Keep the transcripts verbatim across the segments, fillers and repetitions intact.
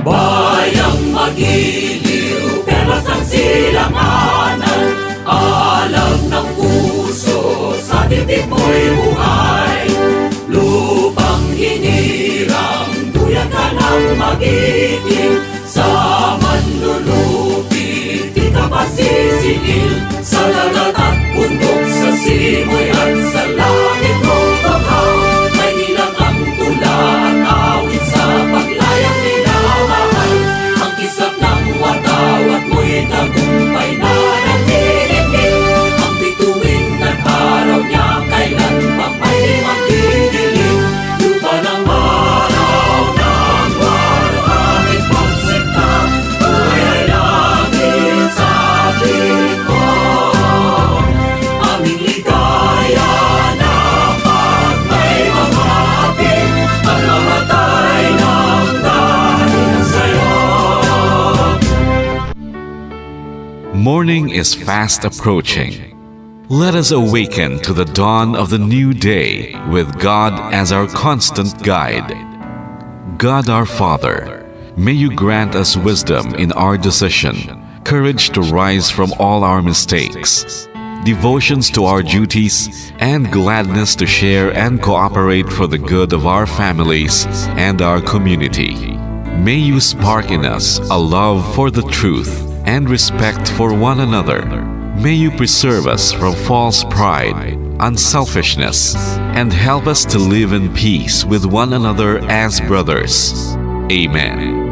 Bayang magiliw, perlas ang silanganan, alam ng puso, sa titip mo'y buhay. Lupang hinirang, duyan ka ng magiting, sa manlulupi, di ka pasisiil, sa dagat at bundok, sa simoy at sa langit mo bahaw. May nilang ang tula at awit sa paglayang minamahal. Ang kisap ng watawat mo'y tagumpay na nagdidikit. Ang bituin ng araw niya kailan pang may magdidilim. Lupa ng araw ng waluhangit pagsinta, buhay ay langit sa atin mo. Aming ligaya na pag may mamati, ang mamatay ng dahil sa'yo. Morning is fast approaching. Let us awaken to the dawn of the new day with God as our constant guide. God our Father, may you grant us wisdom in our decision, courage to rise from all our mistakes, devotions to our duties, and gladness to share and cooperate for the good of our families and our community. May you spark in us a love for the truth and respect for one another. May you preserve us from false pride, unselfishness, and help us to live in peace with one another as brothers. Amen.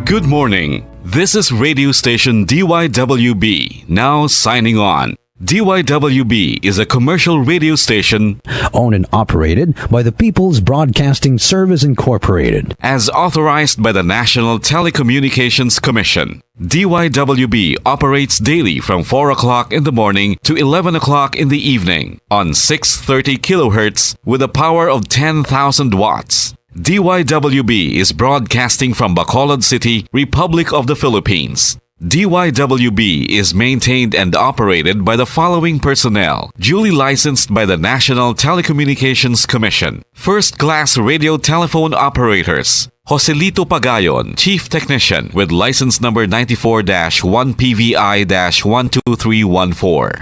Good morning. This is radio station D Y W B, now signing on. D Y W B is a commercial radio station owned and operated by the People's Broadcasting Service Incorporated. As authorized by the National Telecommunications Commission. D Y W B operates daily from four o'clock in the morning to eleven o'clock in the evening on six thirty kilohertz with a power of ten thousand watts. D Y W B is broadcasting from Bacolod City, Republic of the Philippines. D Y W B is maintained and operated by the following personnel, duly licensed by the National Telecommunications Commission. First class radio telephone operators, Joselito Pagayon, Chief Technician, with license number ninety-four dash one P V I dash one two three one four.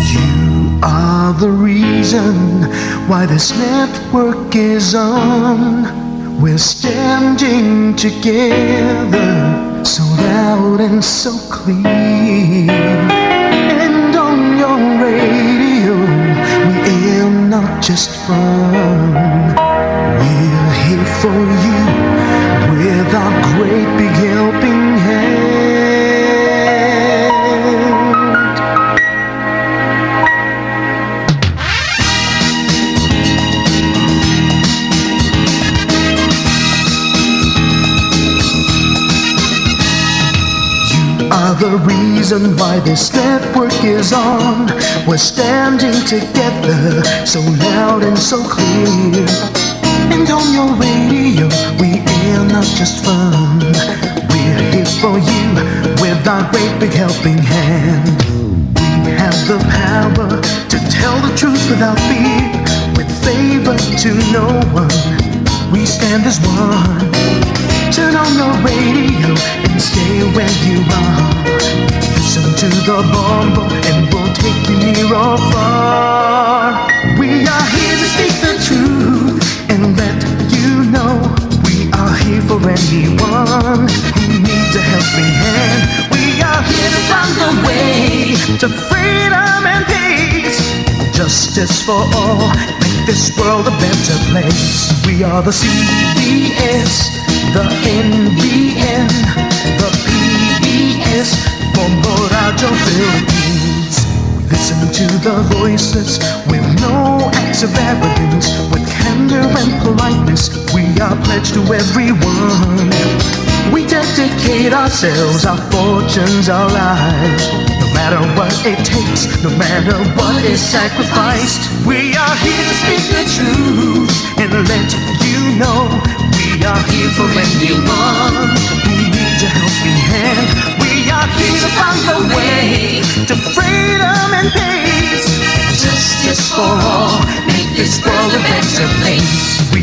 You are the reason why this network is on. We're standing together, so loud and so clear. And on your radio, we aim not just fun. We're here for you with our great big helping hand. You are the reason why this network is on. We're standing together, so loud and so clear. And on your radio, we air not just fun. We're here for you with our great big helping hand. We have the power to tell the truth without fear, with favor to no one. We stand as one. Turn on your radio and stay where you are. Listen to the bombo and we'll take you near or far. We are here to speak the truth and let you know we are here for anyone who needs a helping hand. We are here to find the way to freedom and peace, justice for all, make this world a better place. We are the C B S, the N B N, the P B S, Bombo Radio Philippines. We listen to the voices with no acts of arrogance, with candor and politeness. We are pledged to everyone. We dedicate ourselves, our fortunes, our lives. No matter what it takes, no matter what is sacrificed, we are here to speak the truth and let you know we are here for anyone who needs a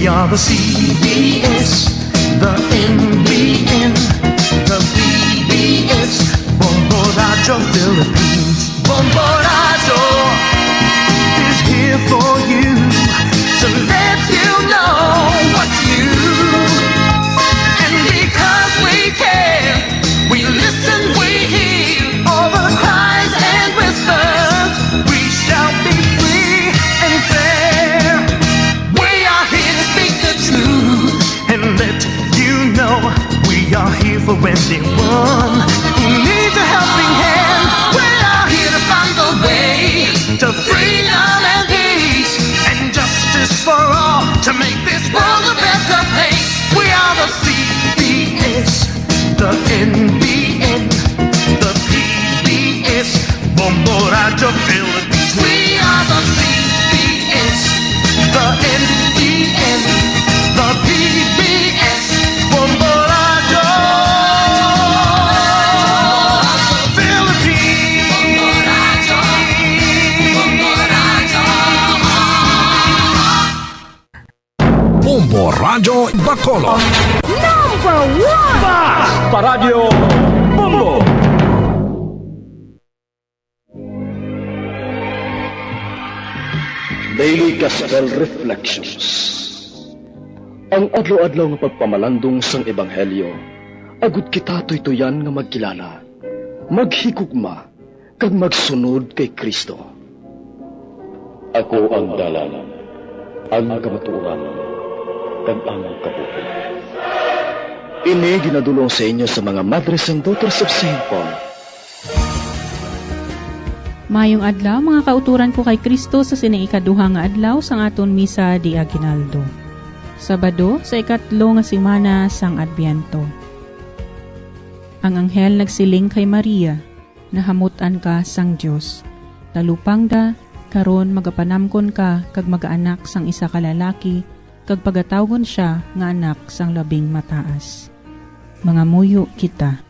We are the C B S, the N B N, the P B S, Bombo Radyo Philippines. Bombo Radyo is here for you to let you know what you, and because we care, we listen, we hear all the cries and whispers. We shall be free and fair. We are here to speak the truth and let you know we are here for anyone who needs a helping hand. We are here to find the way to freedom and peace and justice for all, to make this world a better place. We are the C B S, the N B N, the P B S, Bombo Radyo Philippines. We are the C B S, the N B N, the P B S, Bombo Radyo Philippines. Bombo Radyo Bacolod. Number one! Basta Radyo Bombo! Daily Gospel Reflections. Ang adlaw-adlaw nga pagpamalandong sang Ebanghelyo, agud kita tuytoyan nga magkilala, maghigugma, kag magsunod kay Cristo. Ako ang dalan, ang kamatuoran, kag ang kabuhi. Ini ginadul-ong sa inyo sa mga Madres and Daughters of Saint Paul. Mayong adlaw, mga kauturan ko kay Cristo, sa sining ikaduha nga adlaw sang aton Misa de Aguinaldo. Sabado, sa ikatlo nga semana sang Adbyento. Ang anghel nagsiling kay Maria, "Nahamut-an ka sang Dios. Talupangda, karon magapanamkon ka kag magaanak sang isa ka lalaki, kag pagatawgon sia nga Anak sang Labing Mataas." Mangamuyo kita.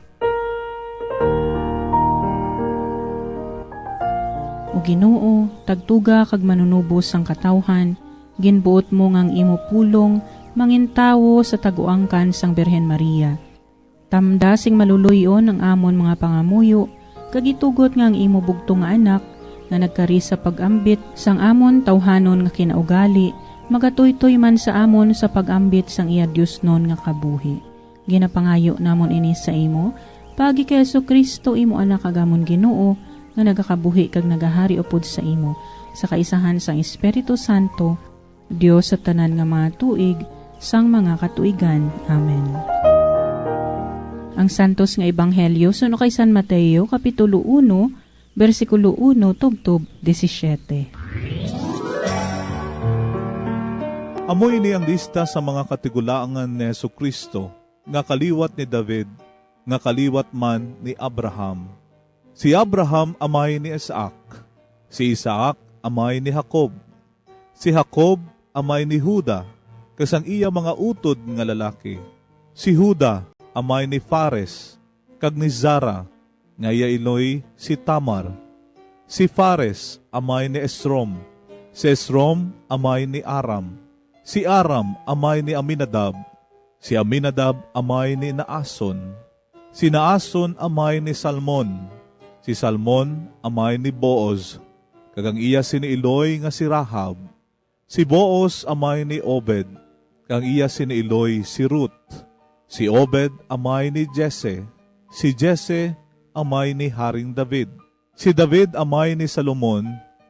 O Ginoo, tagtuga kag manunubos sang katawhan, ginbuot mo nga ang imo pulong mangintawo sa taguangkan sang Birhen Maria. Tamda sing maluluy-on ang amon mga pangamuyo, kag itugot nga ang imo bugtong nga Anak, nga nagkari sa pag-ambit sang amon tawhanon nga kinaugali, magatuytoy man sa amon sa pag-ambit sang iya diosnon nga kabuhi. Ginapangayo namon ini sa imo, paagi kay Jesu-Cristo, imo Anak kag amon Ginoo, nga nagakabuhi kag nagahari upod sa imo, sa kaisahan sang Espiritu Santo, Dios sa tanan nga mga tuig, sang mga katuigan. Amen. Ang Santos nga Ebanghelyo suno kay San Mateo, Kapitulo uno, bersikulo uno tubtob disisiete. Amo ini ang lista sa mga katigulangan ni Jesu-Cristo, nga kaliwat ni David, nga kaliwat man ni Abraham. Si Abraham amay ni Isaac, si Isaac amay ni Jacob, si Jacob amay ni Juda, kag sang iya mga utod nga lalaki. Si Juda amay ni Fares kag ni Zara, nga iya iloy si Tamar. Si Fares amay ni Esrom, si Esrom amay ni Aram, si Aram amay ni Aminadab, si Aminadab amay ni Naason, si Naason amay ni Salmon, si Salmon amay ni Boaz, kag ang iya sini iloy nga si Rahab. Si Boaz amay ni Obed, kag ang iya sini iloy si Ruth. Si Obed amay ni Jesse, si Jesse amay ni Haring David. Si David amay ni Salomon,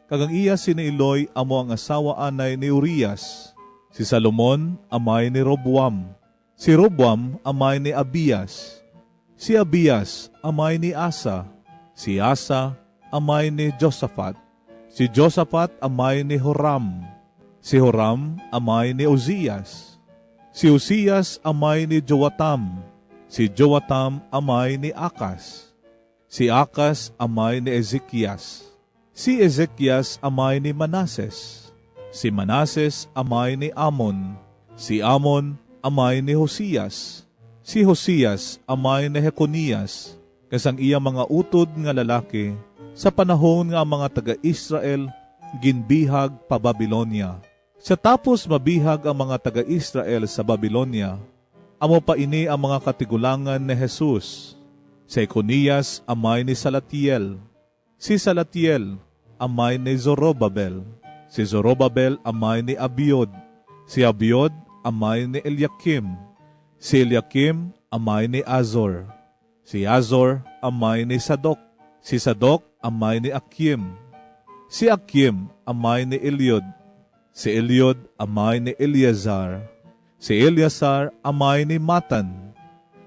kag ang iya sini iloy amo ang asawa anay ni Urias. Si Salomon amay ni Roboam, si Roboam amay ni Abias, si Abias amay ni Asa, si Asa amay ni Josaphat, si Josaphat amay ni Joram, si Joram amay ni Uzias, si Uzias amay ni Joatam, si Joatam amay ni Acaz, si Acaz amay ni Ezekias, si Ezekias amay ni Manases, si Manases amay ni Amon, si Amon amay ni Josias, si Josias amay ni Jeconias, kag sang iya mga utod nga lalaki, sa panahon nga ang mga taga-Israel ginbihag pa Babilonia. Sa tapos mabihag ang mga taga-Israel sa Babilonia, amo pa ini ang mga katigulangan ni Jesus: si Jeconias amay ni Salatiel, si Salatiel amay ni Zorobabel, si Zorobabel amay ni Abiud, si Abiud amay ni Eliakim, si Eliakim amay ni Azor, si Azor amay ni Sadok, si Sadok amay ni Akim, si Akim amay ni Eliud, si Eliud amay ni Eleazar, si Eleazar amay ni Matan,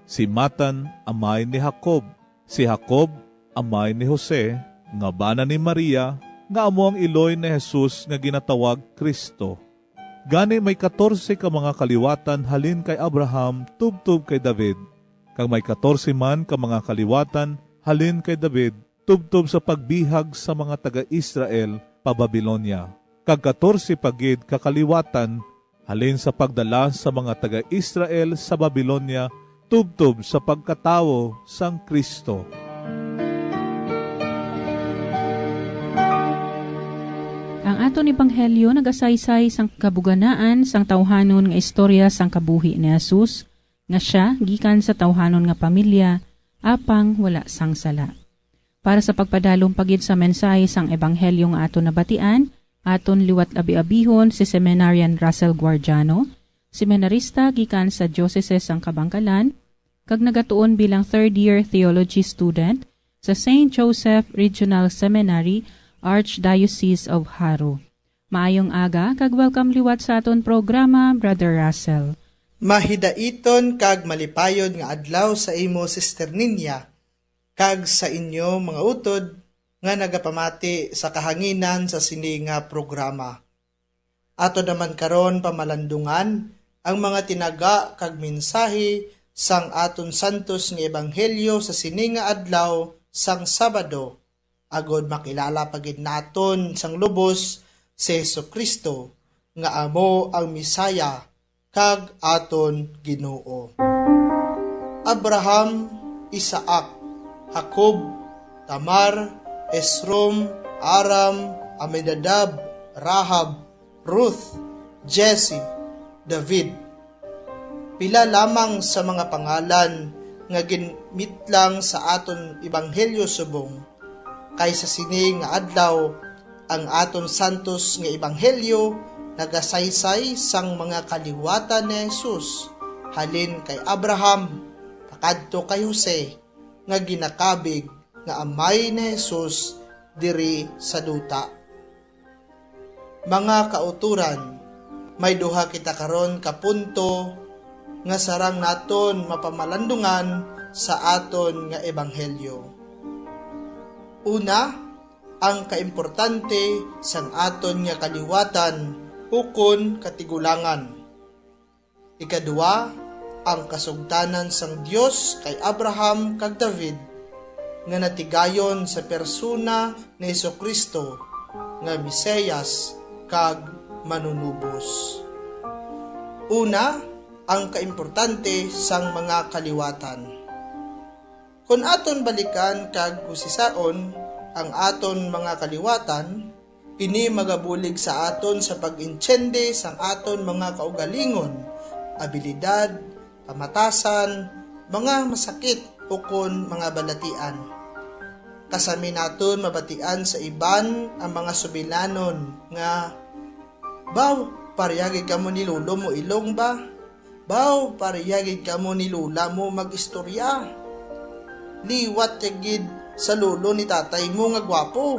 si Matan amay ni Jacob, si Jacob amay ni Jose, nga bana ni Maria, nga amo ang iloy ni Jesus nga ginatawag Cristo. Gani may katorse ka mga kaliwatan halin kay Abraham tubtob kay David, kag may katorse man ka mga kaliwatan halin kay David tubtob sa pagbihag sa mga taga-Israel pa Babilonia, kag katorse pa gid ka kaliwatan halin sa pagdala sa mga taga-Israel sa Babilonia tubtob sa pagkatawo sang Cristo. Ang aton ebanghelyo nagasaysay sang kabuganaan sang tawhanon nga istorya sang kabuhi ni Jesus, nga sia gikan sa tawhanon nga pamilya, apang wala sang sala. Para sa pagpadalom pa gid sa mensahe sang ebanghelyo nga aton nabatian, aton liwat abi-abihon si Seminarian Russell Guardiano, seminarista gikan sa Diocese sang Kabankalan, kag nagatuon bilang third year theology student sa Saint Joseph Regional Seminary, Archdiocese of Jaro. Maayong aga, kag welcome liwat sa aton programa, Brother Russell. Mahidaiton kag malipayon nga adlaw sa imo, Sister Ninya, kag sa inyo, mga utod, nga nagapamati sa kahanginan sa sini nga programa. Ato naman karon pamalandungan ang mga tinaga kag mensahe sang aton santos nga ebanghelyo sa sini nga adlaw sang Sabado, agod makilala pa gid naton sang lubos si Jesu-Cristo, nga amo ang Messiah kag aton Ginoo. Abraham, Isaac, Jacob, Tamar, Esrom, Aram, Aminadab, Rahab, Ruth, Jesse, David. Pila lamang sa mga pangalan nga ginmitlang sa aton ebanghelyo subong, kay sa sini nga adlaw, ang aton santos nga ebanghelyo nagasaysay sang mga kaliwatan ni Jesus, halin kay Abraham pakadto kay Jose, nga ginakabig nga amay ni Jesus diri sa duta. Mga kauturan, may duha kita karon ka punto nga sarang naton mapamalandungan sa aton nga ebanghelyo. Una, ang kaimportante sang aton nga kaliwatan ukon katigulangan. Ikadua, ang kasugtanan sang Dios kay Abraham kag David nga natigayon sa persona ni Jesu-Cristo nga Mesiyas kag Manunubos. Una, ang kaimportante sang mga kaliwatan. Kon aton balikan kag husisaon ang aton mga kaliwatan, ini magabulig sa aton sa pag-intiende sang aton mga kaugalingon, abilidad, pamatasan, mga masakit, ukon mga balatian. Kasami naton mabatian sa iban ang mga subilanon nga, "Baw, pareha gid kamo ni lolo mo ilong ba? Baw, pareha gid kamo ni lola mo mag-istorya. Liwat ka gid sa lolo ni tatay mo nga gwapo.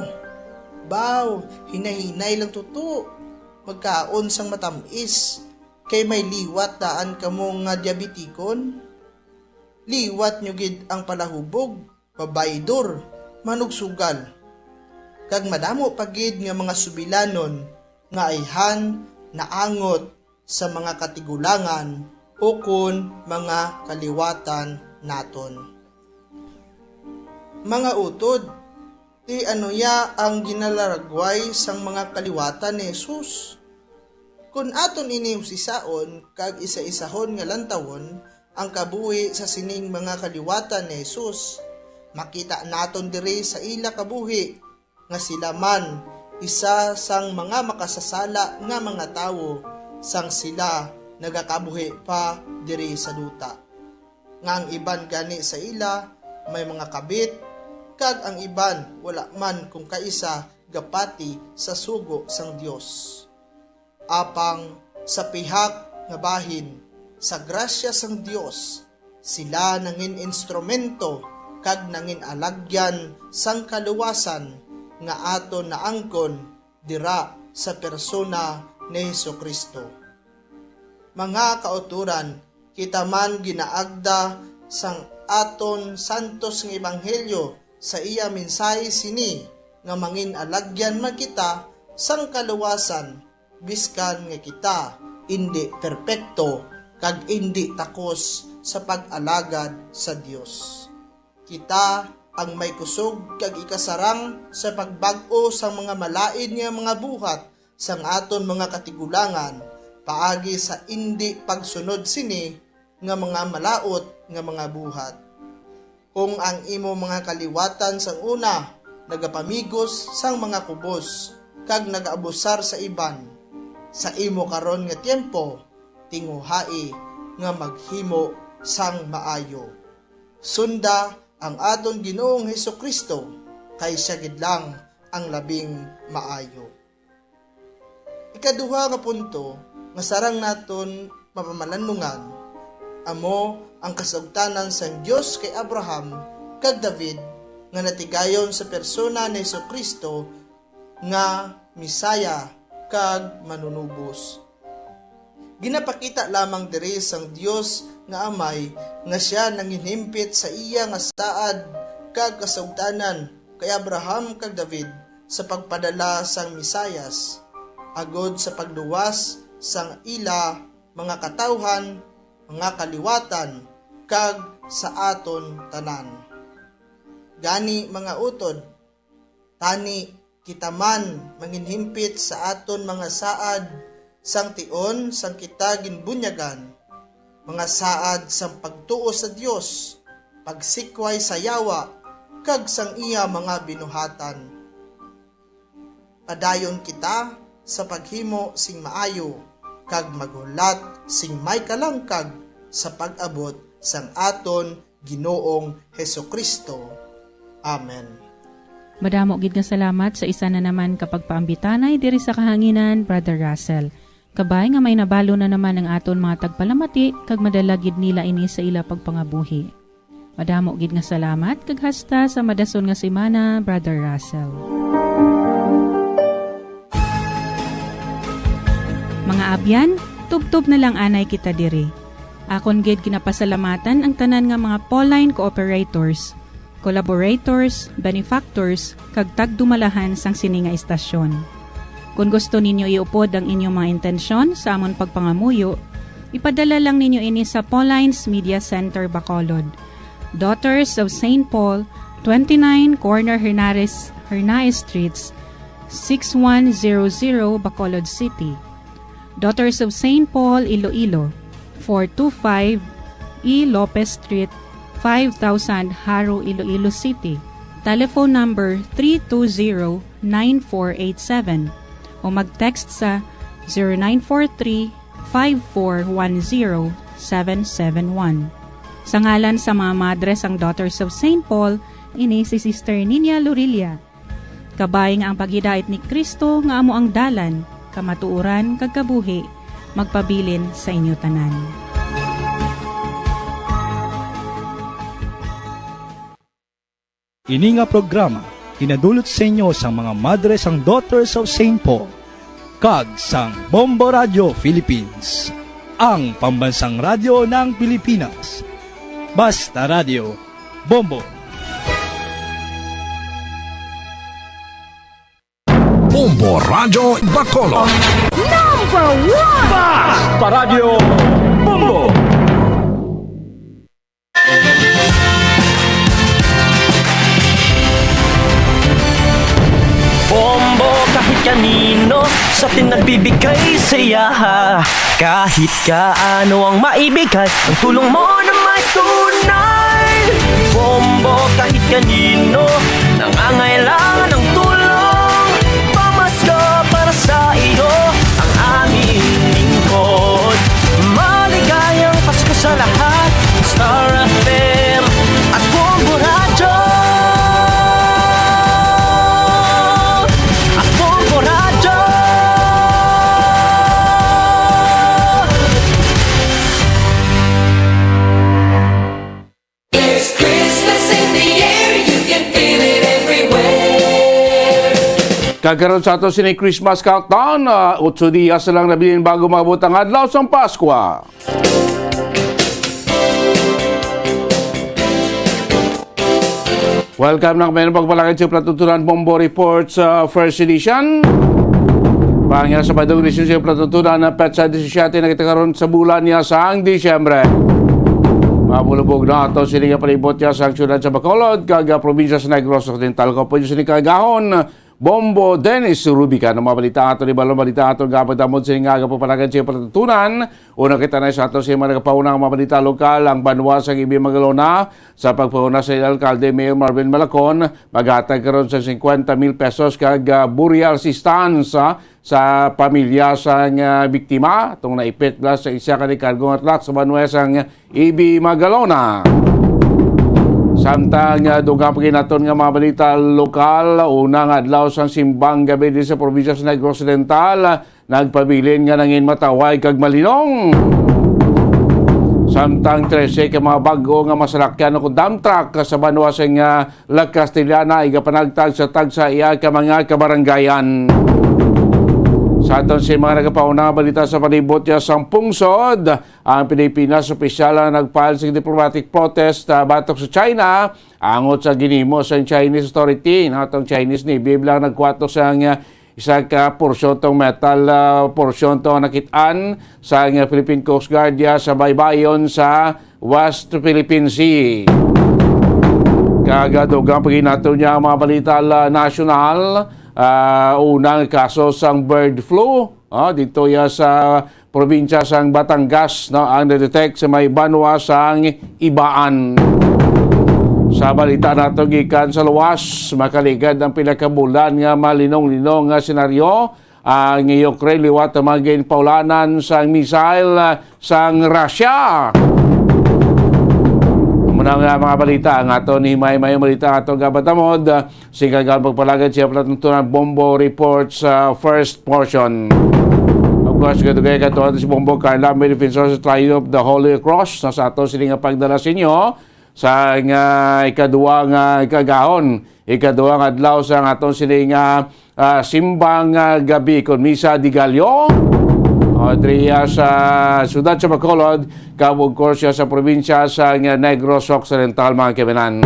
Baw, hinay-hinay lang tuto. Magkaon sang matamis, kay may liwat daan kamo nga diabetikon. Liwat nyo gid ang palahubog, mabaydor, manugsugal, kag madamo pa gid nga mga subilanon nga ayhan naangot sa mga katigulangan ukon mga kaliwatan naton." Mga utod, ti ano ya ang ginalaragway sang mga kaliwatan ni Jesus? Kon aton ini husisaon kag isa-isahon nga lantawon ang kabuhi sa sining mga kaliwatan ni Jesus, makita naton diri sa ila kabuhi nga sila man isa sang mga makasasala nga mga tawo sang sila nagakabuhi pa diri sa duta, nga ang iban gani sa ila may mga kabit, kag ang iban wala man kung kaisa gapati sa sugo sang Dios. Apang sa pihak nga bahin, sa grasya sang Dios, sila nangin instrumento kag nangin alagyan sang kaluwasan nga aton naangkon dira sa persona ni Jesu-Cristo. Mga kautoran, kita man ginaagda sang aton santos nga ebanghelyo sa iya mensahe sini, nga mangin-alagyan man kita sang kaluwasan, biskan nga kita indi perpekto kag indi takos sa pag-alagad sa Dios. Kita ang may kusog kag ikasarang sa pagbag-o sang mga malain nga mga buhat sang aton mga katigulangan paagi sa indi pagsunod sini nga mga malaut nga mga buhat. Kung ang imo mga kaliwatan sang una nagapamigos sang mga kubos kag nagaabusar sa iban, sa imo karon nga tiempo tinguhai nga maghimo sang maayo. Sunda ang aton Ginoong Jesu-Cristo, kay sia gid lang ang labing maayo. Ikaduha nga punto nga sarang naton mapamalandungan amo ang kasugtanan sang Dios kay Abraham kag David nga natigayon sa persona ni Jesu-Cristo nga Mesaya kag Manunubos. Ginapakita lamang diri sang Dios nga Amay nga sia nanginhimpit sa iya nga saad kag kasugtanan kay Abraham kag David sa pagpadala sang Mesiyas, agod sa pagluwas sang ila mga katawhan, mga kaliwatan, kag sa aton tanan. Gani, mga utod, tani kita man manginhimpit sa aton mga saad sang tion sang kita ginbunyagan, mga saad sang pagtuo sa Dios, pagsikway sa yawa, kag sang iya mga binuhatan. Padayon kita sa paghimo sing maayo kag maghulat sing may kalangkag sa pag-abot sang aton Ginoong Jesu-Cristo. Amen. Madamo gid nga salamat sa isa na naman ka pagpaambitanay diri sa kahanginan, Brother Russell. Kabay nga may nabalo na naman ang aton mga tagpalamati kag madala gid nila ini sa ila pagpangabuhi. Madamo gid nga salamat kag hasta sa madason nga semana, Brother Russell. Mga abyan, tubtob na lang anay kita diri. Akon gid ginapasalamatan ang tanan nga mga Pauline cooperators, collaborators, benefactors, kag tagdumalahan sang sini nga istasyon. Kon gusto ninyo iupod ang inyong mga intensyon sa amon pagpangamuyo, ipadala lang ninyo ini sa Pauline's Media Center, Bacolod, Daughters of Saint Paul, twenty-nine Corner Hernares, Hernaez Streets, six one zero zero, Bacolod City. Daughters of Saint Paul, Iloilo, four two five E Lopez Street, five thousand, Jaro, Iloilo City. Telephone number three two zero nine four eight seven o mag-text sa zero nine four three, five four one zero, seven seven one. Sa ngalan sa mga madre sang Daughters of Saint Paul, ini si Sister Nina Lorilla. Kabay nga ang paghidait ni Cristo nga amo ang dalan, kamatuoran, kag kabuhi, magpabilin sa inyo tanan. Ini nga programa ginadulot sa inyo sang mga madre sang Daughters of Saint Paul kag sang Bombo Radio Philippines, ang pambansang radyo ng Pilipinas. Basta Radio, Bombo! Bombo Radyo Bacolod. Number one! Basta Radyo Bombo! Bombo kahit kanino sa atin nagbibigay saya. Kahit kaano ang maibigay, ang tulong mo na may tunay. Bombo kahit kanino nangangailangan ng tulong. Pamasahe The air, you can feel it everywhere. Kag karon sa ato sini Christmas countdown, ah, otso dias na lang nabilin bago maabot ang adlaw sang Paskwa. Welcome na kami ng pagpalakad sa Palatuntunan Bombo Report sa first edition. Pangya sa padong edition sa Palatuntunan na petsa disisiete na kita karon sa bulan niya sang Disyembre. Mabulubog na ato sini nga palibot niya sa siyudad sa Bacolod, kag, ah, probinsya sa Negros Occidental. Ko po sini kagahon, Bombo Dennis Rubica. Ang mga balita ato ni Balon, balita ato nga pagdamod sa nga pagpanagan sa Palatuntunan. Una kita na sa ato sa mga nagapauna nga mga balita lokal, ang banwa sa Ibi Magalona. Sa pagpauna sa alkalde, Mayor Marvin Malacon, maghatag karon sa fifty mil pesos kag, ah, burial assistance, ah, sa pamilya sang, ah, biktima, tong naipit bala sa isa ka nikargo nga truck sa banwa sang Ibi Magalona. Samtang, ah, dugang pa gid naton nga mga balita lokal, unang adlaw sang simbang gabi di sa probinsya sa Negros Occidental, nagpabilin nga nangin mataway kag malinong. Samtang trese ka mga bag-o nga masalakyan o dump truck sa banwa sang, ah, La Castellana, igapanagtag sa tagsa iya ka mga kabaranggayan. Sa aton sa mga nagapauna nga balita sa palibot niya sang pungsod, ang Pilipinas opisyal ang nag-file sa diplomatic protest, ah, batok sa China, angot sa ginhimo sa Chinese authority. No, atong Chinese Navy lang nagkuha to sa, ah, isa ka porsyon tong metal, ah, porsyon to nakit-an sa, ah, Philippine Coast Guard, ah, sa baybayon sa West Philippine Sea. Kag, ah, dugang pa gid nato niya ang mga balita, ah, nasyonal. Ah, unang kaso sang bird flu, ah, dito ya sa probinsya sang Batangas, no, ang na-detect sa may banwa sang Ibaan. Sa balita nato gikan sa luwas, makaligad ang pila ka bulan nga malinong-linong nga senaryo ang Ukraine liwat ang mga ginpaulanan sang missile, ah, sang Russia. Muna nga mga balita ang ato ni May May balita ato gabatamod, ah, sing kagawad pagpalagad siya palatuntunan Bombo Report sa first portion. Of course, kadugay katuan si Bombo Carla, may defensor sa Triumph of the Holy Cross, na sa ato sini nga pagdala sa inyo sa nga ikaduha nga kagahon, ikaduha nga adlaw sa aton sini nga, ah, simbang, ah, gabi kon Misa de Gallo. O, diri, ah, sa siyudad sa Bacolod, kag of course, sa probinsya sa nga Negros Occidental, mga kaibigan.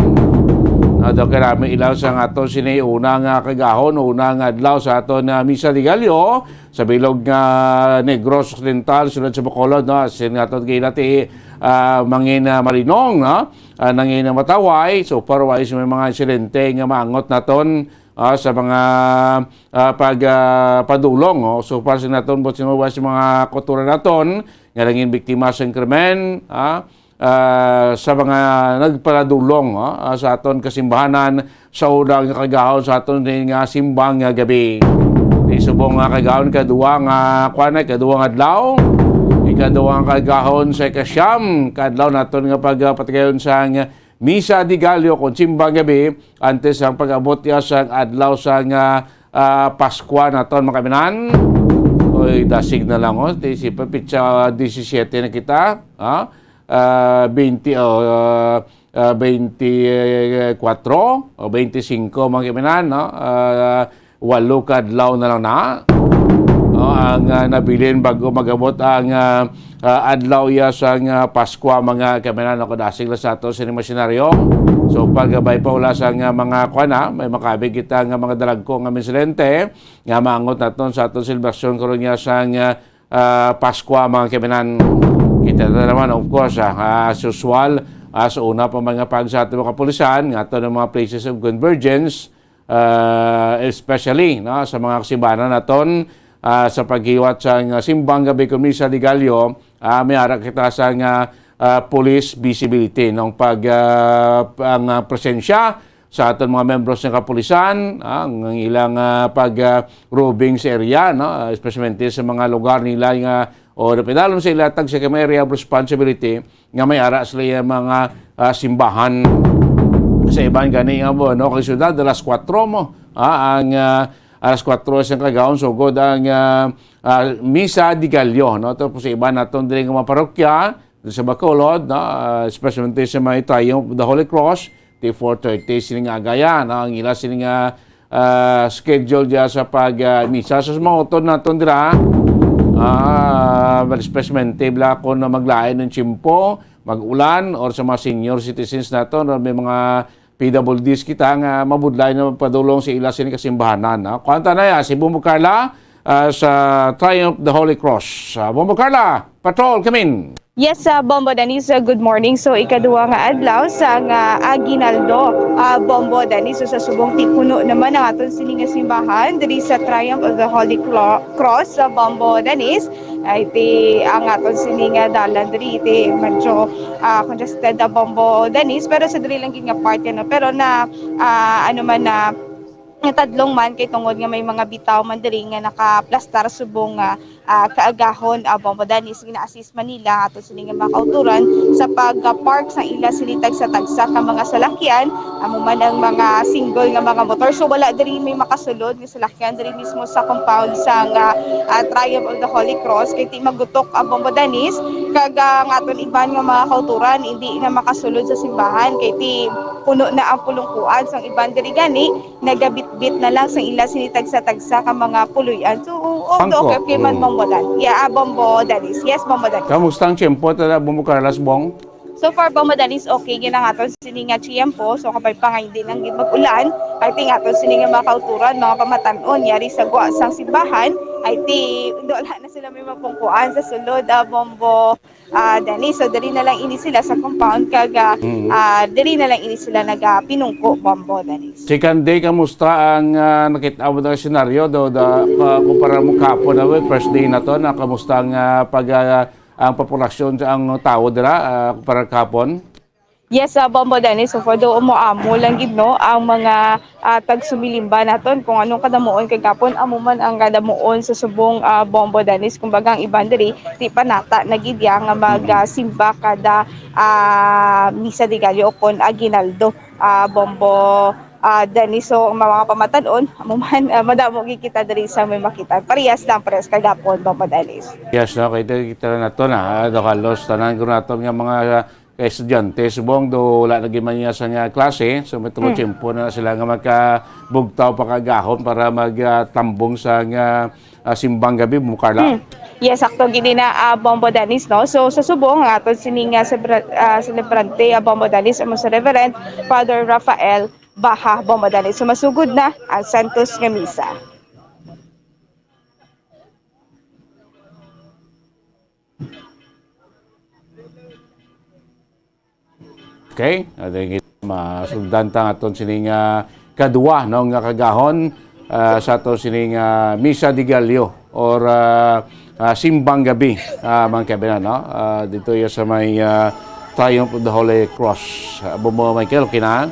Ado kay rami ilaw sa aton sini una nga kagahon, una nga adlaw sa aton, ah, Misa de Gallo sa bilog nga Negros Occidental, siyudad sa Bacolod, no? Sin nga aton ginati, ah, mangin, ah, malinong, no? Ah, nangin mataway. So far, wa is may mga insidente nga maangot naton, ah, sa mga, ah, pag, ah, padulong, no? So far, sa naton, but sa mga, sa mga kultura naton, nga nangin biktima sa krimen, ah, ah, sa mga nagpaladulong, ah, ah, sa aton kasimbahanan, sa unang kagahon sa aton din nga simbang nga gabi. Di subong nga kagahon, kadua nga, kuwan na, kadua nga adlaw, ikaduha nga kagahon sa ikasyam ka adlaw naton nga pagpatigayon sa nga Misa de Gallo kon simbang gabi, antes ang pag-abot ya sa adlaw sa nga, ah, Paskwa naton, mga kaibigan. Oy, dasig na lang, oh. Di si petsa disisiete na kita, ha? Ah, twenty, oh, ah, ah, twenty-four o twenty-five, mga kaibigan, no? Ah, walo ka adlaw na lang na, no? Ang, ah, nabilin bago mag-abot ang, ah, ah, adlaw ya sa nga Paskwa, mga kaibigan, no? Kadasig lang sa ato sa mga senaryo. So, pagabay pa wala sa nga mga, kuwan na, may makabig kita nga mga dalagko nga insidente nga maangot naton sa aton selebrasyon karon nga sa nga ah, Paskwa, mga kaibigan. Kita na naman, of course, ah, ah, as usual, ah, sa una pa mga pag sa ating mga kapulisan, nga ato ng mga places of convergence, ah, especially, no, sa mga kasimbanan naton, ah, sa paghiwat sa nga simbang gabi kon Misa de Gallo, ah, may ara kita sa nga, ah, police visibility, no, pag, ah, ang, ah, presensya sa aton mga membros ng kapulisan, ah, ang ilang, ah, pag, ah, roving sa area, no? Ah, especially sa mga lugar nila nga, o napidalom sa ilatag sa kay may area of responsibility nga may ara sila yung mga, ah, simbahan sa iban gani nga mo, no? Kay syudad, alas kuwatro mo, ah, ang, ah, alas kuwatro sa kagahon, sugod ang, ah, ah, Misa de Gallo, no? Tapos sa iban naton diri nga mga parokya, sa Bacolod, no? Ah, especially sa may Triumph of the Holy Cross, four thirty sini nga agaya, no? Ang ila sini nga, ah, schedule diya sa pag, ah, misa. So, sa mga utod naton dira, ah, especially bala kung maglain ang tiyempo, mag-ulan, or sa mga senior citizens naton, or may mga P W Ds kita nga mabudlay na magpadulong sa ila sini kasimbahanan, no? Kuwan ta na ya, si Bombo Carla, ah, sa Triumph of the Holy Cross. Ah, Bombo Carla, patrol, come in. Yes, ah, Bombo Dennis, ah, good morning. So, ikaduha nga adlaw sa nga aguinaldo, ah, Bombo Dennis. So, sa subong ti puno naman ang aton sini nga simbahan diri sa Triumph of the Holy Cro-, Cross sa Bombo Dennis. Ay, ti ang aton sini nga dalan diri, ti medyo, ah, congested, ah, Bombo Dennis, pero sa diri lang gid nga part, no? Pero na, ah, ano man na, natadlong man kay tungod nga may mga bitaw man diri nga nakaplastar subong nga, ah, kaagahon, ah, Bombo Dennis, gina-assist man nila ato sini nga mga kauturan sa pag-park sang ila sini tagsa-tagsa ka mga salakyan, amo man ang mga single nga mga motor. So, wala diri may makasulod nga salakyan diri mismo sa compound sang, ah, ah, Triumph of the Holy Cross, kay ti magutok ang Bombo Dennis, kag, ah, ang aton iban nga mga kauturan hindi na makasulod sa simbahan, kay ti puno na ang pulungkuan sang iban diri gani, nagabitbit na lang sang ila sini tagsa-tagsa ka mga puloy-an. So, oo, Bangko. Okay, okay man, Mm. Bombo Dan-, yeah, ah, Bombo Dennis. Yes, Bombo Dennis. Kamusta ang tiyempo, tala, Bombo Carla, Bong? So far, Bombo Dennis, okay gyud ang aton sini nga tiyempo. So, kabay pa nga hindi lang gid mag-ulan, ay ti nga aton sini nga mga kauturan, mga pamatan-on, yari sa gwa sang simbahan, ay ti, wala na sila may mapungkuan sa sulod, ah, Bombo, ah, Dennis. So, diri na lang ini sila sa compound, kag, ah, Mm. ah, diri na lang ini sila nagapinungko, Bombo Dennis. Si Kanday, kamusta ang, ah, nakita mo nga senaryo? Do, da, pa, kumpara mo kahapon, ah, first day na to, na kamusta ang, ah, pag, ah, ang populasyon sa ang tawo dira, ah, kumpara kahapon? Yes, ah, Bombo Dennis. So, for the amo-amo lang gid, no, ang mga, ah, tagsumilimba naton kung anong kadamuon kagapon, amo man ang kadamuon sa subong, ah, Bombo Dennis. Kumbaga, ang iban diri, ti panata na gid ya nga mag, Mm. ah, simba kada, ah, Misa de Gallo o kon aguinaldo, ah, Bombo, ah, Dennis. So, ang mga pamatan-on, amo man, ah, madamo gid kita diri sa may makita. Parehas lang, parehas kagapon, Bombo Dennis. Yes, no, kay kita, kita na to na, ah, do halos tanan ko naton nga mga, ah, kay estudyante, subong do wala na gid man niya sa nga klase, so may tulo Hmm. tiyempo na sila nga magkabugtaw pa kagahom para mag, ah, tambong sa nga, ah, simbang gabi, Bombo Carla. Hmm. Yes, sakto gid na, ah, Bombo Dennis, no? So, sa subong, ang aton sini nga sebra-, ah, selebrante, ah, Bombo Dennis, amo si Reverend Father Rafael Baha, Bombo Dennis. So, masugod na ang Santos nga Misa. Okay? Ate, masugdan ta ang aton sining, ah, kadwa, no, nga kagahon, ah, sa aton sining, ah, Misa de Gallo or, ah, ah, Simbang Gabi, ah, mga kaibigan, no? Ah, dito ya sa may, ah, Triumph of the Holy Cross. Ah, Bombo Michael, okay na?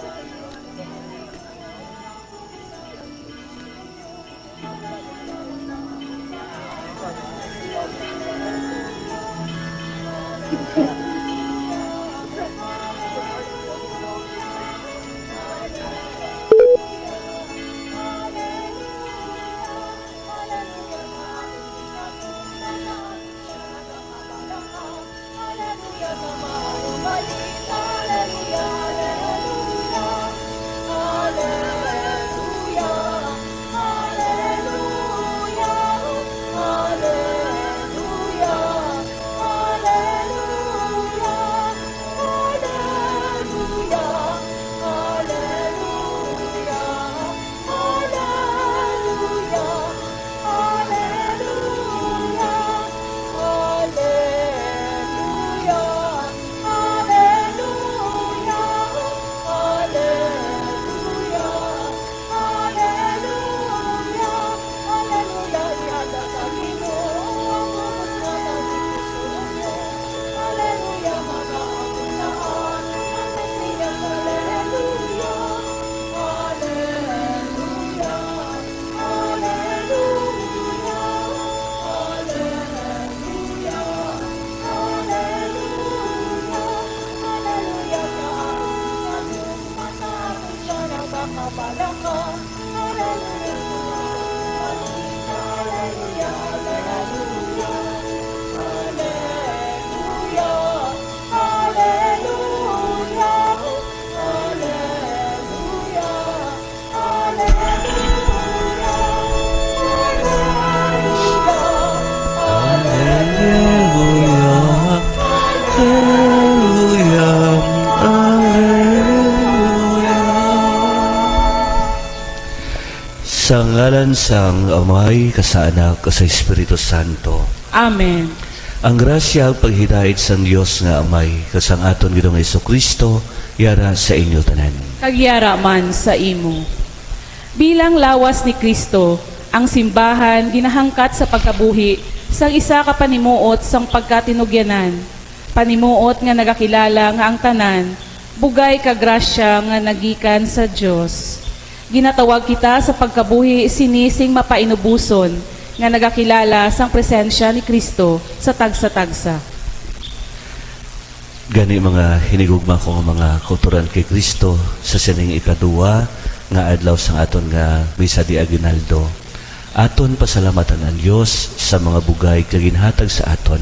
Hallelujah, hallelujah, hallelujah, hallelujah, hallelujah, hallelujah, hallelujah, hallelujah. Ihanda sa Ginoo ang mga pagkatag-, Hallelujah, mga abusahan, ang Mesiyas, hallelujah, hallelujah, hallelujah, hallelujah, hallelujah, hallelujah, sa abusahan, sa abusahan, nagkakabalaka. Sa ngalan sang Amay, kag sa Anak, kag sa Espiritu Santo. Amen. Ang grasya ug paghidait sang Dios nga Amay, kag sang aton Ginoong Jesu-Cristo, yara sa inyo tanan. Kag yara man sa imo. Bilang lawas ni Cristo, ang simbahan ginahangkat sa pagkabuhi sang isa ka panimuot sang pagkatinugyanan, panimuot nga nagakilala nga ang tanan bugay ka grasya nga nagikan sa Dios. Ginatawag kita sa pagkabuhi sini sing mapainuboson nga nagakilala sang presensya ni Cristo sa tagsa-tagsa. Gani, mga hinigugma ko nga mga kautoran kay Cristo, sa sining ikaduha nga adlaw sang aton nga Misa de Aguinaldo, aton pasalamatan ang Dios sa mga bugay nga ginhatag sa aton,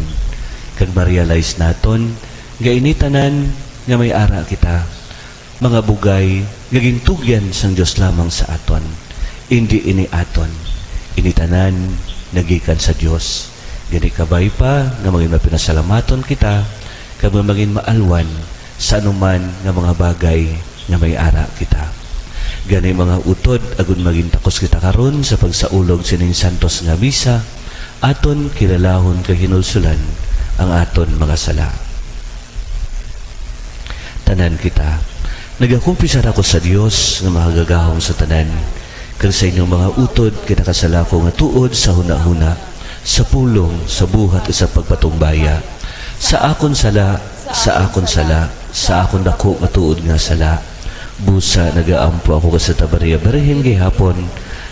kag ma-realize naton nga ini tanan nga may ara kita, mga bugay nga gintugyan sang Dios lamang sa aton. Indi ini aton. Ini tanan nagikan sa Dios. Gani, kabay pa nga magin mapinasalamaton kita, kag nga magin maalwan sa anuman nga mga bagay nga may ara kita. Gani, mga utod, agud magin takos kita karon sa pagsaulog sining santos nga misa, aton kilalahon kag hinulsulan ang aton mga sala. Tanan kita. Nagakumpisar ako sa Dios nga Makagagahom sa tanan, kag sa inyong mga utod, kay nakasala ko nga tuod sa hunahuna, sa pulong, sa buhat, ug sa pagpatumbaya. Sa akon sala, sa akon sala, sa akon daku nga tuod nga sala. Busa nagaampo ako kay Santa Maria Birhen gihapon,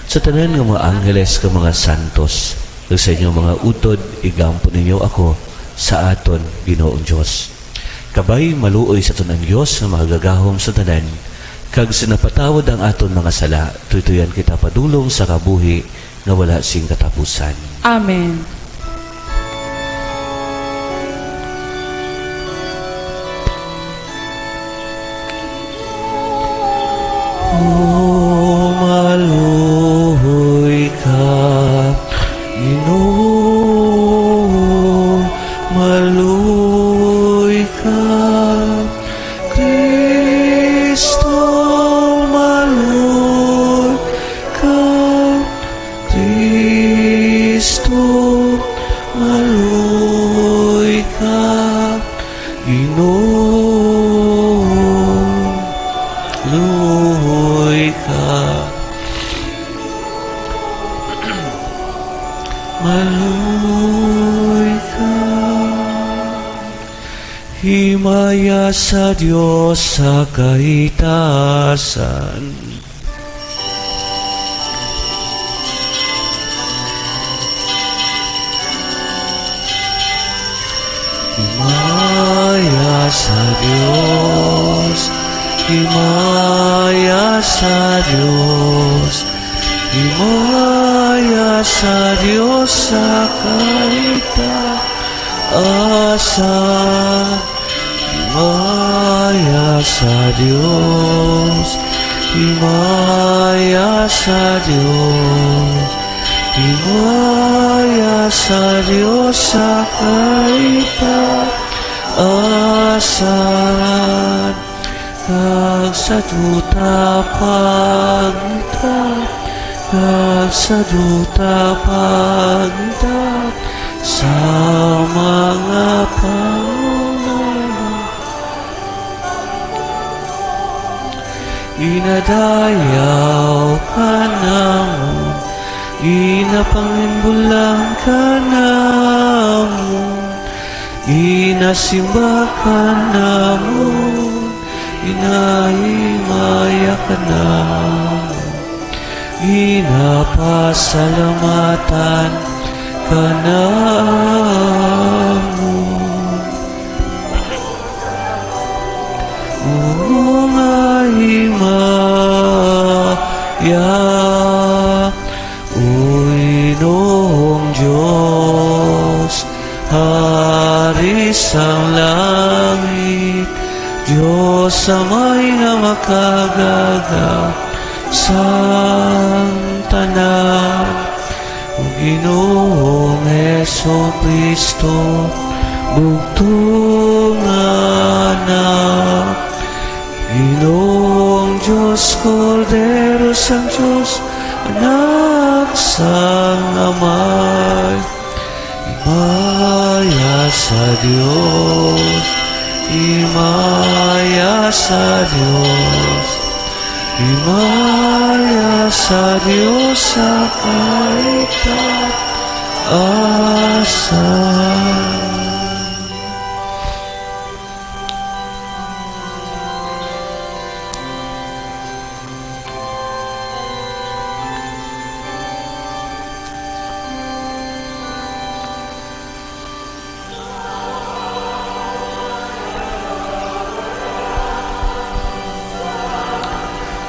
sa tanan nga mga angheles kag mga santos, kag sa inyong mga utod, igampo ninyo ako sa aton Ginoong Dios. Kabay, maluoy sa aton ang Dios nga Makagagahom sa tanan, kag sa napatawad ang aton mga sala, tuytuyan kita padulong sa kabuhi nga wala sing katapusan. Amen. O maluoy ka, Ginoo, maluoy ka. Cristo, maluoy ka. Cristo, maluoy ka. Ginoo, maluoy ka. Maluoy ka. Himaya sa Dios sa kahitasan. Himaya sa Dios, himaya sa Dios, himaya sa Dios sa kahitaasan. Himaya sa Dios, himaya sa Dios, himaya sa Dios sa kahitaasan. Kag sa duta pagtap, kag sa duta pagtap sa mga pangunahan. Ginadayaw ka namon, ginapangimbulan ka namon, ginasimba ka namon, ginahimaya ka namon, ginapasalamatan ka namon. O nga himaya, O Ginoong Dios, Hari sang langit, Dios Amay nga Makagagahom sang tanan. O Ginoong Jesu-Cristo, bugtong nga Anak, Ginoong Dios, Kordero sang Dios, Anak sang Amay, himaya sa Dios, himaya sa Dios, himaya sa Dios sa kaitaasan.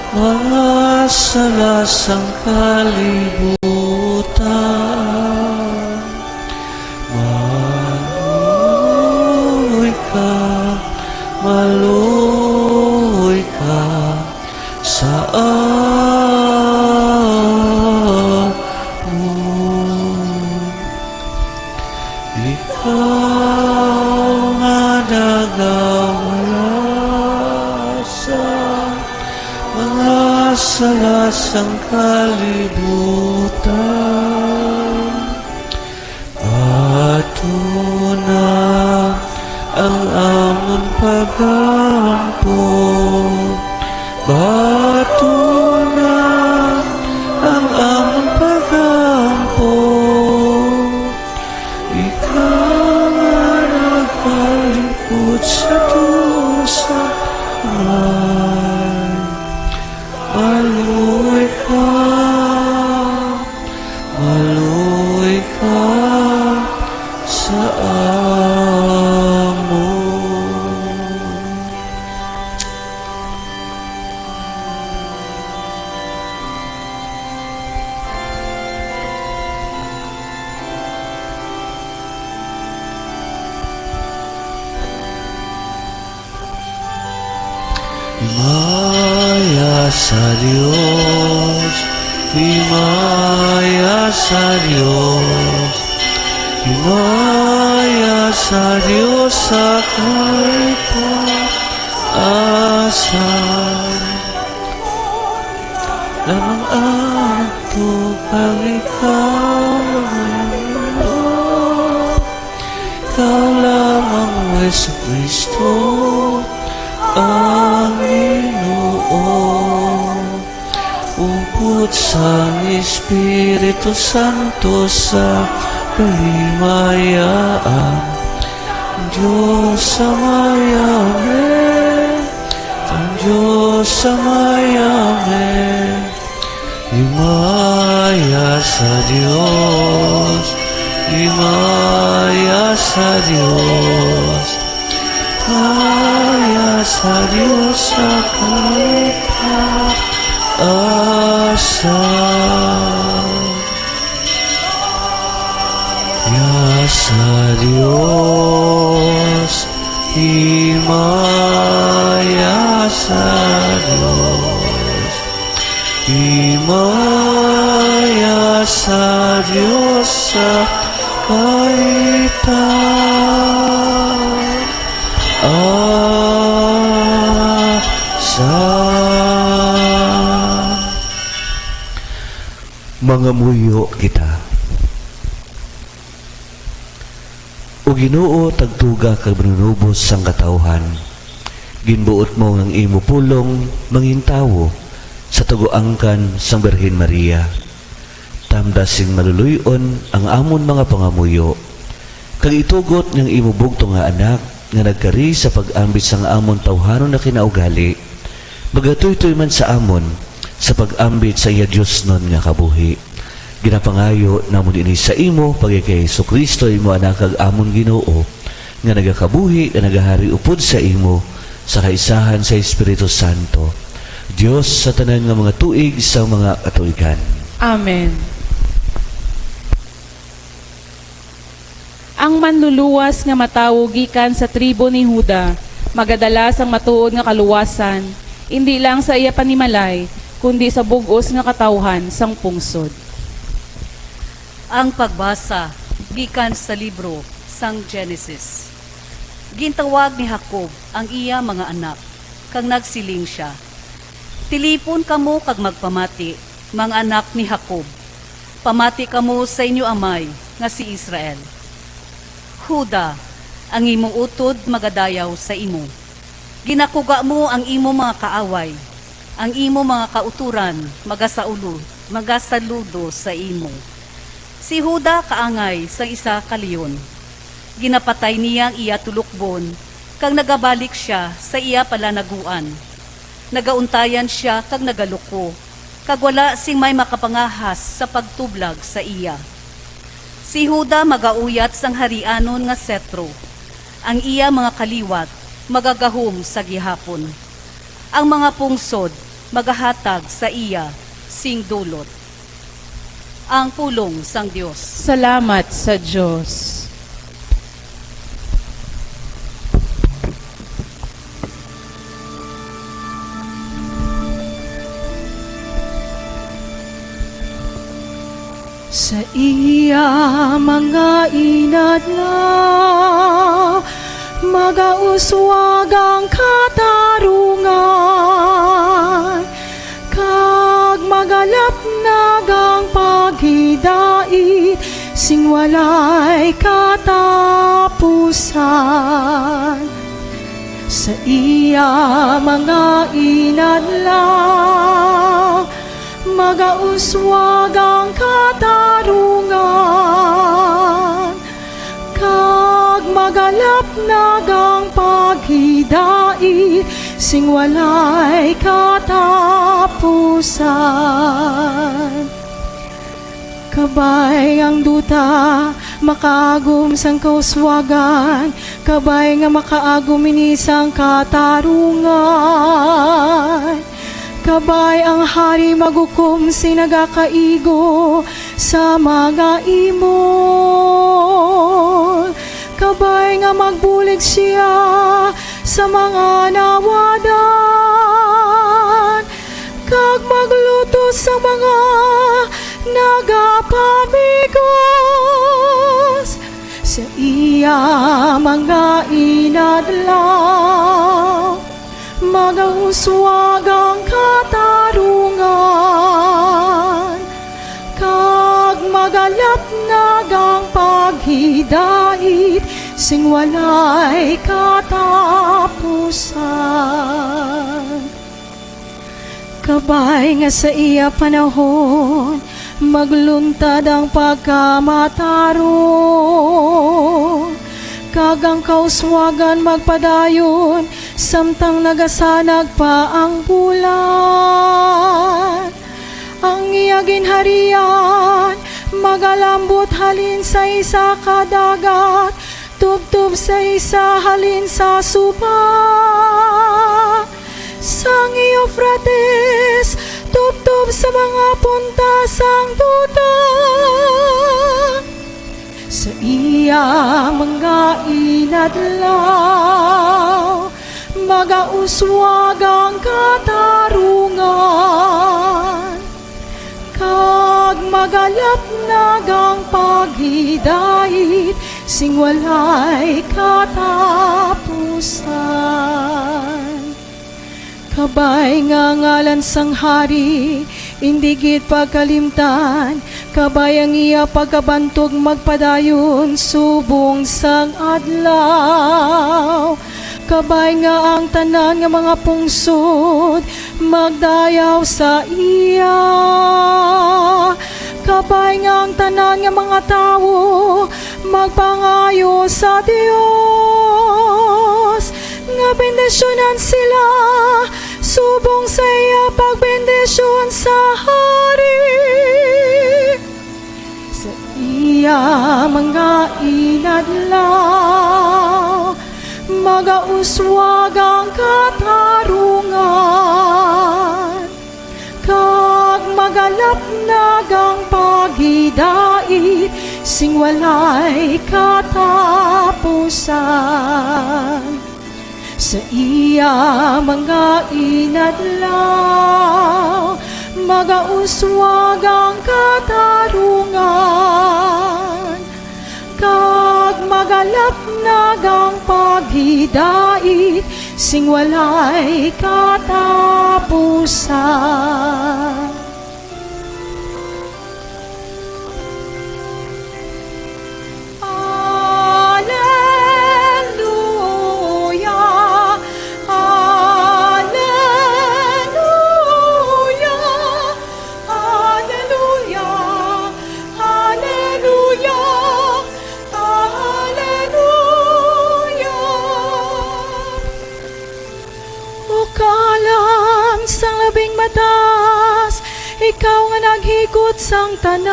Mga sala sang kalibutan, maluoy ka, maluoy ka sa amon. Ikaw nga nagawala sa mga sala sang kalibutan, bato na ang amon pag-ampo. Bato na ang amon pag-ampo. Ikaw nga nagalingkod sa Dios Amay, maluoy ka, maluoy ka sa amon. Himaya sa Dios, himaya sa Dios, himaya sa Dios sa kaitaasan. Lamang ang tubag ikaw, ikaw lamang, Jesucristo, ang Ginoo. Upod sang Espiritu Santo sa kahimayaan. Ang Dios Amay, amen. Ang Dios Amay, amen. Himaya sa Dios, himaya sa Dios, himaya sa Dios sa kaitaasan. Himaya sa Dios, himaya sa Dios, himaya sa Dios sa kaitaasan. Mangamuyo kita. O Ginoo, tagtuga kag manunubos sang katawuhan, ginbuot mo nga ang imo pulong mangintawo sa tugoangkan sang Birhen Maria. Tamda sing maluluy-on ang amon mga pangamuyo, kag itugot nga ang imo bugtong nga Anak nga nagkari sa pag-ambit sang amon tawuhanon nga kinaugali, magatuytoy man sa amon sa pag-ambit sa iya diosnon nga kabuhi. Ginapangayo namon ini sa imo, paagi kay Jesu-Cristo, imo Anak kag amon Ginoo, nga nagakabuhi kag nagahari upod sa imo sa kaisahan sa Espiritu Santo, Dios sa tanan nga mga tuig sang mga katuigan. Amen. Ang manluluwas nga matawo gikan sa tribo ni Juda magadala sang matuod nga kaluwasan, indi lang sa iya panimalay, kundi sa bug-os nga katawuhan sang pungsod. Ang pagbasa gikan sa libro sang Genesis. Gintawag ni Jacob ang iya mga anak, kag nagsiling sia, "Tilipon kamo kag magpamati, Mga anak ni Jacob, pamati kamo sa inyo amay nga si Israel. Juda, ang imo utod magadayaw sa imo. Ginakuga mo ang imo mga kaaway, ang imo mga kautoran magasaulo-, magasaludo sa imo. Si Juda kaangay sang isa ka leon. Ginapatay niya ang iya tulokbon, kag nagabalik sia sa iya palanaguan. Nagauntayan sia kag nagaluko, kag wala sing may makapangahas sa pagtublag sa iya. Si Juda magauyat sang harianon nga setro, ang iya mga kaliwat magagahom sa gihapon. Ang mga pungsod magahatag sa iya sing dulot. Ang pulong sang Dios. Salamat sa Dios. Sa iya mga inadlaw, magauswag ang katarungan, kag magalapnag ang paghidait sing walay katapusan. Sa iya mga inadlaw, magauswag ang katarungan, kag magalapnag ang paghidait sing walay katapusan. Kabay ang duta makaagom sang kauswagan, kabay nga makaagom ini sang katarungan. Kabay ang hari maghukom sing nagakaigo sa mga imol. Kabay nga magbulig sia sa mga nawadan, kag maglutos sa mga nagapamigos. Sa iya mga inadlaw, magauswag ang katarungan, kag magalapnag ang paghidait sing walay katapusan. Kabay nga sa iya panahon magluntad ang pagkamatarong, kag ang kauswagan magpadayon samtang nagasanag pa ang bulan. Ang iya ginharian magalambot halin sa isa ka dagat, tubtob sa isa halin sa suba. Sang Eufrates, tubtob sa mga punta sang duta. Sa iya mga inadlaw, magauswag ang katarungan, kag magalapnag ang paghidait sing walay katapusan. Kabay nga ang ngalan sang hari indi gid pagkalimtan, kabay ang iya pagkabantog magpadayon subong sang adlaw. Kabay nga ang tanan nga mga pungsod magdayaw sa iya. Kabay nga ang tanan nga mga tawo magpangayo sa Dios nga bendisyonan sila subong sa iya pagbendisyon sa hari. Sa iya mga inadlaw, magauswag ang katarungan, kag magalapnag ang paghidait sing walay katapusan. Sa iya mga inadlaw, magauswag ang katarungan, kag magalapnag ang paghidait sing walay katapusan. Ikaw nga naghikot sang tanan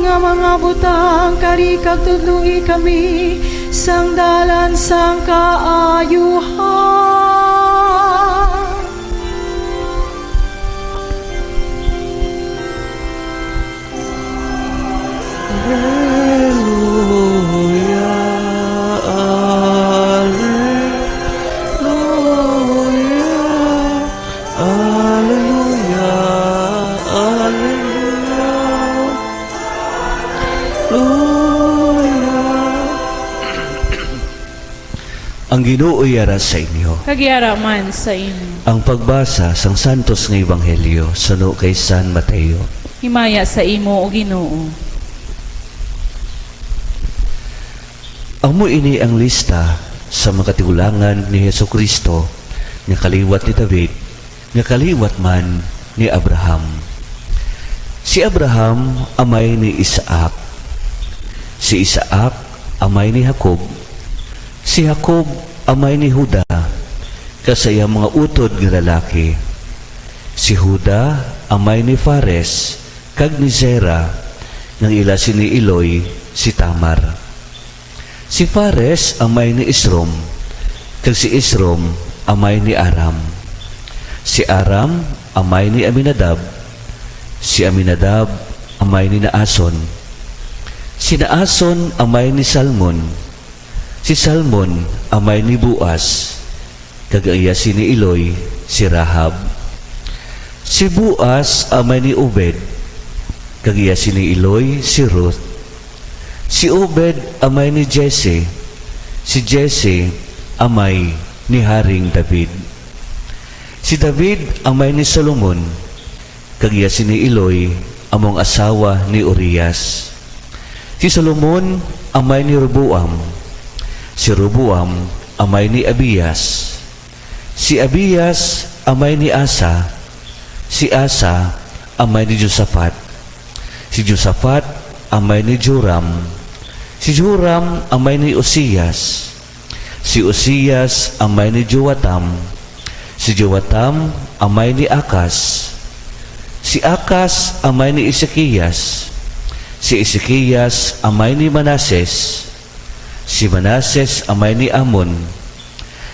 nga mga butang, kari kag tudloi kami sang dalan sang kaayuhan. Alleluia, alleluia, alleluia, alleluia, alleluia. Ang Ginoo yara sa inyo. Kag yara man sa imo. Ang pagbasa sang santos nga ebanghelyo suno kay San Mateo. Himaya sa imo, O Ginoo. Amo ini ang lista sa mga katigulangan ni Jesu-Cristo nga kaliwat ni David, nga kaliwat man ni Abraham. Si Abraham amay ni Isaac. Si Isaac amay ni Jacob. Si Jacob amay ni Juda, kag sa iyang mga utod nga lalaki. Si Juda amay ni Fares kag ni Zera, nga ang ila sini iloy si Tamar. Si Fares amay ni Esrom, kag si Esrom amay ni Aram. Si Aram amay ni Aminadab. Si Aminadab amay ni Naason. Si Naason amay ni Salmon. Si Salmon amay ni Boaz, kag ang iya sini iloy si Rahab. Si Boaz amay ni Obed, kag iya sini iloy si Ruth. Si Obed amay ni Jesse. Si Jesse amay ni Haring David. Si David amay ni Solomon, kag iya sini iloy amo ang asawa ni Urias. Si Solomon amay ni Roboam. Si Roboam amay ni Abias. Si Abias amay ni Asa. Si Asa amay ni Josafat. Si Josafat amay ni Joram. Si Joram amay ni Uzias. Si Uzias amay ni Joatam. Si Joatam amay ni Acaz. Si Acaz amay ni Ezekias. Si Ezekias amay ni Manases. Si Manases amay ni Amon.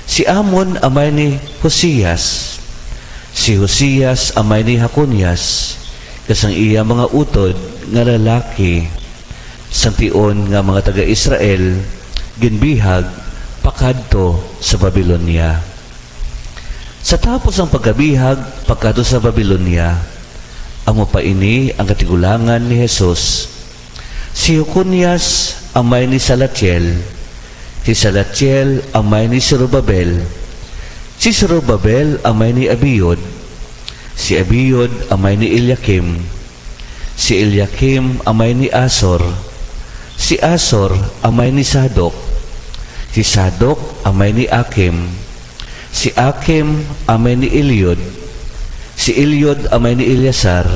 Si Amon amay ni Josias. Si Josias amay ni Jeconias, kag sang iya mga utod nga lalaki, sang tion nga mga taga-Israel, ginbihag pakadto sa Babilonia. Sa tapos sang pagkabihag pakadto sa Babilonia, amo pa ini ang katigulangan ni Jesus. Si Jeconias amay ni Salatiel. Si Salatiel amay ni Zorobabel. Si Zorobabel amay ni Abiud. Si Abiud amay ni Eliakim. Si Eliakim amay ni Azor. Si Azor amay ni Sadok. Si Sadok amay ni Akim. Si Akim amay ni Eliud. Si Eliud amay ni Eleazar.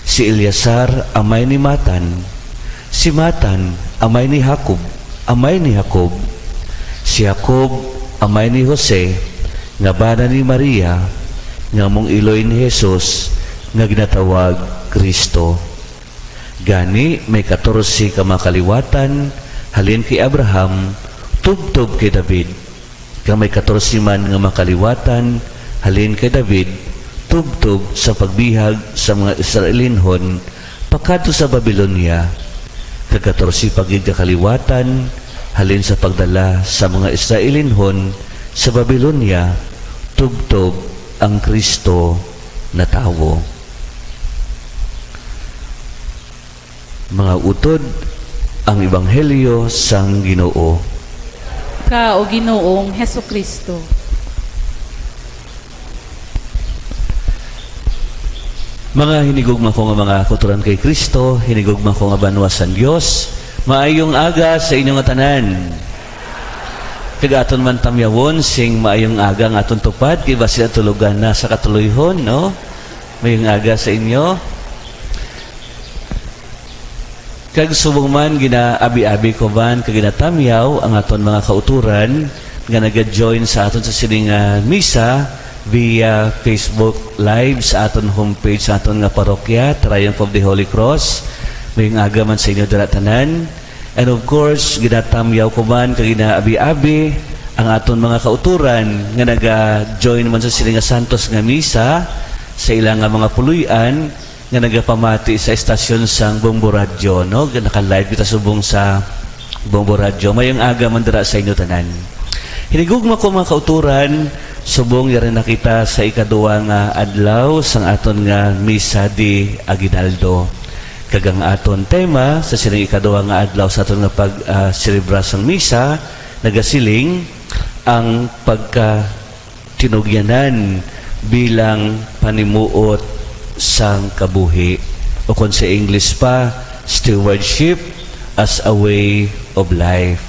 Si Eleazar amay ni Matan. Si Matan amay ni Jacob, amay ni Jacob. Si Jacob amay ni Jose, nga bana ni Maria, nga amo ang iloy ni Jesus, nga ginatawag Cristo. Gani, may katorse ka mga kaliwatan halin kay Abraham tubtob kay David, kag may katorse man nga mga kaliwatan halin kay David tubtob sa pagbihag sa mga Israelinhon pakadto sa Babilonia, kag katorse pa gid ka kaliwatan halin sa pagdala sa mga Israelinhon sa Babilonia tubtob ang Cristo natawo. Mga utod, ang ebanghelyo sang Ginoo. Ka, O Ginoong Jesu-Cristo. Mga hinigugma ko nga mga kauturan kay Cristo, hinigugma ko nga banwa sang Dios, maayong aga sa inyo nga tanan. Kag aton man tamyawon sing maayong aga ang aton tupad, kay basi ang tulugan na sa katuluyhon, no? Maayong aga sa inyo. Kag subong man ginaabi-abi ko man kag ginatamyaw ang aton mga kauturan nga naga-join sa aton sa sini nga misa, via Facebook Live sa aton homepage sa aton nga parokya, Triumph of the Holy Cross. Maayong aga man sa inyo dira tanan. And of course, ginatamyaw ko man kag ginaabi-abi ang aton mga kauturan nga naga-join man sa sini nga santos nga misa sa ila nga mga puloy-an nga nagapamati sa estasyon sang Bombo Radyo, no? Naka-live kita subong sa Bombo Radyo. Maayong aga man dira sa inyo tanan. Hinigugma ko, mga kauturan, subong yari na kita sa ikaduha nga adlaw sang aton nga Misa de Aguinaldo. Kag ang aton tema sa sining ikaduha nga adlaw sa aton nga pag, ah, selebra sang Misa nagasiling ang pagka tinugyanan bilang panimuot sang kabuhi, o kon sa English pa, stewardship as a way of life.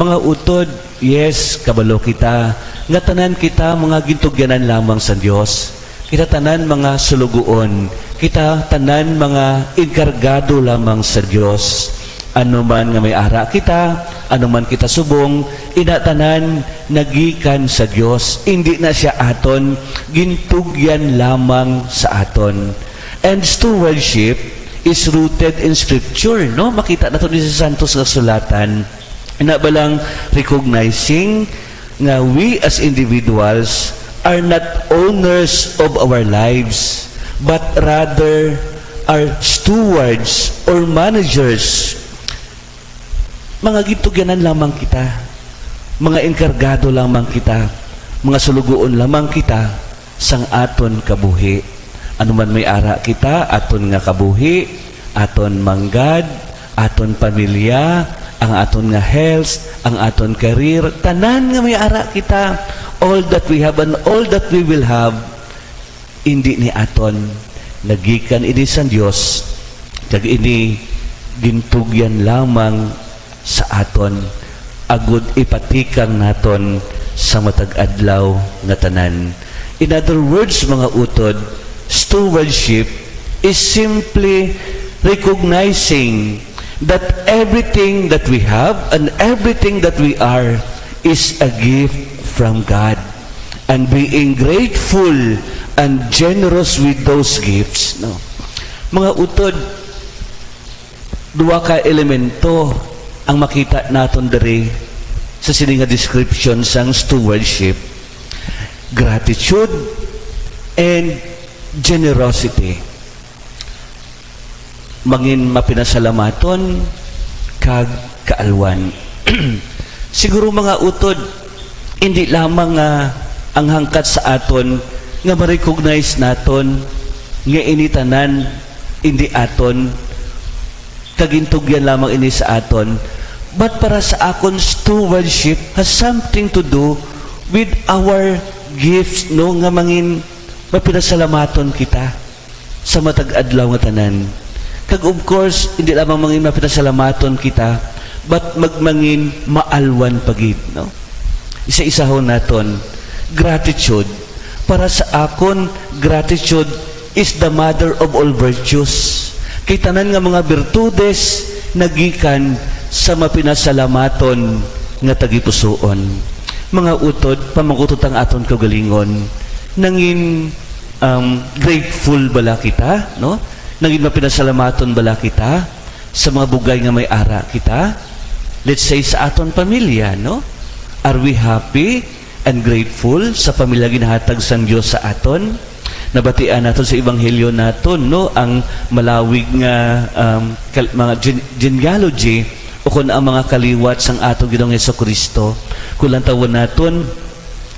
Mga utod, yes, kabalo kita nga tanan kita mga gintugyanan lamang sa Dios. Kita tanan mga sulugoon. Kita tanan mga enkargado lamang sa Dios. Ano man nga may ara kita, ano man kita subong, ina tanan nagikan sa Dios. Indi na siya aton, gintugyan lamang sa aton. And stewardship is rooted in Scripture, no? Makita nato ni sa Santos nga Sulatan. Ina ba lang recognizing nga we as individuals are not owners of our lives, but rather are stewards or managers. Mga gintugyanan lamang kita, mga enkargado lamang kita, mga sulugoon lamang kita sang aton kabuhi. Ano man may ara kita, aton nga kabuhi, aton manggad, aton pamilya, ang aton nga health, ang aton career, tanan nga may ara kita, all that we have and all that we will have, indi ni aton, nagikan ini sang Dios, kag ini gintugyan lamang sa aton, agud ipatikang naton sa matag adlaw nga tanan. In other words, mga utod, stewardship is simply recognizing that everything that we have and everything that we are is a gift from God, and being grateful and generous with those gifts, no? Mga utod, duha ka elemento ang makita naton diri sa sini nga description sang stewardship: gratitude and generosity. Mangin mapinasalamaton kag kaalwan. Siguro, mga utod, hindi lamang nga ang hangkat sa aton nga ma-recognize naton nga ini tanan indi aton, kag gintugyan lamang ini sa aton, but para sa akon, stewardship has something to do with our gifts, no, nga mangin mapinasalamaton kita sa matag adlaw nga tanan. Kag of course, hindi lamang mangin mapinasalamaton kita, but magmangin maalwan pa gid, no? Isa-isahon naton, gratitude. Para sa akon, gratitude is the mother of all virtues. Kay tanan nga mga birtudes nagikan sa mapinasalamaton nga tagipusoon. Mga utod, pamangkuton ta ang aton kaugalingon. Nangin, um, grateful bala kita, no? Nangin mapinasalamaton bala kita sa mga bugay nga may ara kita? Let's say, sa aton pamilya, no? Are we happy and grateful sa pamilya ginhatag sang Dios sa aton? Nabatian naton sa ebanghelyo naton, no, ang malawig nga, um, kal-, mga gen-, genealogy, o kon ang mga kaliwat sang aton Ginoong Jesu-Cristo. Kung lantawon naton,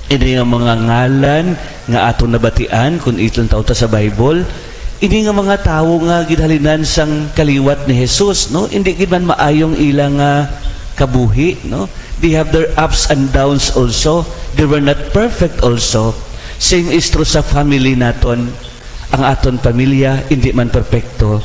ini nga mga ngalan nga aton nabatian, kung ilantaw ta sa Bible, ini nga mga tawo nga ginhalinan sang kaliwat ni Jesus, no? Hindi gid man maayong ila nga kabuhi, no? They have their ups and downs also. They were not perfect also. Same is true sa family naton. Ang aton pamilya, hindi man perpekto.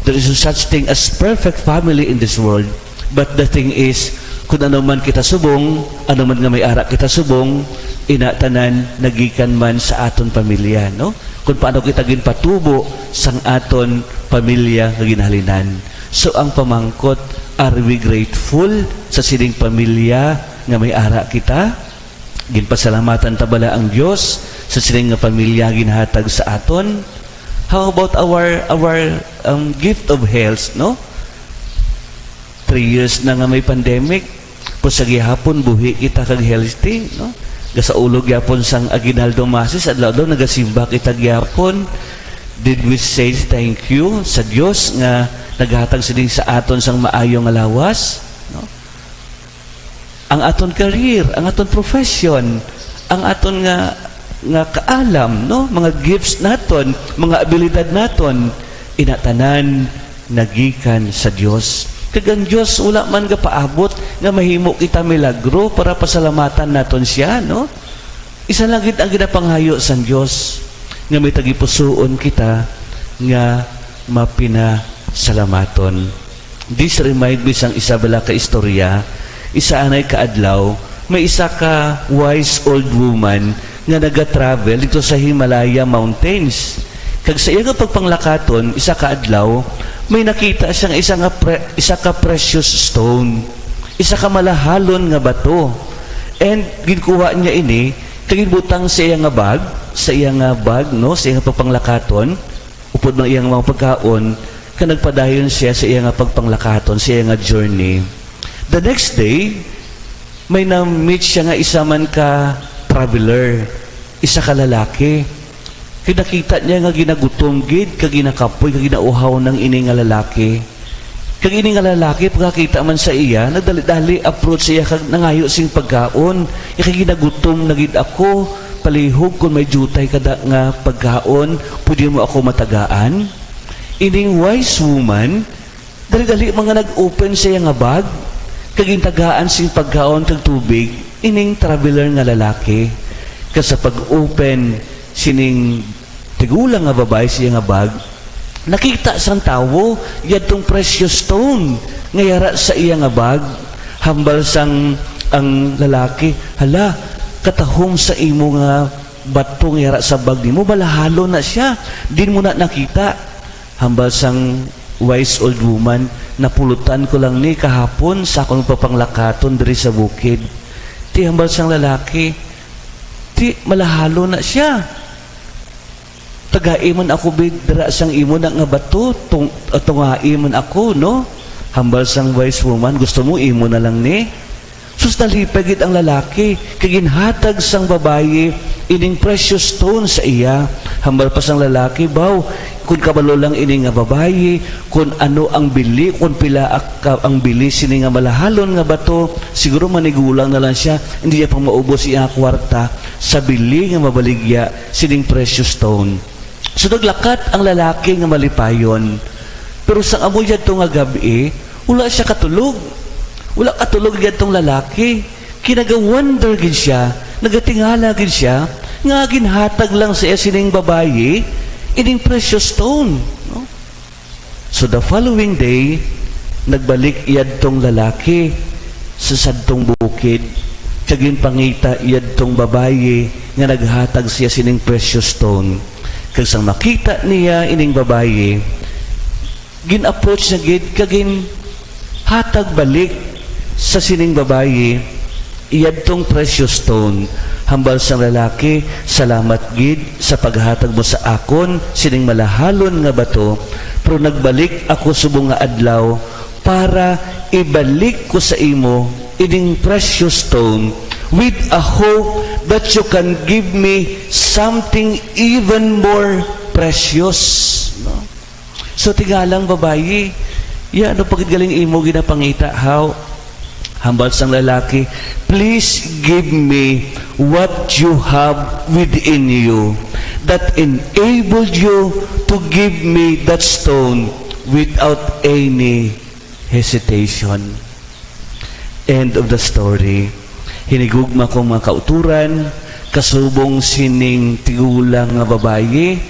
There is no such thing as perfect family in this world. But the thing is, kung ano man kita subong, ano man nga may ara kita subong, ina tanan nagikan man sa aton pamilya, no? Kung paano kita ginpatubo sang aton pamilya nga ginhalinan. So, ang pamangkot, are we grateful sa sining pamilya nga may ara kita? Ginpasalamatan ta bala ang Dios sa sining nga pamilya ginhatag sa aton. How about our, our, um, gift of health, no? Three years na nga may pandemic, pero sa gihapon, buhi kita kag healthy, no? Gasaulog gyapon sang Aguinaldo Masses, adlaw-adlaw nagasimba kita gyapon. Did we say thank you sa Dios nga naghatag sining sa aton sang maayo nga lawas, no? Ang aton career, ang aton profession, ang aton nga, nga kaalam, no? Mga gifts naton, mga abilidad naton, ina tanan nagikan sa Dios. Kag ang Dios wala man gapaabot nga mahimo kita milagro para pasalamatan naton siya, no? Isa lang gid ang ginapangayo sang Dios, nga may tagipusoon kita nga mapinasalamaton. This remind me sang isa bala ka istorya. Isa anay ka adlaw, may isa ka wise old woman nga naga-travel dito sa Himalaya Mountains. Kag sa iya nga pagpanglakaton, isa ka adlaw, may nakita siya nga isa nga pre-, isa ka precious stone, isa ka malahalon nga bato. And ginkuha niya ini, kag ginbutang sa iya nga bag, sa iya nga bag, no, sa iya nga pagpanglakaton, upod ang iyang mga pagkaon, kag nagpadayon siya sa iya nga pagpanglakaton, sa iya nga journey. The next day, may na-meet siya nga isa man ka traveler, isa ka lalaki. Kag nakita niya nga ginagutom gid, kag ginakapoy, kag ginauhaw nang ini nga lalaki. Kag ini nga lalaki, pagkakita man sa iya, nagdali-dali approach sa iya kag nangayo sing pagkaon. "Ya, kay ginagutom na gid ako, palihog kon may diutay kada nga pagkaon, pwede mo ako matagaan?" Ining wise woman, dali-dali man nga nag-open sa iya nga bag, kag gintagaan sing pagkaon kag tubig ining traveler nga lalaki. Kag sa pag-open sining tigulang nga babayi sa iya nga bag, nakita sang tawo yadtong precious stone nga yara sa iya nga bag. Hambal sang ang lalaki, "Hala, katahom sa imo nga bato nga yara sa bag nimo, malahalon na sia. Diin mo na nakita?" Hambal sang wise old woman, "Napulutan ko lang ni kahapon sa akon papanglakaton diri sa bukid." Ti hambal sang lalaki, "Ti, malahalon na sia. Tagai man ako bid dira sang imo na nga bato, tung-, tungai man ako, no?" Hambal sang wise woman, "Gusto mo imo na lang ni?" Sus, nalipay gid ang lalaki, kag ginhatag sang babayi ining precious stone sa iya. Hambal pa sang lalaki, "Baw, kun kabalo lang ini nga babayi, kun ano ang bili, kun pila ak-, ka-, ang bili sini nga malahalon nga bato, siguro manigulang na lang sia, hindi niya pa maubos iya kwarta sa bili nga mabaligya sining precious stone." So, naglakat ang lalaki nga malipayon. Pero sang amo yadto nga gab-i, wala sia katulog. Wala katulog yadtong lalaki. Kinaga-wonder gid sia, nagatingala gid sia, nga ginhatag lang sa iya sining babayi ining precious stone, no? So, the following day, nagbalik yadtong lalaki sa sadtong bukid, kag ginpangita yadtong babayi nga naghatag siya sining precious stone. Kag sang makita niya ining babayi, gin-approach niya gid kag ginhatag balik sa sining babayi yadtong precious stone. Hambal sang lalaki, "Salamat gid sa paghatag mo sa akon sining malahalon nga bato, pero nagbalik ako subong nga adlaw para ibalik ko sa imo ining precious stone with a hope that you can give me something even more precious." No? So, tingalang babayi, "Ya, ano pa gid galing imo ginapangita, haw?" Hambal sang lalaki, "Please give me what you have within you that enabled you to give me that stone without any hesitation." End of the story. Hinigugma ko, mga kauturan, kasubong sining tigulang nga babayi,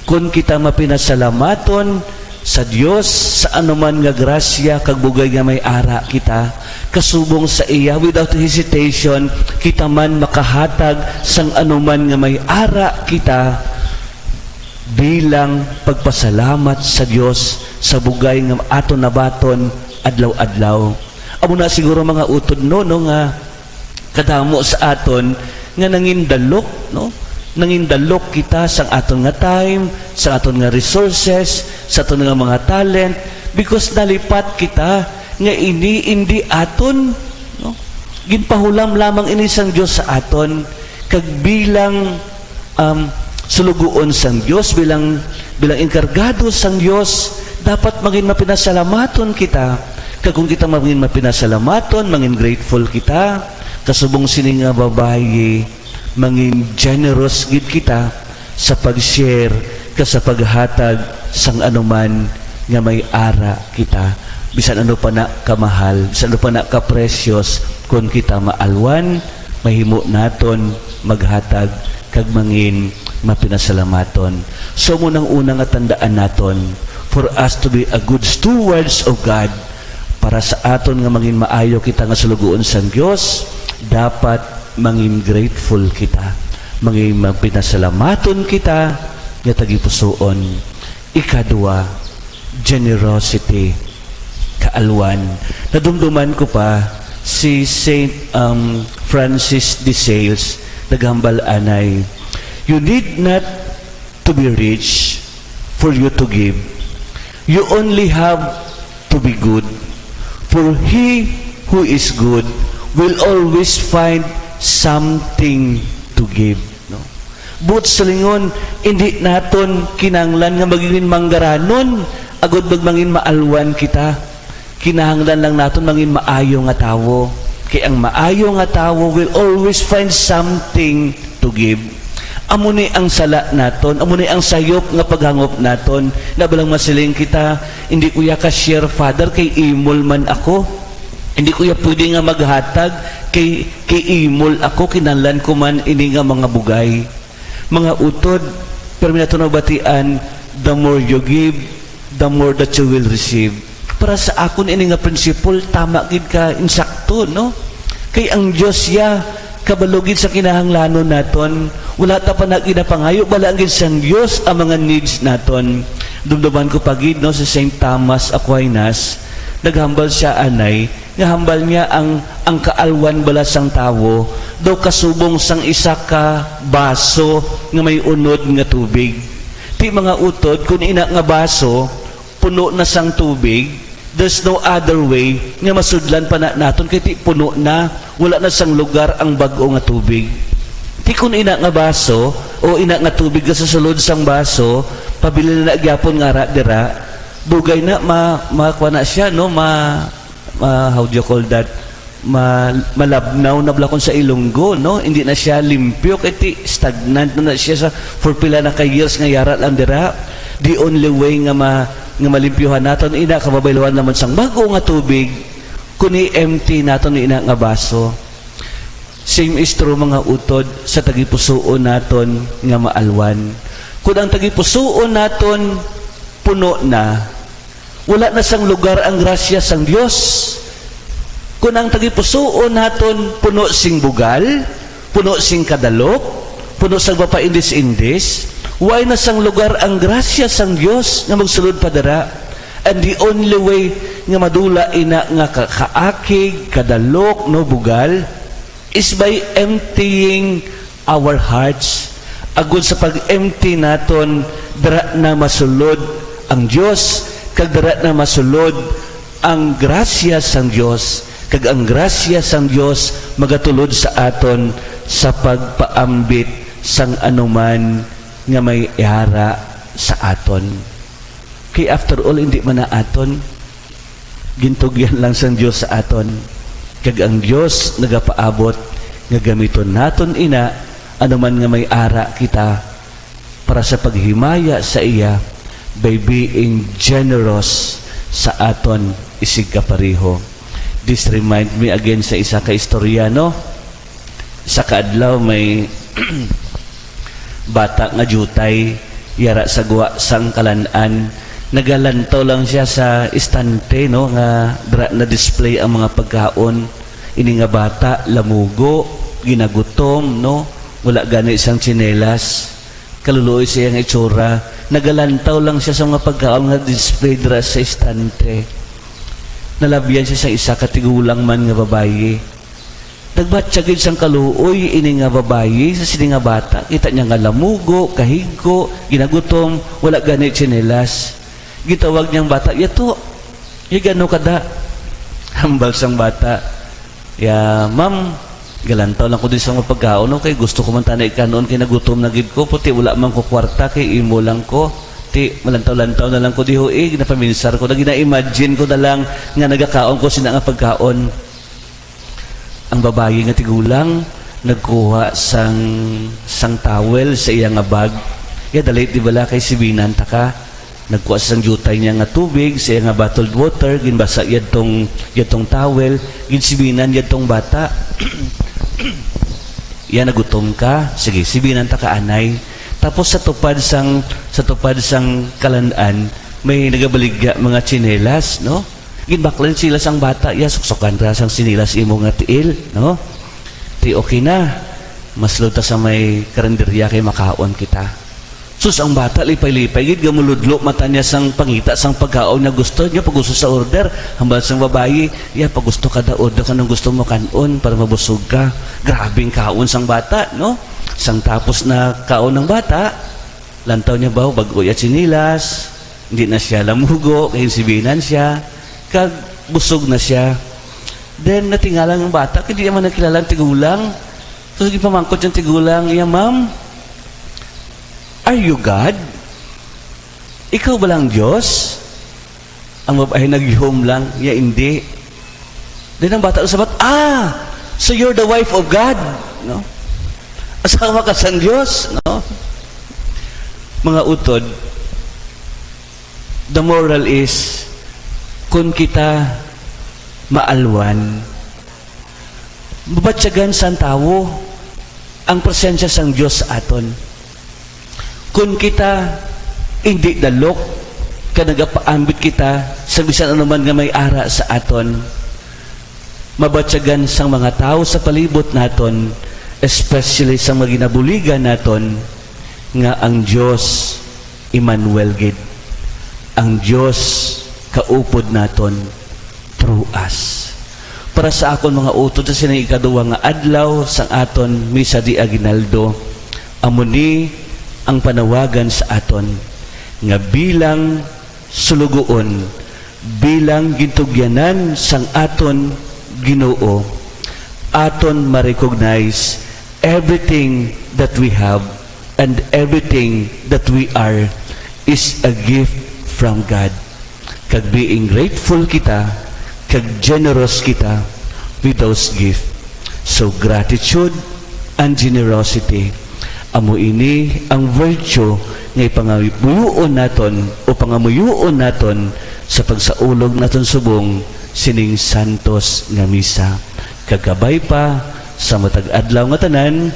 kun kita mapinasalamaton sa Dios sa anuman nga grasya kag bugay nga may ara kita, kasubong sa iya, without hesitation, kita man makahatag sang anuman nga may ara kita bilang pagpasalamat sa Dios sa bugay nga aton nabaton adlaw-adlaw. Amo na siguro, mga utod, no, no, nga kadamo sa aton nga nangindalok, no? Nangindalok kita sang aton nga time, sang aton nga resources, sa aton nga mga talent, because nalipat kita nga ini indi aton, no? Ginpahulam lamang ini sang Dios sa aton, kag bilang, um, sulugoon sang Dios, bilang, bilang enkargado sang Dios, dapat mangin mapinasalamaton kita. Kag kung kita mangin mapinasalamaton, mangin grateful kita, kasubong sini nga babayi, mangin generous gid kita sa pag-share ka sa paghatag sang anuman nga may ara kita. Bisan ano pa na kamahal, bisan ano pa na kapresyos, kun kita maalwan, mahimo naton maghatag kag mangin mapinasalamaton. So, mo nang una nga tandaan naton, for us to be a good stewards of God, para sa aton nga mangin maayo kita nga sulugoon sang Dios, dapat mangin grateful kita, mangin mapinasalamaton kita nga tagipusoon. Ikadua, generosity, kaalwan. Nadumduman ko pa si Saint, um, Francis de Sales naghambal anay, "You need not to be rich for you to give. You only have to be good. For he who is good will always find something to give." No? Buot silingon, hindi naton kinahanglan nga maging manggaranon agod magmangin maalwan kita. Kinahanglan lang naton mangin maayo nga tawo. Kay ang maayo nga tawo will always find something to give. Amo ni ang sala naton, amo ni ang sayop nga paghangop naton. Na balang masiling kita, "Hindi ko ya ka-share, Father, kay imol man ako. Hindi ko ya pwede nga maghatag kay, kay imol ako, kinahanglan ko man ini nga mga bugay." Mga utod, pero may nato nabatian, "The more you give, the more that you will receive." Para sa akon, ini nga prinsipol, tama gid ka, insakto, no? Kay ang Dios ya, kabalo gid sa kinahanglanon naton. Wala ta pa na ginapangayo, bala gid sang Dios ang mga needs naton. Dumduman ko pa gid, no, si Saint Thomas Aquinas, naghambal siya anay, nga hambal niya ang, ang kaalwan bala sang tawo daw kasubong sang isa ka baso nga may unod nga tubig. Ti, mga utod, kun ina nga baso puno na sang tubig, there's no other way nga masudlan pa na naton kay ti puno na, wala na sang lugar ang bag-o nga tubig. Ti kun ina nga baso o ina nga tubig nga sa sulod sang baso, pabilin na gyapon nga ara dira, dugay na ma-, makuha na siya, no? Ma-, ma-, how do you call that? Ma-, malabnaw na bala kun sa Ilonggo, no? Hindi na siya limpyo, kay ti stagnant na, na siya sa for pila na ka years nga yara lang dira. The only way nga ma-, nga malimpyuhan naton ina, kababayluhan naman sang bag-o nga tubig, kun i-empty naton ina nga baso. Same is true, mga utod, sa tagipusuon naton nga maalwan. Kun ang tagipusuon naton puno na, wala na sang lugar ang grasya sang Dios. Kun ang tagipusuon naton puno sing bugal, puno sing kadalok, puno sang mapaindis-indis, wala na sang lugar ang grasya sang Dios nga magsulod pa dira. And the only way nga madula ina nga ka-, kaakig, kadalok, no, bugal, is by emptying our hearts. Agod sa pag-empty naton, dira na masulod ang Dios, kag dira na masulod ang grasya sang Dios, kag ang grasya sang Dios magatulod sa aton sa pagpaambit sang anuman nga may yara sa aton. Kay after all, hindi man na aton. Gintugyan lang sang Dios sa aton. Kag ang Dios nagapaabot nga gamiton naton ina, anuman nga may ara kita, para sa paghimaya sa iya by being generous sa aton isigkapareho. This remind me again sa isa ka istorya, no? Sa kaadlaw, may bata nga diutay yara sa gwa sang kalan-an. Nagalantaw lang siya sa istante, no, nga dira na-display ang mga pagkaon. Ini nga bata, lamugo, ginagutom, no? Wala gani sang tsinelas. Kaluluoy sa iyang itsura. Nagalantaw lang siya sa mga pagkaon nga display dira sa istante. Nalabyan siya sa isa ka tigulang man nga babayi. Nagbatya gid sang kaluoy ini nga babayi sa sini nga bata. Kita niya nga lamugo, kahigko, ginagutom, wala gani tsinelas. Gitawag niya ang bata, "Yato, ya gano ka da?" Hambal sang bata, "Ya, ma'am, galantaw lang ko di sa mga pagkaon, no? Kay gusto ko man tani kanon, kay nagutom na gid ko, puti wala man ko kwarta, kay imo lang ko. Ti, malantaw-lantaw na lang ko diho, eh, napaminsar ko na, gina-imagine ko na lang nga nagakaon ko sina nga pagkaon." Ang babayi nga tigulang nagkuha sang, sang towel sa iya nga bag. Ya, dali, di bala, kay sibinan ta ka. Nagkuha sang diutay niya nga tubig sa iya nga bottled water, ginbasa yadtong, yadtong towel, ginsibinan yadtong bata. Ya, nagutom ka? Sige, sibinan ta ka anay. Tapos sa tupad sang, sa tupad sang kalan-an, may nagabaligya mga tsinelas, no? Ginbaklan sila sang bata, "Ya, suksukan ra sang sinilas imo nga tiil, no? Ti okay na. Maslod ta sa may karinderya kay makaon kita." Sus, ang bata lipay-lipay gid, gamuludlo mata niya sang pangita sang pagkaon nga gusto niya, pag-uso sa order. Hambal sang babayi, "Ya, pag-gusto ka da, order ka nang gusto mo kan-on para mabusog ka." Grabing kaon sang bata, no? Sang tapos na kaon ng bata, lantaw niya ba, bag-o ya tsinelas, hindi na siya lamugo, kay sibinan siya, kag busog na siya. Then, natingala ang bata, kay di naman nakilala ang tigulang. So, sige, pamangkot yung tigulang, "Ya, ma'am, are you God? Ikaw ba lang Diyos?" Ang babae nagyuhom lang, "Ya, hindi." Then ang bata sabat, "Ah, so you're the wife of God, no? Asawa ka sang Diyos, no?" Mga utod, the moral is, kung kita maalwan, mabatyagan sang tawo ang presensya sang Dios sa aton. Kun kita indi dalok, kag nagapaambit kita sa bisan ano man nga may ara sa aton, mabatyagan sang mga tawo sa palibot naton, especially sang mga ginabuligan naton, nga ang Dios Emmanuel gid, ang Dios kaupod naton through us. Para sa akon mga utod sa sining ikaduha nga adlaw sang aton Misa de Aguinaldo, amo ni ang panawagan sa aton nga bilang sulugoon, bilang gintugyanan sang aton Ginoo, aton ma-recognize everything that we have and everything that we are is a gift from God. Kag being grateful kita, kag generous kita with those gift. So, gratitude and generosity, amo ini ang virtue nga ipangamuyoon naton o pangamuyoon naton sa pagsaulog naton subong sining santos nga misa. Kag kabay pa sa matag adlaw nga tanan,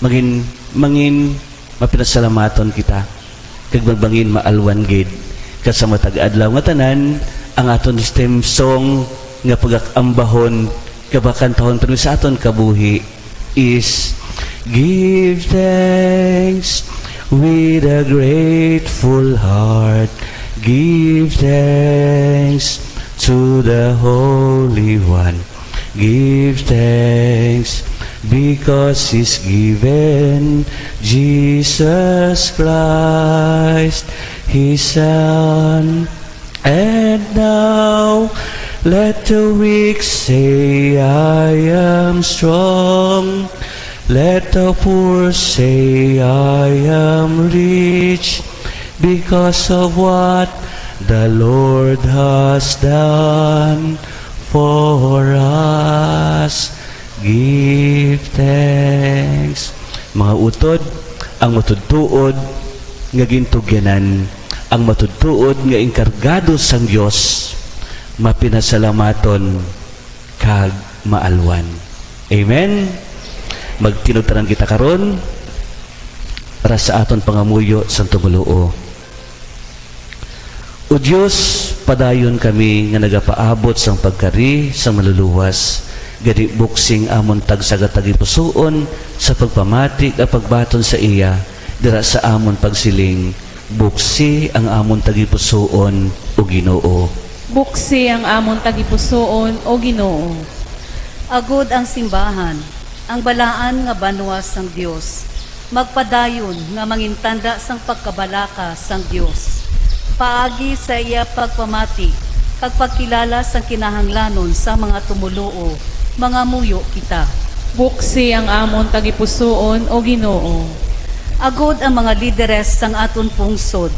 mangin-, mangin-, mapinasalamaton kita, kag magbangin maalwan gid. Kag sa matag adlaw nga tanan, ang aton theme song nga pagakambahon, kabakantahon pa sa aton kabuhi is, "Give thanks with a grateful heart. Give thanks to the Holy One. Give thanks because He's given Jesus Christ, His Son." And now let the weak say, "I am strong." Let the poor say, "I am rich because of what the Lord has done for us." Give thanks. Mga utod, ang matudtuod nga gintugyanan, ang matudtuod nga enkargado sang Dios, mapinasalamaton kag maalwan. Amen. Magtinubtob kita karon para sa aton pangamuyo sang tumuluo. O Dios, padayon kami nga nagapaabot sang pagkari sang Manluluwas, gani buksi ang amon tagsa ka tagipusoon sa pagpamati kag pagbaton sa iya dira sa amon pagsiling, "Buksi ang amon tagipusoon, O Ginoo." Buksi ang amon tagipusoon, O Ginoo. Agod ang simbahan, ang balaan nga banwa sang Dios, magpadayon nga mangintanda sang pagkabalaka sang Dios, paagi sa iya pagpamati kag pagkilala sang kinahanglanon sang mga tumoluo, mangamuyo kita. Buksi ang amon tagipusoon, O Ginoo. Agod ang mga lideres sang aton pungsod,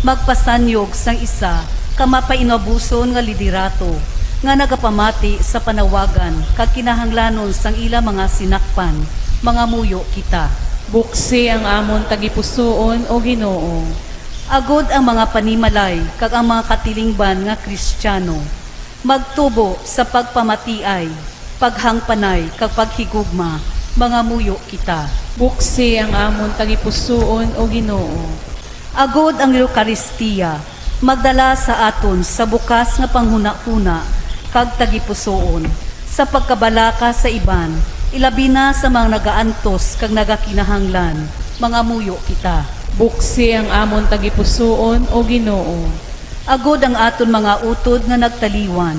magpasanyog sang isa ka mapainabuson nga liderato nga nagapamati sa panawagan kag kinahanglanon sang ila mga sinakpan, mangamuyo kita. Buksi ang amon tagipusoon, O Ginoo. Agod ang mga panimalay kag ang mga katilingban nga Kristiyano, magtubo sa pagpamatiay, paghangpanay, kag paghigugma, mangamuyo kita. Buksi ang amon tagipusoon, O Ginoo. Agod ang Eukaristiya magdala sa aton sa bukas nga panghunahuna kag tagipusoon, sa pagkabalaka sa iban, ilabi na sa mga nagaantos kag nagakinahanglan, mangamuyo kita. Buksi ang amon tagipusoon, O Ginoo. Agod ang aton mga utod nga nagtaliwan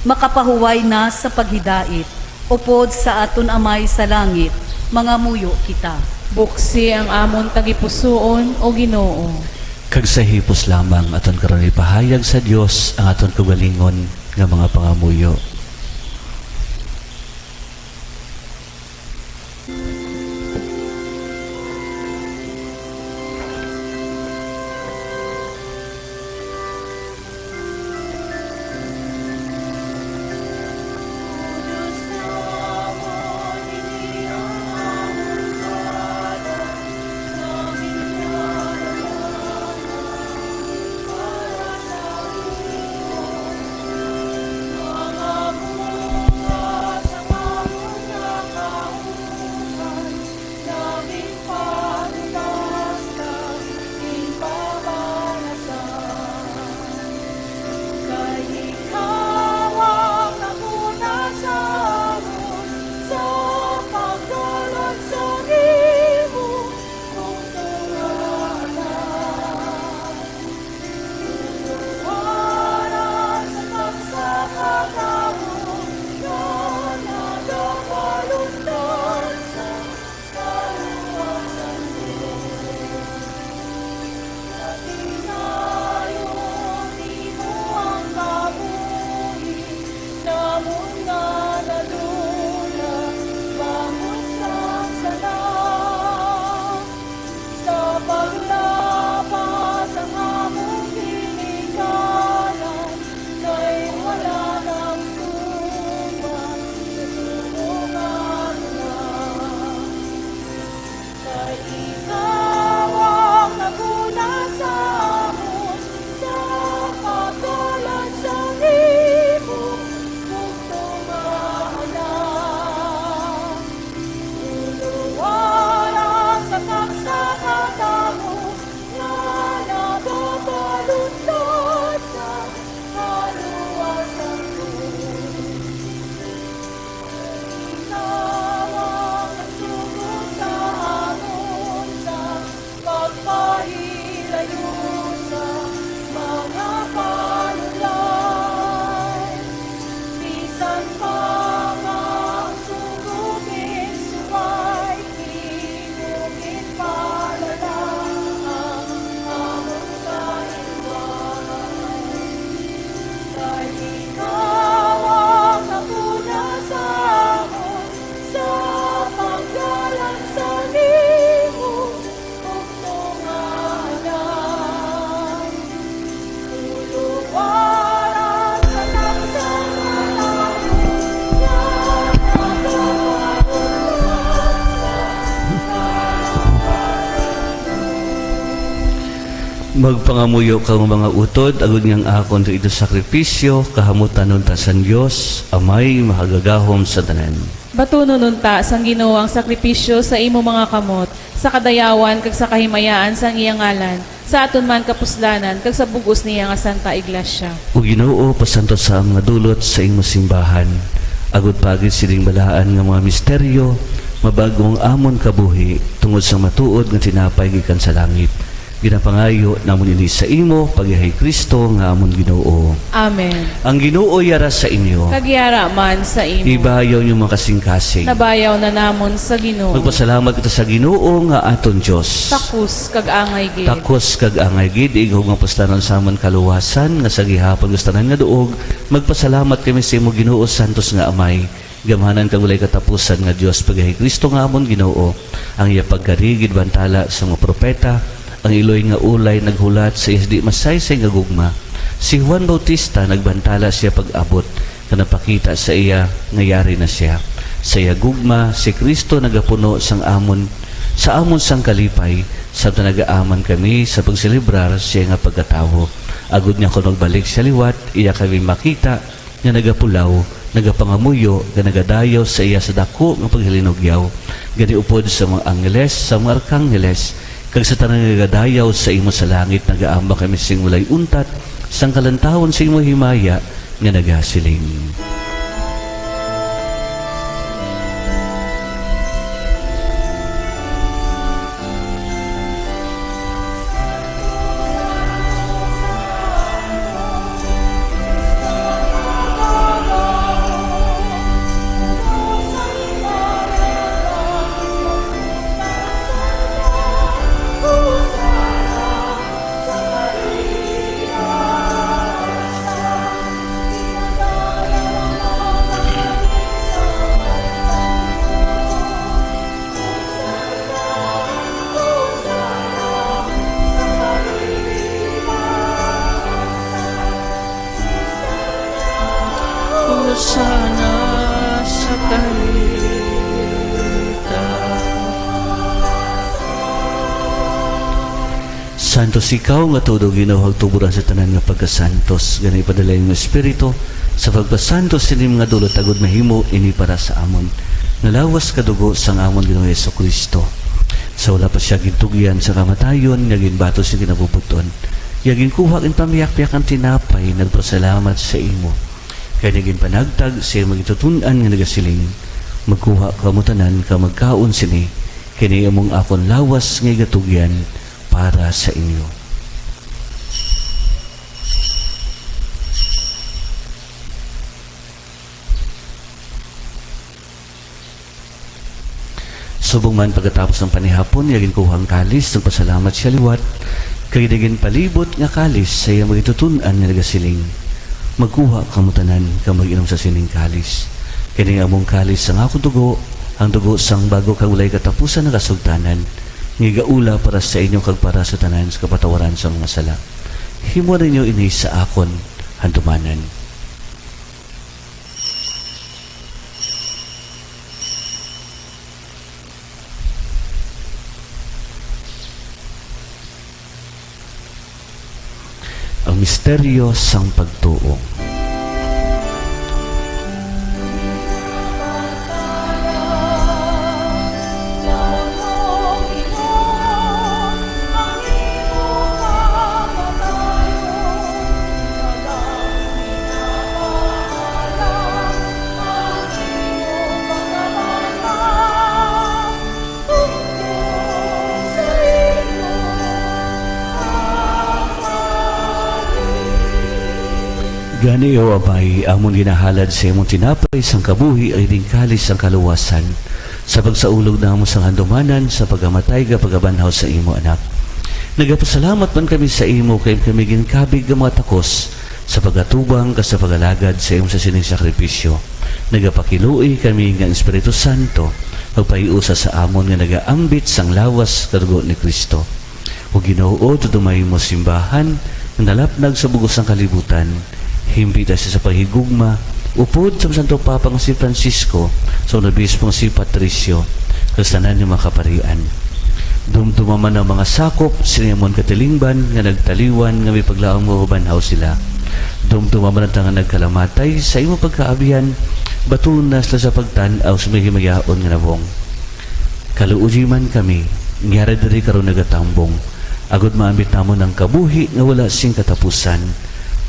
makapahuway na sa paghidait upod sa aton Amay sa langit, mangamuyo kita. Buksi ang amon tagipusoon, O Ginoo. Kag sa hipos lamang aton karon ipahayag sa Dios ang aton kaugalingon nga mga pangamuyo. Sa paglapas ang among ginikanan, kay wala nang tuman sa sugo nga lugar. Kay ikaw ang naguna sa amon sa pagkalag sang imong bugtong nga Anak. Uluwaran sa tagsakatamo nga nagapaluntad sa kaluwasan ko. Ikaw ang nagsugot sa amon sa pagpahilayo sa mga panulay. Bisan pa nga ang sugo ginsuway, imo ginpalala ang amon kahinway. Kay ikaw ang naguna sa amon sa paglalang sa imong bugtong nga Anak. Uluwaran sa tagsakatamo nga nagapaluntad sa Magpangamuyo kamo, mga utod, agod nga ang akon nga ito sakripisyo kahamutanon ta sang Dios, Amay mahagagahom sa tanan. Batunon unta sang Ginoo ang sakripisyo sa imo mga kamot, sa kadayawan kag sa kahimayaan sang iya ngalan, sa aton man kapuslanan kag sa bug-os niya nga Santa Iglesia. O Ginoo, pasanto sa mga dulot sa imo simbahan, agod paagi sining balaan nga mga misteryo, mabag-o ang amon kabuhi tungod sa matuod nga tinapay gikan sa langit, Ginapangayo namon ini sa imo, pagyahay Kristo nga amon Ginoo. Amen. Ang Ginoo yara sa inyo. Kag yara man sa imo. Ibayaw niyo mga kasingkasing. Nabayaw na namon sa Ginoo. Magpasalamat kita sa Ginoo nga aton Dios. Takos kag angay gid. Takos kag angay gid, igog nga pustanon sa amon kaluwasan, nga sa gihapon ug sa tanan nga duog, magpasalamat kami sa imo, Ginoo, santos nga Amay. Gamhanan kag walay katapusan nga Dios, pagyahay Kristo nga amon Ginoo, ang iya pagkari ginbantala sa mga propeta, ang iloy nga ulay naghulat sa iya di masaysay nga gugma. Si Juan Bautista nagbantala siya pag-abot, nga napakita sa iya nga yari na sia. Sa iya gugma, si Kristo nagapuno sang amon, sa amon sang kalipay, samtang nagaaman kami sa pagselebrar siya nga pagkatawo. Agod nga kon magbalik siya liwat, iya kami makita, nga nagapulaw, nagapangamuyo, nga nagadayaw sa iya sa daku nga paghilinugyaw, gani upod sa mga angheles, sa mga arkangheles, kag sa tanan nga nagadayaw sa imo sa langit, nagaamba kami sing walay untat sang kalantawon sa imo himaya nga nagasiling. Hosanna sa tanan. Santos ikaw nga tuod, Ginoo, kag tuburan sa tanan nga pagkasantos. Gani, ipadala ang Espiritu sa pagpasantos sini mga dulot, agod mahimo ini para sa amon nga lawas ka dugo sang amon Ginoong Jesu-Cristo. Sa wala pa siya gintugyan sa kamatayon, nga ginbato sing kinabubut-on, iya ginkuha, ginpamiyakpiyak ang tinapay, nagpasalamat sa imo, kag ginpanagtag sa imo gintuton-an nga nagasiling, "Magkuha kamo tanan kag magkaon sini, kay ini among akon lawas nga igatugyan para sa inyo." Subong man, pagkatapos sang panihapon, iya ginkuha ang kalis, nagpasalamat sia liwat, kag iya ginpalibot nga kalis sa iya mga gintuton-an nga nagasiling, "Magkuha kamo tanan kag mag-inom sa sining kalis. Kay ini among kalis sang akon dugo, ang dugo sang bago kag walay katapusan nga kasugtanan, nga igaula para sa inyo kag para sa tanan sa kapatawaran sang mga sala. Himoa ninyo ini sa akon handumanan." Ang misteryo sang pagtuo. Gani, O Amay, amon ginahalad sa imong tinapay sang kabuhi, ang ining kalis sang kaluwasan, sa pagsaulog namon sang handumanan sa pagkamatay kag pagkabanhaw sa imo Anak. Nagapasalamat man kami sa imo kay kami ginkabig nga mga takos sa pag-atubang kag sa pag-alagad sa imo sa sining sakripisyo. Nagapakiluoy kami nga ang Espiritu Santo magpahiusa sa amon nga nagaambit sang lawas kag dugo ni Cristo. O Ginoo, tudlomay mo simbahan nga nalapnag sa bug-os sang kalibutan. Himpita sia sa paghigugma upod sa Santo Papa nga si Francisco, sa Obispo nga si Patricio, kag sa tanan nga mga kaparian. Dumduma man ang mga sakop sini amon katilingban nga nagtaliwan nga may paglaom nga mabanhaw sila. Dumduma man ang tanan nga nagkalamatay sa imo pagkaabyan, batuna sila sa pagtan-aw sa may himayaon nga nabong. Kaluoyi man kami, nga yara diri karon nagatambong, agod maambit namon ang kabuhi nga wala sing katapusan.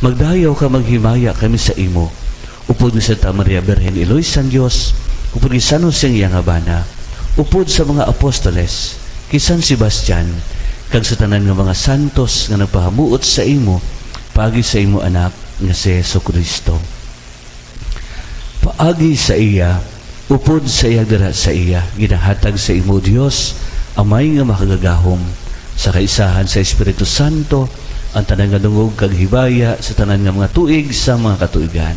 Magdayaw kag maghimaya kami sa imo, upod ni Santa Maria Birhen, Iloy sang Dios, upod ni San Jose nga iya nga bana, upod sa mga apostoles, kay San Sebastian, kag sa tanan nga mga santos nga nagpahamuot sa imo paagi sa imo Anak nga si Jesu-Cristo. Paagi sa iya, upod sa iya, dira sa iya, ginahatag sa imo, Dios, Amay nga Makagagahom, sa kaisahan sa Espiritu Santo, ang tanan nga dungog kag himaya sa tanan nga mga tuig sa mga katuigan.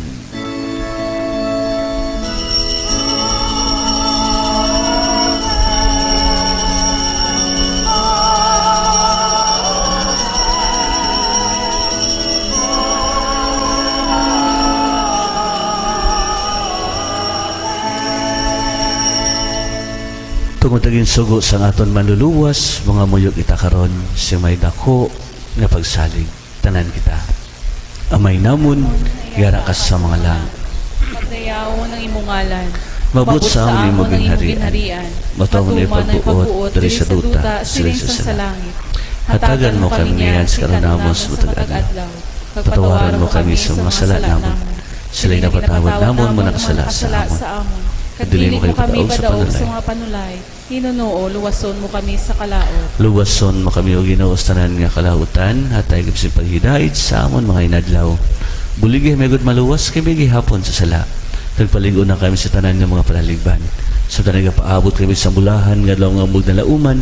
Tungod sa ginsugo sang aton Manluluwas, mangamuyo kita karon sing may daku nga pagsalig. Tanan kita. Amay namon, yara ka sa mga langit. Pagdayawon ang imo ngalan. Maabot sa amon imo ginharian. Matuman ang pagbuot diri sa duta, siling sa langit. Hatagan mo kami niyan sa karon-on namon sa matag adlaw. Patawaran mo kami sa mga sala namon, siling nga ginapatawad namon mga nakasala sa amon. Kag dili mo kami padaog sa panulay. Hinunoo, luwason mo kami sa kalaut. Luwason mo kami, O Ginoo, sa tanan nga kalautan, hatagi kami sing paghidait sa amon mga inadlaw. Buligi kami, agod maluwas kami gihapon sa sala, kag palig-on na kami sa tanan nga mga palaligban, sa tanan nga paabot kami sa bulahan nga adlaw nga magdalauman,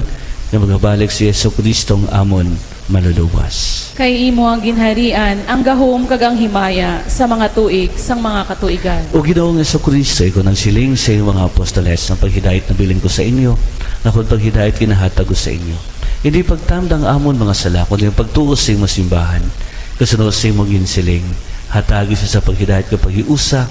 nga magabalik si Jesu-Cristo nga amon Manluluwas. Kay imo ang ginharian, ang gahom, kag ang himaya sa mga tuig sang mga katuigan. O Ginoong Jesu-Cristo, ikaw nagsiling sa imo mga apostoles, "Ang paghidait nabilin ko sa inyo, ang akon paghidait ginahatag ko sa inyo." Indi pagtamda ang amon mga sala, kundi ang pagtuo sa imo simbahan. Kasuno sa imo ginsiling, hatagi sa paghidait kag paghiusa,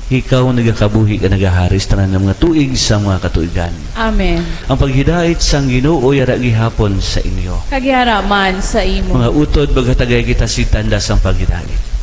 Ikaw nagakabuhi kag nagahari sa tanan nga mga tuig sa mga katuigan. Amen. Ang paghidait sang Ginoo yara gihapon sa inyo. Kag yara man sa imo. Mga utod, maghatagay kita sing tanda sang paghidait.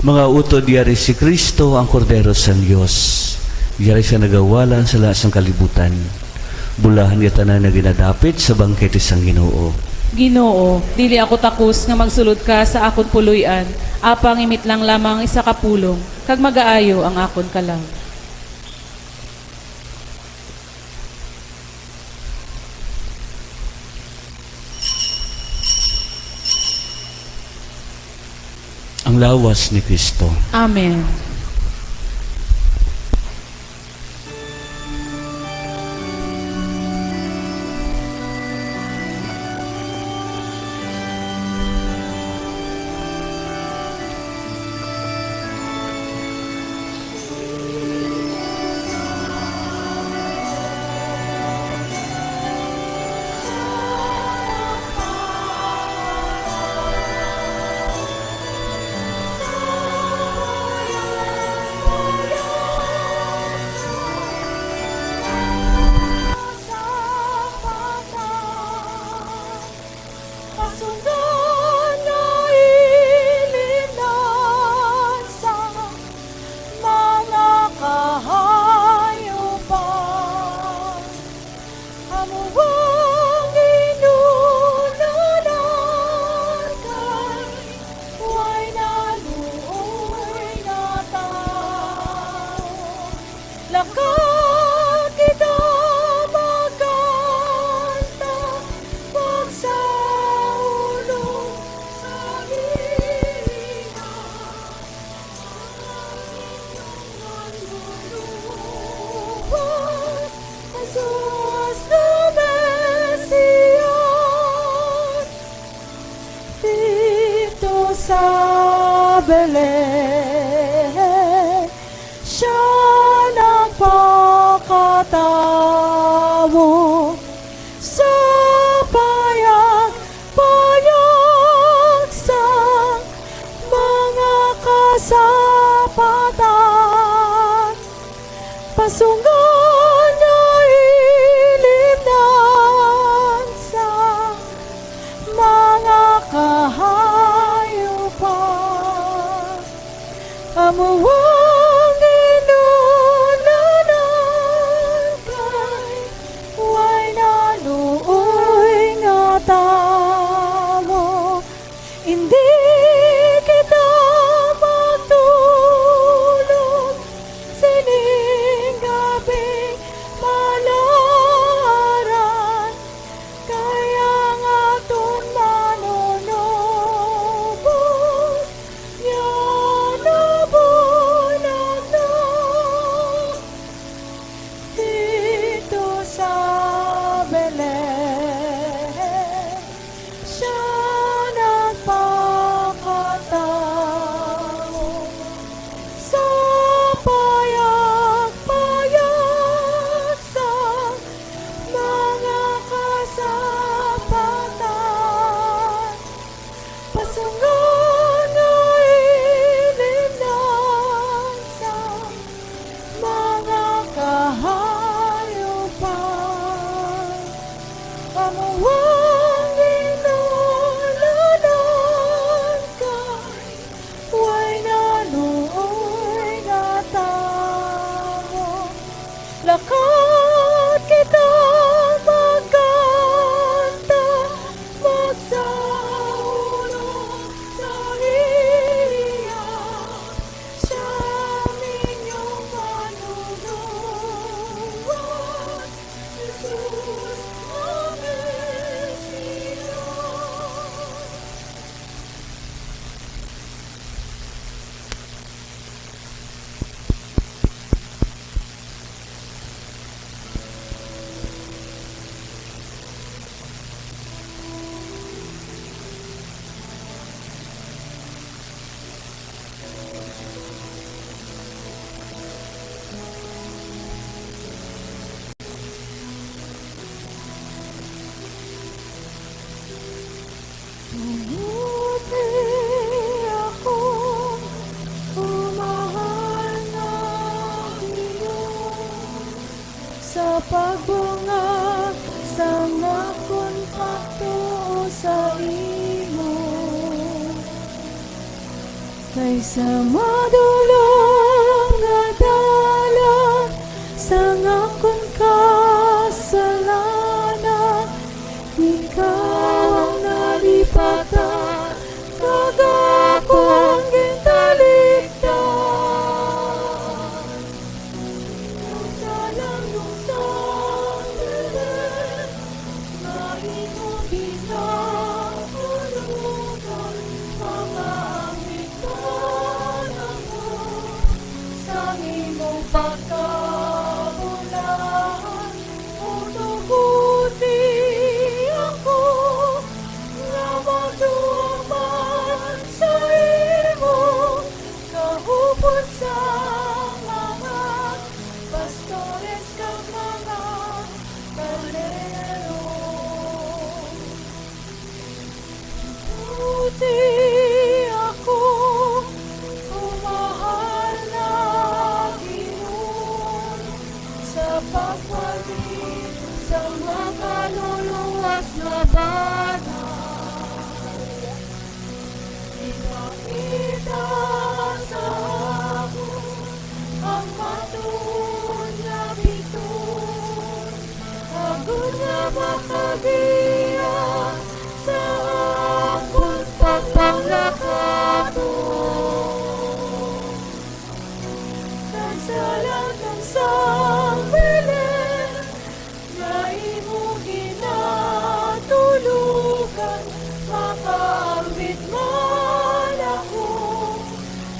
Mga utod, yari si Cristo, ang Kordero sang Dios. Yari sia nagawala ang sala sang kalibutan. Bulahan nga tanan nga ginadapit sa bangkete sang Ginoo. Ginoo, dili ako takos nga magsulod ka sa akon puloy-an, apang imitlang lamang isa ka pulong, kag magaayo ang akon kalag. Ang lawas ni Cristo. Amen. Belen, siya nagpakatawo sa payag-payag sang mga kasapatan. Pasungan nga ilimnan sa mga kahayupan. Amo ang ginulanan kay way naluoy nga tawo. Indi kita magtulog sining gabing malaran, kay ang aton Manunubos niya nabunag na didto sa Belen. Siya nagpakatawo sa payag-payag sang mga kasapatan. Pasungan nga ilimnan sa mga kahayupan. Amo ang ginulanan kay way naluoy nga tawo. Lakat kita magkanta, magsaulog sa iya. Siya ang inyong Manunubos, Jesus ang Mesias. Buoti ako, O mahal nga Ginoo, sa pagbunga sang akon pagtuo sa imo. Kay sa madulom nga dalan sang akon kasalanan, ikaw ang nalipatan, kag ako ang gintalikdan. Sa langdong sang Belen, nga imo ginatulugan, pagaamitan ako sang imong pagkabulahan. Utuguti ako nga magduman sa imo, kahupot sa mga pastores kag mga karnero. Buoti ako, O mahal nga Ginoo, sa pagpalit sa makaluluwas nga banal. Ipakita sa akon ang matuod nga bituon, agod nga makagiya sa akon pagpanglakapon. Kag sa langdong sang Belen, nga imo ginatulugan, makaambit man ako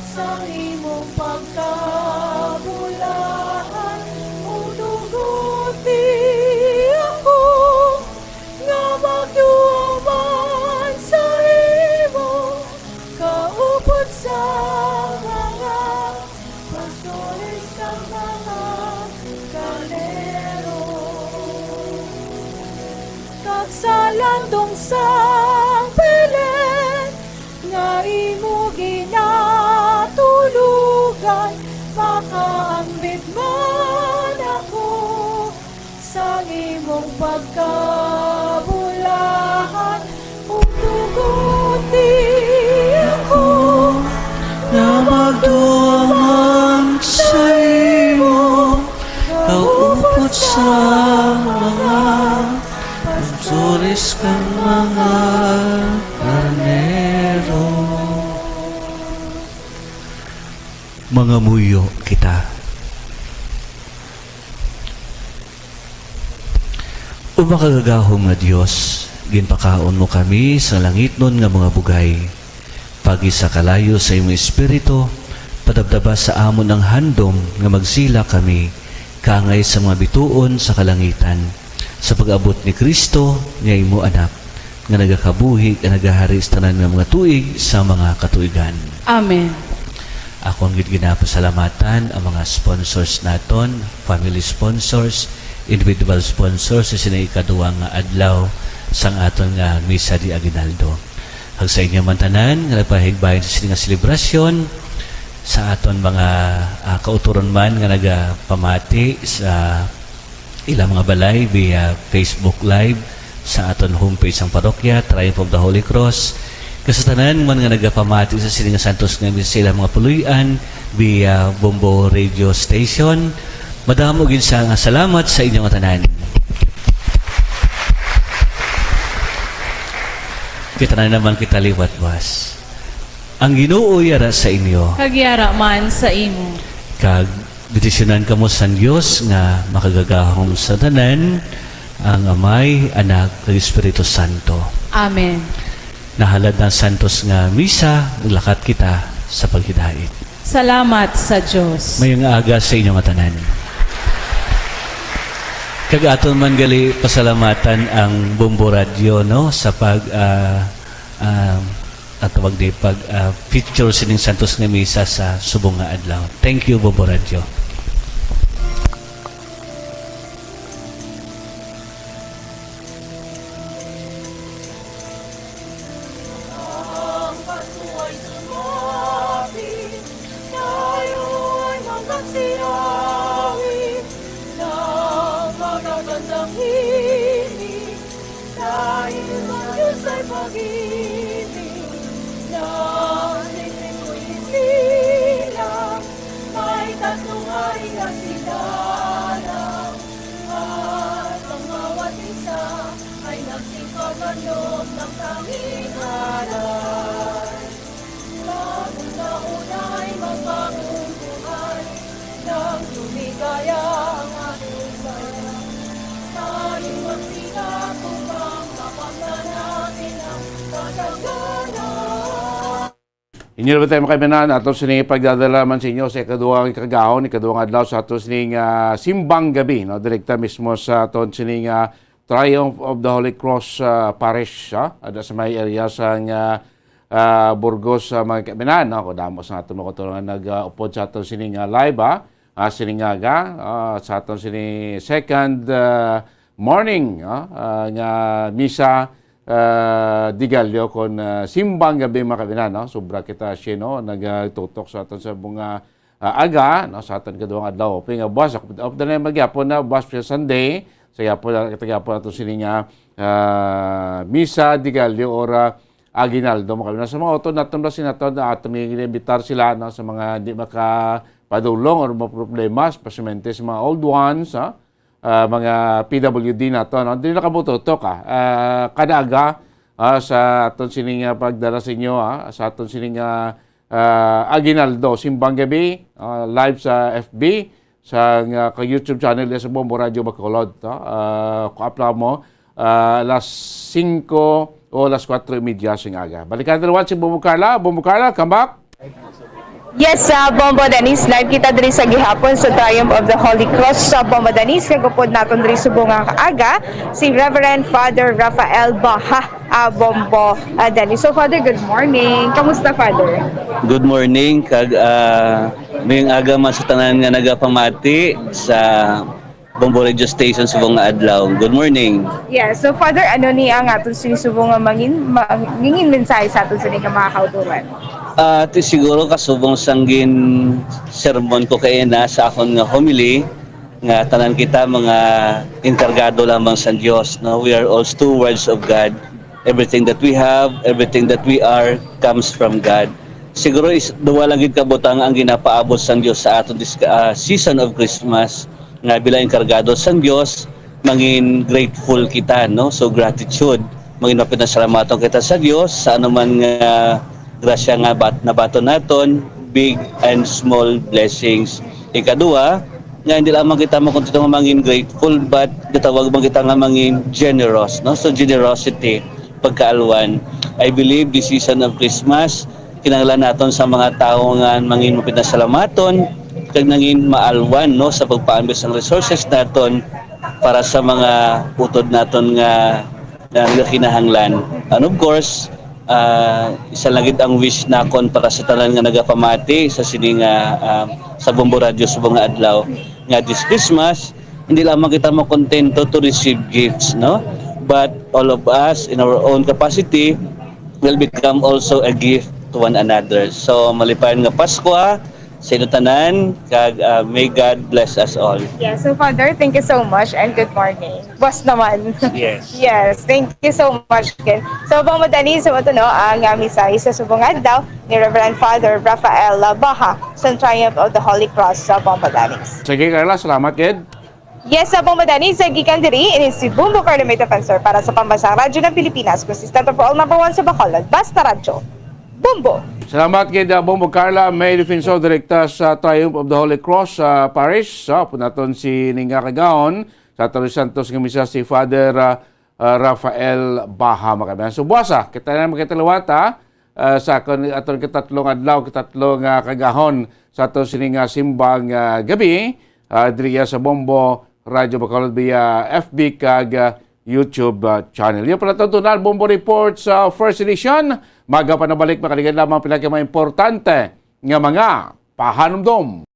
sang imong pagkabulahan. Utuguti ako nga magduman sa imo, kaupod sa Kag sa landong sang Belen nga imo ginatulugan, makaambit man ako sang imong pagkabulahan. Utugon ti ako nga magdumang sa imo, kaupod sa mga pastores kag mga karnero. Mangamuyo kita. O makagagahom nga Dios, ginpakaon mo kami sa langitnon nga mga bugay. Pagi sa kalayo sa imong Espiritu, padabdaba sa amon ang handom nga magsila kami kaangay sa mga bituon sa kalangitan, sa pag-abot ni Cristo nga imo Anak, nga nagakabuhi kag nagahari sa tanan nga mga tuig sa mga katuigan. Amen. Akon gid ginapasalamatan ang mga sponsors naton, family sponsors, individual sponsors sa sini ikaduwa nga adlaw sang aton nga Misa de Aguinaldo. Kag sa inyo man tanan nga nagpahigbayon sa sini nga selebrasyon, sa aton mga, ah, kautoron man nga nagapamati sa ilang mga balay via Facebook Live, sa aton homepage sang parokya, Triumph of the Holy Cross. Kag sa tanan man nga nagapamati sa sini nga santos nga misa sa ilang mga puloy-an via Bombo Radio Station, madamo gid sa nga salamat sa inyo nga tanan. Kita na naman kita liwat, boss. Ang Ginoo yara sa inyo. Kag yara man sa imo. Kag bendisyonan kamo sang Dios nga makagagahom sa tanan, ang Amay, Anak, kag Espiritu Santo. Amen. Nahalad na ang santos nga misa, naglakat kita sa paghidait. Salamat sa Dios. Mayong aga sa inyo nga tanan. Kag aton man gali pasalamatan ang Bombo Radio, no, sa pag, ah, ah, ang tawag di pag, ah, feature sining santos nga misa sa subong nga adlaw. Thank you, Bombo Radio. Ang Pasko ay sumapit, tayo'y magkasirawi, nagmagagandang himig. Dahil ang Diyos ay pag-ibig, nagtitipon sila, may tatlong hari nga si Dana, at ang bawat isa ay nagsipaghandom ng tanging halay. Bagong taon ay magbagong buhay, nagtuligaya ang ating bayan. Tayo magsikat upang mapamna natin ang kasagana. Inyo na ba tayo makaibanan? Ato sini pagdadala man sa inyo sa ikaduhang kagahon, ikaduhang adlaw sa ato sini nga simbang gabi, no? Direkta mismo sa aton sini nga Triumph of the Holy Cross, ah, Parish, ah, ada sa may area sang, ah, ah, Burgos, ah, mga kaibanan, no? Kung damo sa aton mga kautoran nga nag, ah, upod sa aton sini nga live, ah, ah, sini nga aga, ah, sa aton sini second, ah, morning, ah, ah, nga misa, ah, de Gallo kon, ah, simbang gabi, mga kaibanan, no? Sobra kita, sino, nagtutok sa aton sa mga ah, aga, no, sa aton kaduhang adlaw. Open nga buwas, of the name gyapon na buwas pa Sunday, sa gyapon na kita gyapon ato sini nga, ah, misa de Gallo or, ah, aguinaldo, mga kaibanan. Sa mga utod naton ba sila naton, ah, ato may invitar sila, no, sa mga di makapadulong or mga problema, especially sa mga old ones, ha? Ah, mga P W D nato, no? Dili na kabututok, ah. Ah, kada aga, ah, sa aton sining, ah, pagdala sa inyo, ah, sa aton sining, ah, ah, aguinaldo, simbang gabi, ah, live sa F B, sa nga ka YouTube channel sa Bombo Radio Bacolod, no? Ah, kuap lang mo, ah, alas singko o alas kuwatro y media sing aga. Balikan natin si Bombo Carla. Bombo Carla, come back. Yes, sa Bombo Dennis, live kita diri sa gihapon sa Triumph of the Holy Cross sa Bombo Dennis. Kag upod naton diri subong nga kaaga, si Reverend Father Rafael Baha, ah, Bombo, ah, Dennis. So, Father, good morning. Kamusta, Father? Good morning, kag, ah, Mayong aga man sa tanan nga nagapamati sa Bombo Radio Station subong nga adlaw. Good morning. Yeah, so Father, ano ni ang aton sini subong nga mangin, mangin mensahe sa aton sini nga mga kauturan? Ah, ti siguro kasubong sang gin sermon ko kay na sa akon nga homily nga tanan kita mga enkargado lamang sa Dios, no? We are all stewards of God. Everything that we have, everything that we are comes from God. Siguro is duwa lang gid ka butang ang ginapaabot sang Dios sa aton this ah, season of Christmas nga bilang enkargado sang Dios, mangin grateful kita, no? So gratitude, mangin mapinasalamaton kita sa Dios sa anuman nga grasya nga bat nabaton naton, big and small blessings. Ikadua, nga hindi lamang kita makontento nga mangin grateful, but gatawag man kita nga mangin generous, no? So generosity, pagkaalwan. I believe this season of Christmas, kinahanglan naton sa mga tawo nga mangin mapinasalamaton kag nangin maalwan, no, sa pagpaambit sang resources naton para sa mga utod naton nga, nga nagakinahanglan. And of course, ah, isa lang gid ang wish nakon para sa tanan nga nagapamati sa sini nga, ah, sa Bombo Radyo subong nga adlaw, nga this Christmas hindi lamang kita makontento to receive gifts, no? But all of us, in our own capacity, will become also a gift to one another. So, malipayon nga Pasko sa inyo tanan, kag ah, may God bless us all. Yeah, so Father, thank you so much and good morning. Boss naman. Yes. Yes, thank you so much, Ken. So, bang madani sa matuno ang ah, misa sa subong adlaw ni Reverend Father Rafael Baha sa Triumph of the Holy Cross sa Bombo Danis. Sige, Carla, salamat gid. Yes, sa pamadanig sa gikan diri, ini si Bombo Carlo May Defensor para sa Pambansang Radyo ng Pilipinas, consistent for all number one sa Bacolod, Basta Radyo. Bombo! Salamat kay da Bombo Carla May Defensor, direkta sa Triumph of the Holy Cross sa Parish. Sa po naton si Ninga Kagaon sa Todos Santos nga misa si Father ah, ah, Rafael Baha, mga kaibigan. So, buwasa, kita na magkataliwata ah, sa kon-, aton katatlong adlaw, katatlong ah, kagahon sa aton sini nga simbang ah, gabi, ah, diriya sa Bombo Radyo Bacolod via F B kag ah, YouTube ah, channel. Yung pala ito, Tunal Bombo Report sa first edition. Maga pa nabalik, makaligad lamang pila ka mga importante nga mga pahanumdom.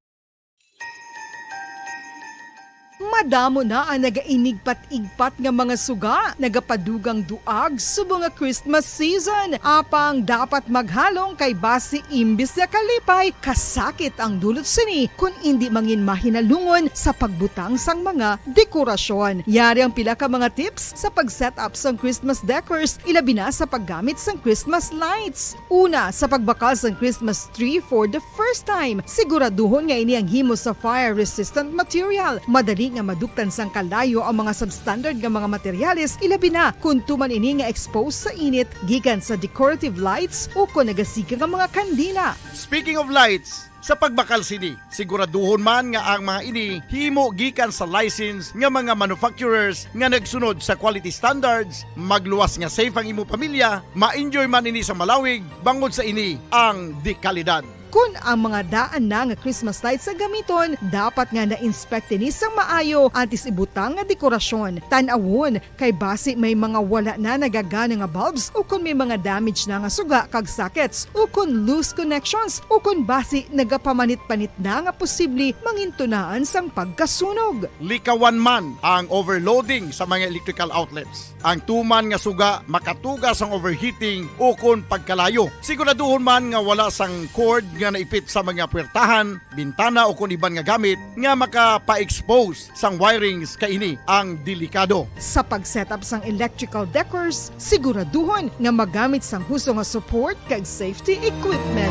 Madamo na ang nagainigpat-igpat nga mga suga, nagapadugang duag subong nga Christmas season. Apang dapat maghalong kay basi imbis nga kalipay, kasakit ang dulot sini kun indi mangin mahinalungon sa pagbutang sang mga dekorasyon. Yari ang pila ka mga tips sa pag-set up sang Christmas decors, ilabi na sa paggamit sang Christmas lights. Una, sa pagbakal sang Christmas tree for the first time, siguraduhon nga ini ang himo sa fire-resistant material. Madali nga maduktan sang kalayo ang mga substandard nga mga materyales, ilabi na kon tuman ini nga exposed sa init gikan sa decorative lights o kon nagasiga nga mga kandila. Speaking of lights, sa pagbakal sini, siguraduhon man nga ang mga ini himo gikan sa license nga mga manufacturers nga nagsunod sa quality standards, magluwas nga safe ang imo pamilya, ma-enjoy man ini sa malawig, bangod sa ini ang dekalidad. Kon ang mga daan na nga Christmas lights ang gamiton, dapat nga na-inspect ini sang maayo antes ibutang nga dekorasyon. Tan-awon kay basi may mga wala na nagagana nga bulbs o kon may mga damage na nga suga kag sockets o kon loose connections o kon basi nagapamanit-panit na nga posible mangintunaan sang pagkasunog. Likawan man ang overloading sa mga electrical outlets. Ang tuman nga suga makatuga sang overheating o kon pagkalayo. Siguraduhon man nga wala sang cord nga naipit sa mga puwertahan, bintana o kon iban nga gamit nga makapa-expose sang wirings, kay ini ang delikado. Sa pag-set up sang electrical decors, siguraduhon nga magamit sang husto nga support kag safety equipment.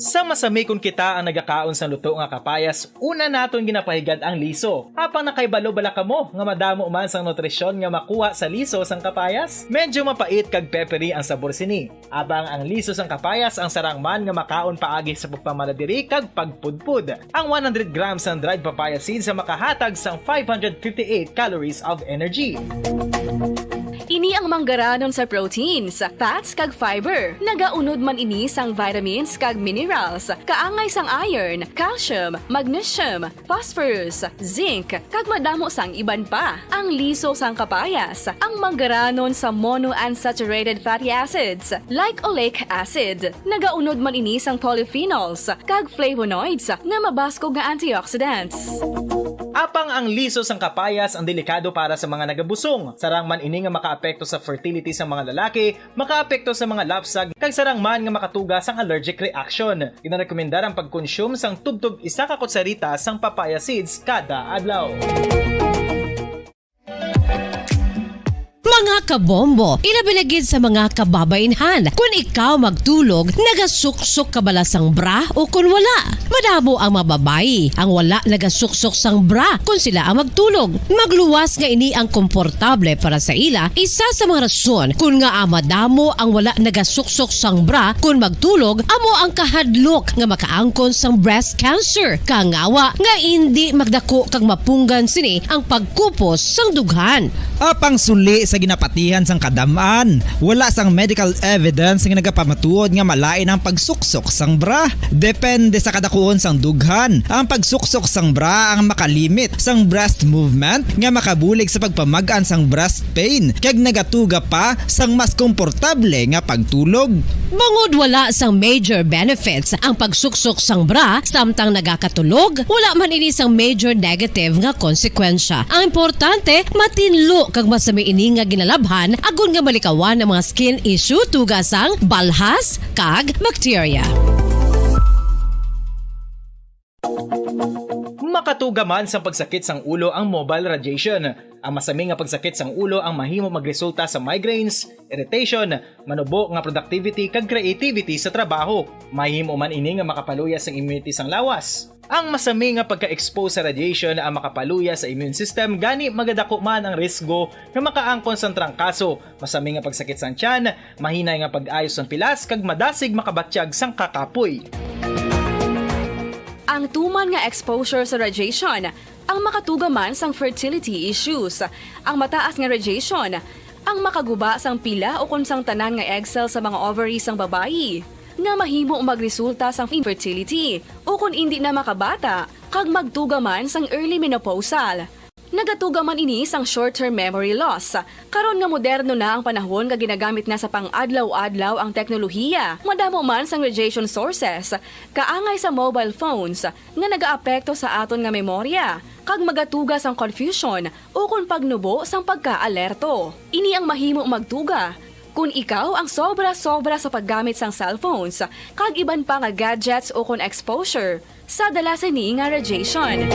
Sa masami kon kita ang nagakaon sang luto nga kapayas, una naton ginapahigad ang liso. Apang nakaibalo bala kamo nga madamo man sang nutrisyon nga makuha sa liso sang kapayas? Medyo mapait kag peppery ang sabor sini. Apang ang liso sang kapayas ang sarang man nga makaon paagi sa pagpamaladiri kag pagpudpod. Ang one hundred grams sang dried papaya seeds ang makahatag sang five hundred fifty-eight calories of energy. Ni ang manggaranon sa proteins, fats, kag fiber. Nagaunod man ini sang vitamins kag minerals, kaangay sang iron, calcium, magnesium, phosphorus, zinc, kag madamo sang iban pa. Ang liso sang kapayas, ang manggaranon sa monounsaturated fatty acids, like oleic acid. Nagaunod man ini sang polyphenols kag flavonoids nga mabaskog nga antioxidants. Apang ang liso sang kapayas ang delikado para sa mga nagabusong. Sarang man ini nga makaapekto sa fertility sa mga lalaki, makaapekto sa mga lapsag, kag sarang man nga makatuga sang allergic reaction. Ginarekomendar ang pagkonsume sang tubtob isa ka kutsarita sang papaya seeds kada adlaw. Mga kabombo, ilabi na gid sa mga kababainhan, kun ikaw magtulog, nagasuksok ka bala sang bra o kun wala? Madamo ang mga babayi ang wala nagasuksok sang bra kun sila ang magtulog. Magluwas nga ini ang komportable para sa ila, isa sa mga rason kun ngaa madamo ang wala nagasuksok sang bra kun magtulog amo ang kahadlok nga makaangkon sang breast cancer, kangawa nga indi magdako kag mapunggan sini ang pagkupos sang dughan. Apang suli sa ginapatihan sang kadam-an, wala sang medical evidence nga nagapamatuod nga malain ang pagsuksok sang bra. Depende sa kadakuon sang dughan, ang pagsuksok sang bra ang makalimit sang breast movement nga makabulig sa pagpamag-an sang breast pain kag nagatuga pa sang mas komportable nga pagtulog. Bangod wala sang major benefits ang pagsuksok sang bra samtang nagakatulog, wala man ini sang major negative nga konsekwensya. Ang importante, matinlo kag masami ini nga ginalabhan agod nga malikawan ang mga skin issue tuga sang balhas kag bakterya. Makatuga man sang pagsakit sang ulo ang mobile radiation. Ang masami nga pagsakit sang ulo ang mahimo magresulta sa migraines, irritation, manubo nga productivity kag creativity sa trabaho. Mahimo man ini nga makapaluya sang immunity sang lawas. Ang masami nga pagka-expose sa radiation ang makapaluya sa immune system, gani magadako man ang risgo nga makaangkon sang trangkaso, masami nga pagsakit sang tiyan, mahinay nga pag-ayo sang pilas, kag madasig makabatyag sang kakapoy. Ang tuman nga exposure sa radiation ang makatuga man sang fertility issues. Ang mataas nga radiation ang makaguba sang pila ukon sang tanan nga egg cell sa mga ovary sang babayi, nga mahimo magresulta sang infertility ukon indi na makabata, kag magtuga man sang early menopausal. Nagatuga man ini sang short-term memory loss. Karon nga moderno na ang panahon nga ginagamit na sa pang-adlaw-adlaw ang teknolohiya, madamo man sang radiation sources, kaangay sa mobile phones, nga nagaapekto sa aton nga memorya, kag magatuga sang confusion ukon pagnubo sang pagkaalerto. Ini ang mahimo magtuga kon ikaw ang sobra-sobra sa paggamit sang cellphones kag iban pa nga gadgets ukon exposure sa dala sini nga radiation.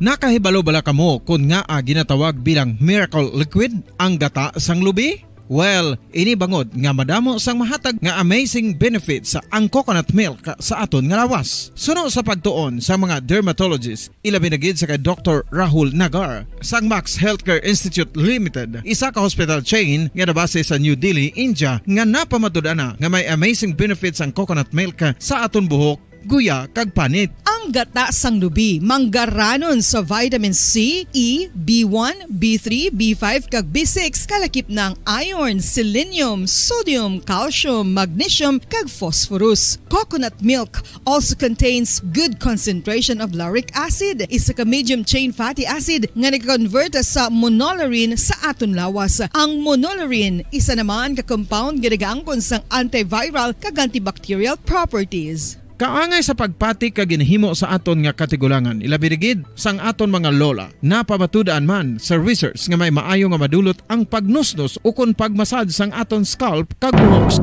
Nakahibalo bala kamo kon ngaa ginatawag bilang miracle liquid ang gata sang lubi? Well, ini bangod nga madamo sang mahatag nga amazing benefits ang coconut milk sa aton nga lawas. Suno sa pagtuon sa mga dermatologist, ilabi na gid sa kay Doktor Rahul Nagar sang Max Healthcare Institute Limited, isa ka hospital chain nga nabase sa New Delhi, India, nga napamatud-an na nga may amazing benefits ang coconut milk sa aton buhok, guya, kag panit. Ang gata sang lubi manggaranon sa vitamin C, E, B one, B three, B five, kag B six, kalakip na ang iron, selenium, sodium, calcium, magnesium, kag phosphorus. Coconut milk also contains good concentration of lauric acid, isa ka medium chain fatty acid nga nag-convert sa monolaurin sa aton lawas. Ang monolaurin, isa naman ka compound nga nagaangkon sang antiviral kag antibacterial properties. Kaangay sa pagpati kag ginhimo sa aton nga katigulangan, ilabi na gid sang aton mga lola. Napamatud-an man sa research nga may maayo nga madulot ang pagnusnos ukon pag-massage sang aton scalp kag buhok.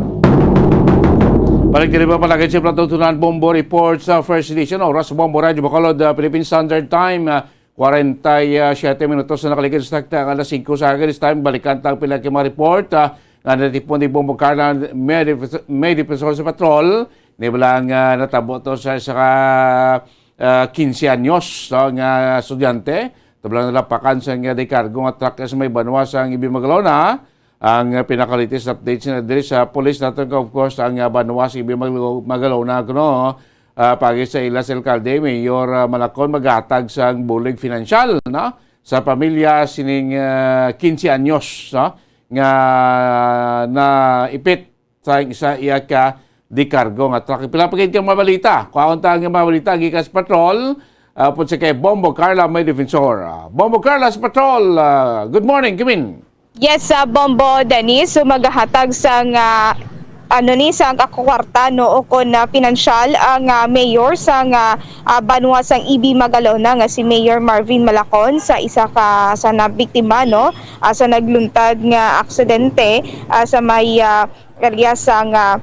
Balik diri pa palagay sa Plato Tunan Bombo Report sa First Edition. Oras Bombo Radyo Bacolod, ah, Philippine Standard Time, ah, kwarenta y siyete minutos na nakaligid sa takna nga alas singko sa agad. This time, balikan ta ang pila ka mga report, ah, nga natipon ni Bombo Carla May Defensor sa Patrol. Ni bala nga natabo to sa isa ka, ah, quince anyos, no, nga estudyante. Tablang nalapakan sa nga di kargo nga truck sa may banwa sa Ibi Magalona. Ang, ah, pinaka-latest updates na diri sa police naton, of course, ang, ah, banwa sa Ibi Magal-, Magalona, kuno, ah, pagi sa ila sa alkalde, Mayor, ah, Malacon, maghatag sang bulig finansyal, no, sa pamilya sining, ah, quince anyos, no, nga naipit sa isa iya ka decargo nga truck. Pila pa gid ka mga balita? Kuhaon ta ang mga balita gikan sa patrol. Ah, upod sa kay Bombo Carla may defensor. Ah, Bombo Carla sa patrol. Ah, good morning, Kimin. Yes, ah, Bombo Dennis. So, magahatag sang, ah, ano ni, sang kakwarta, no, o kon, ah, pinansyal ang, ah, mayor sang, ah, ah, banwa sang E B Magalona nga si Mayor Marvin Malacon sa isa ka sa nabiktima, no, ah, sa nagluntad nga aksidente, ah, sa may, ah, area sang, ah,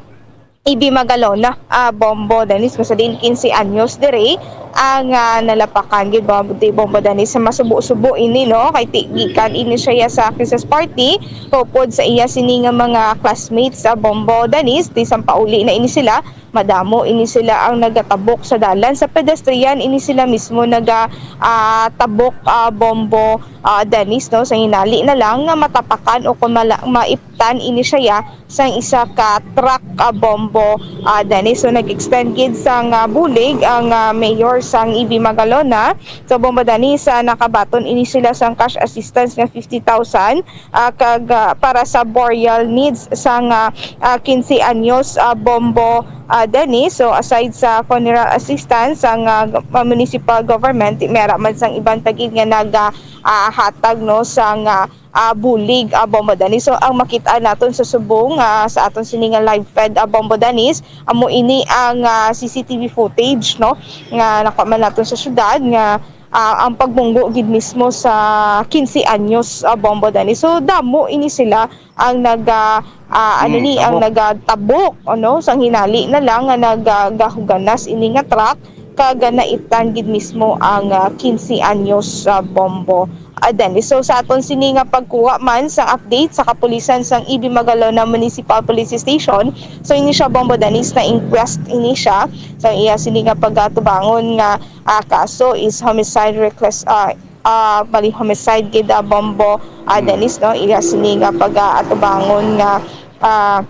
E B Magalona, ah, Bombo Dennis, nga sa diin quince anyos diri ang, ah, nalapakan gid, Bom-, di Bombo Dennis, sa masubo-subo ini, no, kay ti-, gikan ini siya sa Christmas party, upod sa iya sini nga mga classmates sa Bombo Dennis, di sampauli na ini sila, madamo ini sila ang nagatabok sa dalan, sa pedestrian ini sila mismo naga, ah, tabok, ah, Bombo, ah, Dennis, no, sa hinali na lang nga matapakan o kung mala-, maiptan ini siya sang isa ka truck, ah, Bombo, ah, Dennis. So, nag-extend gid sang, ah, bulig ang, ah, mayor sang E B Magalona. So, Bombo Dennis, ah, nakabaton ini sila sang cash assistance nga fifty thousand, ah, kag, ah, para sa burial needs sang, ah, ah, quince anyos, ah, Bombo, ah, Dennis. So, aside sa funeral assistance sang, ah, g-, ah, municipal government, may ara man sang iban pa gid nga nag, ah, ah, hatag, no, sang, ah, ah, bulig, ah, Bombo Dennis. So, ang makita naton sa subong, ah, sa aton sini nga live fed, ah, Bombo Dennis, amo ini ang, ah, C C T V footage, no, nga nakuha man naton sa syudad nga, ah, ang pagmunggo gid mismo sa quince anyos, ah, Bombo Dennis. So, damo ini sila ang naga, ah, ano Mm, ni, ang tabok. Nagatabok, ano, sang hinali na lang nga nagahuganas ini nga truck, kag naiptan gid mismo ang, ah, quince anyos, ah, Bombo, ah, Dennis. So, sa aton sini nga pagkuha man sang update sa kapulisan sang E B Magalona Municipal Police Station, so ini siya, Bombo Dennis, na-inquest ini siya. So, iya sini nga pagatubangon nga, ah, kaso is homicide reckless, ah, ah, bali, homicide gid, ah, Bombo, ah, Mm. Dennis, no? Iya sini nga pag-aatubangon nga, ah,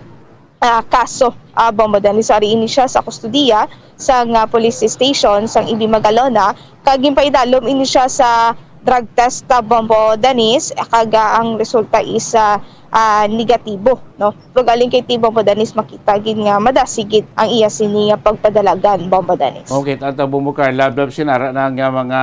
ah, kaso, ah, Bombo Dennis. So, ari ini siya sa kustodiya sang, ah, police station sang E B Magalona, kag ginpaidalom ini siya sa drug test, ah, Bombo Dennis, kag, ah, ang resulta is, ah, ah, negatibo, no? Pero galing kay ti Bombo Dennis, makita gid nga madasig gid ang iya sini nga pagpadalagan, Bombo Dennis. Okay, Tata Bombo Carla, Bab, sinara na nga mga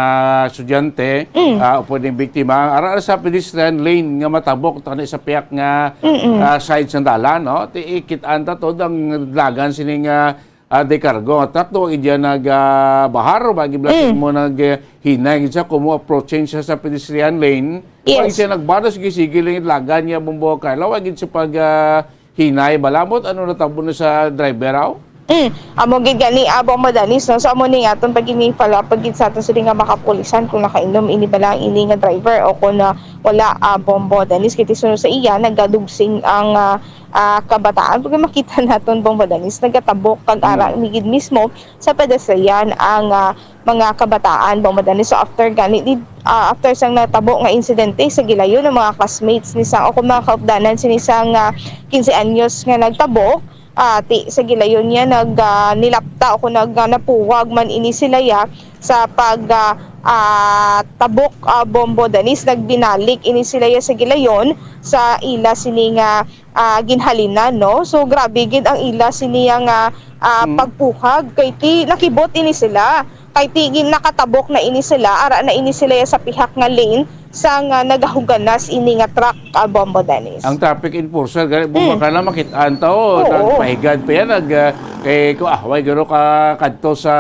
estudyante, Mm. ah, upod ning biktima, ara sa pedestrian lane nga matabok, tani sa piyak nga, Mm-mm. ah, side sang dalan, no? Ti, ikit-an ta to, ang lagan sini nga, ah, decargo nga truck, do, wa gid siya nag, ah, bahar, wa gid Mm. mo nag, eh, hinay gid siya, kumo approaching siya sa pedestrian lane. Yes. Wa gid siya nagbanos, sige, sige lang lagan niya, Bombo Carla, wa gid siya pag, ah, hinay, balamot, ano natabo na sa driver, aw? Mm. Amo gid gani, ah, Bombo Dennis, no? So, amo ni nga aton pag-ini-follow up pag gid sa aton sini nga makapulisan kung nakainom ini bala ini nga driver o kung, ah, wala, ah, Bombo Dennis. Kay ti sunod sa iya, nagadugsing ang, ah, ah, kabataan. Pag makita naton, Bombo Dennis, nagatabok kag Mm. ara ni gid mismo sa pedestrian ang, ah, mga kabataan, Bombo Dennis. So, after gani, di, ah, after sang natabo nga insidente, sa gilayon ang mga classmates ni sang, o kung mga kaupdanan sini sang, ah, quince anyos nga nagtabok, ah, ti, sa gilayon niya nag, ah, nilapta o kung nag, ah, napuwag man ini sila ya sa pag, ah, ah, tabok, ah, Bombo Dennis, nagbinalik ini sila ya sa gilayon sa ila sini nga, ah, ginhalinan, no? So, grabe gid ang ila sini ya nga, ah, Mm. pagpuhag kay ti nakibot ini sila. Kay ti gin-, nakatabok na ini sila, ara na ini sila ya sa pihak nga lane sang, ah, nagahuganas ini nga truck, ah, Bombo Dennis. Ang traffic enforcer, gani, Bombo Mm. Carla, makit-an ta, oh, Oo. nagpahigad pa yan, nag, ah, kay, ko, ah, way guro ka kadto sa,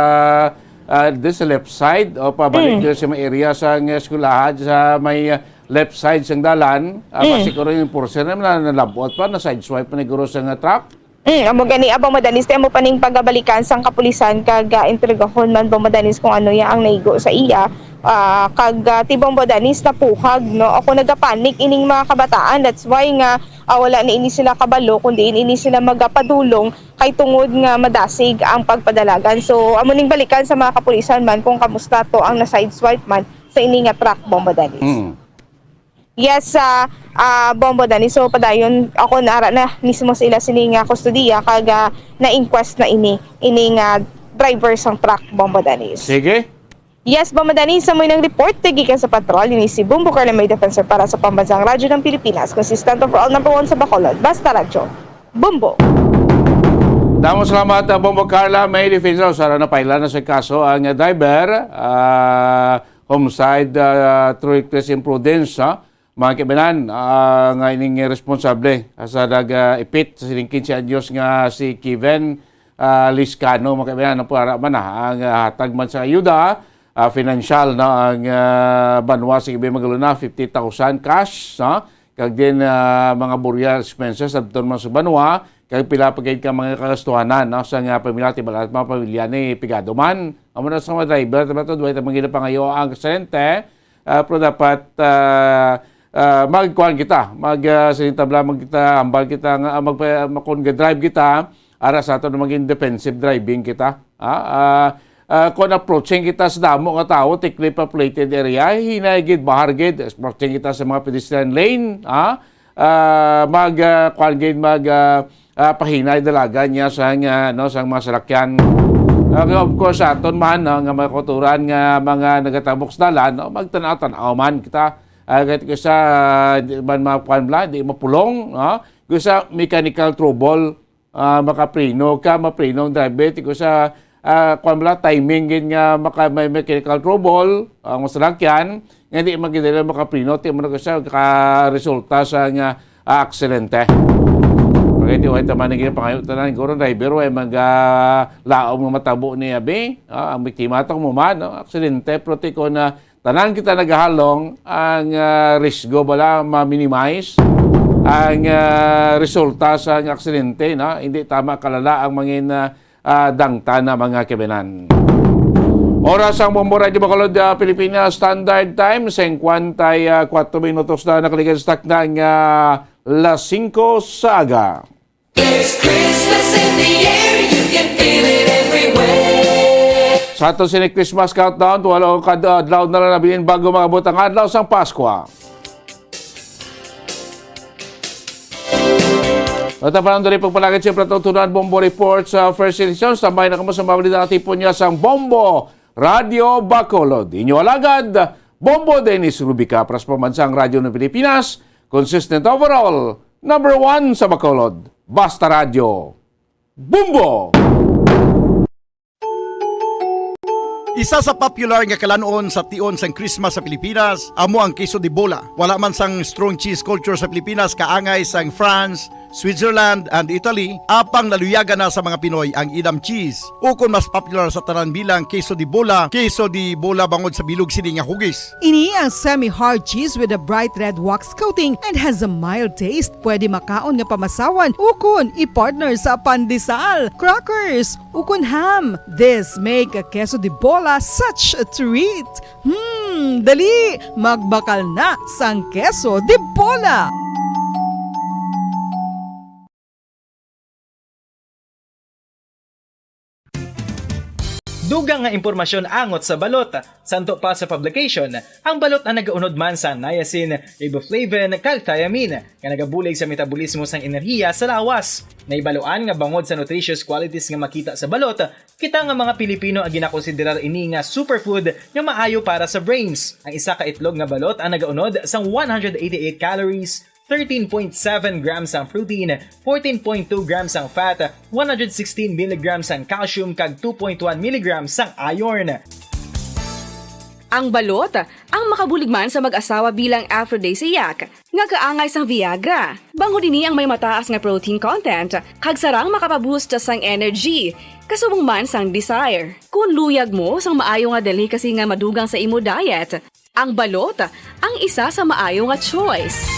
ah, this left side, o pabalik Mm. dyan sa may area sa, ah, eskwelahan, sa may, ah, left side sang dalan, ah, Mm. basi guro yung enforcer na, na, nalabot pa, na sideswipe pa ni guro sa nga truck. Mm, amo gani, ah, Bombo Dennis, ti amo pa ning pagabalikan sang kapulisan kag, ah, intrigahon man, Bombo Dennis, kung ano ya ang naigo sa iya. Ah, kag, ah, ti Bombo Dennis napuhag, no? Ako nagapanik ining mga kabataan. That's why nga, ah, wala na ini sila kabalo, kundi ini sila magapadulong kay tungod nga madasig ang pagpadalagan. So, amo ning balikan sa mga kapulisan man kung kamusta to ang na-sideswipe man sa ini nga truck, Bombo Dennis. Mm. Yes, ah, ah, Bombo Dennis. So, padayon, ako naara na mismo sa ila sini nga kustodiya, kag, ah, na-inquest na ini, ini nga driver sang truck, Bombo Dennis. Sige. Yes, Bombo Dennis, sa mo nang report, gikan sa patrol, ini si Bombo Carla May Defensor para sa Pambansang Radyo ng Pilipinas, consistent overall number one sa Bacolod. Basta Radyo. Bombo! Damo salamat, ah, Bombo Carla May Defensor. Sara na paila na sa kaso ang, ah, driver, ah, homicide, ah, through reckless imprudence, ha? Mga kaibanan, ah, nga ining responsable sa nag, ah, ipit sa sining quince anyos nga si Kevin, ah, Liscano, mga kaibanan, ang para man, ah, ang, ah, hatag man sa ayuda, ah, financial, no, ang, ah, banwa sa Ibe Magalona, fifty thousand cash, no? Kag din, ah, mga burial expenses adto man sa banwa, kag pila pa gid ka mga kagastuhanan, no, sa nga pamilya, tibalat mga pamilya ni pigado man. Amo na sa mga driver, tibalat, way ta mga ginapangayo ang aksidente, ah, pero dapat, ah, ah, magkuhan kita, mag, ah, sining tabla, mag kita, hambal kita nga, ah, mag, mag, kung ga-drive kita, ara sa ato na maging defensive driving kita. Ah, ah, ah, kung approaching kita sa damo nga tawo, thickly populated area, hinay gid, bahar gid, approaching kita sa mga pedestrian lane, ah, ah, mag, ah, kuwan gid, mag, ah, ah, pahinay dalagan niya sa, nga, no, sa mga salakyan. Okay, of course, sa aton man, no, nga mga kauturan nga mga nagatabok sa dalan, no, magtanaw-tanaw man kita. Ah, kahit ko sa, di man makuan bla, di mapulong, no? Ko sa mechanical trouble, ah, makapreno ka, mapreno ang driver, ti ko sa, ah, kuan bla, timing gid nga maka-, may mechanical trouble ang salakyan, nga di man gid nila makapreno, ti man ko sa ka-resulta sa nga, ah, aksidente. Pagkati, way ta man gid pangayo tanan, guro driver, way mag, ah, laom nga matabo ni abi, ah, ang biktima to mo man, no? Aksidente, pero ti ko na tanan kita nagahalong ang, ah, risgo bala ma-minimize ang, ah, resulta sa nga aksidente, no? Hindi tama kalala ang mangin, ah, ah, dangta na mga kaibanan. Oras ang Bombo Radio Bacolod, ah, Pilipinas Standard Time, singkwenta y kuwatro minutos na nakaligad sa takna nga las singko sa aga. There's Christmas in the air, you can feel it everywhere. Sa ato sini Christmas countdown, walo ka adlaw na lang nabilin bago maabot ang adlaw sang Paskwa. At ang panahon dali pagpalagad, siyempre, atong tunan, Bombo Report sa first edition. Tambay na kamo sa mga balita nga tipon niya sang Bombo Radio Bacolod. Inyo alagad, Bombo Dennis Rubica, para sa Pambansang Radyo ng Pilipinas, consistent overall, number one sa Bacolod. Basta Radyo, Bombo! Isa sa popular nga kalan-on sa tion sang Christmas sa Pilipinas amo ang queso de bola. Wala man sang strong cheese culture sa Pilipinas kaangay sang France, Switzerland, and Italy, apang naluyagan na sa mga Pinoy ang Edam cheese. Ukon mas popular sa tanan bilang queso de bola, queso de bola bangod sa bilog sini nga hugis. Ini ang semi-hard cheese with a bright red wax coating and has a mild taste. Pwede makaon nga pamasawan ukon i-partner sa pandesal, crackers, ukon ham. This make a queso de bola such a treat. Hmm, dali, magbakal na sang queso de bola! Dugang nga impormasyon angot sa balot. Santo pa sa publication, ang balot ang nagaunod man sa niacin, riboflavin, kag thiamine, nga nagabulig sa metabolismo sang enerhiya sa lawas. Naibaluan nga bangod sa nutritious qualities nga makita sa balot, kita nga mga Pilipino ang ginakonsiderar ini nga superfood nga maayo para sa brains. Ang isa ka itlog nga balot ang nagaunod sang one hundred eighty-eight calories, thirteen point seven grams ang protein, fourteen point two grams ang fat, one hundred sixteen milligrams ang calcium, kag two point one milligrams ang iron. Ang balot ang makabulig man sa mag-asawa bilang aphrodisiac, nga kaangay sang Viagra. Bangod ini ang may mataas nga protein content, kag sarang makapaboost sang energy, kasubong man sang desire. Kung luyag mo sang maayo nga delicacy nga madugang sa imo diet, ang balot ang isa sa maayo nga choice.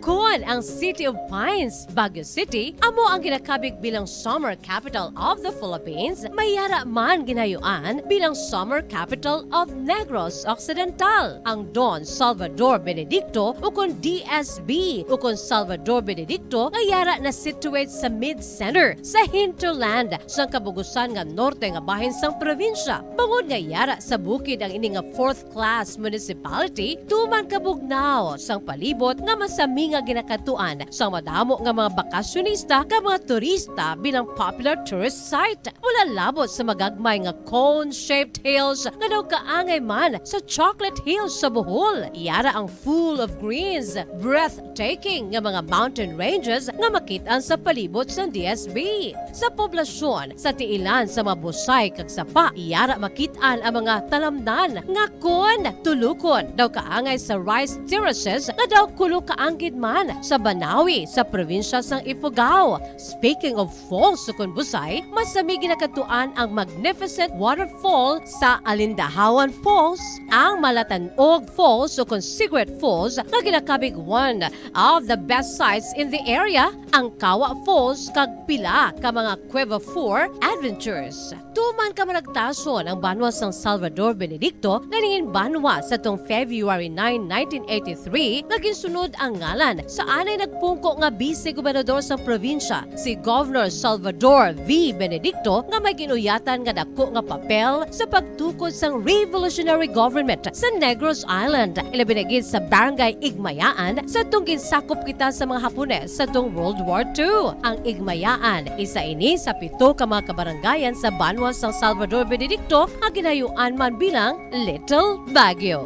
Kon ang City of Pines, Baguio City, amo ang ginakabig bilang Summer Capital of the Philippines, may yara man ginayuan bilang Summer Capital of Negros Occidental. Ang Don Salvador Benedicto, ukon D S B, ukon Salvador Benedicto, nga yara na situate sa mid-center, sa hinterland, sang kabugusan nga norte nga bahin sang probinsya. Bangod nga yara sa bukid ang ini nga fourth class municipality, tuman kabugnaw sang palibot nga masami nga ginakat-, ginakadtuan sang madamo nga mga bakasyonista kag mga turista bilang popular tourist site. Wala labot sa magagmay nga cone-shaped hills nga daw kaangay man sa Chocolate Hills sa Bohol. Yara ang full of greens, breathtaking nga mga mountain ranges nga makit-an sa palibot sang D S B. Sa poblasyon, sa tiilan sa mga busay kag sapa, yara makit-an ang mga talamnan nga kon tulukon daw kaangay sa rice terraces nga daw kulo kaanggid man sa Banawi sa probinsya sang Ifugao. Speaking of falls, sukon busay, masami ginakadtuan ang magnificent waterfall sa Alindahawan Falls, ang Malatanog Falls, sukon Secret Falls, nga ginakabig one of the best sights in the area, ang Kawa Falls, kag pila ka mga Cueva Four adventures. Tuman kamaragtason ang banwa sang Salvador Benedicto nga nangin banwa sa tong February nine, nineteen eighty-three, nga ginsunod ang ngalan sa anay nagpungko nga bise gobernador sang probinsya, si Governor Salvador V. Benedicto, nga may ginuyatan nga dako nga papel sa pagtukod sang revolutionary government sa Negros Island, ilabi na gid sa Barangay Igmayaan, sa tong ginsakop kita sa mga Hapones sa tong World War Two. Ang Igmayaan, isa ini sa pito ka mga kabarangayan sa banwa sang Salvador Benedicto nga ginayuan man bilang Little Baguio.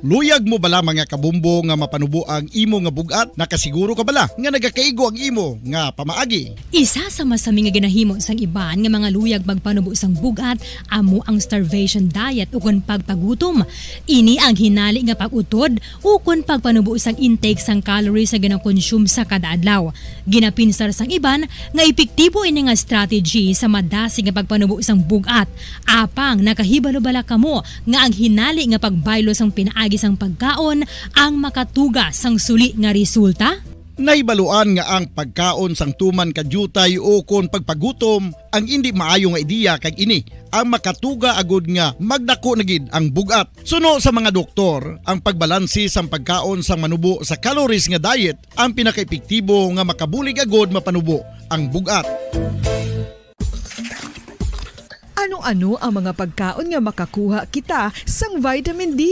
Luyag mo bala, mga kabombo, nga mapanubo ang imo nga bug-at? Nakasiguro ka bala nga nagakaigo ang imo nga pamaagi? Isa sa masami nga ginahimo sang iban nga mga luyag magpanubo sang bug-at amo ang starvation diet ukon pagpagutom. Ini ang hinali nga pag-utod ukon pagpanubo sang intake sang calories nga ginakonsume sa kada adlaw. Ginapinsar sang iban nga epektibo ini nga strategy sa madasig nga pagpanubo sang bug-at. Apang nakahibalo bala kamo nga ang hinali nga pagbaylo sang pinaagi sang pagkaon ang makatuga sang suli nga resulta? Nahibaluan nga ang pagkaon sang tuman ka diutay ukon pagpagutom ang indi maayo nga ideya, kag ini ang makatuga agud nga magdako na gid ang bug-at. Suno sa mga doktor, ang pagbalanse sang pagkaon sang manubo sa calories nga diet ang pinakaepektibo nga makabulig agud mapanubo ang bug-at. Ano-ano ang mga pagkaon nga makakuha kita sang vitamin D?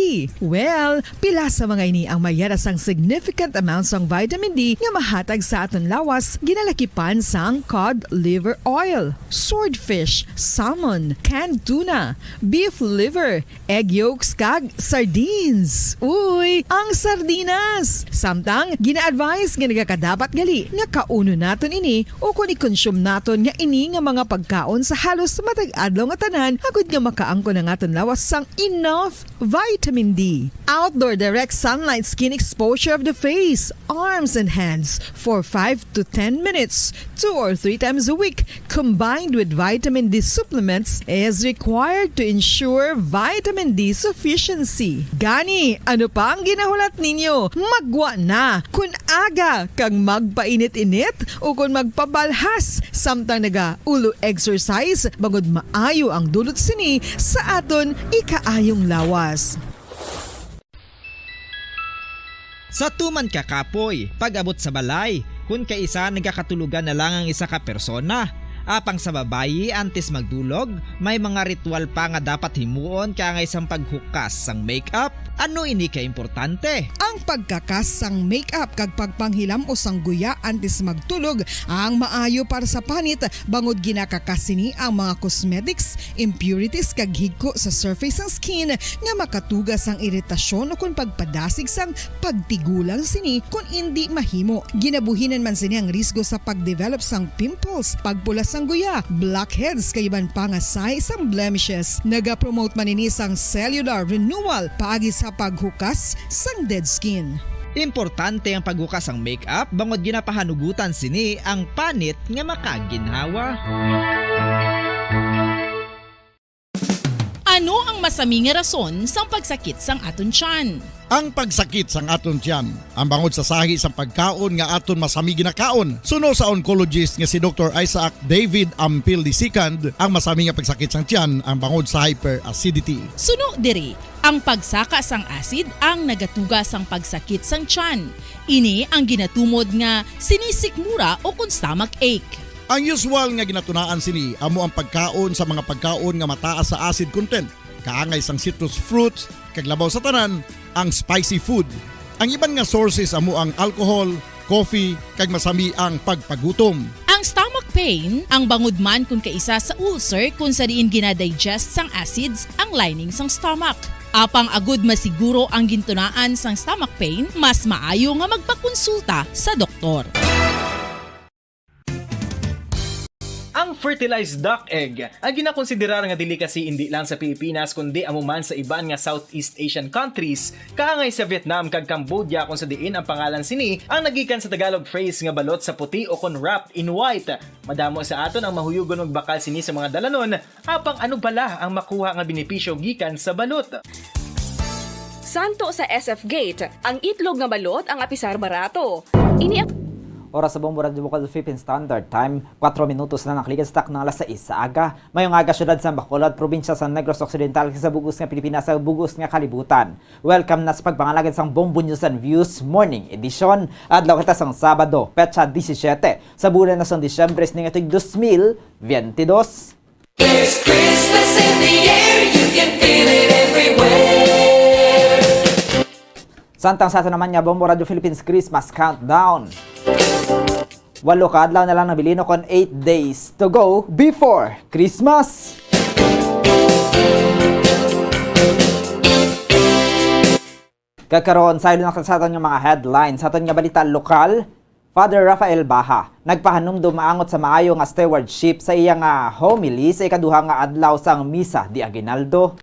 Well, pila sa mga ini ang may yara sang significant amount sang vitamin D nga mahatag sa aton lawas, ginalakipan sang cod liver oil, swordfish, salmon, canned tuna, beef liver, egg yolks, kag sardines. Uy, ang sardinas! Samtang gina-advise nga nagakadapat gali nga kaunon naton ini ukon i-consume naton nga ini nga mga pagkaon sa halos matag adlaw nga tanan, agud nga makaangkon ang aton lawas sang enough vitamin D. Outdoor direct sunlight skin exposure of the face, arms, and hands for five to ten minutes, two or three times a week, combined with vitamin D supplements, is required to ensure vitamin D sufficiency. Gani, ano pa ang ginahulat ninyo? Maggwa na! Kun aga kag magpainit-init ukon magpabalhas samtang naga-ulo exercise, bangod maayo ang dulot sini sa aton ikaayong lawas. Sa tuman ka kapoy, pag-abot sa balay, kun kaisa nagakatulogan na lang ang isa ka persona. Apang sa babayi, antes magdulog, may mga ritual pa nga dapat himuon kaangay sang paghukas sang makeup. Ano ini ka importante? Ang pagkakas sang makeup kag pagpanghilam-os sang guya antes magtulog ang maayo para sa panit, bangod ginakakas sini ang mga cosmetics, impurities, kag higko sa surface sang skin nga makatuga sang iritasyon ukon pagpadasig sang pagtigulang sini kon indi mahimo. Ginabuhinan man sini ang risgo sa pagdevelop sang pimples, pagpula sang guya, blackheads, kag iban pa nga sahi sang blemishes. Nagapromote man ini sang cellular renewal paagi sa paghukas sang dead skin. Importante ang paghukas sang makeup bangod ginapahanugutan sini ang panit nga makaginhawa. Ano ang masami nga rason sang pagsakit sang aton tiyan? Ang pagsakit sang aton tiyan, ang bangod sa sahi sang pagkaon nga aton masami ginakaon. Suno sa oncologist nga si Doktor Isaac David Ampil the second, ang masami nga pagsakit sang tiyan ang bangod sa hyperacidity. Suno diri, ang pagsaka sang acid ang nagatuga sang pagsakit sang tiyan. Ini ang ginatumod nga sinisikmura ukon stomach ache. Ang usual nga ginatunaan sini amo ang pagkaon sa mga pagkaon nga mataas sa acid content, kaangay sang citrus fruits, kag labaw sa tanan, ang spicy food. Ang iban nga sources amo ang alcohol, coffee, kag masami ang pagpagutom. Ang stomach pain, ang bangod man kon kaisa sa ulcer kon sa diin ginadigest sang acids ang lining sang stomach. Apang agud masiguro ang gintunaan sang stomach pain, mas maayo nga magpakonsulta sa doktor. Ang fertilized duck egg, ang ginakonsiderar nga delicacy indi lang sa Pilipinas, kundi amo man sa iban nga Southeast Asian countries, kaangay sa Vietnam kag Cambodia, kung sa diin ang pangalan sini ang nagikan sa Tagalog phrase nga balot sa puti o kon wrapped in white. Madamo sa aton ang mahuyogon magbakal sini sa mga dalanon, apang ano bala ang makuha nga benepisyo gikan sa balot? Santo sa S F Gate, ang itlog nga balot ang apisar barato. Ini ang Oras sa Bombo Radyo Bukol Philippine Standard Time, kwatro minutos na nakaligad sa takna alas sais sa aga. Mayong aga, siyudad sa Bacolod, probinsya sa Negros Occidental, sa bug-os nga Pilipinas, sa bug-os nga kalibutan. Welcome na sa pagpangalagad sang Bombo News and Views Morning Edition. Adlaw kita sang Sabado, petsa disisyete, sa bulan na sang Disyembre, sa tuig dos mil biyente dos. There's Christmas in the air, you can feel it everywhere. Samtang sa ato naman nga Bombo Radio Philippines Christmas Countdown. Walo ka adlaw na lang nabilin, o kon eight days to go before Christmas. Kag karon, saylo na sa aton nga mga headlines. Sa aton nga balita lokal, Father Rafael Baha nagpahanumdom maangot sa maayo nga stewardship sa iya nga homily sa ikaduha nga adlaw sang Misa de Aguinaldo.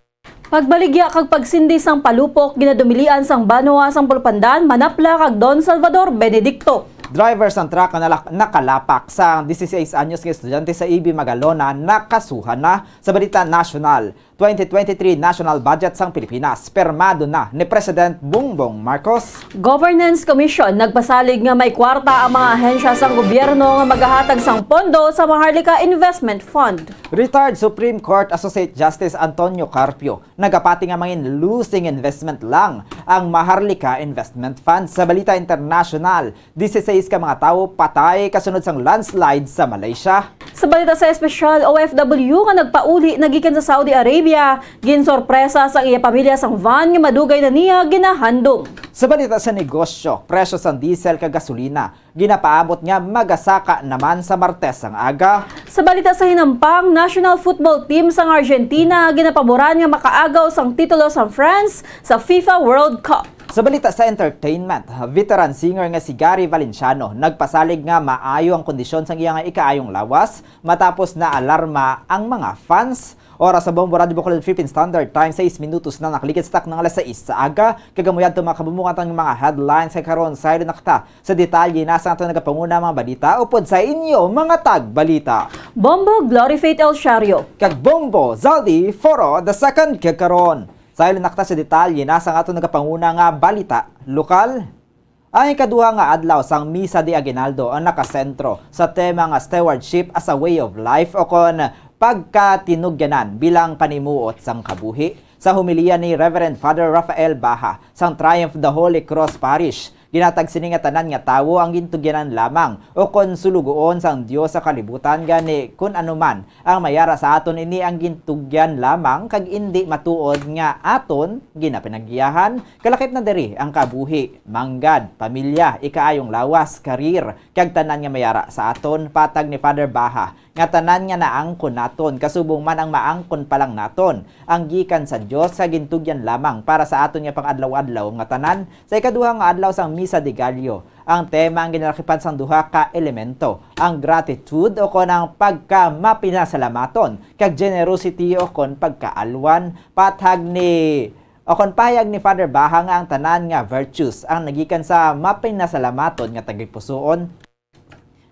Pagbaligya kag pagsindi sang palupok ginadumilian sang banwa sang Pulupandan, Manapla kag Don Salvador Benedicto. Driver sang truck nga nalak-, nakalapak sa dieciséis anyos nga estudyante sa E B Magalona nakasuhan na. Sa balita nasyonal, twenty twenty-three national budget sang Pilipinas pirmado na ni President Bongbong Marcos. Governance Commission nagpasalig nga may kwarta ang mga ahensya sang gobyerno nga magahatag sang pondo sa Maharlika Investment Fund. Retired Supreme Court Associate Justice Antonio Carpio nagapati nga mangin losing investment lang ang Maharlika Investment Fund. Sa balita internasyonal, dieciséis ka mga tawo patay kasunod sang landslide sa Malaysia. Sa balita sa espesyal, O F W nga nagpauli na gikan sa Saudi Arabia, ginsorpresa sang iya pamilya sang van nga madugay na niya ginahandom. Sa balita sa negosyo, presyo sang diesel kag gasolina ginapaabot nga magasaka naman sa Martes ang aga. Sa balita sa hinampang, national football team sang Argentina ginapaboran nga makaagaw sang titulo sang France sa FIFA World Cup. Sa balita sa entertainment, veteran singer nga si Gary Valenciano nagpasalig nga maayo ang kondisyon sang iya nga ikaayong lawas matapos naalarma ang mga fans. Oras sa Bombo Radyo Bacolod Philippine Standard Time, sais minutos na nakaligid sa takna nga alas sais sa aga. Kag amo yadto, mga kabombo, ang aton mga headlines kay karon. Saylo na kita sa detalye na sang aton nagapanguna mga balita upod sa inyo mga tagbalita, Bombo Glory Faith El Shario kag Bombo Zaldi Foro the second kag karon. Saylo na kita sa detalye na sang aton nagapanguna nga balita lokal. Ang ikaduha nga adlaw sang Misa de Aguinaldo ang nakasentro sa tema nga Stewardship as a Way of Life, o kon pagkatinugyanan bilang panimuot sang kabuhi. Sa homilya ni Reverend Father Rafael Baha sang Triumph the Holy Cross Parish, ginatag sini nga tanan nga tawo ang gintugyanan lamang, o kon sulugoon sang Dios sa kalibutan, gani kun ano man ang mayara sa aton, ini ang gintugyan lamang kag indi matuod nga aton ginapinagyahan. Kalakip na diri ang kabuhi, manggad, pamilya, ikaayong lawas, karir, kag tanan nga mayara sa aton. Patag ni Father Baha nga tanan nga naangkon naton, kasubong man ang maangkon pa lang naton, ang gikan sa Dios, sa gintugyan lamang para sa aton nga pang-adlaw-adlaw nga tanan. Sa ikaduha nga adlaw sang Misa de Gallo, ang tema ang ginalakipan sang duha ka elemento, ang gratitude o kon ang pagkamapinasalamaton, kag generosity o kon pagkaalwan. Patag ni, o kon pahayag ni Father Baha nga ang tanan nga virtues ang nagikan sa mapinasalamaton nga tagipusoon.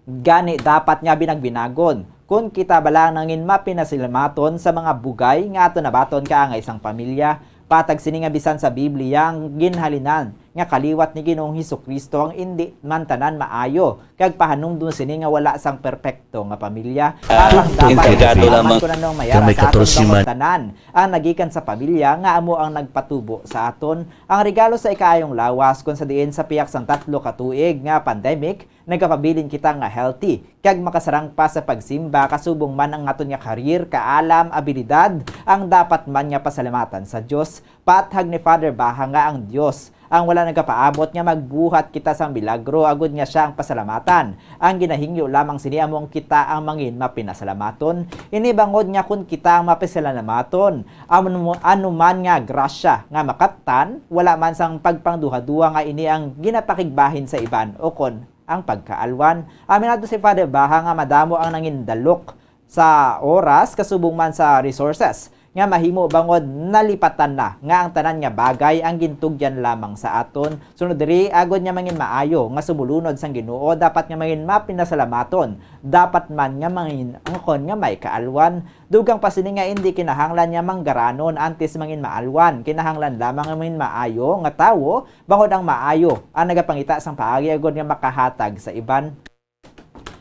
Gani, dapat nga binagbinagon kon kita bala nangin mapinasalamaton sa mga bugay nga aton nabaton kaangay sang pamilya. Patag sini nga bisan sa Biblia ang ginhalinan nga kaliwat ni Ginoong Jesu-Cristo ang indi man tanan maayo, kag pahanumdom sini nga wala sang perpekto nga pamilya. Apang dapat entregado lamang kon ano ang mayara sa aton bangod tanan ang nagikan sa pamilya nga amo ang nagpatubo sa aton. Ang regalo sa ikaayong lawas, kon sa diin sa pihak sang tatlo ka tuig nga pandemic, nagapabilin kita nga healthy kag makasarang pa sa pagsimba, kasubong man ang aton nga career, kaalam, abilidad, ang dapat man nga pasalamatan sa Dios. Paathag ni Father Baha nga ang Dios ang wala nagapaabot nga magbuhat kita sang milagro agod nga sia ang pasalamatan. Ang ginahingyo lamang sini amo ang kita ang mangin mapinasalamaton. Ini bangod nga kon kita ang mapasalamaton, amo, ano man nga grasya nga makaptan, wala man sang pagpangduhaduha nga ini ang ginapakigbahin sa iban o kon ang pagkaalwan. Aminado si Father Baha nga madamo ang nangindalok sa oras kasubong man sa resources nga mahimo bangod nalipatan na nga ang tanan nga bagay ang gintugyan lamang sa aton. Sunod diri, agod nga mangin maayo nga sumulunod sang Ginoo, dapat nga mangin mapinasalamaton, dapat man nga mangin angkon nga may kaalwan. Dugang pa sini nga indi kinahanglan nga manggaranon antes mangin maalwan. Kinahanglan lamang nga mangin maayo nga tawo, bangod ang maayo ang nagapangita sang paagi agod nga makahatag sa iban.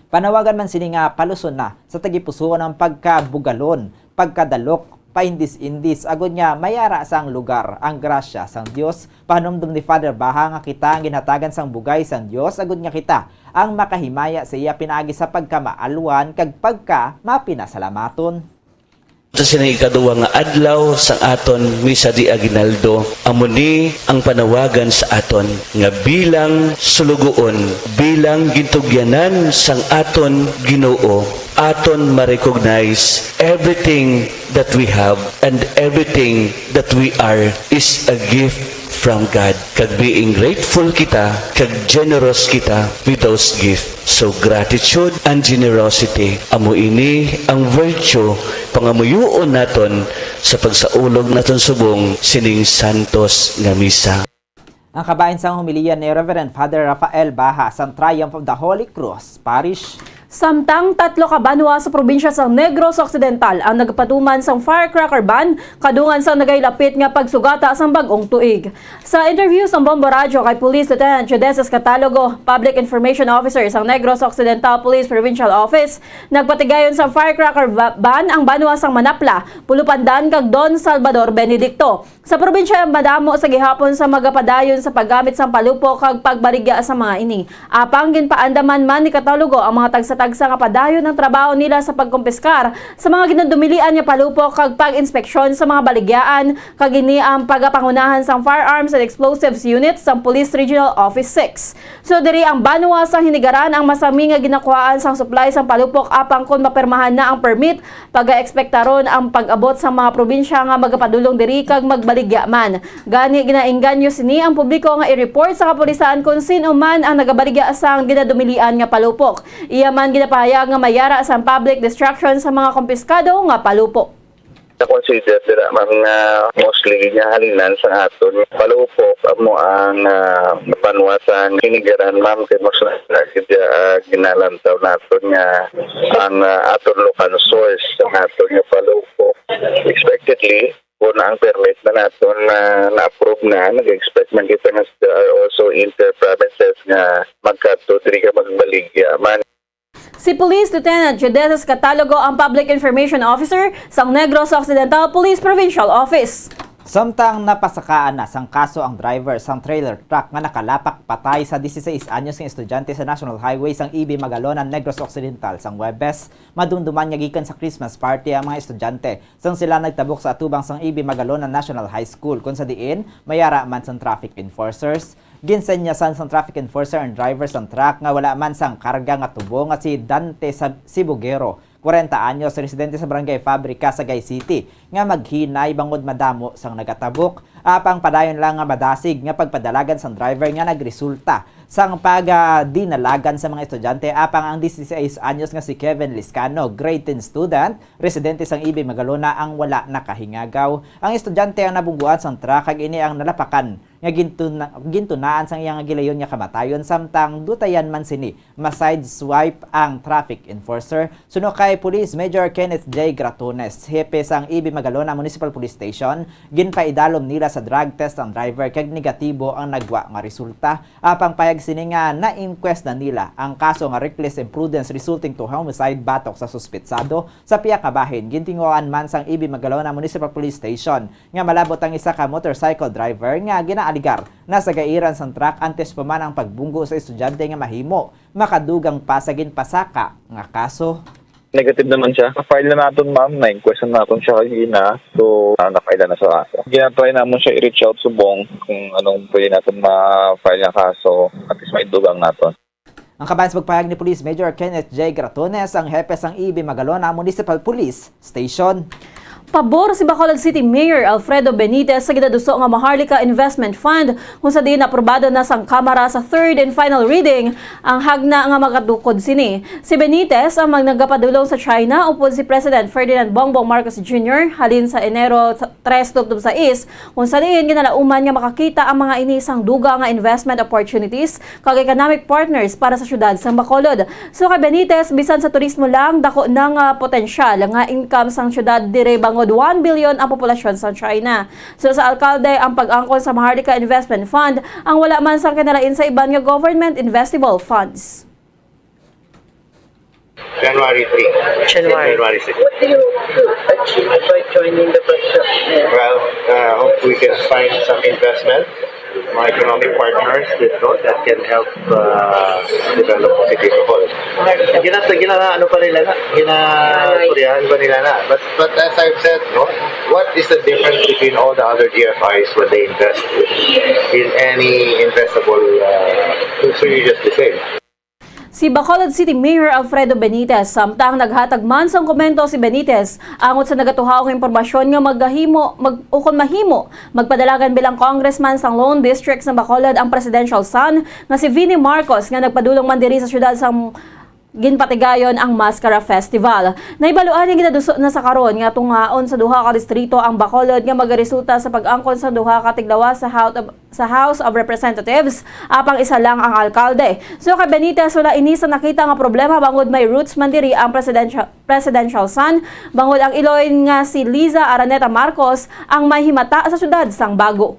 Panawagan man sini nga paluson na sa tagipusoon ang pagkabugalon, pagkadalok, paindis-indis, agod nga mayara sang lugar ang grasya sang Dios. Pahanumdom ni Father Baha nga kita ang ginhatagan sang bugay sang Dios, agod nga kita ang makahimaya sa iya pinaagi sa pagkamaalwan kag pagka mapinasalamaton. Sa sining ikaduha nga adlaw sang aton Misa de Aguinaldo, amo ni ang panawagan sa aton nga bilang sulugoon, bilang gintugyanan sang aton Ginoo, aton ma-recognize everything that we have and everything that we are is a gift from God. Kag being grateful kita, kag generous kita with those gifts. So, gratitude and generosity, amo ini ang virtue pangamuyoon naton sa pagsaulog naton subong sining santos nga misa. Ang kabahin sang homilya ni Reverend Father Rafael Baha sang Triumph of the Holy Cross Parish. Samtang tatlo ka banwa sa probinsya sang Negros Occidental ang nagapatuman sang firecracker ban kadungan sang nagailapit nga pagsugata sang bag-ong tuig. Sa interview sang Bombo Radyo kay Police Lieutenant Judeces Catalogo, Public Information Officer sang Negros Occidental Police Provincial Office, nagpatigayon sang firecracker ba-, ban ang banwa sang Manapla, Pulupandan kag Don Salvador Benedicto. Sa probinsya, madamo sa gihapon sa magapadayon sa paggamit sang palupok kag pagbaligya sa mga ini. Apang ginpaandaman man ni Catalogo ang mga tagsa-tagsa nga padayon ang trabaho nila sa pagkumpiskar sa mga ginadumilian nga palupok kag pag-inspeksyon sa mga baligyaan, kag ini ang pagapangunahan sang Firearms and Explosives Unit sang Police Regional Office six. So, diri ang banwa sang Hinigaran ang masami nga ginakuhaan sang supply sang palupok, apang kon mapirmahan na ang permit, pagaekspektaron ang pag-abot sa mga probinsya nga magapadulong diri kag magbaligya man. Gani, ginaengganyo sini ang publiko nga i-report sa kapulisan kon sin-o man ang nagabaligya sang ginadumilian nga palupok. Iya man ginapahayag nga mayara sang public destruction sa mga kumpiskado nga palupok. Na-consider dira, ma'am, nga mostly ginahalinan sa aton palupok amo ang, ah, banwa sa Hinigaran, ma'am, kay mas na gid, ah, ginalantaw naton nga ang, ah, aton local source sa aton nga palupok. Expectedly, kung ang permit na naton na na-approve na, nag-expect man kita nga there are also inter-provinces nga magkadto diri ka magbaligya man. Si Police Lieutenant Judeces Catalogo ang Public Information Officer sang Negros Occidental Police Provincial Office. Samtang napasakaan na sang kaso ang driver sang trailer truck nga nakalapak patay sa dieciséis anyos nga estudyante sa National Highway sang E B Magalonan, Negros Occidental, sang Huwebes, madumduman nga gikan sa Christmas party ang mga estudyante sang sila nagtabok sa atubang sang E B Magalonan National High School, kon sa diin mayara man sang traffic enforcers. Ginsenyasan sang traffic enforcer ang driver sang truck nga wala man sang karga nga tubo nga si Dante Sab-, Sibugero, kwarenta anyos, residente sa Barangay Fabrica, Sagay City, nga maghinay bangod madamo sang nagatabok. Apang padayon lang nga madasig nga pagpadalagan sang driver nga nagresulta sang pag, ah, dinalagan sa mga estudyante. Apang ang dieciséis anyos nga si Kevin Liscano, grade ten student, residente sang E B Magalona, ang wala nakahingagaw. Ang estudyante ang nabungguan sang truck kag ini ang nalapakan nga gintuna-, gintunaan sang iyang gilayon nga kamatayon, samtang dutayan man sini ma-sideswipe ang traffic enforcer. Suno kay Police Major Kenneth J. Gratones, hepe sang E B Magalona Municipal Police Station, ginpaidalom nila sa drug test ang driver kag negatibo ang nagwa nga resulta. Apang pahayag sini nga na-inquest na nila ang kaso nga reckless imprudence resulting to homicide batok sa suspetsado sa pihak nga bahin. Gintinguhaan man sang E B Magalona Municipal Police Station nga malabot ang isa ka motorcycle driver nga ginaaligar na sa gairan sang truck antes pa man ang pagbunggo sa estudyante nga mahimo makadugang pa sa ginpasaka nga kaso. Negative naman siya. File na naton, ma'am. Na-inquest na naton siya kanina. So, ah, na-file na sa kaso. Ginatry namon siya i-reach out subong kung anong pwede naton ma-file nga kaso. At least maidugang naton. Ang kabahin sa pagpahayag ni Police Major Kenneth J. Gratones, ang hepe sang E B Magalona Municipal Police Station. Pabor si Bacolod City Mayor Alfredo Benitez sa ginaduso nga Maharlika Investment Fund, kung sa diin aprobado na sang Kamara sa third and final reading ang hagna nga magatukod sini. Si Benitez ang mag-, nagapadulong sa China upod si President Ferdinand Bongbong Marcos Junior halin sa Enero sa tres tubtob sais, kung sa diin ginalauman nga makakita ang mga ini sang dugang nga investment opportunities kag economic partners para sa siyudad sang Bacolod. So kay Benitez, bisan sa turismo lang, dako na nga potensyal nga income sang siyudad diri bangod one billion ang populasyon sang China. So sa alkalde, ang pag-angkon sa Maharlika Investment Fund ang wala man sang kinalain sa iban nga government investable funds. January three. January. January six. What do you hope to achieve by joining the construction? Well, uh, hope we can find some investment, mga economic partners dito that can help uh, develop City Bohol. Gina, gina, ano pa nila na? Gina, kuryahan pa nila na. But, but as I've said, no, what is the difference between all the other D F Is when they invest in any investable uh, it's really just the same. Si Bacolod City Mayor Alfredo Benitez, samtang naghatag man sang komento si Benitez angot sa nagatuhaw nga impormasyon nga magahimo, mag, ukon mahimo, magpadalagan bilang congressman sang Lone District sa Bacolod ang presidential son nga si Vinnie Marcos nga nagpadulong man diri sa siyudad sang ginpatigayon ang Mascara Festival. Nahibaluan nga ginaduso na sa karon nga tungaon sa duha ka distrito ang Bacolod nga magaresulta sa pag-angkon sa duha ka tiglawas sa House of sa House of Representatives, apang isa lang ang alkalde. So kay Benitez, wala ini sa nakita nga problema bangod may roots man diri ang presidential, presidential son, bangod ang iloy nga si Liza Araneta Marcos ang may himata sa siyudad sang Bago.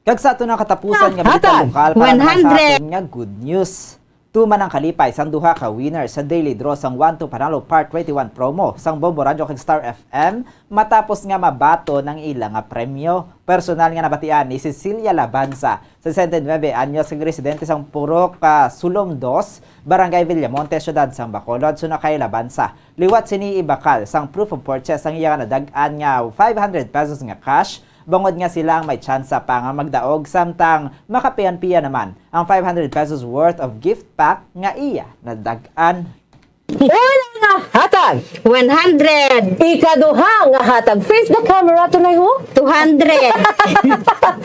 Kag sa ato na katapusan nga balita lokal para naman sa aton nga good news. Tuman ang kalipay sang duha ka winner sa daily draw sang One to Panalo Part twenty-one promo sang Bombo Radyo kag Star F M matapos nga mabaton ang ila nga premyo. Personal nga nabatian ni Cecilia Labanza, sesenta y nuebe anyos, kag residente sang Purok, ah, Sulom dos, Barangay Villamonte, Siyudad sang Bacolod. Suno kay Labanza, liwat sini ibakal sang proof of purchase ang iya nga nadag-an nga five hundred pesos nga cash, bangod nga sila ang may tsansa pa nga magdaog samtang makapian-pian naman ang five hundred pesos worth of gift pack nga iya nadag-an. Una nga hatag, one hundred. Ikaduha nga hatag, face the camera, tunay ho, two hundred.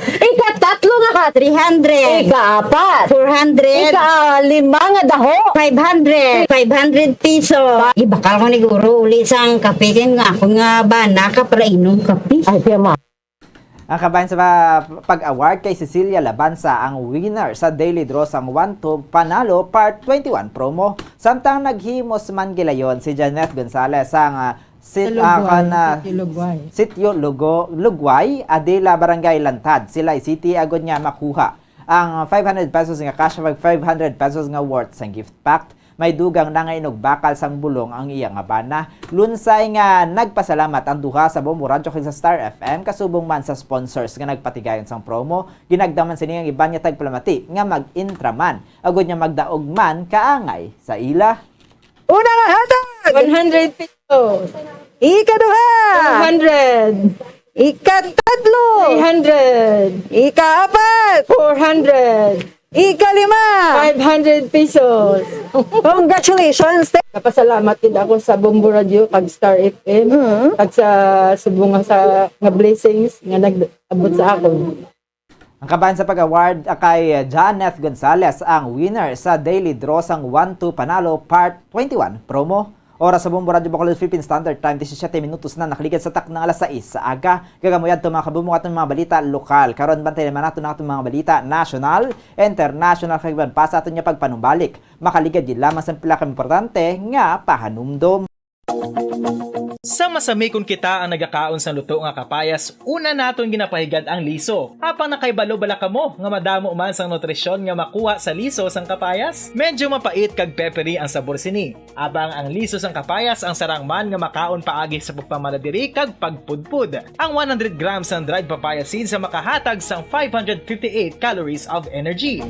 Ikatatlo nga hat, three hundred. Ikaapat, four hundred. Ikalima nga daho, five hundred. Five hundred piso. Ibakal ko ni guro uli sang kape kay nga ako nga bana ka para inom kape. Ay, siya ma. Ang kabahin sa pa-, pag-award kay Cecilia Labanza ang winner sa daily draw sang One to Panalo Part twenty-one promo. Samtang naghimos man gilayon si Janet Gonzalez sang, ah, sit-, ah, kan, ah, Sitio Lugo-, Lugway, Adela, Barangay Lantad, Silay City, agod nga makuha ang five hundred pesos nga cash kag five hundred pesos nga worth sang gift pack. May dugang na nga inugbakal sang bulong ang iya nga bana. Lunsay nga nagpasalamat ang duha sa Bombo Radyo kag sa Star F M, kasubong man sa sponsors nga nagpatigayon sang promo. Ginagda man sini ang iban nga tagpalamati nga mag-intra man, agod nga magdaog man kaangay sa ila. Una nga hatag, one hundred pesos. Ikaduha, two hundred. Ikatadlo, three hundred. Ikaapat, four hundred. Ikalima, five hundred pesos. Congratulations. Napasalamat gid ako sa Bombo Radio kag Star F M, mm, kag sa subong nga sa nga blessings nga nag-abot sa akon. Ang kabahin sa pag-award kay Janeth Gonzalez ang winner sa daily draw sang One to Panalo Part twenty-one promo. Oras sa Bombo Radyo Bacolod Philippine Standard Time, disisiete minutos na nakaligad sa takna nga alas sais sa aga. Gagamoy adto, mga kabombo, aton mga balita lokal. Karon, bantay naman nato ang aton mga balita national, international, kag iban pa sa aton nga pagpanumbalik. Makaligad gid lamang sa pila ka importante nga pahanumdom. Sa masami kon kita ang nagakaon sang luto nga kapayas, una naton ginapahigad ang liso. Apang nakahibalo bala kamo nga madamo man sang nutrisyon nga makuha sa liso sang kapayas? Medyo mapait kag peppery ang sabor sini. Apang ang liso sang kapayas ang sarang man nga makaon paagi sa pagpamaladiri kag pagpudpod. Ang one hundred grams sang dried papaya seeds ang makahatag sang five hundred fifty-eight calories of energy.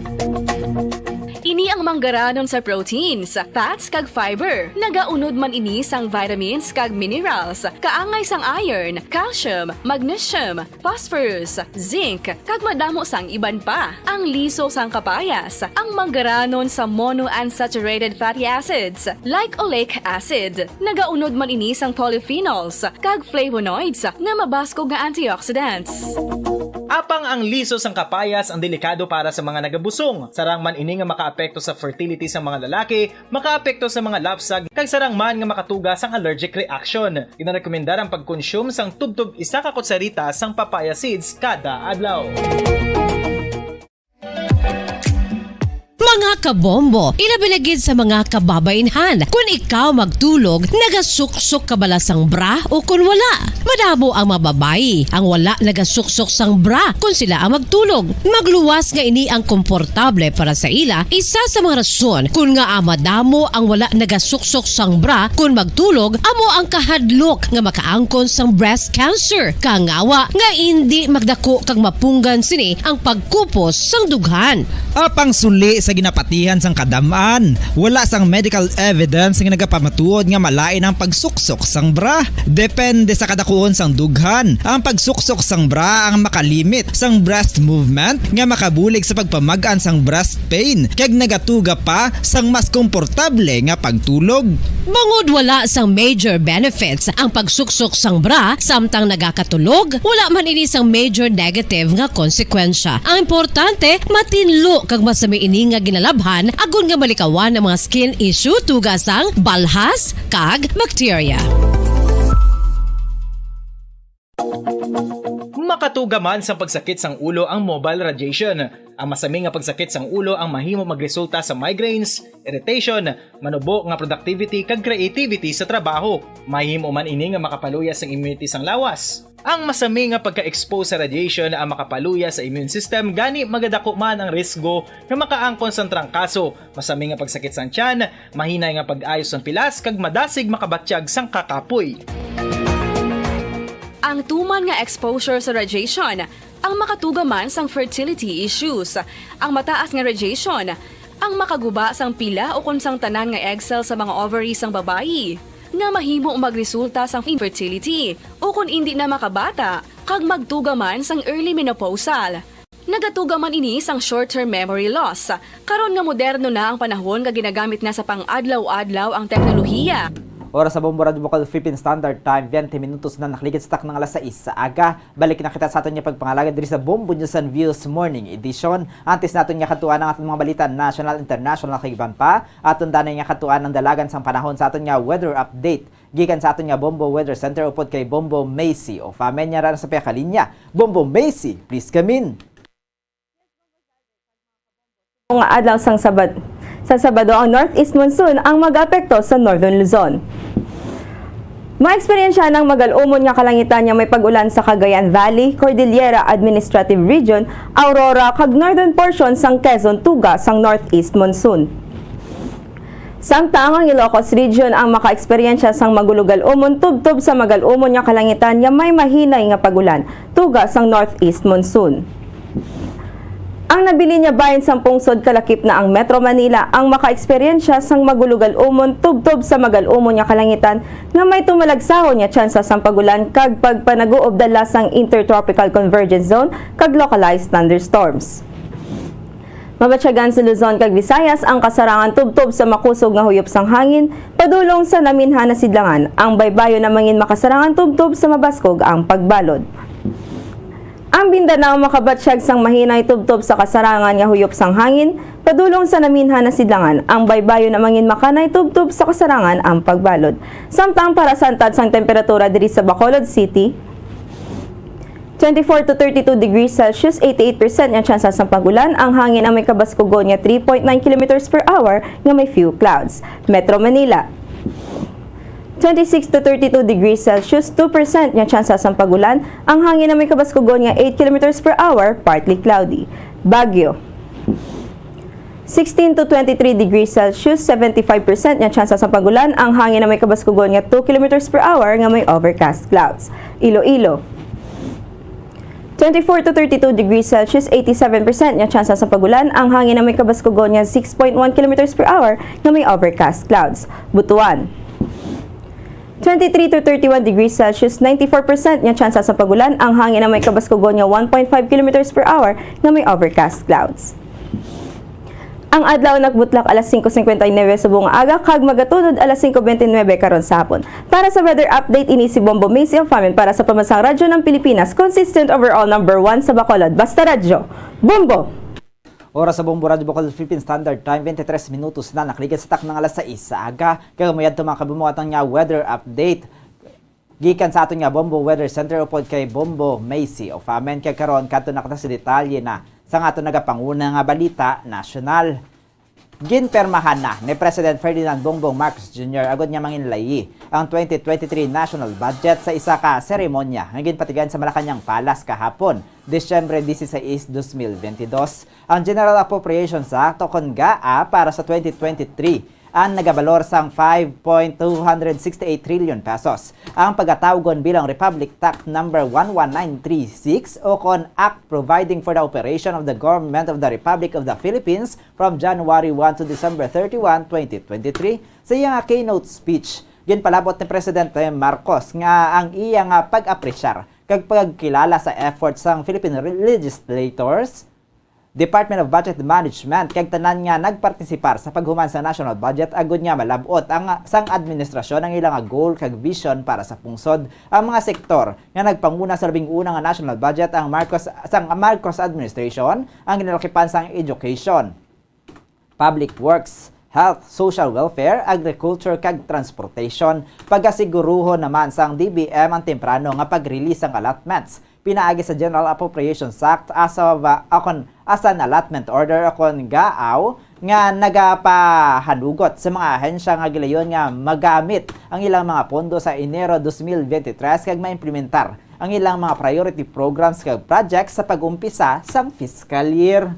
Ini ang manggaranon sa proteins, fats, kag fiber. Nagaunod man ini sang vitamins kag minerals, kaangay sang iron, calcium, magnesium, phosphorus, zinc, kag madamo sang iban pa. Ang liso sang kapayas, ang manggaranon sa monounsaturated fatty acids, like oleic acid. Nagaunod man ini sang polyphenols kag flavonoids nga mabaskog nga antioxidants. Apang ang liso sang kapayas ang delikado para sa mga nagabusong. Sarang man ini nga makaapekto sa fertility sa mga lalaki, makaapekto sa mga lapsag, kag sarang man nga makatuga sang allergic reaction. Ginarekomendar ang pagkonsume sang tubtob isa ka kutsarita sang papaya seeds kada adlaw. Mga kabombo, ilabi na gid sa mga kababainhan, kun ikaw magtulog, nagasuksok ka bala sang bra o kun wala? Madamo ang mga babayi ang wala nagasuksok sang bra kun sila ang magtulog. Magluwas nga ini ang komportable para sa ila. Isa sa mga rason kun ngaa madamo ang wala nagasuksok sang bra kun magtulog amo ang kahadlok nga makaangkon sang breast cancer. Kangawa nga indi magdako kag mapunggan sini ang pagkupos sang dughan. Apang suli sa ginapatihan sang kadam-an, wala sang medical evidence nga nagapamatuod nga malain ang pagsuksok sang bra. Depende sa kadakuon sang dughan, ang pagsuksok sang bra ang makalimit sang breast movement nga makabulig sa pagpamag-an sang breast pain kag nagatuga pa sang mas komportable nga pagtulog. Bangod wala sang major benefits ang pagsuksok sang bra samtang nagakatulog, wala man ini sang major negative nga konsekwensya. Ang importante, matinlo kag masami ini nga ginalabhan agod nga malikawan ang mga skin issue tuga sang balhas kag bakterya. Makatuga man sang pagsakit sang ulo ang mobile radiation. Ang masami nga pagsakit sang ulo ang mahimo magresulta sa migraines, irritation, manubo nga productivity kag creativity sa trabaho. Mahimo man ini nga makapaluya sang immunity sang lawas. Ang masami nga pagka-expose sa radiation ang makapaluya sa immune system, gani magadako man ang risgo nga makaangkon sang trangkaso, masami nga pagsakit sang tiyan, mahinay nga pag-ayo sang pilas, kag madasig makabatyag sang kakapoy. Ang tuman nga exposure sa radiation ang makatuga man sang fertility issues. Ang mataas nga radiation ang makaguba sang pila ukon sang tanan nga egg cell sa mga ovary sang babayi, nga mahimo magresulta sang infertility ukon indi na makabata kag magtuga man sang early menopausal. Nagatuga man ini sang short-term memory loss. Karon nga moderno na ang panahon nga ginagamit na sa pang-adlaw-adlaw ang teknolohiya. Oras sa Bombo Radyo Bukal Philippine Standard Time, twenty minutos na nakaligid sa taknang alas sais sa aga. Balik na kita sa aton nga pagpangalagad diri sa Bombo News and Views Morning Edition. Antes naton nga katuan ang aton mga balita national, international, kag iban pa, aton danay nga katuan ang dalagan sang panahon sa aton nga weather update gikan sa aton nga Bombo Weather Center upod kay Bombo Macy. O, Fame, nia ra sa pihakalinya. Bombo Macy, please come in. Nga adlaw sang Sabad-, sa Sabado, ang northeast monsoon ang mag-apekto sa Northern Luzon. Maeksperiensya ang magal-umon nga kalangitan nga may pag-ulan sa Cagayan Valley, Cordillera Administrative Region, Aurora, kag northern portion sang Quezon tuga sang northeast monsoon. Samtang ang Ilocos Region ang makaeksperyensya sang magulogal-umon tubtob sa magal-umon nga kalangitan nga may mahinay nga pag-ulan tuga sang northeast monsoon. Ang nabilin nga bahin sang pungsod kalakip na ang Metro Manila ang makaeksperyensya sang magulogal-umon tubtob sa magal-umon nga kalangitan nga may tumalagsahon nga tsansa sang pag-ulan kag pagpanaguob dala sang Intertropical Convergence Zone kag localized thunderstorms. Mabatyagan sa Luzon kag Visayas ang kasarangan tubtob sa makusog nga huyop sang hangin padulong sa naminhan nga sidlangan. Ang baybayon na mangin makasarangan tubtob sa mabaskog ang pagbalod. Ang Mindanao makabatsyag sang mahinay tubtob sa kasarangan nga huyop sang hangin, padulong sa naminhan na sidlangan. Ang baybayon na mangin makanay tubtob sa kasarangan ang pagbalod. Samtang para sa antad sang temperatura diri sa Bacolod City, twenty-four to thirty-two degrees Celsius, eighty-eight percent nga tsansa sang pag-ulan, ang hangin ang may kabaskugon nga three point nine kilometers per hour nga may few clouds. Metro Manila, twenty-six to thirty-two degrees Celsius, two percent nga tsansa sang pag-ulan, ang hangin ang may kabaskugon nga eight kilometers per hour, partly cloudy. Baguio, sixteen to twenty-three degrees Celsius, seventy-five percent nga tsansa sang pag-ulan, ang hangin ang may kabaskugon nga two kilometers per hour nga may overcast clouds. Iloilo, twenty-four to thirty-two degrees Celsius, eighty-seven percent nga tsansa sang pag-ulan, ang hangin ang may kabaskugon nga six point one kilometers per hour nga may overcast clouds. Butuan, twenty-three to thirty-one degrees Celsius, ninety-four percent nga tsansa sang pag-ulan, ang hangin ang may kabaskugon nga one point five kilometers per hour nga may overcast clouds. Ang adlaw nagbutlak alas singko cincuenta y nueve subong nga aga kag magatunod alas singko bente nuebe karon sa hapon. Para sa weather update, ini si Bombo Macy of Amen para sa Pamansang Radyo ng Pilipinas, consistent overall number one sa Bacolod. Basta Radyo, Bombo! Oras sa Bombo Radyo Bacolod Philippine Standard Time, twenty-three minutos na nakaligad sa taknang alas sais sa aga. Kag mayad to mga kabumo aton nga weather update gikan sa aton nga Bombo Weather Center upod kay Bombo Macy of Amen. Kag karon, kadto na kita sa detalye na sa nga aton nagapanguna nga balita nasyonal. Ginpermahan na ni President Ferdinand Bongbong Marcos Junior agud nga manginlayi ang twenty twenty-three national budget sa isa ka seremonya nga ginpatigayon sa Malacañang Palace kahapon, Disyembre dieciséis, dos mil veintidós. Ang General Appropriations Act o kon GAA para sa twenty twenty-three ang nagabalor sang five point two hundred sixty-eight trillion pesos. Ang pagatawgon bilang Republic Tax Number one one nine three six o kon Act Providing for the Operation of the Government of the Republic of the Philippines from January one to December thirty-one, twenty twenty-three, sa iya nga keynote speech, ginpalabot ni Presidente Marcos nga ang iya nga pag-apresyar kag pagkilala sa efforts sang Philippine re-, legislators, Department of Budget Management, kag tanan nga nagpartisipar sa paghuman sa national budget, agud nga malab-ot ang, sang administrasyon ang ila nga goal kag vision para sa pungsod. Ang mga sektor nga nagpanguna sa labing una nga national budget ang Marcos, sang Marcos administration, ang ginalakipan sang education, public works, health, social welfare, agriculture, kag transportation. Pagasiguruhon naman sang D B M ang temprano nga pag-release sang allotments pinaagi sa General Appropriations Act as of, uh, akon, as an allotment order akon gaaw nga nagapahanugot sa mga ahensya nga gilayon nga magamit ang ilang mga pondo sa Enero dos mil veintitrés kag maimplementar ang ilang mga priority programs kag projects sa pag-umpisa sang fiscal year.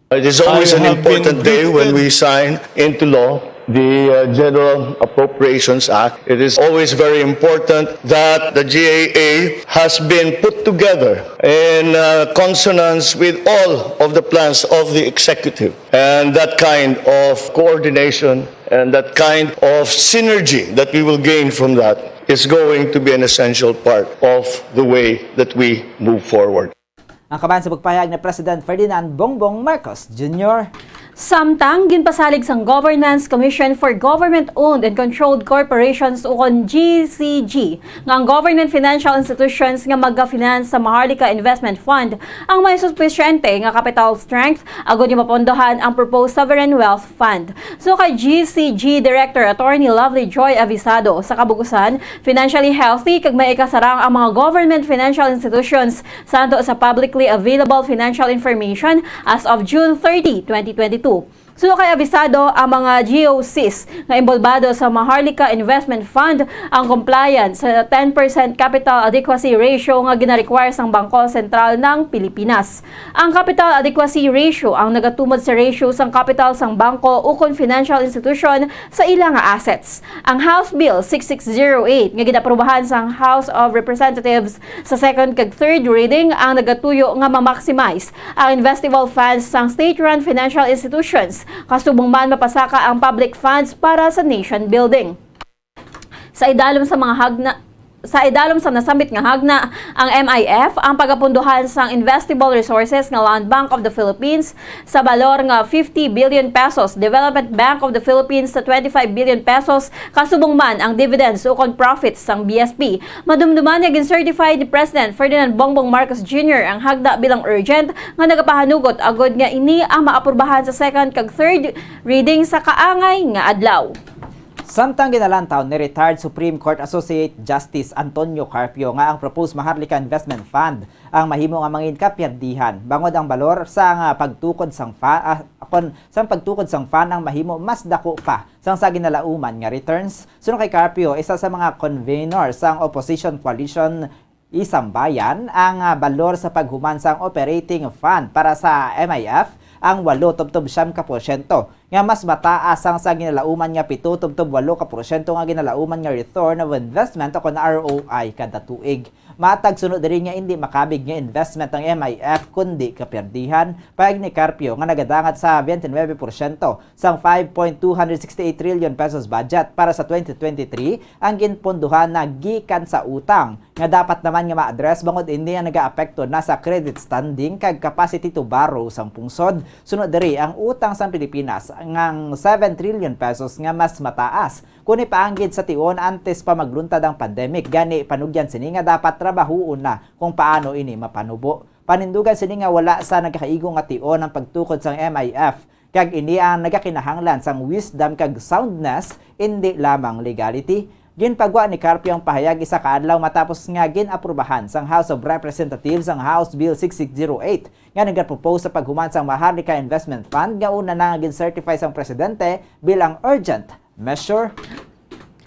It is always I an have important been day when greeted. We sign into law the, uh, General Appropriations Act. It is always very important that the G A A has been put together in, uh, consonance with all of the plans of the executive. And that kind of coordination and that kind of synergy that we will gain from that is going to be an essential part of the way that we move forward. Ang kabahin sa pagpahayag ni President Ferdinand Bongbong Marcos Junior. Samtang ginpasalig sang Governance Commission for Government-Owned and Controlled Corporations ukon G C G nga ang government financial institutions nga maga-finance sa Maharlika Investment Fund ang may supisyente nga capital strength agud nga mapondohan ang proposed sovereign wealth fund. So kay G C G Director Attorney Lovely Joy Avisado, sa kabug-usan, financially healthy kag may ikasarang ang mga government financial institutions santo sa publicly available financial information as of June thirty, twenty twenty-two. Suno kay Avisado, ang mga G O Cs nga inbolbado sa Maharlika Investment Fund ang compliance sa ten percent capital adequacy ratio nga ginarequire sang Bangko Sentral ng Pilipinas. Ang capital adequacy ratio ang nagatumod sa ratio sang kapital sang bangko ukon financial institution sa ila nga assets. Ang House Bill six six zero eight nga ginaprobahan sang House of Representatives sa second kag third reading ang nagatuyo nga ma-maximize ang investable funds sang state-run financial institutions, kasubong man mapasaka ang public funds para sa nation building. Sa idalom sa mga hagna-, Sa idalom sa nasambit nga hagna, ang M I F ang pagapunduhan sang Investable Resources nga Land Bank of the Philippines sa balor nga fifty billion pesos, Development Bank of the Philippines sa twenty-five billion pesos, kasubong man ang dividends ukon profits sang B S P. Madumduman nga gin-certify ni President Ferdinand Bongbong Marcos Junior ang hagna bilang urgent nga nagapahanugot agud nga ini ang maaprubahan sa second kag third reading sa kaangay nga adlaw. Samtang ginalantaw ni retired Supreme Court Associate Justice Antonio Carpio nga ang proposed Maharlika Investment Fund ang mahimo nga mangin kapiyerdihan, bangod ang balor sa nga pagtukod sang fa-, ah, kon, sang pagtukod sang fund ang mahimo mas dako pa sang sa ginalauman nga returns. Suno kay Carpio, isa sa mga convenor sang opposition coalition Isambayan ang, ah, balor sa paghuman sang operating fund para sa M I F, ang walo tubtob siyam ka porsyento, nga mas mataas sang sa ginalauman nga pito tubtob walo ka porsyento nga ginalauman nga return of investment o kon R O I kada tuig. Matag suno diri nga indi makabig nga investment ang M I F kundi kapiyerdihan, pahayag ni Carpio nga nagadangat sa twenty-nine porsyento sang five point two hundred sixty-eight trillion pesos budget para sa twenty twenty-three ang ginpondohan na gikan sa utang nga dapat naman nga ma-address bangod ini ang nagaapekto na sa credit standing kag capacity to borrow sang pungsod. Sunod diri ang utang sang Pilipinas ngang seven trillion pesos nga mas mataas kun ipaanggid sa tion antes pa magluntad ang pandemic. Gani, panugyan sini nga dapat trabahuon na kung paano ini mapanubo. Panindugan sini nga wala sa nagakaigo nga tion ang pagtukod sang M I F. Kag ini ang nagakinahanglan sang wisdom kag soundness, indi lamang legality. Ginpagwa ni Carpio ang pahayag isa ka adlaw matapos nga gin-aprubahan sang House of Representatives ang House Bill six six zero eight nga nagapropose sa paghuman sang Maharlika Investment Fund nga una na nga gin-certify sang presidente bilang urgent measure.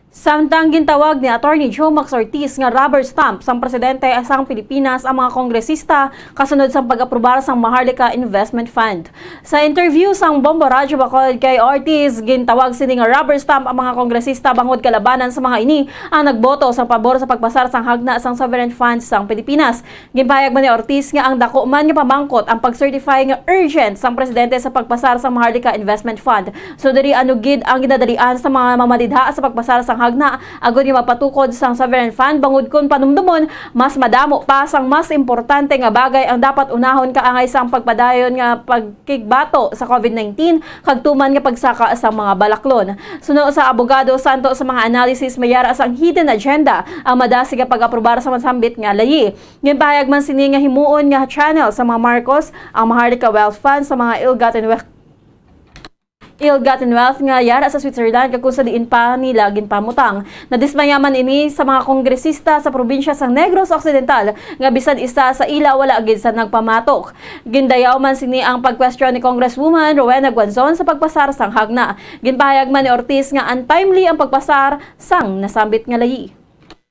Samtang gintawag ni Attorney Jomax Ortiz nga rubber stamp sang presidente sang Pilipinas ang mga kongresista kasunod sang pag-aprobar sang Maharlika Investment Fund. Sa interview sang Bombo Radyo Bacolod kay Ortiz, gintawag sini nga rubber stamp ang mga kongresista bangod kalabanan sa mga ini ang nagboto sa pabor sa pagpasar sang hagna sang sovereign funds sang Pilipinas. Ginpahayag man ni Ortiz nga ang dako man nga pamangkot ang pag-certify nga urgent sang presidente sa pagpasar sang Maharlika Investment Fund. So, diri ano gid ang ginadalian sa mga mamanidha sa pagpasar sang hagna agud nga mapatukod sang sovereign fund, bangod kon panumdomon, mas madamo pa sang mas importante nga bagay ang dapat unahon kaangay sang pagpadayon nga pagkigbato sa COVID nineteen kag tuman nga pagsaka sang mga balaklon. Suno sa abogado, santo sa mga analysis, may yara sang hidden agenda ang madasig nga pag-aprobar sa masambit nga layi. Ginpahayag man sini nga himuon nga channel sa mga Marcos ang Maharlika Wealth Fund sa mga ill-gotten wealth, ill-gotten wealth nga yara sa Switzerland kag kung sa diin pa nila ginpamutang. Nadismaya man ini sa mga kongresista sa probinsya sang Negros Occidental nga bisan isa sa ila wala gid sa nagpamatok. Gindayaw man sini ang pagkwestiyon ni Congresswoman Rowena Guanzon sa pagpasar sang hagna. Ginpahayag man ni Ortiz nga untimely ang pagpasar sang nasambit nga layi.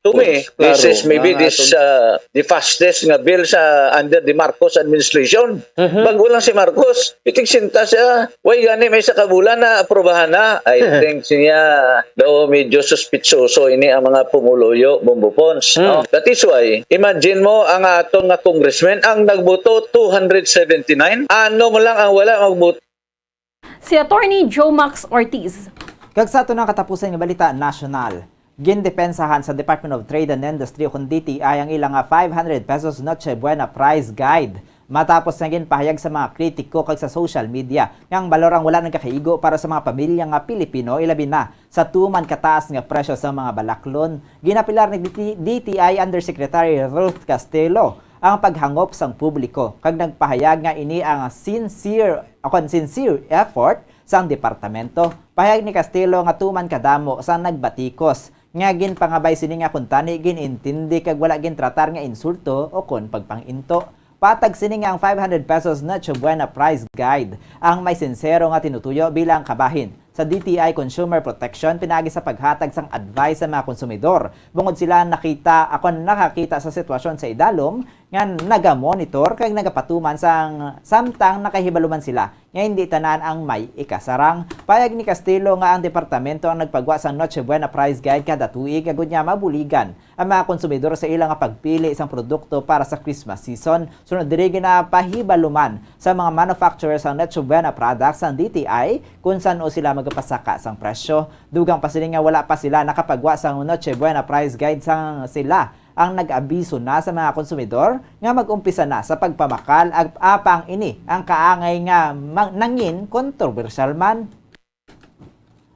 To me, this is maybe this, uh, the fastest nga bill sa under the Marcos administration. Mhm. Bago lang si Marcos, pitigsinta siya. Why gani may isa ka bulan na aprobahan na? I think siya, daw medyo suspitsoso ini ang mga pumuluyo, Bombo Pons, no? Hmm. That is why, imagine mo ang aton nga congressman ang nagboto two hundred seventy-nine. Ano mo lang ang wala magboto? Si Attorney Jomax Ortiz. Kag sa aton nga katapusan nga balita nasyonal, gindepensahan sa Department of Trade and Industry o kon D T I ang ila nga five hundred pesos Noche Buena Prize Guide matapos nga ginpahayag sa mga kritiko kag sa social media nga ang balor ang wala nagakaigo para sa mga pamilya nga Pilipino, ilabi na sa tuman kataas nga presyo sa mga balaklon. Ginapilar ni D T, D T I Undersecretary Ruth Castelo ang paghangop sang publiko kag nagpahayag nga ini ang sincere, o kon sincere effort sang departamento. Pahayag ni Castelo nga tuman kadamo sang nagbatikos nga ginpangabay sini nga kuntani gin-intindi kag wala gintratar nga insulto o kon pagpang-into. Patag sini nga ang five hundred pesos Noche Buena Prize Guide ang may sinsero nga tinutuyo bilang kabahin sa D T I Consumer Protection pinaagi sa paghatag sang advice sa mga konsumidor bangod sila nakita, o kon nakakita sa sitwasyon sa idalom nga nagamonitor kag nagapatuman sang samtang nakahibaluman sila nga hindi tanan ang may ikasarang. Payag ni Castelo nga ang departamento ang nagpagwa sang Noche Buena Prize Guide kada tuig agud nga mabuligan ang mga konsumidor sa ila nga pagpili sang produkto para sa Christmas season. Sunod diri, ginapahibaluman sa mga manufacturer sang Noche Buena products ang D T I kung san-o sila mag- pasaka sang presyo. Dugang pa sini nga wala pa sila nakapagwa sang Noche Buena price guide sang sila ang nag-abiso na sa mga konsumidor nga mag-umpisa na sa pagpamakal ag apang ini ang kaangay nga mang-, nangin kontrobersyal man.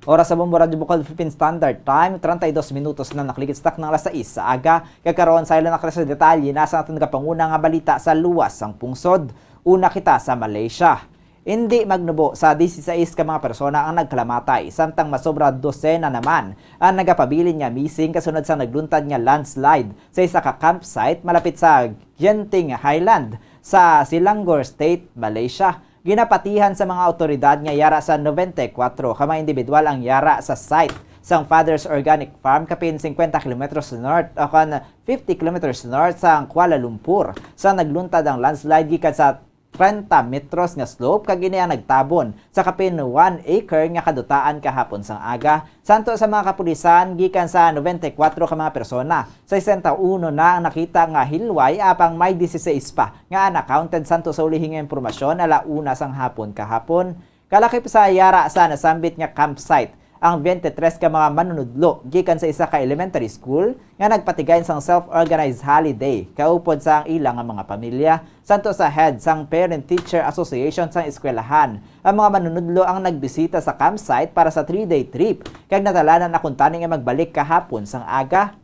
Oras sa Bombo Radyo Bukol Philippine Standard Time, treinta y dos minutos na nakaligid sa taknang alas sais sa aga. Kag karon, sa ila na sa detalye, nasa naton nagapanguna nga balita sa luwas sang pungsod. Una kita sa Malaysia. Indi magnubo sa dieciséis ka mga persona ang nagkalamatay, samtang masobra dosena naman ang nagapabilin nga missing kasunod sa nagluntad nga landslide sa isa ka campsite malapit sa Genting Highland sa Selangor State, Malaysia. Ginapatihan sa mga awtoridad nga yara sa noventa y kuwatro ka mga individual ang yara sa site sang Father's Organic Farm kapin cincuenta kilometros north o kon fifty kilometers north sa Kuala Lumpur sa nagluntad ang landslide gikan sa treinta metros nga slope, kag ini ang nagtabon sa kapin one acre nga kadutaan kahapon sang aga. Santo sa mga kapulisan, gikan sa noventa y kuwatro ka mga persona, sesenta y uno na ang nakita nga hilway, apang may dieciséis pa nga unaccounted santo sa ulihi nga impormasyon, ala una sang hapon kahapon. Kalakip sa yara sa nasambit nga campsite ang twenty-three ka mga manunudlo gikan sa isa ka elementary school nga nagpatigayon sang self-organized holiday kaupod sang ila nga mga pamilya. Santo sa head sang Parent Teacher Association sang eskwelahan, ang mga manunudlo ang nagbisita sa campsite para sa three-day trip, kag natalanan na kuntani nga magbalik kahapon sang aga.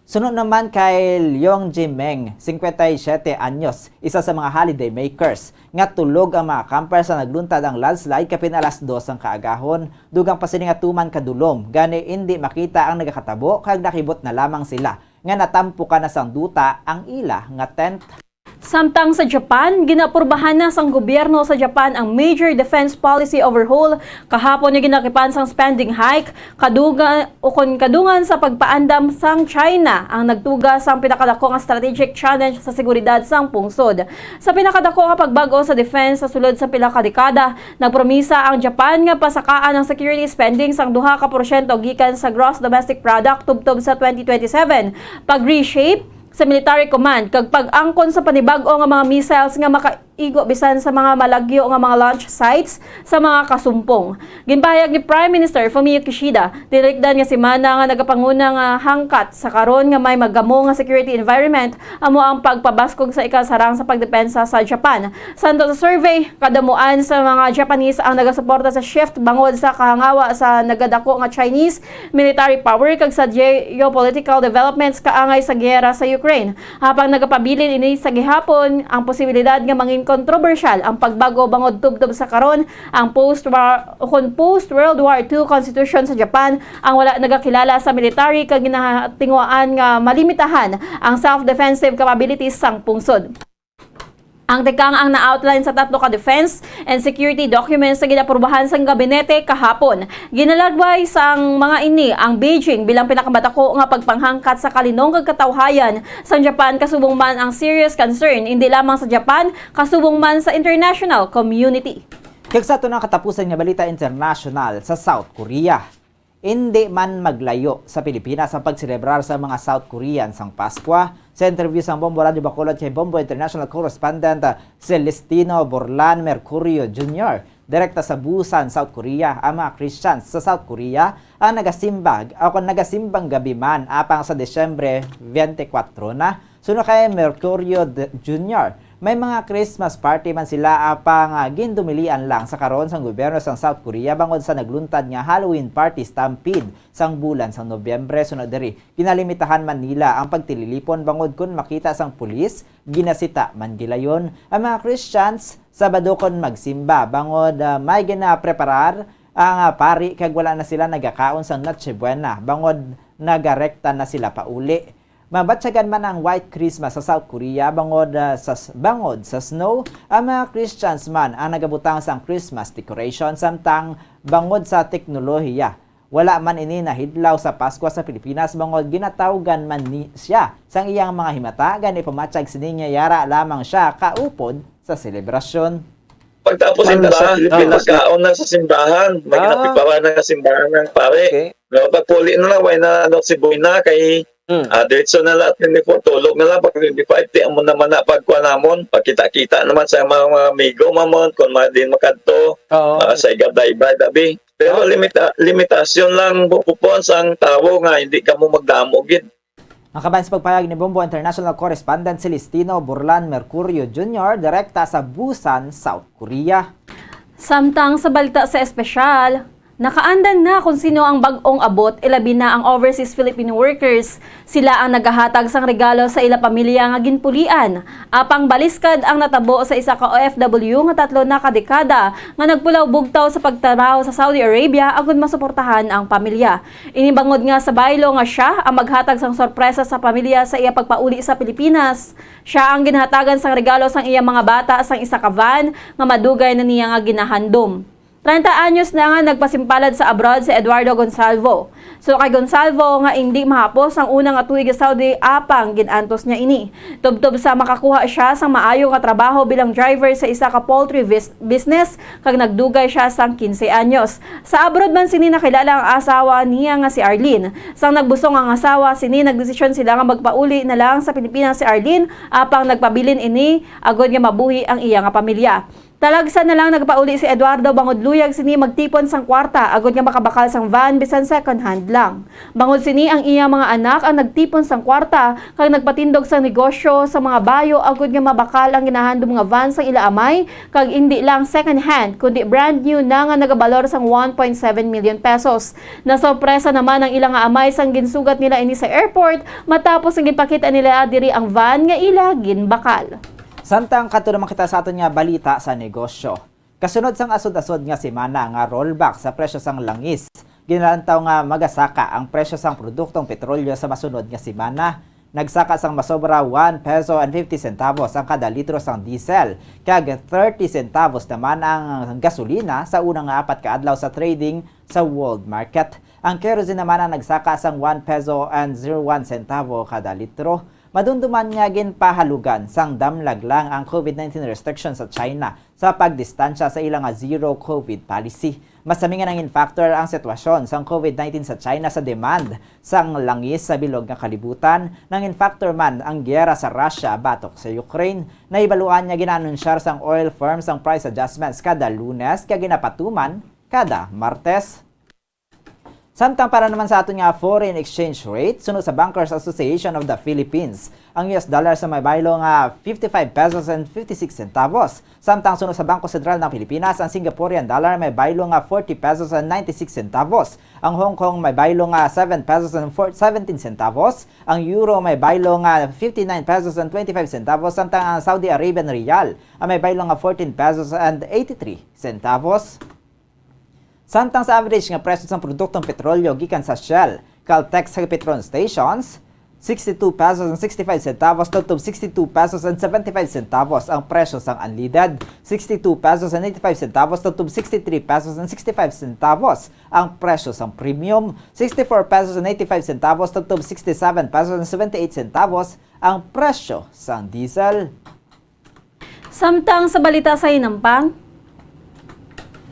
Suno naman kay Leong Jimeng, cincuenta y siete anyos, isa sa mga holiday makers, nga tulog ang mga camper sa nagluntad ang landslide kapin alas dos ang kaagahon. Dugang pa sini nga tuman kadulom, gani indi makita ang nagakatabo kag nakibot na lamang sila nga natampukan na sang duta ang ila nga tent. Samtang sa Japan, ginapurbahan na sang gobyerno sa Japan ang major defense policy overhaul kahapon nga ginakipan sang spending hike, kaduga-, ukon kadungan sa pagpaandam sang China ang nagtuga sang pinakadako nga strategic challenge sa seguridad sang pungsod. Sa pinakadako nga pagbag-o sa defense sa sulod sa pila ka dekada, nagpromisa ang Japan nga pasakaan ang security spending sang duha ka porsyento gikan sa gross domestic product tubtob sa twenty twenty-seven, pag-reshape sa military command, kag pag-angkon sa panibag-o nga mga missiles nga makaigo bisan sa mga malagyo nga mga launch sites sa mga kasumpong. Ginpahayag ni Prime Minister Fumio Kishida, tinalikdan nga semana nga nagapanguna nga hangkat sa karon nga may magamo nga security environment amo ang pagpabaskog sa ikasarang sa pagdepensa sa Japan. Santo sa survey, kadamuan sa mga Japanese ang nagasuporta sa shift bangod sa kahangawa sa nagadako nga Chinese military power kag sa geopolitical developments kaangay sa giyera sa Ukraine. Apang nagapabilin ini sa gihapon ang posibilidad nga mangin kontrobersyal ang pagbag-o bangod tubtob sa karon ang post-war, ukon post-World War two constitution sa Japan ang wala nagakilala sa military kag ginatinguhaan nga malimitahan ang self-defensive capabilities sang pungsod. Ang tikang ang na-outline sa tatlo ka defense and security documents nga ginaprubahan sang gabinete kahapon. Ginalagbay sang mga ini ang Beijing bilang pinakamadako nga pagpanghangkat sa kalinong kag katawhayan sang Japan, kasubong man ang serious concern indi lamang sa Japan, kasubong man sa international community. Kag sa ato na katapusan nga balita international, sa South Korea. Indi man maglayo sa Pilipinas ang pagselebrar sa mga South Korean sang Paskwa. Sa interview sang Bombo Radyo Bacolod kay Bombo International Correspondent, ah, Celestino Borlan Mercurio Junior, direkta sa Busan, South Korea, ang mga Christians sa South Korea ang nagasimba o kon nagasimbang gabi man, apang sa Disyembre twenty-four na. Suno kay Mercurio de-, Junior, may mga Christmas party man sila, apang, ah, gindumilian lang sa karon sang gobyerno sang South Korea bangod sa nagluntad nga Halloween party stampede sang bulan sang Nobyembre. Sunod diri, ginalimitahan man nila ang pagtililipon bangod kon makita sang pulis, ginasita man gilayon. Ang mga Christians, Sabado kon magsimba bangod, ah, may ginapreparar ang, ah, pari kag wala na sila nagakaon sang Noche Buena bangod nagarekta na sila pauli. Mabatyagan man ang White Christmas sa South Korea bangod, ah, sa s-, bangod sa snow, ang mga Christians man ang nagabutang sang Christmas decoration, samtang bangod sa teknolohiya, wala man ini nahidlaw sa Paskwa sa Pilipinas bangod ginatawgan man ni siya sang iyang mga himata, gani pamatyag sini nga yara lamang siya kaupod sa selebrasyon. Pagtapos Wala simbahan, sa Pilipinas. Pagkaon na sa simbahan, may Ah. ginaprepara na sa simbahan ng pare. Okay. No, pagpuli na lang, way na, ano, si Boy na, kay Hmm. Ah, diretso na lang twenty-four, tulog na lang pag twenty-five, ti amo naman na pagkuha namon, pagkita-kita naman sa mga, mga amigo, mamon, kung mga din makadto, Oo. ah, sa igabay-bay, dabi. Pero Oo. limita, limitasyon lang, bupupon sang tawo nga hindi kamo magdamo gid. Ang kaban sa pagpayag ni Bombo International Correspondent Celestino Burlan Mercurio Junior, direkta sa Busan, South Korea. Samtang sa balita sa espesyal, nakaandan na kung sino ang bag-ong abot, ilabi na ang overseas Filipino workers. Sila ang nagahatag sang regalo sa ila pamilya nga ginpulian. Apang baliskad ang natabo sa isa ka O F W nga tatlo na ka dekada nga nagpulaw bugtaw sa pagtrabaho sa Saudi Arabia agud masuportahan ang pamilya. Ini bangod nga sa baylo nga siya ang maghatag sang sorpresa sa pamilya sa iya pagpauli sa Pilipinas. Siya ang ginhatagan sang regalo sang iya mga bata sang isa ka van nga madugay na niya nga ginahandom. Treinta anyos na nga nagpasimpalad sa abroad si Eduardo Gonsalvo. So kay Gonsalvo nga indi mahapos ang una nga tuig sa Saudi, apang gin-antos niya ini. Tubtob sa makakuha siya sang maayo nga trabaho bilang driver sa isa ka poultry bis- business kag nagdugay siya sang quince anyos. Sa abroad man sini nakilala ang asawa niya nga si Arlene. Sang nagbusong ang asawa sini, nagdesisyon sila nga magpauli na lang sa Pilipinas si Arlene, apang nagpabilin ini agud nga mabuhi ang iya nga pamilya. Talagsa na lang nagpauli si Eduardo bangod luyag sini magtipon sang kwarta agud nga makabakal sang van bisan second hand lang. Bangod sini, ang iya mga anak ang nagtipon sang kwarta kag nagpatindog sang negosyo sa mga bayo agud nga mabakal ang ginahandom nga van sang ila amay, kag indi lang second hand kundi brand new na nga nagabalor sang one point seven million pesos. Nasorpresa naman ang ila nga amay sang ginsugat nila ini sa airport matapos nga ginpakita nila diri ang van nga ila ginbakal. Samtang kadto naman kita sa aton nga balita sa negosyo. Kasunod sang asod-asod nga semana nga rollback sa presyo sang langis, ginalantaw nga magasaka ang presyo sang produktong petrolyo sa masunod nga semana. Nagsaka sang masobra one peso and fifty centavos ang kada litro sang diesel, kag thirty centavos naman ang gasolina sa una nga apat ka adlaw sa trading sa world market. Ang kerosene naman ang nagsaka sang one peso and zero one centavo kada litro. Madumduman nga ginpahalugan sang damlag lang ang COVID nineteen restriction sa China sa pagdistansya sa ila nga zero COVID policy. Mas samingan nangin factor ang sitwasyon sang COVID nineteen sa China sa demand sang langis sa bilog nga kalibutan. Nangin factor man ang giyera sa Russia batok sa Ukraine. Nahibaluan nga ginaanunsyar sang oil firms ang price adjustments kada Lunes kag ginapatuman kada Martes. Samtang para naman sa aton nga foreign exchange rate, suno sa Bankers Association of the Philippines, ang U S dollar sa may baylo nga fifty-five pesos and fifty-six centavos. Samtang suno sa Bangko Sentral ng Pilipinas, ang Singaporean dollar may baylo nga forty pesos and ninety-six centavos. Ang Hong Kong may baylo nga seven pesos and four, seventeen centavos. Ang euro may baylo nga fifty-nine pesos and twenty-five centavos, samtang ang Saudi Arabian riyal ay may baylo nga fourteen pesos and eighty-three centavos. Samtang sa average nga presyo sang produktong petrolyo gikan sa Shell, Caltex, kag Petron stations, sixty-two pesos and sixty-five centavos tubtob sixty-two pesos and seventy-five centavos ang presyo sang unleaded, sixty-two pesos and eighty-five centavos tubtob sixty-three pesos and sixty-five centavos ang presyo sang premium, sixty-four pesos and eighty-five centavos tubtob sixty-seven pesos and seventy-eight centavos ang presyo sang diesel. Samtang sa balita sa hinampang,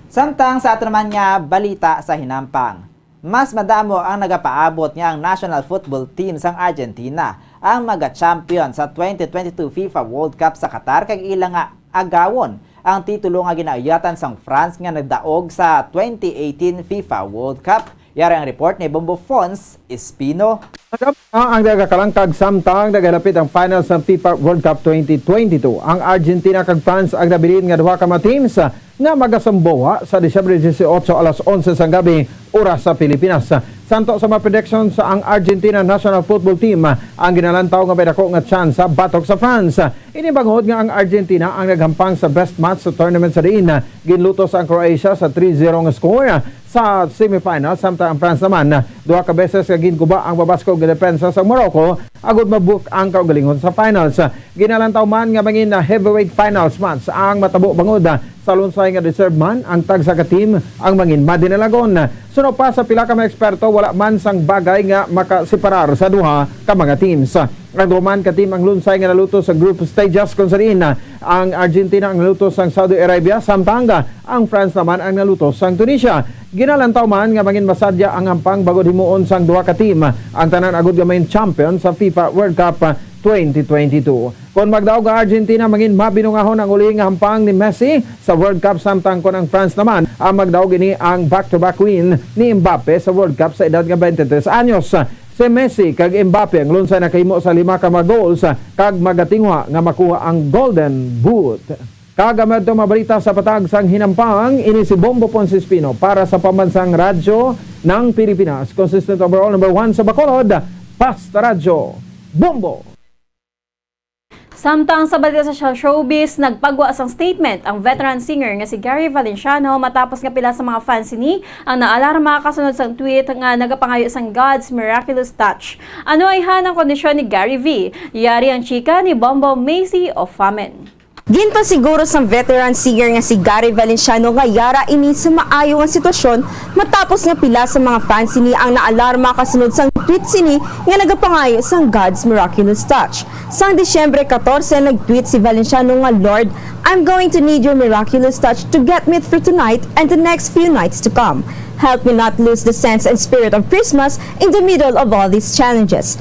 Samtang sa ato naman nga balita sa hinampang, mas madamo ang nagapaabot nga ang national football team sang Argentina ang maga-champion sa twenty twenty-two FIFA World Cup sa Qatar kag ila nga agawon ang titulo nga ginauyatan sang France nga nagdaog sa twenty eighteen FIFA World Cup. Yari ang report ni Bombo Fons Espino. Nagap na ang nagakalangkag samtang nagalapit ang final sa FIFA World Cup twenty twenty-two. Ang Argentina kag France ang nabilin nga duha ka mga teams nga magasamboha sa Disyembre dieciocho alas onse sang gabi, oras sa Pilipinas. Santo sa mga predictions, ang Argentina national football team ang ginalantaw nga may dako nga tsansa batok sa France. Ini bangod nga ang Argentina ang naghampang sa best match sa tournament sa diin ginlutos ang Croatia sa three zero nga score sa semifinal, samtang ang France naman duha ka beses nga ginguba ang mabaskog nga depensa sa Morocco agud mabook ang kaugalingon sa finals. Ginalantaw man nga mangin heavyweight finals match ang matabo bangod sa lunsay nga deserve man ang tagsa ka team ang mangin madinalagon. Suno pa sa pila ka mga eksperto, wala man sang bagay nga makaseparar sa duha ka mga teams. Ang duha man ka team ang lunsay nga naluto sa group stages, kung sa diin, ah, ang Argentina ang naluto sang Saudi Arabia, samtang, ah, ang France naman ang naluto sang Tunisia. Ginalantaw man nga mangin masadya ang hampang bangod himuon sang duha ka team, ah, ang tanan agud nga main champion sa FIFA World Cup, ah, twenty twenty-two. Kon magdaog ang Argentina, mangin mabinungahon ang uli nga hampang ni Messi sa World Cup, samtang kon ang France naman ang magdaog ini ang back-to-back win ni Mbappe sa World Cup sa edad nga twenty-three anyos. Si Messi kag Mbappe ang lunsay nakahimo sa lima ka mga goals kag magatinguha nga makuha ang Golden Boot. Kag ang madto mabalita sa patag sang hinampang, ini si Bombo Ponce Espino para sa Pambansang Radyo ng Pilipinas. Consistent overall number one sa Bacolod, Basta Radyo, Bombo! Samtang sa balita sa showbiz, nagpagwa sang statement ang veteran singer nga si Gary Valenciano matapos nga pila sa mga fans sini ang naalarma kasunod sang tweet nga nagapangayo sang God's miraculous touch. Ano ayhan ang kondisyon ni Gary V? Yari ang chika ni Bombo Macy Ofamen. Ginpasiguro sang veteran singer nga si Gary Valenciano nga yara ini sa maayo nga sitwasyon matapos nga pila sa mga fans sini ang naalarma kasunod sang tweet sini nga nagapangayo sang God's miraculous touch. Sang Disyembre katorse, nag-tweet si Valenciano nga, "Lord, I'm going to need your miraculous touch to get me through tonight and the next few nights to come. Help me not lose the sense and spirit of Christmas in the middle of all these challenges.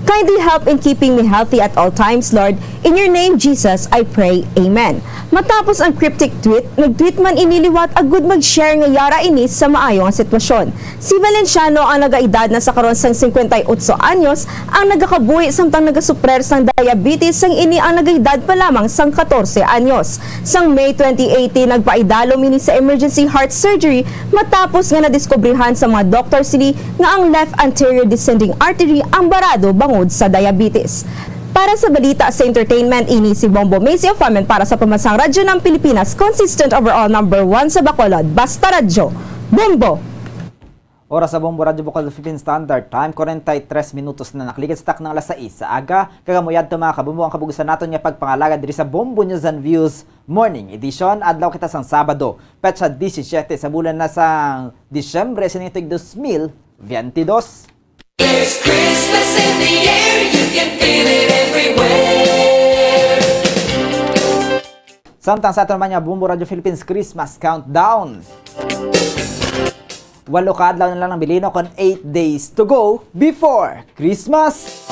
Kindly help in keeping me healthy at all times, Lord. In your name, Jesus, I pray. Amen." Matapos ang cryptic tweet, nag-tweet man ini liwat agud mag-share nga yara ini sa maayo nga sitwasyon. Si Valenciano, ang nagaedad na sa karon sang cincuenta y ocho anyos, ang nagakabuhi samtang nagasuprer sang diabetes, sang ini ang nagaedad pa lamang sang katorse anyos. Sang May twenty eighteen, nagpaidalom ini sa emergency heart surgery matapos nga nadiskubrihan sa mga doktor sini nga ang left anterior descending artery ang barado bangod sa diabetes. Para sa balita sa entertainment, ini si Bombo Macy of Amen para sa Pambansang Radyo ng Pilipinas, consistent overall number one sa Bacolod, Basta Radyo, Bombo! Oras sa Bombo Radyo Bukol Philippine Standard Time, forty-three minutos na nakaligid sa taknang alas sais sa aga. Kag amo yadto, mga kabombo, ang kabugusan naton nga pagpangalagad diri sa Bombo News and Views Morning Edition. Adlaw kita sang Sabado, petsa disisyete sa bulan na sang Disyembre, sining tuig dos mil biyente dos. There's Christmas in the air, you can feel it everywhere. Samtang sa aton man nga Bombo Radyo Philippines Christmas Countdown. Walo ka adlaw na lang ang bilin, kon eight days to go before Christmas.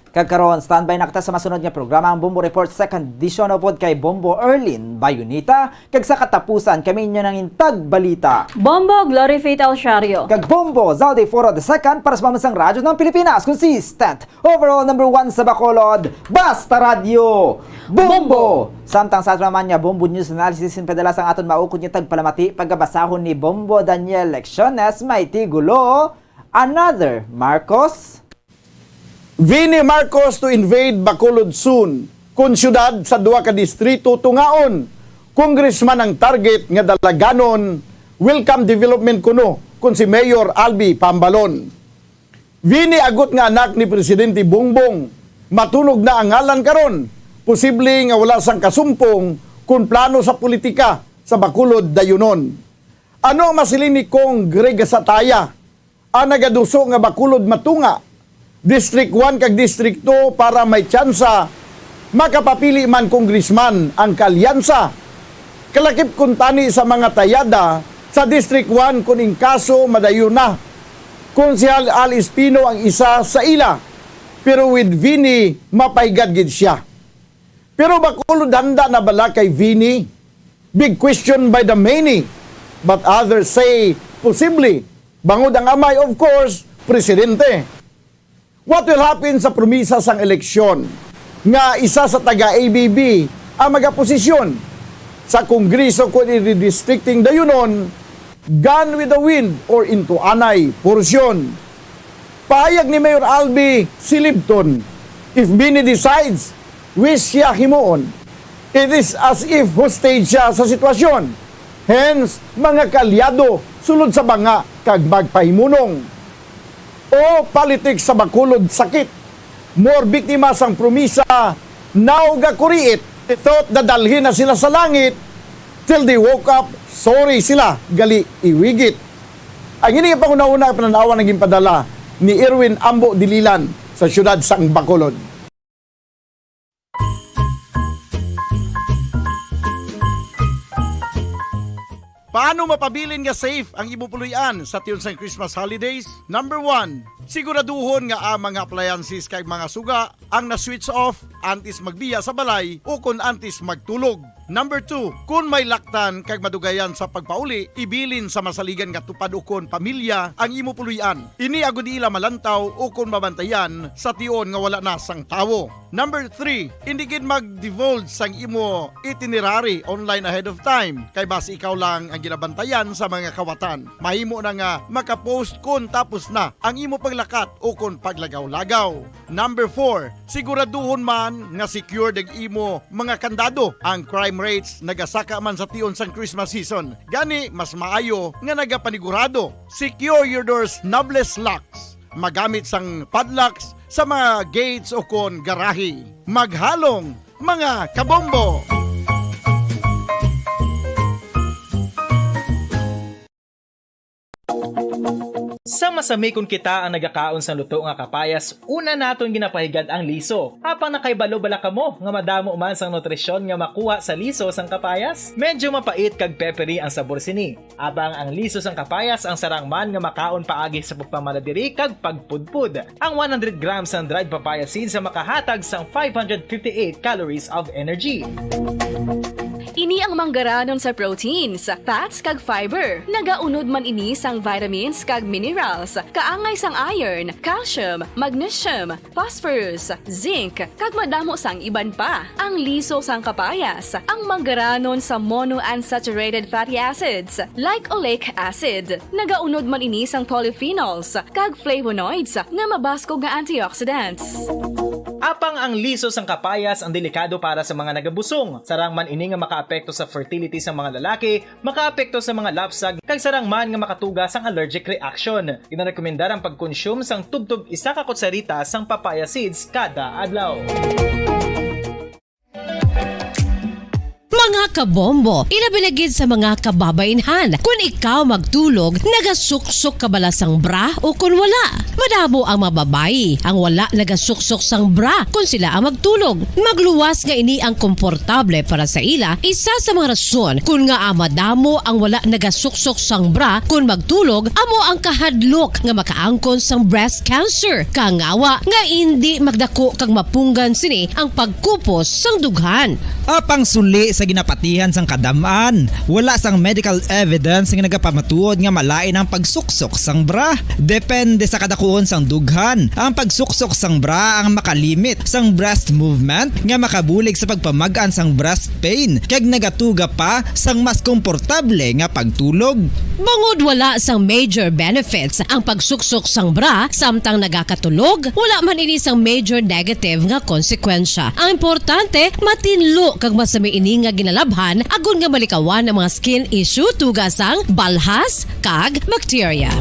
Kag karon, standby na kita sa masunod nga programa, ang Bombo Report Second Edition, upod kay Bombo Erlin Bayonita, kag sa katapusan, kami inyo nang intag balita, Bombo Glory Faith Alciario. Kag Bombo Zaldi Foro the Second para sa Pambansang Radyo ng Pilipinas, consistent overall number one sa Bacolod, Basta Radyo, Bombo! Bombo! Samtang sa aton naman nga Bombo News Analysis, ginpadala sang aton maukod nga tagpalamati, pagabasahon ni Bombo Daniel Lecciones, may tigulo, Another Marcos? Vini Marcos to invade Bacolod soon, kon siyudad sa duha ka distrito tungaon. Congressman ang target nga dalaganon, welcome development kuno kon si Mayor Albi Pambalon. Vini agot nga anak ni Presidente Bongbong, matunog na ang ngalan karon, posible nga wala sang kasumpong kon plano sa politika sa Bacolod dayunon. Ano ang masiling ni Cong Greg Sataya? Ang nagaduso nga Bacolod matunga District one kag District two para may tsansa makapapili man congressman ang kaalyansa. Kalakip kuntani sa mga tayada sa District one kon in kaso madayon na Konsehal Al Espino ang isa sa ila, pero with Vini, mapahigad gid sia. Pero Bacolod handa na bala kay Vini? Big question by the many, but others say posible. Bangod ang amay, of course, presidente. What will happen sa promisa sang eleksyon nga isa sa taga A B B ang magaposisyon sa Kongreso kon i-redistricting dayunon, gone with the wind or into anay porsyon? Pahayag ni Mayor Albi, silibton, if Vini decides, wish siya himuon. It is as if hostage siya sa sitwasyon. Hence, mga kaalyado sulod sa banga kag magpahimunong. O politics sa Bacolod sakit. More biktima sang promisa, now gakuriit. They thought dadalhin na sila sa langit, till they woke up, sorry sila, gali iwigit. Ang ini nga panghunahuna nga panan-awan ang ginpadala ni Erwin Ambo Dililan sa siyudad sang Bacolod. Paano mapabilin nga safe ang imo puloy-an sa tion sang Christmas holidays? Number one, siguraduhon nga ang mga appliances kag mga suga ang na-switch off antes magbiya sa balay o kon antes magtulog. Number two, kon may laktan kag madugayan sa pagpauli, ibilin sa masaligan nga tupad ukon pamilya ang imo puloy-an. Ini agud ila malantaw ukon mabantayan sa tion nga wala na sang tawo. Number three, indi gid mag-divulge sang imo itinerary online ahead of time, kay basi ikaw lang ang ginabantayan sa mga kawatan. Mahimo na nga maka-post kon tapos na ang imo paglakat o kon paglagaw-lagaw. Number four, siguraduhon man nga secured ang imo mga kandado. Ang crime rates nagasaka man sa tion sang Christmas season. Gani, mas maayo nga nagapanigurado. Secure your doors, knobless locks. Magamit sang padlocks sa mga gates o kon garahe. Maghalong, mga kabombo! Sa masami, kon kita ang nagakaon sang luto nga kapayas, una naton ginapahigad ang liso. Apang nakahibalo bala kamo nga madamo man sang nutrisyon nga makuha sa liso sang kapayas? Medyo mapait kag peppery ang sabor sini. Apang ang liso sang kapayas ang sarang man nga makaon paagi sa pagpamaladiri kag pagpudpod. Ang one hundred grams sang dried papaya seeds ang makahatag sang five hundred fifty-eight calories of energy. Ini ang manggaranon sa proteins, fats, kag fiber. Nagaunod man ini sang vitamins kag minerals, kaangay sang iron, calcium, magnesium, phosphorus, zinc, kag madamo sang iban pa. Ang liso sang kapayas, ang manggaranon sa monounsaturated fatty acids, like oleic acid. Nagaunod man ini sang polyphenols kag flavonoids nga mabaskog nga antioxidants. Apang ang liso sang kapayas ang delikado para sa mga nagabusong. Sarang man ini nga makaapekto sa fertility sa mga lalaki, makaapekto sa mga lapsag, kag sarang man nga makatuga sang allergic reaction. Ginarekomendar ang pagkonsume sang tubtob isa ka kutsarita sang papaya seeds kada adlaw. Mga kabombo, ilabi na gid sa mga kababainhan, kun ikaw magtulog, nagasuksok ka bala sang bra o kun wala? Madamo ang mga babayi ang wala nagasuksok sang bra kun sila ang magtulog. Magluwas nga ini ang komportable para sa ila, isa sa mga rason kun ngaa madamo ang wala nagasuksok sang bra kun magtulog amo ang kahadlok nga makaangkon sang breast cancer. Kangawa nga indi magdako kag mapunggan sini ang pagkupos sang dughan. Apang suli sa ginapatihan sang kadam-an, wala sang medical evidence nga nagapamatuod nga malain ang pagsuksok sang bra. Depende sa kadakuon sang dughan, ang pagsuksok sang bra ang makalimit sang breast movement nga makabulig sa pagpamag-an sang breast pain kag nagatuga pa sang mas komportable nga pagtulog. Bangod wala sang major benefits ang pagsuksok sang bra samtang nagakatulog, wala man ini sang major negative nga konsekwensya. Ang importante, matinlo kag masami ini nga ginalabhan agod nga malikawan ang mga skin issue tuga sang balhas kag bakterya.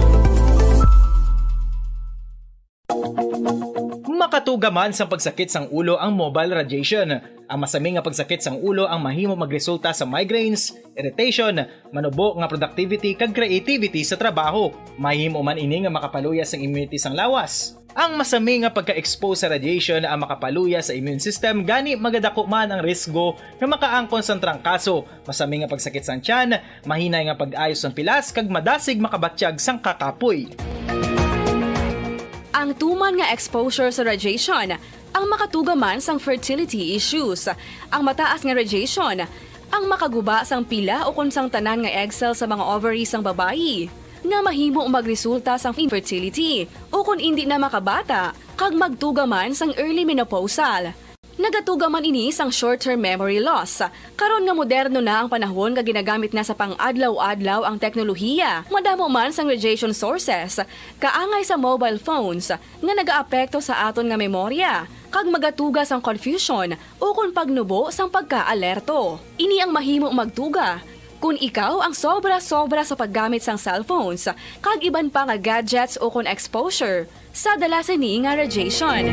Makatuga man sang pagsakit sang ulo ang mobile radiation. Ang masami nga pagsakit sang ulo ang mahimo magresulta sa migraines, irritation, manubo nga productivity, kag creativity sa trabaho. Mahimo man ini nga makapaluya sang immunity sang lawas. Ang masami nga pagka-expose sa radiation ang makapaluya sa immune system, gani magadako man ang risgo nga makaangkon sang trangkaso, masami nga pagsakit sang tiyan, mahinay nga pag-ayo sang pilas, kag madasig makabatyag sang kakapoy. Ang tuman nga exposure sa radiation ang makatuga man sang fertility issues. Ang mataas nga radiation ang makaguba sang pila ukon sang tanan nga egg cell sa mga ovary sang babayi, nga mahimo magresulta sang infertility ukon indi na makabata, kag magtuga man sang early menopausal. Nagatuga man ini sang short-term memory loss. Karon nga moderno na ang panahon nga ginagamit na sa pang-adlaw-adlaw ang teknolohiya, madamo man sang radiation sources, kaangay sa mobile phones, nga nagaapekto sa aton nga memorya, kag magatuga sang confusion ukon pagnubo sang pagkaalerto. Ini ang mahimo magtuga kon ikaw ang sobra-sobra sa paggamit sang cellphones kag iban pa nga gadgets ukon exposure sa dala sini nga radiation.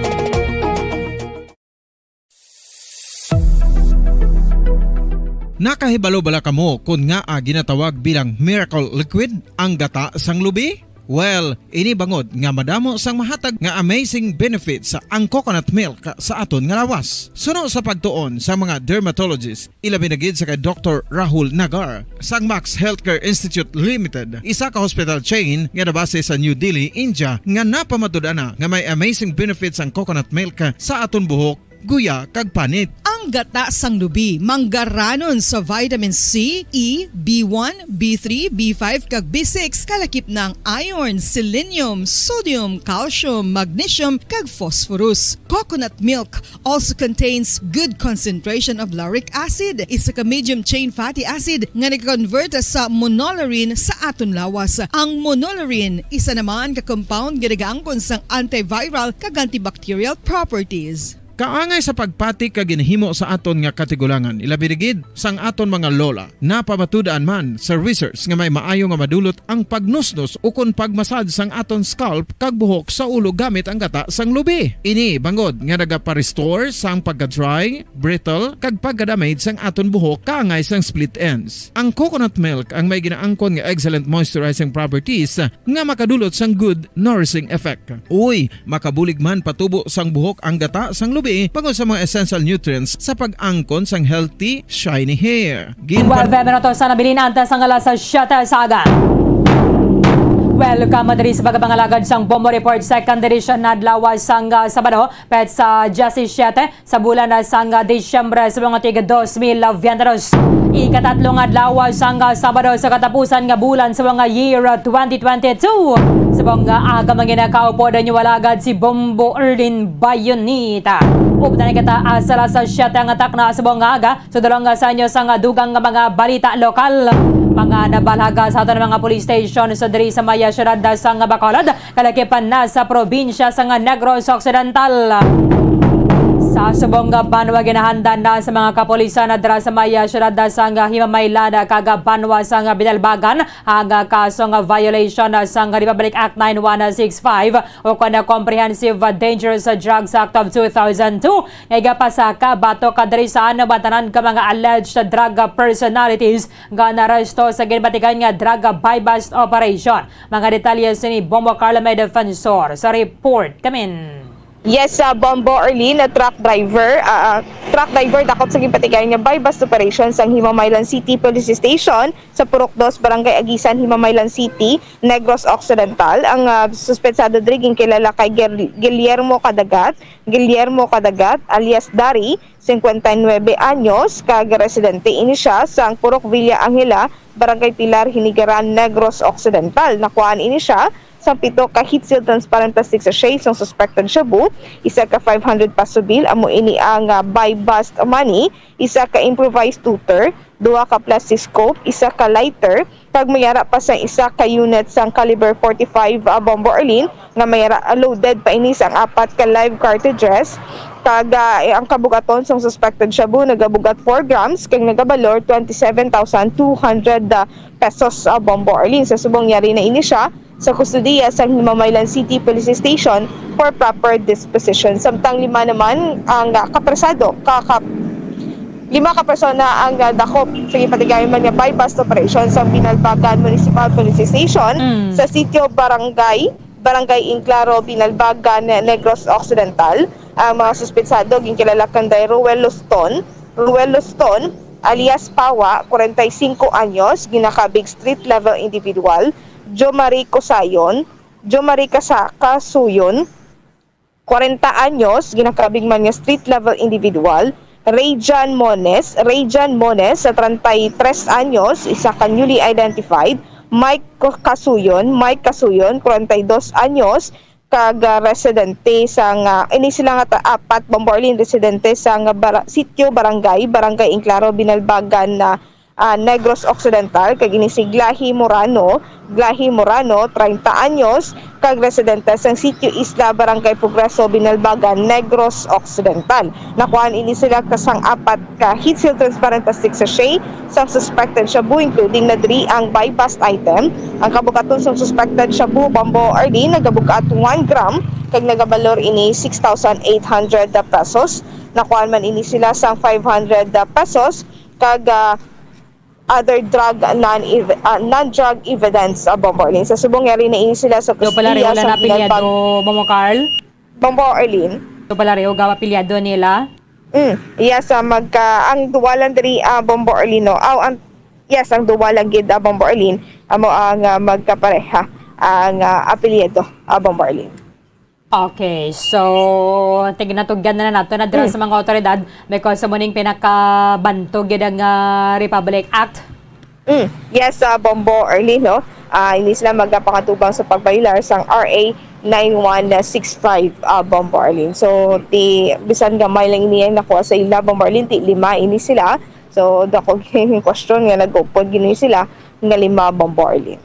Nakahibalo bala kamo kon ngaa ginatawag bilang miracle liquid ang gata sang lubi? Well, ini bangod nga madamo sang mahatag nga amazing benefits ang coconut milk sa aton nga lawas. Suno sa pagtuon sa mga dermatologist, ilabi na gid sa kay Doktor Rahul Nagar sang Max Healthcare Institute Limited, isa ka hospital chain nga nabase sa New Delhi, India, nga napamatud-an na nga may amazing benefits ang coconut milk sa aton buhok, guya, kag panit. Ang gata sang lubi manggaranon sa vitamin C, E, B one, B three, B five, kag B six, kalakip na ang iron, selenium, sodium, calcium, magnesium, kag phosphorus. Coconut milk also contains good concentration of lauric acid, isa ka medium chain fatty acid nga nag-convert sa monolaurin sa aton lawas. Ang monolaurin, isa naman ka compound nga nagaangkon sang antiviral kag antibacterial properties. Kaangay sa pagpati kag ginhimo sa aton nga katigulangan, ilabi na gid sang aton mga lola. Napamatud-an man sa research nga may maayo nga madulot ang pagnusnos ukon pagmasad sang aton scalp kag buhok sa ulo gamit ang gata sang lubi. Ini bangod nga nagapa-restore sang pagka-dry, brittle, kag pagka-damage sang aton buhok kaangay sang split ends. Ang coconut milk ang may ginaangkon nga excellent moisturizing properties nga makadulot sang good nourishing effect. Uy, makabulig man patubo sang buhok ang gata sang lubi bangod sa mga essential nutrients sa pag-angkon sang healthy, shiny hair. Gin- Twelve minutos na nabilin antes ang alas siyete sa aga. Welcome diri sa pagpangalagad sang Bombo Report, second edition, adlaw sang, ah, Sabado, petsa diyasisiete sa bulan na sang Disyembre sa mga tig dos mil veintidos. Ikatatlo nga adlaw sang Sabado sa katapusan nga bulan sa mga year twenty twenty-two. Sa bongga aga, mga ginakaupo ninyo alagad si Bombo Erlin Bayonita. Updan kita sa alas siyete nga takna sa bongga aga. Sa dulong sa inyo sang dugang nga mga balita lokal, mga nabalhaga sa aton mga police station sa diri sa may siyudad sang Bacolod, kalakip na sa probinsya sang Negros Occidental. Sa subong nga banwa, ginahanda na sa mga kapulisan na dira sa may siyudad sang Himamaylan kag banwa sang Binalbagan ang kaso nga violation sang Republic Act nine one six five o kon Comprehensive Dangerous Drugs Act of two thousand two nga igapasaka batok diri sa ano ba tanan ka mga alleged drug personalities nga naaresto sa ginbatikan nga drug buy-bust operation. Mga detalye sini Bombo Carlo, may defensor sa report kamin. Yes, uh, Bombo Erlin, a truck driver, uh, uh, truck driver dakop sa ginbatikan nga buy-bust operation sang Himamaylan City Police Station sa Purok Dos, Barangay Aguisan, Himamaylan City, Negros Occidental. Ang, uh, suspetsado diri ginkilala kay Guil-, Guillermo Cadagat, Guillermo Cadagat, alias Dari, cincuenta y nueve anyos, kag residente ini siya sang Purok Villa Angela, Barangay Pilar, Hinigaran, Negros Occidental. Nakuhaan ini siya sang pito ka heat-sealed transparent plastic sachet sang suspected shabu, isa ka five hundred peso bill, amo ini ang, ah, buy-bust money, isa ka improvised tutor, duha ka plastic scope, isa ka lighter, kag may ara pa sang isa ka unit sang caliber forty-five, ah, Bombo Erlin, nga may ara loaded pa ini sang apat ka live cartridges, kag, ah, ang kabugaton sang suspected shabu nagabugat four grams kag nagabalor twenty-seven thousand two hundred, ah, pesos, ah, Bombo Erlin. Sa subong, yari na ini siya sa kustodiya sa Himamaylan City Police Station for proper disposition. Samtang lima naman ang, ah, kapresado, ka-, ka-, lima ka persona ang, ah, dakop sa ginpatigayon man nga buy-bust operation sa Binalbagan Municipal Police Station Mm. sa sitio Barangay, Barangay Inclaro, Binalbagan, Negros Occidental. Ang mga suspetsado ginkilala kanday Ruel Loston, Ruel Loston, alias Pawa, kwarenta y singko anyos, ginakabig street level individual, Jo Marie Cosayon, Jo Marie Casa-, Casuyon, kwarenta anyos, ginakabig man nga street level individual, Rayjan Mones, Rayjan Mones, sa treinta y tres anyos, isa ka newly identified, Mike Co-, Casuyon, Mike Casuyon, kwarenta y dos anyos, kag, ah, residente sang, ah, ini sila nga ta-, apat, Bombo Erlin, residente sang bara-, sitio, barangay, Barangay Inclaro, Binalbagan, ah, ah, Negros Occidental, kag ini si Glahi Morano, Glahi Morano, treinta anyos, kag residente sang sitio Isla, Barangay Progreso, Binalbagan, Negros Occidental. Nakuhaan ini sila ka sang apat ka heat-sealed transparent plastic sachet sang suspected shabu, including na diri ang buy-bust item. Ang kabugaton sang suspected shabu, Bombo Erlin, nagabugat one gram kag nagabalor ini six thousand eight hundred pesos. Nakuhaan man ini sila sang five hundred pesos kag, ah, other drug non-ev-, ah, non-drug evidence, ah, Bombo Arlene. Sa subong yari na ini sila sa Do pala, Re, kustodiya wala sa na Bilan apilyado, Pag-, Bombo Carl? Bombo Arlene. Do pala, Re, ugaw apilyado nila? Mm, yes, ah, magka-, ang duwa lang diri, ah, Bombo Arlene, no? Aw, ang, yes, ang duwa lang gid, ah, Bombo Arlene, amo ang, ah, magkapareha ang, ah, apelyido, ah, Bombo Arlene. Okay, so, tignatugyan na nato na dira Mm. sa mga otoridad because sa muning pinakabantog gid ang, ah, Republic Act. Mm. Yes, ah, Bombo Arlene, no? Ah, hindi sila magapakatubang sa pagbayular sang R A nine one six five, ah, Bombo Arlene. So, ti-, bisan gamay lang ini ang nakuha sa ila, Bombo Arlene, ti lima ini sila. So, dako gyud ang question nga nag-upod gini sila nga lima, Bombo Arlene.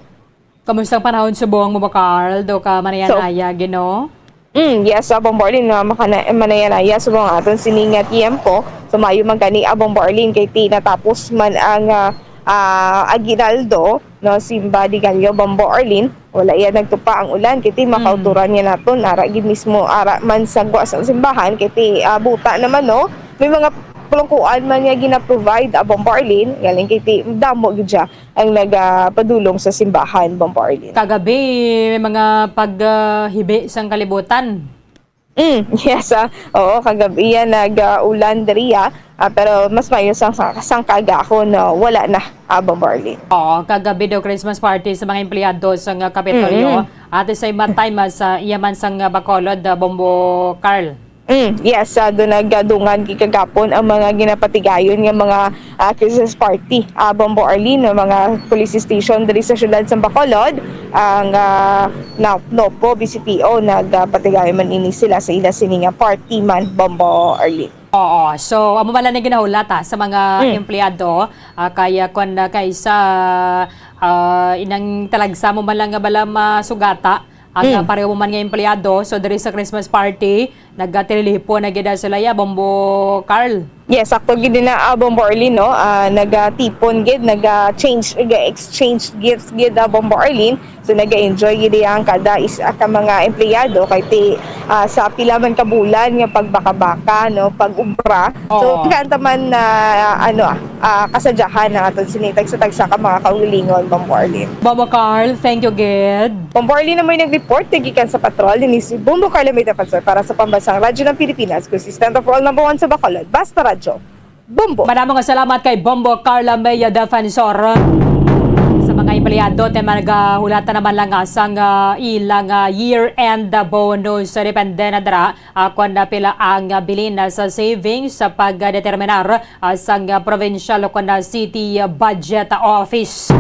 Kamusta ang panahon subong, Bombo Carl? Do ka So, manayanaya, Ginoo? Mm, yes, ah, Bombo Arlene, nga makana-, manayanaya subong ang aton sini nga tiyempo. So, maayo man gani, ah, Bombo Arlene, kay ti natapos man ang, ah, ah, aguinaldo, no, simba de gallo, Bombo Arlene. Wala iya nagtupa ang ulan, kay ti Mm. makauturan niya naton. Ara gid mismo, ara man sa gwa sang simbahan, kay ti, ah, buta naman, no? May mga kulangkuan man nga gina-provide, ah, Bombo Arlene. Galing kay ti damo gid siya ang nagapadulong sa simbahan, Bombo Arlene. Kagabi, may mga paghibi sang kalibutan. Mm, yes, ah. Oo, kagabi yan nag, ah, ulan diri, ah. Ah, pero mas maayo sang, sang, sang kagahon, no, wala na, ah, Bombo Arlene. Oo, kagabi daw Christmas party sa mga empleyado sa nga Kapitolyo. Mm-mm. At the same time, ah, sa iya man sang, ah, Bacolod, ah, Bombo Carl. Mm, yes, ah, doon nagdungan gid kagapon ang mga ginapatigayon nga mga, ah, Christmas party, ah, Bombo Arlene, nga mga police station diri sa siyudad sa Bacolod, ang, ah, na, Nopo, B C P O, nagapatigayon man ini sila sa ila sini nga party man, Bombo Arlene. Oo. So, amo man lang ang ginahulat, ah, sa mga Mm. empleyado, ah, kaya kung, ah, kaysa, ah, inang talagsa mo man lang nga bala masugata, ang, Mm. ah, pareho mo man nga empleyado. So, diri sa Christmas party, nagkatililihipon na gid sila, ya, Bombo Carl. Yes, sakto gid na, ah, Bombo Arlene, no? Ah, nagatipon gid, naga-change, naga-exchange gifts gid, ah, Bombo Arlene. So, naga-enjoy gid ang kada isa ka mga empleyado kay ti, ah, sa pila man ka bulan nga pagbakabaka, no, pag-ubra. So, Oo. Kanta man na, ano, ah, kasadyahan ang aton sini tagsa-tagsa ka mga kaugalingon, Bombo Arlene. Bombo Carl, thank you gid. Bombo Arlene na mo'y nag-report, nagikan sa patrol, ni si Bombo Carl May Defensor para sa Pambansang Radyo ng Pilipinas, consistent of all number one sa Bacolod. Basta Radyo. Bombo. Madamo nga salamat kay Bombo Carla Maya Defensor. Sa mga empleyado, te, nagahulata naman lang, ah, sang, ah, ilang, ah, year-end, ah, bonus. So, depende na dira, ah, kung, ah, pila ang, ah, bilin, ah, sa savings sa pagdeterminar, ah, sang, ah, provincial o kung, ah, city, ah, budget, ah, office.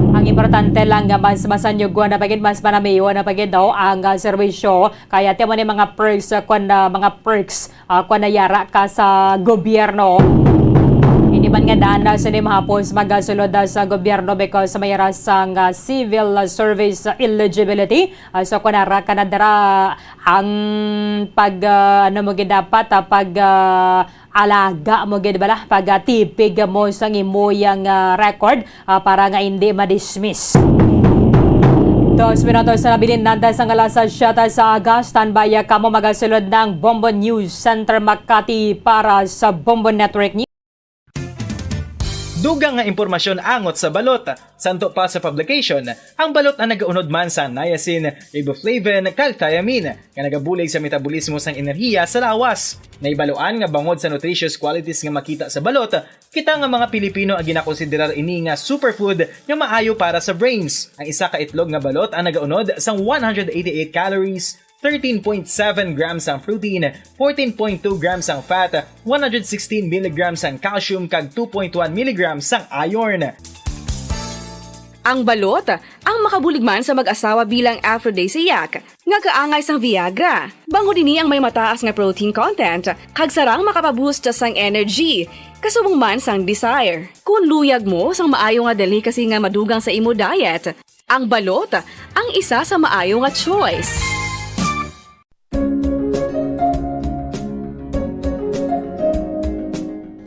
Ang importante lang nga mas masanyugon na pagid, mas manamiho na pagid daw ang, ah, serbisyo. Kaya ti mo ni mga perks, ah, kung, ah, mga perks ah, kung nayara ka sa gobyerno. Hindi man nga daan na sini mahapos magasulod, ah, sa gobyerno because may ara sang, ah, civil, ah, service, ah, eligibility. Ah, so kung ara ka na dira, ang pag, ah, ano mo gid dapat, ah, pag, ah, alaga mo gid bala, pag, ah, tipig mo sang imo yang, ah, record, ah, para nga hindi ma-dismiss. Dos minutos na nabilin nanda sa alas siyete sa aga. Standby, ah, kamo magasulod ng Bombo News Center Makati para sa Bombo Network News. Dugang nga impormasyon angot sa balot. Santo pa sa publication, ang balot ang nagaunod man sa niacin, riboflavin, kag thiamine, nga nagabulig sa metabolismo sang enerhiya sa lawas. Nahibaluan nga bangod sa nutritious qualities nga makita sa balot, kita nga mga Pilipino ang ginakonsiderar ini nga superfood nga maayo para sa brains. Ang isa ka itlog nga balot ang nagaunod sang one hundred eighty-eight calories, thirteen point seven grams ang protein, fourteen point two grams ang fat, one hundred sixteen milligrams ang calcium, kag two point one milligrams ang iron. Ang balot, ang makabulig man sa mag-asawa bilang aphrodisiac, nga kaangay sang Viagra. Bangod ini ang may mataas nga protein content, kag sarang makapaboost sang energy, kasubong man sang desire. Kon luyag mo sang maayo nga delicacy nga madugang sa imo diet, ang balot ang isa sa maayo nga choice.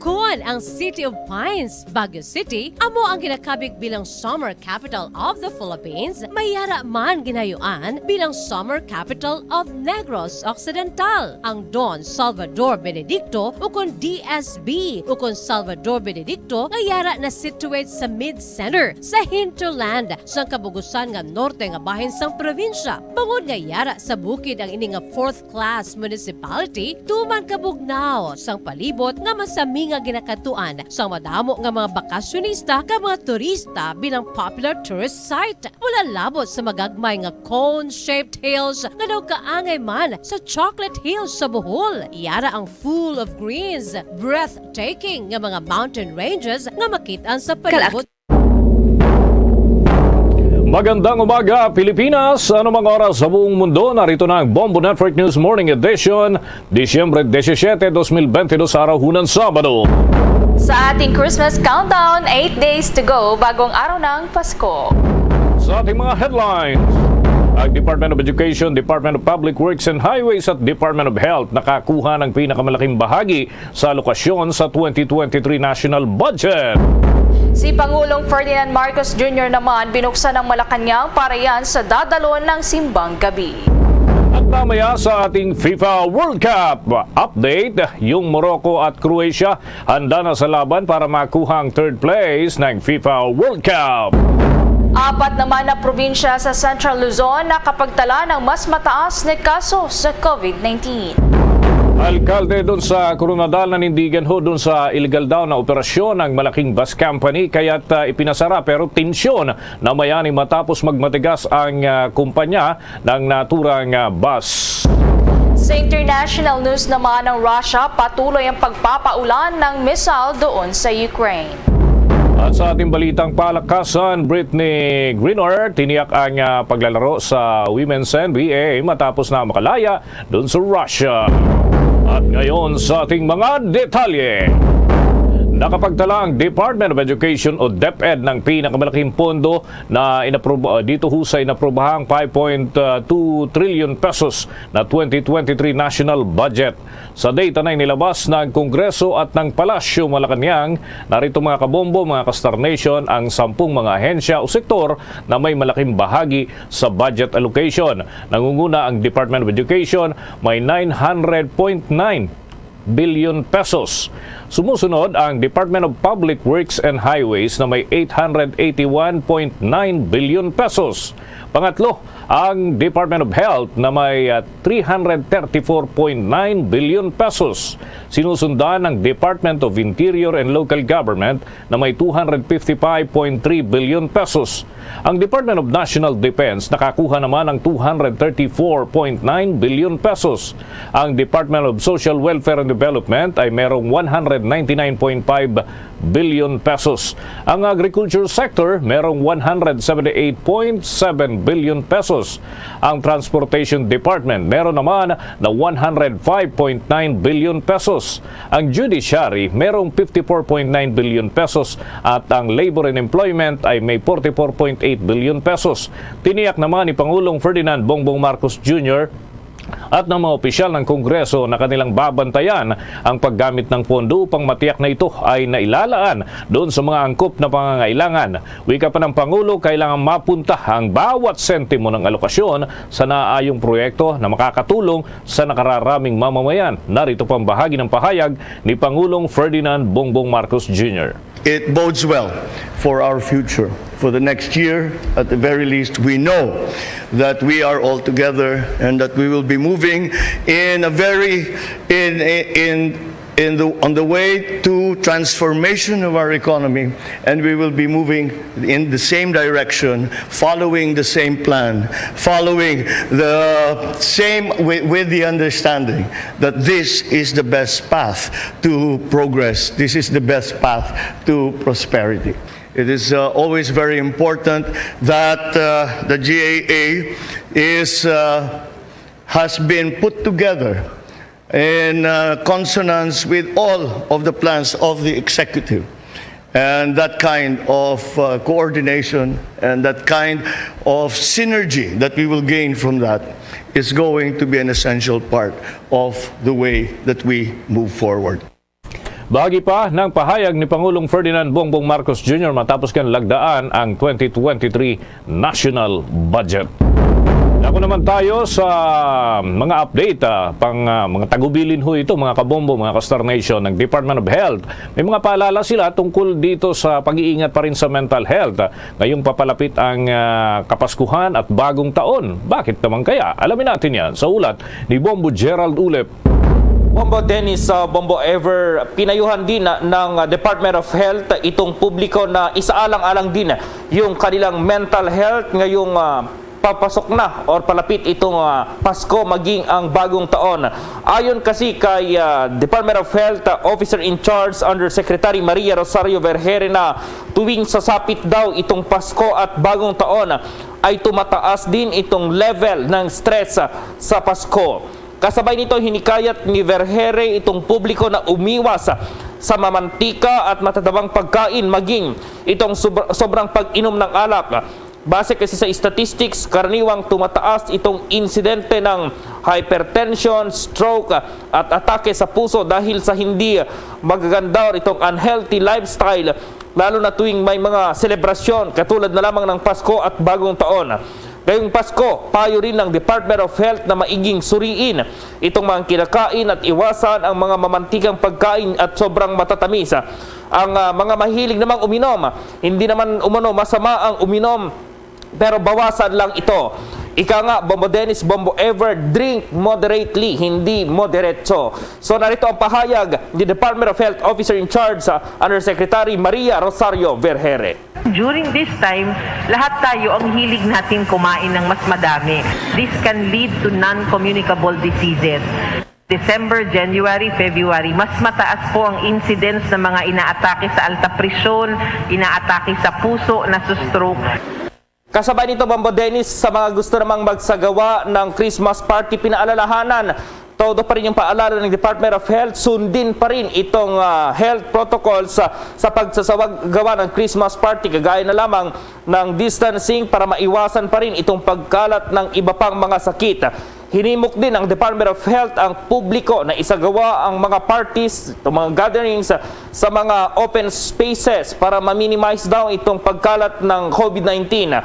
Kon Ang City of Pines, Baguio City, amo ang ginakabig bilang Summer Capital of the Philippines, may yara man ginayuan bilang Summer Capital of Negros Occidental. Ang Don Salvador Benedicto, ukon D S B, ukon Salvador Benedicto, nga yara na situate sa mid-center, sa hinterland, sang kabugusan nga norte nga bahin sang probinsya. Bangod nga yara sa bukid ang ini nga fourth class municipality, tuman kabugnaw sang palibot nga masami nga ginakatuan sang madamo nga mga bakasyonista kag mga turista bilang popular tourist site. Wala labot sa magagmay nga cone-shaped hills nga daw kaangay man sa Chocolate Hills sa Bohol. Yara ang full of greens, breathtaking nga mga mountain ranges nga makit-an sa palibot. Magandang umaga, Pilipinas! Anumang oras sa buong mundo, narito na ang Bombo Network News Morning Edition, Disyembre disisiete, dos mil bentidus, araw hunan Sabado. Sa ating Christmas countdown, eight days to go, bagong araw ng Pasko. Sa ating mga headlines, ang Department of Education, Department of Public Works and Highways at Department of Health nakakuha ng pinakamalaking bahagi sa alokasyon sa twenty twenty-three national budget. Si Pangulong Ferdinand Marcos Junior naman binuksan ang Malacañang para yan sa dadalon ng simbang gabi. At mamaya sa ating FIFA World Cup update, yung Morocco at Croatia handa na sa laban para makuha ang third place ng FIFA World Cup. Apat naman na probinsya sa Central Luzon nakapagtala ng mas mataas na kaso sa COVID nineteen. Alkalde dun sa Koronadal nanindigan ho dun sa illegal daw na operasyon ng malaking bus company, kaya't, ah, ipinasara, pero tensyon na mayani matapos magmatigas ang, ah, kumpanya ng naturang, ah, bus. Sa international news naman, ang Russia patuloy ang pagpapaulan ng missile doon sa Ukraine. At sa ating balitang palakasan, Brittney Griner tiniyak ang, ah, paglalaro sa Women's N B A matapos na makalaya doon sa Russia. At ngayon sa ating mga detalye. Nakapagtala ang Department of Education o DepEd ng pinakamalaking pondo na inapruba, dito ho sa inaprubahang five point two trillion pesos na twenty twenty-three national budget. Sa data na inilabas ng Kongreso at ng Palasyo Malacañang, narito, mga kabombo, mga ka-Star Nation, ang sampung mga ahensya o sektor na may malaking bahagi sa budget allocation. Nangunguna ang Department of Education, may nine hundred point nine billion pesos. Sumusunod ang Department of Public Works and Highways na may eight hundred eighty-one point nine billion pesos. Pangatlo, ang Department of Health na may, ah, three hundred thirty-four point nine billion pesos. Sinusundan ng Department of Interior and Local Government na may two hundred fifty-five point three billion pesos. Ang Department of National Defense nakakuha naman ng two hundred thirty-four point nine billion pesos. Ang Department of Social Welfare and Development ay merong one hundred ninety-nine point five billion pesos. Ang agriculture sector merong one hundred seventy-eight point seven billion pesos. Ang Transportation Department meron naman na one hundred five point nine billion pesos. Ang Judiciary merong fifty-four point nine billion pesos at ang Labor and Employment ay may forty-four point eight billion pesos. Tiniyak naman ni Pangulong Ferdinand Bongbong Marcos Junior at ng mga opisyal ng Kongreso na kanilang babantayan ang paggamit ng pondo upang matiyak na ito ay nailalaan doon sa mga angkop na pangangailangan. Wika pa ng Pangulo, kailangan mapunta ang bawat sentimo ng alokasyon sa naayong proyekto na makakatulong sa nakararaming mamamayan. Narito pang bahagi ng pahayag ni Pangulong Ferdinand Bongbong Marcos Junior. It bodes well for our future. For the next year, at the very least, we know that we are all together and that we will be moving in a very, in, in, in the, on the way to transformation of our economy, and we will be moving in the same direction, following the same plan, following the same, with, with the understanding that this is the best path to progress. This is the best path to prosperity. It is, uh, always very important that, uh, the G A A is, uh, has been put together in, uh, consonance with all of the plans of the executive. And that kind of, uh, coordination and that kind of synergy that we will gain from that is going to be an essential part of the way that we move forward. Bahagi pa ng pahayag ni Pangulong Ferdinand Bongbong Marcos Junior matapos kan lagdaan ang twenty twenty-three national budget. Ako naman tayo sa mga update, ah, pang, ah, mga tagubilin ho ito, mga kabombo, mga ka-Star Nation, ng Department of Health. May mga paalala sila tungkol dito sa pag-iingat pa rin sa mental health, ah, ngayong papalapit ang, ah, Kapaskuhan at Bagong Taon. Bakit naman kaya? Alamin natin yan sa ulat ni Bombo Gerald Ulep. Bombo Dennis, uh, Bombo Ever, pinayuhan din na ng, uh, Department of Health itong publiko na isaalang-alang din yung kanilang mental health ngayong, uh, papasok na or palapit itong, uh, Pasko maging ang Bagong Taon. Ayon kasi kay, uh, Department of Health, uh, Officer in Charge Undersecretary Maria Rosario Vergere na tuwing sasapit daw itong Pasko at Bagong Taon ay tumataas din itong level ng stress, uh, sa Pasko. Kasabay nito, hinikayat ni Vergere itong publiko na umiwas sa mamantika at matatabang pagkain, maging itong sobr-, sobrang pag-inom ng alak. Base kasi sa statistics, karaniwang tumataas itong insidente ng hypertension, stroke, at atake sa puso dahil sa hindi magaganda or itong unhealthy lifestyle, lalo na tuwing may mga selebrasyon katulad na lamang ng Pasko at Bagong Taon. Ngayong Pasko, payo rin ng Department of Health na maiging suriin itong mga kinakain at iwasan ang mga mamantikang pagkain at sobrang matatamis. Ang, ah, mga mahilig namang uminom, hindi naman umano masama ang uminom, pero bawasan lang ito. Ika nga, Bombo Dennis, Bombo Ever, drink moderately, hindi moderetso. So, narito ang pahayag ni Department of Health Officer in Charge, ah, Undersecretary Maria Rosario Vergere. During this time, lahat tayo ang hilig natin kumain ng mas madami. This can lead to non-communicable diseases. December, January, February, mas mataas po ang incidence ng mga inaatake sa alta presyon, inaatake sa puso, na stroke. Kasabay nito, Bombo Dennis, sa mga gusto namang magsagawa ng Christmas party, pinaalalahanan, todo pa rin yung paalala ng Department of Health, sundin pa rin itong, ah, health protocols sa, sa pagsasagawa ng Christmas party, kagaya na lamang ng distancing para maiwasan pa rin itong pagkalat ng iba pang mga sakit. Hinimok din ng Department of Health ang publiko na isagawa ang mga parties, itong mga gatherings, sa mga open spaces para ma-minimize daw itong pagkalat ng COVID nineteen.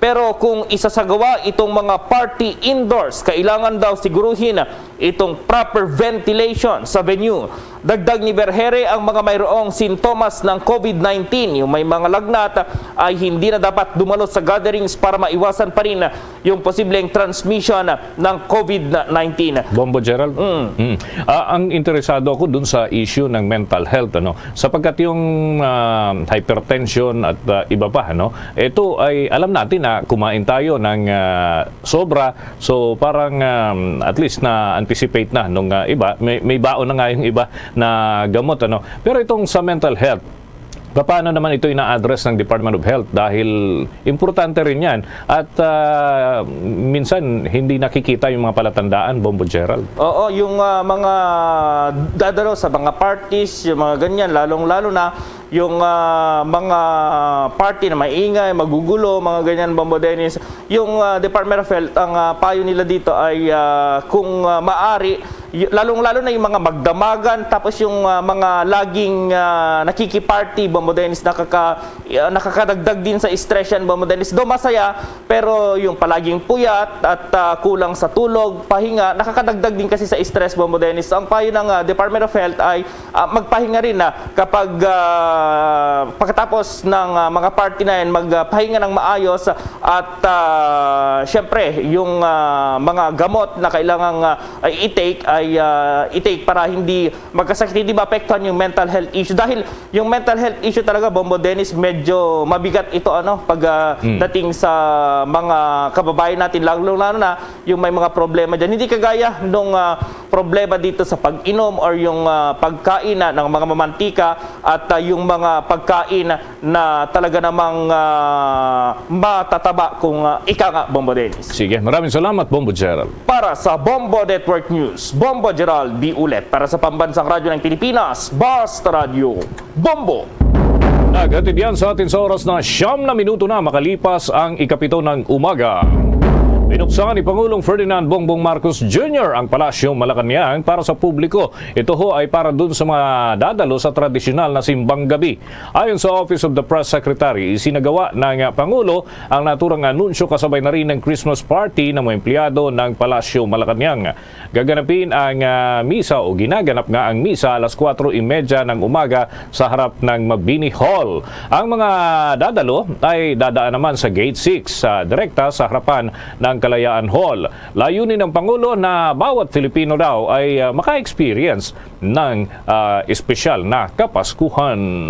Pero kung isasagawa itong mga party indoors, kailangan daw siguruhin itong proper ventilation sa venue. Dagdag ni Vergere, ang mga mayroong sintomas ng COVID nineteen, yung may mga lagnat, ay hindi na dapat dumalo sa gatherings para maiwasan pa rin yung posibleng transmission ng COVID nineteen. Bombo Gerald? Mm. Mm. Ah, ang interesado ako dun sa issue ng mental health, ano? Sapagkat yung, ah, hypertension at, ah, iba pa, ano? Ito ay, alam natin na kumain tayo ng, ah, sobra. So, parang, um, at least na-anticipate na nung, ah, iba. May, may baon na nga yung iba na gamot, ano? Pero itong sa mental health, paano naman ito ina-address ng Department of Health? Dahil importante rin yan. At, ah, minsan, hindi nakikita yung mga palatandaan, Bombo Gerald. Oo, yung, ah, mga dadalo sa mga parties, yung mga ganyan, lalong-lalo na yung, ah, mga party na maingay, magugulo, mga ganyan, Bombo Dennis. Yung, ah, Department of Health, ang, ah, payo nila dito ay, ah, kung, ah, maari, y-, lalong-lalo na yung mga magdamagan, tapos yung, ah, mga laging, ah, nakikiparty, Bombo Dennis, nakaka-, ah, nakakadagdag din sa stress yan, Bombo Dennis. Do masaya, pero yung palaging puyat at, ah, kulang sa tulog, pahinga, nakakadagdag din kasi sa stress, Bombo Dennis. Ang payo ng, ah, Department of Health ay, ah, magpahinga rin na kapag, ah, pagkatapos ng, ah, mga party na yan, magpahinga ng maayos at, ah, syempre, yung, ah, mga gamot na kailangang, ah, ay i-take ay, ah, i-take para hindi magkasakit, hindi maapektuhan yung mental health issue. Dahil yung mental health issue talaga, Bombo Dennis, medyo mabigat ito, ano, pag, ah, Mm. dating sa mga kababayan natin, lalo-lalo na yung may mga problema dyan. Hindi kagaya nung, ah, problema dito sa pag-inom or yung, ah, pagkain na ng mga mamantika at, ah, yung mga pagkain na talaga namang, ah, matataba kung, ah, ika nga, Bombo Dennis. Sige, maraming salamat, Bombo Gerald. Para sa Bombo Network News, Bombo Gerald B. Ulet. Para sa Pambansang Radyo ng Pilipinas, Basta Radyo, Bombo. Naghatid yan sa atin sa oras na siyam na minuto na makalipas ang ikapito ng umaga. Binuksan ni Pangulong Ferdinand Bongbong Marcos Junior ang Palasyo Malacañang para sa publiko. Ito ho ay para dun sa mga dadalo sa tradisyonal na simbang gabi. Ayon sa Office of the Press Secretary, isinagawa ng Pangulo ang naturang anunsyo kasabay na rin ng Christmas party ng mga empleyado ng Palasyo Malacañang. Gaganapin ang, ah, misa o ginaganap nga ang misa alas kuwatro y medya ng umaga sa harap ng Mabini Hall. Ang mga dadalo ay dadaan naman sa Gate six, sa direkta sa harapan ng Kalayaan Hall. Layunin ng Pangulo na bawat Filipino daw ay, ah, maka-experience ng, ah, espesyal na Kapaskuhan.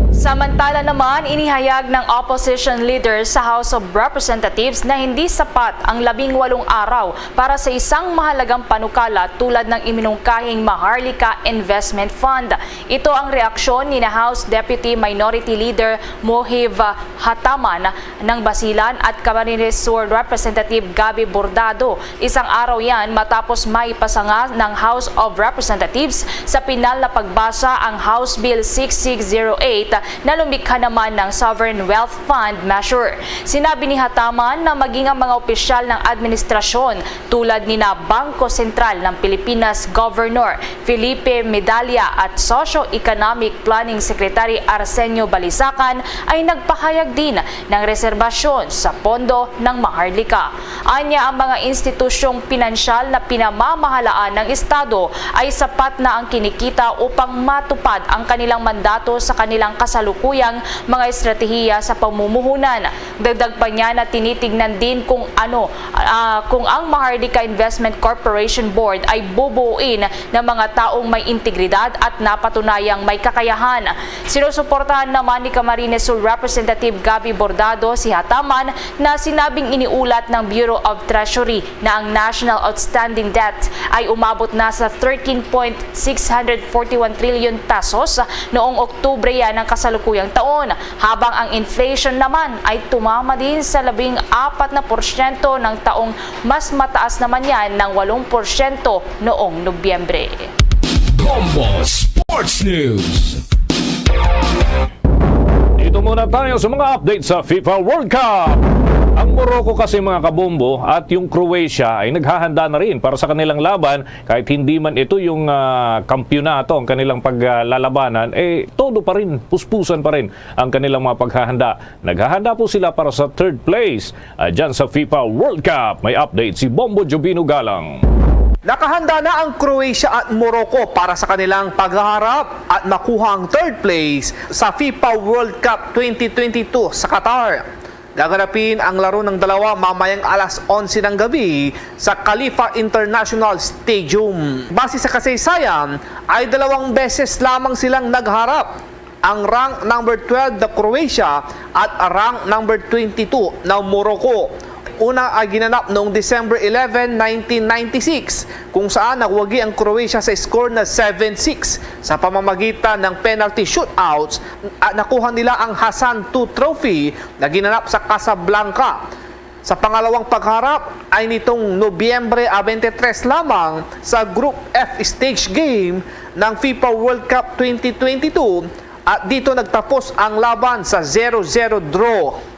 Samantala naman, inihayag ng opposition leader sa House of Representatives na hindi sapat ang labing walong araw para sa isang mahalagang panukala tulad ng iminungkahing Maharlika Investment Fund. Ito ang reaksyon ni na House Deputy Minority Leader Mohib Hataman ng Basilan at Camarines Sur Representative Gabby Bordado. Isang araw yan matapos maipasanga ng House of Representatives sa pinal na pagbasa ang House Bill six six zero eight na lumikha naman ng Sovereign Wealth Fund Measure. Sinabi ni Hataman na maging ang mga opisyal ng administrasyon tulad ni na Bangko Sentral ng Pilipinas Governor Felipe Medalla at Socio-Economic Planning Secretary Arsenio Balisacan ay nagpahayag din ng reserbasyon sa pondo ng Maharlika. Anya, ang mga institusyong pinansyal na pinamamahalaan ng Estado ay sapat na ang kinikita upang matupad ang kanilang mandato sa kanilang kasalukuyang mga estratehiya sa pamumuhunan. Dagdag pa niya na tinitingnan din kung ano, ah, kung ang Maharlika Investment Corporation Board ay bubuuin ng mga taong may integridad at napatunayang may kakayahan. Sinusuportahan naman ni Camarines Sur Representative Gabby Bordado si Hataman na sinabing iniulat ng Bureau of Treasury na ang national outstanding debt ay umabot na sa thirteen point six hundred forty-one trillion pesos noong Oktubre yan ng kasalukuyang taon, habang ang inflation naman ay tumama din sa labing apat na porsyento ng taong mas mataas naman yan ng walong porsyento noong Nobyembre. Bombo Sports News. Dito muna tayo sa mga update sa FIFA World Cup. Ang Morocco kasi, mga kabombo, at yung Croatia ay naghahanda na rin para sa kanilang laban. Kahit hindi man ito yung, ah, kampyonato ang kanilang paglalabanan, eh, todo pa rin, puspusan pa rin ang kanilang mga paghahanda. Naghahanda po sila para sa third place, ah, dyan sa FIFA World Cup. May update si Bombo Jovino Galang. Nakahanda na ang Croatia at Morocco para sa kanilang paghaharap at makuha ang third place sa FIFA World Cup twenty twenty-two sa Qatar. Gaganapin ang laro ng dalawa mamayang alas onse ng gabi sa Khalifa International Stadium. Base sa kasaysayan, ay dalawang beses lamang silang nagharap. Ang rank number twelve na Croatia at rank number twenty-two na Morocco. Una ay ginanap noong December eleven, nineteen ninety-six, kung saan nagwagi ang Croatia sa score na seven six sa pamamagitan ng penalty shootouts, at nakuha nila ang Hassan two Trophy na ginanap sa Casablanca. Sa pangalawang pagharap ay nitong Nobyembre twenty-three lamang sa Group F stage game ng FIFA World Cup twenty twenty-two, at dito nagtapos ang laban sa zero zero draw.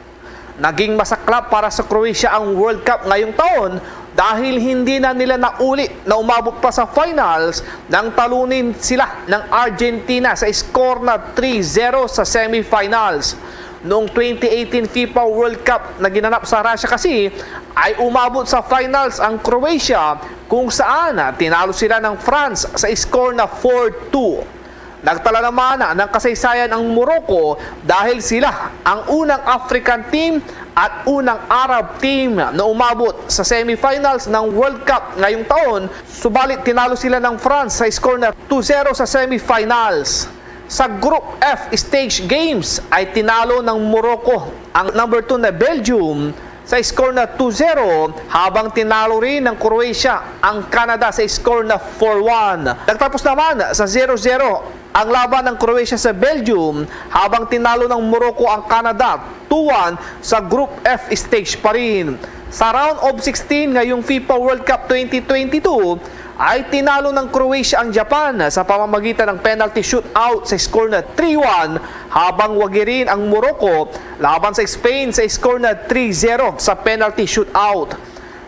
Naging masaklap para sa Croatia ang World Cup ngayong taon dahil hindi na nila nauli na umabot pa sa finals nang talunin sila ng Argentina sa score na three zero sa semifinals. Noong twenty eighteen FIFA World Cup na ginanap sa Russia kasi, ay umabot sa finals ang Croatia, kung saan tinalo sila ng France sa score na four two. Nagtala naman ng kasaysayan ang Morocco dahil sila ang unang African team at unang Arab team na umabot sa semifinals ng World Cup ngayong taon, subalit tinalo sila ng France sa score na two zero sa semifinals. Sa Group F stage games ay tinalo ng Morocco ang number two na Belgium sa score na two zero, habang tinalo rin ng Croatia ang Canada sa score na four one. Nagtapos naman sa zero zero ang laban ng Croatia sa Belgium, habang tinalo ng Morocco ang Canada two one sa Group F stage pa rin. Sa round of sixteen ngayong FIFA World Cup twenty twenty-two, ay tinalo ng Croatia ang Japan sa pamamagitan ng penalty shootout sa score na three one, habang wagi rin ang Morocco laban sa Spain sa score na three zero sa penalty shootout.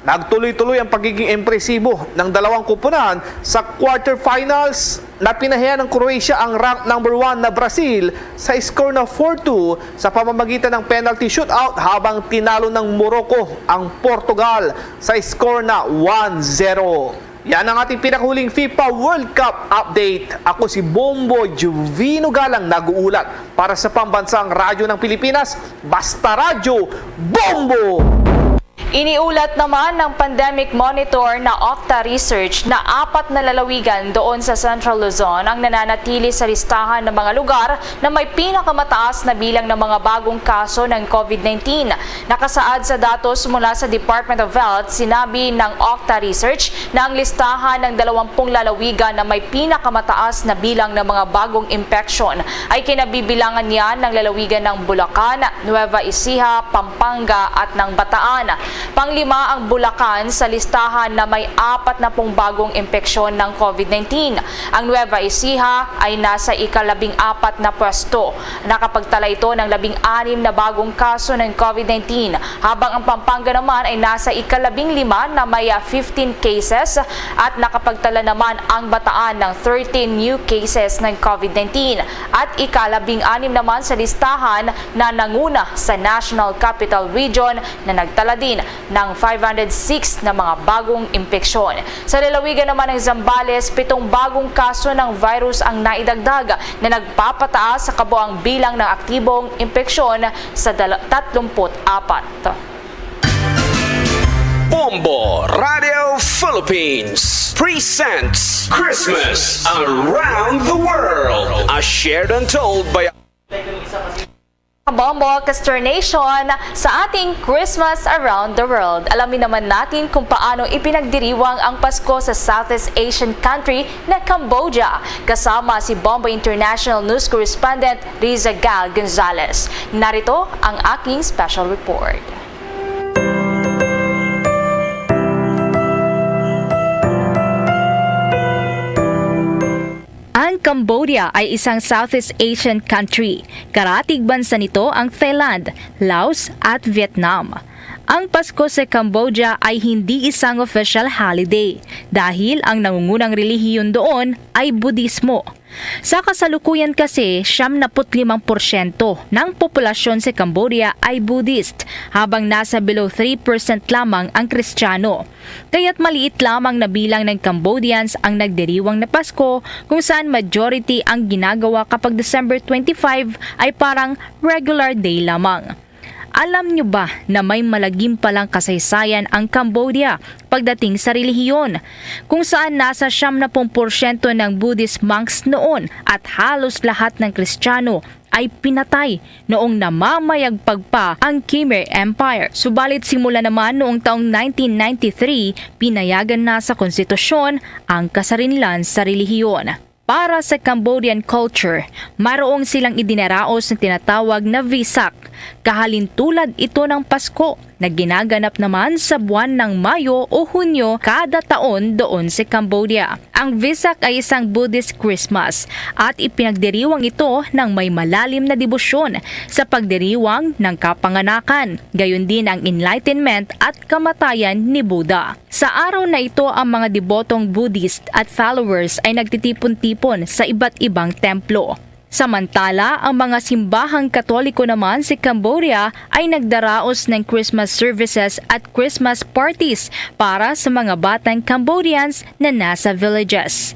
Nagtuloy-tuloy ang pagiging impresibo ng dalawang koponan sa quarterfinals na pinahiya ng Croatia ang rank number one na Brazil sa score na four two sa pamamagitan ng penalty shootout, habang tinalo ng Morocco ang Portugal sa score na one zero. Yan ang ating pinakahuling FIFA World Cup update. Ako si Bombo Juvino Galang, nag-uulat para sa Pambansang Radyo ng Pilipinas, Basta Radyo, Bombo! Iniulat naman ng pandemic monitor na Octa Research na apat na lalawigan doon sa Central Luzon ang nananatili sa listahan ng mga lugar na may pinakamataas na bilang ng mga bagong kaso ng COVID nineteen. Nakasaad sa datos mula sa Department of Health, sinabi ng Octa Research na ang listahan ng dalawampung lalawigan na may pinakamataas na bilang ng mga bagong impeksyon ay kinabibilangan niya ng lalawigan ng Bulacan, Nueva Ecija, Pampanga at ng Bataan. Panglima ang Bulacan sa listahan na may apat na pung bagong impeksyon ng COVID nineteen. Ang Nueva Ecija ay nasa ikalabing apat na pwesto. Nakapagtala ito ng labing anim na bagong kaso ng COVID nineteen, habang ang Pampanga naman ay nasa ikalabing lima na may, ah, fifteen cases, at nakapagtala naman ang Bataan ng thirteen new cases ng COVID nineteen at ikalabing anim naman sa listahan na nanguna sa National Capital Region na nagtala din ng five hundred six na mga bagong impeksyon. Sa lalawigan naman ng Zambales, pitong bagong kaso ng virus ang naidagdag na nagpapataas sa kabuang bilang ng aktibong impeksyon sa dal-, tatlumpu't apat. Bombo Radio Philippines presents Christmas Around the World, a shared untold by Bombo Caster Nation, sa ating Christmas Around the World. Alamin naman natin kung paano ipinagdiriwang ang Pasko sa Southeast Asian country na Cambodia, kasama si Bombo International News Correspondent Riza Gal Gonzalez. Narito ang aking special report. Ang Cambodia ay isang Southeast Asian country. Karatig bansa nito ang Thailand, Laos, at Vietnam. Ang Pasko sa Cambodia ay hindi isang official holiday dahil ang nangungunang relihiyon doon ay Budismo. Sa kasalukuyan kasi, siyam na put limang porsyento ng populasyon sa Cambodia ay Buddhist, habang nasa below three percent lamang ang Kristiyano. Kaya't maliit lamang na bilang ng Cambodians ang nagdiriwang na Pasko, kung saan majority ang ginagawa kapag December twenty-five ay parang regular day lamang. Alam nyo ba na may malagim palang kasaysayan ang Cambodia pagdating sa relihiyon, kung saan nasa siyam na pung porsyento ng Buddhist monks noon at halos lahat ng Kristiyano ay pinatay noong namamayagpag pa ang Khmer Empire. Subalit, simula naman noong taong nineteen ninety-three, pinayagan na sa konstitusyon ang kasarinlan sa relihiyon. Para sa Cambodian culture, mayroong silang idinaraos na tinatawag na Vesak. Kahalintulad ito ng Pasko na ginaganap naman sa buwan ng Mayo o Hunyo kada taon doon sa Cambodia. Ang Vesak ay isang Buddhist Christmas at ipinagdiriwang ito ng may malalim na debosyon sa pagdiriwang ng kapanganakan, gayon din ang enlightenment at kamatayan ni Buddha. Sa araw na ito, ang mga debotong Buddhist at followers ay nagtitipon-tipon sa iba't ibang templo. Samantala, ang mga simbahang Katoliko naman sa Cambodia ay nagdaraos ng Christmas services at Christmas parties para sa mga batang Cambodians na nasa villages.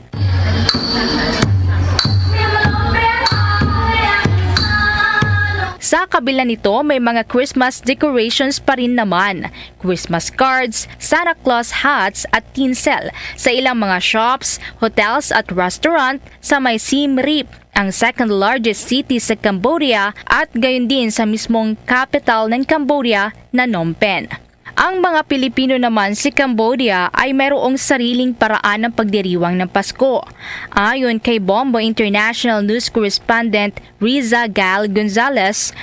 Sa kabila nito, may mga Christmas decorations pa rin naman, Christmas cards, Santa Claus hats at tinsel sa ilang mga shops, hotels at restaurant sa may Siem Reap, ang second largest city sa Cambodia, at gayon din sa mismong capital ng Cambodia na Phnom Penh. Ang mga Pilipino naman sa Cambodia ay mayroong sariling paraan ng pagdiriwang ng Pasko. Ayon kay Bombo International News Correspondent Riza Gal Gonzalez,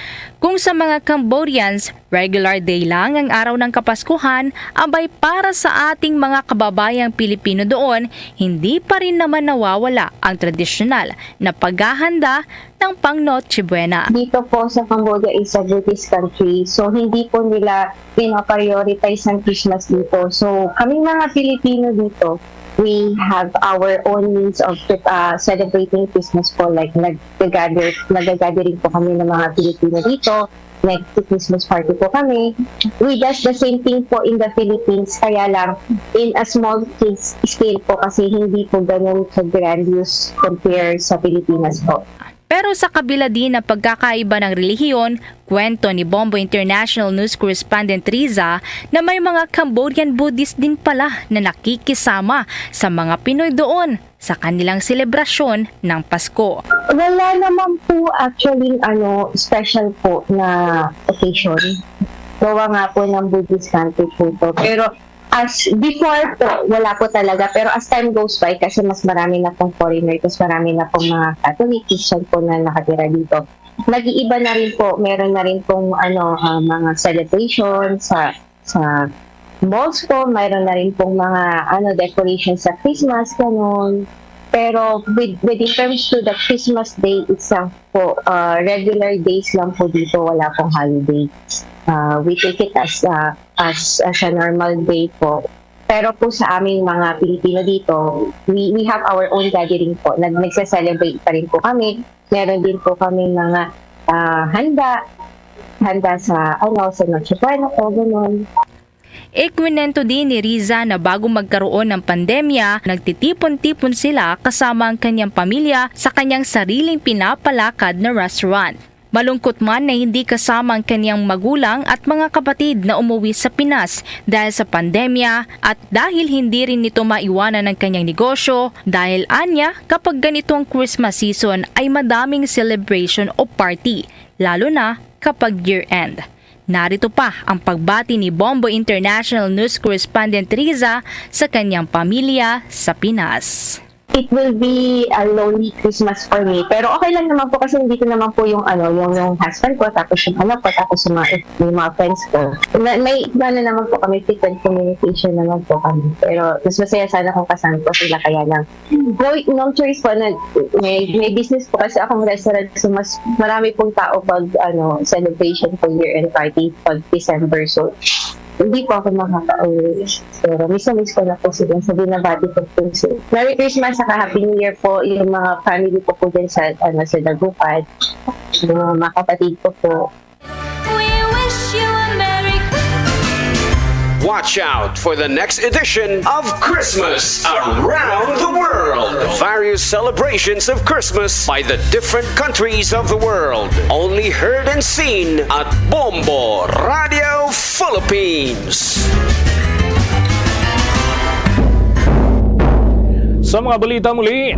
Kung sa mga Cambodians, regular day lang ang araw ng Kapaskuhan, abay para sa ating mga kababayang Pilipino doon, hindi pa rin naman nawawala ang tradisyonal na paghahanda ng pang Noche Buena. Dito po sa Cambodia is a Buddhist country, so hindi po nila pinaprioritize ang Christmas dito. So kaming mga Pilipino dito, we have our own means of uh, celebrating Christmas po. Like nag-gather, nag-gathering po kami ng mga Pilipino dito. Nag-Christmas party po kami. We does the same thing po in the Philippines, kaya lang in a small case, scale po kasi hindi po ganun ka-grandiose compare sa Pilipinas po. Pero sa kabila din ng pagkakaiba ng relihiyon, kwento ni Bombo International News Correspondent Riza na may mga Cambodian Buddhist din pala na nakikisama sa mga Pinoy doon sa kanilang selebrasyon ng Pasko. Wala naman po actually ano special po na occasion. Gawa nga po ng Buddhist country po to. Pero as before po, wala po talaga. Pero as time goes by, kasi mas marami na pong foreigner, mas marami na pong mga Catholic, Christian po na nakatira dito. Nag-iiba na rin po, meron na rin pong ano, ah, mga celebration sa sa malls po, mayroon na rin pong mga ano decoration sa Christmas, ganun. Pero with, with in terms to the Christmas day itself po, uh, regular days lang po dito, wala pong holiday. Uh, we take it as uh, as as a normal day po. Pero po sa aming mga Pilipino dito, we, we have our own gathering po. Nag, nagse-celebrate pa rin po kami. Meron din po kami mga uh, handa. Handa sa, ano, sa Noche Buena po, ganun. Ikwinento din ni Riza na bago magkaroon ng pandemya, nagtitipon-tipon sila kasama ang kanyang pamilya sa kanyang sariling pinapalakad na restaurant. Malungkot man na hindi kasama ang kanyang magulang at mga kapatid na umuwi sa Pinas dahil sa pandemya at dahil hindi rin nito maiwanan ang kanyang negosyo, dahil anya kapag ganito ang Christmas season ay madaming celebration o party, lalo na kapag year-end. Narito pa ang pagbati ni Bombo International News Correspondent Riza sa kanyang pamilya sa Pinas. It will be a lonely Christmas for me. Pero okay lang naman po kasi nandito naman po yung ano, yung, yung husband ko, tapos yung anak ko, tapos yung mga, yung mga friends ko. Na, may ano naman po kami, frequent communication naman po kami. Pero mas masaya sana kung kasama po sila, kaya lang no, no choice po na may, may business po kasi akong restaurant, so mas marami pong tao pag ano, celebration po, year-end party pag December. So hindi po ako makaka-uwi. Pero miss na miss ko na po sila. So binabati ko po sila. Merry Christmas saka Happy New Year po yung mga family ko po dyan sa, ano, sa Dagupan. Yung mga kapatid ko po. We wish you a Merry Christmas. Watch out for the next edition of Christmas Around the World. Various celebrations of Christmas by the different countries of the world. Only heard and seen at Bombo Radio Philippines. Sa mga balita muli,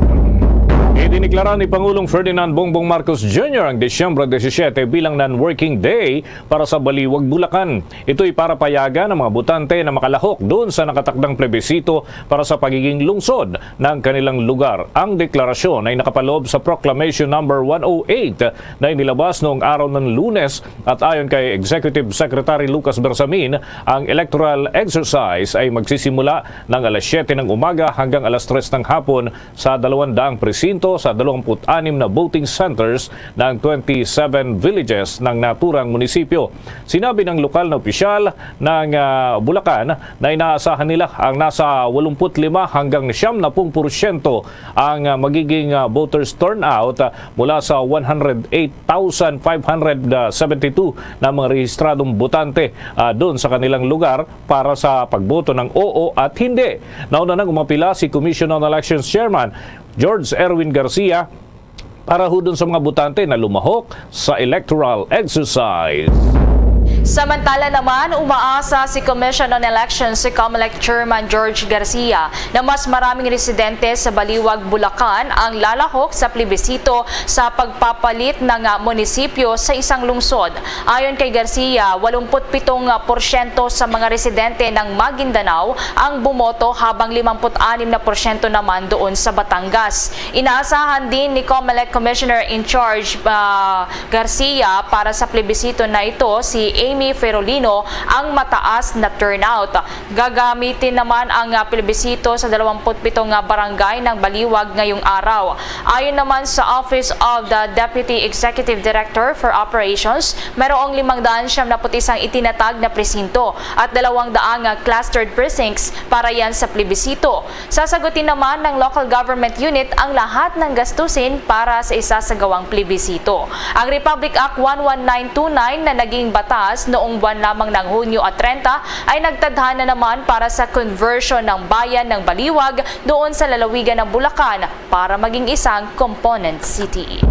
idineklara ni Pangulong Ferdinand Bongbong Marcos Junior ang Disyembre disisiete bilang non-working day para sa Baliwag, Bulacan. Ito'y para payagan ang mga botante na makalahok doon sa nakatakdang plebisito para sa pagiging lungsod ng kanilang lugar. Ang deklarasyon ay nakapaloob sa Proclamation Number one oh eight na inilabas noong araw ng Lunes, at ayon kay Executive Secretary Lucas Bersamin, ang electoral exercise ay magsisimula ng alas siyete ng umaga hanggang alas tres ng hapon sa dalawang daang presinto sa dalawampu't anim na voting centers ng twenty-seven villages ng naturang munisipyo. Sinabi ng lokal na opisyal ng, ah, Bulacan na inaasahan nila ang nasa walumpu't lima hanggang siyam na pung porsyento ang, ah, magiging, ah, voters turnout, ah, mula sa one hundred eight thousand five hundred seventy-two na mga rehistradong botante, ah, doon sa kanilang lugar para sa pagboto ng oo at hindi. Nauna nang umapila si Commission on Elections Chairman George Erwin Garcia para ho dun sa mga botante na lumahok sa electoral exercise. Samantala naman, umaasa si Commission on Elections, si Comelec Chairman George Garcia, na mas maraming residente sa Baliwag, Bulacan ang lalahok sa plebisito sa pagpapalit ng, ah, munisipyo sa isang lungsod. Ayon kay Garcia, walumput pitong porsyento sa mga residente ng Maguindanao ang bumoto, habang limamput anim na porsyento naman doon sa Batangas. Inaasahan din ni Comelec Commissioner in Charge, ah, Garcia para sa plebisito na ito si Amy Ferolino ang mataas na turnout. Gagamitin naman ang, ah, plebisito sa dalawampu't pito nga barangay ng Baliwag ngayong araw. Ayon naman sa Office of the Deputy Executive Director for Operations, mayroong limang daan siyam na pu't isang itinatag na presinto at dalawang daang, ah, clustered precincts para yan sa plebisito. Sasagutin naman ng local government unit ang lahat ng gastusin para sa isasagawang plebisito. Ang Republic Act one one nine two nine na naging batas noong buwan lamang ng Hunyo at treinta ay nagtadhana naman para sa conversion ng bayan ng Baliwag doon sa lalawigan ng Bulacan para maging isang component city.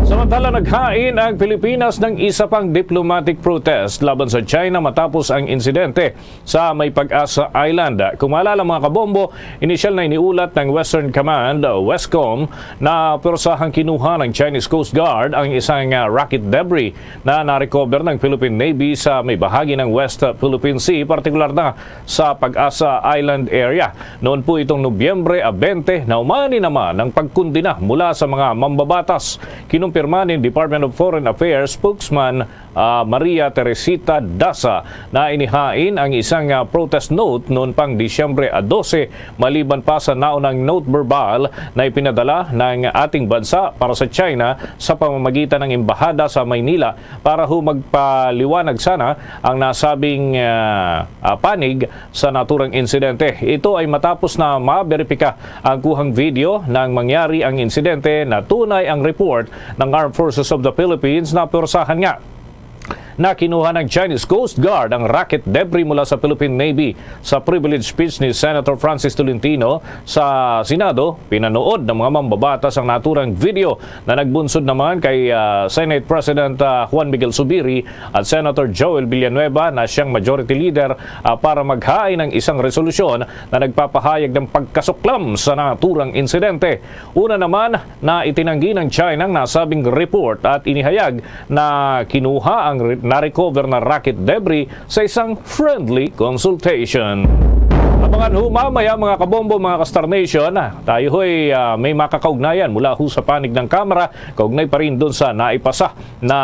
Samantala, naghain ang Pilipinas ng isa pang diplomatic protest laban sa China matapos ang insidente sa May Pag-asa Island. Kung maalala, mga kabombo, inisyal na iniulat ng Western Command, WESCOM, na pwersahang kinuha ng Chinese Coast Guard ang isang, ah, rocket debris na na-recover ng Philippine Navy sa may bahagi ng West Philippine Sea, partikular na sa Pag-asa Island area. Noon po itong Nobyembre a bente, naumani naman ang pagkundina mula sa mga mambabatas. Kinumpirma ni Department of Foreign Affairs spokesman, ah, Maria Teresita Daza na inihain ang isang, ah, protest note noon pang Disyembre a dose, maliban pa sa naunang note verbal na ipinadala ng ating bansa para sa China sa pamamagitan ng Embahada sa Maynila para ho magpaliwanag sana ang nasabing, ah, ah, panig sa naturang insidente. Ito ay matapos na maberipika ang kuhang video nang mangyari ang insidente na tunay ang report ng Armed Forces of the Philippines na pwersahan nga na kinuha ng Chinese Coast Guard ang rocket debris mula sa Philippine Navy. Sa privilege speech ni Senator Francis Tolentino sa Senado, pinanuod ng mga mambabatas ang naturang video na nagbunsod naman kay, ah, Senate President, ah, Juan Miguel Zubiri at Senator Joel Villanueva na siyang majority leader, ah, para maghain ng isang resolusyon na nagpapahayag ng pagkasuklam sa naturang insidente. Una naman, na itinanggi ng China ang nasabing report at inihayag na kinuha ang re-, na-recover na rocket debris sa isang friendly consultation. Abangan ho mamaya, mga kabombo, mga ka-Star Nation, tayo ho'y, ah, may makakaugnayan mula ho sa panig ng Kamara, kaugnay pa rin doon sa naipasa na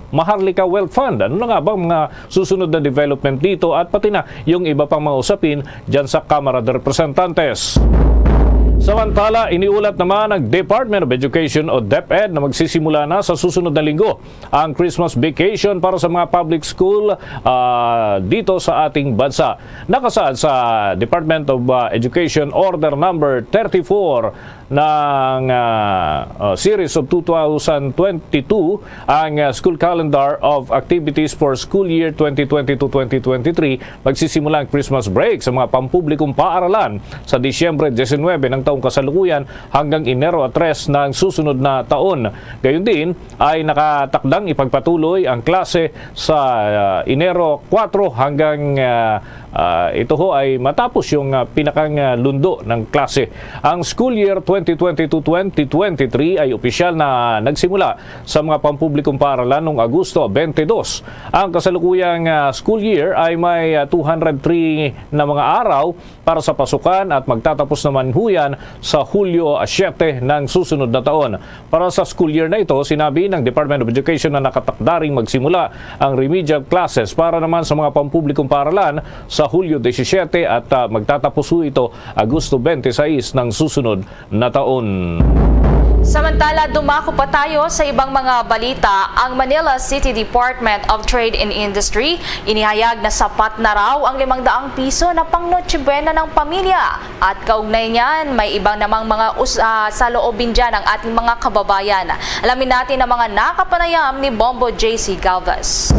Maharlika Wealth Fund. Ano na nga ba ang mga susunod na development dito at pati na yung iba pang mga usapin dyan sa Kamara de Representantes? Samantala, iniulat naman ng Department of Education o DepEd na magsisimula na sa susunod na linggo ang Christmas vacation para sa mga public school, ah, dito sa ating bansa. Nakasaad sa Department of, ah, Education Order Number thirty-four ng, ah, ah, Series of two thousand twenty-two ang, ah, School Calendar of Activities for School Year twenty twenty-two twenty twenty-three. Magsisimula ang Christmas break sa mga pampublikong paaralan sa Disyembre diecinuebe ng taong kasalukuyan hanggang Enero tres ng susunod na taon. Gayon din ay nakatakdang ipagpatuloy ang klase sa, ah, Enero kuwatro hanggang, ah, ah, ito ho ay matapos yung, ah, pinakang, ah, lundo ng klase. Ang school year twenty twenty-two twenty twenty-three ay opisyal na nagsimula sa mga pampublikong paaralan noong Agosto twenty-two. Ang kasalukuyang, ah, school year ay may, ah, two hundred three na mga araw para sa pasukan at magtatapos naman ho yan sa Hulyo siyete ng susunod na taon. Para sa school year na ito, sinabi ng Department of Education na nakatakda ring magsimula ang remedial classes para naman sa mga pampublikong paaralan sa Hulyo disisiete at, ah, magtatapos ho ito Agosto twenty-six ng susunod na taon. Samantala, dumako pa tayo sa ibang mga balita. Ang Manila City Department of Trade and Industry inihayag na sapat na raw ang limang daang piso na pang Noche Buena ng pamilya. At kaugnay niyan, may iba namang mga us-, ah, saloobin dyan ang ating mga kababayan. Alamin natin ang mga nakapanayam ni Bombo J C Galvez.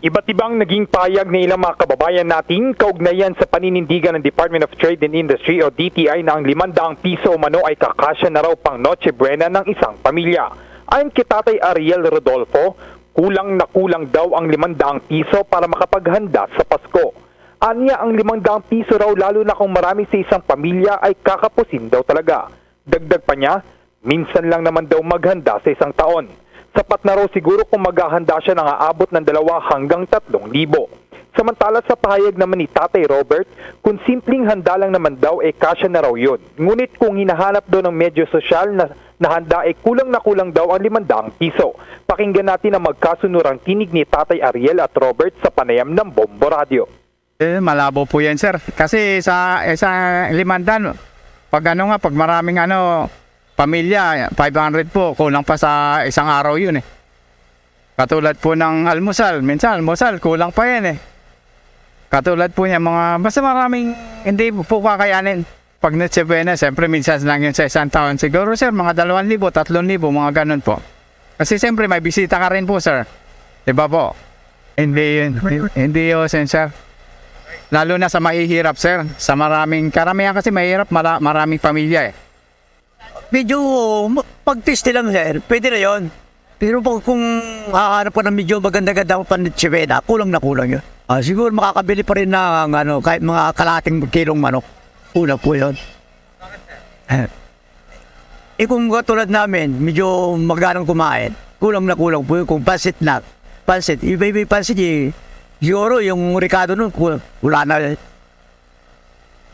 Iba't ibang naging pahayag ng ilang mga kababayan natin kaugnayan sa paninindigan ng Department of Trade and Industry o D T I na ang limang daang piso umano ay kakasya na raw pang Noche Buena ng isang pamilya. Ayon kay Tatay Ariel Rodolfo, Kulang na kulang daw ang limang daang piso para makapaghanda sa Pasko. Anya, ang limang daang piso raw, lalo na kung marami sa isang pamilya, ay kakapusin daw talaga. Dagdag pa niya, minsan lang naman daw maghanda sa isang taon. Sapat na raw siguro kung maghahanda siya ng aabot ng dalawa hanggang tatlong libo. Samantala, sa pahayag naman ni Tatay Robert, kung simpleng handa lang naman daw, eh, kasya na raw yun. Ngunit kung hinahanap daw ng medyo sosyal na, na handa, eh, kulang na kulang daw ang limang daang piso. Pakinggan natin ang magkasunurang tinig ni Tatay Ariel at Robert sa panayam ng Bombo Radio. Eh, malabo po yan, sir. Kasi sa, eh, sa limandaan, pag ano nga, pag maraming ano, pamilya, five hundred po, kulang pa sa isang araw yun eh. Katulad po ng almusal, minsan almusal, kulang pa yan eh. Katulad po niya, mga, basta maraming hindi po kakayanin. Pag Noche Buena, siyempre minsan lang yun sa isang taon. Siguro, sir, mga dalawang libo, tatlong libo, mga ganun po. Kasi siyempre may bisita ka rin po, sir. Di ba po? Hindi yun. Hindi yun, sir. Lalo na sa mahihirap, sir. Sa maraming, karamihan kasi mahirap, mara- maraming pamilya eh. Medyo ma- pag-test lang, sir, pwede na yon. Pero pag kung hahanap ka ng medyo maganda-ganda ang panitsibena, kulang na kulang yun. Ah, siguro makakabili pa rin ng ano, kahit mga kalating kilong manok. Kulang po yun. Eh, eh, kung katulad namin, medyo maganang kumain, kulang na kulang po yun. Kung pansit na, pansit, iba-iba yung pansit eh. Siguro yung rekado nun, ku- wala na.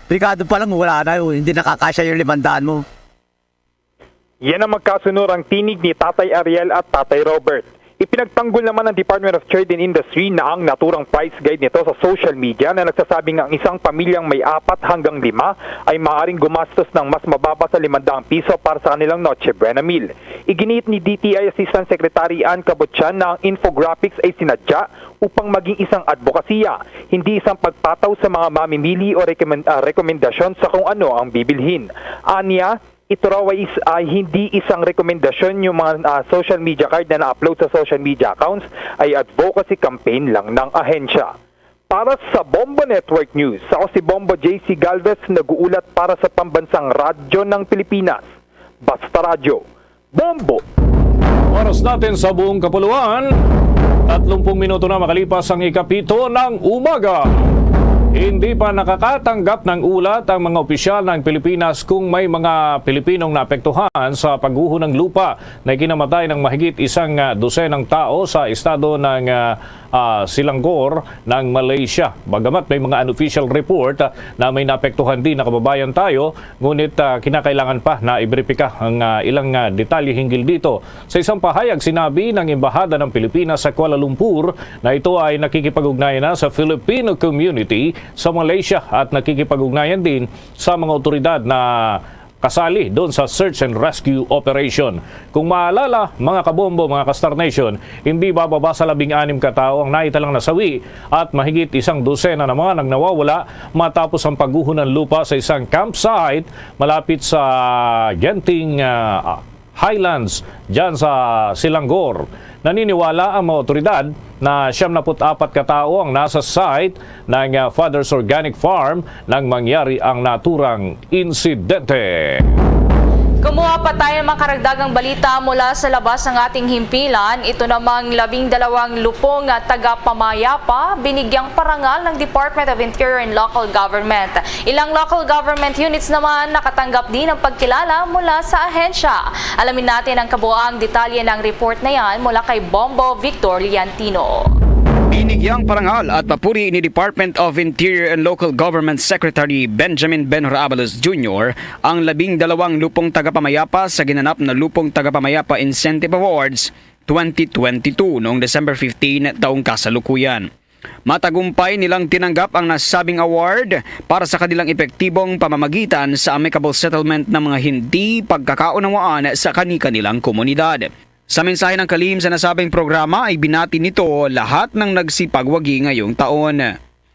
Rekado pa lang, wala na yun. Hindi nakakasya yung limandaan mo. Yan ang magkasunurang tinig ni Tatay Ariel at Tatay Robert. Ipinagtanggol naman ng Department of Trade and Industry na ang naturang price guide nito sa social media na nagsasabing ang isang pamilyang may apat hanggang lima ay maaaring gumastos ng mas mababa sa limandang piso para sa kanilang Noche Buena meal. Iginiit ni D T I Assistant Secretary Ann Cabutian na ang infographics ay sinadya upang maging isang adbokasiya, hindi isang pagpataw sa mga mamimili o rekomen- ah, rekomendasyon sa kung ano ang bibilhin. Anya, ito raw ay, is, ay hindi isang rekomendasyon yung mga, ah, social media card na na-upload sa social media accounts, ay advocacy campaign lang ng ahensya. Para sa Bombo Network News, ako si Bombo J C Galvez, nag-uulat para sa Pambansang Radyo ng Pilipinas, Basta Radyo, Bombo! Oras natin sa buong kapuluan, tatlong minuto na makalipas ang ikapito ng umaga. Hindi pa nakakatanggap ng ulat ang mga opisyal ng Pilipinas kung may mga Pilipinong naapektuhan sa pagguho ng lupa na ikinamatay ng mahigit isang, ah, dosenang tao sa estado ng, ah, ah, Selangor ng Malaysia. Bagamat may mga unofficial report, ah, na may naapektuhan din na kababayan tayo, ngunit, ah, kinakailangan pa na iberipika ang, ah, ilang, ah, detalye hinggil dito. Sa isang pahayag, sinabi ng Embahada ng Pilipinas sa Kuala Lumpur na ito ay nakikipag-ugnayan na sa Filipino community sa Malaysia at nakikipag-ugnayan din sa mga otoridad na kasali doon sa search and rescue operation. Kung maalala, mga kabombo, mga ka-Star Nation, hindi bababa sa labing anim ka tawo ang naitalang nasawi at mahigit isang dosena naman ang nawawala matapos ang pagguho ng lupa sa isang campsite malapit sa Genting, ah, Highlands, dyan sa Selangor. Naniniwala ang mga otoridad na siyam na put apat ka tawo ang nasa site ng, ah, Father's Organic Farm nang mangyari ang naturang insidente. Kumuha pa tayo ng mga karagdagang balita mula sa labas ng ating himpilan. Ito namang labing dalawang lupong, ah, taga-pamayapa, binigyang parangal ng Department of Interior and Local Government. Ilang local government units naman nakatanggap din ng pagkilala mula sa ahensya. Alamin natin ang kabuoang detalye ng report na yan mula kay Bombo Victor Liantino. Binigyang parangal at papuri ni Department of Interior and Local Government Secretary Benjamin Benhur Abalos Junior ang labing dalawang lupong tagapamayapa sa ginanap na Lupong Tagapamayapa Incentive Awards twenty twenty-two noong December fifteen taong kasalukuyan. Matagumpay nilang tinanggap ang nasabing award para sa kanilang epektibong pamamagitan sa amicable settlement ng mga hindi pagkakaunawaan sa kani-kanilang komunidad. Sa mensahe ng kalihim sa nasabing programa ay binati nito lahat ng nagsipagwagi ngayong taon.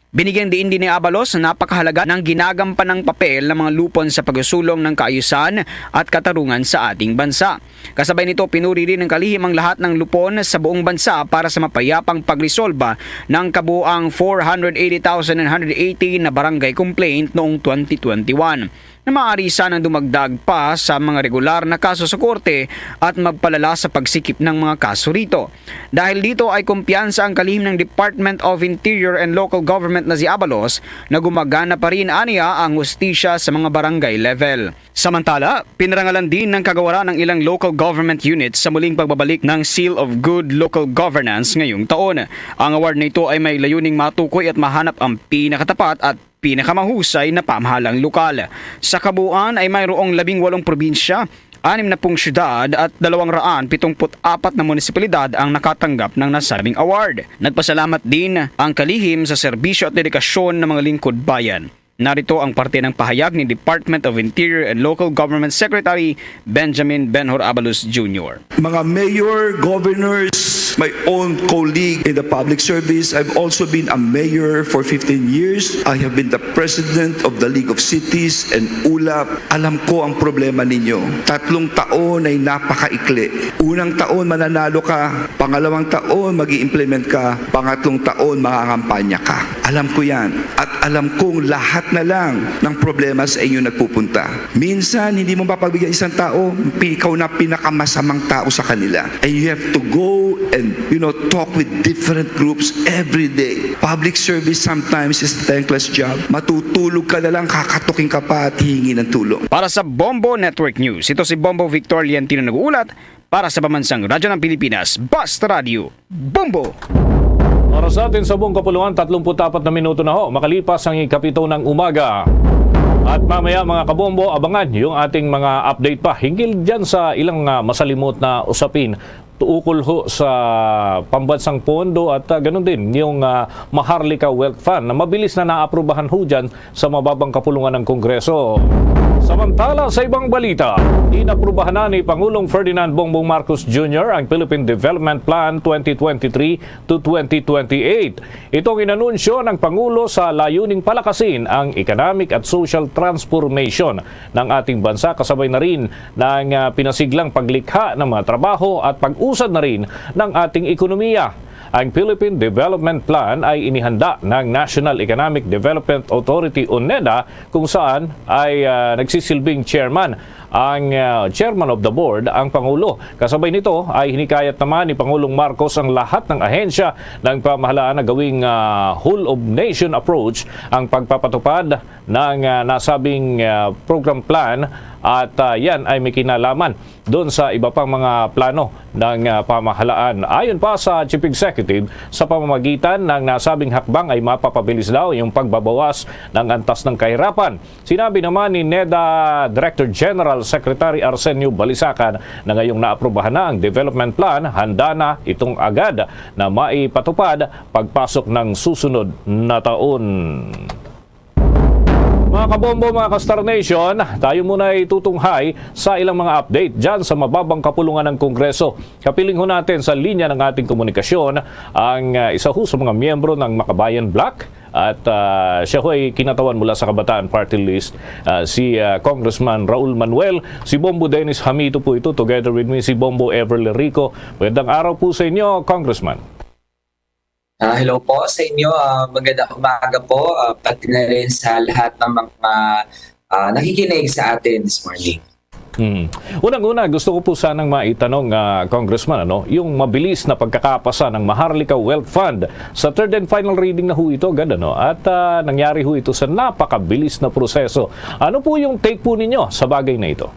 Binigyang diin din ni Abalos na napakahalaga ng ginagampanang papel ng mga lupon sa pagsusulong ng kaayusan at katarungan sa ating bansa. Kasabay nito, pinuri rin ng kalihim ang lahat ng lupon sa buong bansa para sa mapayapang pagresolba ng kabuoang four hundred eighty thousand nine hundred eighty na barangay complaint noong twenty twenty-one. na maaari sanang dumagdag pa sa mga regular na kaso sa korte at magpalala sa pagsikip ng mga kaso rito. Dahil dito ay kumpiyansa ang kalihim ng Department of Interior and Local Government na si Abalos na gumagana pa rin aniya ang hustisya sa mga barangay level. Samantala, pinarangalan din ng kagawaran ang ilang local government units sa muling pagbabalik ng Seal of Good Local Governance ngayong taon. Ang award na ito ay may layuning matukoy at mahanap ang pinakatapat at pinakamahusay na pamahalang lokal. Sa kabuuan ay mayroong labing walong probinsya, anim na pung syudad at dalawang raan pitungput apat na munisipalidad ang nakatanggap ng nasabing award. Nagpasalamat din ang kalihim sa serbisyo at dedikasyon ng mga lingkod bayan. Narito ang parte ng pahayag ni Department of Interior and Local Government Secretary Benjamin Benhur Abalos Junior. Mga mayor, governors, my own colleague in the public service, I've also been a mayor for fifteen years. I have been the president of the League of Cities and ulap. Alam ko ang problema ninyo. Tatlong taon ay napakaikli. Unang taon mananalo ka, pangalawang taon mag-i-implement ka, pangatlong taon mangangampanya ka. Alam ko yan. At alam kong lahat na lang ng problema sa inyo nagpupunta. Minsan, hindi mo mapagbigyan isang tao, pi-, ikaw na pinakamasamang tao sa kanila. And you have to go and, you know, talk with different groups every day. Public service sometimes is a thankless job. Matutulog ka na lang, kakatukin ka pa at hihingi ng tulong. Para sa Bombo Network News, ito si Bombo Victor Liantino nag-uulat para sa Pambansang Radyo ng Pilipinas, Basta Radyo, Bombo! Para sa atin sa buong kapuluan, tatlumpu't apat na minuto na ho makalipas ang ikapito ng umaga. At mamaya, mga kabombo, abangan yung ating mga update pa hinggil dyan sa ilang, ah, masalimot na usapin ukol ho sa pambansang pondo at, ah, ganun din yung, ah, Maharlika Wealth Fund na mabilis na naaprubahan ho dyan sa mababang kapulungan ng Kongreso. Samantala, sa ibang balita, inaprubahan na ni Pangulong Ferdinand Bongbong Marcos Junior ang Philippine Development Plan twenty twenty-three to twenty twenty-eight. Itong inanunsyo ng Pangulo sa layuning palakasin ang economic at social transformation ng ating bansa, kasabay na rin ng, ah, pinasiglang paglikha ng mga trabaho at pag-usad na rin ng ating ekonomiya. Ang Philippine Development Plan ay inihanda ng National Economic Development Authority o NEDA, kung saan ay, ah, nagsisilbing chairman ang, ah, chairman of the board, ang Pangulo. Kasabay nito ay hinikayat naman ni Pangulong Marcos ang lahat ng ahensya ng pamahalaan na gawing, ah, whole of nation approach ang pagpapatupad ng, ah, nasabing, ah, program plan at, ah, yan ay may kinalaman doon sa iba pang mga plano ng, ah, pamahalaan. Ayon pa sa Chief Executive, sa pamamagitan ng nasabing hakbang ay mapapabilis daw yung pagbabawas ng antas ng kahirapan. Sinabi naman ni NEDA Director General Secretary Arsenio Balisacan na ngayong naaprubahan na ang development plan, handa na itong agad na maipatupad pagpasok ng susunod na taon. Mga kabombo, mga ka-Star Nation, tayo muna ay tutunghay sa ilang mga update dyan sa mababang kapulungan ng Kongreso. Kapiling ho natin sa linya ng ating komunikasyon ang, ah, isa ho sa mga miyembro ng Makabayan Bloc at, ah, siya ho ay kinatawan mula sa Kabataan Party List, ah, si, ah, Congressman Raul Manuel. Si Bombo Dennis Hamito po ito. Together with me, si Bombo Everly Rico. Magandang araw po sa inyo, Congressman. Ah, hello po sa inyo. Ah, magandang umaga po, ah, pati na rin sa lahat ng mga, ah, nakikinig sa atin this morning. Hmm. Unang-una, gusto ko po sanang maitanong, ah, Congressman, ano, yung mabilis na pagkakapasa ng Maharlika Wealth Fund. Sa third and final reading na ho ito, agad, ano, at, ah, nangyari ho ito sa napakabilis na proseso. Ano po yung take po ninyo sa bagay na ito?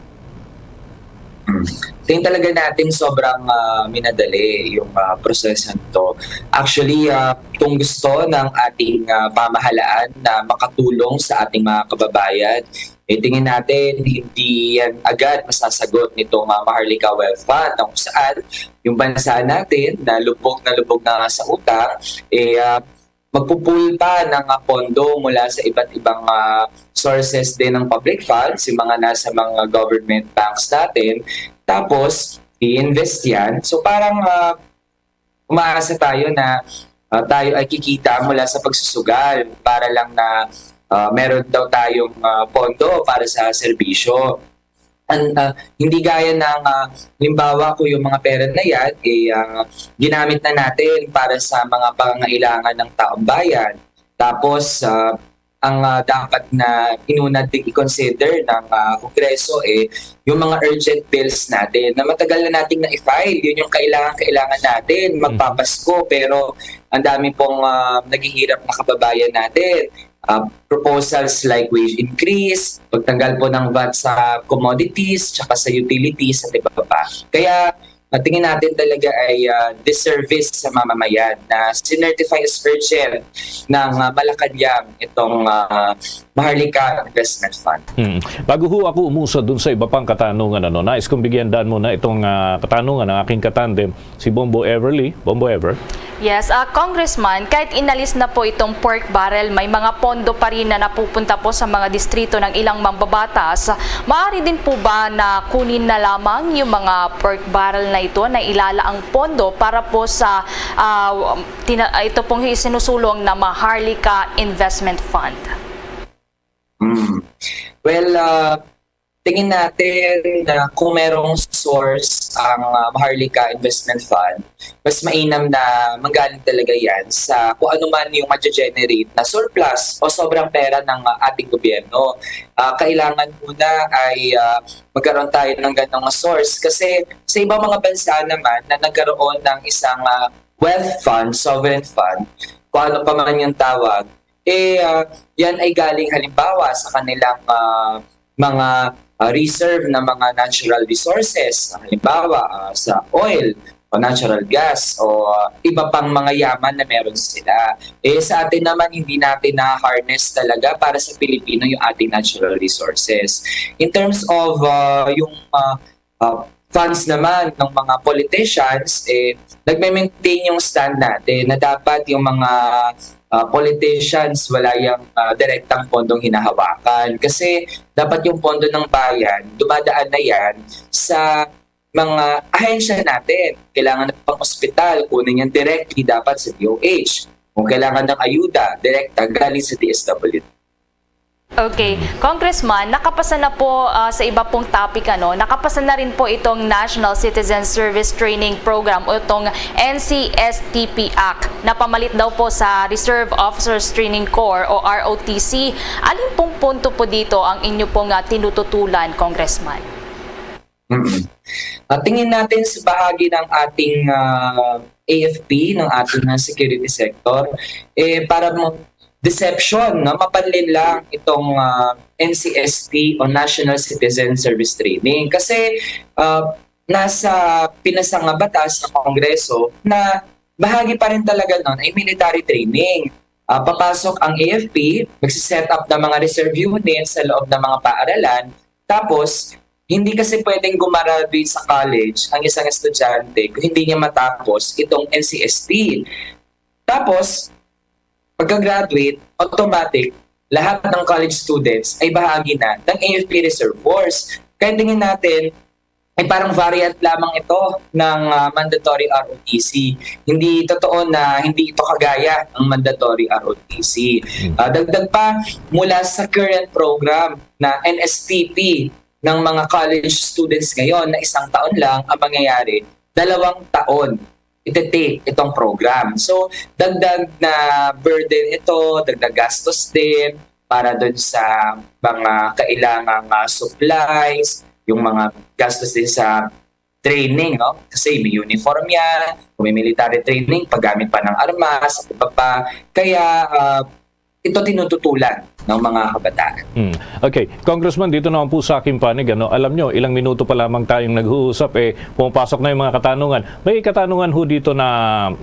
Hmm. Tingin talaga natin sobrang, ah, minadali yung, ah, proseso nito. Actually, ah, kung gusto ng ating, ah, pamahalaan na makatulong sa ating mga kababayan, eh, tingin natin hindi yan agad masasagot nitong, ah, Maharlika Wealth Fund, na kung saan yung bansa natin na lubog na lubog na nga sa utang, eh, ah, magpupul pa ng, ah, pondo mula sa iba't ibang, ah, sources din ng public funds, yung mga nasa mga government banks natin. Tapos, i-invest yan. So, parang, ah, umaasa tayo na, ah, tayo ay kikita mula sa pagsusugal para lang na, ah, meron daw tayong, ah, pondo para sa serbisyo. An-, ah, hindi gaya ng, ah, halimbawa, kung yung mga pera na yan, eh, ah, ginamit na natin para sa mga pangangailangan ng taong bayan. Tapos, ah, ang, ah, dapat na inuna ding i-consider ng, ah, Kongreso, eh, yung mga urgent bills natin na matagal na nating na-file. Yun yung kailangan, kailangan natin. Mhm. Magpapasko, pero ang dami pong, ah, naghihirap na kababayan natin. Ah, proposals like wage increase, pagtanggal po ng vat sa commodities, tsaka sa utilities, at iba pa. Kaya, ah, tingin natin talaga ay, ah, disservice sa mamamayan na sinertify as urgent ng, ah, Malacañang itong, ah, Maharlika Investment Fund. Hmm. Bago ho ako umusad dun sa iba pang katanungan, ano, nais kong bigyan daan muna itong, ah, katanungan ng aking katandem, si Bombo Everly. Bombo Ever? Yes, ah, Congressman, kahit inalis na po itong pork barrel, may mga pondo pa rin na napupunta po sa mga distrito ng ilang mambabatas. Maaari din po ba na kunin na lamang yung mga pork barrel na ito na ilala ang pondo para po sa, ah, tina- ah, ito pong sinusulong na Maharlika Investment Fund? Hmm. Well, ah, tingin natin na kung merong source ang, ah, Maharlika Investment Fund, mas mainam na manggaling talaga yan sa kung ano man yung ma-generate na surplus o sobrang pera ng, ah, ating gobyerno. Ah, kailangan muna ay, ah, magkaroon tayo ng ganong source kasi sa ibang mga bansa naman na nagkaroon ng isang, ah, wealth fund, sovereign fund, kung ano pa man yung tawag, eh, ah, yan ay galing halimbawa sa kanilang, ah, mga, ah, reserve na mga natural resources, halimbawa, ah, sa oil o natural gas o, ah, iba pang mga yaman na meron sila. Eh, sa atin naman, hindi natin na-harness talaga para sa Pilipino yung ating natural resources. In terms of, ah, yung, ah, ah, funds naman ng mga politicians, eh, nagme-maintain yung stand natin na dapat yung mga, ah, politicians wala yung, ah, direktang pondong hinahawakan. Kasi dapat yung pondo ng bayan, dumadaan na yan sa mga ahensya natin. Kailangan ng pang-ospital, kunin yan directly dapat sa D O H. Kung kailangan ng ayuda, direkta galing sa D S W D. Okay. Congressman, nakapasa na po, ah, sa iba pong topic, ano, nakapasa na rin po itong National Citizen Service Training Program o itong N C S T P Act na pamalit daw po sa Reserve Officers Training Corps o R O T C. Alin pong punto po dito ang inyo pong, ah, tinututulan, Congressman? Mm. At tingin natin sa bahagi ng ating, ah, A F P, ng ating, ah, security sector, eh, para mo deception, no? Mapanlin lang itong, ah, N C S T o National Citizen Service Training. Kasi, ah, nasa pinasa nga batas sa Kongreso na bahagi pa rin talaga nun ay military training. Ah, papasok ang A F P, magsi-set up ng mga reserve units sa loob ng mga paaralan, tapos, hindi kasi pwedeng gumraduate sa college ang isang estudyante kung hindi niya matapos itong N C S T. Tapos, pagka-graduate, automatic, lahat ng college students ay bahagi na ng A F P Reserve Force. Kaya tingin natin, ay parang variant lamang ito ng, ah, mandatory R O T C. Hindi totoo na hindi ito kagaya ng mandatory R O T C. Hmm. Ah, dagdag pa, mula sa current program na N S T P ng mga college students ngayon na isang taon lang ang mangyayari, dalawang taon ite-take itong program. So, dagdag na burden ito, dagdag gastos din para dun sa mga kailangang, ah, supplies, yung mga gastos din sa training, no? Kasi may uniform yan, kung may military training, paggamit pa ng armas, at iba pa. Kaya, ah, ito tinututulan ng mga kabataan. Hmm. Okay. Congressman, dito naman po sa aking panig, ano, alam nyo, ilang minuto pa lamang tayong nag-uusap, eh, pumapasok na yung mga katanungan. May katanungan ho dito na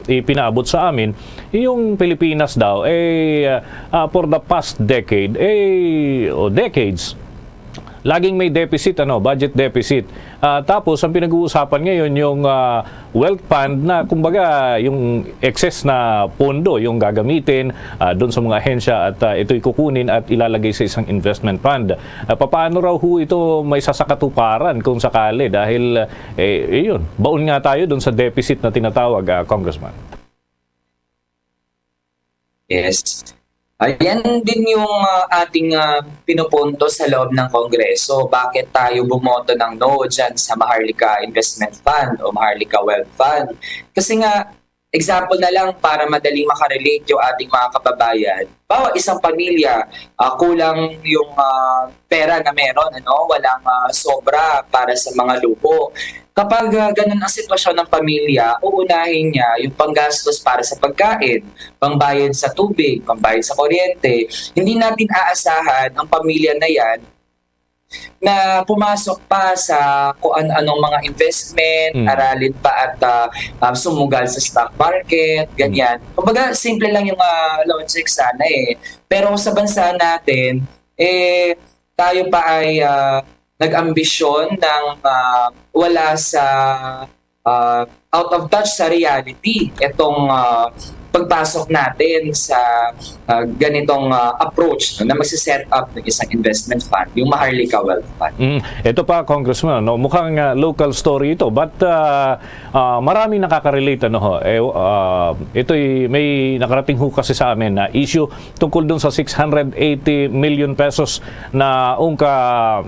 ipinaabot sa amin, yung Pilipinas daw, eh, ah, for the past decade, eh, o decades, laging may deficit, ano, budget deficit. Ah, tapos, ang pinag-uusapan ngayon, yung, ah, wealth fund na, kumbaga, yung excess na pondo, yung gagamitin, ah, doon sa mga ahensya at, ah, ito'y kukunin at ilalagay sa isang investment fund. Ah, papaano raw ho ito may sasakatuparan kung sakali? Dahil, eh, yun, baon nga tayo doon sa deficit na tinatawag, ah, Congressman. Yes. Ayan din yung, ah, ating, ah, pinupunto sa loob ng Kongreso. Bakit tayo bumoto ng no dyan sa Maharlika Investment Fund o Maharlika Wealth Fund? Kasi nga, Example na lang para madaling makarelate yung ating mga kababayan. Bawa isang pamilya, ah, kulang yung, ah, pera na meron, ano, walang, ah, sobra para sa mga luho. Kapag, ah, ganun ang sitwasyon ng pamilya, uunahin niya yung panggastos para sa pagkain, pangbayad sa tubig, pangbayad sa kuryente. Hindi natin aasahan ang pamilya na yan na pumasok pa sa kung an-, anong mga investment, Mm. aralin pa at, ah, ah, sumugal sa stock market, Mm. ganyan. Kumbaga, simple lang yung, ah, logic sana eh. Pero sa bansa natin, eh, tayo pa ay, ah, nag-ambisyon ng, ah, wala sa, ah, out of touch sa reality itong, ah, pagpasok natin sa, ah, ganitong, ah, approach, no, na magsi-set up ng isang investment fund, yung Maharlika Wealth Fund. Mm. Ito pa, Congressman, no, mukhang, ah, local story ito, but, ah, ah, maraming nakaka-relate, ano ho. Eh, ah, ito'y may nakarating ho kasi sa amin na issue tungkol dun sa six hundred eighty million pesos na ungka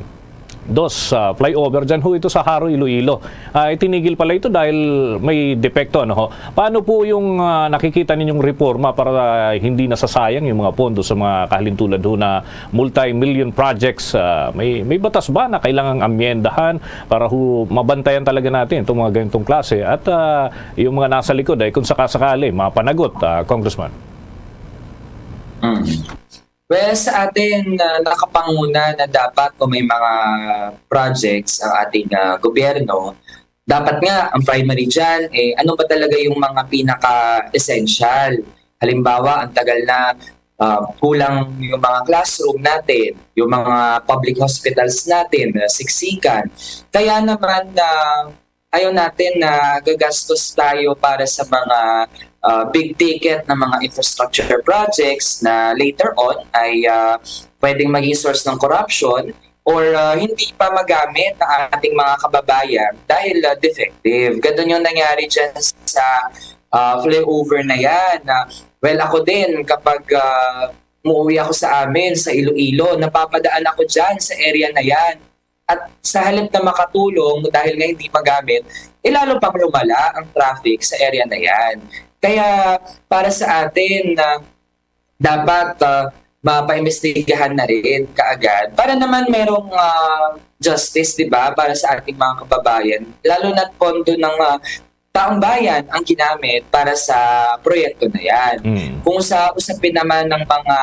dos, ah, flyover dyan ho ito sa Jaro, Iloilo. Ah, itinigil pala ito dahil may depekto, ano ho. Paano po yung, ah, nakikita ninyong reforma para hindi nasasayang yung mga pondo sa mga kahalintulad ho na multi-million projects? Ah, may, may batas ba na kailangang amyendahan para ho mabantayan talaga natin itong mga ganitong klase? At, ah, yung mga nasa likod ay kung sakasakali, mapanagot, ah, Congressman. Mm. Well, sa atin, ah, nakapanguna na dapat kung may mga projects ang ating, ah, gobyerno, dapat nga ang primary dyan, eh, ano ba talaga yung mga pinaka-essential? Halimbawa, ang tagal na, ah, kulang yung mga classroom natin, yung mga public hospitals natin, ah, siksikan. Kaya naman, ah, ayaw natin na gagastos tayo para sa mga, ah, big ticket na mga infrastructure projects na later on ay, ah, pwedeng maging source ng corruption or, ah, hindi pa magamit ang ating mga kababayan dahil, ah, defective. Ganun yung nangyari dyan sa, ah, flyover na yan. Na, well, ako din, kapag, ah, umuwi ako sa amin, sa Iloilo, napapadaan ako dyan sa area na yan. At sa halip na makatulong dahil nga hindi magamit, eh, lalo pang lumala ang traffic sa area na yan. Kaya para sa atin na dapat, ah, mapaimbestigahan na rin kaagad para naman merong, ah, justice, di ba, para sa ating mga kababayan, lalo na't pondo ng, ah, taong bayan ang ginamit para sa proyekto na yan. Mm. Kung sa usapin naman ng mga,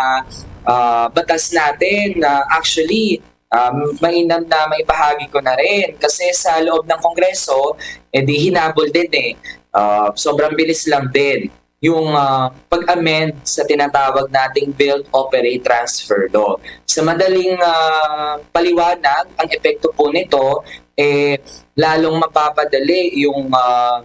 ah, batas natin, na actually, um, mainam na maibahagi ko na rin kasi sa loob ng Kongreso, eh di hinabol din eh. Ah, sobrang bilis lang din yung, ah, pag-amend sa tinatawag nating Build, Operate, Transfer Law. Sa madaling, ah, paliwanag, ang epekto po nito, eh, lalong mapapadali yung, ah,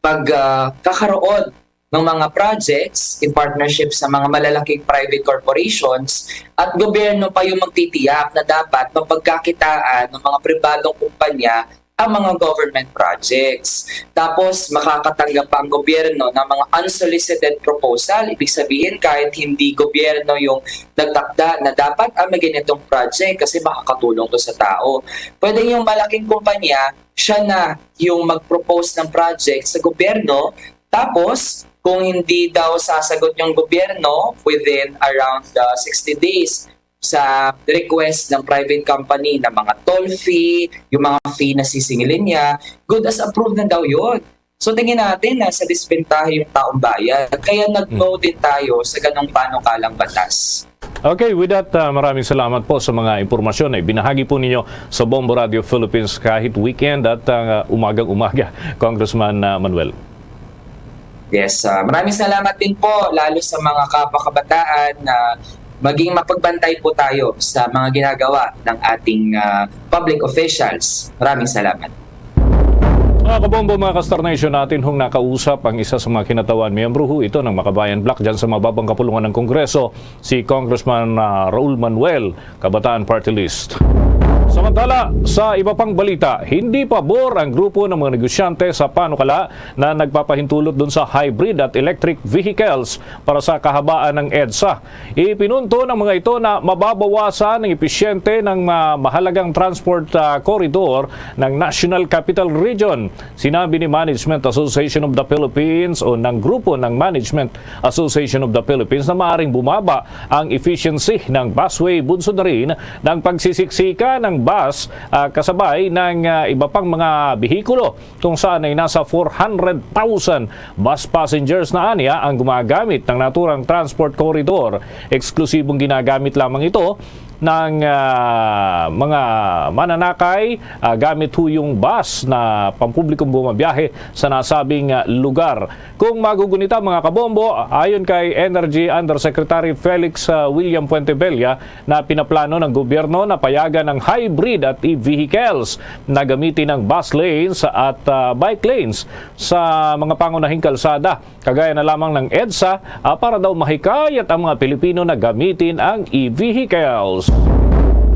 pag, ah, kakaroon ng mga projects in partnership sa mga malalaking private corporations at gobyerno pa yung magtitiyak na dapat mapagkakitaan ng mga pribadong kumpanya ang mga government projects. Tapos, makakatanggap pa ang gobyerno ng mga unsolicited proposal. Ibig sabihin, kahit hindi gobyerno yung nagtakda na dapat, ah, may ganitong project kasi makakatulong to sa tao. Pwede yung malaking kumpanya, siya na yung mag-propose ng project sa gobyerno. Tapos, kung hindi daw sasagot yung gobyerno within around, ah, sixty days sa request ng private company na mga toll fee, yung mga fee na sisingilin niya, good as approved na daw yun. So, tingin natin na sa disbentahe yung taong bayan. Kaya nag-no din tayo sa ganong panukalang batas. Okay, with that, ah, maraming salamat po sa mga impormasyon na ibinahagi po ninyo sa Bombo Radio Philippines kahit weekend at, ah, umagang-umaga, Congressman, ah, Manuel. Yes, ah, maraming salamat din po, lalo sa mga kapakabataan, na maging mapagbantay po tayo sa mga ginagawa ng ating, ah, public officials. Maraming salamat. Mga kabombo, mga ka-Star Nation, natin hong nakausap ang isa sa mga kinatawan miyembro ho ito ng Makabayan Bloc dyan sa mababang kapulungan ng Kongreso, si Congressman, ah, Raul Manuel, Kabataan Party List. Samantala, sa iba pang balita, hindi pabor ang grupo ng mga negosyante sa panukala na nagpapahintulot dun sa hybrid at electric vehicles para sa kahabaan ng EDSA. Ipinunto ng mga ito na mababawasan ng episyente ng ma-, mahalagang transport, ah, corridor ng National Capital Region. Sinabi ni Management Association of the Philippines o ng grupo ng Management Association of the Philippines na maaaring bumaba ang efficiency ng busway, bunsod na rin ng pagsisiksika ng bus, ah, kasabay ng, ah, iba pang mga behikulo, kung saan ay nasa four hundred thousand bus passengers na aniya ang gumagamit ng naturang transport corridor. Eksklusibong ginagamit lamang ito ng, ah, mga mananakay, ah, gamit ho yung bus na pampublikong bumabiyahe sa nasabing, ah, lugar. Kung magugunita, mga kabombo, ayon kay Energy Undersecretary Felix, ah, William Fuentebella, na pinaplano ng gobyerno na payagan ang hybrid at e-vehicles na gamitin ang bus lanes at, ah, bike lanes sa mga pangunahing kalsada, kagaya na lamang ng EDSA, ah, para daw mahikayat ang mga Pilipino na gamitin ang e-vehicles.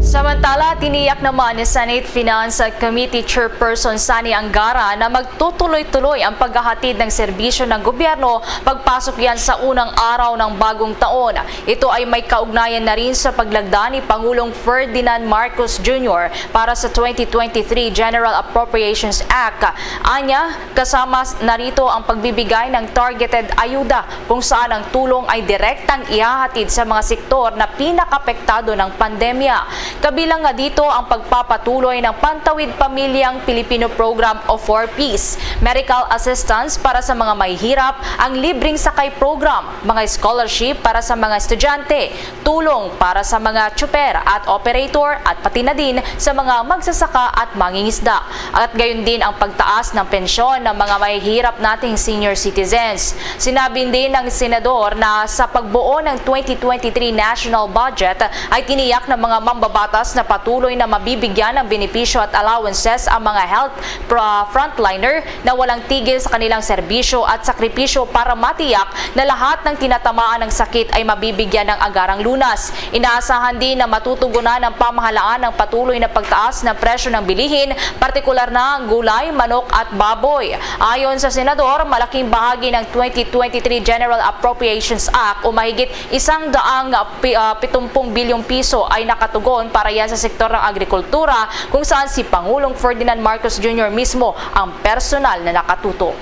Samantala, tiniyak naman ni Senate Finance Committee Chairperson Sonny Angara na magtutuloy-tuloy ang paghahatid ng serbisyo ng gobyerno pagpasok yan sa unang araw ng bagong taon. Ito ay may kaugnayan na rin sa paglagda ni Pangulong Ferdinand Marcos Junior para sa twenty twenty-three General Appropriations Act. Anya, kasama s-, narito ang pagbibigay ng targeted ayuda kung saan ang tulong ay direktang ihahatid sa mga sektor na pinakapektado ng pandemya. Kabilang nga dito ang pagpapatuloy ng Pantawid Pamilyang Pilipino Program o four Ps, medical assistance para sa mga mahihirap, ang libreng sakay program, mga scholarship para sa mga estudyante, tulong para sa mga tsuper at operator, at pati na din sa mga magsasaka at mangingisda. At gayon din ang pagtaas ng pensyon ng mga mahihirap nating senior citizens. Sinabi din ng senador na sa pagbuo ng twenty twenty-three national budget ay tiniyak ng mga mambabatas na patuloy na mabibigyan ng benepisyo at allowances ang mga health pro-, frontliner na walang tigil sa kanilang serbisyo at sakripisyo para matiyak na lahat ng tinatamaan ng sakit ay mabibigyan ng agarang lunas. Inaasahan din na matutugunan ng pamahalaan ang patuloy na pagtaas ng presyo ng bilihin, partikular na ang gulay, manok at baboy. Ayon sa senador, malaking bahagi ng twenty twenty-three General Appropriations Act o mahigit isang daang pi-, ah, pitumpung bilyong piso ay nakatugon para yan sa sektor ng agrikultura, kung saan si Pangulong Ferdinand Marcos Junior mismo ang personal na nakatutok.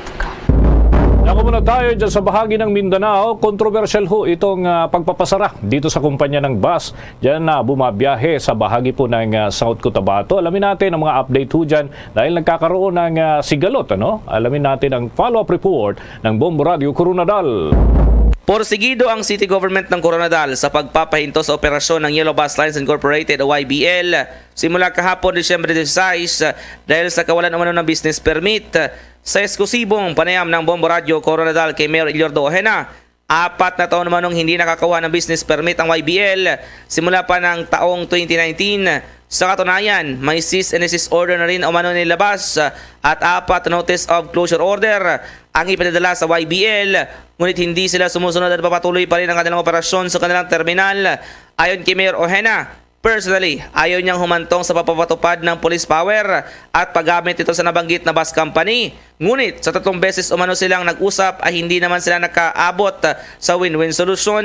Dako muna tayo dyan sa bahagi ng Mindanao. Kontrobersyal ho itong, ah, pagpapasara dito sa kumpanya ng bus dyan na bumabiyahe sa bahagi po ng, ah, South Cotabato. Alamin natin ang mga update ho dyan dahil nagkakaroon ng, ah, sigalot, ano? Alamin natin ang follow-up report ng Bombo Radio Coronadal. Porsigido ang city government ng Coronadal sa pagpapahinto sa operasyon ng Yellow Bus Lines Incorporated o Y B L simula kahapon, Disyembre dieciséis, dahil sa kawalan umano ng business permit. Sa esklusibong panayam ng Bombo Radio Coronadal kay Mayor Eliordo Ojena, apat na taon umanong hindi nakakuha ng business permit ang Y B L simula pa ng taong twenty nineteen. Sa katunayan, may cease and desist order na rin umano nilabas at apat na notice of closure order ang ipadadala sa Y B L, ngunit hindi sila sumusunod at papatuloy pa rin ang kanilang operasyon sa kanilang terminal. Ayon kay Mayor Ojena, personally, ayaw niyang humantong sa pagpapatupad ng police power at paggamit nito sa nabanggit na bus company. Ngunit sa tatlong beses umano silang nag-usap ay hindi naman sila nakaabot sa win-win solution.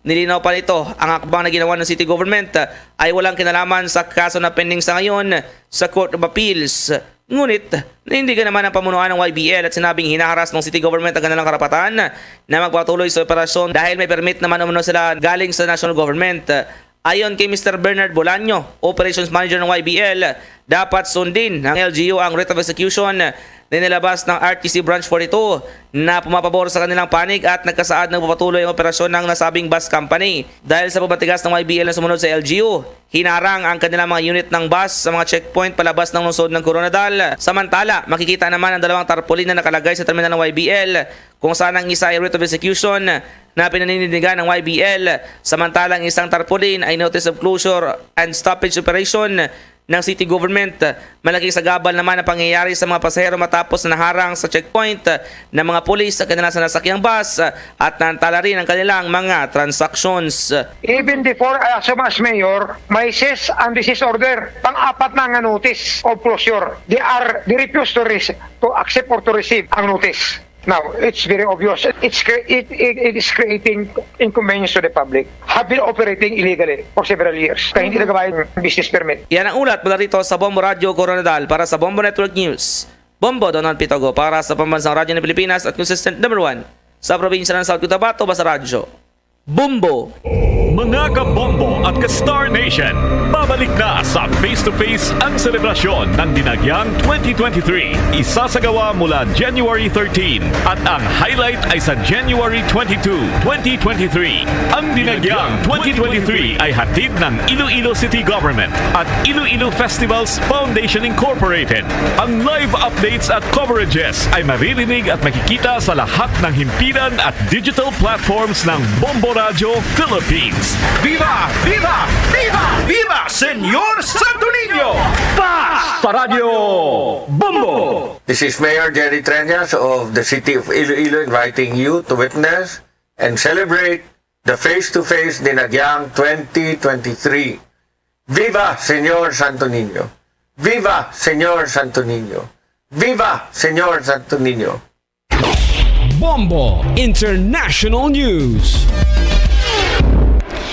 Nilinaw pa nito, ang hakbang na ginawa ng city government ay walang kinalaman sa kaso na pending sa ngayon sa Court of Appeals. Ngunit, nanindigan naman ang pamunuan ng Y B L at sinabing hinaharas ng city government ang kanilang karapatan na magpatuloy sa operasyon dahil may permit naman umano sila galing sa national government. Ayon kay Mister Bernard Bolaño, operations manager ng Y B L, dapat sundin ng L G U ang writ of execution na nilabas ng R T C Branch forty-two na pumapabor sa kanilang panig at nagkasaad na magpapatuloy ang operasyon ng nasabing bus company. Dahil sa pagmatigas ng Y B L na sumunod sa L G U, hinarang ang kanilang mga unit ng bus sa mga checkpoint palabas ng lungsod ng Coronadal. Samantala, makikita naman ang dalawang tarpaulin na nakalagay sa terminal ng Y B L, kung saan ang isa ay writ of execution na pinaninindigan ng Y B L, samantalang isang tarpaulin ay notice of closure and stoppage operation ng city government. Malaking sagabal naman ang pangyayari sa mga pasahero matapos na naharang sa checkpoint ng mga pulis sa kanilang sinasakyang bus at naantala rin ang kanilang mga transactions. Even before I assume as mayor, may cease and desist order. Pang-apat na nga notice of closure. They are, they refuse to, res- to accept or to receive ang notice. Now, it's very obvious. It's cre- it, it, it is creating inconvenience to the public. Have been operating illegally for several years. Kaya hindi nagabayad ng business permit. Yan ang ulat mula rito sa Bombo Radyo Koronadal para sa Bombo Network News. Bombo Donald Pitogo para sa Pambansang Radyo ng Pilipinas at consistent number one sa probinsya ng South Cotabato, Basta Radyo Bombo. Mga kabombo at ka-Star Nation, babalik na sa Face to Face ang selebrasyon ng Dinagyang twenty twenty-three. Isasagawa mula January thirteen at ang highlight ay sa January twenty-two, twenty twenty-three. Ang Dinagyang twenty twenty-three ay hatid ng Iloilo City Government at Iloilo Festivals Foundation Incorporated. Ang live updates at coverages ay maririnig at makikita sa lahat ng himpilan at digital platforms ng Bombo Radyo Philippines. Viva! Viva! Viva! Viva Señor Santo Niño! Basta Radyo Bombo! This is Mayor Jerry Treñas of the City of Iloilo inviting you to witness and celebrate the Face to Face Dinagyang twenty twenty-three. Viva Señor Santo Niño! Viva Señor Santo Niño! Viva Señor Santo Niño! Bombo International News.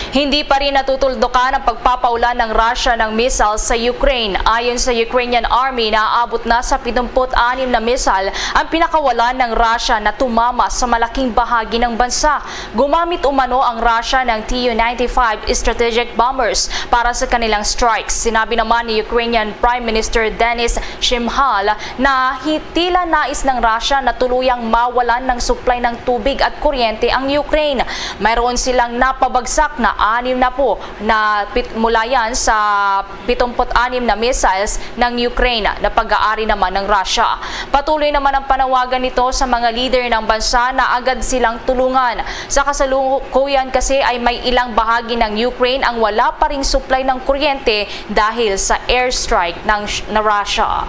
Hindi pa rin natutuldukan ang pagpapaulan ng Russia ng missile sa Ukraine. Ayon sa Ukrainian Army, naabot na sa pitong anim na missile ang pinakawalan ng Russia na tumama sa malaking bahagi ng bansa. Gumamit umano ang Russia ng T U ninety-five strategic bombers para sa kanilang strikes. Sinabi naman ni Ukrainian Prime Minister Denis Shmyhal na hi- tila nais ng Russia na tuluyang mawalan ng supply ng tubig at kuryente ang Ukraine. Mayroon silang napabagsak na anim na po na pit- mula yan sa pitong anim na missiles ng Ukraine na pag-aari naman ng Russia. Patuloy naman ang panawagan nito sa mga leader ng bansa na agad silang tulungan. Sa kasalukuyan kasi ay may ilang bahagi ng Ukraine ang wala pa ring supply ng kuryente dahil sa airstrike ng sh- na Russia.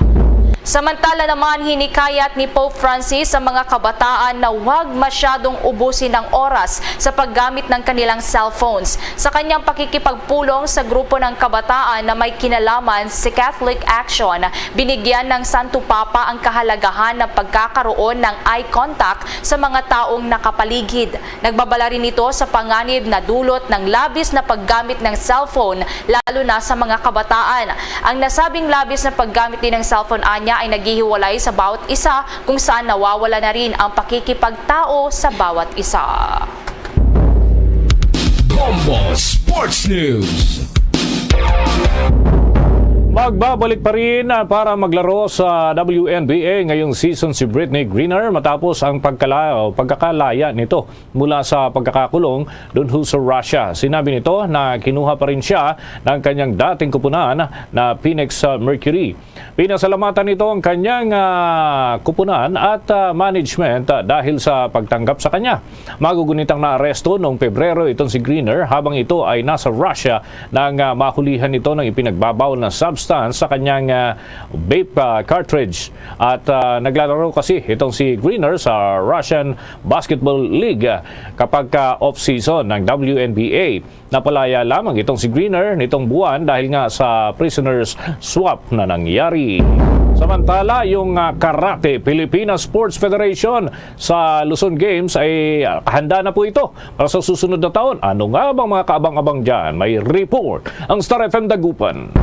Samantala naman, hinikayat ni Pope Francis sa mga kabataan na huwag masyadong ubusin ang oras sa paggamit ng kanilang cellphones. Sa kanyang pakikipagpulong sa grupo ng kabataan na may kinalaman sa Catholic Action, binigyan ng Santo Papa ang kahalagahan ng pagkakaroon ng eye contact sa mga taong nakapaligid. Nagbabala rin ito sa panganib na dulot ng labis na paggamit ng cellphone, lalo na sa mga kabataan. Ang nasabing labis na paggamit din ng cellphone anya ay naghihiwalay sa bawat isa, kung saan nawawala na rin ang pakikipagtao sa bawat isa. Bombo Sports News. Magbabalik pa rin, ah, para maglaro sa W N B A ngayong season si Brittney Griner matapos ang pagkala-, o pagkakalaya nito mula sa pagkakakulong dun ho sa Russia. Sinabi nito na kinuha pa rin siya ng kanyang dating kupunan na Phoenix, ah, Mercury. Pinasalamatan nito ang kanyang, ah, kupunan at, ah, management, ah, dahil sa pagtanggap sa kanya. Magugunitang naaresto noong Pebrero itong si Griner habang ito ay nasa Russia nang, ah, mahulihan ito ng ipinagbabawal na substance sa kanyang, ah, vape, ah, cartridge. At, ah, naglalaro kasi itong si Griner sa Russian Basketball League, ah, kapag ka off-season ng W N B A. Napalaya lamang itong si Griner nitong buwan dahil nga sa prisoners swap na nangyari. Samantala, yung, ah, Karate Pilipinas Sports Federation sa Luzon Games ay, ah, handa na po ito para sa susunod na taon. Ano nga bang mga kaabang-abang dyan? May report ang Star F M Dagupan.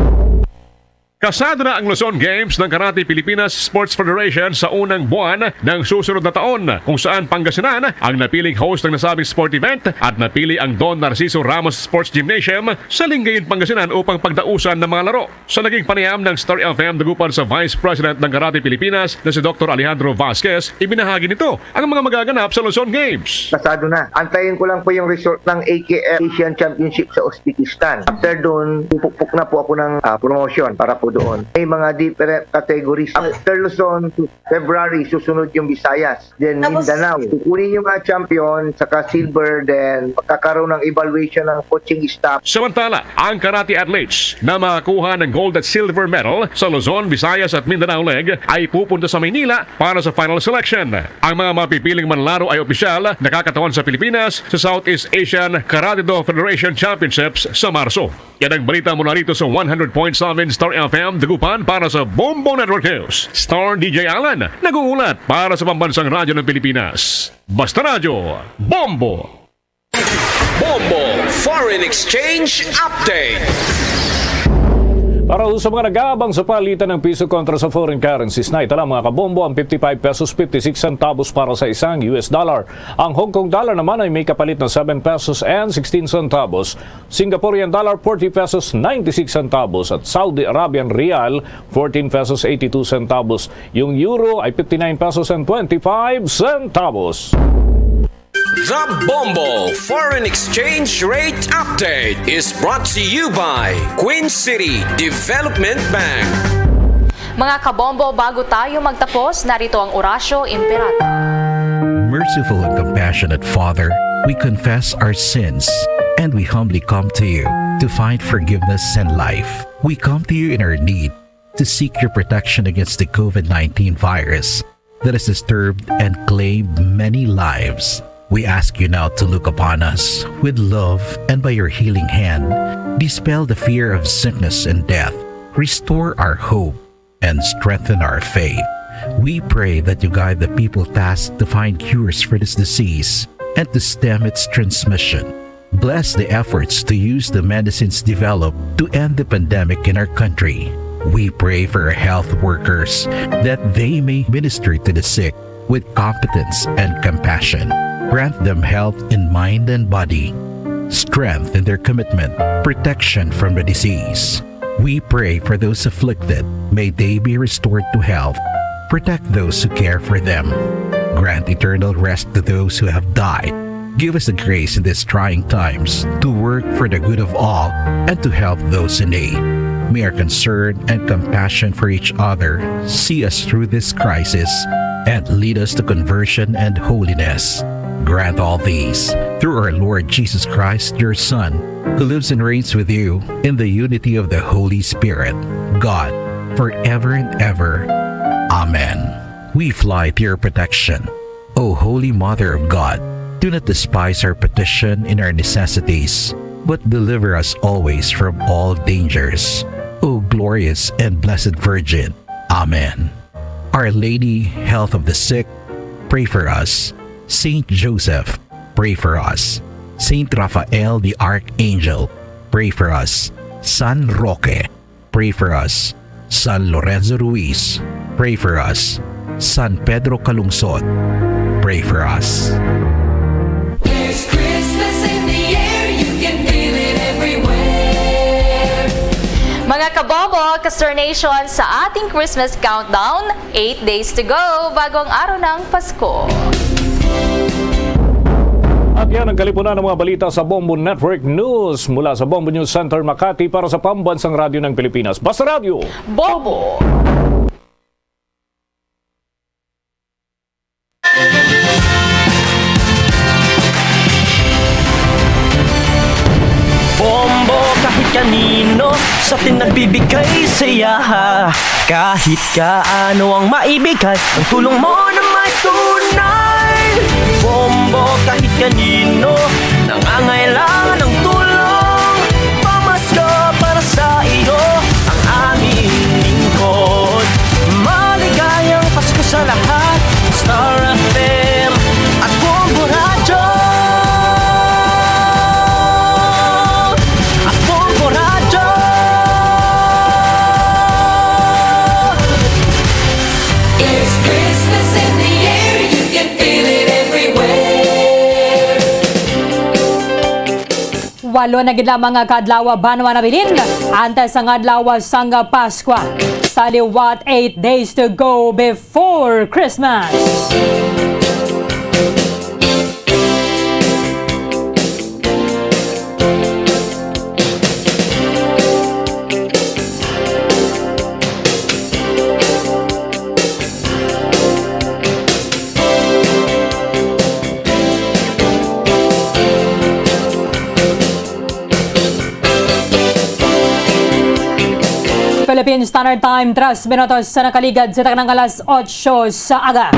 Kasado na ang Luzon Games ng Karate Pilipinas Sports Federation sa unang buwan ng susunod na taon, kung saan Pangasinan ang napiling host ng nasabing sport event at napili ang Don Narciso Ramos Sports Gymnasium sa Lingayen, Pangasinan upang pagdausan ng mga laro. Sa naging panayam ng Star F M Dagupan sa Vice President ng Karate Pilipinas na si Doktor Alejandro Vasquez, ibinahagi nito ang mga magaganap sa Luzon Games. Pasado na. Antayin ko lang po yung result ng A K F Asian Championship sa Uzbekistan. After dun, pupukpok na po ako ng, ah, promotion para po doon. May mga different categories. After Luzon, February, susunod yung Visayas. Then Tapos Mindanao. Kukunin yung mga champion, saka silver, then magkakaroon ng evaluation ng coaching staff. Samantala, ang karate athletes na makakuha ng gold at silver medal sa Luzon, Visayas at Mindanao League ay pupunta sa Maynila para sa final selection. Ang mga mapipiling manlaro ay opisyal na kakatawan sa Pilipinas sa Southeast Asian Karate-Do Federation Championships sa Marso. Yan ang balita mula rito sa one hundred point seven Star F M Dagupan. Para sa Bombo Network News, Star D J Alan nag-uulat para sa Pambansang Radyo ng Pilipinas. Basta Radyo, Bombo! Bombo Foreign Exchange Update. Para sa mga nag-aabang sa palitan ng piso kontra sa foreign currencies, naitala, mga kabombo, ang fifty-five pesos fifty-six centavos para sa isang U S dollar. Ang Hong Kong dollar naman ay may kapalit na seven pesos and sixteen centavos, Singaporean dollar, forty pesos ninety-six centavos, at Saudi Arabian rial, fourteen pesos eighty-two centavos. Yung euro ay fifty-nine pesos and twenty-five centavos. The Bombo Foreign Exchange Rate Update is brought to you by Queen City Development Bank. Mga kabombo, bago tayo magtapos, narito ang Orasyo Imperata. Merciful and compassionate Father, we confess our sins and we humbly come to you to find forgiveness and life. We come to you in our need to seek your protection against the COVID nineteen virus that has disturbed and claimed many lives. We ask you now to look upon us with love and by your healing hand, dispel the fear of sickness and death, restore our hope, and strengthen our faith. We pray that you guide the people tasked to find cures for this disease and to stem its transmission. Bless the efforts to use the medicines developed to end the pandemic in our country. We pray for our health workers that they may minister to the sick with competence and compassion. Grant them health in mind and body, strength in their commitment, protection from the disease. We pray for those afflicted. May they be restored to health. Protect those who care for them. Grant eternal rest to those who have died. Give us the grace in these trying times to work for the good of all and to help those in need. May our concern and compassion for each other see us through this crisis and lead us to conversion and holiness. Grant all these through our Lord Jesus Christ, your Son, who lives and reigns with you in the unity of the Holy Spirit, God, forever and ever. Amen. We fly to your protection, O Holy Mother of God. Do not despise our petition in our necessities, but deliver us always from all dangers, O glorious and blessed Virgin. Amen. Our Lady, Health of the Sick, pray for us. Saint Joseph, pray for us. Saint Raphael the Archangel, pray for us. San Roque, pray for us. San Lorenzo Ruiz, pray for us. San Pedro Calungsod, pray for us. There's Christmas in the air, you can feel it everywhere. Mga kabombo, ka-Star Nation, sa ating Christmas countdown, eight days to go bago ang araw ng Pasko. At yan ang kalipunan ng mga balita sa Bombo Network News. Mula sa Bombo News Center Makati, para sa Pambansang Radyo ng Pilipinas, Basta Radyo, Bombo! Bombo kahit kanino sa atin nagbibigay saya. Kahit kaano ang maibigay, ang tulong mo na may tunay. Bombo kahit kanino nangangailangan ng tulong. Pamasko para sa iyo ang aming lingkod. Maligayang Pasko sa lahat. Star F M at Bombo Radyo. At Bombo Radyo. It's Christmas in the air, you can feel it everywhere. Walo na gid lamang nga ka adlaw, banwa nabilin, antes ang adlaw sang Paskwa. Sa liwat, eight days to go before Christmas. Philippine Standard Time, tres minutos sa nakaligad sa taknang alas otso sa aga.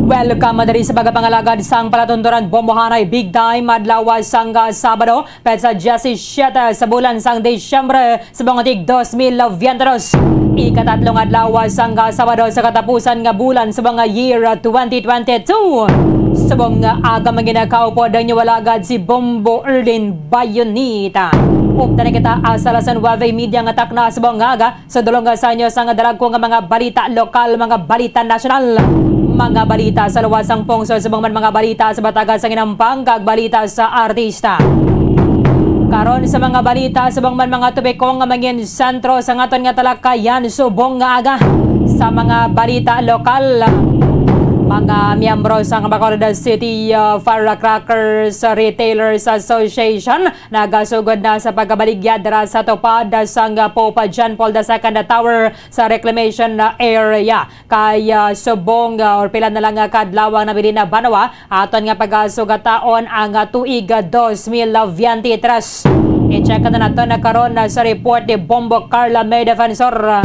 Welcome diri sa pagpangalagad sang palatunturan bombohanay Big Time adlaw sang Sabado, petsa diyesisiete sa bulan sang Disyembre, subong tig dos mil veintidos. Ikatatlong adlaw sang Sabado sa katapusan nga bulan subong nga year twenty twenty-two. Subong nga aga, mga ginakaupod ang inyo alagad si Bombo Erlin Bayonita. Updan na kita sa alas nuebe y media nga takna subong nga aga. Sa dulong sa inyo sang dalagko nga mga balita lokal, mga balita nasyonal, mga balita sa luwas sang pungsod, subong man mga balita sa batagan sang inampang, kag balita sa artista. Karon sa mga balita, subong man mga topiko nga mangin sentro sa aton nga talakayan subong nga aga. Sa mga balita lokal, mga miyembro sang Bacolod City, uh, Firecrackers Retailers Association nagasugod na sa pagkabaligya dira sa tupad sang Pope John Paul the Second Tower sa reclamation area. Kay, ah, subong, ah, or pila na lang nga kadlaw ang nabilin na banwa, aton nga pagasugataon ang, ah, tuig, ah, dos mil veintitrés. I-check na nato na karon, ah, sa report ni Bombo Carla May Defensor.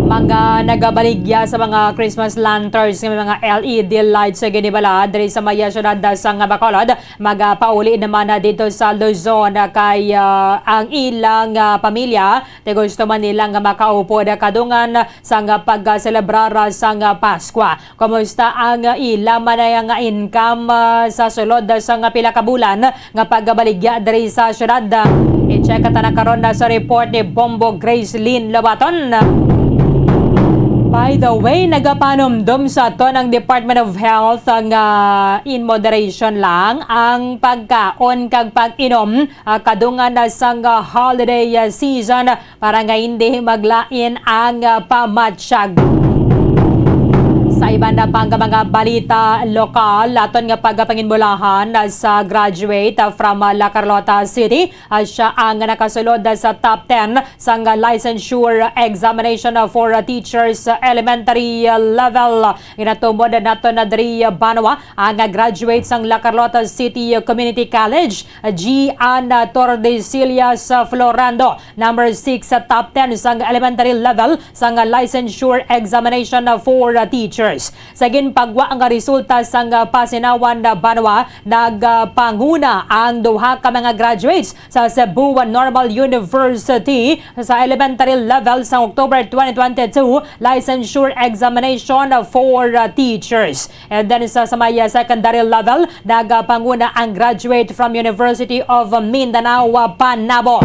Mga nagabaligya sa mga Christmas lanterns nga may mga L E D lights sa ginibala diri sa maya syudad, ah, sang Bacolod, magapauli naman na dito sa Luzon, ah, kay, ah, ang ilang, ah, pamilya, ti gusto man nila nga makaupod kadungan sang pagselebrar sang Paskwa. Kumusta ang ila man nga income, ah, sa sulod sang pila ka bulan nga pagbaligya diri sa syudad? I-check ta na karon na sa report ni Bombo Grace Lynn Lobaton. By the way, nagapanumdom sa aton ang Department of Health nga in moderation lang ang pagkaon kag pag-inom, ah, kadungan na sang, ah, holiday, ah, season para nga hindi maglain ang, ah, pamatyag. Sa iban na pang mga balita lokal, aton nga pagpanginbulahan, ah, sa graduate, ah, from, ah, La Carlota City, ah, siya ang nakasulod, ah, sa top ten sang, ah, licensure examination, ah, for, ah, teachers, ah, elementary, ah, level. Ginatumod nato na diri, ah, banwa ang, ah, graduate sang La Carlota City Community College, Gian Tordesillas Florando, number six sa top ten sang elementary level sang licensure examination for teachers. Sa ginpagwa nga resulta sang Pasinawan Banwa, nagpanguna ang duha ka mga graduates sa Cebu Normal University sa elementary level sang October twenty twenty-two licensure examination for teachers. And then sa, sa may, uh, secondary level, nagapanguna ang graduate from University of Mindanao, uh, Panabo.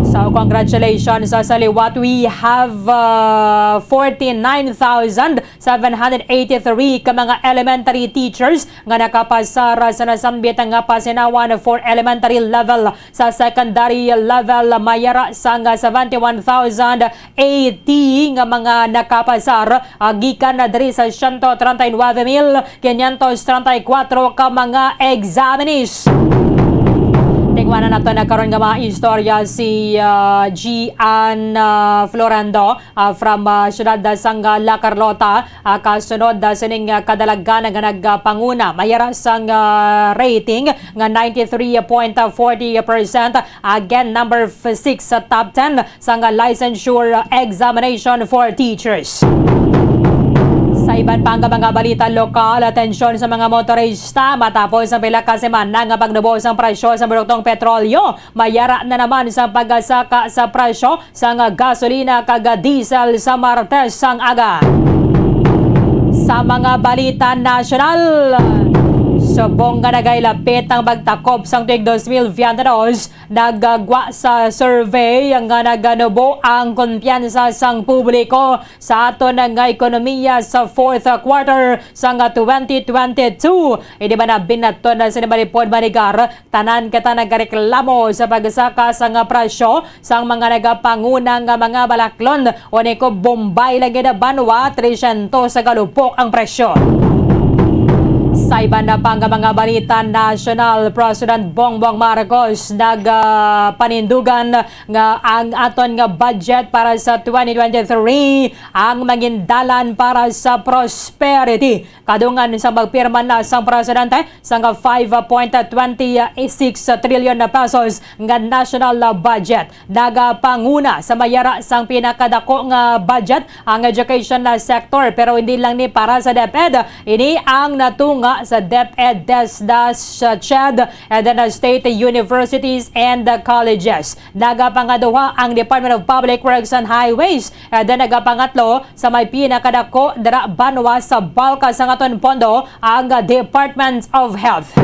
So, congratulations, uh, sa liwat. We have, uh, forty-nine thousand seven hundred eighty-three ka mga elementary teachers nga nakapasar sa nasambit nga pasinawan for elementary level. Sa secondary level, mayara sang seventy-one thousand eighty nga mga nakapasar, ah, gikan na diri sa siyento treinta y nuebe mil quinientos treinta y cuatro ka mga examinees. Tingwanan nato na karon nga mga istorya si, ah, Gian, ah, Florando, ah, from, ah, siyudad, ah, sang, ah, La Carlota. Ah, kasunod, ah, sining, ah, kadalagan nga nagapanguna, mayara sang, ah, rating nga ninety-three point forty percent. Again, number f-, six sa top ten sang licensure examination for teachers. Sa iban pang mga balita lokal, atensyon sa mga motorista, matapos ang pila ka semana nga pagnubo sang presyo sa produktong petrolyo, mayara na naman sa pagsaka sa presyo sang gasolina kag diesel sa Martes sang aga. Sa mga balita nasyonal, subong nga nagailapit ang pagtakop sang tuig dos mil veintidos, nagagwa sa survey nga naganubo ang kumpiyansa sang publiko sa aton nga ekonomiya sa fourth quarter sang twenty twenty-two. Hindi ba na binaton na sini malipod manigar? Tanan kita nagareklamo sa pagsaka sang presyo sang mga nagapanguna nga mga balaklon. Uni ko, Bombay lang gid banwa, tresyentos sa galupok ang presyo. Sa iban na pa nga mga balita nasyonal, President Bongbong Marcos nagapanindugan nga ang aton nga budget para sa twenty twenty-three ang mangindalan para sa prosperity. Kadungan sa magpirma na sang presidente sang five point two six trillion na pesos nga national budget, nagapanguna sa mayara sang pinakadako nga budget ang education na sector, pero hindi lang ni para sa DepEd. Ini ang natunga sa DepEd, TESDA, sa CHED, and then the state universities and the colleges. Nagapangaduha ang Department of Public Works and Highways, and then nagapangatlo sa may pinakadako dira banwa sa balka sang aton pondo, ang Department of Health.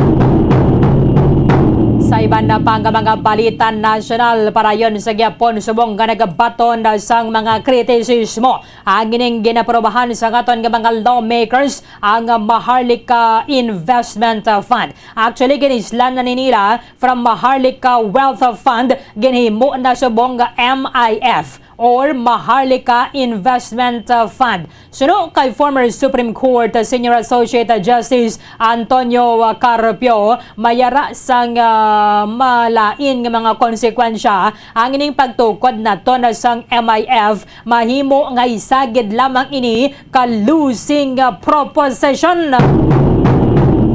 Sa iban na pa nga mga balita nasyonal, padayon sa gihapon subong nga nagabaton na sang mga kritisismo ang ining ginaprobahan sa aton nga mga lawmakers, ang Maharlika Investment Fund. Actually, ginislan na ni nila from Maharlika Wealth Fund, ginhimo na subong nga M I F or Maharlika Investment, uh, Fund. Suno kay former Supreme Court, uh, Senior Associate Justice Antonio, uh, Carpio, mayara sang, uh, malain nga mga konsekwensya ang ining pagtukod naton sang M I F. Mahimo nga isa gid lamang ini ka losing, uh, proposition.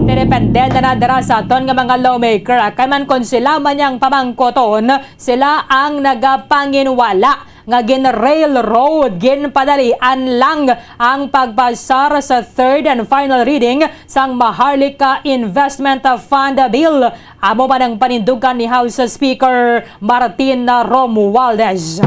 Depende na na dira sa aton nga mga lawmaker, ah, kay man kung sila man yang pamangkoton, sila ang nagapanginwala nga gin-railroad, ginpadalian lang ang pagpasar sa third and final reading sang Maharlika Investment Fund Bill. Amo man ang panindugan ni House Speaker Martin Romualdez.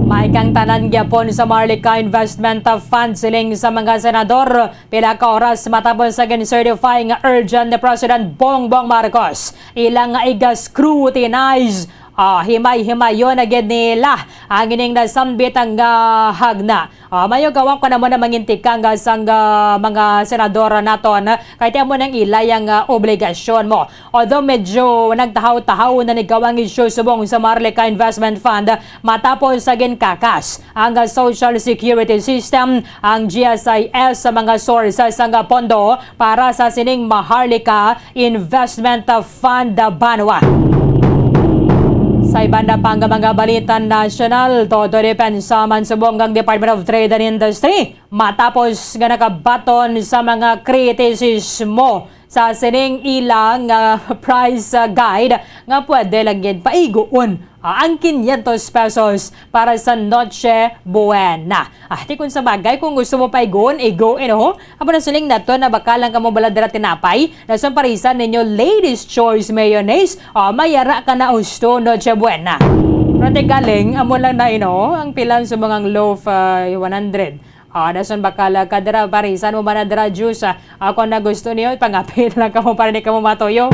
May kang tanan gyapon sa Maharlika Investment Fund, siling sa mga senador. Pila ka oras matapos sa gin-certify nga urgent ni President Bongbong Marcos, ila nga iga-scrutinize, ah, himay-himayon na gid nila ang ining nasambit nga hagna. Ah, mayo gawa ko na mo na mangintikang, ah, sang, ah, mga senador naton, kay ti amo nang ila yang, ah, obligasyon mo. Although medyo nagtahaw-tahaw na ni gawang isyu subong sa Maharlika Investment Fund, matapos sa ginkakas ang Social Security System, ang G S I S sa mga sources sang pondo para sa sining Maharlika Investment Fund banwa. Sa iban na pang mga balita nasyonal, todo depensa man subong ang Department of Trade and Industry matapos nga nakabaton sa mga kritisismo sa sining ilang, ah, price, ah, guide nga pwede lang gid paiguon, ah, ang quinientos pesos para sa Noche Buena. Ah, ti kung sa bagay, kung gusto mo paiguon, igo, eh, no? Amo na siling nato na baka lang kamo bala dira tinapay, na sa parisan ninyo Ladies Choice Mayonnaise, ah, mayara ka na husto Noche Buena. Pero ti galing, amo lang na, eh, no? Ang pilan sa mga loaf, ah, one hundred. Ah, dason bakal ka dira, parisan mo man na dira juice. Ah, ako na gusto niyo, pangapit lang kamo para di kamo matuyo.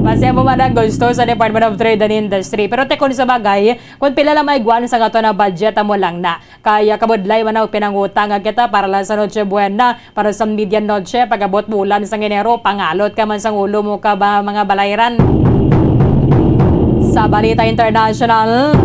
Basta mo man ang gusto sa Department of Trade and Industry. Pero ti kung sa bagay, kung pila lang may guwan sa ato na budget, amo lang na. Kaya kabudlay man ang pinangutang nga kita para lang sa Noche Buena, para sa Medianoche, pag-abot bulan sa Enero, pangalot ka man sang ulo mo ka ba, mga balayran. Sa balita international,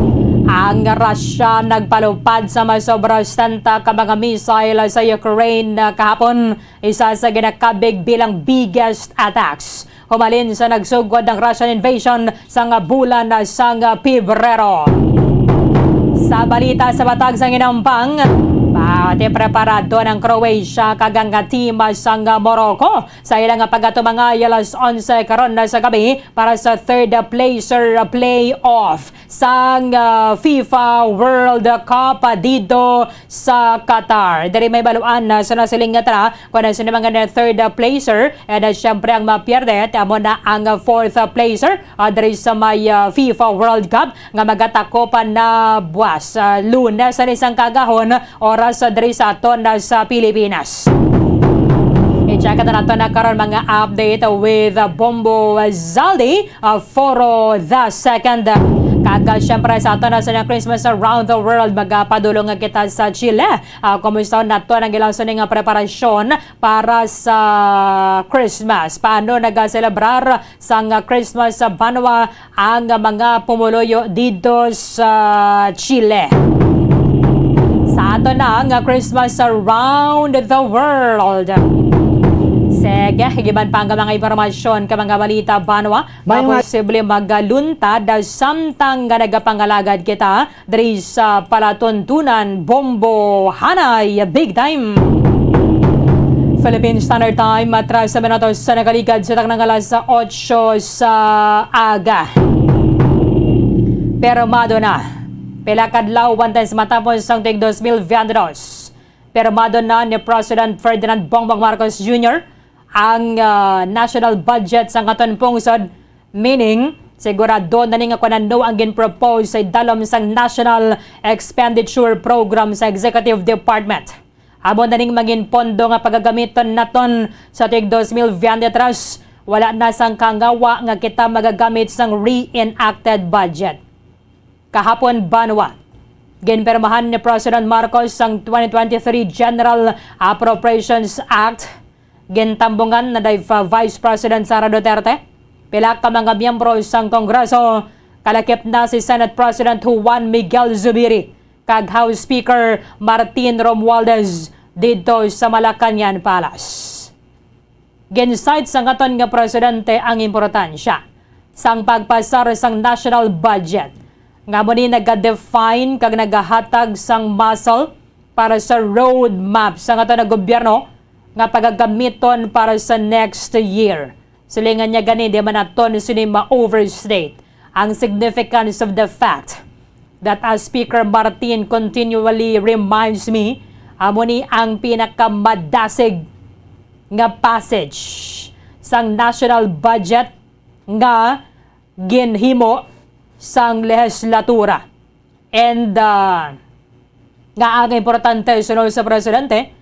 ang Russia nagpalupad sa masobra setenta ka mga missile sa Ukraine, ah, kahapon, isa sa ginakabig bilang biggest attacks humalin sa nagsugod ang Russian invasion sang bulan sang Pebrero. Sa balita sa Batag sang Inampang, pati preparado ng Croatia kag ang team sang Morocco sa ilang pagatumangay alas onse karon na sa gabi para sa third placer playoff sang, ah, FIFA World Cup dito sa Qatar. Diri may baluan na sa nasiling nga tara, kung ano sino mga na third, ah, placer, and, ah, syempre ang mapierde, amo na ang, ah, fourth, ah, placer, ah, diri sa may, ah, FIFA World Cup nga magatakopan na buwas, ah, Lunes sa isang kagahon, oras, ah, diri sa aton, ah, sa Pilipinas. I-check na nato na karon mga update with, ah, Bombo Zaldi, ah, Foro the second. Kag, ah, syempre sa ato na sa Christmas around the world, magapadulong nga kita sa Chile. Ah, kumusta nato ang ilang sining nga preparasyon para sa Christmas? Paano nagaselebrar sang Christmas sa banwa ang mga pumuluyo dito sa Chile? Sa ato na nga Christmas around the world. Sige, igiban pa ang mga impormasyon ka mga balita, banwa. May nga posible magaluntad samtang nga nagapangalagad kita diri sa palatuntunan, bombo hanay, big time. Philippine Standard Time, atras sa minutos sa nakaligad sa taknang alas otso sa aga. Pero mado na. Pila ka adlaw antes matapos ang tuig dos mil veinte dos, pirmado na ni President Ferdinand Bongbong Marcos Junior ang, ah, national budget sang aton pungsod, meaning, sigurado na ni nga kung ano ang ginpropose sa idalom sang National Expenditure Program sa Executive Department. Amo na ning mangin pondo nga pagagamiton naton sa tuig dos mil veinte tres, wala na sang kangawa nga kita magagamit sang reenacted budget. Kahapon, banwa, ginpirmahan ni President Marcos ang twenty twenty-three General Appropriations Act. Gintambungan na day pa Vice President Sara Duterte, pila ka mga miyembro sang Kongreso, kalakip na si Senate President Juan Miguel Zubiri kag House Speaker Martin Romualdez didto sa Malacañang Palace. Gin-cite sang aton nga presidente ang importansya sang pagpasar sang national budget, nga amo ni naga-define kag nagahatag sang muscle para sa roadmap sang aton nga gobyerno nga pagagamiton para sa next year. Silingan niya gani, di man naton sini ma-overstate ang significance of the fact that, as Speaker Martin continually reminds me, amo ni ang pinakamadasig nga passage sang national budget nga ginhimo sang lehislatura. And, ah, nga ang importante sunod sa presidente,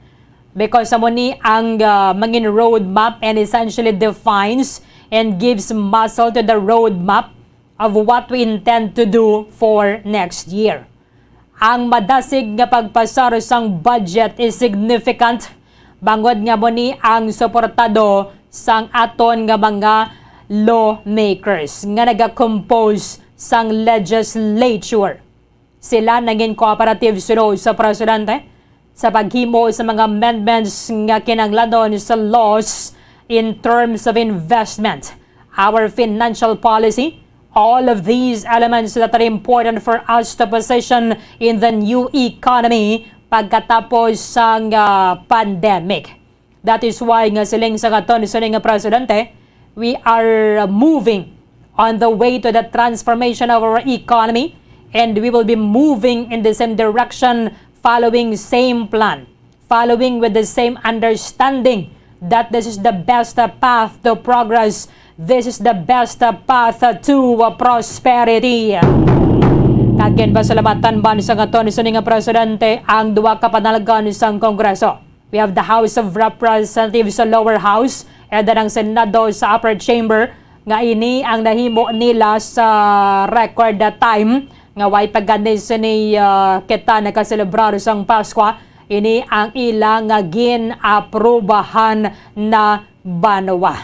because amo ni ang, ah, mangin roadmap and essentially defines and gives muscle to the roadmap of what we intend to do for next year. Ang madasig nga pagpasar sang budget is significant, bangod nga amo ni ang suportado sang aton nga mga lawmakers nga nagakompose sang legislature. Sila nangin cooperative sunod sa presidente sa paghimo sa mga amendments nga kinahanglanon sa laws in terms of investment, our financial policy. All of these elements that are important for us to position in the new economy pagkatapos sang, ah, pandemic. That is why nga siling sang aton sini nga presidente, we are moving on the way to the transformation of our economy, and we will be moving in the same direction, following same plan, following with the same understanding that this is the best, uh, path to progress, this is the best, uh, path, uh, to, uh, prosperity. Kag ginpasalamatan man sang aton sini nga presidente ang duha ka panalgan sang Kongreso. We have the House of Representatives sa lower house and then ang Senado sa upper chamber, nga ini ang nahimo nila sa record time nga way pa gani sini, ah, kita nakaselebrar sang Paskwa. Ini ang ila nga gin-aprobahan na banwa.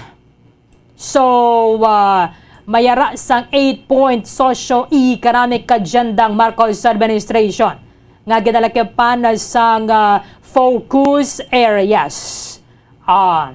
So, ah, may ara sang eight-point socio-economic agenda ang Marcos administration nga ginalakipan sang, ah, focus areas. Ah,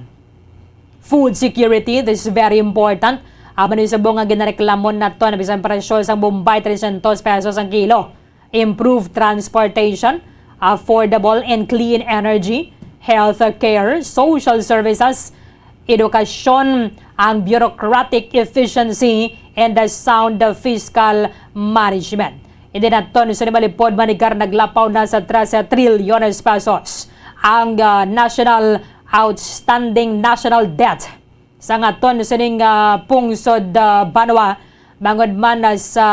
food security, this is very important. Amo ni subong nga ginareklamo naton, bisan presyo sang Bombay, trescientos pesos ang kilo. Improved transportation, affordable and clean energy, health care, social services, edukasyon, ang bureaucratic efficiency, and the sound fiscal management. Hindi naton sini malipod, manigar naglapaw na sa trese trilyones pesos ang, ah, national outstanding national debt sang aton sining, ah, pungsod, ah, banwa, bangod man na sa,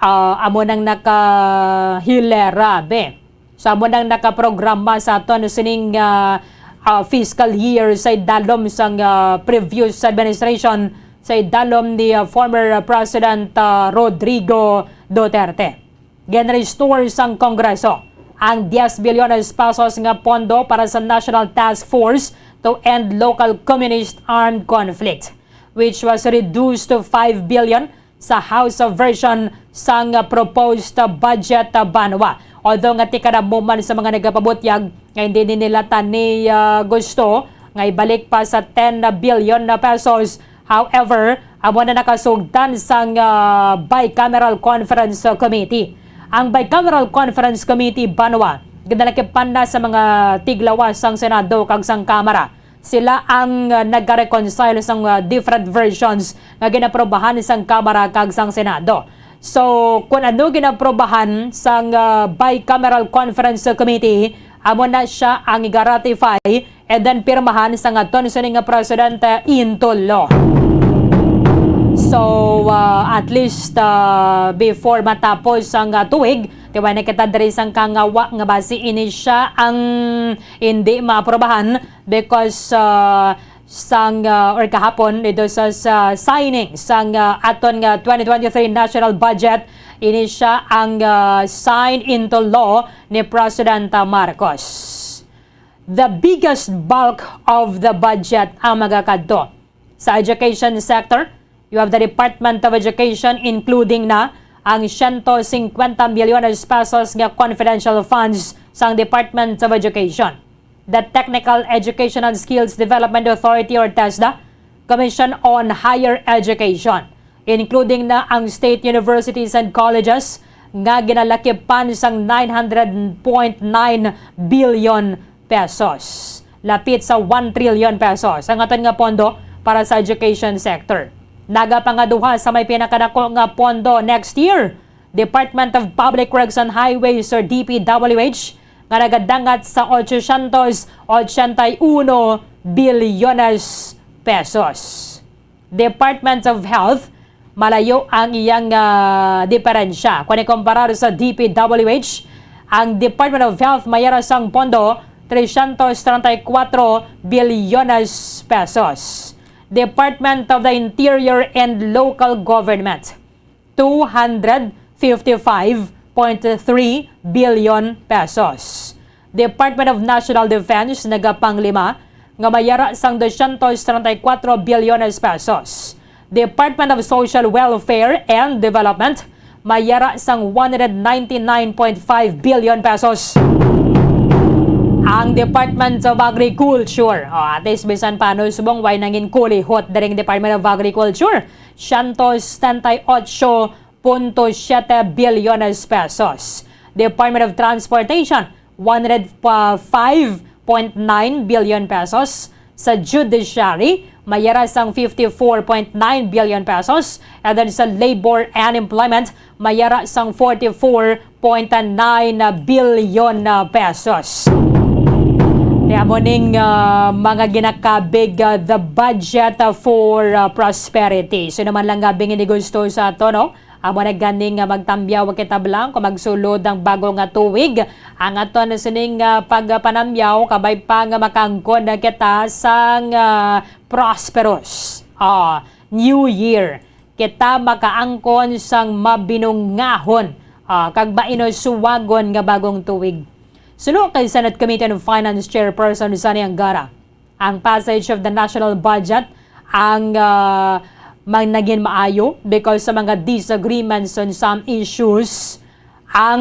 ah, amo nang nakahilera, be. So, amo nang nakaprograma sa aton sining, ah, ah, fiscal year sa idalom sang, ah, previous administration, sa idalom ni, ah, former, ah, President, ah, Rodrigo Duterte. Gin-restore sang Kongreso ang diez bilyones pesos nga pondo para sa National Task Force to End Local Communist Armed Conflict, which was reduced to five billion sa House version sang proposed budget, ah, banwa. Although nga tikadamo man sa mga nagapabutyag nga hindi ni nila tani, ah, gusto nga ibalik pa sa ten billion na pesos. However, amo na nakasugdan sang, ah, Bicameral Conference Committee. Ang Bicameral Conference Committee, banwa, ginalakipan na sa mga tiglawas sang Senado kag sang Kamara. Sila ang, ah, nagka-reconcile sang, ah, different versions nga ginaprobahan sang Kamara kag sang Senado. So, kung ano ginaprobahan sang, ah, Bicameral Conference Committee, amo na siya ang iga-ratify and then pirmahan sang aton sini nga presidente into law. So, ah, at least, ah, before matapos ang, ah, tuig, tiway na kita diri sang kangawa nga basi ini siya ang hindi maaprobahan because, ah, sang, ah, or kahapon dito sa, sa signing sang, ah, aton nga twenty twenty-three national budget, ini siya ang, ah, signed into law ni President, ah, Marcos. The biggest bulk of the budget ang magakadto sa education sector. You have the Department of Education, including na ang siyento singkwenta milyones pesos nga confidential funds sang Department of Education, the Technical Educational Skills Development Authority or TESDA, Commission on Higher Education, including na ang state universities and colleges nga ginalakipan sang nine hundred point nine billion pesos. Lapit sa one trillion pesos ang aton nga pondo para sa education sector. Nagapangaduha sa may pinakadako nga pondo next year, Department of Public Works and Highways or D P W H nga nagadangat sa ochocientos ochenta y uno bilyones pesos. Department of Health, malayo ang iyang, ah, diferensya. Kung ikumparar sa D P W H, ang Department of Health mayara sang pondo trescientos treinta y cuatro bilyones pesos. Department of the Interior and Local Government, two hundred fifty-five point three billion pesos. Department of National Defense, nagapanglima, nga mayara sang doscientos treinta y cuatro bilyones pesos. Department of Social Welfare and Development, mayara sang one hundred ninety-nine point five billion pesos. Ang Department of Agriculture, oh, at least bisan pa, no, subong way nangin kulihot diri ang Department of Agriculture, siyento setenta y ocho punto siete bilyones pesos. Department of Transportation, one hundred five point nine billion pesos. Sa Judiciary, mayara sang fifty-four point nine billion pesos. And then sa Labor and Employment, mayara sang forty-four point nine billion pesos. Kaya mo ning, ah, mga ginakabig, ah, the budget, ah, for, ah, prosperity. So naman lang nga bingin ni gusto sa ato, no? Amo na gani nga magtambyaw kita blanco, magsulod ang bago nga tuig. Ang aton sining, ah, pagpanambyaw, kabay pa nga makaangkon na kita sang, ah, prosperous, ah, New Year. Kita makaangkon sang mabinungahon, ah, kag mainusuwagon nga bagong tuig. Suno kay Senate Committee on Finance Chairperson Sonny Angara, ang passage of the national budget ang, ah, mang-, naging maayo because sa mga disagreements on some issues ang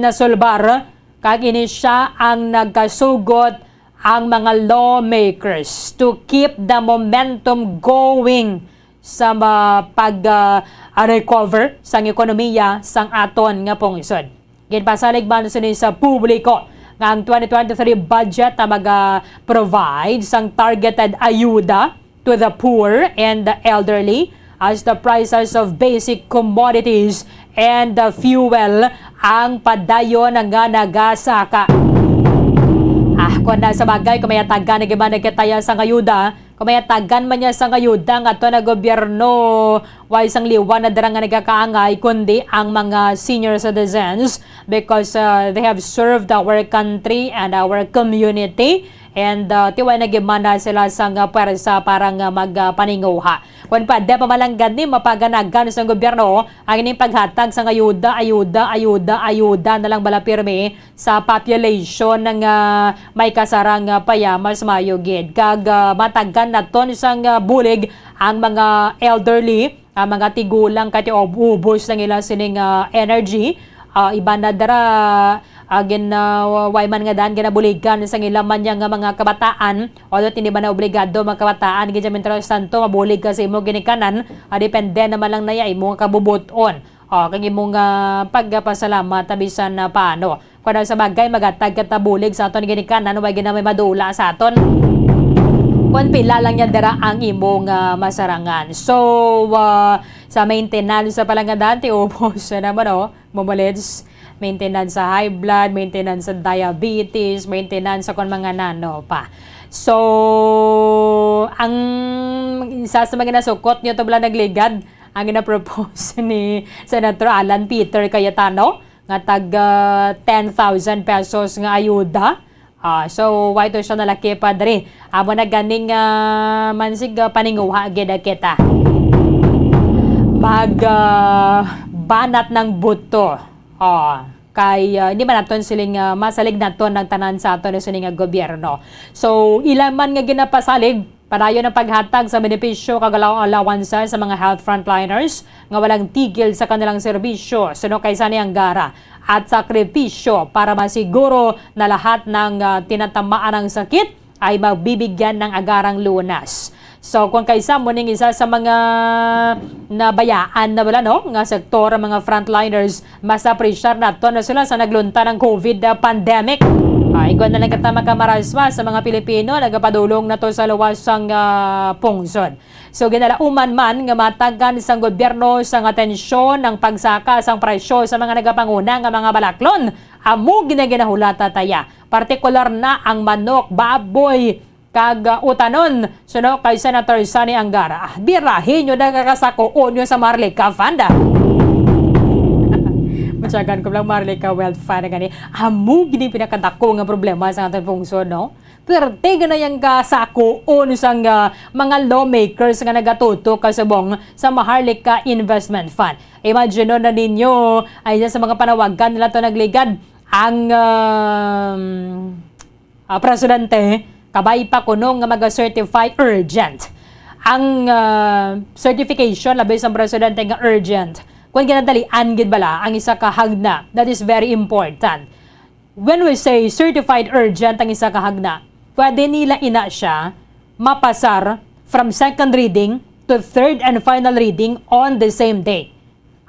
nasulbar, kag ini siya ang nagkasugot ang mga lawmakers to keep the momentum going sa ma-, pag, ah, recover sang ekonomiya sang aton nga pungsod. Ginpasalig man sini sa publiko nga ang twenty twenty-three budget na maga-provide sang targeted ayuda to the poor and the elderly as the prices of basic commodities and the fuel ang padayon nga nagasaka. Ah, kung na sa bagay, kung may atagan na giman nagkataya sang ayuda, kung may atagan man niya sang ayuda nga to na gobyerno, way sang liwan na dira nga nagakaangay, kundi ang mga senior citizens because, uh, they have served our country and our community. And, uh, tiway na gimana sila sang, uh, pwersa para nga mag, uh, paninguha. Kung pwede pa man lang gani, mapaganagan sa gobyerno ang ining paghatag sang ayuda, ayuda, ayuda, ayuda na lang bala pirmi sa population nga may kasarang, ah, payamas, mayo gid. Kag, ah, matagan naton sang, ah, bulig ang mga elderly ah, mga tigulang kay ti-, ub-, ubos lang ila sining, ah, energy. Ah, iban na dira, ah, gin-, ah, way man nga daan ginabuligan sa ila man niya nga mga kabataan, although hindi man na obligado mga kabataan, gid siya, mientras tanto mabulig ka sa imo ginikanan, ah, depende naman lang na iya imo nga kabubuton. Ah, kag imo nga pagpasalamat, ah, bisan na paano. Kung sa bagay, magatag ka ta bulig sa aton ginikanan, way gina may madula sa aton. Kung pila lang yan dira ang imong, ah, masarangan. So, ah, sa maintenance sa palangadan, ti ubos na naman, oh, mumulits. Maintenance sa high blood, maintenance sa diabetes, maintenance sa kung mga nano pa. So, ang isa sa mga nasukot niyo to, bala nagligad, ang ginapropose ni Senator Alan Peter Cayetano, nga tag, ah, ten thousand pesos nga ayuda. Ah, so, why to siya nalaki, Padre? Amo na ganing, ah, mansig, ah, paninguha gid kita. Mag, ah, banat ng buto. Ah, kay, ah, hindi man naton siling, ah, masalig naton ang tanan sa aton na sining, ah, gobyerno. So, ila man nga ginapasalig, padayon ang paghatag sa benepisyo kag allow-, allowances sa mga health frontliners nga walang tigil sa kanilang serbisyo suno kay Sani Angara at sakripisyo para masiguro na lahat ng, ah, tinatamaan ng sakit ay mabibigyan ng agarang lunas. So, kung kaysa mo ning isa sa mga nabayaan na wala, no, nga sektor, ang mga frontliners, mas apresyar nato na sila sa naglunta ng covid pandemic. Ay, igwa na lang kita makamaraswa sa mga Pilipino nagapadulong na to sa luwas sang, ah, pungsod. So, ginalauman man nga matagan sang gobyerno sang atensyon ang pagsaka sang presyo sa mga nagapanguna nga mga balaklon. Amo gina-, ginahulata taya, partikular na ang manok, baboy, kag, ah, utanon, suno kay Senator Sani Angara. Ah, birahin nyo na kakasakuon nyo sa Maharlika Fund, ah. Matyagan ko lang, Maharlika Wealth Fund gani. Amo gini pinakadako nga problema sa aton pungsod, no? Perte gina yang kasakuon sang, ah, mga lawmakers nga nagatutok kasubong sa Maharlika Investment Fund. Imagine na ninyo, ay isa sa mga panawagan nila to nagligad ang, um, ah, presidente, kabay pa kuno nga maga-certify urgent. Ang, ah, certification, labi sa presidente, nga urgent, kung ginadalian gid bala ang isa ka hagna, that is very important. When we say certified urgent ang isa ka hagna, pwede nila ina siya mapasar from second reading to third and final reading on the same day.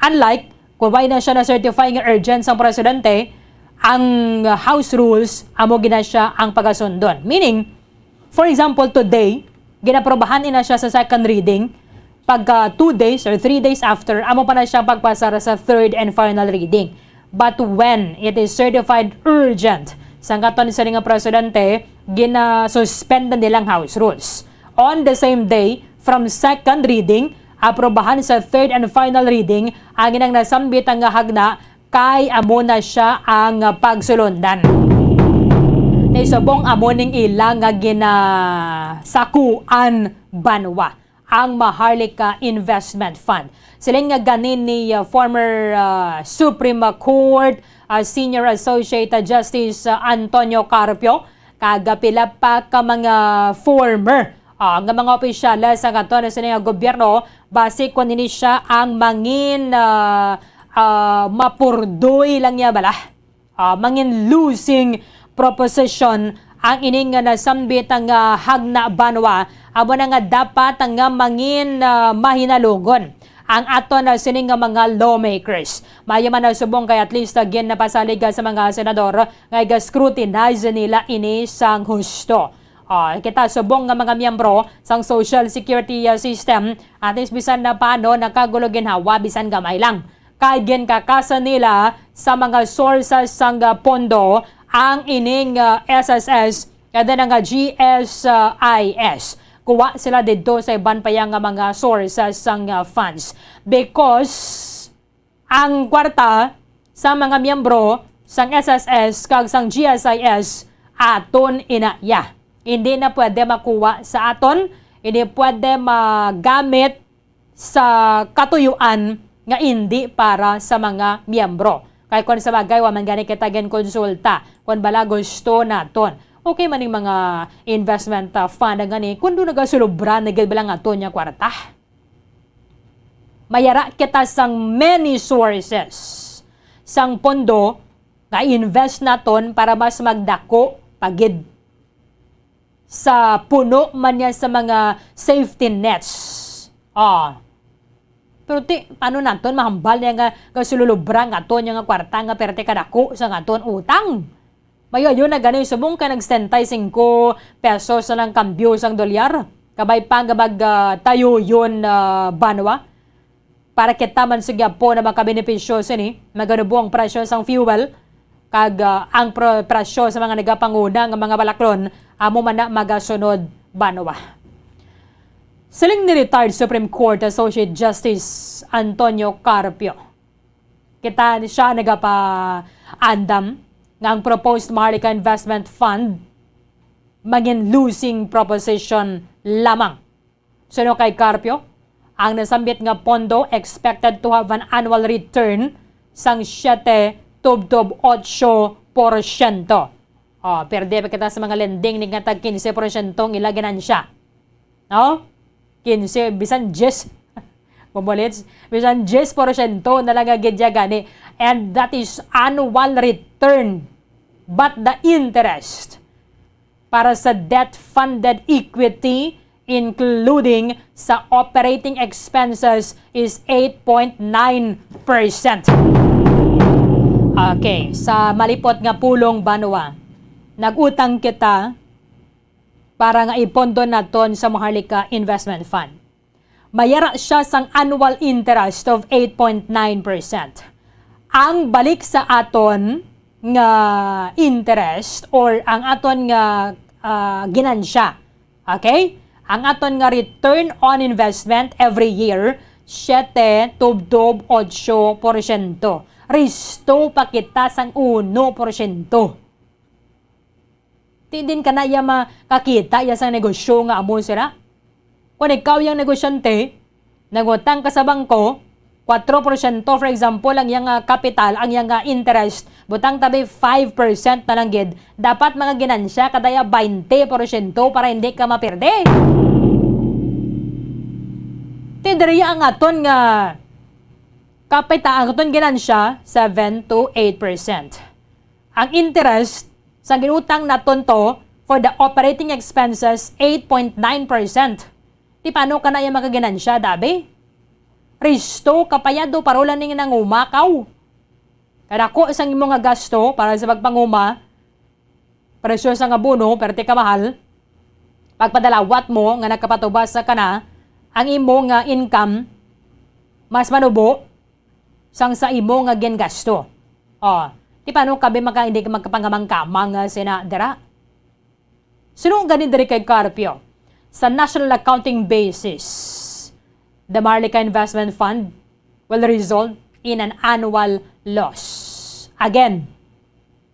Unlike kung wala na siya na-certify nga urgent sang presidente, ang House rules amo gina siya ang pagasundon. Meaning, for example, today, ginaprobahan ina siya sa second reading, pagka two days or three days after, amo pa na siya pagpasar sa third and final reading. But when it is certified urgent, sang katon sini nga presidente, ginasuspend na nilang House rules. On the same day, from second reading, aprobahan sa third and final reading ang inang nasambit nga hagna kay amo na siya ang pagsulundan. Naisubong amo ning ila nga ginasakuan banwa ang Maharlika Investment Fund. Siling nga ganin ni, uh, former, uh, Supreme Court, uh, Senior Associate Justice, uh, Antonio Carpio, kag pila pa ka mga former, ah, nga mga opisyales sa katon sini nga gobyerno, basi kon ini siya ang mangin, ah, ah, mapurdoy lang niya bala. Ah, mangin losing proposition ang ini nga nasambit nga hagna banwa, amo na nga dapat nga mangin, ah, mahinalungon ang aton, ah, sini nga mga lawmakers. Maayo man na subong kay at least, ah, ginapasalig, ah, sa mga senador nga iga-scrutinize nila ini sang husto. Ah, kita subong nga mga miyembro sang Social Security, ah, system, at least bisan na paano nakagulo ginhawa bisan gamay lang. Kay ginkakasan nila sa mga sources sang, ah, pondo ang ining, ah, S S S, and then ang, ah, G S I S. Kuha sila didto sa iban pa yang, ah, mga sources sang, ah, funds. Because ang kwarta sa mga miyembro sang S S S kag sang G S I S aton ina ya. Hindi na pwede makuha sa aton, hindi pwede magamit sa katuyuan nga hindi para sa mga miyembro. Kay kung sa bagay, wa man gani kita ginkonsulta kung bala gusto naton. Okay man ning mga investment, ah, fund nga ni, kung doon nagasulubra na gid bala nga aton nga kwarta. Mayara kita sang many sources sang pondo nga i-invest naton para mas magdako pa gid sa puno man niya sa mga safety nets. Ah. Pero ti, paano naton mahambal niya nga, nga sululubra nga aton niya nga kwarta nga perte kadako sa nga aton utang? Mayo-ayo na gani subong kay nag-setenta y cinco pesos na lang kambyo sang dolyar. Kabay pa nga mag, ah, tayo yun, ah, banwa. Para kita man sa gihapon na makabenepisyo sini, maganubo ang presyo sang fuel, kag, ah, ang pro-, presyo sa mga nagapanguna nga mga balaklon, amo man na magasunod banwa. Siling ni retired Supreme Court Associate Justice Antonio Carpio, kita siya nagapaandam nga ang proposed Maharlika Investment Fund mangin losing proposition lamang. Suno kay Carpio, ang nasambit nga pondo expected to have an annual return sang siete tubtob ocho porsyento. Oh, perde pa kita sa mga lending ni nga tag quince porsyento ang ila ginansya. No? Quince, bisan diyes. Mamulit, bisan diyes porsyento na lang ang gidya gani. And that is annual return. But the interest para sa debt-funded equity, including sa operating expenses, is eight point nine percent. Okay, sa malipot nga pulong banwa, nag-utang kita para nga ipondo naton sa Maharlika Investment Fund. Mayara siya sang annual interest of eight point nine percent. Ang balik sa aton nga interest or ang aton nga, ah, ginansya, okay? Ang aton nga return on investment every year, siete tubtob ocho porsyento. Risto pa kita sang uno porsyento. Ti din kana iya makakita iya sang negosyo nga amo sira. Kung ikaw yang negosyante, nangutang ka sa bangko, kwatro porsyento, for example, ang iyang, ah, kapital, ang iyang, ah, interest, butang tabi five percent na lang gid, dapat mga ginansya ka daya twenty porsyento para hindi ka maperde. Ti diri ang aton nga kapital, ang aton ginansya, seven to eight percent. Ang interest sa ginutang naton to for the operating expenses, eight point nine percent. Ti paano ka na iya makaginansya, dabi? Risto, kapayado, parola ning nangumakaw. Kadako sang imo nga gasto para sa pagpanguma, presyo sang abono, perte ka mahal, pagpadalawat mo nga nakapatubas sa kana, ang imo nga income, mas manubo, sang sa imo nga gingasto. Oh, ti paano ka bi maka-, hindi ka magkapangamang-kamang nga sina dira? Suno gani diri kay Carpio, sa national accounting basis, the Maharlika Investment Fund will result in an annual loss. Again,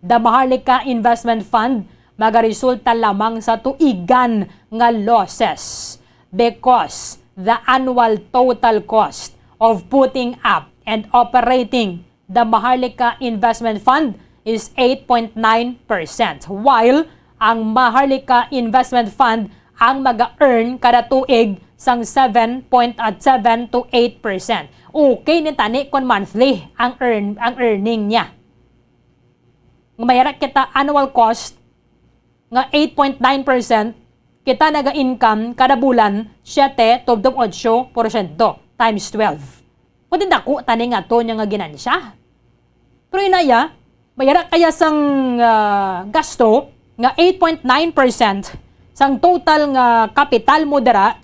the Maharlika Investment Fund magaresulta lamang sa tuigan nga losses because the annual total cost of putting up and operating the Maharlika Investment Fund is eight point nine percent, while ang Maharlika Investment Fund ang maga-earn kada tuig sang seven point at seven to eight percent. Okay ni tani kon monthly ang earn, ang earning niya. Nga mayara kita annual cost nga eight point nine percent, kita naga-income kada bulan siete tubtob ocho porsyento times twelve. Kundi dako tani nga to niya nga ginansya. Pero inaya, mayara kaya sang, ah, gasto nga eight point nine percent sang total nga kapital mo dira,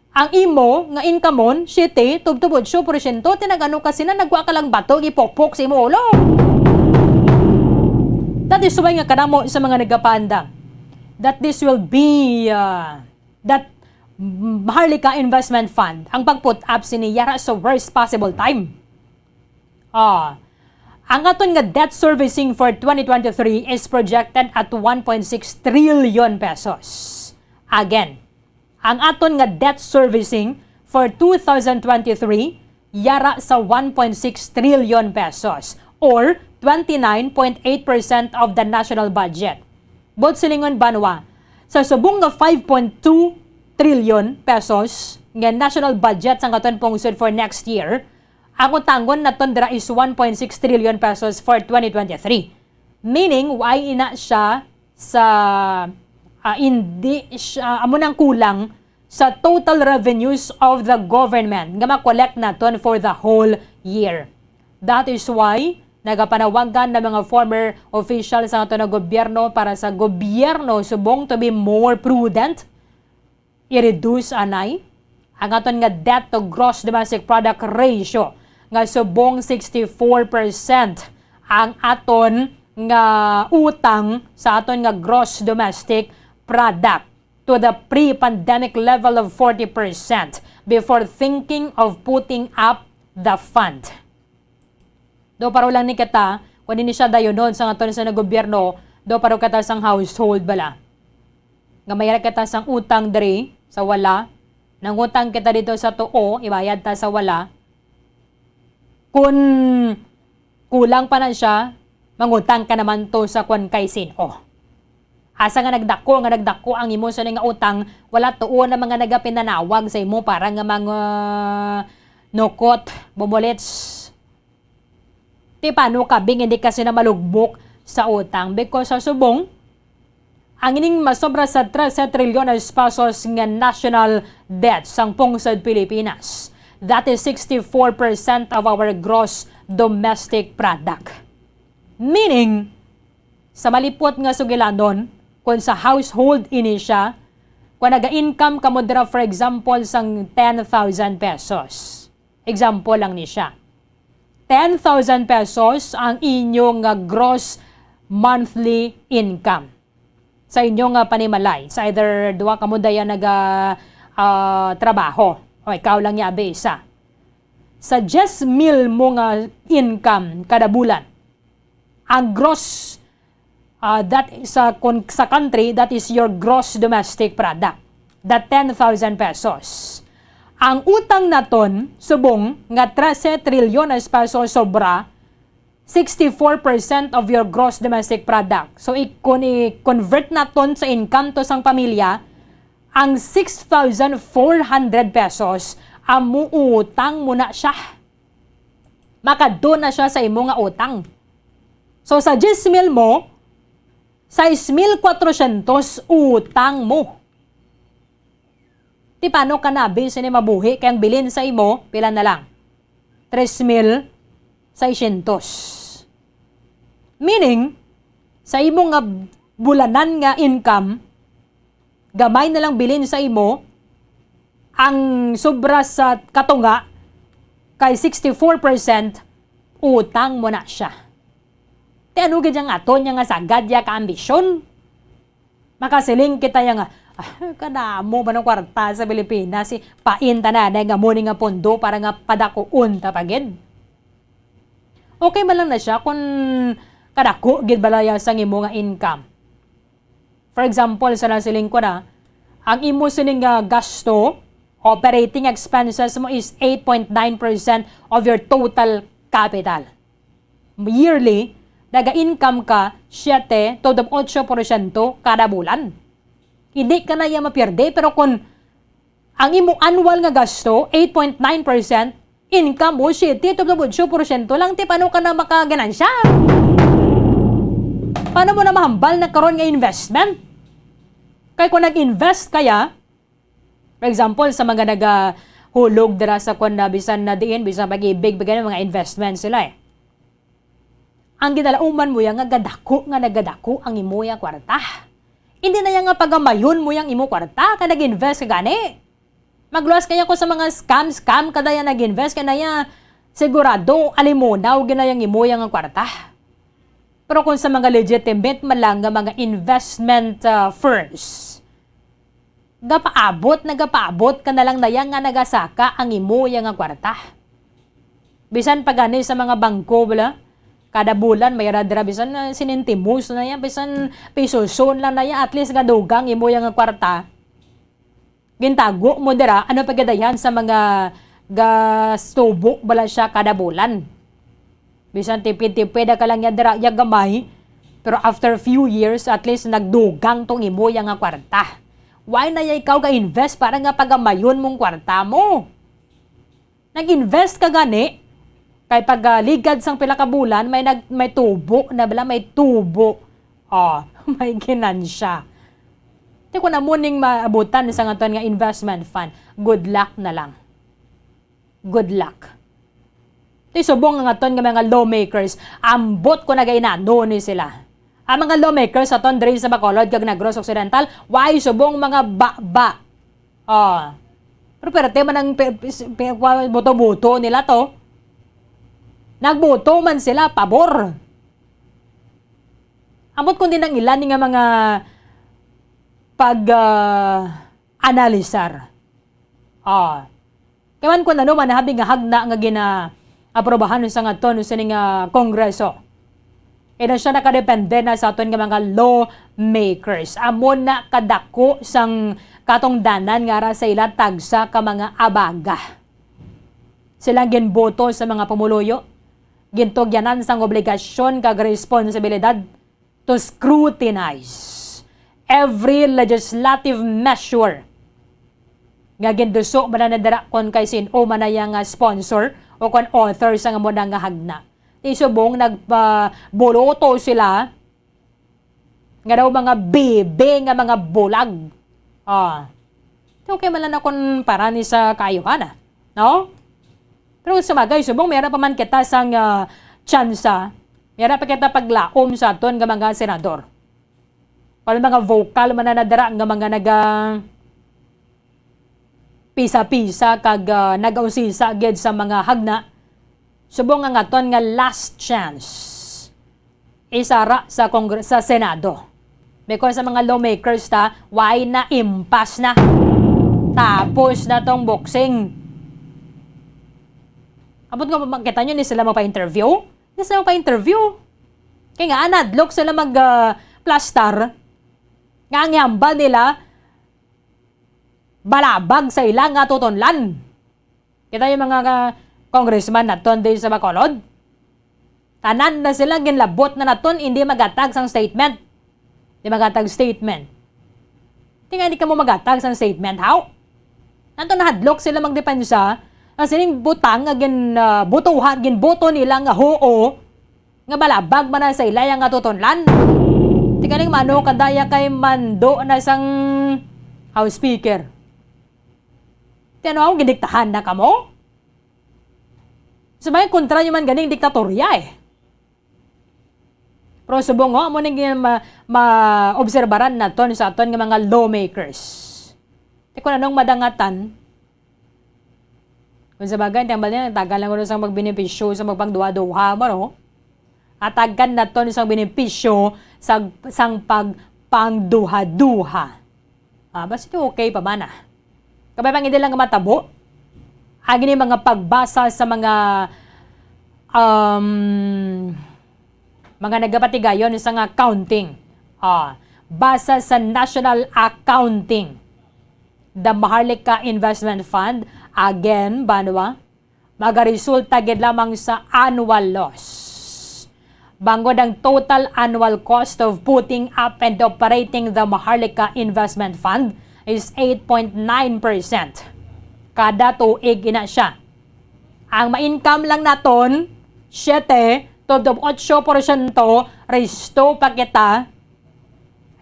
ang imo nga income-on, siete tubtob ocho porsyento, ti nag-ano ka sina, nagwa ka lang bato, gipokpok sa imo ulo. That is why nga kadamo sa mga nagapanda that this will be, uh, that Maharlika Investment Fund ang pag-put up sini yara sa worst possible time. Ah, ang aton nga debt servicing for twenty twenty-three is projected at one point six trillion pesos. Again, ang aton nga debt servicing for two thousand twenty-three yara sa one point six trillion pesos or twenty-nine point eight percent of the national budget. Buot silingon, banwa, sa subong nga five point two trillion pesos, nga national budget sang aton pungsod for next year, ang utangon naton dira is one point six trillion pesos for twenty twenty-three. Meaning, why ina siya sa, ah, hindi siya, amo nang kulang sa total revenues of the government nga ma-collect naton for the whole year. That is why nagapanawagan na mga former officials sa aton nga gobyerno para sa gobyerno subong to be more prudent, i-reduce anay ang aton nga debt to gross domestic product ratio nga subong sixty-four percent ang aton nga utang sa aton nga gross domestic product to the pre-pandemic level of forty percent before thinking of putting up the fund. Do paro lang ni kita, kung ini siya dayonon sa aton sa gobyerno, do paro kita sang household bala. Nga may kita sang utang diri sa wala, nangutang kita dito sa tuo, ibayad ta sa wala. Kung kulang pa na siya, mangutang ka naman to sa kwan kay sin-o. Asa nga nagdako, nga nagdako ang imo sa nga utang, wala tuo na mga nagapinanawag sa imo para nga mga nukot, bumulits. Ti paano ka, Bing, hindi ka sina malugmok sa utang? Because sa subong, ang ining masobra sa trese trilyones pesos nga national debt sang pungsod Pilipinas, that is sixty-four percent of our gross domestic product. Meaning, sa malipot nga sugilanon, kung sa household ini siya, kung naga-income kamo dira, for example, sang ten thousand pesos. Example lang ni siya. Ten thousand pesos ang inyo nga gross monthly income sa inyo nga panimalay. Sa either duha kamo daya naga, ah, trabaho o ikaw lang ya, abi, isa. Sa diyes mil mo nga income kada bulan, ang gross, ah, that is, ah, kun-, sa country, that is your gross domestic product, the ten thousand pesos. Ang utang naton, subong nga trese trilyones pesos sobra, sixty-four percent of your gross domestic product. So, i-, kun i-convert naton sa income to sang pamilya, ang six thousand four hundred pesos, amo utang mo na siya. Makadto na siya sa imo nga utang. So, sa diyes mil mo, sais mil kwatrosyentos utang mo. Ti paano ka, abi, sini mabuhi? Kay ang bilin sa imo, pila na lang? Tres mil seiscientos. Meaning, sa imo nga bulanan nga income, gamay na lang bilin sa imo, ang sobra sa katunga kay sixty-four percent utang mo na siya. Ti ano gid ang aton nga sagad ya ka ambisyon? Makasiling kita ya nga, "Ah, kadamo ba ng kwarta sa Pilipinas? Si pain ta na nga mo ni nga pondo para nga padakuon ta pa gid." Okay man lang na siya kung kadako gid bala ya sang imo nga income. For example, sa nasiling ko na, ang imo sining nga gasto, operating expenses mo is eight point nine percent of your total capital. Yearly, naga-income ka siete to ocho porsyento kada bulan. Hindi ka na iya mapierde, pero kung ang imo annual nga gasto, eight point nine percent, income mo, siete to ocho porsyento lang, ti paano ka na makaganansya? Paano mo na mahambal na karon nga investment? Kay kung nag-invest kaya, for example, sa mga nagahulog dira sa kwan na bisan na diin, bisan pag-ibig, bisan mga investment sila eh. Ang ginalauman mo ya nga gadako nga nagadako ang imo ya kwarta. Hindi na ya nga pagamayon mo yang imo kwarta kay nag-invest ka gani. Magluwas kaya ko sa mga scam, scam kada ya nag-invest kay na ya sigurado alimunaw gid na yang imo ya nga kwarta. Pero kung sa mga legitimate man lang nga mga investment, ah, firms, gapaabot, nagapaabot ka na lang na ya nga nagasaka ang imo ya nga kwarta. Bisan pa gani sa mga bangko, bala, kada bulan may ra dira bisan, ah, sinintimos na ya, bisan pisoson lang na ya, at least gadugang imo ya nga kwarta. Gintago mo dira, ano pa gid dayan sa mga gastubo bala siya kada bulan. Bisan tipid-tipid ka lang ya dira, ya gamay, pero after few years, at least nagdugang tong imo ya nga kwarta. Why na ya ikaw ga-invest para nga pagamayon mong kwarta mo? Nag-invest ka gani, kay pag, ah, ligad sang pila ka bulan, may nag-, may tubo na bala, may tubo. Oh, may ginansya. Ti kun amo ning maabutan sa aton nga investment fund, good luck na lang. Good luck. Ti subong nga aton nga mga lawmakers, ambot ko nagainano ni sila. Ang mga lawmakers aton diri sa Bacolod kag Negros Occidental, why subong mga baba? Oh. Pero perte man ang pe-, pe-, pe-, kwa-, boto-boto nila to. Nagboto man sila pabor. Ambot kundi nang ilan nga mga pag, ah, analisar. Ah. Kay man kun ano man habi nga hagna nga gina-aprobahan sa aton sining, ah, Kongreso. Ina siya nakadepende na sa aton nga mga lawmakers. Amo na kadako sang katungdanan nga ara sa ila tagsa ka mga abaga. Silang ginboto sa mga pumuluyo, gintugyanan sang obligasyon kag responsibilidad to scrutinize every legislative measure nga ginduso man na dira kon kay sin-o man na iya nga sponsor o kon author sang amo na nga hagna. Ti subong nagpabuloto sila nga daw mga bibi nga mga bulag. Ah. Ti okay man lang na kon para ni sa kaayuhan, ah. No? Pero sa bagay, subong may ara pa man kita sang, ah, tsansa, may ara pa kita paglaom sa aton nga mga senador. Wala mga vocal man na nadara nga mga naga pisa-pisa kag, ah, nagausisa gid sa mga hagna. Subong ang aton nga last chance isara sa Congre-, sa Senado. Because sa mga lawmakers ta, why na impas na? Tapos na tong boxing. Abot nga makita nyo ni sila magpa-interview? Ni sila magpa-interview. Kaya nga, anadlok sila mag, ah, plastar. Nga ang hambal nila, balabag sa ila nga tutunlan. Kita yung mga ka-, congressman naton din sa Bacolod. Tanan na sila ginlabot na naton, hindi magatag sang statement. Di magatag statement. Di nga di ka mo magatag sang statement, how? Nato nahadlok sila magdepensa, ang sining butang nga gin, ah, butuhan, ginboto nila nga huo, nga balabag man na sa ilaya nga tutunlan. Ti kaning mano kadaya kay mando na sang House Speaker. Ti ano, ako gindiktahan na kamo? Sa may kontra nyo man ganing diktatorya eh. Pero subong, oh, amo ning ma-, maobserbaran naton sa aton nga mga lawmakers. Ti kun anong madangatan, kung sa bagay, ang hambal niya, tagal lang kuno sang magbenepisyo sa magpangduha-duha mo, no? Atagan naton sang benepisyo sa, sang pagpangduha-duha. Ah, basta okay pa man, ah. Kabay pang hindi lang matabo. Ang ini mga pagbasa sa mga, um, mga nagapatigayon sa nga accounting. Ah, basa sa National Accounting, the Maharlika Investment Fund, again, banwa, magaresulta gid lamang sa annual loss. Bangod ang total annual cost of putting up and operating the Maharlika Investment Fund is eight point nine percent. Kada tuig ina siya. Ang ma-income lang naton, siyete, twelve to otso porsyento, resto pa kita.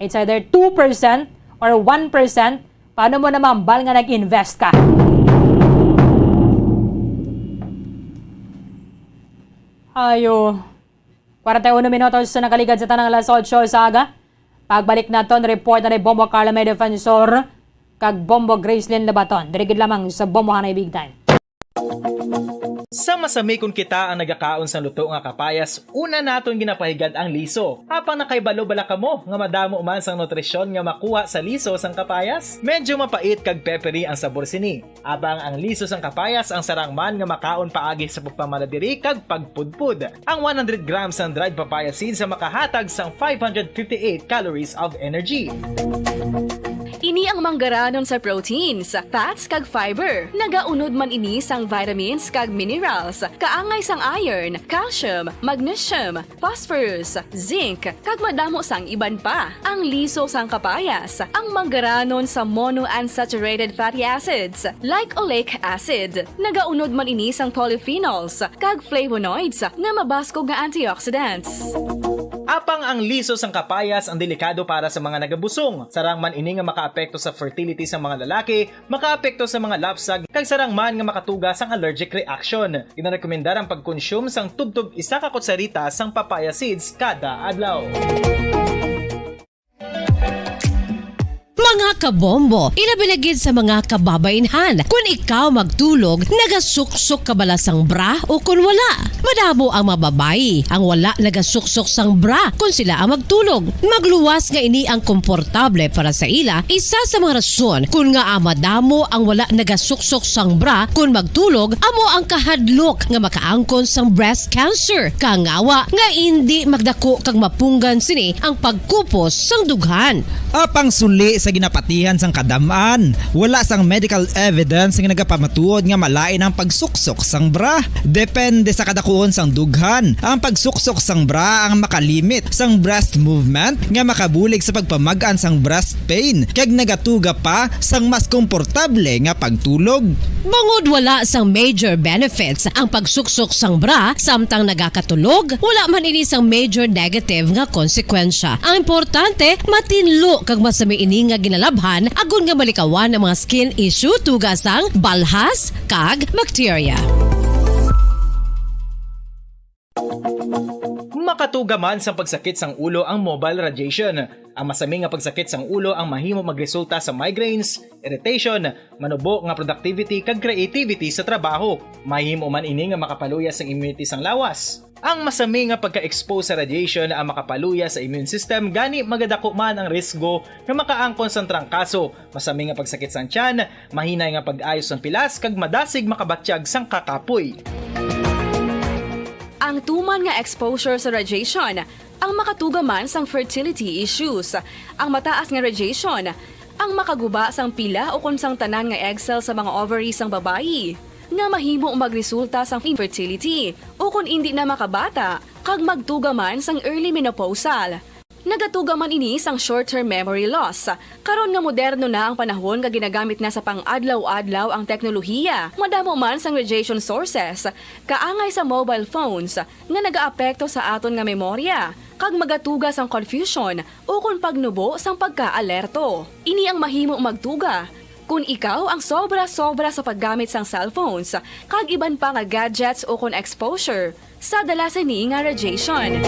It's either two percent or one percent. Paano mo na mahambal nga nag-invest ka? Ayo. Kwarenta y uno minutos sa nakaligad sa tanang alas otso sa aga. Pagbalik naton, report na ni Bombo Carlo May Defensor kag Bombo Gracelyn Labaton. Diri gid lamang sa Bombo Hanay Big Time. Sa masami kon kita ang nagakaon sang luto nga kapayas, una naton ginapahigad ang liso. Apang nakahibalo bala kamo nga madamo man sang nutrisyon nga makuha sa liso sang kapayas? Medyo mapait kag peppery ang sabor sini. Apang ang liso sang kapayas ang sarang man nga makaon paagi sa pagpamala diri kag pagpudpod. Ang one hundred grams sang dried papaya seeds ang makahatag sang five hundred fifty-eight calories of energy. Ni ang manggaranon sa proteins, fats, kag fiber. Nagaunod man ini sang vitamins kag minerals, kaangay sang iron, calcium, magnesium, phosphorus, zinc, kag madamo sang iban pa. Ang liso sang kapayas, ang manggaranon sa monounsaturated fatty acids, like oleic acid. Nagaunod man ini sang polyphenols kag flavonoids nga mabaskog nga antioxidants. Apang ang liso sang kapayas ang delikado para sa mga nagabusong. Sarang man ini nga makaapekto sa fertility sa mga lalaki, makaapekto sa mga lapsag, kag sarang man nga makatuga sang allergic reaction. Ginarekomendar ang pagkonsume sang tubtob isa ka kutsarita sang papaya seeds kada adlaw. Mga kabombo, ilabi na gid sa mga kababainhan, kun ikaw magtulog, nagasuksok ka bala sang bra o kun wala? Madamo ang mga babayi ang wala nagasuksok sang bra kun sila ang magtulog. Magluwas nga ini ang komportable para sa ila, isa sa mga rason kun ngaa madamo ang wala nagasuksok sang bra kun magtulog amo ang kahadlok nga makaangkon sang breast cancer, kangawa nga indi magdako kag mapunggan sini ang pagkupos sang dughan. Apang suli sa ginapatihan sang kadam-an, wala sang medical evidence nga nagapamatuod nga malain ang pagsuksok sang bra. Depende sa kadakuon sang dughan, ang pagsuksok sang bra ang makalimit sang breast movement nga makabulig sa pagpamag-an sang breast pain kag nagatuga pa sang mas komportable nga pagtulog. Bangod wala sang major benefits ang pagsuksok sang bra samtang nagakatulog, wala man ini sang major negative nga konsekwensya. Ang importante, matinlo kag masami ini nga ginalabhan agod nga malikawan ang mga skin issue tuga sang balhas kag bacteria. Makatuga man sang pagsakit sang ulo ang mobile radiation. Ang masami nga pagsakit sang ulo ang mahimo magresulta sa migraines, irritation, manubo nga productivity kag creativity sa trabaho. Mahimo man ini nga makapaluya sang immunity sang lawas. Ang masami nga pagka-expose sa radiation ang makapaluya sa immune system, gani magadako man ang risgo nga makaangkon sang trangkaso, masami nga pagsakit sang tiyan, mahinay nga pag-ayo sang pilas, kag madasig makabatyag sang kakapoy. Ang tuman nga exposure sa radiation ang makatuga man sang fertility issues. Ang mataas nga radiation ang makaguba sang pila ukon sang tanan nga egg cell sa mga ovary sang babayi, nga mahimo magresulta sang infertility ukon indi na makabata, kag magtuga man sang early menopausal. Nagatuga man ini sang short-term memory loss. Karon nga moderno na ang panahon nga ginagamit na sa pang-adlaw-adlaw ang teknolohiya, madamo man sang radiation sources, kaangay sa mobile phones, nga nagaapekto sa aton nga memorya, kag magatuga sang confusion ukon pagnubo sang pagkaalerto. Ini ang mahimo magtuga kon ikaw ang sobra-sobra sa paggamit sang cellphones kag iban pa nga gadgets ukon exposure sa dala sini nga radiation.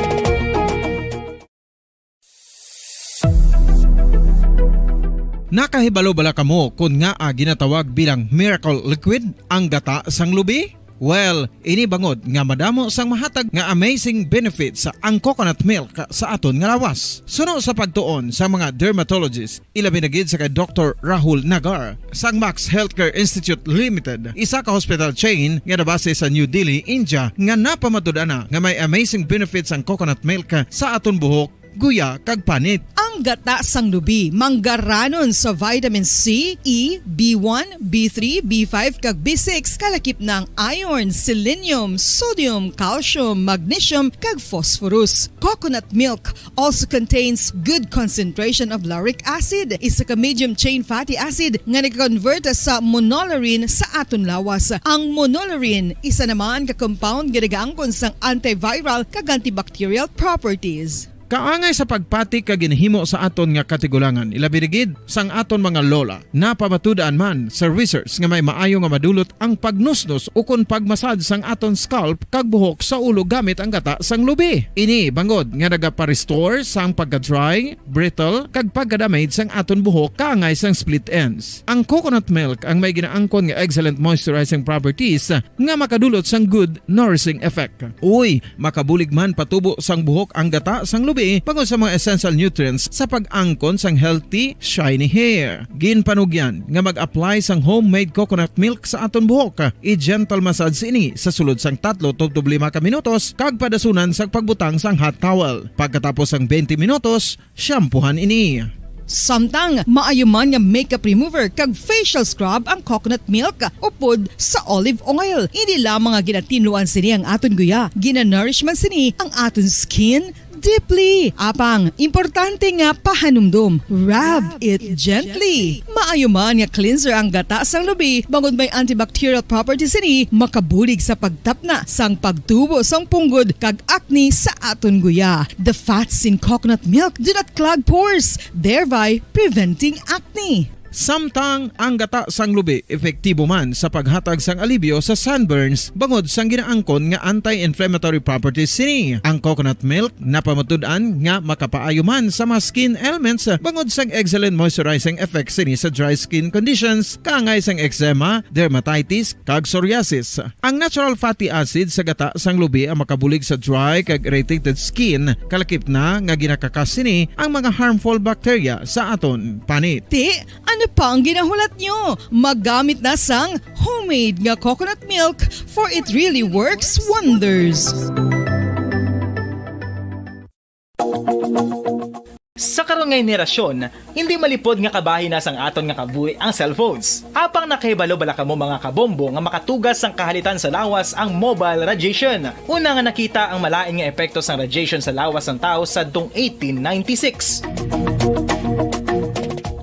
Nakahibalo bala kamo kon ngaa ginatawag bilang miracle liquid ang gata sang lubi? Well, ini bangod nga madamo sang mahatag nga amazing benefits ang coconut milk sa aton nga lawas. Suno sa pagtuon sa mga dermatologist, ilabi na gid sa kay Doktor Rahul Nagar sang Max Healthcare Institute Limited, isa ka hospital chain nga nabase sa New Delhi, India, nga napamatud-an na nga may amazing benefits ang coconut milk sa aton buhok, guya, kag panit. Ang gata sang lubi manggaranon sa vitamin C, E, B one, B three, B five, kag B six, kalakip na ang iron, selenium, sodium, calcium, magnesium, kag phosphorus. Coconut milk also contains good concentration of lauric acid, isa ka medium chain fatty acid nga nag-convert sa monolaurin sa aton lawas. Ang monolaurin, isa naman ka compound nga nagaangkon sang antiviral kag antibacterial properties. Kaangay sa pagpati kag ginhimo sa aton nga katigulangan, ilabi na gid sang aton mga lola. Napamatud-an man sa research nga may maayo nga madulot ang pagnusnos ukon pag-massage sang aton scalp kag buhok sa ulo gamit ang gata sang lubi. Ini bangod nga nagapa-restore sang pagka-dry, brittle, kag pagka-damage sang aton buhok kaangay sang split ends. Ang coconut milk ang may ginaangkon nga excellent moisturizing properties nga makadulot sang good nourishing effect. Uy, makabulig man patubo sang buhok ang gata sang lubi bangod sa mga essential nutrients sa pag-angkon sang healthy, shiny hair. Ginpanugyan nga mag-apply sang homemade coconut milk sa aton buhok. I-gentle massage ini sa sulod sang tatlo tubtob lima ka minutos kag padasunan sang pagbutang sang hot towel. Pagkatapos sang twenty minutos, shampoohan ini. Samtang maayo man nga makeup remover kag facial scrub ang coconut milk upod sa olive oil. Hindi lamang nga ginatinluan sini ang aton guya, ginanourish man sini ang aton skin deeply. Apang, importante nga pahanumdom, rub it gently. Maayo man nga cleanser ang gata sang lubi, bangod may antibacterial properties sini, makabulig sa pagtapna sang pagtubo sang punggod kag acne sa aton guya. The fats in coconut milk do not clog pores, thereby preventing acne. Samtang ang gata sang lubi epektibo man sa paghatag sang alibyo sa sunburns bangod sang ginaangkon nga anti-inflammatory properties sini. Ang coconut milk napamatud-an nga makapaayo man sa mga skin ailments bangod sang excellent moisturizing effect sini sa dry skin conditions, kaangay sang eczema, dermatitis, kag psoriasis. Ang natural fatty acid sa gata sang lubi ang makabulig sa dry kag irritated skin, kalakip na nga ginakakas sini ang mga harmful bacteria sa aton panit. Ti, ano pa ang ginahulat nyo? Magamit na sang homemade nga coconut milk, for it really works wonders. Sa karon nga henerasyon, hindi malipod nga kabahin na sang aton nga kabuhi ang cellphones. Apang nakahibalo bala kamo, mga kabombo, nga makatugas sang kahalitan sa lawas ang mobile radiation? Una nga nakita ang malain nga epekto sang radiation sa lawas sang tawo sadtong eighteen ninety-six.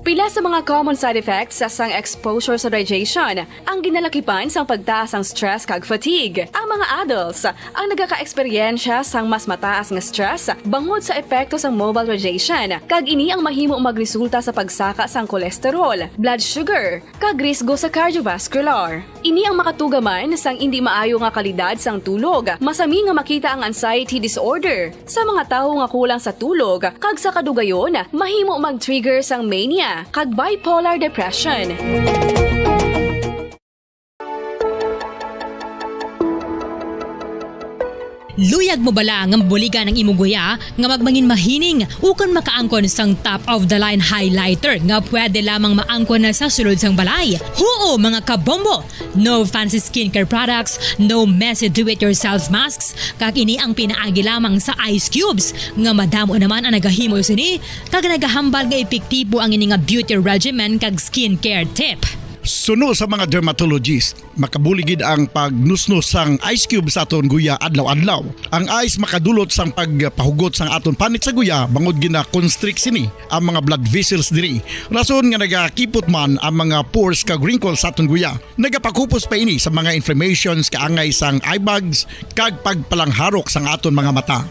Pila sa mga common side effects sang exposure sa radiation ang ginalakipan sang pagtaas sang stress kag fatigue. Ang mga adults ang nagakaeksperyensya sang mas mataas nga stress bangod sa epekto sang mobile radiation, kag ini ang mahimo magresulta sa pagsaka sang cholesterol, blood sugar, kag risgo sa cardiovascular. Ini ang makatuga man sang indi maayo nga kalidad sang tulog. Masami nga makita ang anxiety disorder sa mga tawo nga kulang sa tulog, kag sa kadugayon, mahimo mag-trigger sang mania kag bipolar depression. Luyag mo bala nga mabuligan ang imo guya nga magmangin mahining ukon makaangkon sang top of the line highlighter nga pwede lamang maangkon na sa sulod sang balay? Huo, mga kabombo! No fancy skincare products, no messy do-it-yourself masks, kag ini ang pinaagi lamang sa ice cubes nga madamo naman ang nagahimo sini kag nagahambal nga epektibo ang ini nga beauty regimen kag skincare tip. Suno sa mga dermatologist, makabulig gid ang pagnusnos sang ice cube sa aton guya adlaw-adlaw. Ang ice makadulot sang pagpahugot sang aton panit sa guya bangod gina-constrict sini ang mga blood vessels diri. Rason nga nagakipot man ang mga pores kag wrinkles sa aton guya. Nagapakupos pa ini sa mga inflammations kaangay sang eye bags kag pagpalangharok sang aton mga mata.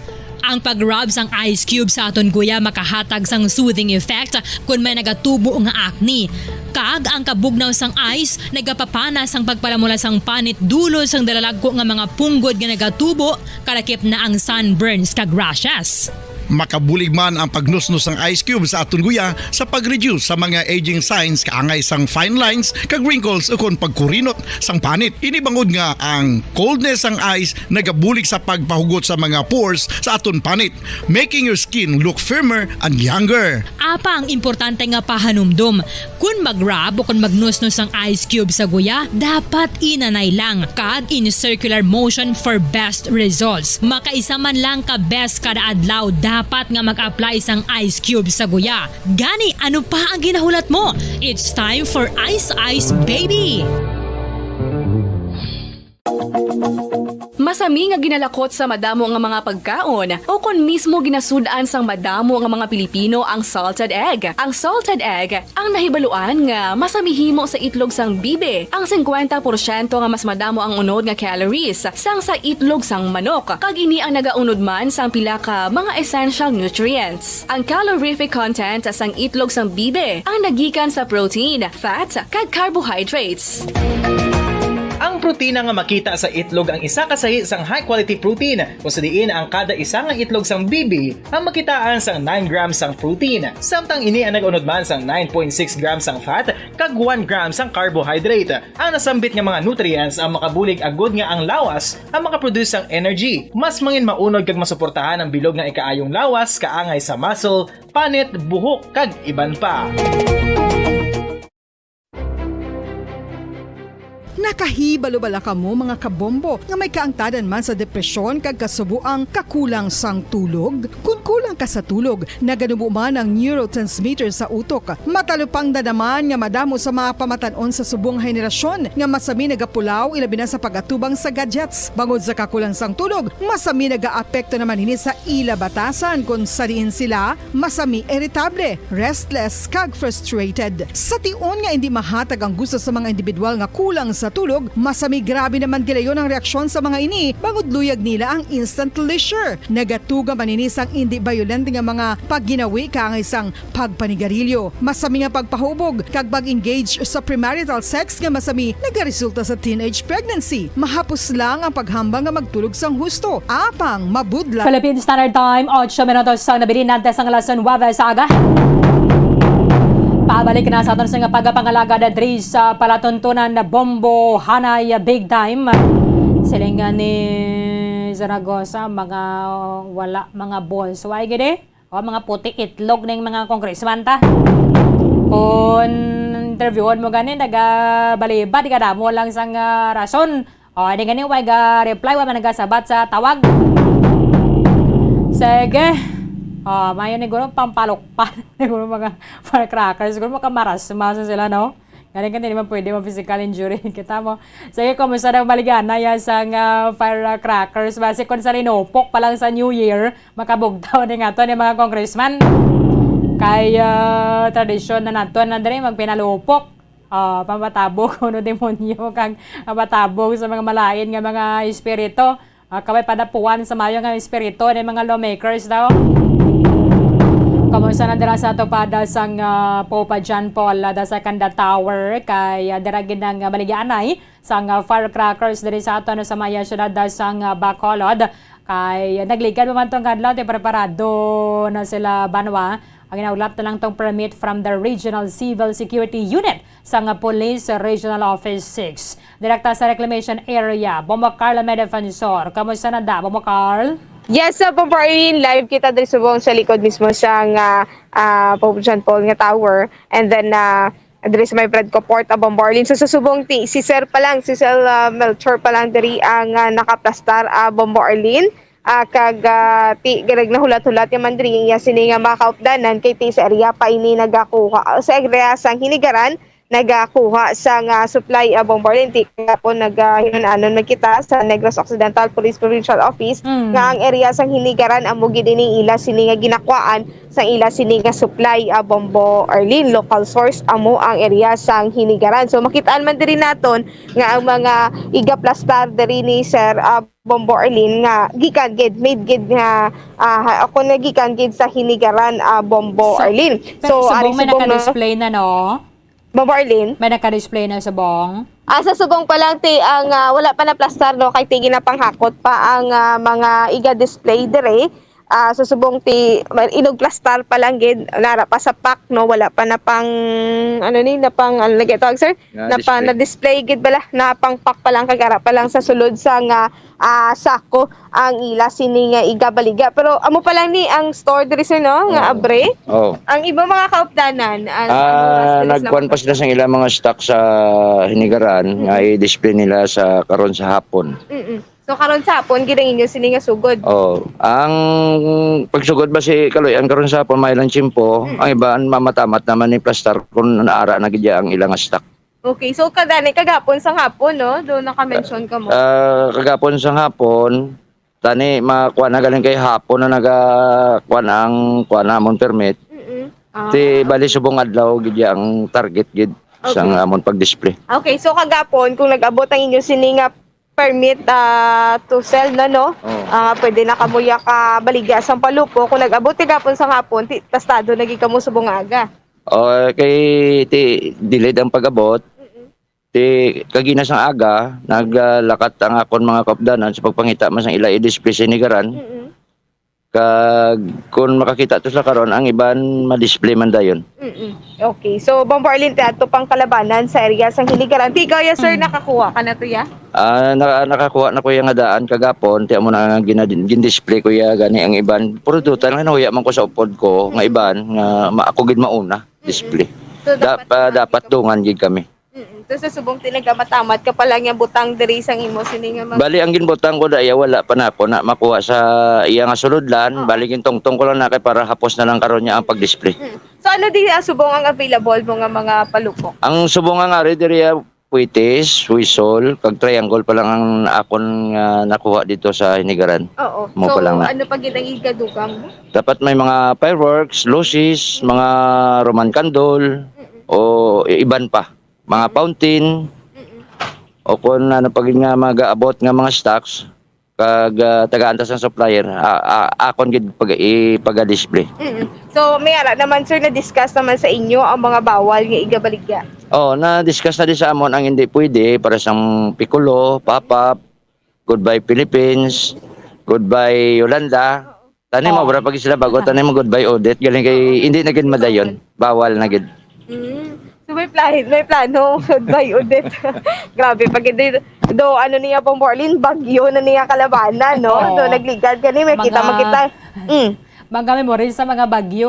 Ang pag-rub sang ice cube sa aton guya makahatag sang soothing effect kon may nagatubo nga acne. Kag ang kabugnaw sang ice nagapapana sang pagpalamula sang panit dulot sang dalalagko nga mga punggod nga nagatubo, kalakip na ang sunburns kag rashes. Makabulig man ang pagnusnos sang ice cube sa aton guya sa pag-reduce sa mga aging signs kaangay sang fine lines kag wrinkles ukon pagkurinot sang panit. Ini bangod nga ang coldness sang ice nagabulig sa pagpahugot sa mga pores sa aton panit, making your skin look firmer and younger. Apang importante nga pahanumdom, kon mag-rub o kon magnusnos ang ice cube sa guya, dapat inanay lang kag in circular motion for best results. Makaisa man lang ka beses kada adlaw dapat nga mag-apply sang ice cube sa guya. Gani, ano pa ang ginahulat mo? It's time for Ice Ice Baby! Masami nga ginalakot sa madamo nga mga pagkaon, o kon mismo ginasud-an sang madamo nga mga Pilipino ang salted egg. Ang salted egg ang nahibaluan nga masami himo sa itlog sang bibi. Ang singkwenta porsyento nga mas madamo ang unod nga calories sang sa itlog sang manok, kag ini ang nagaunod man sang pila ka mga essential nutrients. Ang calorific content sang itlog sang bibi ang nagikan sa protein, fat, kag carbohydrates. Ang protina nga makita sa itlog ang isa ka sahi sang high-quality protein, kung sa diin ang kada isa nga itlog sang bibi ang makitaan sang nine grams sang protein, samtang ini ang nag-unod man sang nine point six grams sang fat kag one gram sang carbohydrate. Ang nasambit nga mga nutrients ang makabulig agud nga ang lawas ang makaproduce sang energy, mas mangin maunod kag masuportahan ang bilog nga ikaayong lawas kaangay sa muscle, panit, buhok, kag iban pa. Kahibalo bala kamo, mga kabombo, nga may kaangtadan man sa depresyon kag kasubo ang kakulang sang tulog? Kon kulang ka sa tulog, naganubo man ang neurotransmitter sa utok. Matalupangdan naman nga madamo sa mga pamatan-on sa subong nga henerasyon nga masami nagapulaw, ilabi na sa pag-atubang sa gadgets. Bangod sa kakulang sang tulog, masami nagaapekto naman ini sa ila batasan, kon sa diin sila masami iritable, restless, kag frustrated. Sa tion nga indi mahatag ang gusto sa mga individual nga kulang sa tulog, masami grabe naman gilayon ang reaksyon sa mga ini, bangod luyag nila ang instant leisure. Nagatuga man ini sang indi bayolente nga mga pagginawi kaangay sang pagpanigarilyo, masami nga pagpahubog, kag pag-engage sa premarital sex nga masami nagaresulta sa teenage pregnancy. Mahapos lang ang paghambal nga magtulog sang husto, apang mabudlat. Philippine Standard Time, otso minutos ang nabilin antes ang alas nuwebe sa aga. Pabalik na sa aton sa nga pagpangalagad diri sa palatuntunan na Bombo Hanay Big Time. Siling nga ni Zaragoza, mga wala, mga balls. Why gini? O, mga puti itlog ning mga congressman ta. Kung interviewon mo gani, nagabalibad, kadamo lang sang, ah, rason. O, di gani, wag, ah, reply, wa man nagasabat sa tawag. Sige. O, mayo ni guro, pampalukpan. Siguro mga firecrackers, siguro makamarasma sila, no? Galing ka, hindi naman pwede ma-physical injury. Kita mo. Sige, kumusta na, maligana ya sang, ah, firecrackers? Basi kung sa linupok pa lang sa New Year, makabugtaw ni nga to ni mga congressman. Kay, ah, tradisyon na nato na diri magpinalupok. Ah, pampatabog kuno demonyo kag pampatabog sa mga malain nga mga espiritu. Ah, kaway padapuan sa mayo nga espiritu ni mga lawmakers daw. Kumusta na dira sa tupad sang, ah, Pope John Paul, ah, the Second Tower, kay, ah, dira gid ang, ah, maligianay sang, ah, firecrackers diri sa aton sa maya siyudad, ah, sang, ah, Bacolod. Kay, ah, nagligad pa man tong kadlaw, ti preparado na sila banwa. Ang ginaulap na lang tong permit from the Regional Civil Security Unit sang Police Regional Office six. Direkta sa Reclamation Area, Bombo Carl may defensor. Kamusta na da, Bombo Carl? Yes, sa Bombo Arlene, live kita diri subong sa likod mismo sang, ah, ah, Pope John Paul nga tower. And then, ah, diri sa may Fredco Port, ah, Bombo Arlene. So, sa subong ti, si Sir pa lang, si Sir, ah, Melchor pa lang diri ang, ah, nakaplastar, ah, Bombo Arlene. Ah, kag, ah, ti, garag nahulat-hulat ya man diri iya sini nga mga kaupdanan kay ti sa area pa ini nagakuha, ah, sa area sang Hinigaran, nagakuha sang, ah, supply, ah, Bombo Arlene. Ti, kagapon nag, ah, hinunanon man kita sa Negros Occidental Police Provincial Office Mm. nga ang area sang Hinigaran amo gid ini ila sini nga ginakuhaan sang ila sini nga supply, ah, Bombo Arlene. Local source amo ang area sang Hinigaran. So, makitaan man diri naton nga ang mga igaplastar diri ni Sir, ah, Bombo Arlene nga gikan gid, made gid nga, ah, ha-, ako na gikan gid sa Hinigaran, ah, Bombo So, Arlene. pero So, subong ari may subong na naka-display na, no? Bombo Arlene? May naka-display na subong? Ah, sa subong pa lang, ti, ang, ah, wala pa na plastar, no? Kay ti ginapanghakot pa ang, ah, mga iga-display dire. Ah, sa subong ti, ma-, inugplastar pa lang gid, nara pa sa pack, no? Wala pa na pang, ano ni, na pang, ano lagi tawag, sir? Na Na pa, display. na display gid bala, na pang pack pa lang, kag ara pa lang sa sulod sa nga, ah, sako ang ila sini nga igabaligya. Pero amo pa lang ni ang store diri, sir, no? Nga Oo. abre. Oo. Ang ibang mga kaupdanan, ah, sa Ah, oras diri sa nagkuan pa sila sang ilang mga stock sa Hinigaran nga Mm. i-display nila sa karon sa hapon. Mm-mm. So, karon sa hapon, gid ang inyo sini nga sugod? Oh, ang pagsugod ba si Kaloy, ang karon sa hapon, may lang tiyempo, Mm. ang iban mamatamat naman ni plastar kung naara na gid ang ilang stock. Okay, so kagani kagapon sa hapon, no? Do naka-mention ka mo. Ah, kagapon sa hapon, tani makuha na galing kay hapon na naga kuha na ang kuha namon permit. Mm-mm. Ah. Ti bali subong adlaw gid ya ang target gid Okay. sa amon pag-display. Okay, so kagapon kung nag-abot ang inyo sini nga permit, ah, to sell na, no? Oo. Ah, pwede na kamo ya ka baligya sang palupo. Kung nag-abot ti gapon sa hapon, ti, tastado na gid kamo subong nga aga. Oh, kay ti delayed ang pag-abot. Mm-mm. Ti kagina sang aga, naglakat ang akon mga kaupdanan sa pagpangita man sang ila i-display sa Hinigaran. Mm-mm. Kag kun makakita to sa karon, ang iban ma-display man dayon. Mm-mm. Okay. So, Bombo Arlene, ti adto pang kalabanan sa area sang Hinigaran. Ti ikaw ya, sir, Mm. nakakuha ka na to ya? Ah, naka-, nakakuha na ko ya nga daan kagapon, ti amo na nga gina-, gin-display ko ya gani ang iban. Pero total nga nahuya man ko sa upod ko nga Mm. iban nga ma-, ako gid mauna Mm-mm. display. So, Da-, dapat pa-, naman dapat ikaw dungan gid kami. Mm. So, sa subong ti nagamatamat ka pa lang yang butang diri sang imo sini nga mga Bali, ang ginbutang ko da iya, wala pa nako na makuha sa iya nga sulodlan. Oo. Bali, gintungtong ko lang na kay para hapos na lang karon niya ang pag-display. Mm. So, ano di ang subong ang available mo nga mga palupok? Ang subong nga ari diri, ah, Puitis, Huisol, kag Triangle pa lang ang akon nga nakuha dito sa Hinigaran. Oo. Mo So, pa lang na. ano pa gid ang igadugang mo? Dapat may mga fireworks, luces, mga Roman candle, Mm-mm. o iban pa. Mga fountain, Mm-mm. o kung ano pa gid nga mag-aabot nga mga stocks, kag, ah, tagaan ta sang supplier, a-, a-, akon gid pag-, ipaga-display. Mm. So, may ara naman, sir, na-discuss naman sa inyo ang mga bawal nga igabaligya? Oh, na-discuss na di sa amon ang hindi pwede para sang Piccolo, Pop-Up, Goodbye Philippines, Goodbye Yolanda. Tani mo, Oh. Bra, pag sila bago, tani mo, Goodbye Odette. Galing kay, hindi na gid madayon. Bawal na gid. Mm. So may plan, may plano. Goodbye, Odette. Grabe, pag hindi, do, ano niya, Bombo Arlene, bagyo na niya kalabanan, no? Oo. Do, nagligad ka ni, may kita, Mga magkita. Mm. Mga memories sa mga bagyo,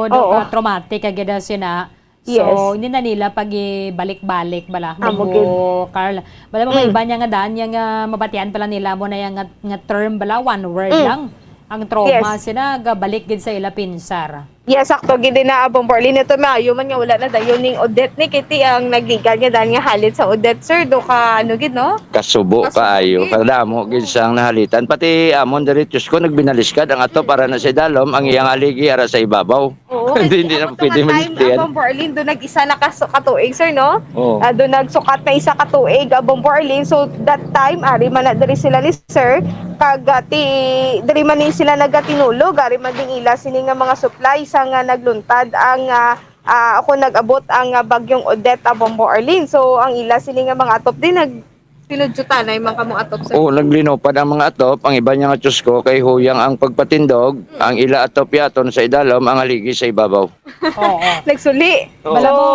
do, Oo. ka traumatic, kag gid sina. Yes. So, hindi na nila pag-ibalik-balik, bala, Amo Bombo gid. Carl. Bala mo, may Mm. iba niya nga daan, niya nga mabatian pala nila mo na yung nga, nga term, bala, one word Mm. lang. Ang trauma, Yes. sina, gabalik gid sa ila pinsar. Yes, sakto gid na, Abong Borlin. Ito, maayo man nga wala na dayon ning Odette ni Kitty ang nagligad nga daan nga halit sa Odette, sir. Do ka, ano gid, no? Kasubo Kasubo kaayo, gid. Kadamo gid sang nahalitan. Pati amon diri, Diyos ko, nagbinaliskad ang ato para na sa idalom, ang iyang haligi ara sa ibabaw. Oo, Hindi, hindi na amo to pwede nga time, malistihan. Abong Borlin, do nag-isa na ka, katuig, sir, no? Oo. Ah, do nagsukat na isa ka tuig, Abong Borlin. So, that time, ari man na diri sila ni sir, kag, ah, ti-, diri man ni sila nagatinulog, ari man din ila sini nga mga supply sa nga nagluntad ang, ah, ah, ako nag-abot ang, ah, bagyong Odette, ah, Bombo Arlene. So, ang ila sini nga mga atop din nag-, Tinudyutanay man kamo atop, sir. Oo, naglinupad ang mga atop. Ang iba niya nga tsusko kay huyang ang pagpatindog. Mm. Ang ila atop yaton sa idalom, ang haligi sa ibabaw. Oo. Nagsuli. Oo. Bala mo,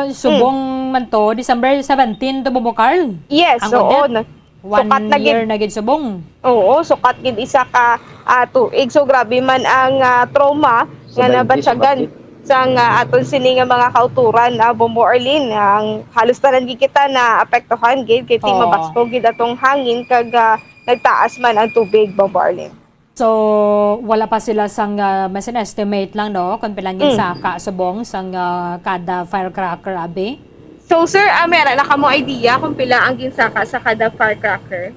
So, mm. subong man to, December seventeen to, Bombo Carl? Yes, Ang oo. Odette? Na, One sukat na gid. Year na gid subong. Oo, sukat gid isa ka, ah, tuig. So, grabe man ang, ah, trauma nga Sa nineties, nabatyagan bakit? sang, ah, aton sini nga mga kauturan, ah, Bombo Arlene. Ang halos tanan gid kita na apektuhan gid kay ti Oo. mabaskog gid atong hangin kag, ah, nagtaas man ang tubig, Bombo Arlene. So, wala pa sila sang, ah, mas an estimate lang, no? Kung pila ang Mm. ginsaka subong sang, ah, kada firecracker, abi? So, sir, ah, may ara na kamo idea kung pila ang ginsaka sa kada firecracker?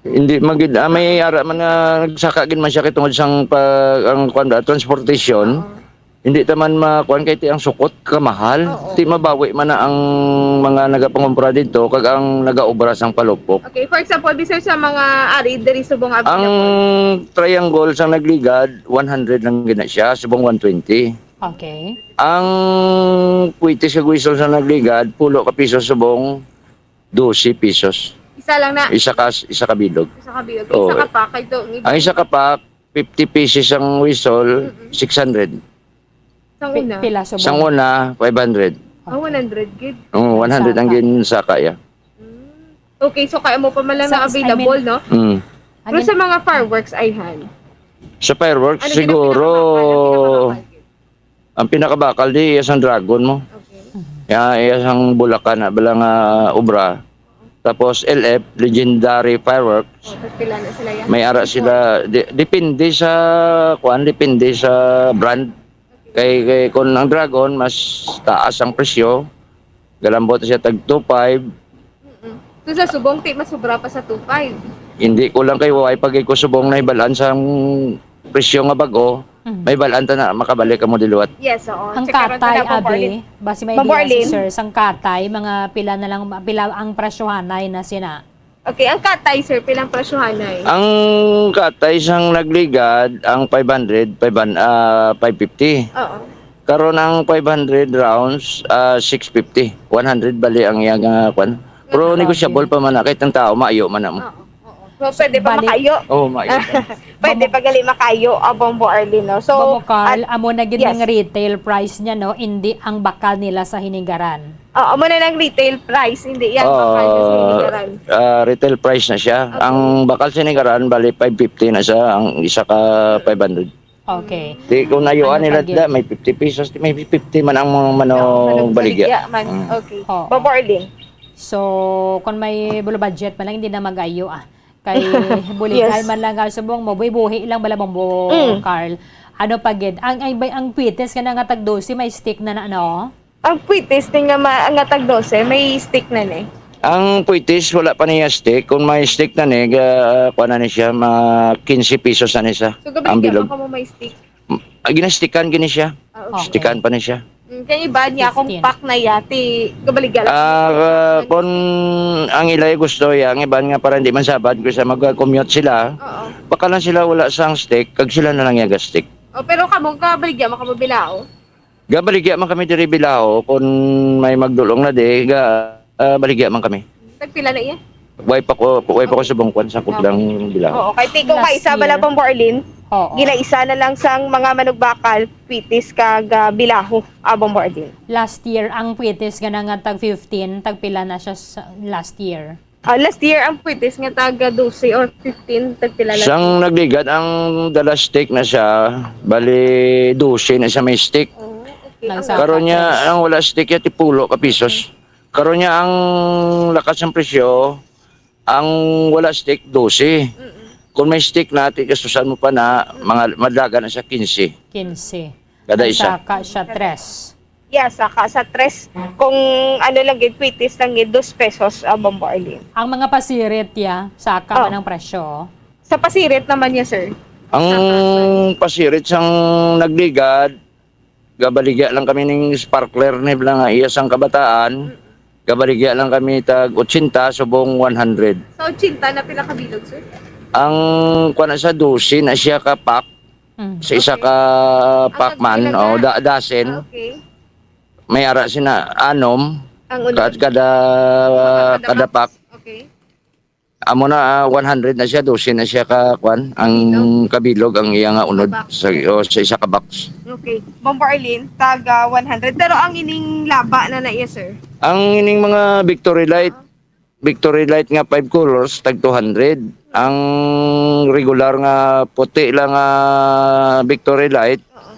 Hindi man gid, ah, may ara man nga nagsaka gid man siya kay tungod sang pa, ang kuwan ba, transportation. Oo. Hindi ta man makuan kay ti ang sukot kamahal. Oo. Ti mabawi man na ang mga nagapangumpra didto kag ang nagaobra sang palupok. Okay, for example, bi, sir, sa mga ari diri subong Ang available. Triangle sang nagligad, one hundred lang gina siya, subong one twenty. Okay. Ang Puitis kag Wisol sang nagligad, pulo ka piso subong, dose pesos. Isa lang na. Isa ka, isa ka bilog. Isa ka bilog. Oo. Isa ka pack, kay to, ang iba Ang isa ka pack, fifty pieces ang Wisol, Mm-mm. six hundred. Sang Pi- una. Pila subong? Sang una, five hundred. Ah, one hundred gid. Oo, one hundred ang Saka. Ginsaka, ya. Mm. Okay, so kaya mo pa man lang Sa- na I mean, available, no? Mm. Pero Again, sa mga fireworks, ayhan. Sa fireworks, Ano gid ang siguro, pinakamahal? Ang pinakamahal gid. Ang pinakabakal di iya sang Dragon mo. Okay. Ya, iya sang Bulacan na bala nga obra. Tapos L F, Legendary Fireworks. Oh, tapos pila na sila yan? May ara sila, de- depende sa, kuan, depende sa brand. Kay, kay kung ang Dragon, mas taas ang presyo, galambot siya tag two five. Mm-mm. So sa subong, ti, mas sobra pa sa two five. Hindi ko lang kay wala pa gid ko subong na ibalaan sa presyo nga bag-o. Mm. May balaan ta na makabalik kamo diliwat. Yes, oo. Ang Check out katay, na po, abi, Marlene. Basi may Ma'am idea si Marlene. Sir, sang katay, mga pila na lang, pila ang presyohanay na sina? Okay, ang katay, sir, pilang presyohanay? Ang katay sang nagligad, ang five hundred, five hundred, ah, five fifty. Oo. Karon ang five hundred rounds, ah, six fifty. One hundred bali ang iyang, ah, kwan. Pero Grabe. Negosyable pa man na, kahit ang tao, maayo man na mo. Oo. Oo. So, pwede pa Bali- makayo. Oo, maayo pa. Pwede Bamo- pa gali makayo, ah, Bombo Arlene, no? So, Bombo Carl, at- amo na gid Yes. ang retail price niya, no? Hindi ang bakal nila sa Hinigaran. Oo, amo na lang retail price, hindi yan bakal niya sa Hinigaran. Ah, retail price na siya. Okay. Ang bakal sa Hinigaran, bali five fifty na siya, ang isa ka five hundred. Okay. Di kung ayuan Ano nila pa gid? da, may fifty pesos, may fifty man ang mga manong Oo, manong baligya. baligya man. Mm. Okay. Oo. Bombo Arlene. So, kung may below budget pa lang, hindi na mag-ayo, ah. Kay buligal Yes. man lang nga subong mo, buhi-buhi lang bala, Bombo Mm. Carl. Ano pa gid? Ang, ay, bay-, ang kwitis nga na nga tag dose, may stick na na, no? Ang kwitis ni nga ma-, nga tag dose, may stick na ni. Ang kwitis, wala pa niya stick. Kung may stick na ni, ga-, kuha na ni siya, ma quince pesos na ni sa So, ang gabaligya bilog. man ka mo may stick? Ah, ginastikan gini siya. Ah, okay. Okay. Stikan pa ni siya. Mm, kay iba niya, kung Fifteen. pack na ya, ti, gabaligya lang. Ah, ah, kung ang ilay gusto ya, ang iban nga para hindi man sabad, kung sa mag-commute sila, Oo. baka lang sila wala sang stick, kag sila na lang ya ga-stick. Oh, pero kamo, gabaligya man kamo bilao? Gabaligya man kami diri bilao, kung may magdulong na di, ga, ah, baligya man kami. Tagpila na iya? Way pa ko, way pa ko subong kwan sa Okay. kudang bilao. Oo, kay tiko Last ka isa bala year. pang Borlin, Oo. ginaisa na lang sang mga manugbakal, kwitis kag, ah, bilaho, abang Borlin. Last year, ang kwitis nga na nga tag fifteen, tagpila na siya sa last year? Ah, last year, ang kwitis nga tag, ah, dose or fifteen, tagpila na Sang siya? nagligad, ang dala stick na siya, bali, dose na siya may stick. Oh, okay. Ang Nagsa- Karon niya, Yes. ang wala stick, ya, tipulo ka pisos. Karon niya ang lakas ng presyo, ang wala stick, dose. Mm-mm. Kung may stick na, ti gastusan mo pa na, Mm. mga madlaga na sa quince. Quince. Kada Ang isa. saka siya, tres. Yeah, saka sa tres. Kung ano lang gid, kwitis lang gid, dos pesos, ah, Bombo Arlene. Ang mga pasirit, ya, saka Oh. man ang presyo. Sa pasirit naman niya, sir. Ang Saka. pasirit sang nagligad, gabaligya lang kami ning sparkler ni bala nga iya sang kabataan. Mm. Gabaligya lang kami tag ochenta subong one hundred. Sa ochenta na pila ka bilog, sir? Ang kuwan na sa dose na siya ka pack. Mm. Sa isa Okay. ka Ang pack man, tagpila o na? da-, dasin. Ah, okay. May ara sina anom Ang unod. ka-, kada, Mga kada kada pack. pack. Okay. Amo na, ah, one hundred na siya, dose na siya ka, kwan, ang Bilog. kabilog ang iya nga unod Box. sa, o, sa isa ka box. Okay. Bombo Arlene, tag, ah, one hundred. Pero ang ining laba na na iya, sir? Ang ining mga Victory Light, Ah. Victory Light nga five colors, tag two hundred. Ang regular nga puti lang nga Victory Light, Oo.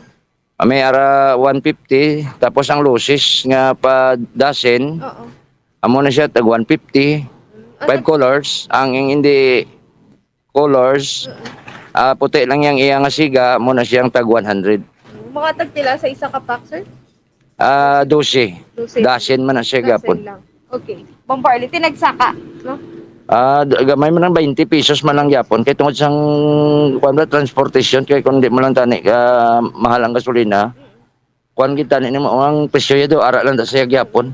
Ah, may ara one fifty, tapos ang luces nga pa dasin, Oo. amo na siya, tag one fifty. Mm. Five Ano? colors, ang ing-, hindi colors, Mm. ah, puti lang yang iya nga siga, amo na siyang tag one hundred. Mm. Mga tagpila sa isa ka pack, sir? Ah, dose. Dose. Dasin man na siya Dasin gapon. lang. Okay. Bombo Arlene, tinagsaka, no? Ah, d-, gamay man ang twenty pesos man lang gyapon. Kay tungod sang, kuwan ba, transportation, kay kung di mo lang tani, ah, mahal ang gasolina, kuwan kita ni mo, ang presyo ya do, ara lang ta siya gyapon.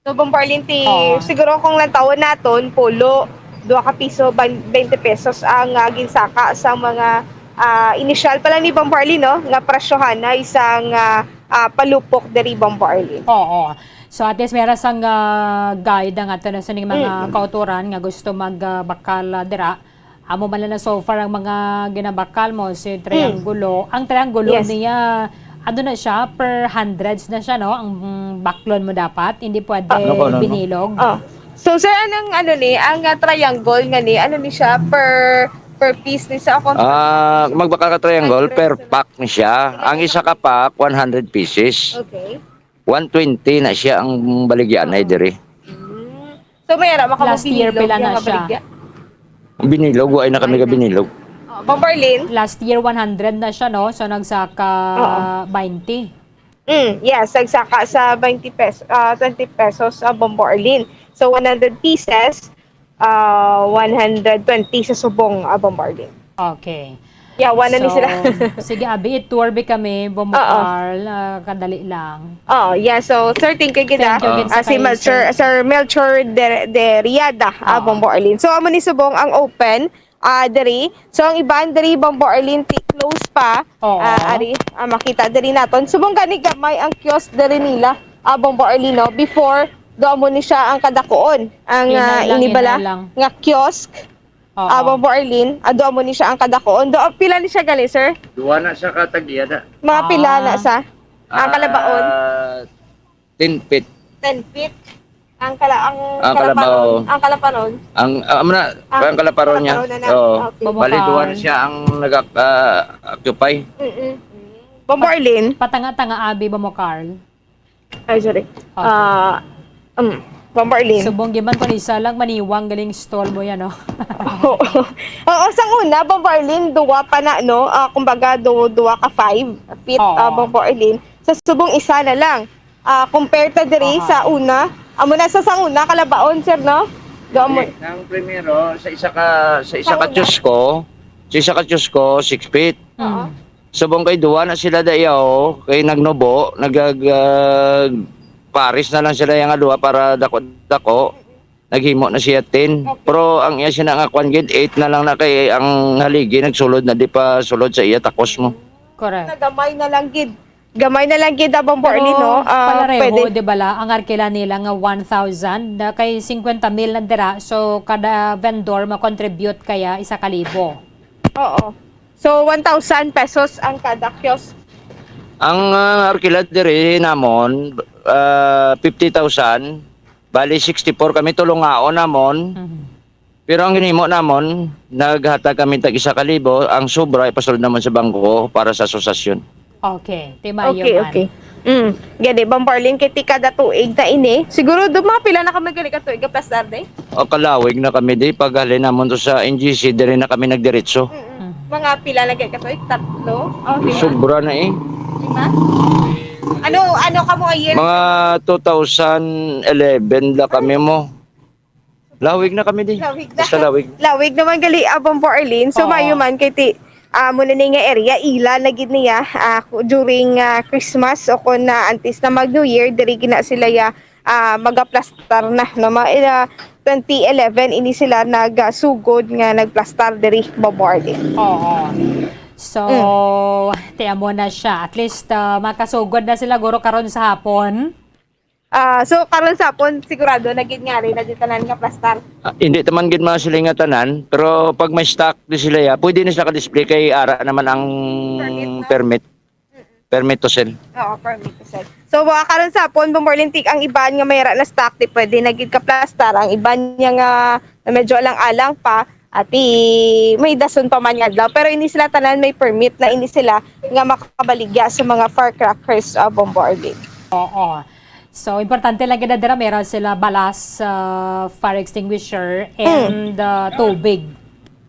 So, Bombo Arlene, ti, Oo. siguro kung lantawon naton, pulo, dua ka piso, ban-, twenty pesos ang, ah, ginsaka sa mga, ah, inisyal pa lang ni Bombo Arlene, no? Nga presyohan na isang, ah, ah, palupok diri, Bombo Arlene. Oo. So, at least, meron sang, ah, guide ang ato na sa ning mga Mm. kauturan nga gusto mag, ah, bakal, ah, dira. Amo man lang na so far ang mga ginabakal mo, si Mm. triangulo. Ang triangulo Yes. niya, ano na siya, per hundreds na siya, no? Ang, mm, baklon mo dapat, hindi pwede Ah, no, no, no. binilog. Oh. So, sir, anong ano ni, ang, ah, triangle nga ni, ano ni siya, per, per piece ni sa akong Ah, magbakal ka triangle, Hundred per pesos. pack ni siya. Ang isa ka pack, one hundred pieces. Okay. One twenty na siya ang baligyan ay diri. Mm. So, may ara, maka Last year, binilog pila yung na mga siya? baligya? Binilog, wa ay na kami Ay, ka na. binilog. Oh, Bombo Arlene? Last year, one hundred na siya, no? So, nagsaka Oo. twenty. Mm, yes, nagsaka sa twenty pesos, ah, twenty pesos sa Bombo Arlene. So, one hundred pieces, ah, one hundred twenty sa subong, ah, Bombo Arlene. Okay. Yeah, one na ni So, sila. sige, abi, i-tour bi kami, Bombo Oo. Carl, ah, kadali lang. Oh, yeah. So, sir, thank you gid, Thank you ah. gid Ah, sa si kayo, Melchor, sir. Sir Melchor De, De Riada, ah, Oo. Bombo Arlene. So, amo ni subong ang open, ah, diri. So, ang iban diri, Bombo Arlene, ti close pa. Oo. Ah, ari, ah, makita diri naton. Subong gani gamay ang kiosk diri nila, ah, Bombo Arlene, no? Before, do amo ni siya ang kadakuon. Ang, Hinay ah, lang, inibala hinay lang. nga kiosk. Oo. Ah, Bombo Arlene, ado amo ni siya ang kadakuon. Do, pila ni siya gali, sir? Duwa na siya ka tag-iya na. Mga pila na Ah. sa? Ang kalabaon? Ah, ten feet. Ten feet. Ang kala ang Ang kalabaw. kalaparon, ang kalaparon. Ang, ah, amo na, Ah, ang kalaparon niya. kalaparon na na. Oo. Okay. Bali, Bumukal. Duwa na siya ang nag-occupy. Mm-mm. Bombo Arlene. Patanga-tanga abi ba mo, Carl? Ay, sorry. Okay. Ah, um, Bombo Arlene. Subong giman kung isa lang maniwang galing stall mo yan, no? Oo. Oo, sang una, Bombo Arlene, duwa pa na, no? Ah, kumbaga, du duwa ka five feet, Oo. ah, Bombo Arlene. Sa subong, isa na lang. Ah, compare ta diri Aha. sa una, amo na sa sang una, kalabaon, sir, no? Do amo. Ang primero, sa isa ka sa isa Sa ka una. Chusco, sa isa ka Chusco, six feet. Oo. Mm. Subong kay duwa na sila dayaw, kay nagnubo, nagag ah, pares na lang sila yang duwa para dako-dako. Naghimo na siya ten. Okay. Pero ang iya sina nga kwan gid, eight na lang na kay ang haligi nagsulod na di pa sulod sa iya takos mo. Correct. Gamay na lang gid. Gamay na lang gid, ah, Bombo Arlene, no? Ah, Palareho, pwede. Di ba la, ang arkila nila nga one thousand, na kay fifty mil na dira, so kada vendor ma-contribute kaya isa ka libo. Oo. So, one thousand pesos ang kada kiosk. Ang ah, arkila diri namon, ah, fifty thousand, bali sixty-four kami tulungaon namon. Mhm. Pero ang ginhimo namon, naghatag kami tag isa ka libo, ang sobra ipasulod namon sa bangko para sa asosasyon. Okay, timayo Okay, man. Okay. Mm. Gani, Bombo Arlene, kay ti kada tuig na ini. Siguro, do mga pila na kami gali ka tuig, kaplastar, day? O kalawig na kami di, paghalin namon to sa N G C, diri na kami nagdiretso. Mm-mm. Mm. Mga pila na gali ka tuig? Tatlo? Oh, lima? Sobra na eh. Lima? Ano, ano ka mo a year? Mga two thousand eleven la kami mo. Lawig na kami di. Lawig na. Basta lawig. Lawig naman gali, ah, Bombo Arlene. So, Oo. Mayo man kay ti, ah, mo na ni nga area, ila na gid niya, ah, ku- during ah, Christmas o kung na antes na mag New Year, diri gina sila ya ah, magaplastar na, no? Mga, ah, twenty eleven ini sila nagasugod nga nagplastar diri, Bombo Arlene. Oo. So, Mm. ti amo na siya. At least, ah, makasugod na sila guro karon sa hapon. Ah, so karon sa hapon, sigurado na gid nga rin na di tanan nga plastar. Ah, hindi taman gid mga siling nga tanan, pero pag may stock di sila ya, pwede na sila ka-display kay ara naman ang Permit na. Permit. Permit to sell. Oo, permit to sell. So, uh, karon sa hapon, Bombo Arlene, ti ang iban nga may ra na stock, di pwede na gid kaplastar. Ang iban niya nga, nga medyo alang-alang pa, ati may dason pa man nga adlaw. Pero ini sila tanan may permit na ini sila nga makabaligya sa mga firecrackers, uh, Bombo Arlene. Oo. So, importante lang gid na dira, meron sila balas, ah, fire extinguisher, Mm. and ah, tubig.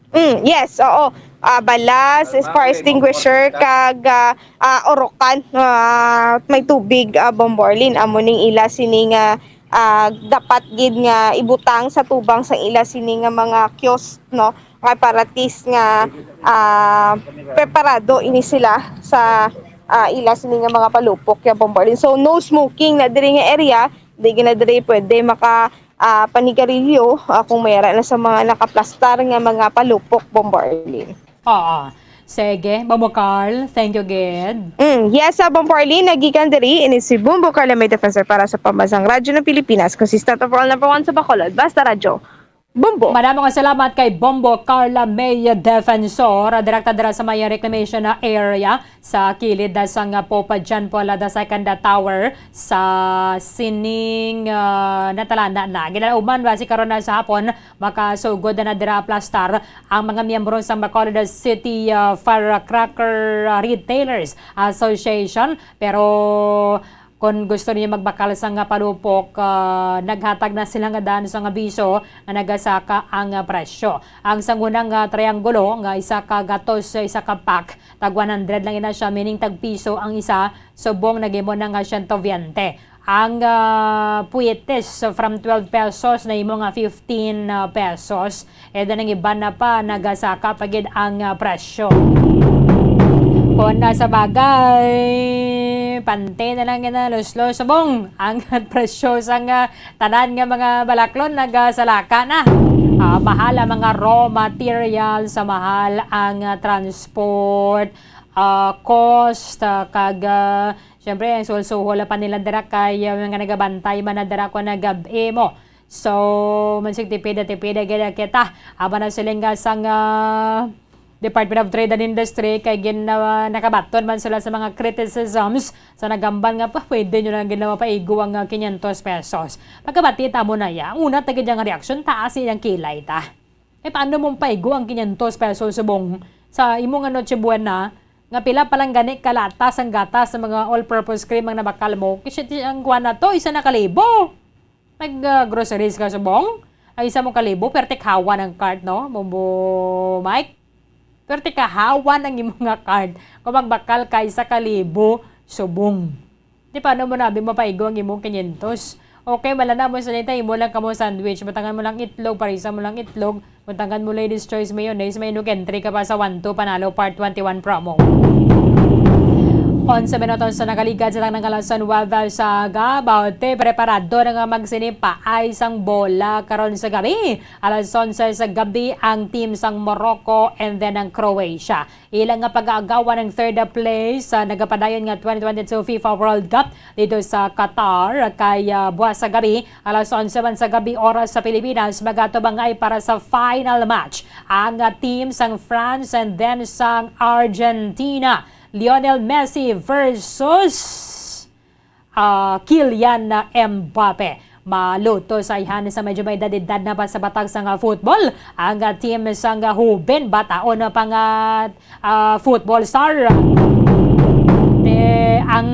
Mm, yes, oo. Ah, balas, fire extinguisher, kag ah, ah, urukan, ah, may tubig, ah, Bombo Arlene. Amo ning ila sini nga ah, dapat gid nga ibutang sa tubang sang ila sini nga mga kiosk, no? Nga para at least nga ah, preparado ini sila sa ah, ila sini nga mga palupok ya, Bombo Arlene. So, no smoking na diri nga area, di gid na diri pwede maka ah, panigarilyo, ah, kung may ara na sa mga nakaplastar nga mga palupok, Bombo Arlene. Oo. Sige, Bombo Carl, thank you gid. Mm, yes, sa Bombo Arlene, nagikan diri, ini si Bombo Carla May Defensor para sa Pambansang Radyo ng Pilipinas, consistent overall number one sa Bacolod. Basta Radyo, Bombo. Madamo nga salamat kay Bombo Carla May Defensor, direkta dira sa may reclamation na area sa kilid na sang Pope John Paul the Second Tower sa sining ah, natalana na. Ginalauman ba si karon na sa hapon, makasugod na, na dira plastar ang mga miyembro sa Bacolod City ah, Firecracker ah, Retailers Association. Pero kung gusto niyo magbakal sa nga palupok, ah, naghatag na sila nga dan sa nga biso nga nagasaka ang ah, presyo. Ang sangunang ah, triangulo nga isa ka gatos sa isa ka pack, tag one hundred lang ina siya, meaning tag piso ang isa, subong naghimo na nga siyento biyente. Ang ah, puwites from twelve pesos nahimo nga fifteen ah, pesos. And then ang iban na pa nagasaka pa gid ang ah, presyo. Kung na sa bagay, pante na lang gina luslos. Subong ang presyo sa nga tanan nga mga balaklon nagasalaka na. Ah, mahal ang mga raw material, sa mahal ang ah, transport, ah, cost, ah, kag ah, syempre ang sulsuhol pa nila dira kay ah, mga nagabantay man na dira ko nagab-i mo. So, mansig tipida-tipida gid kita. Aba na siling nga sang ah, Department of Trade and Industry kay gin-, ah, nakabaton man sila sa mga criticisms sa naghambal nga pa, pwede nyo lang gid na mapaigo ang, ah, quinientos pesos. Pagkabati ta mo na ya, ang una ta gid ang reaksyon, taas iyang kilay ta. Eh, paano mong paigo ang quinientos pesos subong sa imo nga Noche Buena nga pila pa lang gani ka lata sang gatas sa mga all-purpose cream ang nabakal mo? Kasi ang kuwan na to, isa na kalibo. Nag, ah, groceries ka subong? Ay, isa mo kalibo, perti kahawan ang cart, no? Bumbo Mike? Perti kahawan ang imo nga card. Kung magbakal ka, isa kalibo, subong. Di paano mo nabi mapaigo ang imong quinientos? Okay, malana mo sa nita, imo lang kamo sandwich. Butangan mo lang itlog, parisa mo lang itlog. Butangan mo Ladies Choice Mayonnaise, may inog entry ka pa sa one two Panalo Part twenty-one promo. Onse minutos sa nakaligad sa tanang alas nuwebe sa aga. Baute, preparado na nga magsinipaay sang bola karon sa gabi. Alas onse sa gabi ang team sang Morocco and then ang Croatia. Ila nga pag-aagawan ang third place sa nagapadayon nga twenty twenty-two FIFA World Cup dito sa Qatar kay, ah, buwas sa gabi, alas onse man sa gabi, oras sa Pilipinas, magatubangay para sa final match ang, ah, team sang France and then sang Argentina. Lionel Messi versus, ah, Kylian Mbappe. Maluto sa ayhan sa medyo may edad-edad na pa sa batak sang, ah, football ang, ah, team sang, ah, Hubin, bataon na pa nga, ah, football star. Te, ang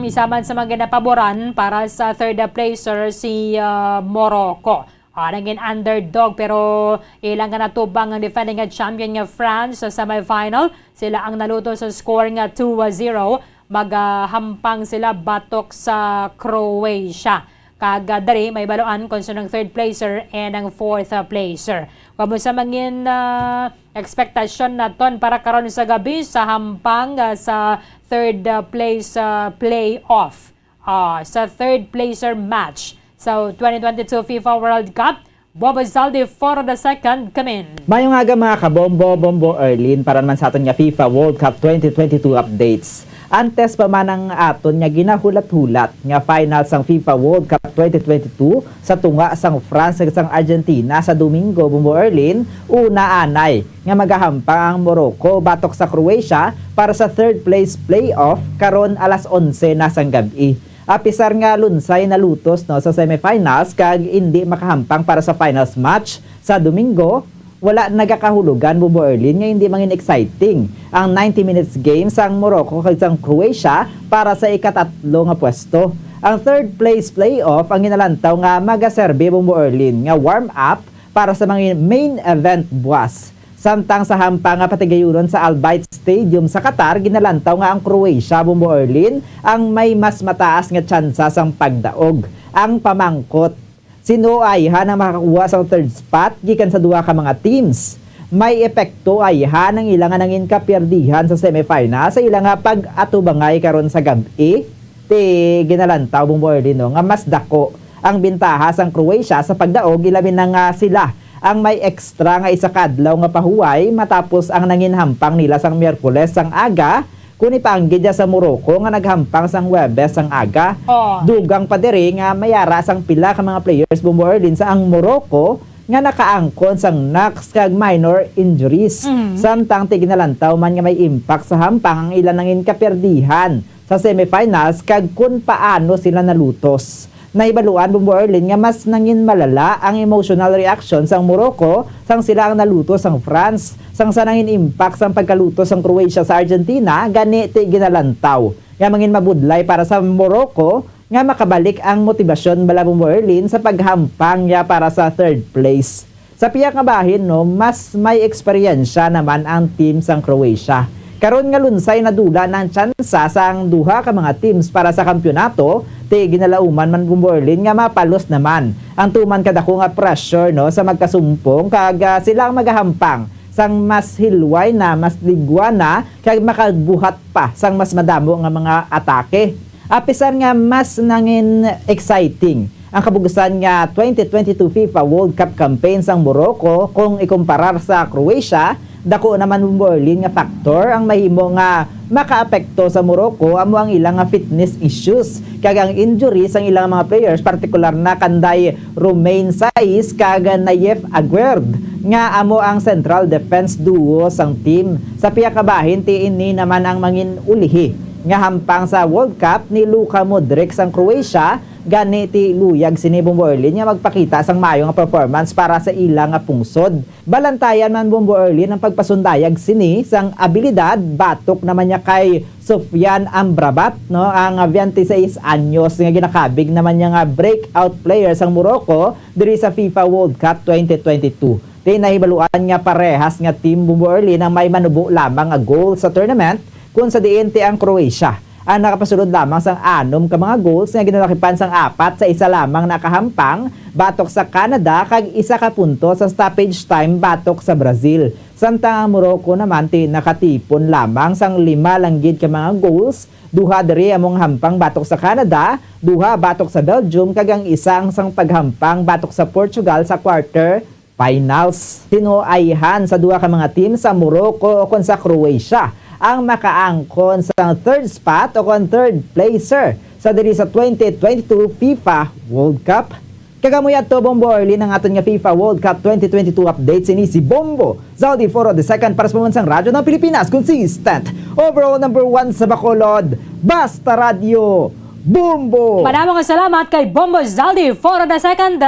isa man sa mga ginapaboran para sa third placer si, ah, Morocco. Ah, nangin underdog, pero ilang nga natubang ang defending nga champion nga France sa semifinal. Sila ang naluto sa score nga two zero. Magahampang sila batok sa Croatia. Kag, ah, diri may baluan kung sino ang third placer and ang fourth, ah, placer. Kamo sa mangin, ah, ekspektasyon naton para karon sa gabi sa hampang, ah, sa third, ah, place, ah, playoff. Ah, sa third placer match sa twenty twenty-two FIFA World Cup, Bobo Zaldi for the second kamin. Mayong aga, mga kabombo, Bombo Erlin, para naman sa aton nga FIFA World Cup twenty twenty-two updates. Antes pa man ang aton nga ginahulat-hulat nga final sang FIFA World Cup twenty twenty-two sa tunga sang France kag sang Argentina sa Domingo, Bombo Erlin, una anay nga magahampang ang Morocco batok sa Croatia para sa third place playoff karon alas onse na sang gab-i. Apisar nga lunsay nalutos, no, sa semifinals kag indi makahampang para sa finals match sa Domingo, wala nagakahulugan, Bombo Erlin, nga indi mangin exciting ang ninety minutes game sang Morocco kag sang Croatia para sa ikatatlo nga pwesto. Ang third place playoff ang ginalantaw nga magaserbi, Bombo Erlin, nga warm-up para sa mga main event buwas. Samtang sa hampang nga patigayunon sa Al Bayt Stadium sa Qatar, ginalantaw nga ang Croatia, Bombo Erlin, ang may mas mataas nga tsansa sang pagdaog. Ang pamangkot, sino ayhan ang makakuha sang third spot gikan sa duha ka mga teams? May epekto ayhan ang ila nga nangin kapiyerdihan sa semifinal sa ila nga pag-atubangay karon sa gab-i? Ti ginalantaw, Bombo Erlin, no, nga mas dako ang bintaha sang Croatia sa pagdaog, ilabi na nga sila ang may extra nga isa ka adlaw nga pahuway matapos ang nangin hampang nila sang Miyerkules sang aga, kun ipaanggid ya sa Morocco nga naghampang sang Huwebes sang aga. Oh. Dugang pa diri nga may ara sang pila ka mga players, Bombo Erlin, sa ang Morocco nga nakaangkon sang knocks kag minor injuries. Mm. Samtang ti ginalantaw man nga may impact sa hampang ang ilang nangin kapiyerdihan sa semifinals kag kun paano sila nalutos. Nahibaluan, Bombo Erlin, nga mas nangin malala ang emotional reaction sang Morocco sang sila ang nalutos sang France, sang sa nangin impact sang pagkalutos sang Croatia sa Argentina, gani ti ginalantaw nga mangin mabudlay para sa Morocco nga makabalik ang motibasyon bala, Bombo Erlin, sa paghampang niya para sa third place. Sa pihak nga bahin, no, mas may eksperyensya naman ang team sang Croatia. Karon nga lunsay nadula na ang tsansa sang duha ka mga teams para sa kampiyonato, ti ginalauman man, Bombo Erlin, nga mapalos naman ang tuman kadako nga pressure, no, sa magkasumpong kag, ah, sila ang magahampang sang mas hilway na, mas ligwa na, kag makabuhat pa sang mas madamo nga mga atake. Apisar nga mas nangin exciting ang kabugusan nga twenty twenty-two FIFA World Cup campaign sang Morocco kung ikumparar sa Croatia, dako naman, Bombo Erlin, nga factor ang mahimo nga makaapekto sa Morocco amo ang ila nga fitness issues kag ang injury sang ilang mga players, partikular na kanday Romain Saiz kag Nayef Aguerd. nga amo ang central defense duo sang team. Sa pihak ka bahin, ti ini naman ang mangin-ulihi nga hampang sa World Cup ni Luka Modric sang Croatia, gani ti luyag sini, Bombo Erlin, nga magpakita sang maayo nga performance para sa ila nga pungsod. Balantayan man, Bombo Erlin, ang pagpasundayag sini sang abilidad batok naman niya kay Sofyan Amrabat, no, ang twenty-six anyos nga ginakabig naman niya nga breakout player sang Morocco diri sa FIFA World Cup twenty twenty-two. Ti nahibaluan nga parehas nga team, Bombo Erlin, ang may manubo lamang nga goal sa tournament, kun sa diin ti ang Croatia ang nakapasulod lamang sang anom ka mga goals nga ginalakipan sang apat sa isa lamang na kahampang batok sa Canada kag isa ka punto sa stoppage time batok sa Brazil. Samtang ang Morocco naman ti nakatipon lamang sang lima lang gid ka mga goals, duha diri among hampang batok sa Canada, duha batok sa Belgium, kag ang isa ang sang paghampang batok sa Portugal sa quarter finals. Tinuayhan sa duha ka mga team sa Morocco o kon sa Croatia ang makaangkon sa third spot o kon third placer sa diri sa twenty twenty-two FIFA World Cup. Kag amo yadto, Bombo Erlin, ang aton nga FIFA World Cup twenty twenty-two update. Sini si Bombo Zaldi Foro the second para sa Pambansang Radyo ng Pilipinas, consistent overall number one sa Bacolod. Basta Radyo, Bombo! Madamo nga salamat kay Bombo Zaldi Foro the second.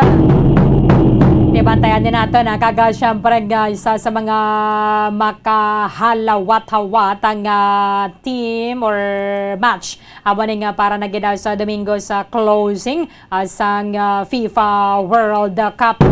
Tibantayan din nato na kaga, syempre, nga isa sa mga makahalawat-hawat ang, ah, team or match. Amo ni nga para na gid sa Domingo sa closing, ah, sang, ah, FIFA World Cup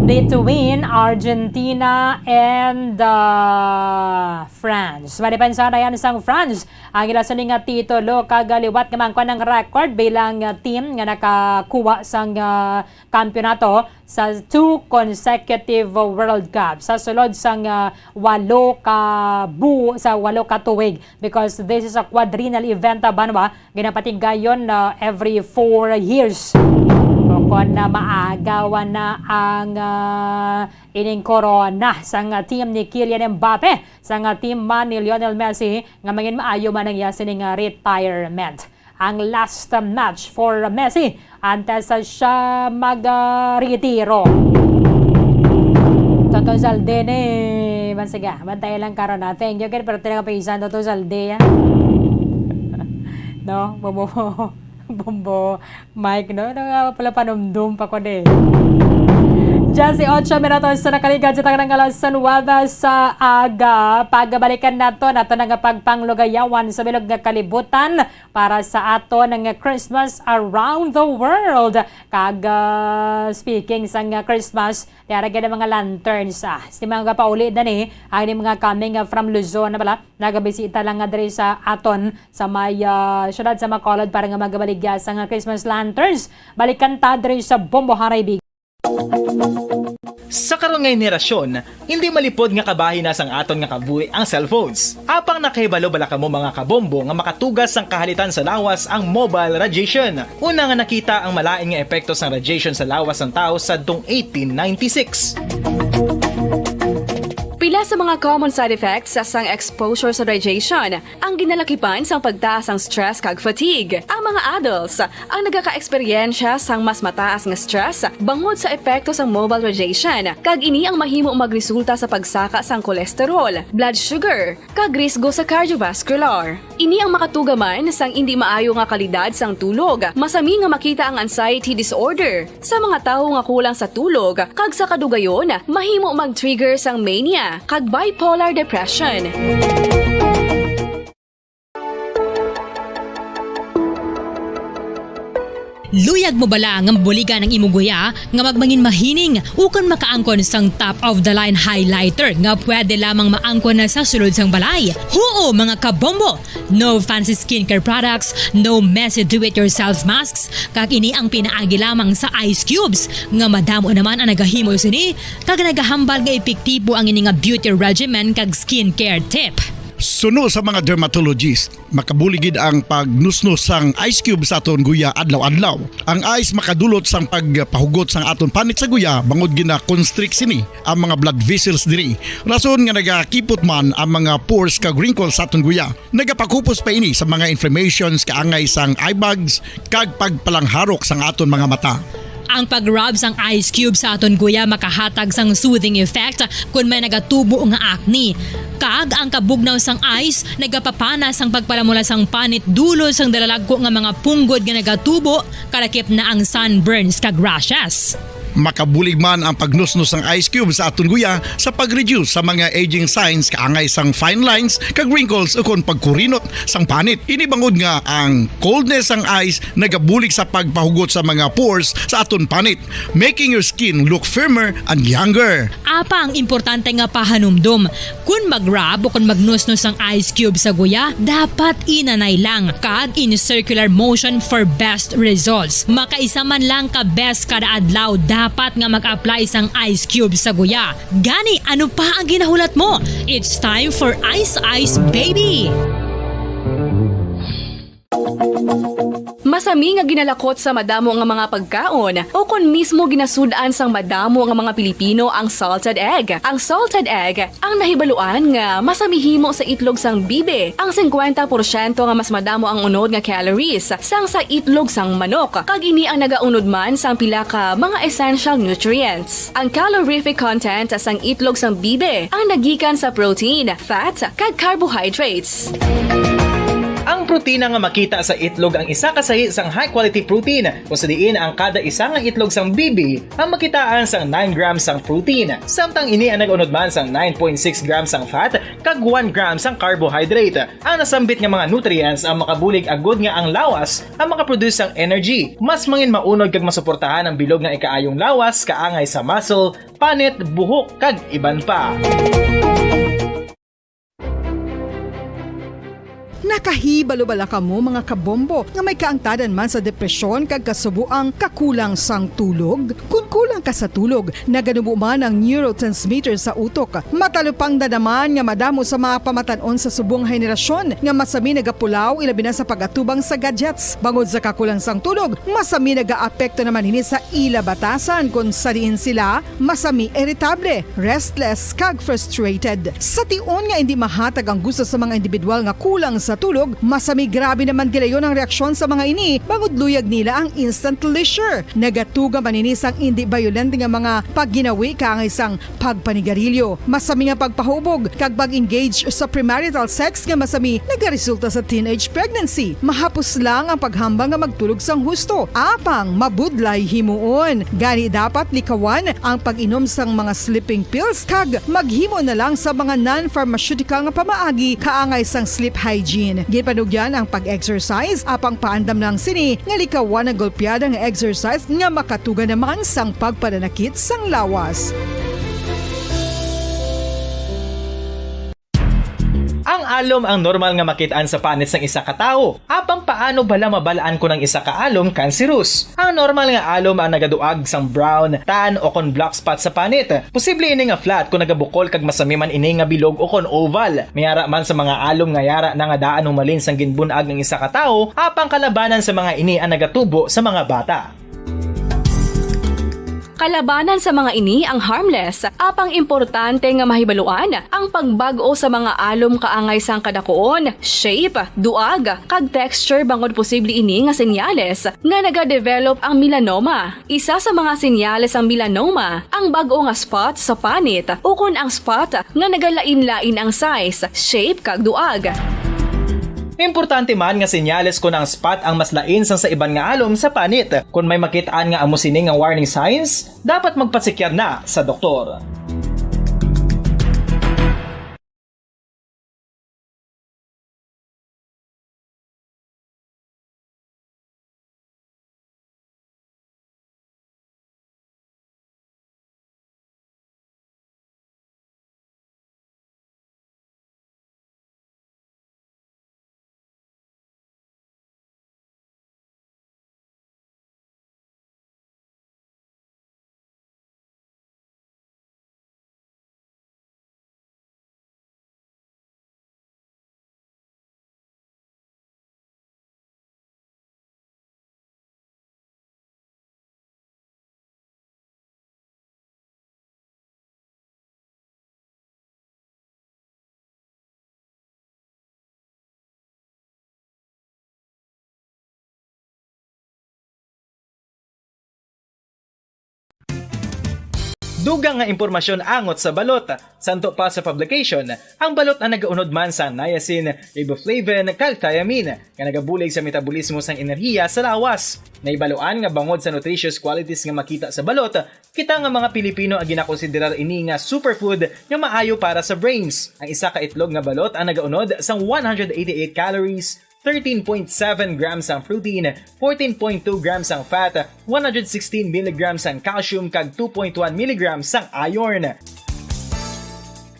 between Argentina and, ah, France. Malipansanayan sang France ang ila sini nga titulo kag liwat nga maangkon ang record bilang, ah, team nga nakakuha sang, ah, kampiyonato sa two consecutive World Cup sa sulod sang, ah, walo ka bu-, sa walo ka tuig, because this is a quadrennial event, ah, banwa, ginapatigayon, ah, every four years. O kon, ah, maagaw na ang, ah, ining korona sang, ah, team ni Kylian Mbappe, sang, ah, team man ni Lionel Messi, nga mangin maayo man ang iya sining, ah, retirement. Ang last, ah, match for Messi antes, ah, siya mag, ah, retiro. Toto Zalde ni, man sige, bantay lang karon, ah. Thank you, kay pero tinagapisan, Toto Zalde, ah. No? Bobo, Bombo, Mike, no? Ano nga pala, panumdum pa ko, de. Diyes y ocho minutos sa nakaligad sa tanang alas nuwebe sa aga. Pagbalikan nato, nato na nga pagpanglugayawan sa bilog nga kalibutan para sa aton nga Christmas around the world. Kag, ah, speaking sang, ah, Christmas, tiara gid ang mga lanterns, ah. Si mga pauli na ni, ang mga coming, ah, from Luzon na pala, nagabisita lang nga diri sa aton sa may, ah, syudad sa Bacolod para nga magabaligya sang, ah, Christmas lanterns. Balikan ta diri sa Bombo Haribig. Sa karon nga henerasyon, hindi malipod nga kabahin na sang aton nga kabuhi ang cellphones. Apang nakahibalo bala kamo, mga kabombo, nga makatugas sang kahalitan sa lawas ang mobile radiation? Una nga nakita ang malain nga epekto sang radiation sa lawas sang tawo sadtong eighteen ninety-six. Pila sa mga common side effects sang exposure sa radiation ang ginalakipan sang pagtaas sang stress kag fatigue. Ang mga adults ang nagaka-eksperyensya sang mas mataas nga stress bangod sa epekto sang mobile radiation, kag ini ang mahimo magresulta sa pagsaka sang cholesterol, blood sugar, kag risgo sa cardiovascular. Ini ang makatuga man sang indi maayo nga kalidad sang tulog. Masami nga makita ang anxiety disorder sa mga tawo nga kulang sa tulog, kag sa kadugayon, mahimo mag-trigger sang mania kag bipolar depression. Luyag mo bala nga mabuligan ang imo guya nga magmangin mahining ukon makaangkon sang top of the line highlighter nga pwede lamang maangkon na sa sulod sang balay? Huo, mga kabombo! No fancy skincare products, no messy do-it-yourself masks, kag ini ang pinaagi lamang sa ice cubes nga madamo naman ang nagahimo sini kag nagahambal nga epektibo ang ini nga beauty regimen kag skincare tip. Suno sa mga dermatologist, makabulig gid ang pagnusnos sang ice cube sa aton guya adlaw-adlaw. Ang ice makadulot sang pagpahugot sang aton panit sa guya bangod gina-constrict sini ang mga blood vessels diri. Rason nga nagakipot man ang mga pores kag wrinkles sa aton guya. Nagapakupos pa ini sa mga inflammations kaangay sang eye bags kag pagpalangharok sang aton mga mata. Ang pag-rub sang ice cube sa aton guya makahatag sang soothing effect kon may nagatubo nga acne. Kag ang kabugnaw sang ice nagapapana sang pagpalamula sang panit dulot sang dalalagko nga mga punggod nga nagatubo, kalakip na ang sunburns kag rashes. Makabulig man ang pagnusnos sang ice cube sa aton guya sa pag-reduce sa mga aging signs kaangay sang fine lines kag wrinkles ukon pagkurinot sang panit. Ini bangod nga ang coldness sang ice nagabulig sa pagpahugot sa mga pores sa aton panit, making your skin look firmer and younger. Apang importante nga pahanumdom, kon mag-rub o kon magnusnos ang ice cube sa guya, dapat inanay lang kag in circular motion for best results. Makaisa man lang ka beses kada adlaw dapat nga mag-apply sang ice cube sa guya. Gani, ano pa ang ginahulat mo? It's time for Ice Ice Baby! Masami nga ginalakot sa madamo nga mga pagkaon, o kon mismo ginasud-an sang madamo nga mga Pilipino ang salted egg. Ang salted egg ang nahibaluan nga masami himo sa itlog sang bibi. Ang singkwenta porsyento nga mas madamo ang unod nga calories sang sa itlog sang manok, kag ini ang nagaunod man sang pila ka mga essential nutrients. Ang calorific content sang itlog sang bibi ang nagikan sa protein, fat, kag carbohydrates. Ang protina nga makita sa itlog ang isa ka sahi sang high-quality protein, kung sa diin ang kada isa nga itlog sang bibi ang makitaan sang nine grams sang protein, samtang ini ang nag-unod man sang nine point six grams sang fat kag one gram sang carbohydrate. Ang nasambit nga mga nutrients ang makabulig agud nga ang lawas ang makaproduce sang energy, mas mangin maunod kag masuportahan ang bilog nga ikaayong lawas kaangay sa muscle, panit, buhok, kag iban pa. Nakahibalo bala kamo, mga kabombo, nga may kaangtadan man sa depresyon kag kasubo ang kakulang sang tulog? Kon kulang ka sa tulog, naganubo man ang neurotransmitter sa utok. Matalupangdan naman nga madamo sa mga pamatan-on sa subong nga henerasyon nga masami nagapulaw, ilabi na sa pag-atubang sa gadgets. Bangod sa kakulang sang tulog, masami nagaapekto naman ini sa ila batasan, kon sa diin sila masami iritable, restless, kag frustrated. Sa tion nga indi mahatag ang gusto sa mga individual nga kulang sa tulog, masami grabe naman gilayon ang reaksyon sa mga ini, bangod luyag nila ang instant leisure. Nagatuga man ini sang indi bayolente nga mga pagginawi kaangay sang pagpanigarilyo, masami nga pagpahubog, kag pag-engage sa premarital sex nga masami nagaresulta sa teenage pregnancy. Mahapos lang ang paghambal nga magtulog sang husto, apang mabudlay himuon. Gani, dapat likawan ang pag-inom sang mga sleeping pills kag maghimo na lang sa mga non-pharmaceutical nga pamaagi kaangay sang sleep hygiene. Ginpanugyan ang pag-exercise, apang paandam lang sini nga likawan ang golpeada nga exercise nga makatuga naman sang pagpananakit sang lawas. Ang alom ang normal nga makit-an sa panit sang isa ka tawo. Apang paano bala mabal-an kon ang isa ka alom kanserus? Ang normal nga alom ang nagaduag sang brown, tan, o kon black spot sa panit. Posible ini nga flat kon nagabukol kag masami man ini nga bilog o kon oval. May ara man sa mga alom nga yara na nga daan humalin sang ginbun-ag ang isa ka tawo, apang kalabanan sa mga ini ang nagatubo sa mga bata. Kalabanan sa mga ini ang harmless, apang importante nga mahibaluan ang pagbag-o sa mga alom kaangay sang kadakuon, shape, duag, kag texture, bangod posible ini nga senyales nga nagadevelop ang melanoma. Isa sa mga senyales sang melanoma ang bag-o nga spot sa panit ukon ang spot nga nagalain-lain ang size, shape, kag duag. Importante man nga senyales kon ang spot ang mas lain sang sa iban nga alom sa panit. Kon may makit-an nga amo sini nga warning signs, dapat magpasikyar na sa doktor. Dugang nga impormasyon angot sa balot. Santo pa sa publication, ang balot ang nagaunod man sa niacin, riboflavin, kag thiamine, nga nagabulig sa metabolismo sang enerhiya sa lawas. Nahibaluan nga bangod sa nutritious qualities nga makita sa balot, kita nga mga Pilipino ang ginakonsiderar ini nga superfood nga maayo para sa brains. Ang isa ka itlog nga balot ang nagaunod sang one hundred eighty-eight calories, thirteen point seven grams ang protein, fourteen point two grams ang fat, one hundred sixteen milligrams ang calcium, kag two point one milligrams ang iron.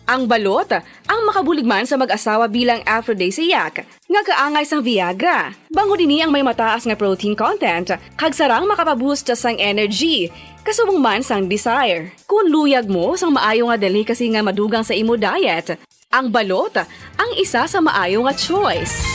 Ang balot, ang makabulig man sa mag-asawa bilang aphrodisiac, nga kaangay sang Viagra. Bangod ini ang may mataas nga protein content, kag sarang makapaboost sang energy, kasubong man sang desire. Kung luyag mo sang maayo nga delicacy nga madugang sa imo diet, ang balot ang isa sa maayo nga choice.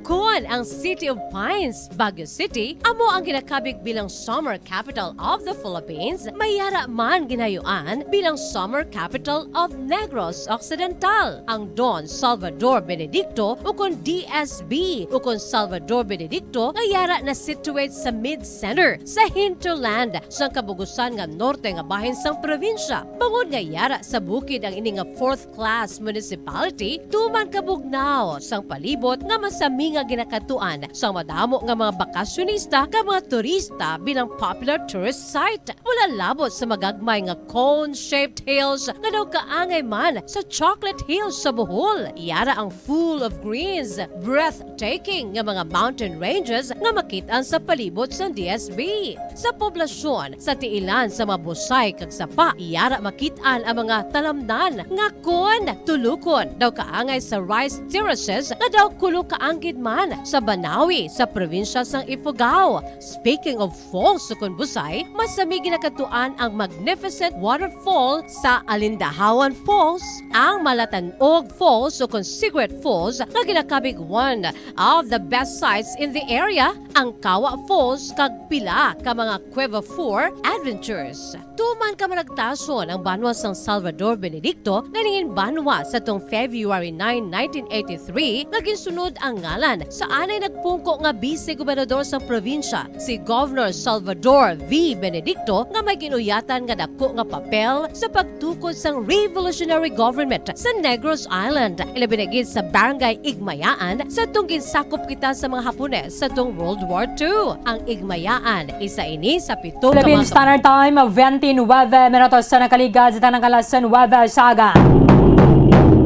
Kon ang City of Pines, Baguio City, amo ang ginakabig bilang Summer Capital of the Philippines, may yara man ginayuan bilang Summer Capital of Negros Occidental. Ang Don Salvador Benedicto, ukon D S B, ukon Salvador Benedicto, nga yara na situate sa mid-center sa hinterland sang kabugusan nga norte nga bahin sang probinsya. Bangod nga yara sa bukid ang ini nga fourth class municipality, tuman kabugnaw sang palibot nga masami nga ginakadtuan sang madamo nga mga bakasyonista kag mga turista bilang popular tourist site. Wala labot sa magagmay nga cone-shaped hills nga daw kaangay man sa Chocolate Hills sa Bohol. Yara ang full of greens, breathtaking nga mga mountain ranges nga makit-an sa palibot sang D S B. Sa poblasyon, sa tiilan sa mga busay kag sapa, yara makit-an ang mga talamnan nga kon tulukon daw kaangay sa rice terraces nga daw kulo ka anggid man sa Banawi sa probinsya sang Ifugao. Speaking of falls ukon busay, masami ginakadtuan ang magnificent waterfall sa Alindahawan Falls, ang Malatanog Falls ukon Cigarette Falls nga ginakabig one of the best sights in the area, ang Kawa Falls kag pila ka mga Cueva four adventures. Tuman ka managtason ang banwa sang Salvador Benedicto nga nangin banwa sa tong February nine, nineteen eighty-three, nga ginsunod ang ngalan sa anay nagpungko nga Vice Gobernador sang probinsya, si Governor Salvador V. Benedicto, nga may ginuyatan nga dako nga papel sa pagtukod sang revolutionary government sa Negros Island, ilabi na gid sa Barangay Igmayaan, sa tong ginsakop kita sa mga Hapones sa tong World War Two. Ang Igmayaan, isa ini sa pito ka Philippine mga Standard Time, twenty-nine minutos sa nakaligad sa tanang alas nuebe sa aga.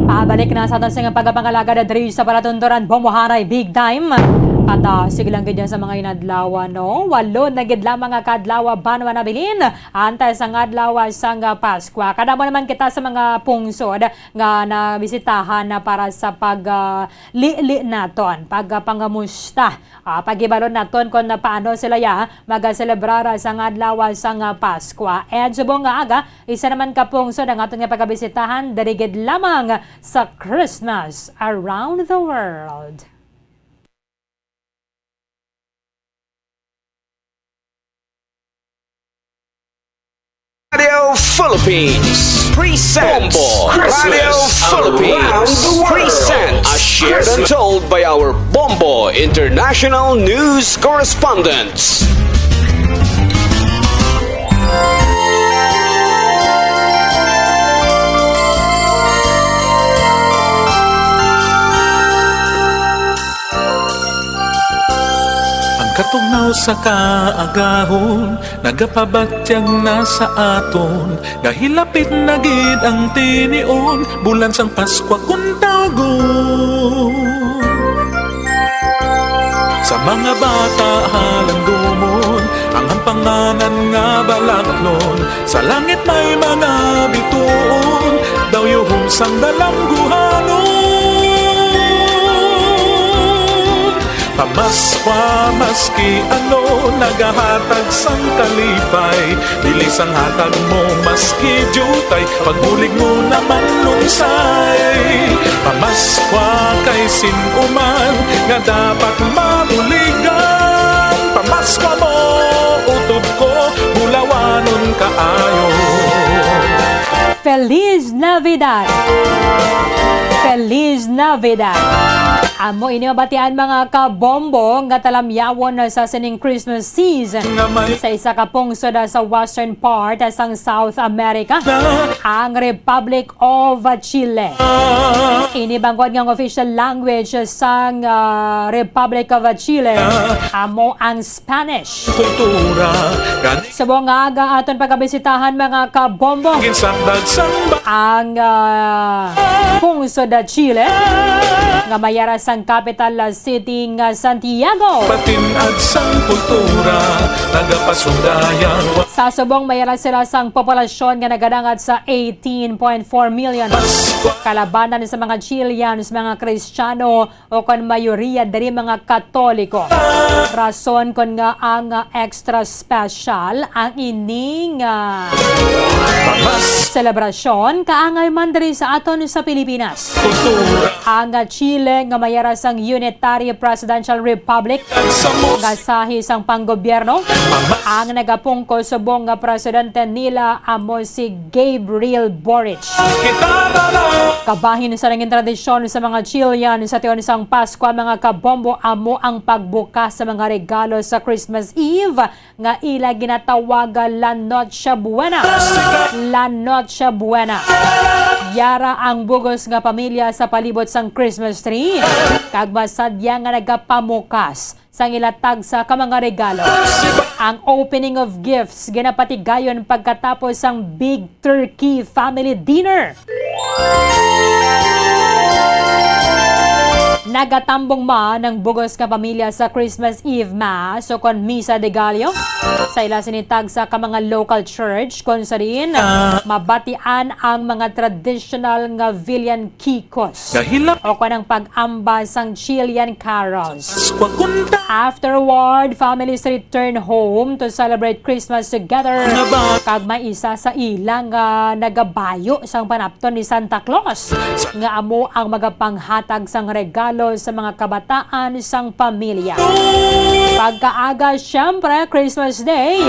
Pabalik na sa aton sa pagpangalagad diri sa palatunturan, Bombo Haray Big Time. At, ah, sige lang gid sa mga inadlaw, no? Walo na gid lamang nga kadlaw, banwa nabilin, antes ang adlaw sang Paskwa. Kadamo naman kita sa mga pungsod nga nabisitahan na para sa pag, ah, lili naton, pagpangamusta, ah, paghibalo naton kon paano sila ya magaselebrar sang adlaw sang Paskwa. And subong nga aga, isa naman ka pungsod ang aton nga pagabisitahan diri gid lamang sa Christmas Around the World. Radio Philippines presents Bombo Christmas Radio Philippines Around the World. Presents, as shared and told by our Bombo International News Correspondents. Ang katugnaw sa kaagahon nagapabatyag na sa aton, nga hilapit na gid ang tinion, bulan sang Paskwa kun tawgon. Sa mga bata halangdomon, ang hampanganan nga balaklon, sa langit may mga bituon, daw yuhom sang dalangguhanon. Pamaskwa, maski ano, nagahatag sang kalipay, dili sang hatag mo maski diutay, pagbulig mo naman lunsay. Pamaskwa kay sin-o man nga dapat mabuligan. Pamaskwa mo, utod ko, bulawanon kaayo. Feliz Navidad! Feliz Navidad! Amo ini mabatian, mga kabombo, nga talamyawon na sa sining Christmas season. Sa isa ka pungsod sa western part sang South America, ang Republic of Chile. Ini bangod nga ang official language sang, ah, Republic of Chile amo ang Spanish. Kultura, gani Subong nga aga aton pagabisitahan, mga kabombo, ginsakdag sang ba- ang, ah, pungsod sa Chile nga may ara sang capital city nga Santiago. Patin-ad sang kultura, nagapasudayan. Sa subong may ara sila sang populasyon nga nagadangat sa eighteen point four million. Paskwa. Kalabanan sa mga Chileans, mga Kristiyano, o kon mayoriya diri mga Katoliko. Rason kon nga ang, ah, extra special ang ining, ah, selebrasyon kaangay man diri sa aton sa Pilipinas. Kultura. Ang, ah, Chile nga may ara sang unitary presidential republic nga sahi sang panggobyerno, ang nagapungko subong nga presidente nila amo si Gabriel Boric. Kita na lang. Kabahin sa nangin tradisyon sa mga Chilean sa tion sang Pasko, mga kabombo, amo ang pagbukas sa mga regalo sa Christmas Eve nga ila ginatawag La Noche Buena. La Noche Buena. Yara ang bugos nga pamilya sa palibot sang Christmas tree, kag masadya nga nagapamukas sang ila tagsa ka mga regalo. Ang opening of gifts ginapatigayon pagkatapos sang big turkey family dinner. Nagatambong man ang bugos nga pamilya sa Christmas Eve Mass o kon Misa de Gallo sa ila sini tagsa ka mga local church, kon sa diin mabatian ang mga traditional nga villain kikos Dahil lang o kon ang pag-amba sang Chilean carols. Paskwa kunta. Afterward, families return home to celebrate Christmas together. Mga ba- Kag may isa sa ila nga nagabayo sang panapton ni Santa Claus, nga amo ang magapanghatag sang regalo sa mga kabataan sang pamilya. Pagkaaga, syempre, Christmas Day,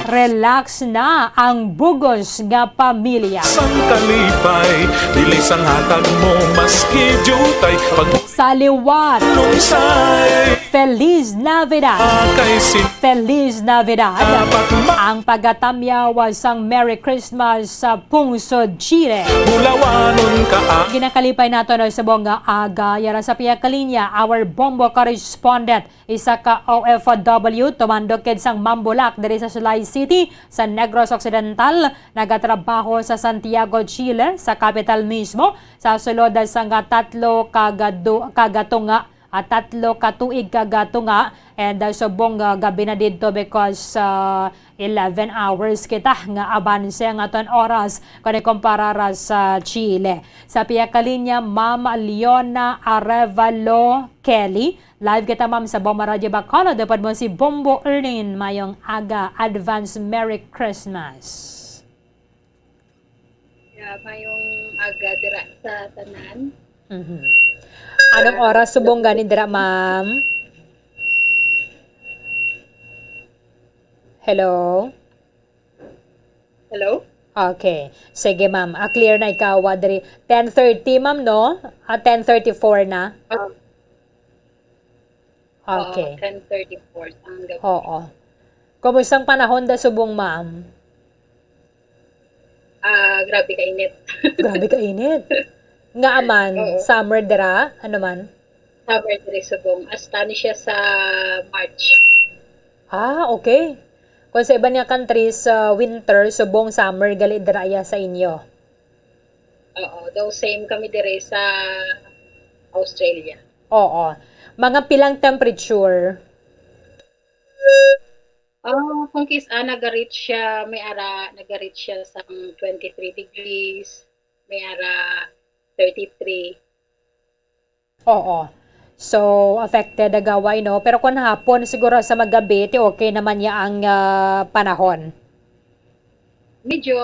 relax na ang bugos nga pamilya. Sang kalipay, dili sang hatag mo, maski diutay, pag Sa liwat, lungsay. Feliz Navidad! Kay sin- Feliz Navidad! Dapat ma- Ang pagatamyaw sang Merry Christmas sa pungsod Chile. Bulawanon ka, ah. Ginakalipay nato na subong nga aga, yara sa pihak ka linya, our bombo correspondent, isa ka O F W, tumandok gid sang Mambulak diri sa Sulay City, sa Negros Occidental, nagatrabaho sa Santiago, Chile, sa kapital mismo, sa sulod sang tatlo ka gadu-, ka gatunga, ah, tatlo ka tuig ka gatunga, and, ah, subong, ah, gabi na didto because, ah, eleven hours kita nga abanse ang aton oras kon ikumpara ra sa Chile. Sa pihak ka linya, Ma'am Leona Arevalo Kelly. Live kita, ma'am, sa Bombo Radyo Bacolod. Upod mo si Bombo Erlin. Mayong aga, advance Merry Christmas. Yeah, mayong aga dira sa tanan. Mhm. Anong oras subong gani dira, ma'am? Hello? Hello? Okay. Sige, ma'am. Ah, clear na ikaw, ah, diri. Ten thirty, ma'am, no? Ah, ten thirty-four na? Ah. Okay. Oo, ten thirty-four ang gabi. Oo. Kumusta ang panahon da subong, ma'am? Ah, grabe ka init. Grabe ka init. Nga aman, Oo. Summer dira? Ano man? Summer diri subong. Hasta ni siya sa March. Ah, okay. Kung sa iban nga countries, sa winter, subong summer gali dira iya sa inyo. Oo, though same kami dire sa Australia. Oo. Mga pilang temperature? Ah, kung kis-, ah, naga-reach siya, may ara, naga-reach siya sa twenty-three degrees, may ara thirty-three. Oo. So, affected ang gaway, no? Pero kung hapon, siguro sa magabi, ti okay naman ya ang, ah, panahon. Medyo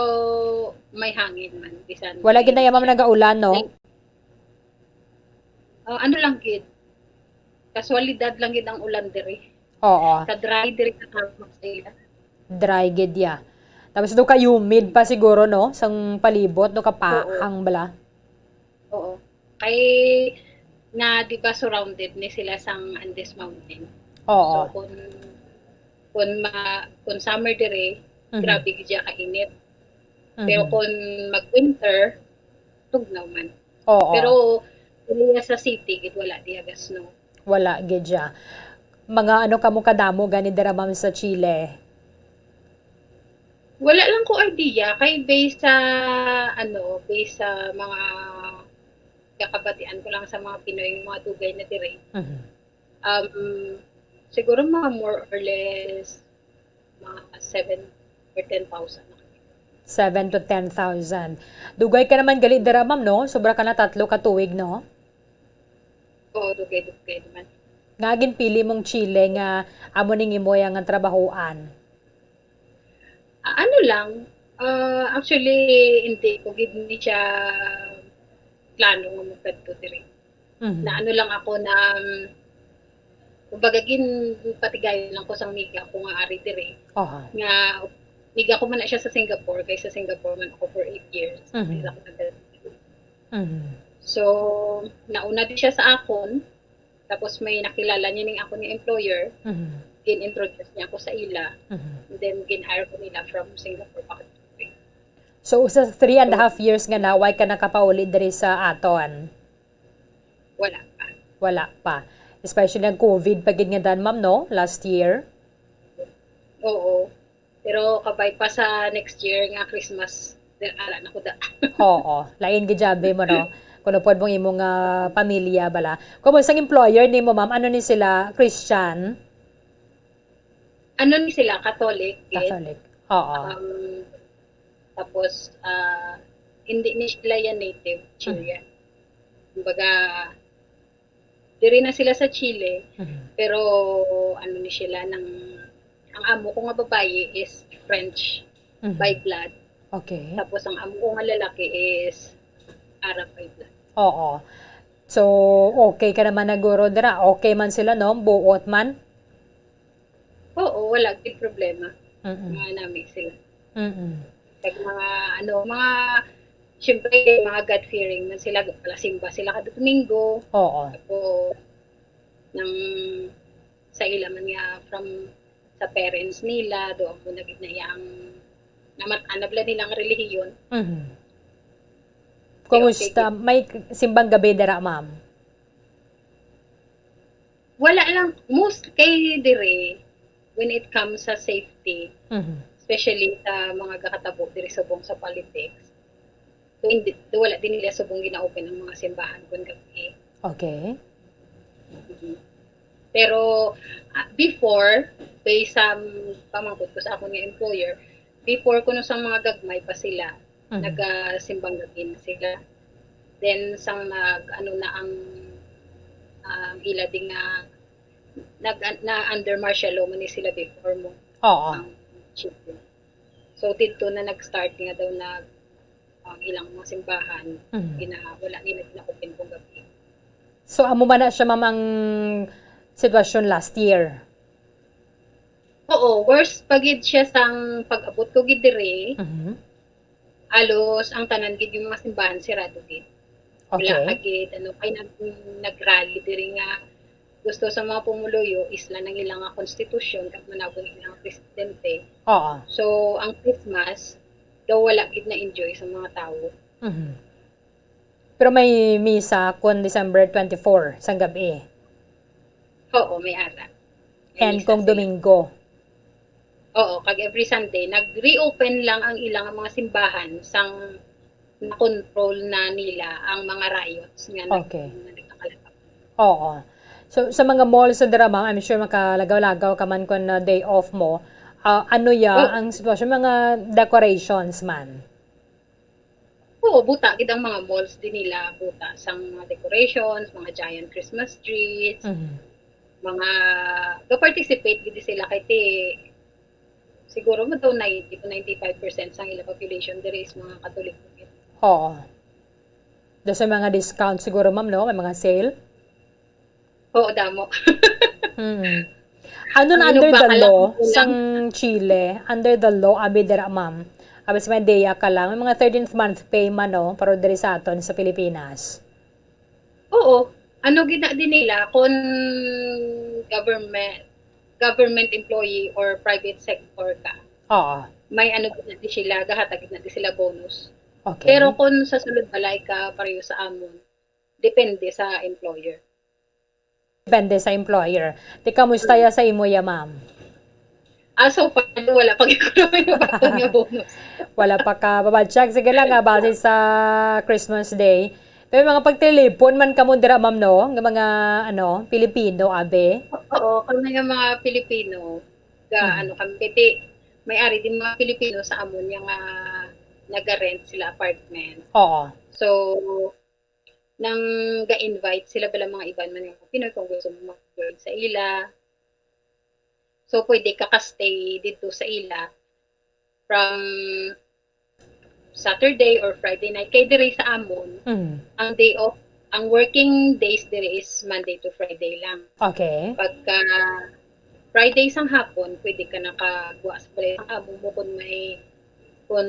may hangin man, bisan Wala may gid na ya, ma'am, siya. Nagaulan, no? Like, ah, ano lang gid, kasualidad lang gid ang ulan diri. Oo. Ka-dry diri sa tarmac sa ila. Dry gid ya. Tapos do ka humid pa siguro, no? Sang palibot, do ka Oo. Pahang bala. Oo. Kay na, di ba, surrounded ni sila sang Andes Mountain. So, Oo. kung, kung ma-, kung summer dire, Mhm. grabe gid siya kainit. Pero Mhm. kung mag-winter, tugnaw man. Oo. Pero, unya sa city, gid wala diya ga snow. Wala gid siya. Mga ano kamo kadamo gani dira, ma'am, sa Chile? Wala lang ko idea, kay based sa, ano, based sa mga kakabatian ko lang sa mga Pinoy nga mga dugay na diri. Mhm. Um, siguro mga more or less, mga seven or ten thousand na kami. Seven to ten thousand. Dugay ka naman gali dira, ma'am, no? Sobra ka na tatlo ka tuig, no? Oo, dugay, dugay naman. Nga ginpili mong Chile nga amo ning imo yang trabahoan? Ah, ano lang, ah, actually, hindi ko gid ni siya plano nga magkadto diri. Mhm. Na ano lang ako na, um, kumbaga, ginpatigayon lang ko sang miga ko nga ari diri. Aha. Nga, miga ko man na siya sa Singapore, kay sa Singapore man ako for eight years. Mhm. Dira ako nag- Mhm. So, nauna di siya sa akon, tapos may nakilala niya ning akon nga employer, Mhm. gin-introduce niya ako sa ila, Mhm. and then gin-hire ko nila from Singapore pa. So, sa three and a half years nga na, wala ka nakapauli diri sa aton? Wala pa. Wala pa. Especially nag-covid pa gid nga dan, ma'am, no? Last year. Oo. Pero kabay pa sa next year nga Christmas, di-, ara na ko da. Oo. Lain gid, jabi mo, no? Kung upod mong imong, ah, pamilya bala. Kumusta ang employer nimo, ma'am? Ano ni sila? Christian? Ano ni sila? Catholic gid. Catholic. Oo. Um, tapos, ah, hindi ni sila yan native, Mm. Chilean. Kumbaga, diri na sila sa Chile, Mhm. pero ano ni sila, nang, ang amo ko nga babayi is French Mhm. by blood. Okay. Tapos ang amo ko nga lalaki is Arab by blood. Oo. So, okay ka naman na guro dira. Okay man sila, no? Buot man? Oo, wala gid problema. Mm-mm. Mga nami sila. Mm-mm. Kag mga, ano, mga, siyempre, mga God-fearing man sila, nagasimba sila kada Domingo. Oo. Tapos, nang sa ila man nga, from sa parents nila, do mo na gid na yang namat-an na bala nilang relihiyon. Mhm. Pero Kumusta? sige. May simbang gabi dira, ma'am? Wala lang, most kay dire, when it comes sa safety, Mhm. especially sa mga gakatabo diri subong sa politics, so, hindi, wala din nila subong gina-open ang mga simbahan kun gabi. Okay. Mhm. Pero, ah, before, based sa pamangkot ko sa akon nga employer, before kuno sang mga gagmay pa sila, Mhm. nagasimbang gabi na sila. Then, sang nag, ano na ang, ang ila di nga, nag, na under martial law man ni sila before mo. Oo. Ang chief. So, didto na nag-start nga daw nag, ang ilang mga simbahan, Mhm. gina-, wala nila gina-open kung gabi. So, amo man na siya, ma'am, ang sitwasyon last year? Oo, worse pa gid siya sang pag-abot ko gid diri. Mhm. Halos ang tanan gid yung mga simbahan sirado gid. Wala Okay. ka gid, ano, kay nag-, nag-rally diri nga gusto sa mga pumuluyo, isla nang ilang nga konstitusyon, kag manabo ang ilang presidente. Oo. So, ang Christmas, daw wala gid na-enjoy sa mga tawo. Mhm. Pero may misa kun December twenty-four sang gab-i. Oo, may ara. May And misa kung sila. Domingo? Oo, kag every Sunday, nag-reopen lang ang ilang mga simbahan sang na-control na nila ang mga riots nga nag-, Okay. nga nagkakalabak. Oo. So, sa mga malls sa dira, ma'am, I'm sure makalagaw-lagaw ka man kung, uh, day off mo. Ah, ano ya Oh. ang sitwasyon, mga decorations man? Oo, buta gid ang mga malls din nila, buta sang mga decorations, mga giant Christmas trees, Mhm. mga, ga-participate gid sila kay ti-, siguro mo daw ninety to ninety-five percent sang ila population diri is mga Katoliko gid. Oo. Daw sa mga discount siguro, ma'am, no? May mga sale? Oo, damo. Mm. Ano na Ang under the inugbakal law ako lang. sang Chile, under the law, abi dira, ma'am? Abi sa may D E A ka lang, may mga thirteenth month pay man, no? Pero diri sa aton sa Pilipinas. Oo. Ano gid na din nila kung government, government employee or private sector ka? Oo. May ano gid na di sila, gahatag gid na di sila bonus. Okay. Pero kung sa sulod balay ka, pareho sa amon, depende sa employer. Depende sa employer. Ti, kamusta ya sa imo ya, ma'am? Ah, so far, wala pa gyud ko na may mabaton nga bonus. Wala pa ka babatyag. Sige lang, ah, base sa Christmas Day. Pero mga pagtilipon man kamo dira, ma'am, no? Nga mga, ano, Pilipino, abi? Oo, kami nga mga Pilipino, ga, Mhm. ano kami, kay may ari din mga Pilipino sa amon nga naga-rent sila apartment. Oo. So, nang ga-invite sila bala mga iban man nga Pinoy kung gusto mo mag-join sa ila. So, pwede ka ka-stay dito sa ila from Saturday or Friday night. Kay diri sa amon, Mm. ang day off, ang working days diri is Monday to Friday lang. Okay. Pagka Friday sang hapon, pwede ka nakagwa sa balay sang amo mo kung may, kung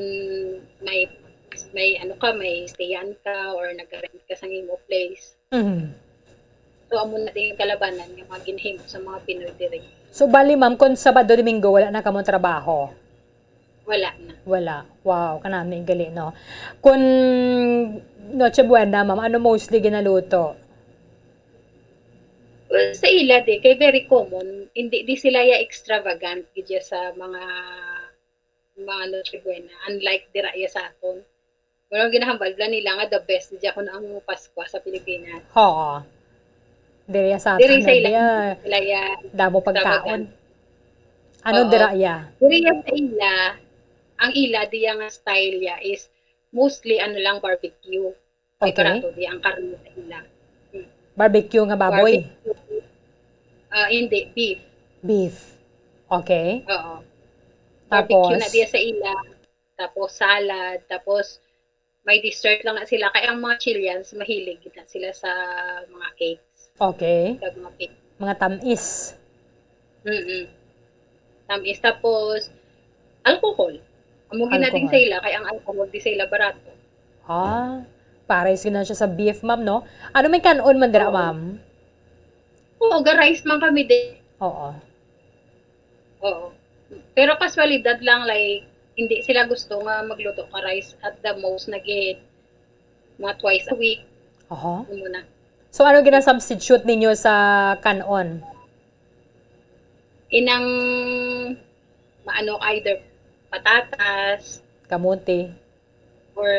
may, may ano ka, may stayan ka or nag-rent ka sa imo place. Mhm. So, amo na din kalabanan nga mga ginhimo sa mga Pinoy diri. So, bali, ma'am, kung Sabado, Domingo, wala na kamo trabaho? Wala na. Wala. Wow, kanami gali, no? Kung Noche Buena, ma'am, ano mostly ginaluto? Well, sa ila di, kay very common, hindi di sila ya extravagant gid ya sa mga, mga Noche Buena, unlike dira ya sa aton. Murag ginahambal bala nila nga the best di ya kun ang Paskwa sa Pilipinas. Oo. Diri sa Diri aton, sa ila, ya, sila ya damo pagkaon. Extravagant. Ano Oo. dira ya? Diri ya sa ila, ang ila diya nga style ya is mostly ano lang, barbecue. May Okay. barato diya ang karne sa ila. Barbecue nga baboy? Barbecue. Ah, hindi, beef. Beef. Okay. Oo. Barbecue na Tapos? Diya sa ila. Tapos salad. Tapos may dessert lang na sila. Kaya ang mga Chileans, mahilig na sila sa mga cakes. Okay. Sa mga cake. Mga tamis. Mm-mm. Tamis. Tapos, alcohol. Amo gid na din Alcohol. Sa ila, kaya ang alcohol di sa ila barato. Ah, pares gid na siya sa beef, ma'am, no? Ano may kan-on man dira, Oo. Ma'am? Oo, ga-rice man kami din. Oo. Oo. Pero kasualidad lang, like, hindi sila gusto nga magluto ka rice, at the most nagid mga twice a week. Oho. Ano na. So, ano gina-substitute ninyo sa kan-on? Inang maano, either patatas, Kamote. Or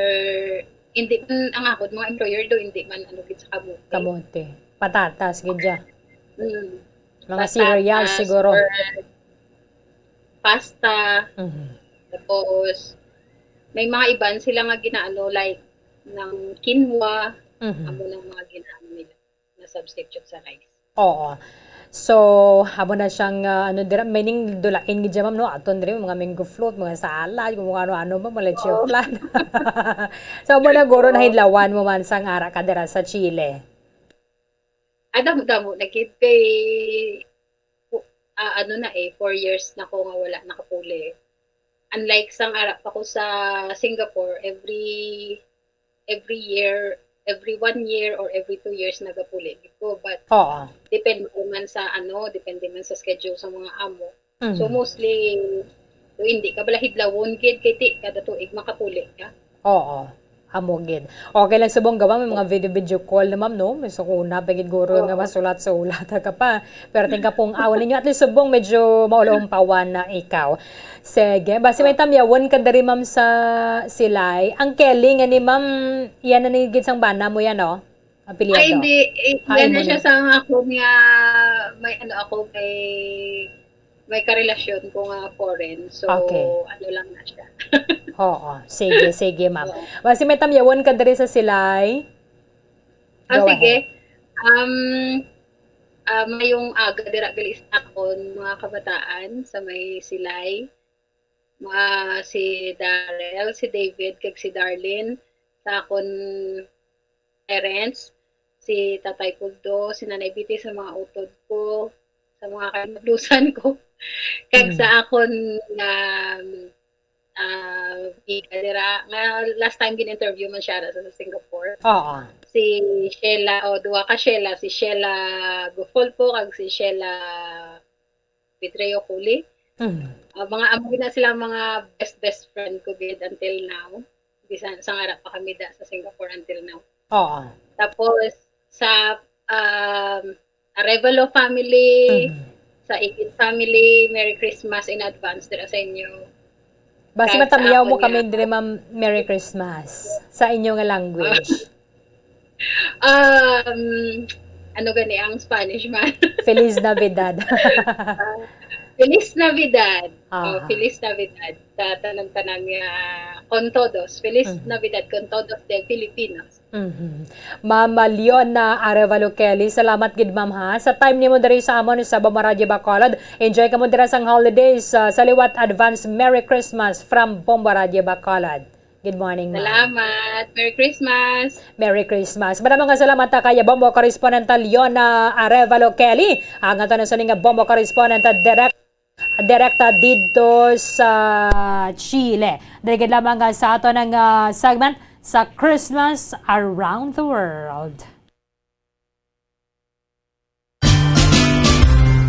hindi man ang akon mga employer do, hindi man ano gid sa kamote. Kamote. Patatas gid ya. Mm. Mga cereals Patatas siguro. Or pasta. Mhm. Tapos may mga iban sila nga ginaano, like ng quinoa, Mhm. Amo nang mga ginaano nila na substitute sa rice. Oo. So, amo na siyang, ah, ano, dira, meaning dulain gid, ma'am, no? Aton diri, mga mango float, mga salad, kung ano-ano ba, mga leche Oo. flan. So, amo na guro Oo. Nahidlawan mo man sang ara ka dira sa Chile. Ah, damo-damo na gid kay, ah, ano na eh, four years na ko nga wala nakapuli. Unlike sang ara pa ko sa Singapore, every every year, every one year or every two years nagapuli gid ko. But Oo. Depende man sa ano, depende man sa schedule sa mga amo. So Mhm. mostly, so hindi ka bala hidlawon gid kay ti kada tuig makapuli ka. Oo. Amo gid. Okay lang subong gawa may mga video, video call na, ma'am, no? May sukuna pa gid guro nga Oo. masulat-sulat ka pa. Pero tingka pung awan ninyo, at least subong medyo maulampawan na ikaw. Sige, basi may tamyawon ka diri, ma'am, sa Silay. Ang Kelly nga ni ma'am, yan na ni gid sang bana mo yan, no? Apelyado. Ay, hindi. Eh, Ah, yan imo na siya na. Sa ako nga may ano ako, may may karelasyon ko nga foreign. So, Okay. Ano lang na siya. Oo. Sige, sige, ma'am. Oo. Basi may tamyawon ka diri sa Silay. Ah, Go sige. ahead. Um, ah, mayong aga dira gali sa akon mga kabataan sa may Silay. Mga si Darrell, si David, kag si Darlene, sa akon parents, si Tatay Puldo, si Nanay Biti, sa mga utod ko, sa mga kainablusan ko, kag Mm. Sa akon nga ah, amiga dira, nga last time gin-interview man siya sa, sa Singapore. Oo. si Sheila, o duha ka Sheila, si Sheila Gufolpo kag si Sheila Pedreo Culi. Mm. Ah, mga amo na sila mga best, best friend ko gid until now. Bisan sa ara pa kami da sa Singapore until now. Oo. Tapos sa, um, Arevalo family, Mm. sa Igin family, Merry Christmas in advance dira sa inyo. Basi Kag sa matamyaw mo akon kami nga diri, ma'am, Merry Christmas sa inyo nga language. Um, ano gani ang Spanish man? Feliz Navidad. Ah, Feliz Navidad. Oh, Aha. Feliz Navidad sa tanan-tanan nga, con todos. Feliz Mhm. Navidad con todos the Filipinos. Mhm. Ma'am Leona Arevalo Kelly, salamat gid, ma'am, ha, sa time nimo diri sa amon sa Bombo Radio Bacolod. Enjoy kamo dira sang holidays. Ah, sa liwat, advance Merry Christmas from Bombo Radio Bacolod. Good morning, ma'am. Salamat. Merry Christmas. Merry Christmas. Madamo nga salamat ta kay Bombo Correspondent Leona Arevalo Kelly. Ang aton na sini nga Bombo Correspondent, direct, direkta didto sa Chile. Diri gid lamang nga sa aton ang, ah, segment sa Christmas Around the World.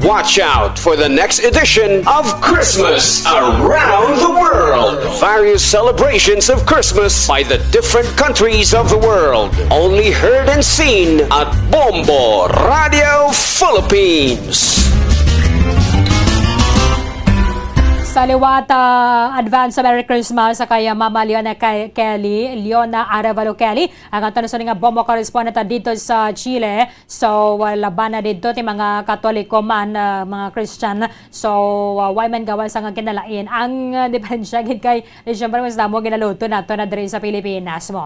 Watch out for the next edition of Christmas Around the World. Various celebrations of Christmas by the different countries of the world. Only heard and seen at Bombo Radio Philippines. Sa liwat, ah, advance Merry Christmas sa kay, ah, Mama Leona Ke-, Kelly, Leona Arevalo Kelly, ang aton na sini nga Bombo correspondent dito sa Chile. So, uh, laban na didto ti mga Katoliko man, uh, mga Christian. So, uh, way man gawas ang kinalain. Ang, uh, diferensya gid kay, eh, syempre, mas damo ginaluto nato na diri sa Pilipinas mo.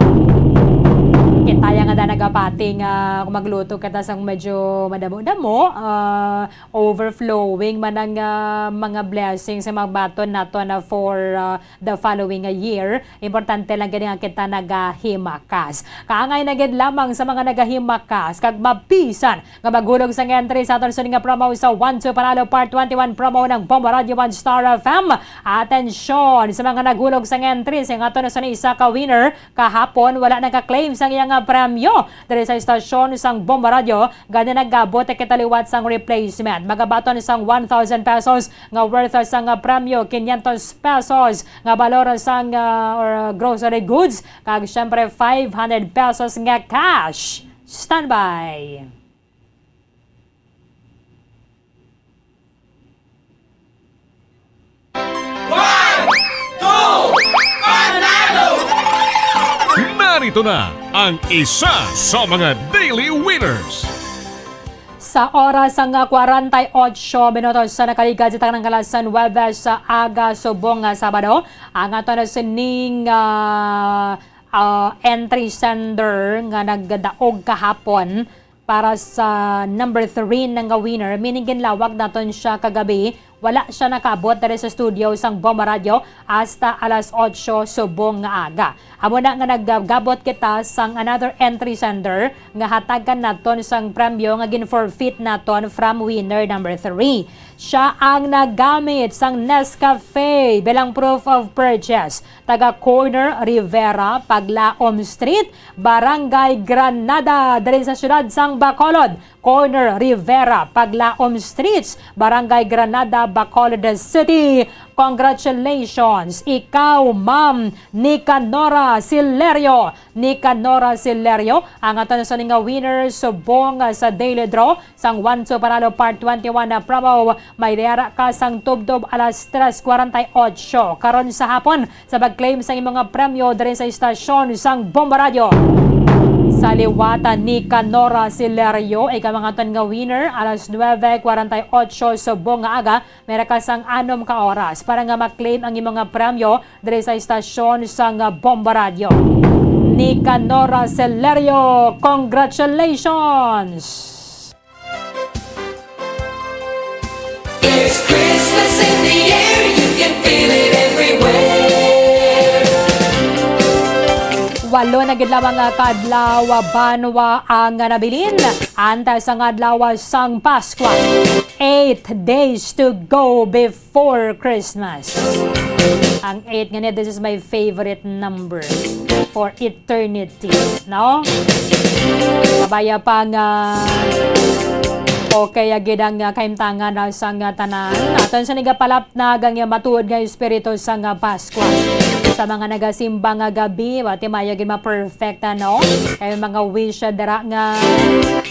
Kita ya nga da nagapati nga kung magluto kita sang medyo madamo-damo, uh, overflowing man ang, uh, mga blessings sa mga baton nato na for, uh, the following year. Importante lang gani nga kita nagahimakas. Kaangay na gid lamang sa mga nagahimakas kag mabisan nga maghulog sang entry sa aton sini nga promo sa One Two Panalo Part twenty-one promo ng Bombo Radio One Star F M. Atensyon sa mga naghulog sang entry sa aton sini isa ka winner kahapon, wala naka-claim sang iya nga premyo diri sa istasyon sang Bombo Radio. Gani nagabot kita liwat sang replacement. Magabaton sang one thousand pesos nga worth sang premyo, quinientos pesos nga balor sang, ah, or, ah, grocery goods, kag siyempre five hundred pesos nga cash. Standby. One, two, panalo! Narito na ang isa sa mga daily winners. Sa oras nga kwarenta y ocho minutos sa nakaligad sa tanang kalasan, Huwebes sa aga subong nga Sabado, ang aton na sining, ah, ah, entry sender nga nagdaog kahapon para sa number three na nga winner, meaning ginlawag naton siya kagabi, wala siya nakaabot diri sa studio sang Bombo Radio hasta alas otso subong nga aga. Amo na nga nagagabot kita sang another entry sender nga hatagan naton sang premyo nga gin-forfeit naton from winner number three. Siya ang nagamit sang Nescafe bilang proof of purchase. Taga Corner Rivera, Paglaom Street, Barangay Granada, diri sa siyudad sang Bacolod. Corner Rivera, Paglaom Streets, Barangay Granada, Bacolod City. Congratulations! Ikaw, Ma'am Nicanora Silerio. Nicanora Silerio, ang aton sa nga winner subong sa Daily Draw sang One Two Panalo Part twenty-one na promo. May diara ka sang tubtob alas tres kwarenta y ocho karon sa hapon sa pag-claim sa imong nga premyo diri sa istasyon sang Bombo Radio. Sa liwata ni Canora Silerio, ikaw ang aton nga winner, alas nuebe kwarenta y ocho subong nga aga, may ra ka sang anom ka oras para nga ma-claim ang imong nga premyo diri sa istasyon sang Bombo Radio. Nicanora Silerio, congratulations! It's Christmas in the air, you can feel it everywhere. Walo na gid lamang nga kadlaw, banwa ang nabilin. Antes ang adlaw sang Paskwa. Eight days to go before Christmas. Ang eight nga ni, this is my favorite number for eternity, no? Kabaya pa nga okay gid ang, ah, kahimtangan, ah, sang, ah, tanan. Aton sa nigapalapnag ang, ah, matuod nga espiritu sang, ah, Paskwa. Sa mga nagasimba nga gabi, wa ti maayo gid ma-perfect, ano? Kay mga wish, ah, dira nga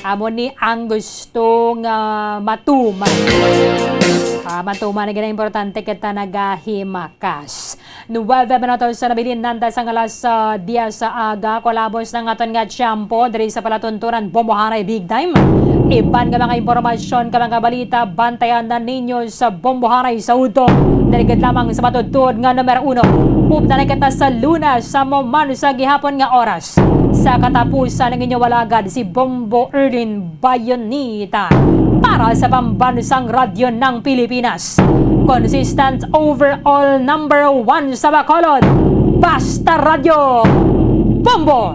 amo ni ang gusto nga matuman. Ah, matuman na gid ang importante kita nagahimakas. Nuwebe minutos sa nabilin nanda sang alas, ah, diyes sa aga. Kulabos na ang aton nga tiyempo diri sa palatuntunan Bomboharay Big Time. Iban nga mga impormasyon ka mga balita, bantayan na ninyo sa Bomboharay sa udto. Diri gid lamang sa matuod-tuod nga numero uno. Updan na kita sa Lunes sa mo man sa gihapon nga oras. Sa katapusan, ang inyong alagad, si Bombo Erlin Bayonita para sa Pambansang Radyo ng Pilipinas. Consistent overall number one sa Bacolod. Basta Radyo Bombo!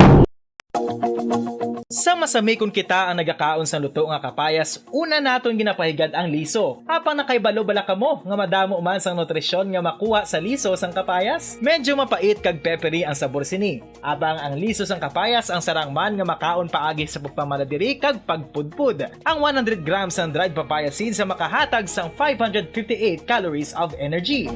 Sa masami kon kita ang nagakaon sang luto nga kapayas, una naton ginapahigad ang liso. Apang nakahibalo bala kamo nga madamo man sang nutrisyon nga makuha sa liso sang kapayas? Medyo mapait kag peppery ang sabor sini. Apang ang liso sang kapayas ang sarang man nga makaon paagi sa pagpamaladiri kag pagpudpod. Ang one hundred grams sang dried papaya seeds ang makahatag sang five hundred fifty-eight calories of energy.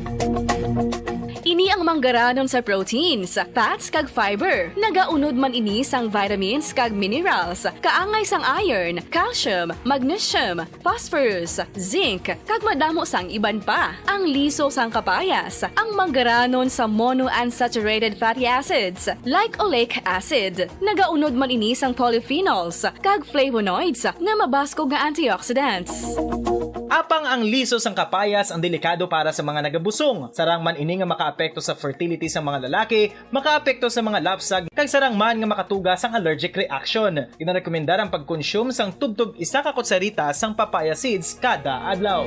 Ini ang manggaranon sa proteins, fats, kag fiber. Nagaunod man ini sang vitamins kag minerals, kaangay sang iron, calcium, magnesium, phosphorus, zinc, kag madamo sang iban pa. Ang liso sang kapayas, ang manggaranon sa monounsaturated fatty acids, like oleic acid. Nagaunod man ini sang polyphenols kag flavonoids nga mabaskog nga antioxidants. Apang ang liso sang kapayas ang delikado para sa mga nagabusong. Sarang man ini nga makaapekto sa fertility sa mga lalaki, makaapekto sa mga lapsag, kag sarang man nga makatuga sang allergic reaction. Ginarekomendar ang pagkonsume sang tubtob isa ka kutsarita sang papaya seeds kada adlaw.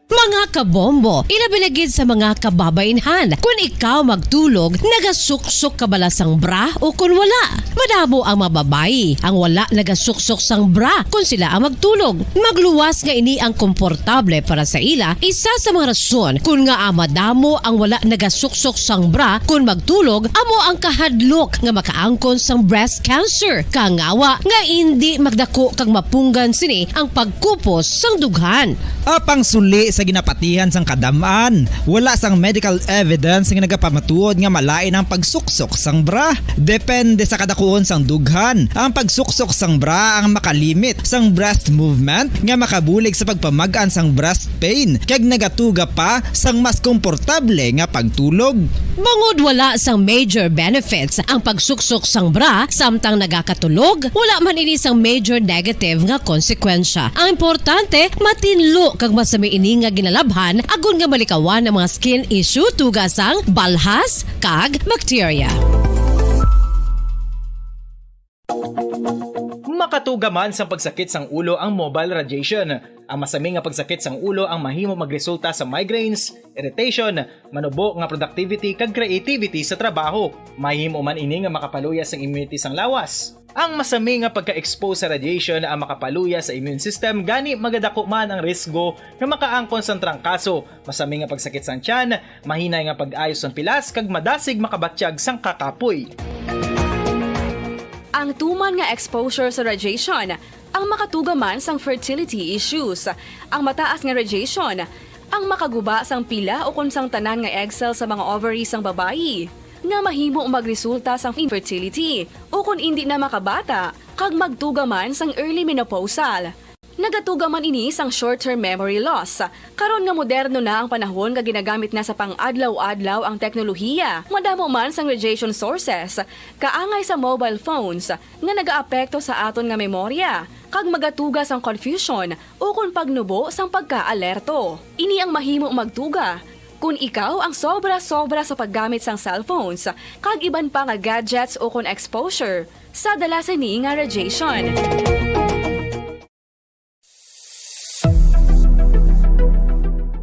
Mga kabombo, ilabi na gid sa mga kababainhan, kun ikaw magtulog, nagasuksok ka bala sang bra o kun wala? Madamo ang mga babayi ang wala nagasuksok sang bra kun sila ang magtulog. Magluwas nga ini ang komportable para sa ila, isa sa mga rason kun ngaa madamo ang wala nagasuksok sang bra kun magtulog amo ang kahadlok nga makaangkon sang breast cancer, kangawa nga indi magdako kag mapunggan sini ang pagkupos sang dughan. Apang suli sa ginapatihan sang kadam-an, wala sang medical evidence nga nagapamatuod nga malain ang pagsuksok sang bra. Depende sa kadakuon sang dughan, ang pagsuksok sang bra ang makalimit sang breast movement nga makabulig sa pagpamag-an sang breast pain kag nagatuga pa sang mas komportable nga pagtulog. Bangod wala sang major benefits ang pagsuksok sang bra samtang nagakatulog, wala man ini sang major negative nga konsekwensya. Ang importante, matinlo kag masami ini nga ginalabhan agod nga malikawan ang mga skin issue tuga sang balhas kag bacteria. Makatuga man sang pagsakit sang ulo ang mobile radiation. Ang masami nga pagsakit sang ulo ang mahimo magresulta sa migraines, irritation, manubo nga productivity kag creativity sa trabaho. Mahimo man ini nga makapaluya sang immunity sang lawas. Ang masami nga pagka-expose sa radiation ang makapaluya sa immune system, gani magadako man ang risgo nga makaangkon sang trangkaso. Masami nga pagsakit sang tiyan, mahinay nga pag-ayo sang pilas, kag madasig makabatyag sang kakapoy. Ang tuman nga exposure sa radiation ang makatuga man sang fertility issues. Ang mataas nga radiation ang makaguba sang pila ukon sang tanan nga egg cell sa mga ovary sang babayi, nga mahimo magresulta sang infertility ukon indi na makabata kag magtuga man sang early menopausal. Nagatuga man ini sang short-term memory loss. Karon nga moderno na ang panahon nga ginagamit na sa pang-adlaw-adlaw ang teknolohiya, madamo man sang radiation sources, kaangay sa mobile phones, nga nagaapekto sa aton nga memorya, kag magatuga sang confusion ukon pagnubo sang pagka-alerto. Ini ang mahimo magtuga kon ikaw ang sobra-sobra sa paggamit sang cellphones kag iban pa nga gadgets ukon exposure sa dala sini nga radiation.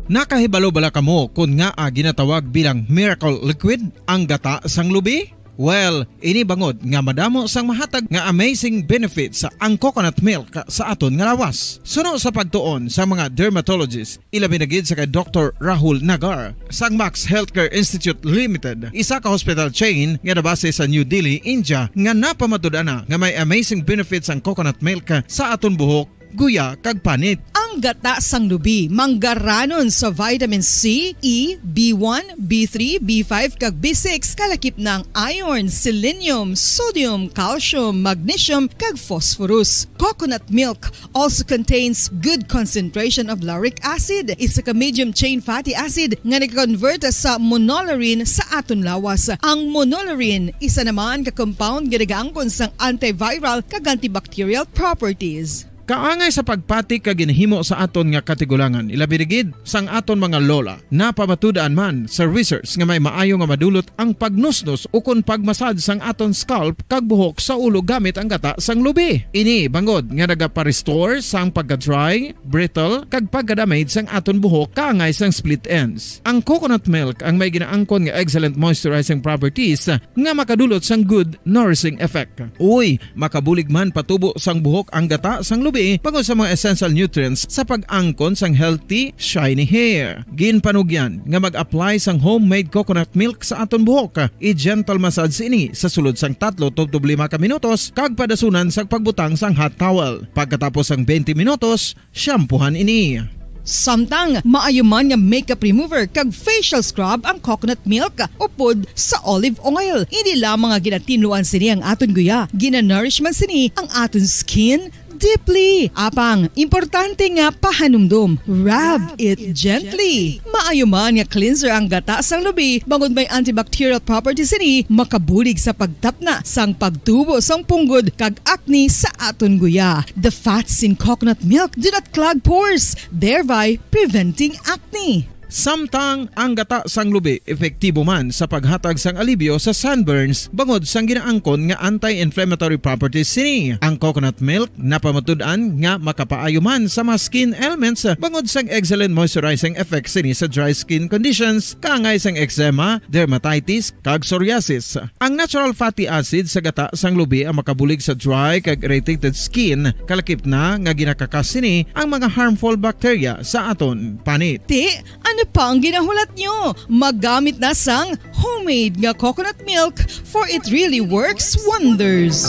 Nakahibalo bala kamo kon ngaa ginatawag bilang miracle liquid ang gata sang lubi? Well, ini bangod nga madamo sang mahatag nga amazing benefits ang coconut milk sa aton nga lawas. Suno sa pagtuon sa mga dermatologist, ilabi na gid sa kay Doktor Rahul Nagar sang Max Healthcare Institute Limited, isa ka hospital chain nga nabase sa New Delhi, India, nga napamatud-an na nga may amazing benefits ang coconut milk sa aton buhok, guya, kag panit. Ang gata sang lubi manggaranon sa vitamin C, E, B one, B three, B five, kag B six, kalakip na ang iron, selenium, sodium, calcium, magnesium, kag phosphorus. Coconut milk also contains good concentration of lauric acid, isa ka medium chain fatty acid nga nag-convert sa monolaurin sa aton lawas. Ang monolaurin, isa naman ka compound nga nagaangkon sang antiviral kag antibacterial properties. Kaangay sa pagpati kag ginhimo sa aton nga katigulangan, ilabi na gid sang aton mga lola. Napamatud-an man sa research nga may maayo nga madulot ang pagnusnos ukon pag-massage sang aton scalp kag buhok sa ulo gamit ang gata sang lubi. Ini bangod nga nagapa-restore sang pagka-dry, brittle, kag pagka-damage sang aton buhok kaangay sang split ends. Ang coconut milk ang may ginaangkon nga excellent moisturizing properties nga makadulot sang good nourishing effect. Uy, makabulig man patubo sang buhok ang gata sang lubi bangod sa mga essential nutrients sa pag-angkon sang healthy, shiny hair. Ginpanugyan nga mag-apply sang homemade coconut milk sa aton buhok. I-gentle massage ini sa sulod sang tatlo tubtob lima ka minutos kag padasunan sang pagbutang sang hot towel. Pagkatapos sang twenty minutos, shampoohan ini. Samtang maayo man nga makeup remover kag facial scrub ang coconut milk upod sa olive oil. Hindi lamang nga ginatinluan sini ang aton guya, ginanourish man sini ang aton skin deeply. Apang, importante nga pahanumdom, rub it gently. Maayo man nga cleanser ang gata sang lubi, bangod may antibacterial properties sini, makabulig sa pagtapna sang pagtubo sang punggod kag acne sa aton guya. The fats in coconut milk do not clog pores, thereby preventing acne. Samtang ang gata sang lubi epektibo man sa paghatag sang alibyo sa sunburns bangod sang ginaangkon nga anti-inflammatory properties sini. Ang coconut milk napamatud-an nga makapaayo man sa mga skin ailments bangod sang excellent moisturizing effect sini sa dry skin conditions, kaangay sang eczema, dermatitis, kag psoriasis. Ang natural fatty acid sa gata sang lubi ang makabulig sa dry kag irritated skin, kalakip na nga ginakakas sini ang mga harmful bacteria sa aton panit. Ti, ano pa ang ginahulat nyo? Maggamit na sang homemade nga coconut milk, for it really works wonders.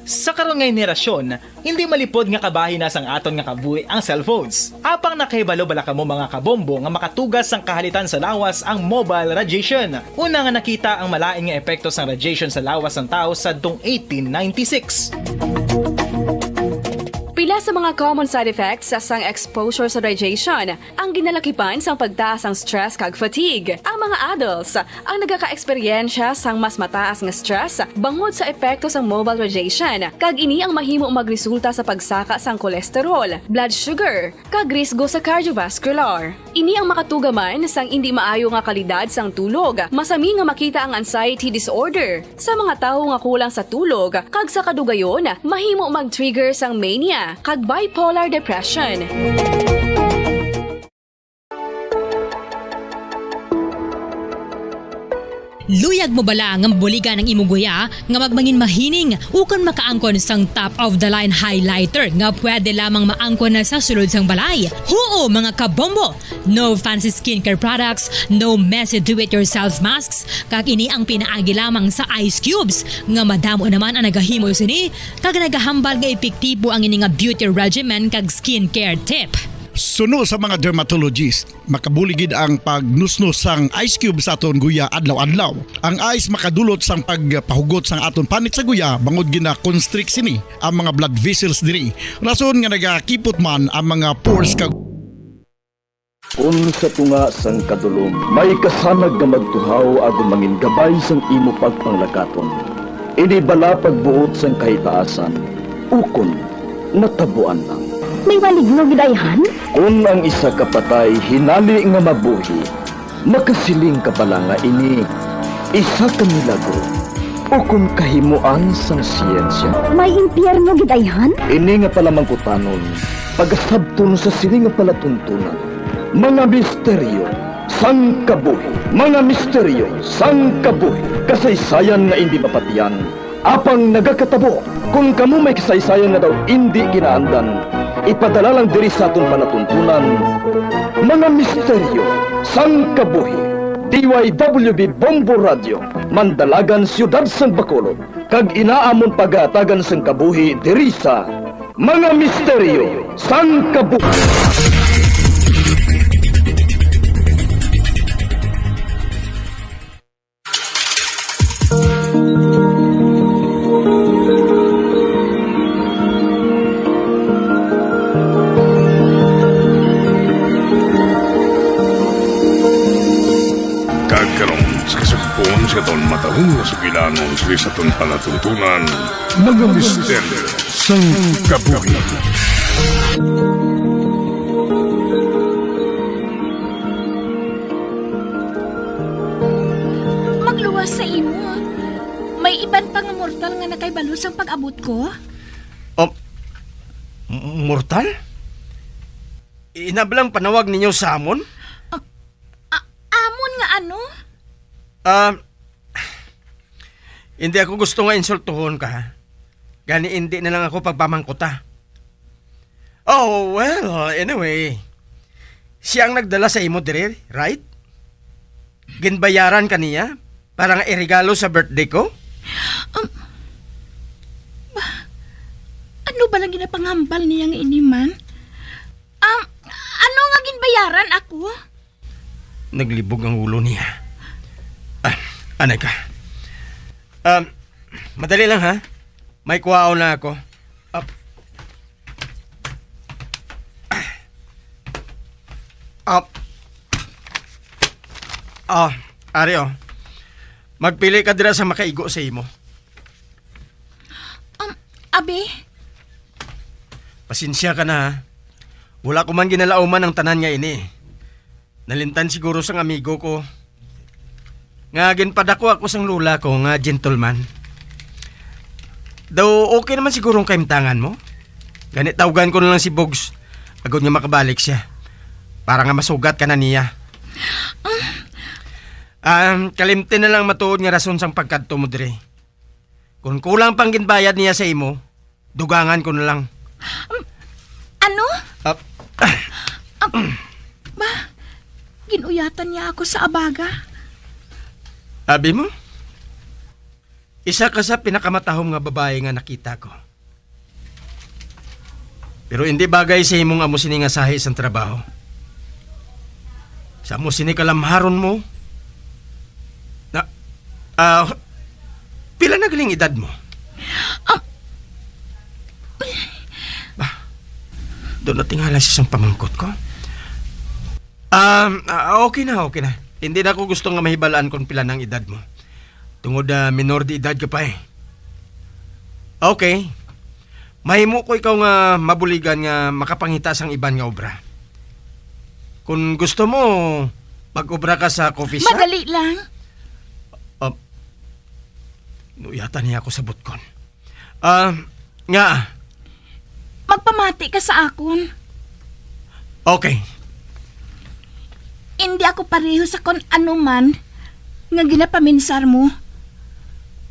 Sa karon nga henerasyon, hindi malipod nga kabahin na sang aton nga kabuhi ang cellphones. Apang nakahibalo bala kamo, mga kabombo, nga makatugas sang kahalitan sa lawas ang mobile radiation? Una nga nakita ang malain nga epekto sang radiation sa lawas sang tawo sadtong eighteen ninety-six. Pila sa mga common side effects sang exposure sa radiation ang ginalakipan sang pagtaas sang stress kag fatigue. Ang mga adults ang nagakaeksperyensya sang mas mataas nga stress bangod sa epekto sang mobile radiation, kag ini ang mahimo magresulta sa pagsaka sang cholesterol, blood sugar, kag risgo sa cardiovascular. Ini ang makatuga man sang indi maayo nga kalidad sang tulog. Masami nga makita ang anxiety disorder sa mga tawo nga kulang sa tulog, kag sa kadugayon, mahimo mag-trigger sang mania kag bipolar depression. Luyag mo bala nga mabuligan ang imo guya nga magmangin mahining ukon makaangkon sang top of the line highlighter nga pwede lamang maangkon na sa sulod sang balay? Huo, mga kabombo! No fancy skincare products, no messy do-it-yourself masks, kag ini ang pinaagi lamang sa ice cubes, nga madamo naman ang nagahimo sini, kag nagahambal nga epektibo ang ini nga beauty regimen kag skincare tip. Suno sa mga dermatologist, makabulig gid ang pagnusnos sang ice cube sa aton guya adlaw-adlaw. Ang ice makadulot sang pagpahugot sang aton panit sa guya, bangod gina-constrict sini ang mga blood vessels diri, rason nga nagakipot man ang mga pores kag Kon sa tunga sang kadulom may kasanag nga magtuhaw agod mangin gabay sang imo pagpanglakaton, ini bala pagbuot sang kahitaasan, ukon natabuan lang? May maligno gid ayhan? Kon ang isa ka patay hinali nga mabuhi, makasiling ka bala nga ini isa ka milagro ukon kahimoan sang siyensya? May impyerno gid ayhan? Ini nga palamangkutanon pagasabton sa sini nga palatuntunan, mga misteryo sang kabuhi. Mga misteryo sang kabuhi, kasaysayan nga indi mapatian, apang nagakatabo. Kon kamo may kasaysayan nga daw indi kinaandan, ipadala lang diri sa aton palatuntunan. Mga misteryo sang kabuhi. D Y W B Bombo Radio, Mandalagan, Siyudad sang Bacolod, kag ina amon pagahatagan sang kabuhi diri sa Mga Misteryo sang Kabuhi. Kag karon, sa kasugpon sa aton matalong nga sugilanon sa aton palatuntunan, mga misteryo sang kabuhi. Magluwas sa imo. May iban pa nga mortal nga nakahibalo sang pag-abot ko. Oh, m-, mortal? Ina ba lang panawag ninyo sa amon? Ah, ah, amon nga ano? Ah, hindi ako gusto nga insultuhon ka, ha? Gani, hindi na lang ako pagpamangkuta. Oh, well, anyway. Siya ang nagdala sa imo diri, right? Ginbayaran ka niya para nga iregalo sa birthday ko? Um, ba, ano ba lang ginapangambal niya nga ini man? Um, ano nga ginbayaran ako? Naglibog ang ulo niya. Ah, anay ka. Um, madali lang, ha? May kuhaon na ako. Up. Up. Ah, ari, oh. Magpili ka dira sa makaigo sa imo. Um, abi? Pasensya ka na, ha? Wala ko man ginalauman ang tanan nga ini. Nalimtan siguro sang amigo ko nga ginpadako ako sang lola ko nga gentleman. Daw okay naman siguro ang kahimtangan mo. Gani, tawgan ko na lang si Bogs agod nga makabalik siya para nga masugat ka na niya. Um, kalimti na lang matuod nga rason sang pagkadto mo diri. Kung kulang pang ginbayad niya sa imo, dugangan ko na lang. Um, ano? Ah, Um, ba, ginuyatan niya ako sa abaga. Abi mo? Isa ka sa pinakamatahom nga babayi nga nakita ko. Pero hindi bagay sa imong amo sini nga sahi sang trabaho. Sa amo sini kalamharon mo, na, ah, pila na galing edad mo? Ah. Ba, doon natingala siya sang pamangkot ko. Um, ah, okay na, okay na. Hindi na ako gusto nga mahibalaan kung pila nang edad mo. Tungod, ah, minor de edad ka pa eh. Okay. Mahimo ko ikaw nga mabuligan nga makapangita sang iban nga obra. Kung gusto mo, mag-obra ka sa coffee shop. Madali lang. Ah, nuyatan niya ako sa butkon. Ah, nga. Magpamati ka sa akon. Okay. Indi ako pareho sa kon ano man nga ginapaminsar mo.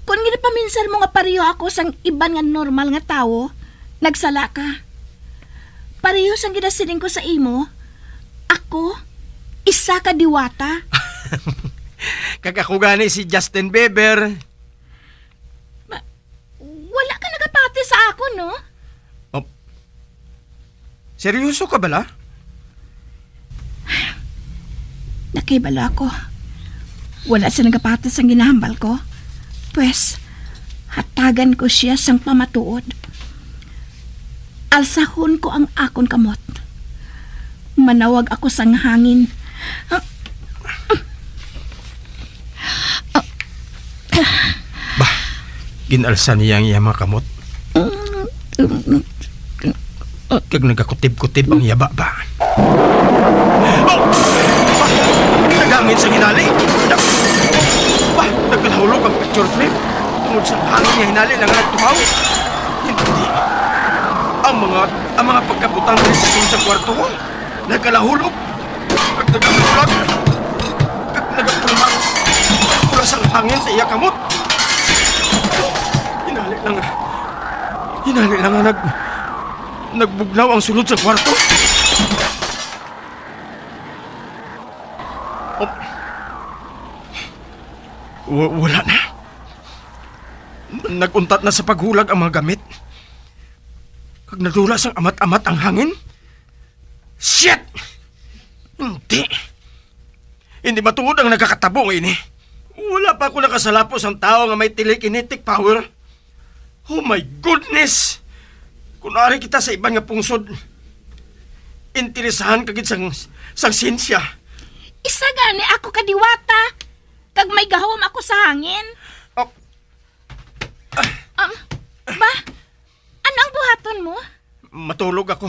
Kon ginapaminsar mo nga pareho ako sang iban nga normal nga tawo, nagsala ka. Pareho sang ginasiling ko sa imo, ako isa ka diwata. Kag ako gani si Justin Bieber. Ma-, wala ka nagapati sa akon, no? Oh. Seryoso ka bala? Nakahibalo ako. Wala siya nagapati sang ginahambal ko. Pwes, hatagan ko siya sang pamatuod. Alsahon ko ang akon kamot. Manawag ako sang hangin. Bah, gin-alsa niya ang iya mga kamot. Kag nagakutib-kutib ang iya baba. Bah, naghangin sa hinali. Bah, nagkalahulog ang picture frame. Tungod sa hangin nga hinali lang nga nagtuhaw. Hindi. Ang mga, ang mga pagkabutang diri sa sulod sa kwarto ko, nagkalahulog. Kag nagkabulag. Kag Nagapulma. Pulas ang hangin sa iya kamot. Hinali lang nga. Hinali lang nga nag-, nagbugnaw ang sulod sa kwarto. Oh. Wa-, wala na. Nag-untat na sa paghulag ang mga gamit. Kag nadula sang amat-amat ang hangin. Shit! Hindi. Hindi matuod ang nagakatabo nga ini. Wala pa ako nakasalapo sang tawo nga may telekinetic power. Oh my goodness! Kung ari kita sa iban nga pungsod, interesahan ka gid sang, sang siyensya. Isa gani ako ka diwata, kag may gahom ako sa hangin. Oh. Um, ba? Ano ang buhaton mo? Matulog ako.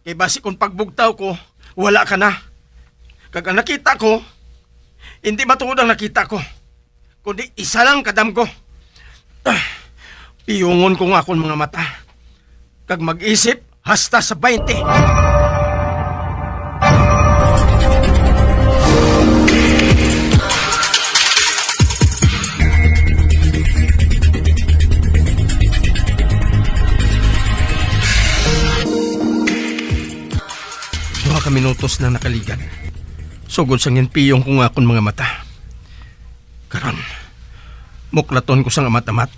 Kay basi kung pagbugtaw ko, wala ka na. Kag ang nakita ko, hindi matuod ang nakita ko, kundi isa lang kadamgo. Ah, piyungon ko nga akon mga mata, kag mag-isip hasta sa baynte. Duha ka minutos nang nakaligad, sugod sang ginpiyong ko nga akon mga mata. Karon, muklaton ko sang amat-amat.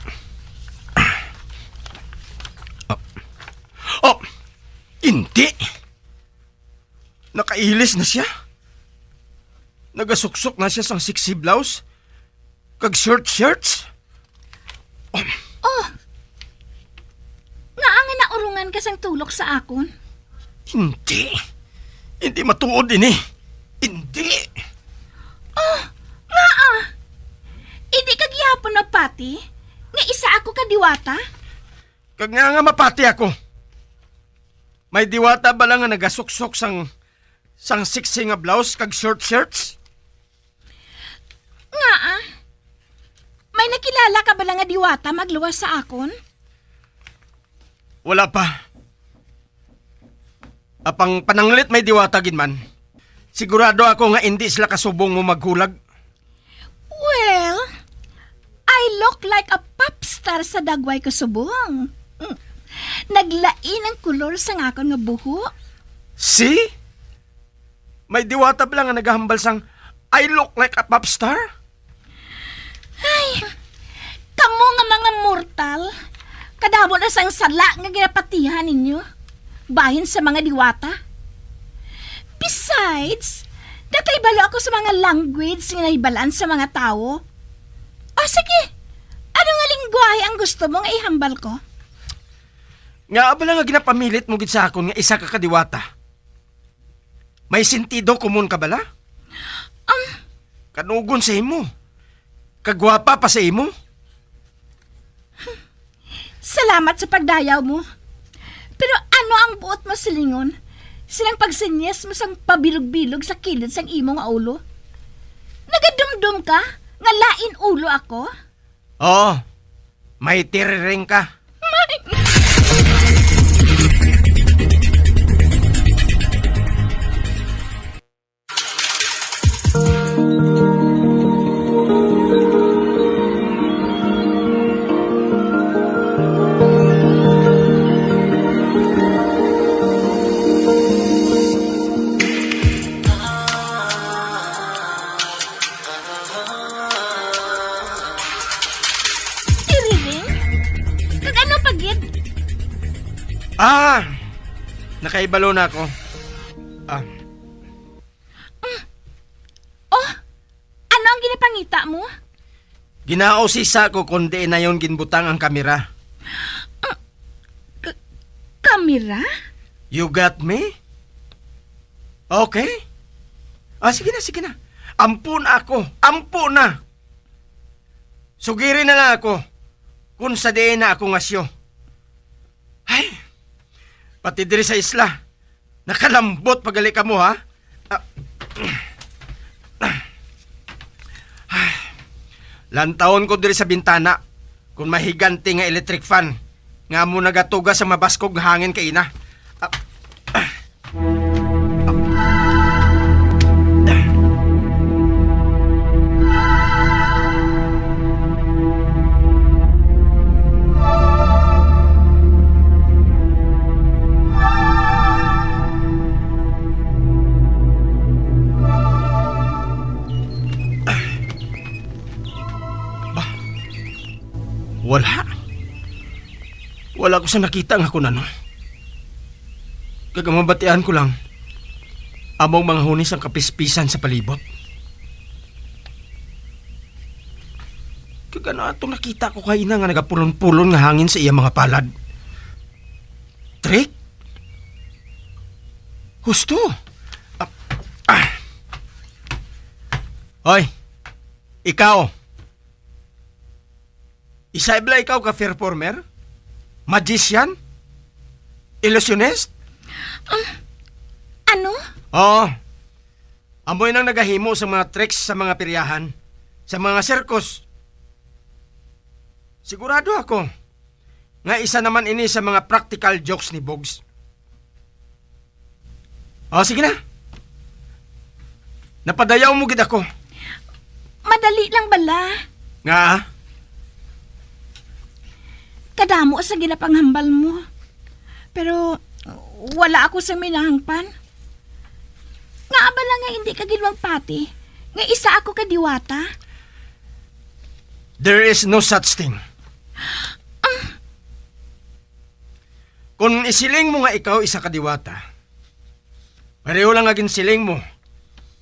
Oh. Oh! Hindi! Nakailis na sia. Nagasuksok na sia sang sexy blouse kag short shirts. Oh. Oh! Ngaa nga naurungan ka sang tulok sa akon? Hindi. Hindi matuod ini. Hindi. Oh! Ngaa? Hindi ka gihapon mapati nga isa ako ka diwata? Kag ngaa nga mapati ako? May diwata bala nga nagasuksok sang, sang sexy nga blouse kag short shirts? Ngaa? May nakilala ka bala nga diwata magluwas sa akon? Wala pa. Apang pananglit may diwata gid man. Sigurado ako nga indi sila kasubong mo maghulag. Well, I look like a pop star sa dagway ko subong. Mm. Naglain ang kulor sang akon nga buho. See? May diwata bala nga nagahambal sang, "I look like a pop star"? Ay, kamo nga mga mortal, kadamo na sang sala nga ginapatihan ninyo bahin sa mga diwata. Besides, nakahibalo ako sa mga language nga nahibalaan sa mga tawo. O sige, ano nga lingwahe ang gusto mo nga ihambal ko? Ngaa bala nga ginapamilit mo gid sa akon nga isa ka kadiwata? May sentido komon ka bala? Um, Kanugon sa imo. Kagwapa pa sa imo. Salamat sa pagdayaw mo. Pero ano ang buot mo silingon? Silang pagsinyas mo sang pabilog-bilog sa kilid sang imo nga ulo? Nagadumdom ka nga lain ulo ako? Oo, may tiriring ka. Tiriring? Kag ano pa gid? Ah, nakaibalo na ako. Ah. Mm. Oh, ano ang ginapangita mo? Ginausisa ko kung diin na yon ginbutang ang kamera. Ah, k-, kamera? You got me? Okay. Ah, sige na, sige na. Ampo na ako. Ampo na. Sugiri na lang ako kung sa diin na ako ngasyo. Ay, pati diri sa isla, nakalambot pa gali kamo, ha? Ah. Lantawon ko diri sa bintana kung may higanti nga electric fan nga amo nagatuga sa mabaskog nga hangin kaina. Ah. Ah. Wala. Wala ko sa nakita nga kun ano. Kag ang mabatian ko lang, among mga huni sang kapispisan sa palibot. Kag ano atong nakita ko kaina nga nagapulon-pulon nga hangin sa iya mga palad? Trick? Husto? Ah, ah. Hoy, ikaw. Isa bala ikaw ka performer? Magician? Illusionist? Um, ano? Oo. Amoy nang nagahimo sa mga tricks sa mga peryahan, sa mga sirkos. Sigurado ako nga isa naman ini sa mga practical jokes ni Bugs. O, sige na. Napadayaw mo gid ako. Madali lang bala. Nga? Kadamo sa ginapanghambal mo. Pero wala ako sa minahangpan. Nga bala nga hindi ka gid magpati nga isa ako ka diwata? There is no such thing. Ah. Kon isiling mo nga ikaw isa ka diwata, pareho lang nga ginsiling mo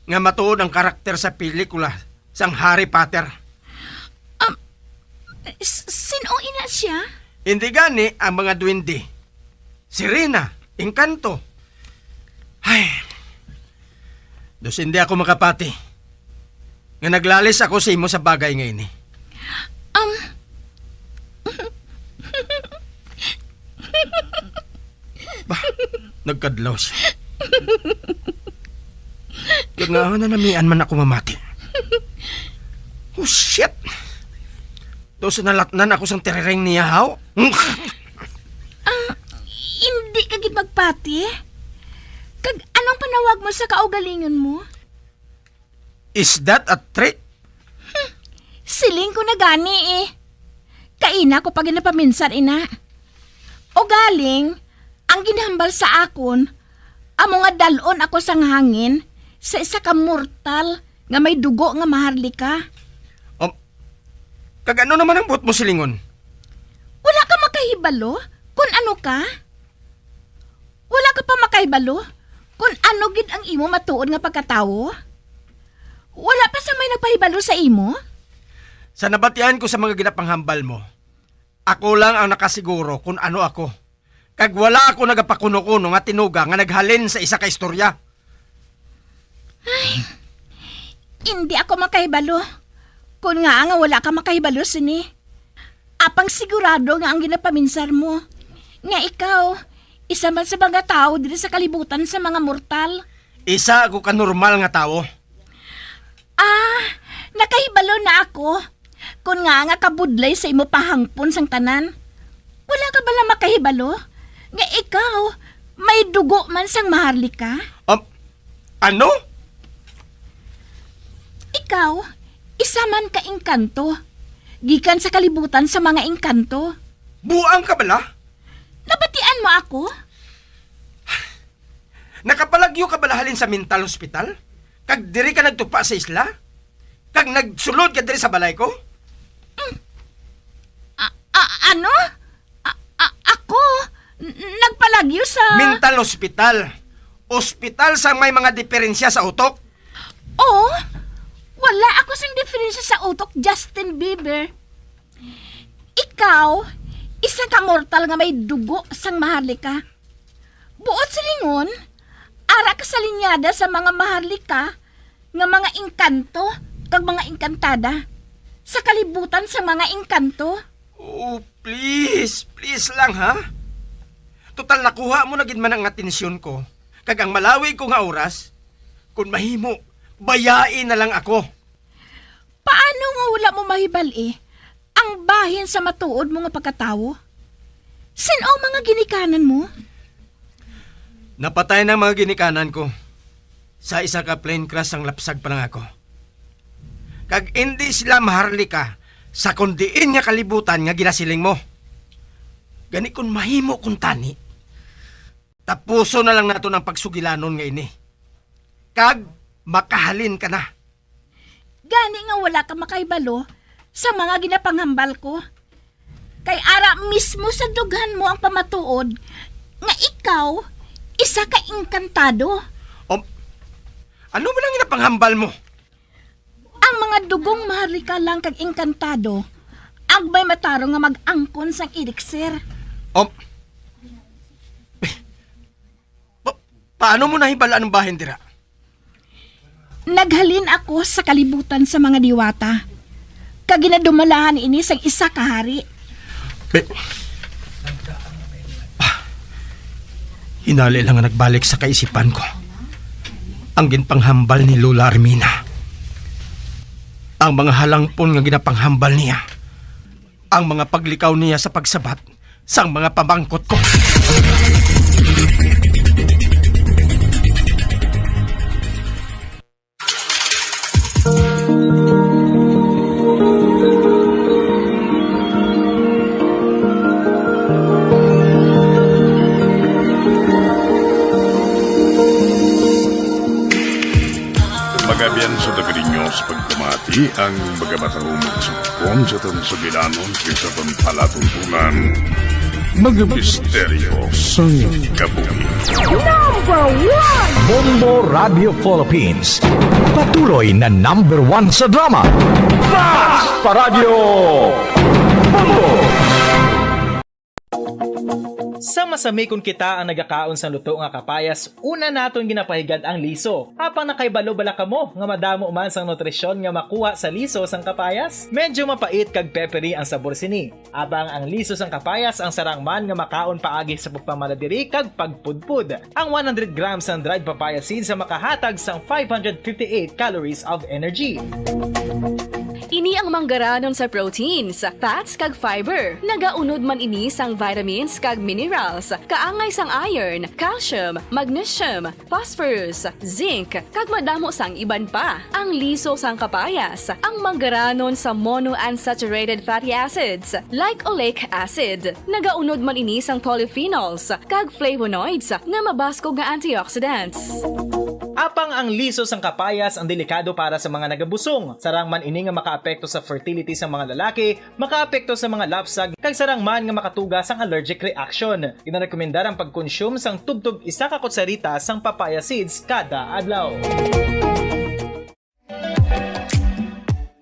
nga matuod ang karakter sa pelikula sang Harry Potter. Um, s-, sin-o ina siya? Hindi gani ang mga duwende, sirena, engkanto. Ay, dos hindi ako makapati nga naglalis ako sa imo sa bagay nga ini. Um. Bah, nagkadlaw siya. Kag nga nanamian man ako mamati. Oh, shit! Dos nalatnan ako sang tirireng niya, haw? Ah, hindi ka gid magpati? Kag anong panawag mo sa kaugalingon mo? Is that a trick? Hmm, siling ko na gani eh. Kaina ko pa ginapaminsar ina. Ugaling, ang ginhambal sa akon, amo nga dal-on ako sang hangin sa isa ka mortal nga may dugo nga maharlika. Um, kag ano naman ang buot mo silingon? Wala ka makahibalo kon ano ka? Wala ka pa makahibalo kon ano gid ang imo matuod nga pagkatawo? Wala pa sa may nagpahibalo sa imo? Sa nabatian ko sa mga ginapanghambal mo, ako lang ang nakasiguro kon ano ako. Kag wala ako nagapakuno-kuno nga tinuga nga naghalin sa isa ka istorya. Ay, hindi ako makahibalo. Kon nga nga wala ka makahibalo sini. Apang sigurado nga ang ginapaminsar mo, nga ikaw, isa man sa mga tawo diri sa kalibutan sa mga mortal. Isa ako ka normal nga tawo. Ah, nakahibalo na ako. Kon nga nga kabudlay sa imo pahangpon sang tanan, wala ka bala makahibalo nga ikaw may dugo man sang maharlika? Um, ano? Ikaw, isa man ka engkanto, gikan sa kalibutan sa mga engkanto. Buang ka bala? Nabatian mo ako? Nakapalagyo ka bala halin sa mental hospital? Kag diri ka nagtupa sa isla? Kag nagsulod ka diri sa balay ko? Mm. A-, a-, ano? A-, a-, ako? N-, nagpalagyo sa mental hospital. Ospital sang may mga diferensya sa utok. Oh, wala ako sing diferensya sa utok, Justin Bieber. Ikaw, isa ka mortal nga may dugo sang maharlika. Buot silingon, ara ka sa linyada sa mga maharlika nga mga engkanto kag mga engkantada sa kalibutan sa mga engkanto. Oh, please, please lang, ha? Total, nakuha mo na gid man ang atensyon ko, kag ang malawig ko nga oras, kun mahimo, bayai na lang ako. Paano nga wala mo mahibal-i ang bahin sa matuod mo nga pagkatawo? Sin-o ang mga ginikanan mo? Napatay na ang mga ginikanan ko sa isa ka plane crash sang lapsag pa lang ako. Kag indi sila maharlika sa kon diin nga kalibutan nga ginasiling mo. Gani kon mahimo kuntani, tapuson na lang naton ang pagsugilanon nga ini. Kag makahalin ka na. Gani nga wala ka makahibalo sa mga ginapanghambal ko. Kay ara mismo sa dughan mo ang pamatuod nga ikaw isa ka engkantado. O, ano man ang ginapanghambal mo? Ang mga dugong maharlika lang kag engkantado, agmay matarong nga mag-angkon sang elixir. O, pa- paano mo nahibal-an ang bahin dira? Naghalin ako sa kalibutan sa mga diwata, kag ginadumalahan ini sang isa ka hari. Be-, ah, hinali lang nga nagbalik sa kaisipan ko ang ginpanghambal ni Lola Armina. Ang mga halangpon nga ginapanghambal niya, ang mga paglikaw niya sa pagsabat sang mga pamangkot ko. Magabiyan sa tagarinyo sa pagpamati ang magamatahumog sa pon sa aton sugilanon kag sa aton palatuntunan. Mga misteryo sang kabuhi. Number one! Bombo Radio Philippines. Patuloy na number one sa drama. Bats pa Radyo Bombo! Sa masami kon kita ang nagakaon sang luto nga kapayas, una naton ginapahigad ang liso. Apang nakahibalo bala kamo nga madamo man sang nutrisyon nga makuha sa liso sang kapayas? Medyo mapait kag peppery ang sabor sini. Apang ang liso sang kapayas ang sarang man nga makaon paagi sa pagpamaladiri kag pagpudpod. Ang one hundred grams sang dried papaya seeds ang makahatag sang five hundred fifty-eight calories of energy. Ini ang manggaranon sa proteins, fats, kag fiber. Nagaunod man ini sang vitamins kag minerals, kaangay sang iron, calcium, magnesium, phosphorus, zinc, kag madamo sang iban pa. Ang liso sang kapayas, ang manggaranon sa monounsaturated fatty acids, like oleic acid. Nagaunod man ini sang polyphenols kag flavonoids nga mabaskog nga antioxidants. Apang ang liso sang kapayas ang delikado para sa mga nagabusong. Sarang man ini nga makaapekto sa fertility sa mga lalaki, makaapekto sa mga lapsag, kag sarang man nga makatuga sang allergic reaction. Ginarekomendar ang pagkonsume sang tubtob isa ka kutsarita sang papaya seeds kada adlaw.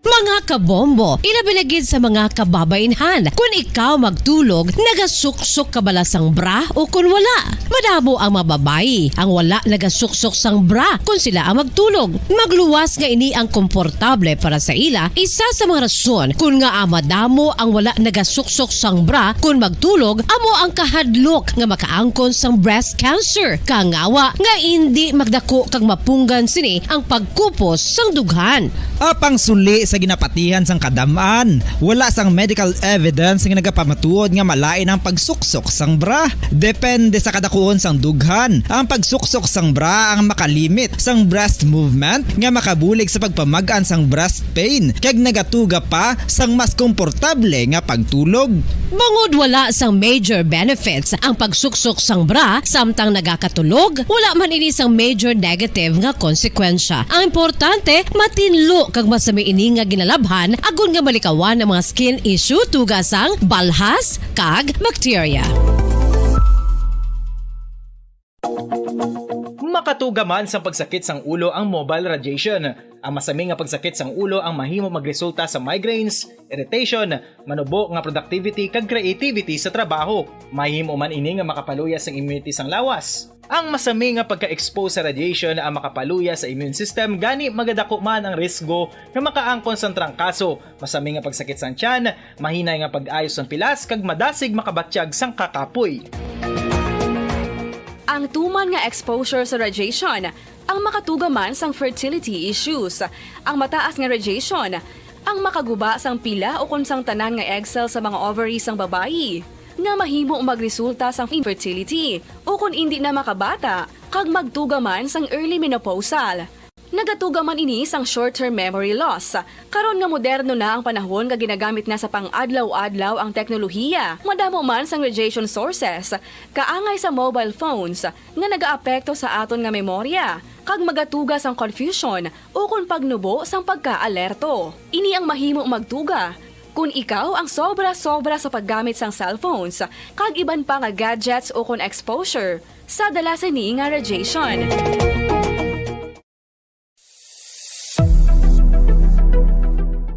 Mga kabombo, ilabi na gid sa mga kababainhan, kun ikaw magtulog, nagasuksok ka bala sang bra o kun wala? Madamo ang mga babayi ang wala nagasuksok sang bra kun sila ang magtulog. Magluwas nga ini ang komportable para sa ila, isa sa mga rason kun ngaa madamo ang wala nagasuksok sang bra kun magtulog amo ang kahadlok nga makaangkon sang breast cancer. Kangawa nga indi magdako kag mapunggan sini ang pagkupos sang dughan. Apang suli sa ginapatihan sang kadam-an, wala sang medical evidence nga nagapamatuod nga malain ang pagsuksok sang bra. Depende sa kadakuon sang dughan, ang pagsuksok sang bra ang makalimit sang breast movement nga makabulig sa pagpamag-an sang breast pain kag nagatuga pa sang mas komportable nga pagtulog. Bangod wala sang major benefits ang pagsuksok sang bra samtang nagakatulog, wala man ini sang major negative nga konsekwensya. Ang importante, matinlo kag masami ini nga ginalabhan agod nga malikawan ang mga skin issue tuga sang balhas kag bakterya. Makatuga man sang pagsakit sang ulo ang mobile radiation. Ang masami nga pagsakit sang ulo ang mahimo magresulta sa migraines, irritation, manubo nga productivity, kag creativity sa trabaho. Mahimo man ini nga makapaluya sang immunity sang lawas. Ang masami nga pagka-expose sa radiation ang makapaluya sa immune system, gani magadako man ang risgo nga makaangkon sang trangkaso, masami nga pagsakit sang tiyan, mahinay nga pag-ayo sang pilas, kag madasig makabatyag sang kakapoy. Ang tuman nga exposure sa radiation ang makatuga man sang fertility issues. Ang mataas nga radiation ang makaguba sang pila ukon sang tanan nga egg cell sa mga ovary sang babayi, nga mahimo magresulta sang infertility ukon indi na makabata kag magtuga man sang early menopausal. Nagatuga man ini sang short-term memory loss. Karon nga moderno na ang panahon nga ginagamit na sa pang-adlaw-adlaw ang teknolohiya, madamo man sang radiation sources, kaangay sa mobile phones, nga nagaapekto sa aton nga memorya, kag magatuga sang confusion ukon pagnubo sang pagkaalerto. Ini ang mahimo magtuga Kon ikaw ang sobra-sobra sa paggamit sang cellphones kag iban pa nga gadgets ukon exposure sa dala sini nga radiation.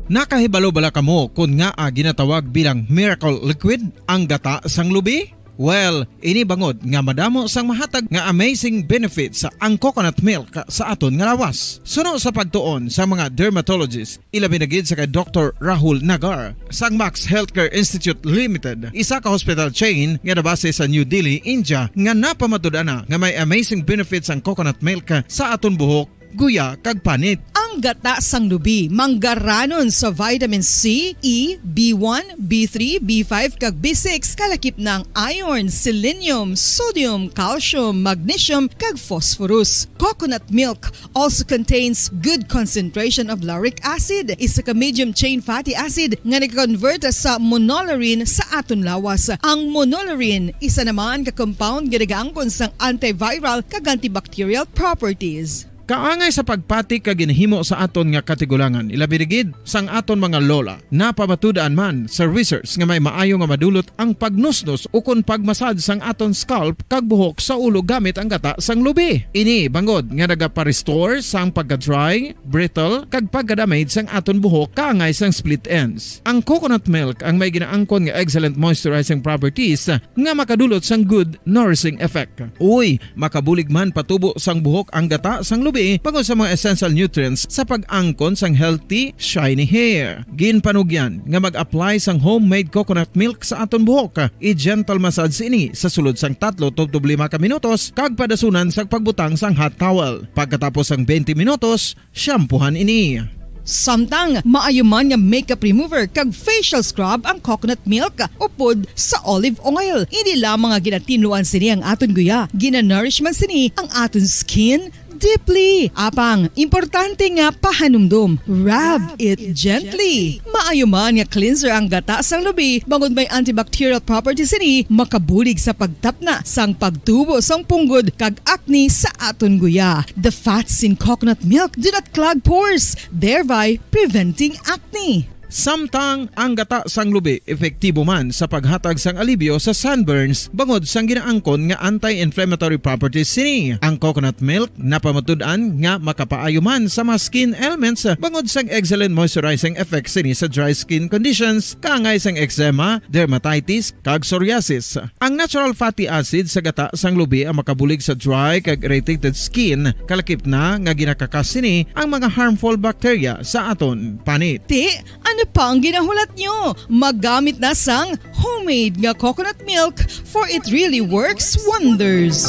Nakahibalo bala kamo kon ngaa ginatawag bilang miracle liquid ang gata sang lubi? Well, ini bangod nga madamo sang mahatag nga amazing benefits ang coconut milk sa aton nga lawas. Suno sa pagtuon sa mga dermatologist, ilabi na gid sa kay Doktor Rahul Nagar sang Max Healthcare Institute Limited, isa ka hospital chain nga nabase sa New Delhi, India, nga napamatud-an na nga may amazing benefits ang coconut milk sa aton buhok, guya, kag panit. Ang gata sang lubi manggaranon sa vitamin C, E, B one, B three, B five, kag B six, kalakip na ang iron, selenium, sodium, calcium, magnesium, kag phosphorus. Coconut milk also contains good concentration of lauric acid, isa ka medium chain fatty acid nga nag-convert sa monolaurin sa aton lawas. Ang monolaurin, isa naman ka compound nga nagaangkon sang antiviral kag antibacterial properties. Kaangay sa pagpati kag ginhimo sa aton nga katigulangan, ilabi na gid sang aton mga lola. Napamatud-an man sa research nga may maayo nga madulot ang pagnusnos ukon pagmasad sang aton scalp kag buhok sa ulo gamit ang gata sang lubi. Ini bangod nga nagapa-restore sang pagka-dry, brittle, kag pagka-damage sang aton buhok kaangay sang split ends. Ang coconut milk ang may ginaangkon nga excellent moisturizing properties nga makadulot sang good nourishing effect. Uy, makabulig man patubo sang buhok ang gata sang lubi bangod sa mga essential nutrients sa pag-angkon sang healthy, shiny hair. Ginpanugyan nga mag-apply sang homemade coconut milk sa aton buhok. I-gentle massage ini sa sulod sang tatlo tubtob lima ka minutos kag padasunan sa pagbutang sang hot towel. Pagkatapos sang twenty minutos, shampoohan ini. Samtang maayo man nga makeup remover kag facial scrub ang coconut milk upod sa olive oil. Hindi lamang nga ginatinluan sini ang aton guya, ginanourish man sini ang aton skin deeply. Apang, importante nga pahanumdom, rub it gently. Maayo man nga cleanser ang gata sang lubi, bangod may antibacterial properties sini, makabulig sa pagtapna sang pagtubo sang punggod kag acne sa aton guya. The fats in coconut milk do not clog pores, thereby preventing acne. Samtang ang gata sang lubi epektibo man sa paghatag sang alibyo sa sunburns bangod sang ginaangkon nga anti-inflammatory properties sini. Ang coconut milk napamatud-an nga makapaayo man sa mga skin ailments bangod sang excellent moisturizing effects sini sa dry skin conditions, kaangay sang eczema, dermatitis, kag psoriasis. Ang natural fatty acid sa gata sang lubi ang makabulig sa dry kag irritated skin, kalakip na nga ginakakas sini ang mga harmful bacteria sa aton panit. Ti, ano pa ang ginahulat nyo? Magamit na sang homemade nga coconut milk, for it really works wonders.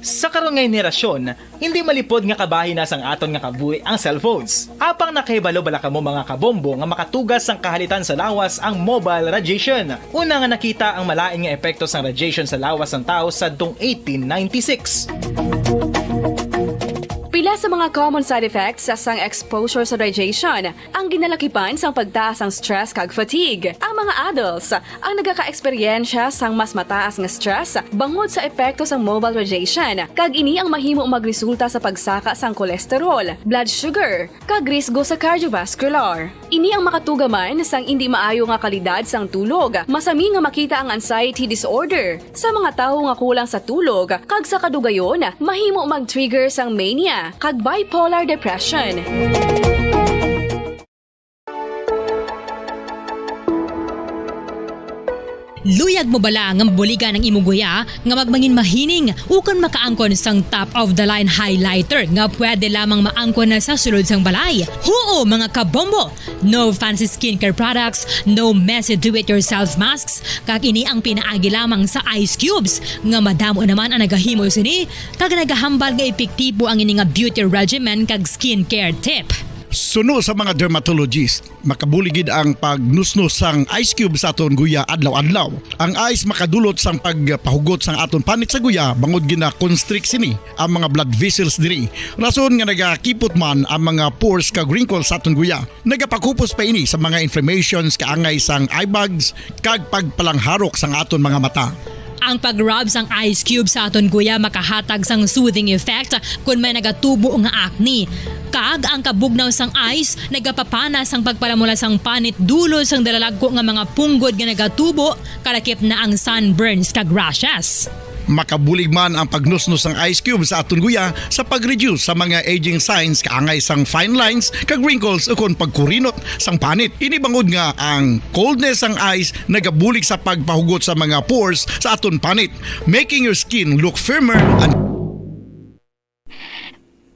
Sa karon nga henerasyon, hindi malipod nga kabahin na sang aton nga kabuhi ang cellphones. Apang nakahibalo bala kamo, mga kabombo, nga makatugas sang kahalitan sa lawas ang mobile radiation? Una nga nakita ang malain nga epekto sang radiation sa lawas sang tawo sadtong eighteen ninety-six. Pila sa mga common side effects sang exposure sa radiation ang ginalakipan sang pagtaas sang stress kag fatigue. Ang mga adults ang nagakaeksperyensya sang mas mataas nga stress bangod sa epekto sang mobile radiation, kag ini ang mahimo magresulta sa pagsaka sang cholesterol, blood sugar, kag risgo sa cardiovascular. Ini ang makatuga man sang indi maayo nga kalidad sang tulog. Masami nga makita ang anxiety disorder sa mga tawo nga kulang sa tulog, kag sa kadugayon, mahimo mag-trigger sang mania kag bipolar depression. Luyag mo bala nga mabuligan ang imong guya nga magmangin mahining ukon makaangkon sang top of the line highlighter nga pwede lamang maangkon na sa sulod sang balay? Huo, mga kabombo! No fancy skincare products, no messy do-it-yourself masks, kag ini ang pinaagi lamang sa ice cubes, nga madamo naman ang nagahimo sini, kag nagahambal nga epektibo ang ini nga beauty regimen kag skincare tip. Suno sa mga dermatologist, makabulig gid ang pagnusnos sang ice cube sa aton guya adlaw-adlaw. Ang ice makadulot sang pagpahugot sang aton panit sa guya bangod gina-constrict sini ang mga blood vessels diri. Rason nga nagakipot man ang mga pores kag wrinkles sa aton guya. Nagapakupos pa ini sa mga inflammations kaangay sang eye bags kag pagpalangharok sang aton mga mata. Ang pag-rub sang ice cube sa aton guya makahatag sang soothing effect kon may nagatubo nga acne. Kag ang kabugnaw sang ice nagapapana sang pagpalamula sang panit dulot sang dalalagko nga mga punggod nga nagatubo, kalakip na ang sunburns kag rashes. Makabulig man ang pagnusnos sang ice cube sa aton guya sa pag-reduce sa mga aging signs kaangay sang fine lines kag wrinkles ukon pagkurinot sang panit. Ini bangod nga ang coldness sang ice nagabulig sa pagpahugot sa mga pores sa aton panit, making your skin look firmer and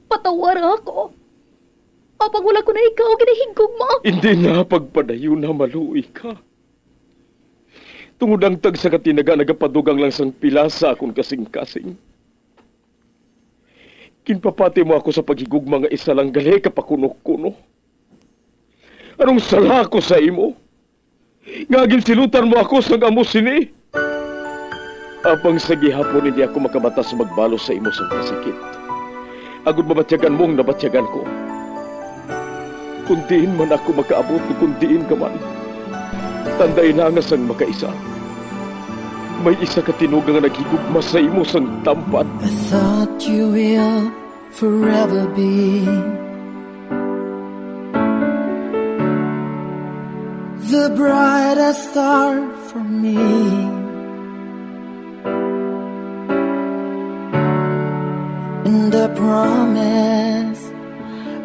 Patawara ako. Apang wala ko na ikaw ginahigugma. Hindi na pagpadayon na maluoy ka. Tungod ang tagsa ka tinaga nagapadugang lang sang pila sa akon kasing-kasing. Ginpapati mo ako sa paghigugma nga isa lang gali ka pakuno-kuno. Anong sala ko sa imo? Nga ginsilutan mo ako sang amo sini? Apang sa gihapon hindi ako makabatas magbalos sa imo sang kasakit, agod mabatyagan mo ang nabatyagan ko. Kun diin man ako makaabot, kun diin ka man, tandai na nga sang makaisa, may isa ka tinuga nga naghigugma sa imo sang tampad. I thought you will forever be the brightest star for me, and I promise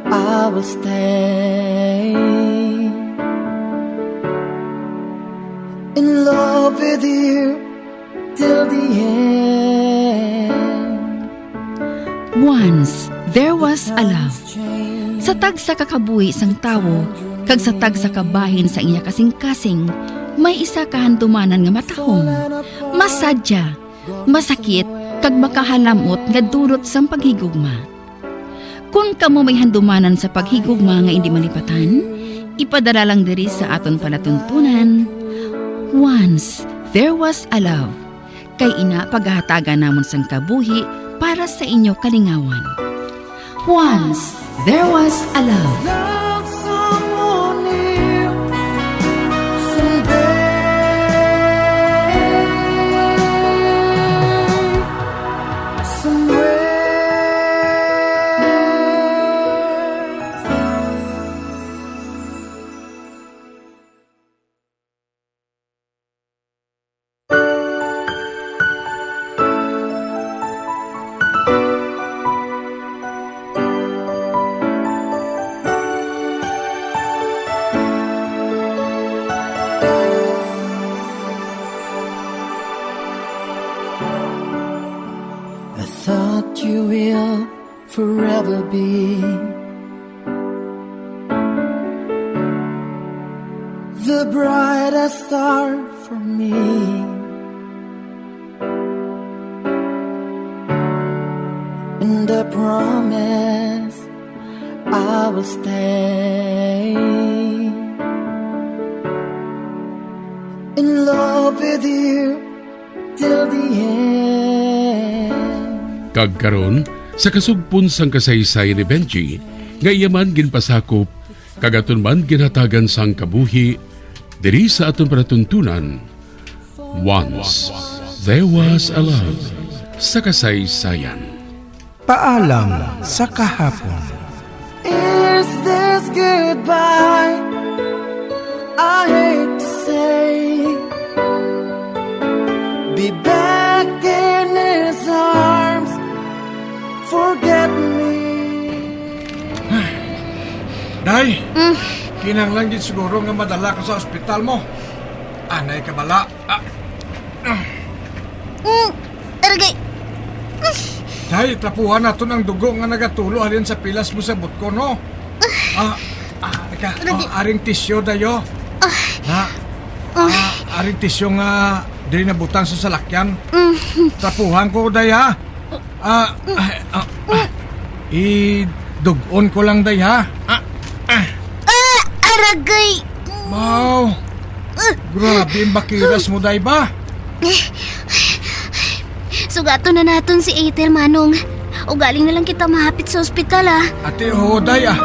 I will stay in love with you till the end. Once, there was a love. Sa tagsa ka kabuhi sang tawo, kag sa tagsa ka bahin sa iya kasing-kasing, may isa ka handumanan nga matahom, masadya, masakit, kag makahalamot nga dulot sang paghigugma. Kon kamo may handumanan sa paghigugma nga indi malipatan, ipadala lang diri sa aton palatuntunan, Once There Was a Love, kay ina pagahatagan namon sang kabuhi para sa inyo kalingawan. Once There Was a Love. Love someone new someday. Somewhere. I thought you will forever be the brightest star for me. And I promise I will stay in love with you till the end. Kag karon, sa kasugpon sang kasaysayan ni Benji, nga iya man ginpasakop, kag aton man ginhatagan sang kabuhi, diri sa aton palatuntunan, Once There Was a Love sa kasaysayan. Paalam sa kahapon. Is this goodbye? I hate to say, be back in his arms, forget me. Day, Mm. kinahanglan gid siguro nga madala ka sa ospital mo. Anay ka bala. Ah. Mm, aragay. Day, trapuhan naton ang dugo nga nagatulo halin sa pilas mo sa butko, no? Ah, ah, ika, Aragay. Oh, aring tisyo, dayo. Ah. Ha? Ah. Ah, aring tisyo nga diri nabutang sa salakyan. Mm. Trapuhan ko, day, ha? Ah, ah, ah, ah. Idug-on ko lang, day, ha? Ah, ah. Ah, aragay. Wow. Ah. Grabe ang bakiras mo, day, ba? Sugaton na naton si Ethel, Manong. Ugaling na lang kita mahapit sa ospital, ah. Ate, oo, day, ah.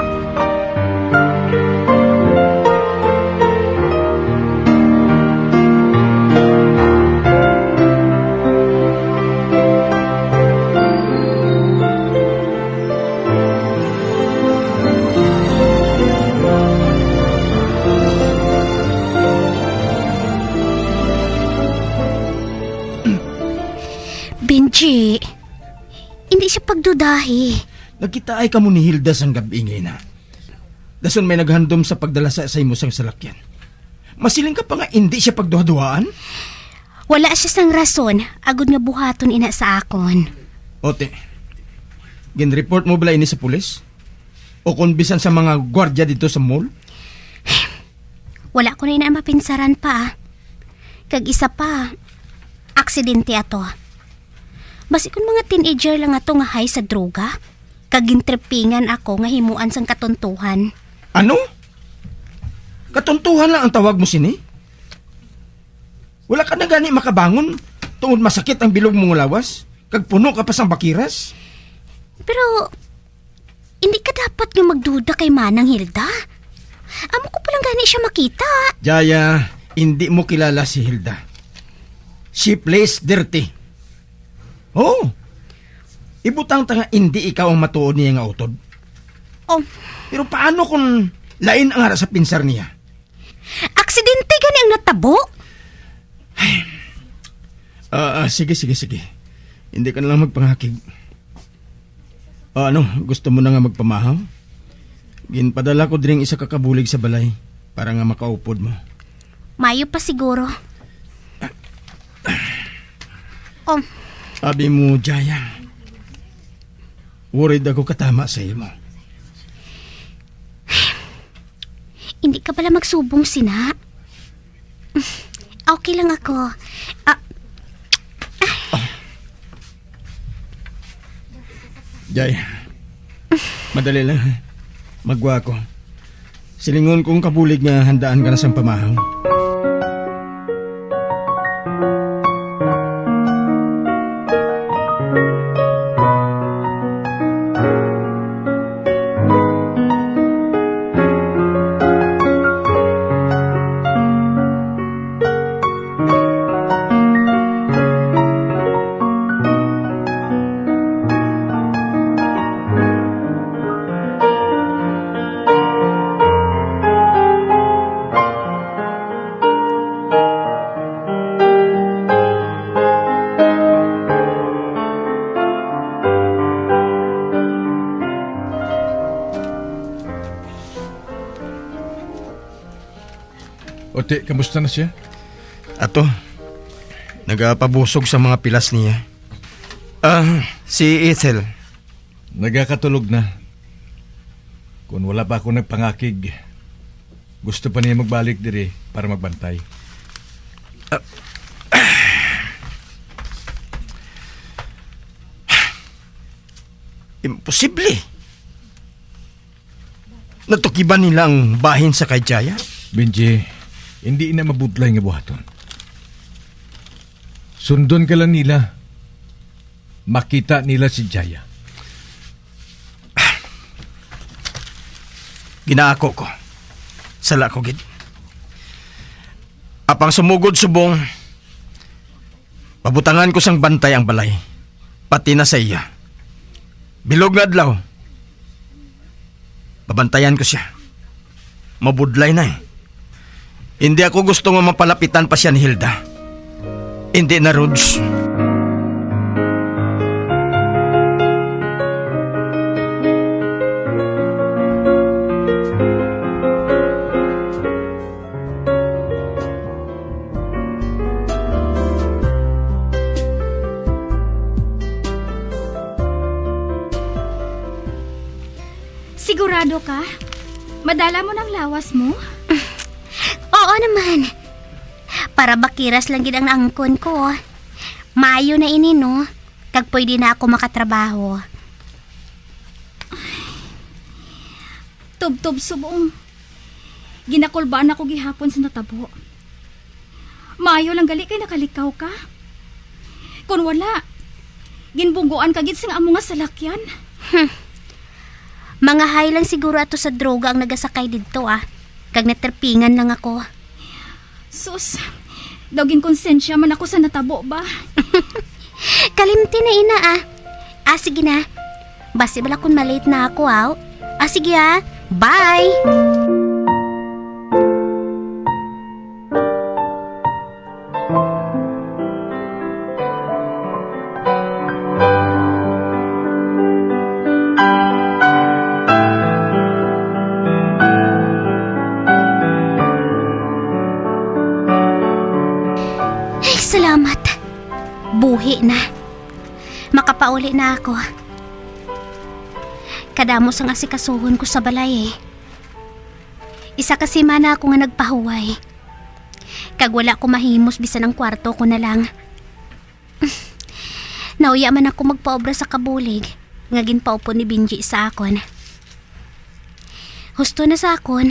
Chi, hindi siya pagdudahi. Nagkitaay kamo ni Hilda sang gab-i nga ina. Dason may naghandom sa pagdala sa, sa imo sang salakyan. Masiling ka pa nga hindi siya pagduhaduhaan? Wala siya sang rason agod nga buhaton ina sa akon. Ote, gin-report mo bala ini sa pulis? O kon bisan sa mga gwardya dito sa mall? Wala ko na ina mapinsaran pa. Kag isa pa, aksidente ato. Basi kon mga teenager lang ato nga high sa droga, kag gintripingan ako nga himuan sang katuntuhan. Ano? Katuntuhan lang ang tawag mo sini? Wala ka na gani makabangon tungod masakit ang bilog mo nga lawas, kag puno ka pa sang bakiras? Pero hindi ka dapat nga magduda kay Manang Hilda. Amo ko pa lang gani siya makita. Jaya, hindi mo kilala si Hilda. She plays dirty. Oh, ibutang ta nga hindi ikaw ang matuod niya nga utod. Oh. Pero paano kung lain ang ara sa pinsar niya? Aksidente gani ang natabo. Ah, ah, sige, sige, sige. Hindi ka na lang magpangakig. Ah, ano, gusto mo na nga magpamahaw? Ginpadala ko dring isa ka kabulig sa balay para nga makaupod mo. Mayo pa siguro. Oh. Abi mo, Jaya. Worried ako katama sa imo. Hindi ka pala magsubong sina. Okay lang ako. Ah, Jay, madali lang. Magwa ko. Silingon kong kabulig nga handaan ka na sang pamahaw. Ote, kamusta na siya? Ato, nagapabusog sa mga pilas niya. Ah, si Ethel. Nagakatulog na. Kung wala pa ako nagpangakig, gusto pa niya magbalik diri para magbantay. Ah, imposible. Natukiban nila ang bahin sa kay Jaya? Benji, hindi na mabudlay nga buhaton. Sundon ka lang nila. Makita nila si Jaya. Ginaako ko. Sala ko gid. Apang sumugod subong, pabutangan ko sang bantay ang balay, pati na sa iya. Bilog nga adlaw, babantayan ko siya. Mabudlay na eh. Hindi ako gusto nga mapalapitan pa siya ni Hilda. Hindi na, Rods. Sigurado ka? Madala mo nang lawas mo? Oo naman. Para bakiras lang gid ang naangkon ko. Maayo na ini, no? Kag pwede na ako makatrabaho. Tubtob subong. Ginakulbaan ako gihapon sa natabo. Maayo lang gali kay nakalikaw ka. Kon wala, ginbunggoan ka gid sing amo nga salakyan. Hmm. Mga high lang siguro ato sa droga ang nagasakay didto, ah. Kag natripingan lang ako. Sus, daw ginkonsensya man ako sa natabo ba? Kalimti na ina, ah. Ah, sige na. Basi bala kun malate na ako, aw. Ah, sige, ah. Bye! Pauli na ako. Kadamo sang asikasuhon ko sa balay, eh. Isa ka semana ako nga nagpahuway. Kag wala ko mahimos bisan ang kwarto ko na lang. Nauya man ako magpaobra sa kabulig nga ginpaupod ni Benji sa akon. Husto na sa akon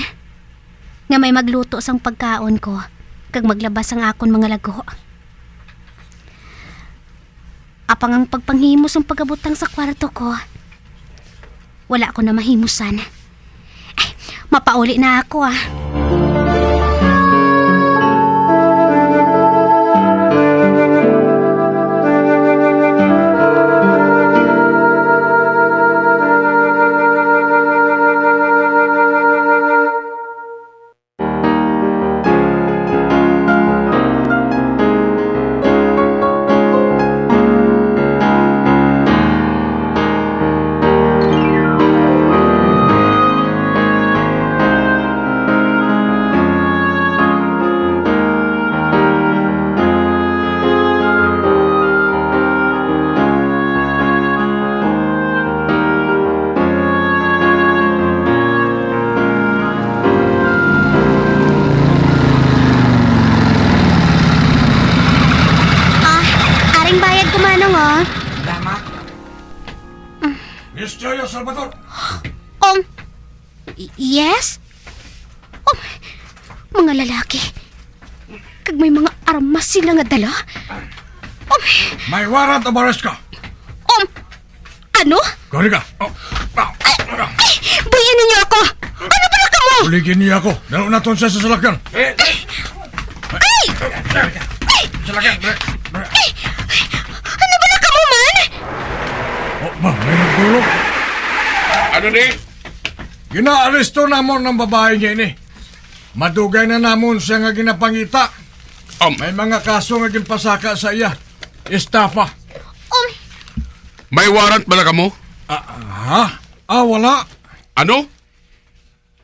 nga may magluto sang pagkaon ko kag maglaba sang akon mga lago. Apang ang pagpanghimo sang pagabutang sa kwarto ko, wala ko na mahimusan. Ay, mapauli na ako, ah. Ah, aring bayad ko, Manong, oh. Salamat. Miss Joya Salvador! Um, y- yes? Um, mga lalaki. Kag may mga armas sila nga dala. Um, May warrant of arrest ka. Um, ano? Kari ka. Oh, ah, Ay, ah, ay, buhian ninyo ako! Ano ba na kamo? Buligin niya ako. Dalo naton siya sa salakyan. Ay! Ay! Salakyan, dali, dali. Ay! Ano ba na kamo, man? Oh, ma, may nagdulog. Ano ni? Ginaaresto namon ang babae nga ini. Madugay na namon siya nga ginapangita. Um, May mga kaso nga ginpasaka sa iya. Estafa. Um, May warrant bala kamo? Ah, ha? Ah, wala. Ano?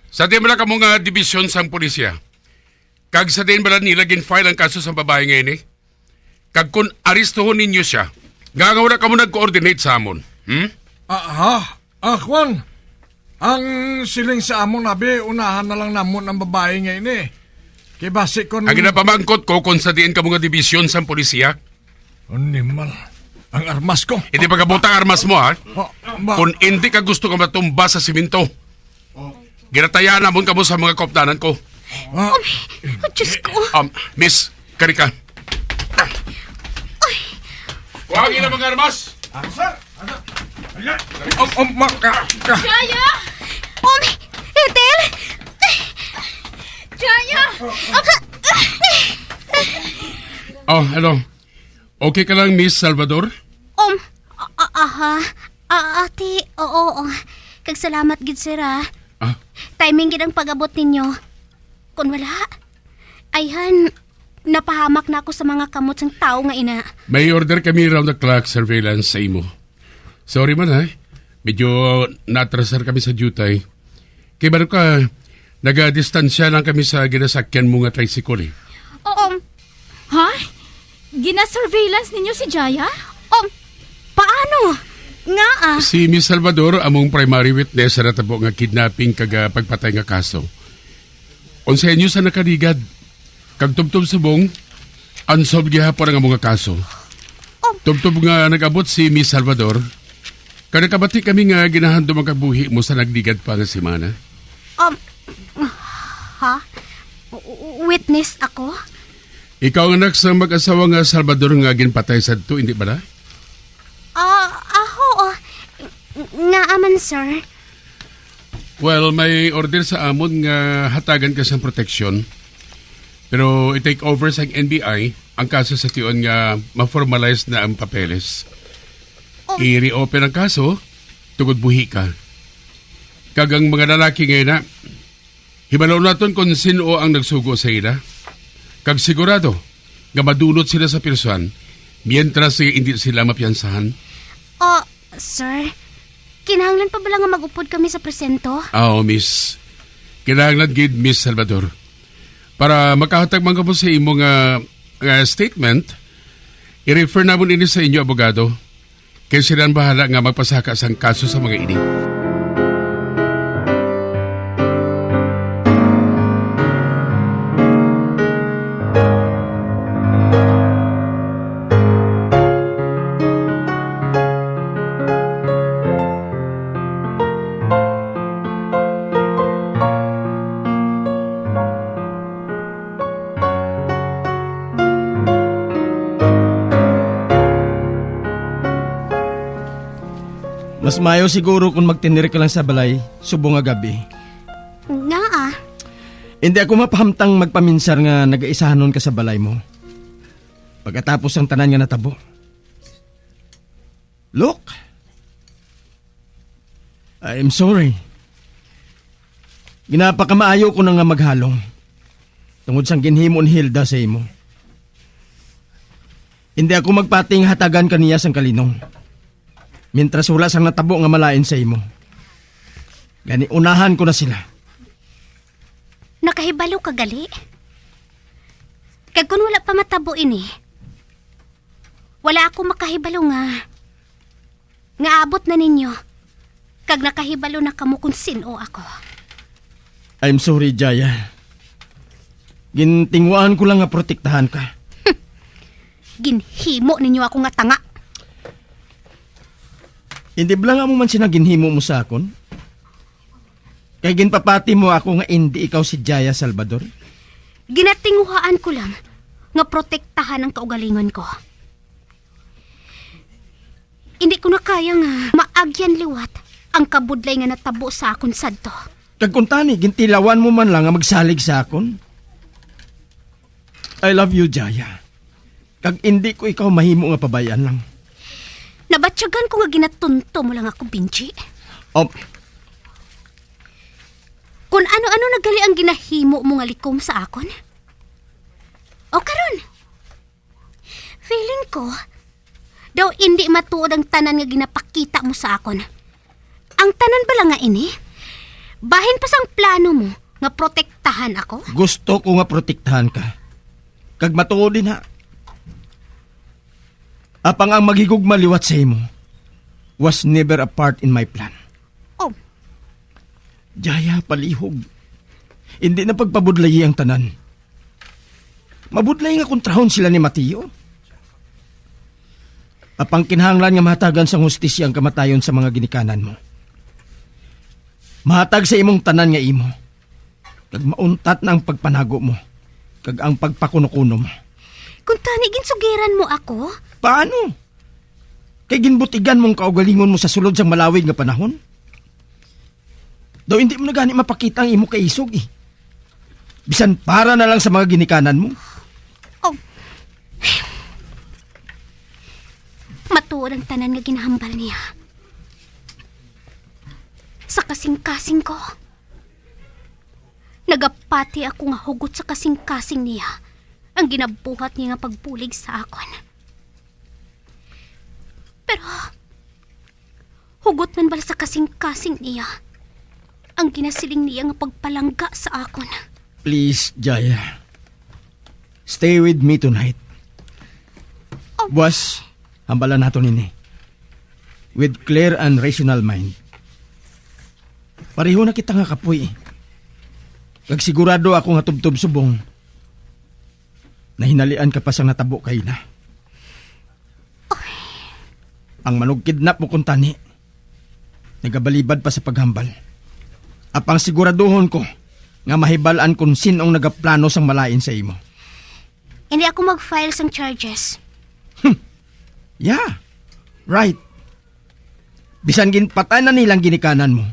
Sa diin bala kamo nga dibisyon sang pulisya? Kag sa diin bala nila gin-file ang kaso sang babae nga ini? Kag kon aristuhon ninyo siya, nga, nga wala kamo nag-coordinate sa amon? Hmm? Ah, ha? Ah, Juan, ang siling sa amon, abi, unahan na lang namon ang babae nga ini. Kay basi kon Ang ginapamangkot ko kung sa diin kamo nga dibisyon sang pulisya? Animal. Ang armas ko. Hindi pagabutang armas mo, ha? Oh, ma- Kung hindi ka gusto nga matumba sa simento, ginatayaan namon kamo sa mga kaupdanan ko. Ah, Oh, Diyos ko. Um, miss, kari ka. Kuha ang ilang mga armas. Ako, sir. Ano? Ano? Um, um, ma- ka- ka- Jaya! Um, Ethel! Jaya! Oh, hello. Okay ka lang, Miss Salvador? Um, a- a- aha. A- ate, oo, oo. Kag salamat gid, sir, ah. Ah? Timing gid ang pag-abot ninyo. Kung wala, ayhan, napahamak na ako sa mga kamot sang tawo nga ina. May order kami round the clock surveillance sa imo. Sorry man, ha. Medyo natrasar kami sa duty. Kay baro ka, nagadistansya lang kami sa ginasakyan mo nga tricycle, eh. Oo. Um, ha? Gina-surveillance ninyo si Jaya? Um, paano? Nga, ah? Si Miss Salvador, among primary witness sa natabo nga kidnapping kag, ah, pagpatay nga kaso. Unsa inyo sa nakaligad? Kag tubtob subong, unsolved gihapon ang among kaso. Oh. Tubtob nga nag-abot si Miss Salvador, kag nakabati kami nga ginahandom ang kabuhi mo sa nagligad pa nga semana. Um, ha? W- w- witness ako? Ikaw ang anak sa mag-asawa nga Salvador nga ginpatay sadto, hindi bala? Ah, ah, oo. Ng- Ngaa man, sir? Well, may order sa amon nga hatagan ka sang proteksyon. Pero i-take over sang N B I ang kaso sa tion nga ma-formalize na ang papeles. Oh. I-reopen ang kaso tungod buhi ka. Kag ang mga lalaki nga ina, hibalo naton kon sin-o ang nagsugo sa ila. Kag sigurado nga madunot sila sa pirsuhan mientras nga indi sila mapiyansahan. Ah, sir, kinahanglan pa bala nga mag-upod kami sa presinto? Ah, oo, miss. Kinahanglan gid, Miss Salvador. Para makahatag man kamo sa imo nga, nga statement, i-refer namon ini sa inyo abogado. Kay sila ang bahala nga magpasaka sang kaso sa mga ini. Mas maayo siguro kon magtener ka lang sa balay subong nga gab-i. Ngaa? Indi ako mapahamtang magpaminsar nga nagaisahanon ka sa balay mo pagkatapos sang tanan nga natabo. Look, I am sorry. Ginapakamaayo ko na nga maghalong tungod sang ginhimo ni Hilda sa imo. Hindi ako magpati nga hatagan ka niya sang kalinong, mintras wala sang natabo nga malain sa imo. Gani, unahan ko na sila. Nakahibalo ka gali? Kag kun wala pa matabo ini, wala ako makahibalo nga, nga abot na ninyo, kag nakahibalo na kamo kon sin-o ako. I'm sorry, Jaya. Gintinguhaan ko lang nga protektahan ka. Ginhimo ninyo ako nga tanga. Hindi bala nga amo man sina ginhimo mo sa akon? Kay ginpapati mo ako nga indi ikaw si Jaya Salvador? Ginatinguhaan ko lang nga protektahan ang kaugalingon ko. Hindi ko na kaya nga maagyan liwat ang kabudlay nga natabo sa akon sadto. Kag kuntani, gintilawan mo man lang nga magsalig sa akon? I love you, Jaya. Kag indi ko ikaw mahimo nga pabay-an lang. Nabatyagan ko nga ginatunto mo lang ako, Benji. Um, Kun ano-ano na gali ang ginahimo mo nga likom sa akon. O karon, feeling ko, daw indi matuod ang tanan nga ginapakita mo sa akon. Ang tanan bala nga ini, bahin pa sang plano mo nga protektahan ako? Gusto ko nga protektahan ka. Kag matuod din, ha. Apang ang maghigugma liwat sa imo was never a part in my plan. Oh. Jaya, palihog. Hindi na pagpabudlayi ang tanan. Mabudlay nga kontrahon sila ni Mateo. Apang kinahanglan nga mahatagan sang hustisya ang kamatayon sa mga ginikanan mo. Mahatag sa imong tanan nga imo. Kag mauntat na ang pagpanago mo, kag ang pagpakunukuno mo. Kung tani, ginsugiran mo ako? Paano? Kay ginbutigan mo ang kaugalingon mo sa sulod sang malawig nga panahon? Daw hindi mo na gani mapakita ang imo kaisog, eh. Bisan para na lang sa mga ginikanan mo. Oh. Matuod ang tanan nga ginahambal niya. Sa kasing-kasing ko. Nagapati ako nga hugot sa kasing-kasing niya ang ginabuhat niya nga pagbulig sa akon. Pero, hugot man bala sa kasing-kasing niya ang ginasiling niya nga pagpalangga sa akon? Please, Jaya. Stay with me tonight. Oh. Buwas, hambalan naton ini with clear and rational mind. Pareho na kita nga kapoy, eh. Kag sigurado ako nga tubtob subong nahinalian ka pa sang natabo kay na. Ang manugkidnap mo kuntani, nagabalibad pa sa paghambal. Apang siguraduhon ko nga mahibal-an kon sin-ong nagaplano sang malain sa imo. Hindi ako mag-file sang charges. Hmm. Yeah. Right. Bisan ginpatay na nilang ginikanan mo,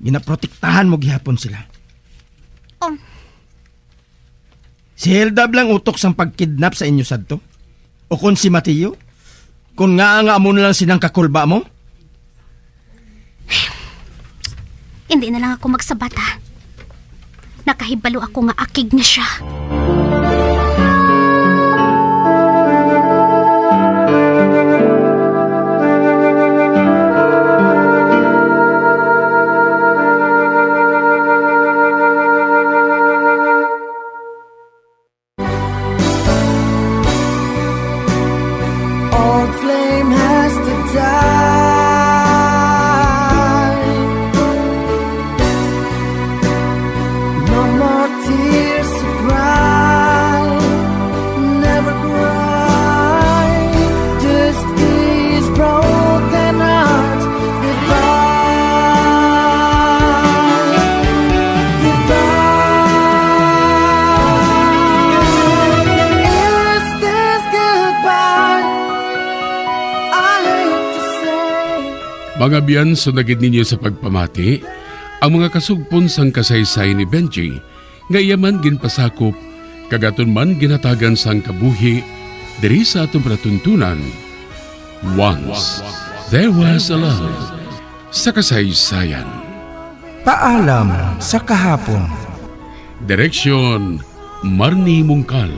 ginaprotektahan mo gihapon sila. Oh. Si Hilda bala ang utok sang pagkidnap sa inyo sadto? O kon si Mateo? Kon ngaa nga amo na lang sinang kakulba mo? Hindi na lang ako magsabat, ha. Nakahibalo ako nga akig na siya. Mga abyan, sundagid ninyo sa pagpamati ang mga kasugpon sang kasaysayan ni Benji, nga iya man ginpasakop kag aton man ginhatagan sang kabuhi diri sa aton palatuntunan. Once There Was a Love sa kasaysayan. Paalam sa kahapon. Direksyon, Marnie Mungkal.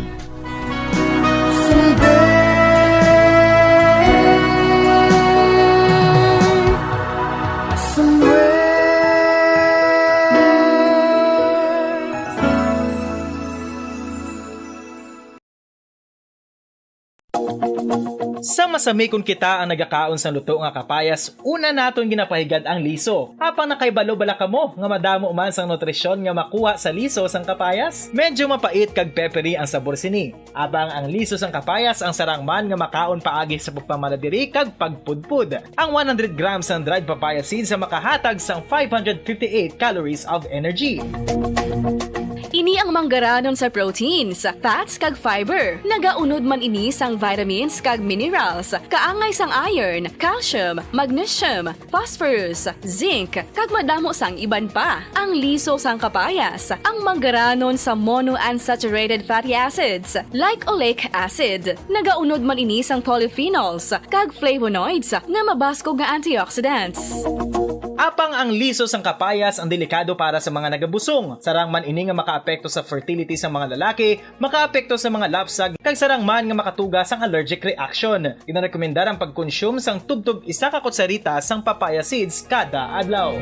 Sa masami kon kita ang nagakaon sang luto nga kapayas, una naton ginapahigad ang liso. Apang nakahibalo bala kamo nga madamo man sang nutrisyon nga makuha sa liso sang kapayas? Medyo mapait kag peppery ang sabor sini. Apang ang liso sang kapayas ang sarang man nga makaon paagi sa pagpamala diri kag pagpudpod. Ang one hundred grams sang dried papaya seeds ang makahatag sang five hundred fifty-eight calories of energy. Ini ang manggaranon sa proteins, fats, kag fiber. Nagaunod man ini sang vitamins kag minerals, kaangay sang iron, calcium, magnesium, phosphorus, zinc, kag madamo sang iban pa. Ang liso sang kapayas, ang manggaranon sa monounsaturated fatty acids, like oleic acid. Nagaunod man ini sang polyphenols kag flavonoids nga mabaskog nga antioxidants. Apang ang liso sang kapayas ang delikado para sa mga nagabusong. Sarang man ini nga makaapekto sa fertility sa mga lalaki, makaapekto sa mga lapsag, kag sarang man nga makatuga sang allergic reaction. Ginarekomendar ang pagkonsume sang tubtob isa ka kutsarita sang papaya seeds kada adlaw.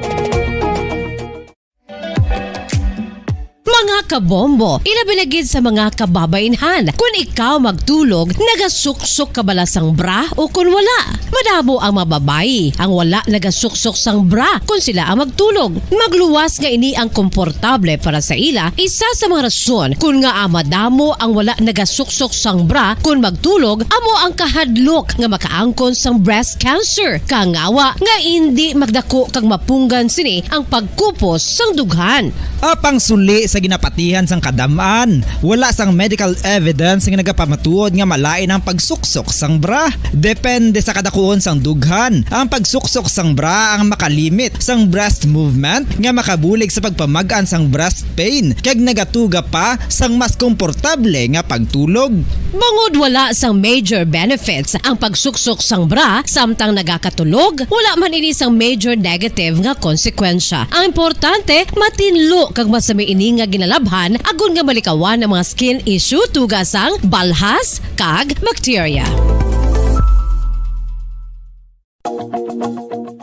Mga kabombo, ilabi na gid sa mga kababainhan, kun ikaw magtulog, nagasuksok ka bala sang bra o kun wala? Madamo ang mga babayi ang wala nagasuksok sang bra kun sila ang magtulog. Magluwas nga ini ang komportable para sa ila, isa sa mga rason kun ngaa madamo ang wala nagasuksok sang bra kun magtulog amo ang kahadlok nga makaangkon sang breast cancer, kangawa nga indi magdako kag mapunggan sini ang pagkupos sang dughan. Apang suli sa ginapatihan sang kadam-an, wala sang medical evidence nga nagapamatuod nga malain ang pagsuksok sang bra. Depende sa kadakuon sang dughan, ang pagsuksok sang bra ang makalimit sang breast movement nga makabulig sa pagpamag-an sang breast pain, kag nagatuga pa sang mas komportable nga pagtulog. Bangod wala sang major benefits ang pagsuksok sang bra samtang nagakatulog, wala man ini sang major negative nga konsekwensya. Ang importante, matinlo kag masami ini nga ginalabhan agod nga malikawan ang mga skin issue tuga sang balhas kag bakterya.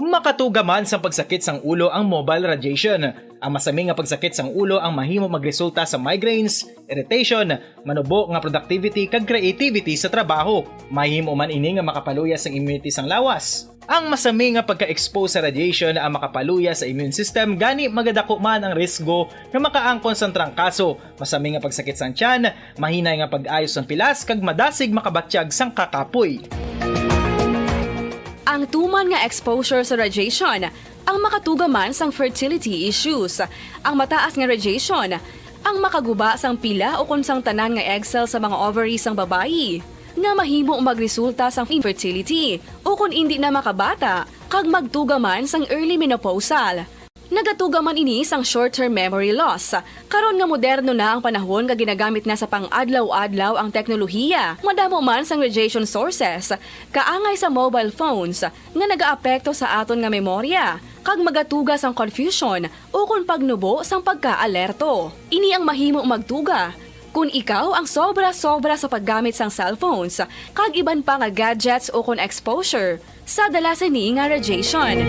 Makatuga man sang pagsakit sang ulo ang mobile radiation. Ang masami nga pagsakit sang ulo ang mahimo magresulta sa migraines, irritation, manubo nga productivity kag creativity sa trabaho. Mahimo man ini nga makapaluya sang immunity sang lawas. Ang masami nga pagka-expose sa radiation ang makapaluya sa immune system, gani magadako man ang risgo nga makaangkon sang trangkaso, masami nga pagsakit sang tiyan, mahinay nga pag-ayo sang pilas, kag madasig makabatyag sang kakapoy. Ang tuman nga exposure sa radiation ang makatuga man sang fertility issues. Ang mataas nga radiation ang makaguba sang pila ukon sang tanan nga egg cell sa mga ovary sang babayi, nga mahimo magresulta sang infertility ukon indi na makabata, kag magtuga man sang early menopausal. Nagatuga man ini sang short-term memory loss. Karon nga moderno na ang panahon nga ginagamit na sa pang-adlaw-adlaw ang teknolohiya, madamo man sang radiation sources, kaangay sa mobile phones, nga nagaapekto sa aton nga memorya, kag magatuga sang confusion ukon pagnubo sang pagkaalerto. Ini ang mahimo magtuga kon ikaw ang sobra-sobra sa paggamit sang cellphones kag iban pa nga gadgets ukon exposure sa dala sini nga radiation.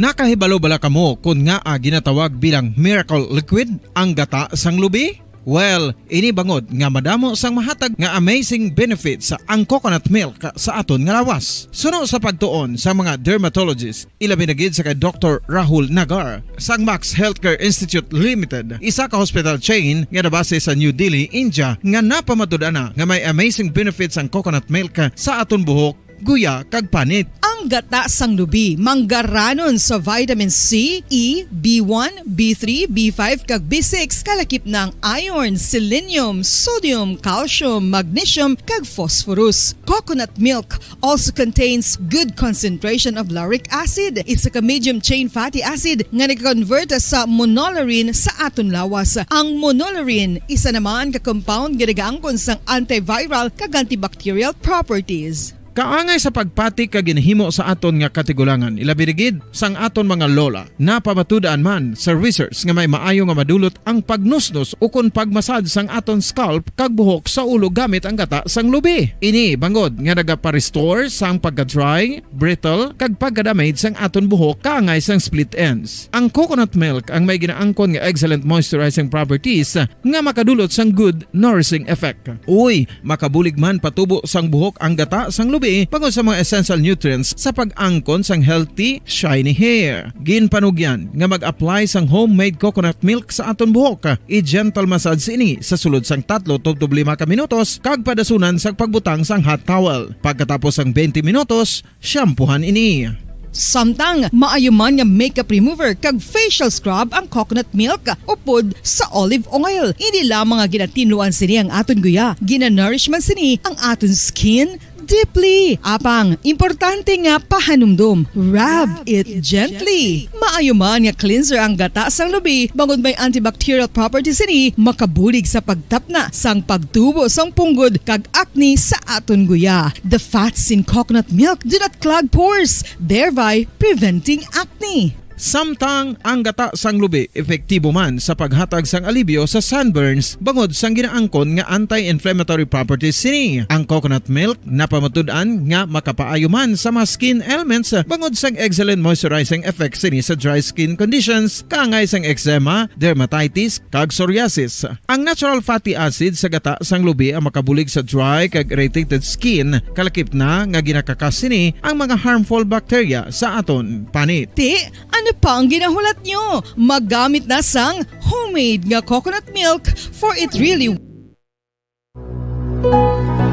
Nakahibalo bala kamo kon ngaa ginatawag bilang miracle liquid ang gata sang lubi? Well, ini bangod nga madamo sang mahatag nga amazing benefits ang coconut milk sa aton nga lawas. Suno sa pagtuon sa mga dermatologist, ilabi na gid sa kay Doktor Rahul Nagar sang Max Healthcare Institute Limited, isa ka hospital chain nga nabase sa New Delhi, India, nga napamatud-an na nga may amazing benefits ang coconut milk sa aton buhok guya, kag panit. Ang gata sang lubi manggaranon sa vitamin C, E, B one, B three, B five, kag B six, kalakip na ang iron, selenium, sodium, calcium, magnesium, kag phosphorus. Coconut milk also contains good concentration of lauric acid. Isa ka medium chain fatty acid nga nag-convert sa monolaurin sa aton lawas. Ang monolaurin, isa naman ka compound nga nagaangkon sang antiviral kag antibacterial properties. Kaangay sa pagpati kag ginhimo sa aton nga katigulangan, ilabi na gid sang aton mga lola. Napamatud-an man sa research nga may maayo nga madulot ang pagnusnos ukon pag-massage sang aton scalp kag buhok sa ulo gamit ang gata sang lubi. Ini bangod nga nagapa-restore sang pagka-dry, brittle, kag pagka-damage sang aton buhok kaangay sang split ends. Ang coconut milk ang may ginaangkon nga excellent moisturizing properties nga makadulot sang good nourishing effect. Uy, makabulig man patubo sang buhok ang gata sang lubi bangod sa mga essential nutrients sa pag-angkon sang healthy, shiny hair. Ginpanugyan nga mag-apply sang homemade coconut milk sa aton buhok. I-gentle massage ini sa sulod sang tatlo tubtob lima ka minutos kag padasunan sang pagbutang sang hot towel. Pagkatapos sang twenty minutos, shampoohan ini. Samtang maayo man nga makeup remover kag facial scrub ang coconut milk upod sa olive oil. Hindi lamang nga ginatinluan sini ang aton guya, ginanourish man sini ang aton skin deeply. Apang importante nga pahanumdom, rub it gently. Maayo man nga cleanser ang gata sang lubi, bangod may antibacterial properties sini, makabulig sa pagtapna sang pagtubo sang punggod kag acne sa aton guya. The fats in coconut milk do not clog pores, thereby preventing acne. Samtang ang gata sang lubi epektibo man sa paghatag sang alibyo sa sunburns bangod sang ginaangkon nga anti-inflammatory properties sini. Ang coconut milk napamatud-an nga makapaayo man sa mga skin ailments bangod sang excellent moisturizing effect sini sa dry skin conditions, kaangay sang eczema, dermatitis, kag psoriasis. Ang natural fatty acid sa gata sang lubi ang makabulig sa dry kag irritated skin, kalakip na nga ginakakas sini ang mga harmful bacteria sa aton panit. Ti, ano pa ang ginahulat nyo? Magamit na sang homemade nga coconut milk, for it really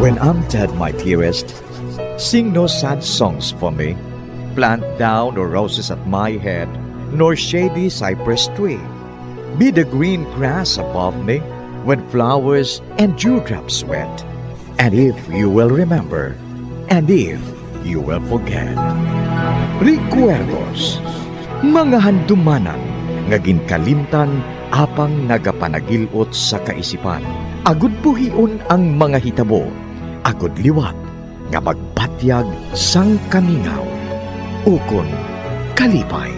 When I'm dead, my dearest, sing no sad songs for me. Plant thou no roses at my head, nor shady cypress tree. Be the green grass above me when flowers and dewdrops wet. And if you will remember, and if you will forget. Recuerdos, mga handumanan nga ginkalimtan apang nagapanagil-ot sa kaisipan. Agud buhion ang mga hitabo, agud liwat nga magbatyag sang kamingaw ukon kalipay.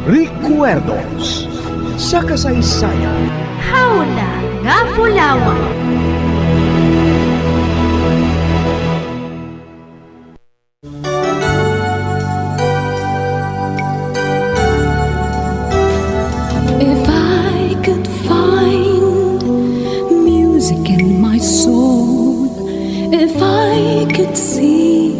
Recuerdos sa kasaysayan. Hawla nga Bulawan. If I could find music in my soul, if I could see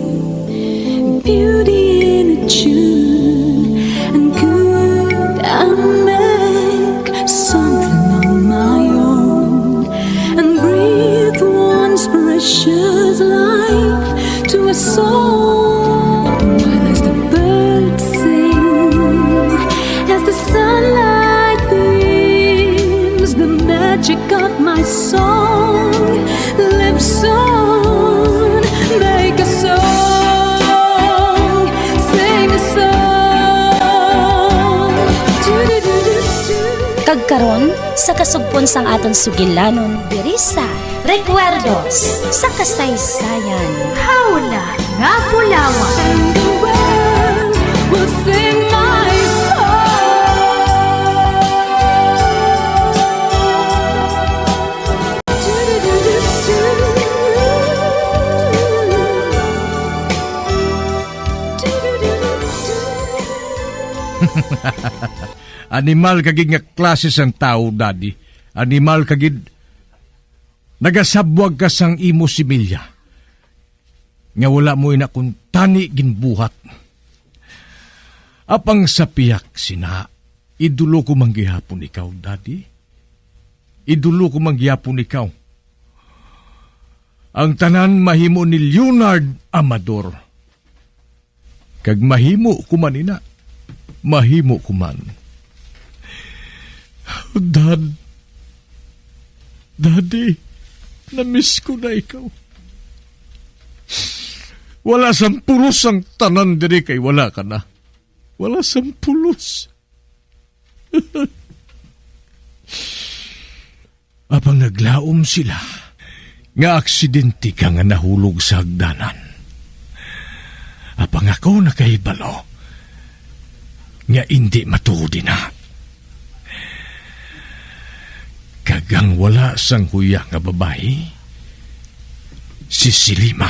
beauty in a tune, and could I make something on my own and breathe once precious life to a soul? While as the birds sing, as the sunlight beams, the magic of my song lives on. Make a song, sing a song. Kag karon, sa kasugpon sang aton sugilanon, diri sa Recuerdos sa Kasaysayan. Hawla nga Bulawan. And the world will sing my song. Animal ka gid nga klase sang tawo, Daddy. Animal ka gid. Nagasabwag ka sang imo similya, nga wala mo ina kuntani ginbuhat. Apang sa pihak sina, idolo ko man gihapon ikaw, Daddy. Idolo ko man gihapon ikaw. Ang tanan mahimo ni Leonard Amador. Kag mahimo ko man ina, mahimo ko man. Dad, Daddy, namiss ko na ikaw. Wala sang pulos ang tanan diri kay wala ka na. Wala sang pulos. Apang naglaom sila nga aksidente ka nga nahulog sa hagdanan. Apang ako nakahibalo nga indi matuod ina. Kag ang wala sang huya nga babayi, si Selima.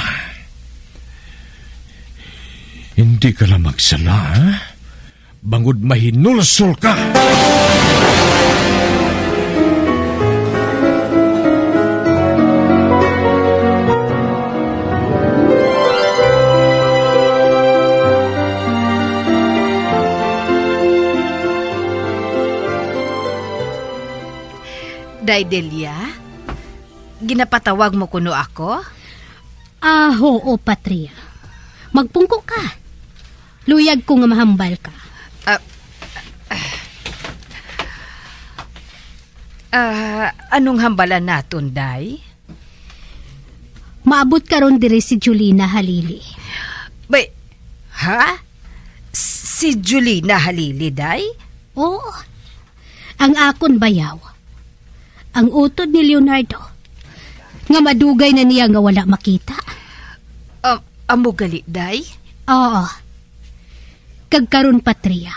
Hindi ka na magsala, ha? Bangod mahinulsol ka. Day Delia, ginapatawag mo kuno ako? Ah, oo, Patria. Magpungko ka. Luyag ko nga mahambal ka. Ah, ah, anong hambalan naton, Day? Maabot karon diri si Julina Halili. Bay, ha? Si Julina Halili, Day? Oo. Ang akon bayaw. Ang utod ni Leonardo, nga madugay na niya nga wala makita. Ah, amo gali, Day? Oo. Kag karon, Patria,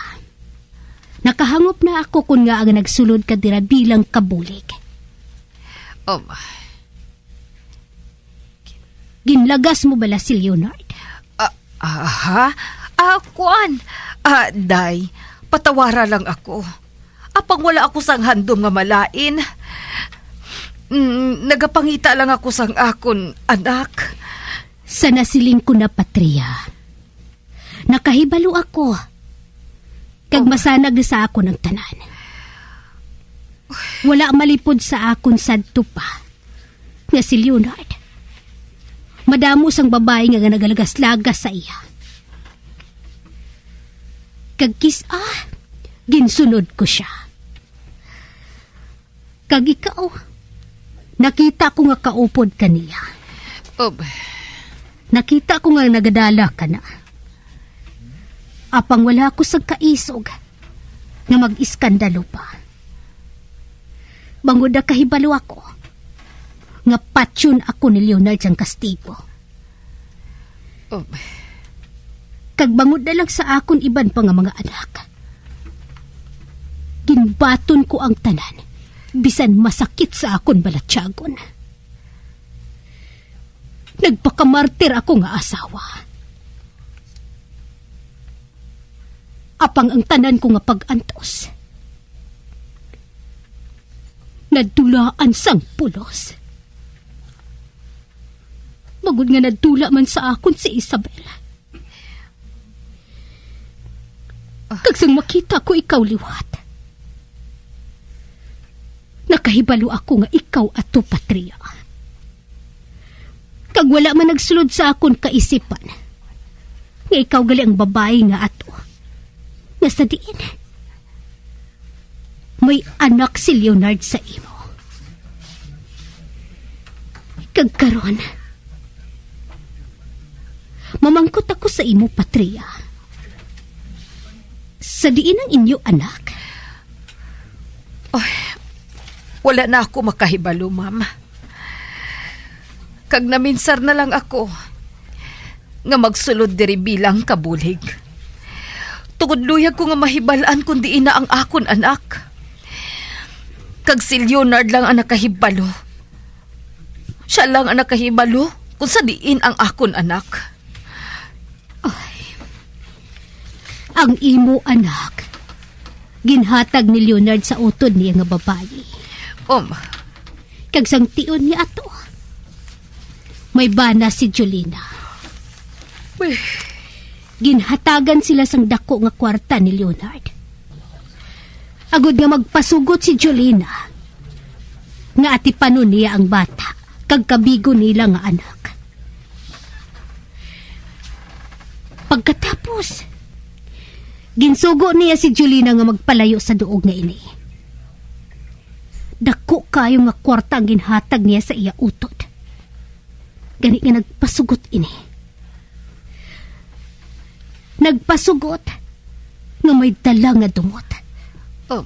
nakahangop na ako kon ngaa nga nagsulod ka dira bilang kabulig. Um, Ginlagas mo bala si Leonard? Ah, ah, ha? Ah, kuan. Ah, Day, patawara lang ako. Apang wala ako sang handom nga malain. Mm, nagapangita lang ako sang akon anak. Sa nasiling ko na, Patria, nakahibalo ako, kag masanag na sa akon ang tanan. Wala malipod sa akon sadto pa nga si Leonard. Madamo sang babayi nga nagalagas-lagas sa iya. Kag kis-a, ginsunod ko sia. Kag ikaw, nakita ko nga kaupod ka niya. Ob. Nakita ko nga nagadala ka na. Apang wala ako sa kaisog nga mag-iskandalo pa. Bangod nakahibalo ako nga patyon ako ni Leonard sang kastigo. Oh. Kag bangod na lang sa akon iban pa nga mga anak, ginbaton ko ang tanan, bisan masakit sa akon balatyagon. Nagpakamartir ako nga asawa. Apang ang tanan ko nga pag-antos, nadulaan sang pulos. Bangod nga nadula man sa akon si Isabel. Kag sang makita ko ikaw liwat, nakahibalo ako nga ikaw ato, Patria. Kag wala man nagsulod sa akon kaisipan nga ikaw gali ang babayi nga ato, nga sa diin may anak si Leonard sa imo. Kag karon, mamangkot ako sa imo, Patria. Sa diin ang inyo anak? Ay, wala na ako makahibalo, ma'am. Kag naminsar na lang ako nga magsulod diri bilang kabulig. Tungod luyag ko nga mahibal-an kon diin na ang akon anak. Kag si Leonard lang ang nakahibalo. Sia lang ang nakahibalo kon sa diin ang akon anak. Ay. Ang imo anak, ginhatag ni Leonard sa utod niya nga babayi. Um. Kag sang tion niya ato, may bana si Jolina. Uy. Ginhatagan sila sang dako nga kwarta ni Leonard, agod nga magpasugot si Jolina nga atipanon niya ang bata. kag kabigon nila nga anak. Pagkatapos, ginsugo niya si Jolina nga magpalayo sa duog nga ini. Dako kayo nga kwarta ang ginhatag niya sa iya utod. Gani nga nagpasugot ini. Nagpasugot nga may dala nga dumot. Oh.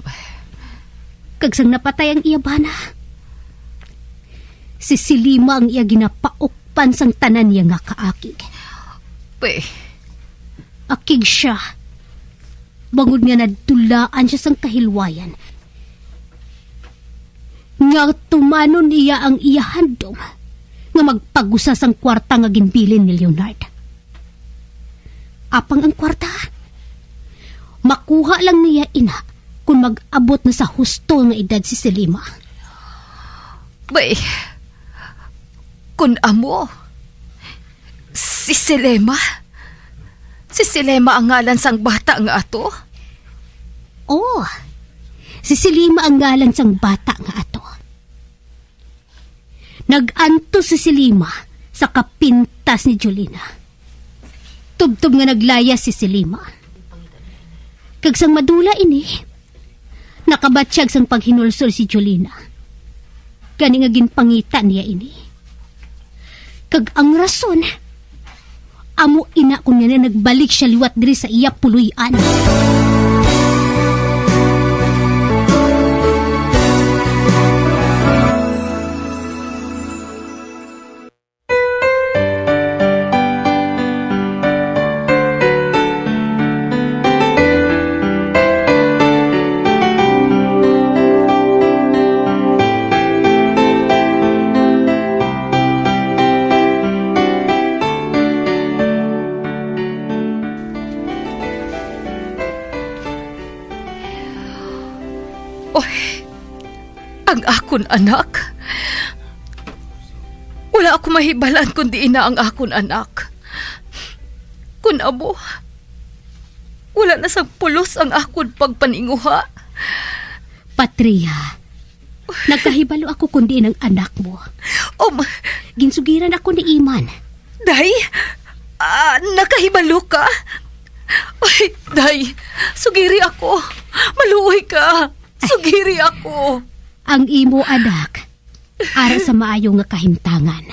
Kag sang napatay ang iya bana, si Selima ang iya ginapaukpan sang tanan niya nga kaakig. Pe. Akig siya, bangod nga nadulaan siya sang kahilwayan, nga tumanon niya ang iya handom nga magpagusa sang kwarta nga ginbilin ni Leonard. Apang ang kwarta, makuha lang niya ina kon mag-abot na sa husto nga edad si Selima. Bay, kun amo, si Selema? Si Selema ang ngalan sang bata nga ato? Oh, si Selima ang ngalan sang bata nga ato. Nag-antos si Selima sa kapintas ni Jolina. Tubtob nga naglayas si Selima. Kag sang madula ini, nakabatyag sang paghinulsol si Jolina. Gani nga ginpangita niya ini. Kag ang rason, amo ina kon nganong nagbalik siya liwat diri sa iya puloy-an. Oy, ang akon anak? Wala ako mahibal-an kon diin na ang akon anak. Kun amo, wala na sang pulos ang akon pagpaninguha. Patria, nagkahibalo ako kon diin ang anak mo. Um, Ginsugiran ako ni Iman. Day? Ah, nakahibalo ka? Ay, day, sugiri ako. Maluoy ka. Sugiri ako. Ang imo anak, ara sa maayo nga kahimtangan.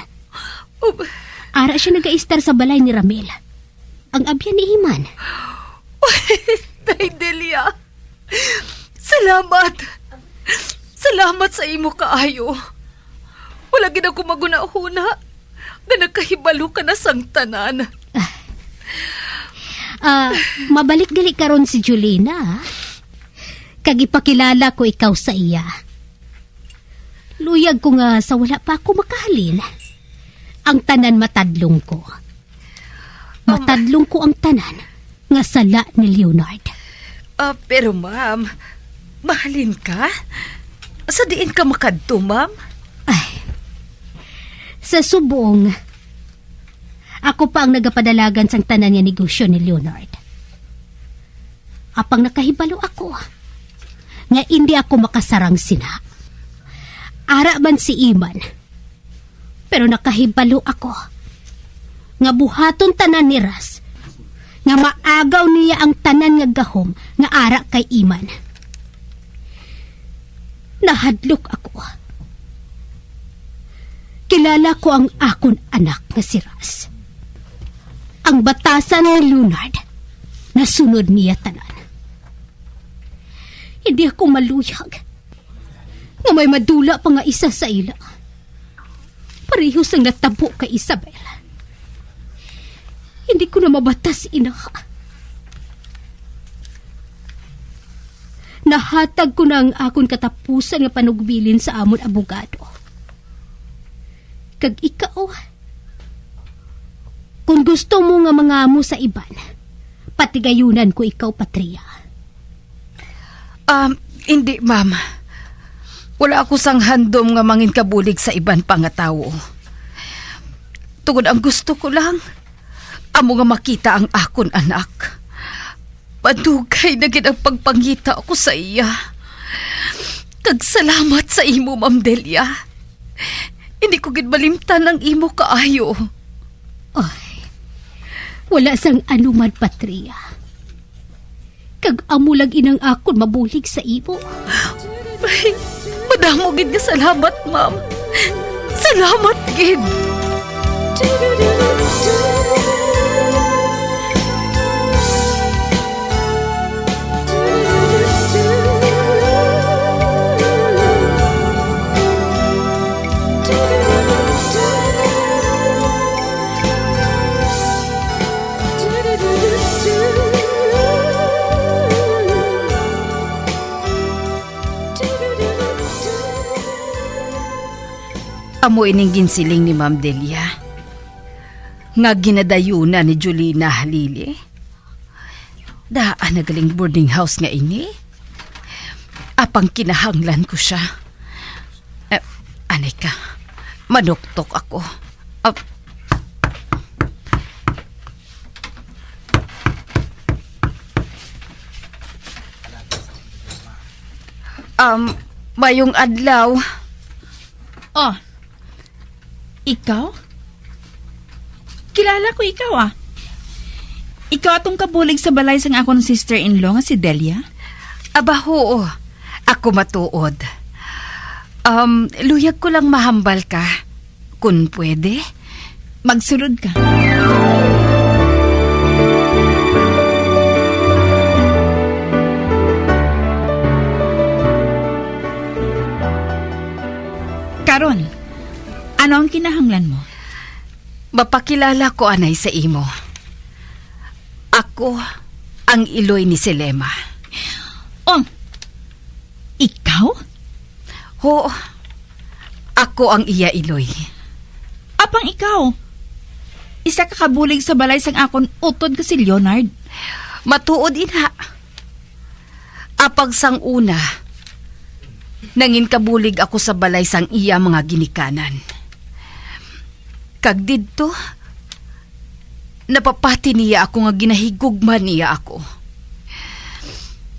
Um, Ara siya nagaistar sa balay ni Ramil, ang abyan ni Iman. Day Delia, salamat. Salamat sa imo kaayo. Wala gid ako maghunahuna nga nakahibalo ka na sang tanan. Ah, mabalik gali karon si Jolina, ah. Kag ipakilala ko ikaw sa iya. Luyag ko nga sa wala pa ako makahalin, ang tanan matadlong ko. Um, Matadlong ko ang tanan nga sala ni Leonard. Ah, pero, ma'am, mahalin ka? Sa diin ka makadto, ma'am? Ay, sa subong, ako pa ang nagapadalagan sang tanan nga negosyo ni Leonard. Apang nakahibalo ako nga indi ako makasarang sina. Ara man si Iman, pero nakahibalo ako nga buhaton tanan ni Ras nga maagaw niya ang tanan nga gahom nga ara kay Iman. Nahadlok ako. Kilala ko ang akon anak nga si Ras. Ang batasan ni Leonard, nasunod niya tanan. Hindi ako maluyag nga may madula pa nga isa sa ila. Pareho sang natabo kay Isabel. Hindi ko na mabatas, ina. Nahatag ko na ang akon katapusan nga panugbilin sa amon abogado. Kag ikaw, kung gusto mo nga mangamo sa iban, patigayunan ko ikaw, Patria. Um, hindi, ma'am. Wala ako sang handom nga manginkabulig sa iban pa nga tawo. Tungod ang gusto ko lang, amo nga makita ang akon anak. Madugay na gid ang pagpangita ko sa iya. Kag salamat sa imo, Ma'am Delia. Hindi ko gid malimtan ang imo kaayo. Ay, wala sang anuman, Patria. Kag amo lang inang akon mabulig sa imo. Ay, madamo gid nga salamat, ma'am. Salamat gid. Amo ining ginsiling ni Ma'am Delia, nga ginadayunan ni Jolina Halili. Daan na galing boarding house nga ini. Apang kinahanglan ko siya. Eh, anay ka. Manuktok ako. Ah. Um, mayong adlaw. Oh, ikaw? Kilala ko ikaw, ah. Ikaw atong kabulig sa balay sang akon sister-in-law nga si Delia? Aba, huo. Ako matuod. Um, luyag ko lang mahambal ka, kun pwede. Magsulod ka. Karon, ano ang kinahanglan mo? Mapakilala ko anay sa imo. Ako ang iloy ni Selema. Oh, ikaw? Ho, ako ang iya iloy. Apang ikaw, isa ka kabulig sa balay sang akon utod nga si Leonard. Matuod ina. Apang sang una, nangin kabulig ako sa balay sang iya mga ginikanan. Kag didto, napapati niya ako nga ginahigugma niya ako.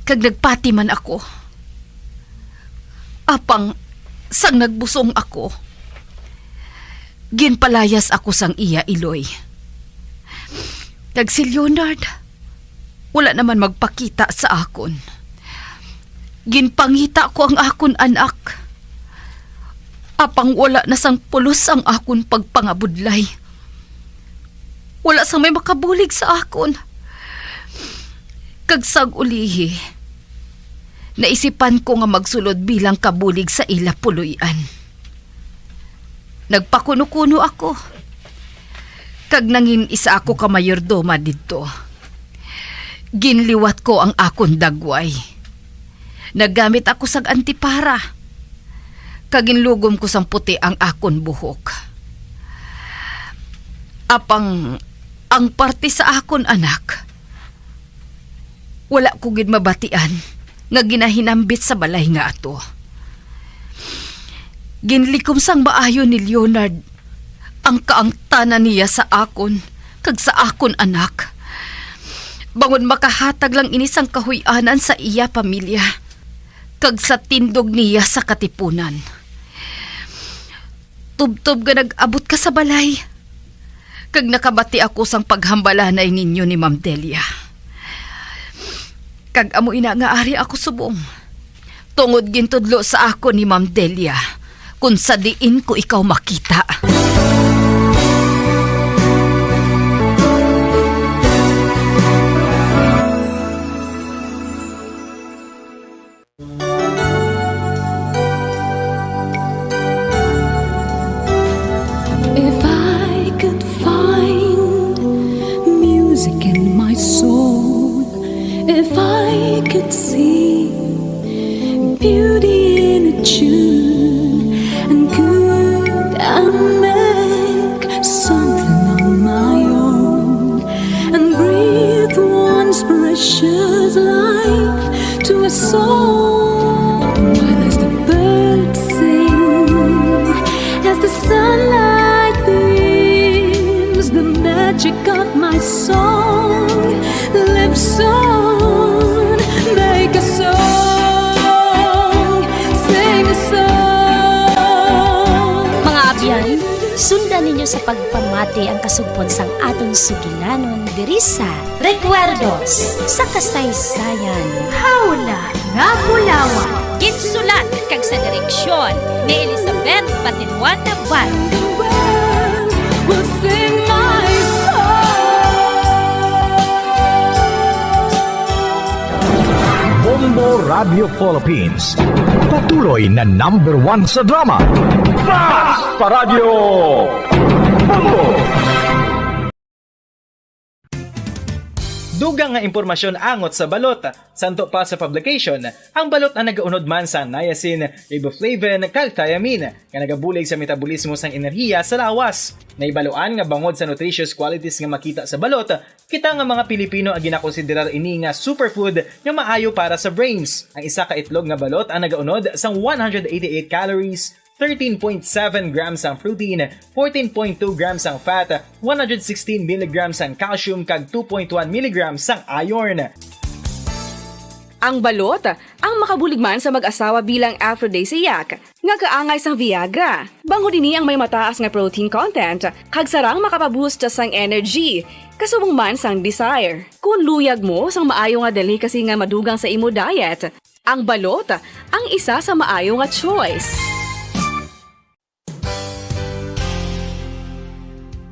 Kag nagpati man ako. Apang sang nagbusong ako, ginpalayas ako sang iya iloy. Kag si Leonard, wala naman magpakita sa akon. Ginpangita ko ang akon anak. Apang wala na sang pulos ang akon pagpangabudlay. Wala sang may makabulig sa akon. Kag sang ulihi, naisipan ko nga magsulod bilang kabulig sa ila puloy-an. Nagpakuno-kuno ako, kag nangin isa ako ka mayordoma didto. Ginliwat ko ang akon dagway. Naggamit ako sang antipara, kag ginlugom ko sang puti ang akon buhok. Apang ang parte sa akon anak, wala ko gid mabatian nga ginahinambit sa balay nga ato. Ginlikom sang maayo ni Leonard ang kaangtanan niya sa akon kag sa akon anak, bangod makahatag lang ini sang kahuy-anan sa iya pamilya kag sa tindog niya sa katipunan. Tubtob nga nag-abot ka sa balay, kag nakabati ako sang paghambalanay ninyo ni Ma'am Delia. Kag amo ina nga ari ako subong, tungod gintudlo sa akon ni Ma'am Delia kon sa diin ko ikaw makita. If I could find music in my soul, if I could see beauty in a tune, and could I make something on my own, and breathe once precious life to a soul. While as the birds sing, as the sunlight beams, the magic of my song lives on. Make a song, sing a song. Mga abyan, Sa pagpamati ang kasugpon sang aton sugilanon diri sa Recuerdos sa Kasaysayan. Hawla nga Bulawan. Ginsulat kag sa direksyon ni Elizabeth Batinwan Navarro. Bombo Radio Philippines. Patuloy na number one sa drama. Fast pa Radio! Bombo! Dugang nga impormasyon angot sa balot. Santo pa sa publication, ang balot ang nagaunod man sa niacin, riboflavin, kag thiamine, nga nagabulig sa metabolismo sang enerhiya sa lawas. Naibaluan nga bangod sa nutritious qualities nga makita sa balot, kita nga mga Pilipino ang ginakonsiderar ini nga superfood nga maayo para sa brains. Ang isa ka itlog nga balot ang nagaunod sang one hundred eighty-eight calories, thirteen point seven grams ang protein, fourteen point two grams ang fat, one hundred sixteen milligrams ang calcium, kag two point one milligrams ang iron. Ang balot ang makabulig man sa mag-asawa bilang aphrodisiac nga kaangay sang Viagra. Bangod ini ang may mataas nga protein content kag sarang makapaboost sang energy, kasubong man sang desire. Kung luyag mo sang maayo nga delicacy nga madugang sa imo diet, ang balot ang isa sa maayo nga choice.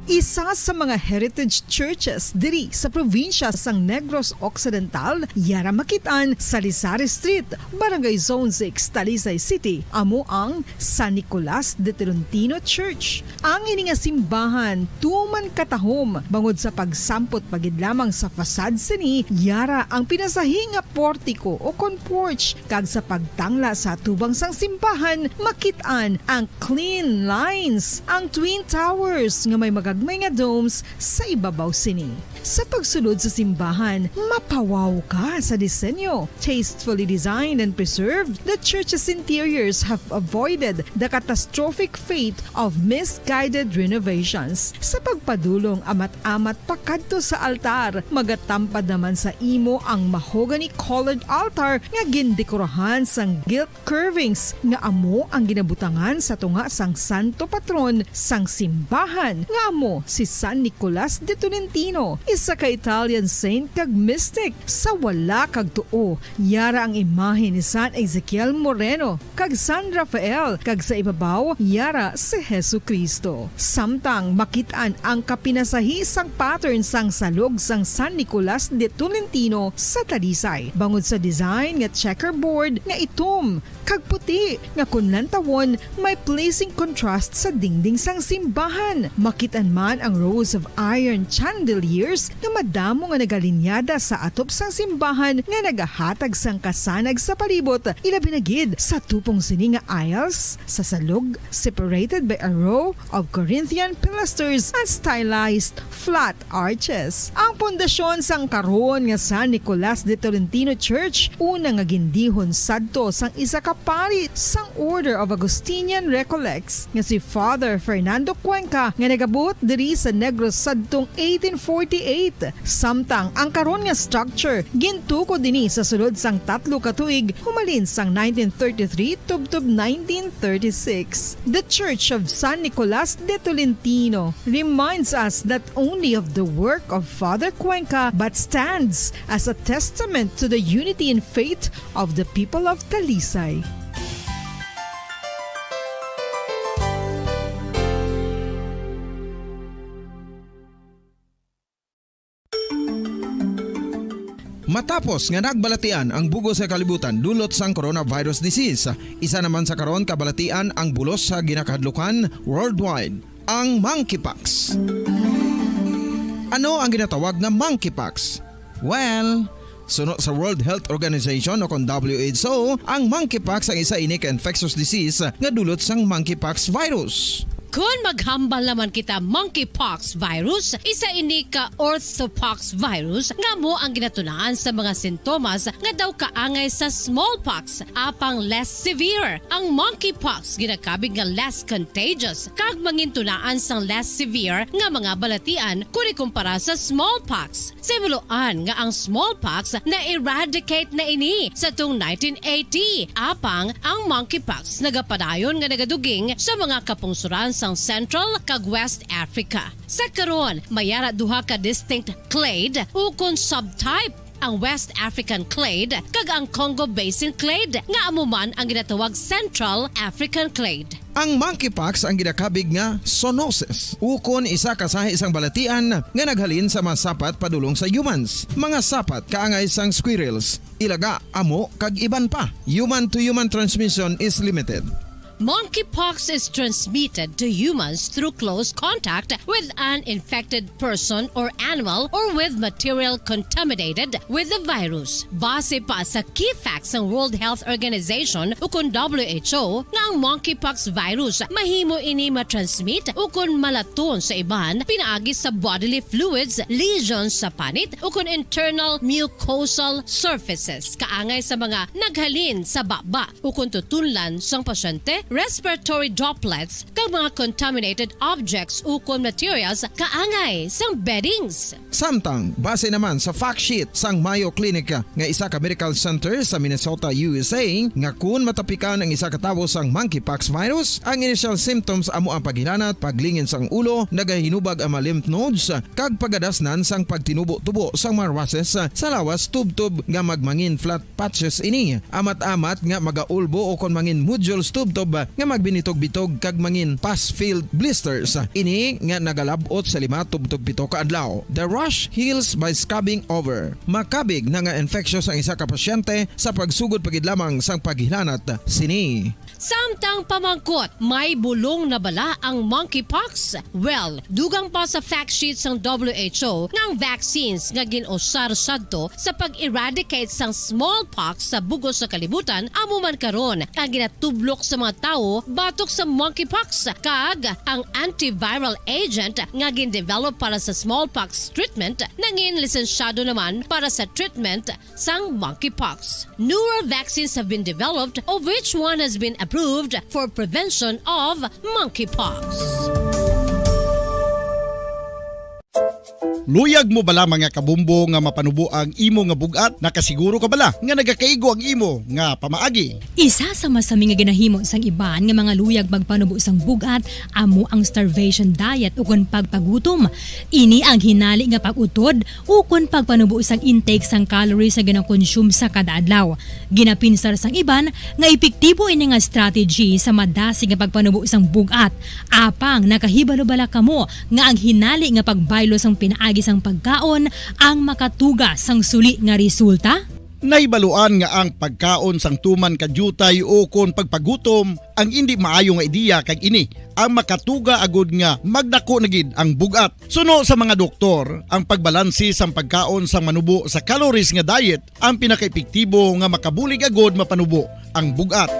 Isa sa mga heritage churches diri sa probinsya sang Negros Occidental, yara makit-an sa Lisari Street, Barangay Zone six, Talisay City, amo ang San Nicolas de Tolentino Church. Ang ini nga simbahan tuman katahom bangod sa pagsampot pa gid lamang sa facade sini, yara ang pinasahi nga portiko o kon porch, kag sa pagtangla sa atubang sang simbahan, makit-an ang clean lines, ang twin towers nga may magagmay nga domes sa ibabaw sini. Sa pagsulod sa simbahan, mapawaw ka sa disenyo. Tastefully designed and preserved, the church's interiors have avoided the catastrophic fate of misguided renovations. Sa pagpadulong amat-amat pakadto sa altar, magatampad naman sa imo ang mahogany-colored altar nga gindekorahan sang gilt curvings nga amo ang ginabutangan sa tunga sang santo patron sang simbahan, nga amo si San Nicolas de Tolentino, isa ka Italian saint kag mystic. Sa wala kag tuo, yara ang imahe ni San Ezekiel Moreno kag San Rafael, kag sa ibabaw, yara si Jesu-Cristo. Samtang makit-an ang kapinasahi sang pattern sang salog sang San Nicolas de Tolentino sa Talisay, bangod sa design nga checkerboard nga itom kag puti nga kon lantawon may pleasing contrast sa dingding sang simbahan. Makit-an man ang rows of iron chandeliers nga madamo nga nagalinyada sa atop sang simbahan nga nagahatag sang kasanag sa palibot, ilabi na gid sa tupong sini nga aisles sa salog, separated by a row of Corinthian pilasters and stylized flat arches. Ang pundasyon sang karon nga San Nicolas de Tolentino Church, una nga gindihon sadto sang isa ka pari sang Order of Augustinian Recollects nga si Father Fernando Cuenca, nga nagabuot diri sa Negros sadtong eighteen forty-eight. Samtang ang karon nga structure gintukod ini sa sulod sang tatlo ka tuig, humalin sang nineteen thirty-three tubtob nineteen thirty-six. The Church of San Nicolas de Tolentino reminds us not only of the work of Father Cuenca but stands as a testament to the unity in faith of the people of Talisay. Matapos nga nagbalatian ang bug-os nga kalibutan dulot sang coronavirus disease, isa naman sa karon kabalatian ang bulos sa ginakahadlukan worldwide, ang monkeypox. Ano ang ginatawag nga monkeypox? Well, suno sa World Health Organization o kon W H O, ang monkeypox ang isa ini ka infectious disease nga dulot sang monkeypox virus. Kon maghambal naman kita monkeypox virus, isa ini ka orthopox virus nga amo ang ginatunaan sa mga sintomas nga daw kaangay sa smallpox, apang less severe. Ang monkeypox ginakabig nga less contagious kag mangintunaan sang less severe nga mga balatian kon ikumpara sa smallpox. Sa ibaluan nga ang smallpox na-eradicate na ini sa tung nineteen eighty, apang ang monkeypox nagapadayon nga nagaduging sa mga kapungsoran sa ang Central kag West Africa. Sa karon, may ara duha ka distinct clade ukon subtype, ang West African clade kag ang Congo Basin clade, nga amo man ang ginatawag Central African clade. Ang monkeypox ang ginakabig nga zoonosis, ukon isa ka sahi sang balatian nga naghalin sa mga sapat padulong sa humans, mga sapat kaangay sang squirrels, ilaga, amo, kag iban pa. Human-to-human transmission is limited. Monkeypox is transmitted to humans through close contact with an infected person or animal or with material contaminated with the virus. Base pa sa key facts sang World Health Organization ukon W H O, nga ang monkeypox virus mahimo ini matransmit ukon malaton sa iban pinaagi sa bodily fluids, lesions sa panit, ukon internal mucosal surfaces, kaangay sa mga naghalin sa baba ukon tutunlan sang pasyente, respiratory droplets, kag mga contaminated objects ukon materials kaangay sang beddings. Samtang, base naman sa fact sheet sang Mayo Clinic nga isa ka medical center sa Minnesota, U S A, nga kun matapikan ang isa ka tawo sang monkeypox virus, ang initial symptoms amo ang paghilanat, paglingin sang ulo, nagahinubag ang mga lymph nodes, kag pagadasnan sang pagtinubo-tubo sang mga rashes sa lawas tubtob nga magmangin flat patches ini, amat-amat nga magaulbo ukon mangin nodules tubtob nga magbinitog-bitog kag mangin pus-filled blisters. Ini nga nagalab-ot sa lima tubtob pito ka adlaw. The rash heals by scabbing over. Makabig na nga infectious ang isa ka pasyente sa pagsugod pa gid lamang sang paghilanat sini. Samtang pamangkot, may bulong na bala ang monkeypox? Well, dugang pa sa fact sheet sang W H O nga ang vaccines nga gin-usar sadto sa pag-eradicate sang smallpox sa bug-os sa kalibutan amo man karon ang ginatublok sa mga tawo batok sa monkeypox, kag ang antiviral agent nga gin-develop para sa smallpox treatment nangin lisensyado naman para sa treatment sang monkeypox. Newer vaccines have been developed, of which one has been approved for prevention of monkeypox. Luyag mo bala, mga kabombo, nga mapanubo ang imo nga bug-at? Nakasiguro ka bala nga nagakaigo ang imo nga pamaagi? Isa sa masami nga ginahimo sang iban nga mga luyag magpanubo sang bug-at amo ang starvation diet ukon pagpagutom. Ini ang hinali nga pag-utod ukon pagpanubo sang intake sang calories nga ginakonsume sa kada adlaw. Ginapinsar sang iban nga epektibo ini nga strategy sa madasig nga pagpanubo sang bug-at. Apang nakahibalo bala kamo nga ang hinali nga pagbaylo sang pinaagi sang pagkaon ang makatuga sang suli nga resulta? Nahibaluan nga ang pagkaon sang tuman ka diutay ukon pagpagutom ang indi maayo nga ideya, kag ini ang makatuga agud nga magdako na gid ang bug-at. Suno sa mga doktor, ang pagbalanse sang pagkaon sang manubo sa calories nga diet ang pinakaepektibo nga makabulig agud mapanubo ang bug-at.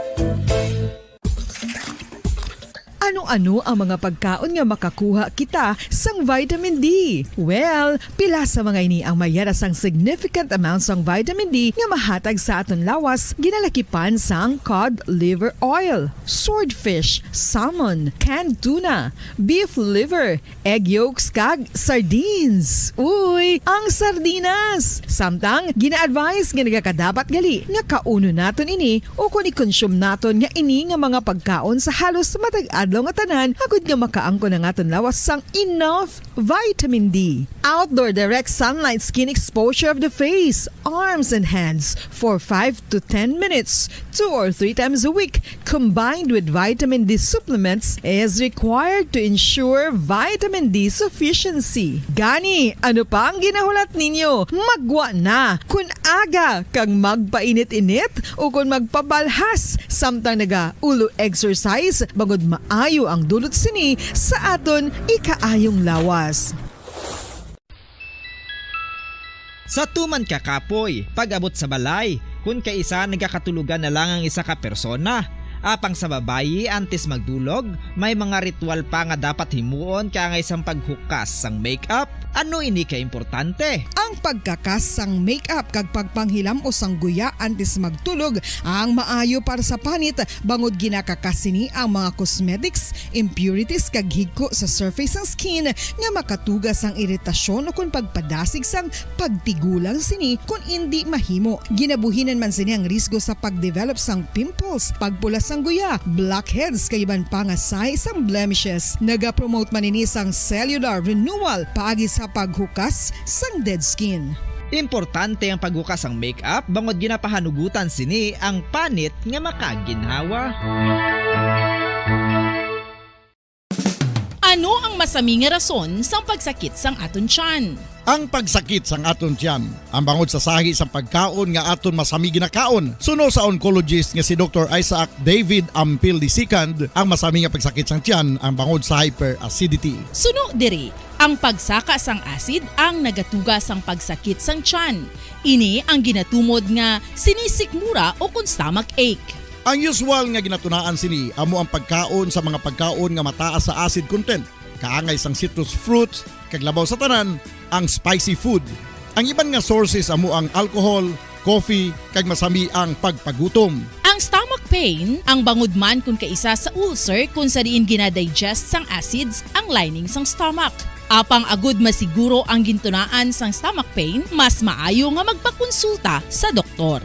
Ano-ano ang mga pagkaon nga makakuha kita sang vitamin D? Well, pila sa mga ini ang may ara sang significant amount sang vitamin D nga mahatag sa aton lawas, ginalakipan sang cod liver oil, swordfish, salmon, canned tuna, beef liver, egg yolks, kag sardines. Uy, ang sardinas! Samtang, gina-advise nga nagakadapat gali nga kaunon naton ini ukon i-consume naton nga ini nga mga pagkaon sa halos matag adlaw nga tanan, agud nga makaangkon ang aton lawas sang enough vitamin D. Outdoor direct sunlight skin exposure of the face, arms, and hands for five to ten minutes, two or three times a week, combined with vitamin D supplements, is required to ensure vitamin D sufficiency. Gani, ano pa ang ginahulat ninyo? Maggwa na! Kun aga kag magpainit-init ukon magpabalhas samtang naga-ulo exercise, bangod maayo ang dulot sini sa aton ikaayong lawas. Sa tuman ka kapoy, pag-abot sa balay, kun kaisa nagakatulogan na lang ang isa ka persona. Apang sa babayi, antes magdulog, may mga ritual pa nga dapat himuon kaangay sang paghukas sang makeup, Ano ini ka importante? Ang pagkakas sang makeup kag pagpanghilam-os sang guya antes magtulog ang maayo para sa panit, bangod ginakakas sini ang mga cosmetics, impurities kag higko sa surface sang skin nga makatuga sang iritasyon ukon pagpadasig sang pagtigulang sini kon indi mahimo. Ginabuhinan man sini ang risgo sa pagdevelop sang pimples, pagpula sang guya, blackheads kag iban pa nga sign sang blemishes. Nagapromote man ini sang cellular renewal paagi sa paghukas sang dead skin. Importante ang paghukas sang makeup bangod ginapahanugutan sini ang panit nga makaginhawa. Ano ang masami nga rason sang pagsakit sang aton tiyan? Ang pagsakit sang aton tiyan, ang bangod sa sahi sang pagkaon nga aton masami ginakaon. Suno sa oncologist nga si Doktor Isaac David Ampil the second, ang masami nga pagsakit sang tiyan ang bangod sa hyperacidity. Suno diri, ang pagsaka sang acid ang nagatuga sang pagsakit sang tiyan. Ini ang ginatumod nga sinisikmura o kon stomach ache. Ang usual nga ginatunaan sini amo ang pagkaon sa mga pagkaon nga mataas sa acid content, kaangay sang citrus fruits, kag labaw sa tanan, ang spicy food. Ang iban nga sources amo ang alcohol, coffee, kag masami ang pagpagutom. Ang stomach pain, ang bangod man kon kaisa sa ulcer kon sa diin ginadigest sang acids ang lining sang stomach. Apang agud masiguro ang gintunaan sang stomach pain, mas maayo nga magpakonsulta sa doktor.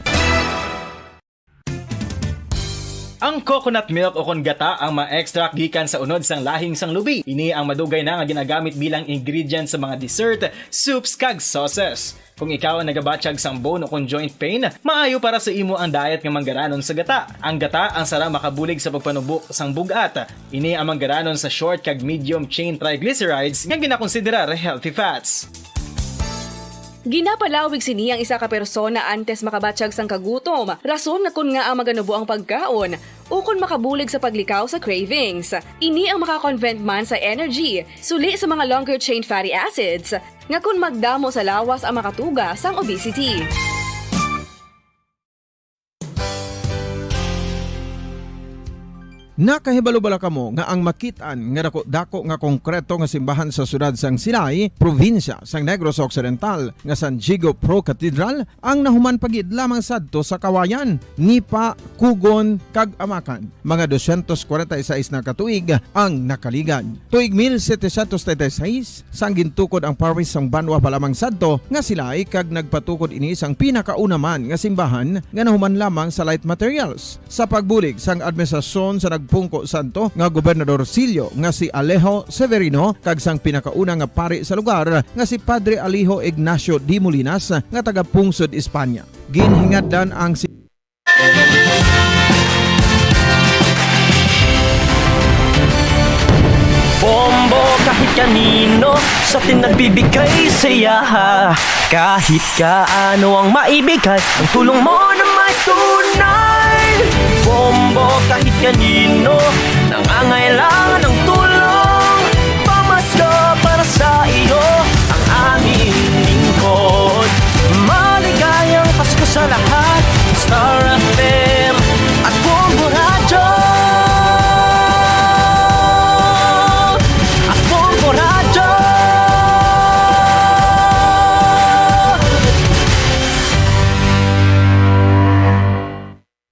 Ang coconut milk o kon gata ang ma-extract gikan sa unod sang lahing sang lubi. Ini ang madugay na nga ginagamit bilang ingredient sa mga dessert, soups, kag sauces. Kung ikaw ang nagabatyag sang bone o kon joint pain, maayo para sa imo ang diet nga manggaranon sa gata. Ang gata ang sara makabulig sa pagpanubo sang bug-at. Ini ang manggaranon sa short kag medium chain triglycerides nga ginakonsiderar healthy fats. Ginapalawig sini ang isa ka persona antes makabatyag sang kagutom, rason nga kon ngaa maganubo ang pagkaon, ukon makabulig sa paglikaw sa cravings. Ini ang makakonvert man sa energy, suli sa mga longer chain fatty acids, nga kon magdamo sa lawas ang makatuga sang obesity. Nakahibalo bala kamo nga ang makit-an nga dako-dako nga konkreto nga simbahan sa siyudad sang Silay, probinsya sang Negros Occidental, nga San Diego Pro Cathedral ang nahuman pa gid lamang sadto sa Kawayan, Nipa, Cogon, kag Amacan? Mga dosyentos kwarenta y seis na ka tuig ang nakaligad. Tuig mil setecientos treinta y seis, sang gintukod ang parish sang banwa pa lamang sadto nga Silay, kag nagpatukod ini sang pinakauna man nga simbahan nga nahuman lamang sa light materials. Sa pagbulig sang administrasyon sa nagpungko sadto nga Gobernador Silio nga si Alejo Severino kag sang pinakauna nga pari sa lugar nga si Padre Alejo Ignacio de Molinas nga taga-pungsod Espanya. Ginhingadlan ang si- Bombo kahit kanino sa atin nagbibigay saya. Kahit kaano ang maibigay, ang tulong mo na may tunay. Bombo kahit kanino nangangailangan ng tulong. Pamasko para sa iyo ang aming lingkod. Maligayang Pasko sa lahat. Star F M at Bombo Radyo. At Bombo Radyo.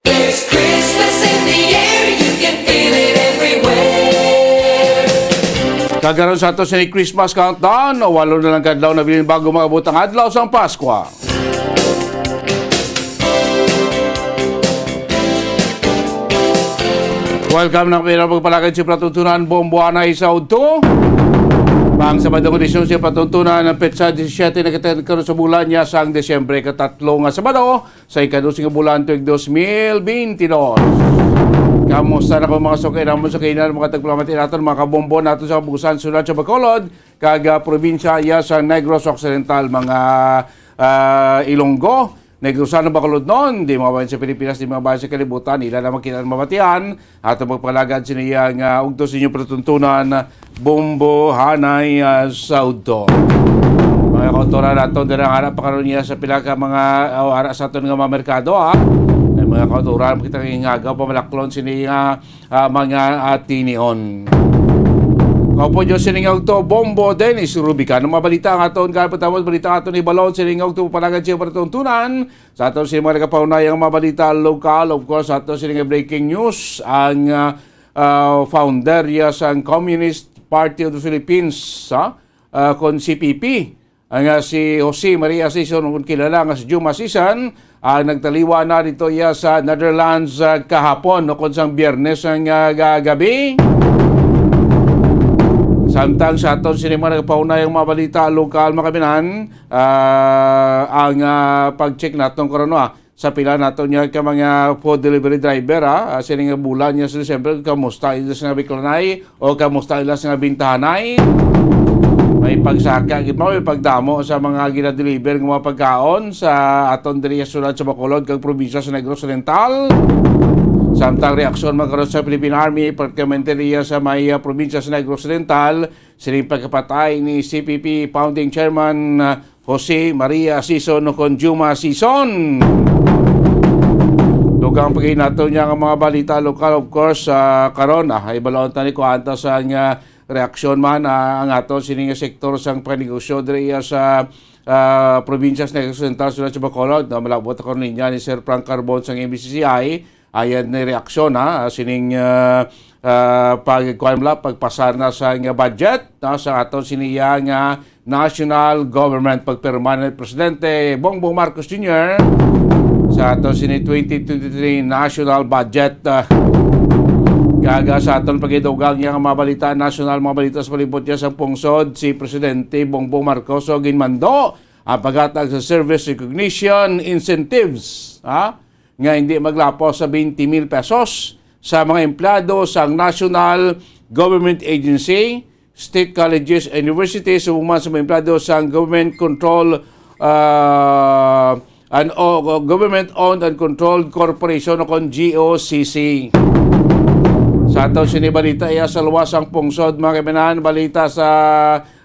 There's Christmas in the air, you can feel it everywhere. Kag karon sa ato sini Christmas countdown, walo na lang ka adlaw nabilin bago maabot ang adlaw sang Paskwa. Welcome na pila pagpalagad sa palatuntunan, Bombo Anay sa udto. Pang Sabado nga edisyon sa palatuntunan, ang petsa disisiete na kita karon sa bulan niya sang Disyembre, katatlo nga Sabado sa ikadose nga bulan tuig dos mil bintidós. Kamusta na ko, mga suki namon sa kainan, mga tagpalamati naton, mga kabombo naton sa kabuusan, syudad sa Bacolod, kag, ah, probinsya iya sa Negros Occidental, mga, ah, Ilonggo, Negros Occidental, Bacolodnon, di mga bayan sa Pilipinas, di mga bayan sa kalibutan, ila na makita mabatian, ato magpalagad sini iya nga ugto sa inyong palatuntunan, Bombo Hanay, ah, sa udto. Mga kautoran naton, dira nga ara pa karon niya sa pila ka mga, ah, ara sa aton nga mga merkado, ha. May mga kautoran, makita nga ingagaw, pamalaklon sini nga, ah, mga, ah, tinion. Opo, Diyos, sining ugto, Bombo Dennis Rubican. Ang mga balita nga aton, kaya patapos balita nga aton, ibalon, sining ugto, palagad siya para tuntunan. Sa aton, sining mga nagkapaunay ang mga balita lokal, of course, sa aton, sining breaking news, ang ah, ah, founder ya sang Communist Party of the Philippines, ha? Ah, kon C P P. Ang, ah, si Jose Maria Sison, kung kilala nga si Juma Sison, ang nagtaliwa na dito iya sa Netherlands, ah, kahapon, no, kung sang Biyernes ang, ah, ga-, gabi. Samtang sa aton sini mga nagpaunay ang mga balita lokal, mga kabinan, ah, ang, ah, pag-check naton karon, no, ah, sa pila nato niya ka mga food delivery driver, ha? Ah, sini nga bulan niya sa December, kamusta ila sa nga biklanay o kamusta ila sa nga bintahanay? May pagsaka gid mo, may pagdamo sa mga ginadeliver nga mga pagkaon sa aton diri sa sulod sa Bacolod kag probinsya sa Negros Oriental. Samtang reaksyon man karon sa Philippine Army, particularmente diya sa may, ah, probinsya sa Negros Oriental, sining pagkapatay ni C P P founding chairman, ah, Jose Maria Sison o kon Juma Sison. Dugang pa gid nato niya nga mga balita lokal, of course, ah, karon, ah, ibalon ta ni kuanta sa nga reaksyon man, ah, ang ato sining sektor sang panegosyo diri, ah, sa, ah, probinsya sa Negros Oriental, sulod sa Bacolod, no? Malabot ako niya ni Sir Frank Carbon sang M B C C I. Ayan ni reaksyon, ha, sining, ah, ah, pag-, kuwan, pagpasar na sa nga budget, no, sa aton siniya nga national government, pagpirma ni Presidente Bongbong Marcos Junior sa aton sini twenty twenty-three national budget, ah. Kaga sa aton pagidugang niya nga mga balita national, mga balita sa palibot niya sa pungsod, si Presidente Bongbong Marcos o ginmando ang paghatag sa service recognition incentives, ha? Nga hindi maglapos sa twenty mil pesos sa mga empleyado sa National Government Agency, state colleges and universities, subong man sa mga empleyado sa government control, ah, and, o, government-owned and controlled corporation o kon G O C C. Sa ato sini balita, iya sa luwas ang pungsod, mga kabinan, balita sa,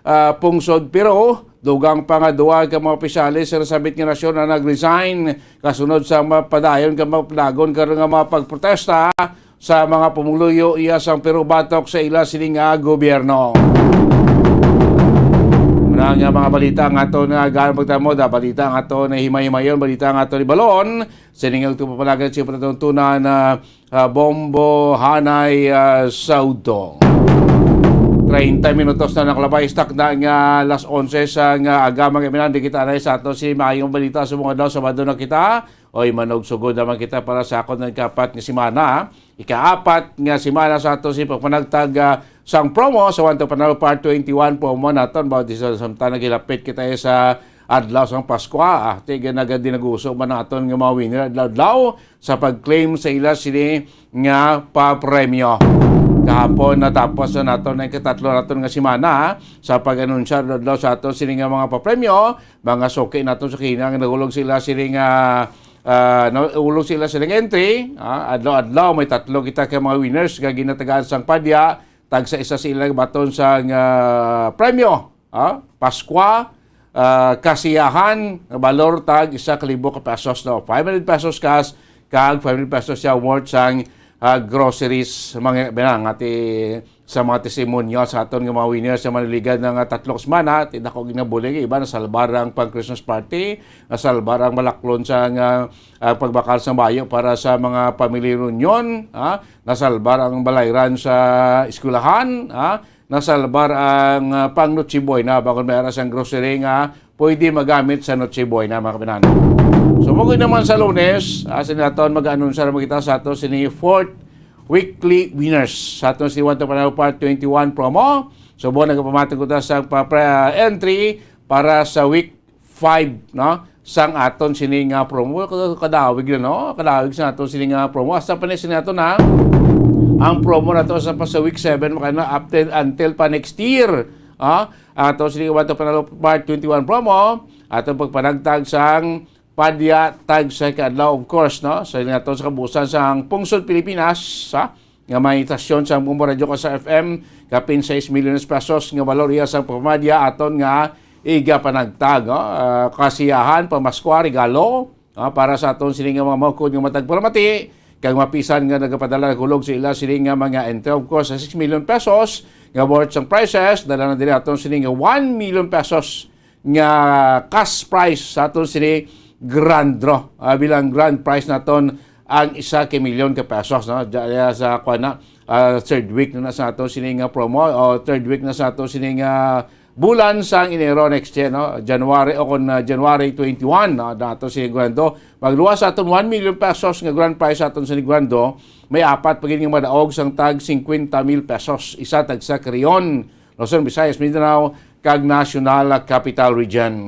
ah, pungsod, pero dugang pa nga duha ka mga opisyales sa nasambit nga nasyon na nag-resign kasunod sa mapadayon ka mapadagon karon nga mga pagprotesta sa mga pumuluyo iya sang Peru batok sa ila sini nga gobyerno. Muna nga mga balita nga ato na gaan pagtamod, ah, balita nga ato na himay-himayon, balita nga ato ni Balon, sining ugto, papalagan sa pagtatuntunan na ah, Bombo Hanay, ah, Saudo. Treinta minutos na nakalabay, stuck na nga alas onse sa nga aga, mga kabinan, di kita anay sa ato si maayong balita sa mga daw, Sabado na kita. Oy, manugsugod naman kita para sa akon nga ikaapat nga semana, ikaapat nga semana sa ato si pagpanagtag, ah, sang promo sa One to Panalo Part twenty-one promo naton, ba, di sa samtang naghilapit kita, eh, sa adlaw sang Paskwa, ah, ti ganaga dinaguso man naton nga mga winner adlaw-adlaw sa pag-claim sa ila sini nga papremyo. Kahapon natapos na naton ang ikatatlo naton nga semana, ah, sa pag-anunsar adlaw sa aton sini nga mga papremyo, mga suki naton sa Kina nga nagulog sila sini nga, ah, nagulog sila sini nga entry, ah, adlaw-adlaw may tatlo kita ka mga winners nga ginatagaan sang padya, tagsa isa sa ilang baton sang, ah, premyo, ah, Paskwa, ah, kasiyahan nga balor tag isa ka libo ka pesos, no? Five hundred pesos cash kag five hundred pesos siya worth sang, ah, groceries, mga binang ati sa mga testimonyo sa aton nga mga winners sa manuligan na nga tatlo ka semana, ti dako ginabulig, iba nasalbar ang pang Christmas party, nasalbar ang malaklon sa nga, ah, pagbakal sa bayo para sa mga family reunion, ah, nasalbar ang balayran sa eskwelahan, ah, nasalbar ang, ah, pang Noche Buena, bangod may ara sang grocery nga pwede magamit sa Noche Buena, mga kabinan. So, mao gid naman sa Lunes, ah, sa naton mag-anunsar mo kita sa ato sini fourth weekly winners sa aton si One to Panalo Part twenty-one promo. So, buwan nagpamatag ko ta sa pa-, pre-, entry para sa week five, no? Sang aton sini nga promo. Kadawig na, no? Kadawig sa aton sini nga promo. Hasta pa ni sini ato na. Ang promo na to sa pa sa week seven, makana up till, until pa next year. Ah, ato sini One to Panalo Part twenty-one promo. Ato pagpanagtag sang padya tag sa kadlaw, of course, no? Sa nato sa kabuusan sang pungsod Pilipinas, ha? Nga may istasyon sa Bombo Radio Kasa F M, kapin sais milyones pesos nga balor iya sang pagpamadya aton nga igapanagtag, no? Ah, kasiyahan, pamaskwa, regalo, ah, para sa aton sini nga mga maukod nga matag palamati, kag mapisan nga nagapadala nagulog sa ila sini nga mga entry, of course, sa six million pesos, nga worth sang prizes, dala na diri aton sini nga one million pesos nga cash prize sa aton sini grand draw. Ah, bilang grand prize naton ang isa ka milyon ka pesos, no? Diya sa, kuwan na, ah, third week na, na sa aton sini nga promo, o third week na sa aton sini nga bulan sang Enero next year, no? January o kon, ah, January twenty-one, no? Dato si Guando. Magluwas sa aton one million pesos nga grand prize sa aton sini Guando, may apat pa gid nga madaog sang tag fifty mil pesos, isa tag sa Creon, Luzon, Visayas, Mindanao, kag National Capital Region.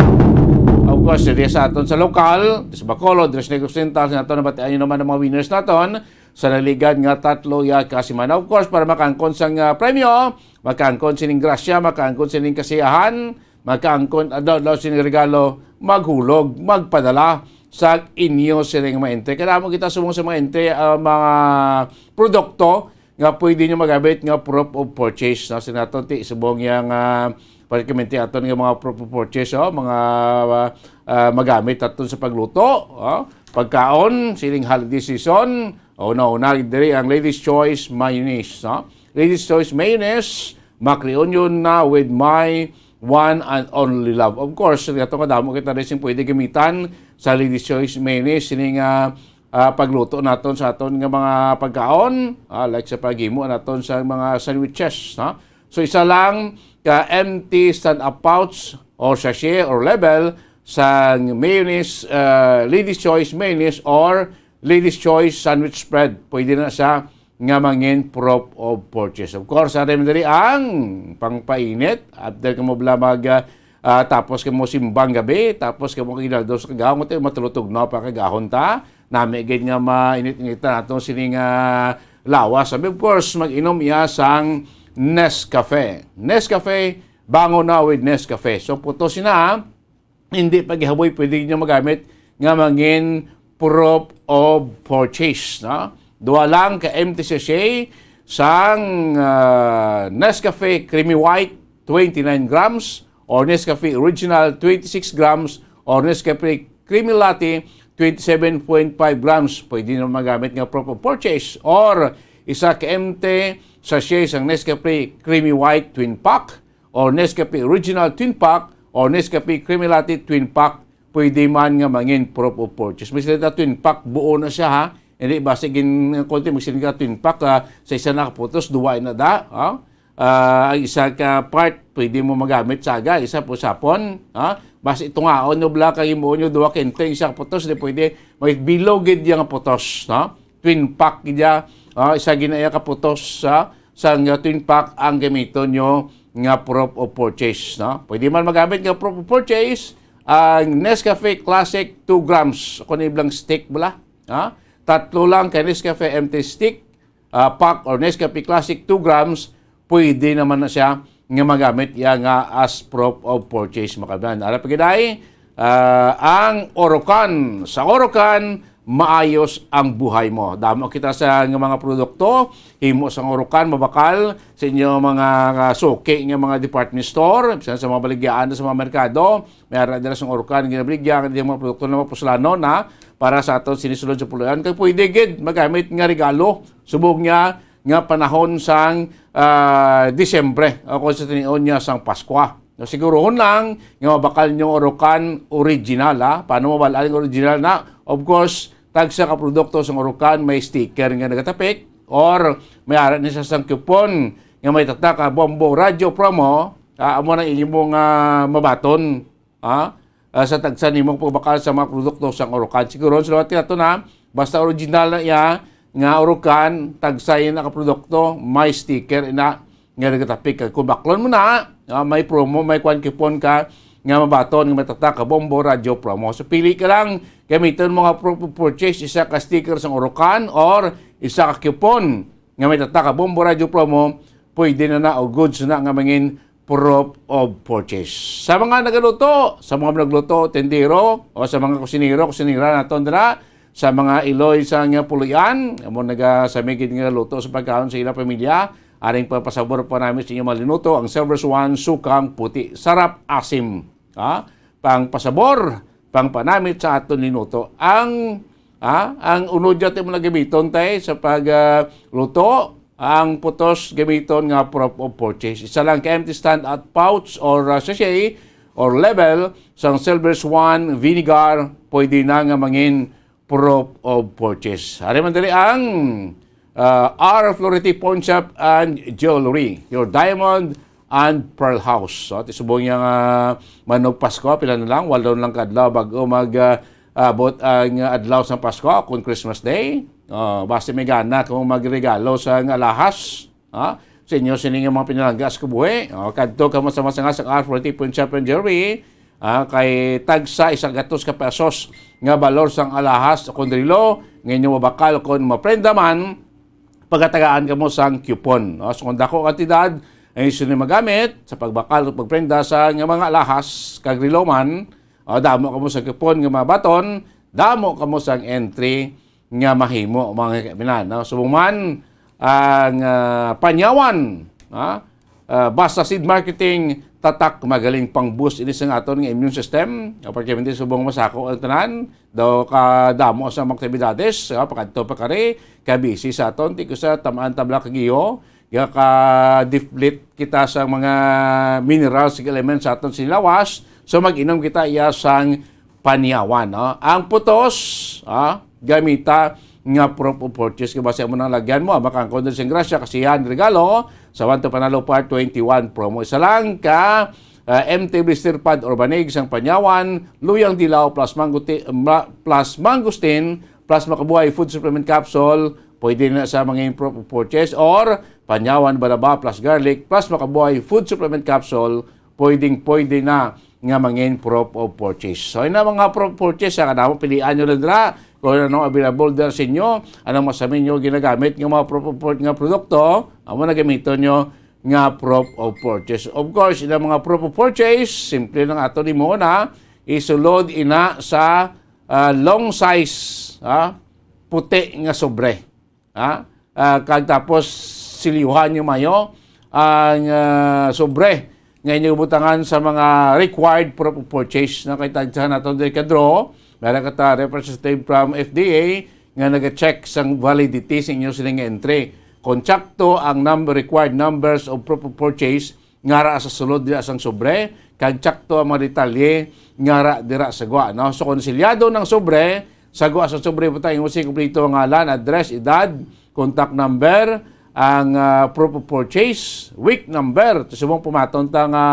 Of course, diri sa aton sa lokal, sa Bacolod, diri sa Negros Oriental, sa aton nabatian nyo naman ang mga winners naton sa naligad nga tatlo ya ka semana. Of course, para makaangkon sang, ah, premyo, makaangkon sining grasya, makaangkon sining kasiyahan, makaangkon, ah, daw, daw sining regalo, maghulog, magpadala sa inyo sining mga entry. Kadamo kita subong sa mga entry, ah, mga produkto nga pwede nyo magamit nga proof of purchase, no? Sinaton ti subong yang, ah, pagkaminti aton nga mga proof of purchase, oh, mga, ah, ah, magamit aton sa pagluto, oh, pagkaon, sining holiday season, oh, una-una diri ang Ladies Choice Mayonnaise, no? Ladies Choice Mayonnaise, Mac Reunion na with my one and only love. Of course, ato nga damo kita rin sing pwede gamitan sa Ladies Choice Mayonnaise, sining, ah, ah, pagluto naton sa aton nga mga pagkaon, ah, like sa paghimo naton sa mga sandwiches, no? So, isa lang ka empty stand-up pouch or sachet or label sa mayonnaise, ah, Ladies Choice Mayonnaise or Ladies Choice Sandwich Spread. Pwede na siya nga mangin proof of purchase. Of course, ari man diri ang pangpainit. After ka mo bala mag, ah, ah, tapos ka mo simbang gabi, tapos ka mo kagidaldos sa kagahon, matulutog na pa kagahon ta. Nami gid nga mainit-init na nato sining, ah, lawas. Sabi, of course, mag-inom iya sang Nescafe. Nescafe, bangon na with Nescafe. So, puto sina, hindi pa gihaboy, pwede nyo magamit nga mangin proof of purchase, no? Duha lang ka empty sachet sang, ah, Nescafe Creamy White, twenty-nine grams, or Nescafe Original, twenty-six grams, or Nescafe Creamy Latte, twenty-seven point five grams. Pwede na magamit nga proof of purchase, or isa ka empty sachet sang Nescafe Creamy White Twin Pack, or Nescafe Original Twin Pack, or Nescafe Creamy Latte Twin Pack, pwede man nga mangin proof of purchase. May sila twin pack, buo na siya, ha? Hindi, basi gin-, konti, magsiling ka twin pack, ah, sa isa na kaputos, duwa na da, ha? Ah, ang isa ka part, pwede mo magamit sa aga, isa po sapon, ha? Basi tungaon nyo bala, kay mo nyo, duwa ka entry, isa kaputos, di pwede, may bilog gid yang putos, ha? Twin pack gid ya, ah, isa gid na iya kaputos, ha? Sang, ah, twin pack ang gamiton nyo nga proof of purchase, no? Pwede man magamit nga proof of purchase ang Nescafe Classic two grams. Kung iblang stick bala, ha? Tatlo lang ka Nescafe empty stick, ah, pack or Nescafe Classic two grams, pwede naman na siya nga magamit iya nga as proof of purchase, mga kabnan. Ara pa gid ay, ah, ang Orocan. Sa Orocan, maayos ang buhay mo. Damo kita sa nga mga produkto, himo sang Orocan, mabakal sa inyo mga, ah, suki nga mga department store, sa, sa mga baligyaan, sa mga merkado, may ara dira sang Orocan, ginabaligya, ang mga produkto na mapuslanon, ha, para sa aton sinisulod sa puloy-anan. Kay pwede gid magamit nga regalo, subong niya nga panahon sang, ah, Disyembre, o kung sa tinion niya sang Paskwa. No, sigurohon lang nga mabakal niyo Orocan original, ha? Paano mabal-an nga original na? Of course, tagsa ka produkto sang Orocan may sticker nga nagatapik or may ara ni sa sang coupon nga may tatak ka Bombo Radyo Promo, ah, amo na inyo nga mabaton, ha? Ah, sa tagsa nimo pagbakal sa mga produkto sang Orocan. Sigurohon sa liwat nato na, basta original na iya nga Orocan, tagsa ina ka produkto, may sticker ina nga nagatapik ka. Kung baklon mo na, ah, may promo, may kwan coupon ka nga mabaton nga may tatak ka Bombo Radyo Promo. So, pili ka lang, gamiton mo nga proof of purchase, isa ka sticker sang Orocan or isa ka coupon nga may tatak ka Bombo Radyo Promo, pwede na na o goods na nga mangin proof of purchase. Sa mga nagaluto, sa mga nagluto, tendero, o sa mga kusinero, kusinera naton dira, sa mga iloy sa nga puloy-an, amo nagasamigid nga luto sa pagkaon sa ilang pamilya, aring pagpasabor pa namin sa inyong mga linuto, ang Silver Swan, sukang puti, sarap, asim. Ha? Pangpasabor, pangpanamit sa aton linuto. Ang, ha? Ang unod dyan mo nagamiton, tay, sa pag, ah, luto, Ang putos gamiton nga proof of purchase. Isa lang ka empty stand at pouch or, uh, sachet or label sang Silver Swan vinegar pwede na nga mangin proof of purchase. Ari man diri ang, uh, R Flority Pawn Shop and Jewelry, your diamond and pearl house. So, tisubong niya nga manong Pasko, pila na lang, walo lang ka adlaw bago mag, uh, abot ang adlaw sang Pasko, kung Christmas Day. Oh, basta may gana kung magregalo sang alahas, ha? Sa inyo sini nga mga pinalangga sa kabuhi, oh, kadto kamo sa masanga sang R Flority Pawn Shop and Jewelry, ah, kay tagsa isa gatos ka pesos nga balor sang alahas o kon relo nga inyo mabakal kon maprenda man, pagatagaan kamo sang coupon, no? So, kung dako ang kantidad ang inyo sini magamit sa pagbakal o pagprenda sa nga mga alahas kag relo man, o, damo kamo sa coupon nga mabaton, damo kamo sang entry nga mahimo, mga kaibigan, no? Subong man ang, ah, panyawan, ha? Ah, basta seed marketing, tatak, magaling pang-boost ini sa aton nga immune system. Apart kay hindi subong masako ang tanan, daw kadamo sa mga aktibidades, ha? Pakadto pa kari, kabisi sa aton, ti ko sa tamaan tabla kagiho, nga ka-deplete kita sa mga minerals, ug elements sa aton sinilawas. So, mag-inom kita iya sang panyawan, no? Ang putos, ah, gamita nga proof of purchase. Kay basta mo nang lagyan mo, ah, makaangkon din sing grasya, kasiyahan, regalo sa One to Panalo Part twenty-one promo. Isa lang ka, ah, M T blister pad or banig sang panyawan, luyang dilaw plus manguti-, ma-, plus mangustin plus makabuhay food supplement capsule, pwede na sa mga proof of purchase, or panyawan balaba plus garlic plus makabuhay food supplement capsule, pwedeng pwede na nga mangin proof of purchase. So, ina mga proof of purchase, sa kadamo, pilian nyo lang dira kung ano available dira sa inyo, anong mas amin nyo ginagamit nga mga proof of pur-, nga produkto, amo na gamiton nyo nga proof of purchase. Of course, ina mga proof of purchase, simple lang ato nimo na isulod ina sa, ah, long size, ha, puti nga sobre. Ha? Ah, kag tapos silyuhan nyo mayo ang, ah, sobre nga inyo butangan sa mga required proof of purchase. Na kay tagsa naton diri ka draw, meron ka ta representative from F D A nga naga-check sang validity sa inyo sining entry. Kung tsakto ang number, required numbers of proof of purchase, ngara sa sulod dira sang sobre, kag tsakto ang mga detalye ngara dira sa gwa, no? So, kung silyado ng sobre, sa gwa sa sobre, butang imo sing kompleto nga ngalan, address, edad, contact number, ang, ah, proof of purchase, week number, to subong pumaton ta nga,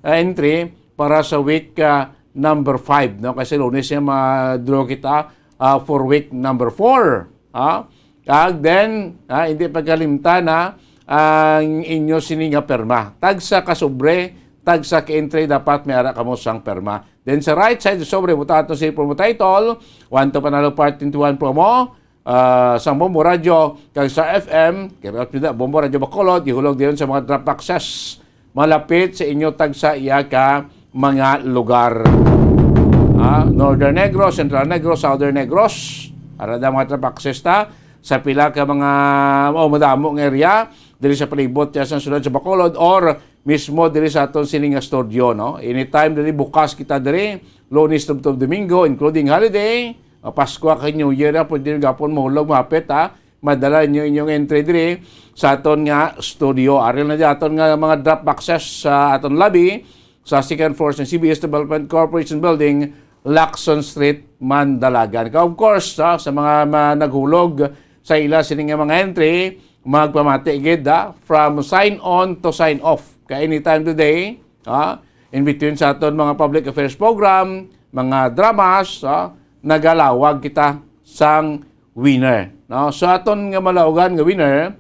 ah, entry para sa week, ah, number five, no? Kasi Lunes yung ma-draw kita, ah, for week number four, ha? Kag then, ah, hindi pagkalimtan na ang inyo sini nga perma. Tagsa ka sobre, tagsa ka entry, dapat may ara kamo sang perma. Then sa right side sa sobre, buta ato si promo title, One to Panalo Part twenty-one promo, ah, sa Bombo Radio, kag sa F M, kaya Bombo Radio Bacolod, ihulog diyon sa mga drop boxes malapit sa inyo tagsa iya ka mga lugar. Ha? Northern Negros, Central Negros, Southern Negros. Ara da mga traffic access ta sa pila ka mga, o, madamo nga area diri sa palibot ya sa sulod sa Bacolod or mismo diri sa aton sini nga studio, no? Anytime diri bukas kita diri, Lunes tubtob Domingo, including holiday, o Pasko kag New Year, ah, pwede gapon mahulog, mahapit, ha? Madala ninyo inyong entry diri sa aton nga studio. Ari na di aton nga mga drop boxes sa aton lobby sa second floor sa C B S Development Corporation Building, Lacson Street, Mandalagan. Ka, of course, ah, sa mga ma-, naghulog sa ila sini nga mga entry, magpamati gid, ah, from sign on to sign off. Ka anytime today, ah, in between sa aton mga public affairs program, mga dramas, ah, nagalawag kita sang winner, no? So, aton nga malaugan nga winner,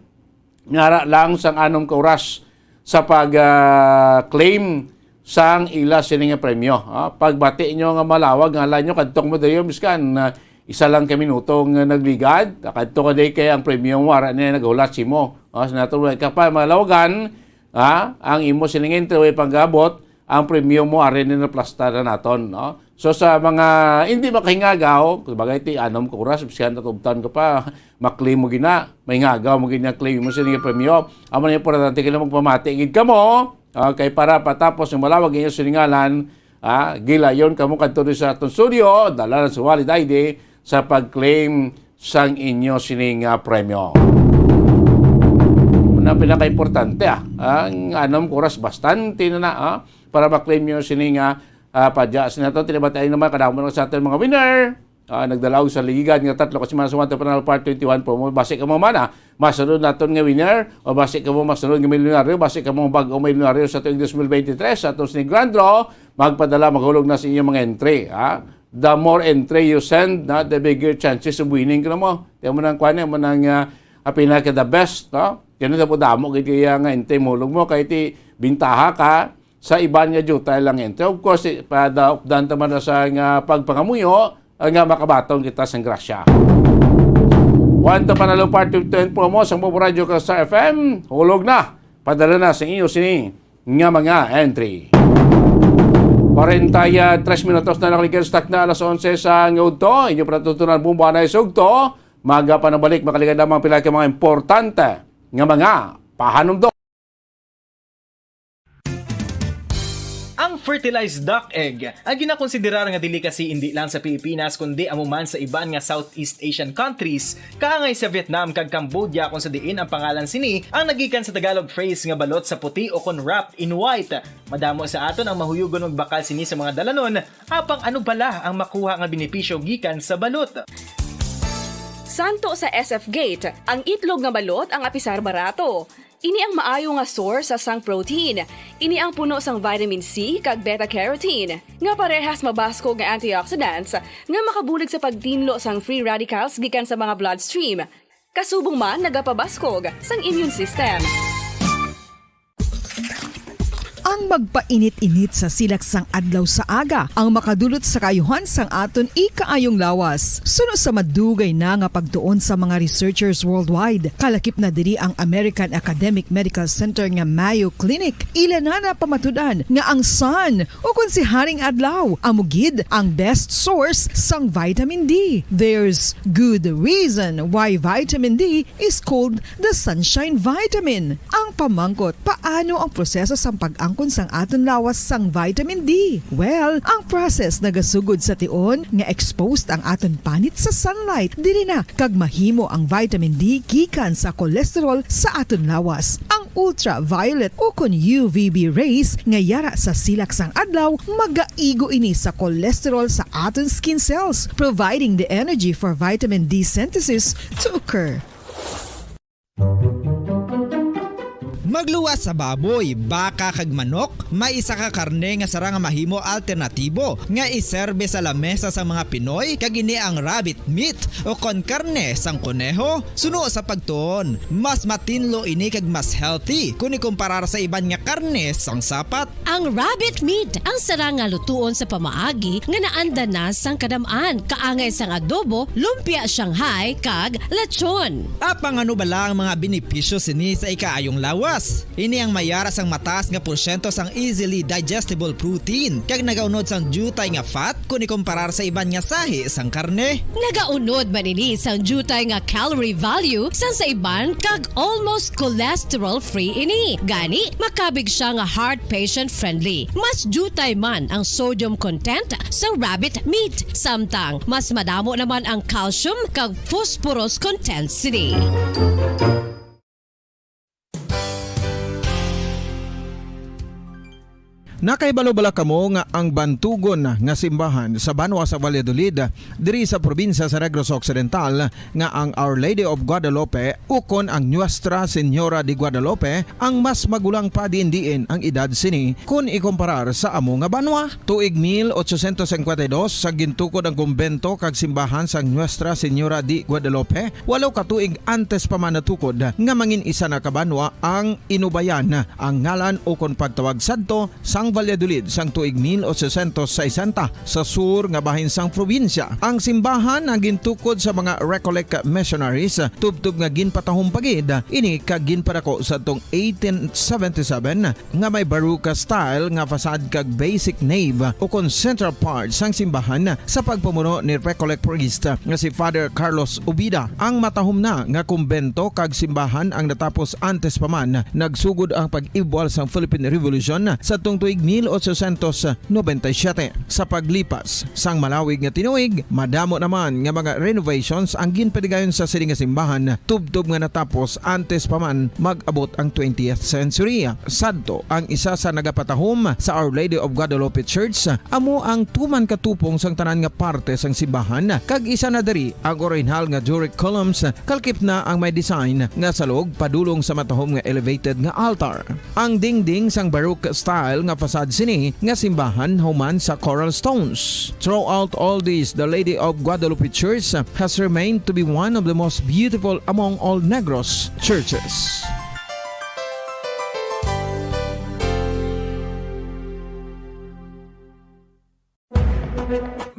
ngara lang sang anom ka oras sa pag, ah, claim sang ila sini nga premyo, ah. Pagbati nyo nga malawag nga ngalan nyo, kadto mo dayon, biskan, ah, isa lang ka minuto nga nagligad, kadto ka day kay ang premyo mo, ara na naghulat simo. Ah, sa nato, way ka pa malawagan, ah, ang imo sining entry, way pangabot, ang premyo mo, ari na naplasta na naton, no? So, sa mga hindi makahingagaw, kung bagay ti anom ka oras, biskan natubtan ka pa, maklaim mo gina, mahingagaw mo gina, claim mo sini nga premyo. Amo na importante kay magpamati gid kamo, okay, para patapos ang malawag inyo siningalan, ah, gilayon kamo kadto sa aton studio, dala na sa valid I D sa pag-claim sang inyo sini nga premyo. Ang pinakaimportante, ah, ang anam ka oras, bastante na na, ah, para ma-claim nyo sini nga, ah, padya. Sini nato, tinabatian naman, kadamo na sa aton mga winner. Ah, nagdalaog sa ligigan nga tatlo ka semana sa One to Panalo Part twenty-one promo. Basi ka mo man, ah, masunod naton nga winner, o basi ka mo masunod nga milyonaryo, basi ka mo bag-o milyonaryo sa tuig twenty twenty-three, sa aton sini grand draw, magpadala, maghulog na sa inyong mga entry, ha? The more entry you send, na, the bigger chances of winning ka na mo. Kaya mo nang kwan, mo nang, ah, ah, pinaka the best, no? Kaya na po damo, gid kaya nga entry mo, hulog mo, kaya ti bintaha ka sa iban nga jutay lang entry. Of course, eh, padaupdan ta man na sa nga pagpangamuyo, ah, nga makabaton kita sang grasya. One to Panalo Part twenty-one promo sa Mobo Radio ka Star F M. Hulog na. Padala na sa inyo sini nga mga entry. Kwarenta y tres minutos na nakaligid sa takna alas onse sa nga udto. Inyo pa natutunan, Bumba na isugto. Magapanabalik, makaligad lamang pila ka mga importante nga mga pahanumdom. Ang fertilized duck egg, ang ginakonsiderar nga delicacy indi lang sa Pilipinas, kundi amo man sa iban nga Southeast Asian countries, kaangay sa Vietnam kag Cambodia, kung sa diin ang pangalan sini ang nagikan sa Tagalog phrase nga balot sa puti o kon wrapped in white. Madamo sa aton ang mahuyugon magbakal sini sa mga dalanon, apang ano bala ang makuha nga benepisyo gikan sa balot? Santo sa S F Gate, ang itlog nga balot ang apisar barato. Ini ang maayo nga source sang protein. Ini ang puno sang vitamin C kag beta carotene, nga parehas mabaskog nga antioxidants nga makabulig sa pagtinlo sang free radicals gikan sa mga bloodstream. Kasubong man nagapabaskog sang immune system. Ang magpainit-init sa silak sang adlaw sa aga ang makadulot sa kaayuhan sang aton ikaayong lawas. Suno sa madugay na nga pagtuon sa mga researchers worldwide, kalakip na diri ang American Academic Medical Center nga Mayo Clinic. Ila na napamatud-an nga ang sun, o kon si Haring Adlaw, amo gid ang best source sang vitamin D. There's good reason why vitamin D is called the sunshine vitamin. Ang pamangkot, paano ang proseso sang pag-angkon sang aton lawas sang vitamin D? Well, ang process nagasugod sa tion nga exposed ang aton panit sa sunlight. Diri na kag mahimo ang vitamin D gikan sa cholesterol sa aton lawas. Ang ultraviolet o kon U V B rays nga yara sa silak sang adlaw, magaigo ini sa cholesterol sa aton skin cells, providing the energy for vitamin D synthesis to occur. Magluwas sa baboy, baka, kag manok, may isa ka karne nga sarang nga mahimo alternatibo nga iserbe sa lamesa sang mga Pinoy, kag ini ang rabbit meat o kon karne sang koneho. Suno sa pagtuon, mas matinlo ini kag mas healthy kon ikumparar sa iban nga karne sang sapat. Ang rabbit meat ang sarang nga lutuon sa pamaagi nga naanda na sang kadam-an, kaangay sang adobo, lumpia Shanghai, kag lechon. Apang ano bala ang mga benepisyo sini sa ikaayong lawas? Ini ang mayara sang mataas nga porsyento sang easily digestible protein, kag nagaunod sang diutay nga fat kon ikumparar sa iban nga sahi sang karne. Nagaunod man ini sang diutay nga calorie value sang sa iban kag almost cholesterol-free ini. Gani, makabig sia nga heart patient-friendly. Mas diutay man ang sodium content sang rabbit meat, samtang mas madamo naman ang calcium kag phosphorus content sini. Nakahibalo bala kamo nga ang bantugon nga simbahan sa banwa sa Valladolid, diri sa probinsya sa Negros Occidental, nga ang Our Lady of Guadalupe ukon ang Nuestra Señora de Guadalupe ang mas magulang pa diin-diin ang edad sini kon ikumparar sa amo nga banwa? Tuig mil ochocientos cincuenta y dos, sa gintukod ang kumbento kag simbahan sang Nuestra Señora de Guadalupe, walo ka tuig antes pa man natukod nga mangin isa na ka banwa ang Inubayan, ang ngalan ukon pagtawag sadto sang Valladolid sang tuig mil ochocientos sesenta, sa sur nga bahin sang probinsya. Ang simbahan ang gintukod sa mga Recollect missionaries, tubtob nga ginpatahom pa gid ini kag ginpadako sadtong eighteen seventy-seven, nga may Baroque style nga facade kag basic nave ukon central part sang simbahan sa pagpamuno ni Recollect priest nga si Father Carlos Ubida. Ang matahom na nga kumbento kag simbahan ang natapos antes pa man nagsugod ang pag-ibwal sang Philippine Revolution sadtong tuig mil ochocientos noventa y siete. Sa paglipas sang malawig nga tinuig, madamo naman nga mga renovations ang ginpaligayon sa sini nga simbahan, tubtob nga natapos antes pa man mag-abot ang twentieth century. Sadto, ang isa sa nagapatahom sa Our Lady of Guadalupe Church amo ang tuman ka tupong sang tanan nga parte sang simbahan, kag isa na diri ang orihinal nga Doric columns, kalkip na ang may design nga salog padulong sa matahom nga elevated nga altar. Ang dingding sang Baroque style nga facade sini nga simbahan human sa coral stones. Throughout all this, the Lady of Guadalupe Church has remained to be one of the most beautiful among all Negros churches.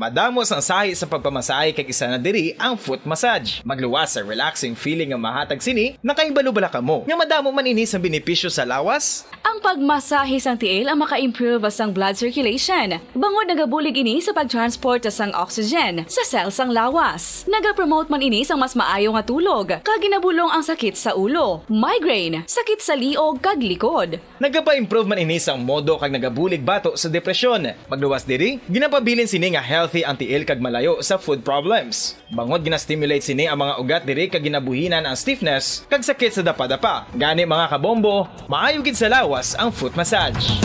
Madamo sang sahi sa pagpamasahe, kag isa na diri ang foot massage. Magluwas sa relaxing feeling nga mahatag sini. Nakahibalo bala kamo nga madamo man ini sang benepisyo sa lawas? Ang pagmasahe sang tiil ang maka-improve sang blood circulation, bangod nagabulig ini sa pag-transport sang oxygen sa cell sang lawas. Nagapromote man ini sang mas maayo nga tulog, kag ginabulong ang sakit sa ulo, migraine, sakit sa liog, kag likod. Nagapa-improve man ini sang modo kag nagabulig bato sa depresyon. Magluwas diri, ginapabilin sini nga healthy ang tiil kag malayo sa foot problems. Bangod gina-stimulate sini ang mga ugat diri kag ginabuhinan ang stiffness kag sakit sa dapadapa. Gani, mga kabombo, maayo gid sa lawas ang foot massage.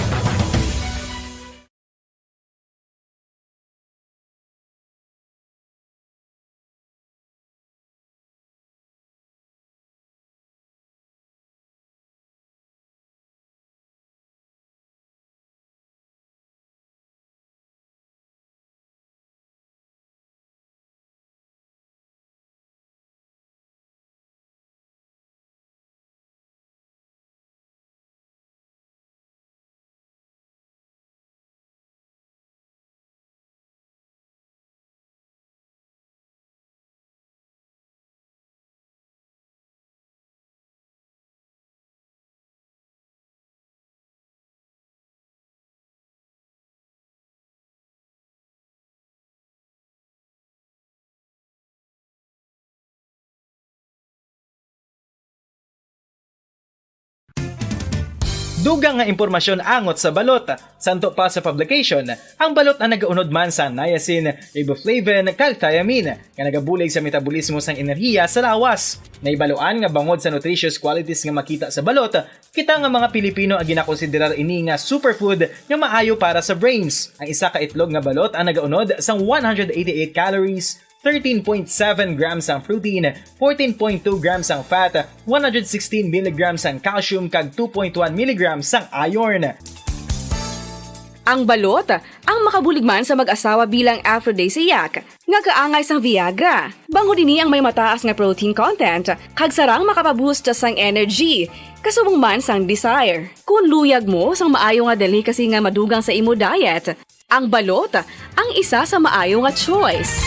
Dugang nga impormasyon angot sa balot. Santo pa sa publication, ang balot ang nagaunod man sa niacin, riboflavin, kag thiamine, nga nagabulig sa metabolismo sang enerhiya sa lawas. Nahibaluan nga bangod sa nutritious qualities nga makita sa balot, kita nga mga Pilipino ang ginakonsiderar ini nga superfood nga maayo para sa brains. Ang isa ka itlog nga balot ang nagaunod sang one hundred eighty-eight calories, thirteen point seven grams ang protein, fourteen point two grams ang fat, one hundred sixteen milligrams ang calcium, kag two point one milligrams ang iron. Ang balot ang makabulig man sa mag-asawa bilang aphrodisiac nga kaangay sang Viagra. Bangod ini ang may mataas nga protein content, kag sarang makapaboost sang energy, kasubong man sang desire. Kon luyag mo sang maayo nga delicacy nga madugang sa imo diet, ang balot ang isa sa maayo nga choice.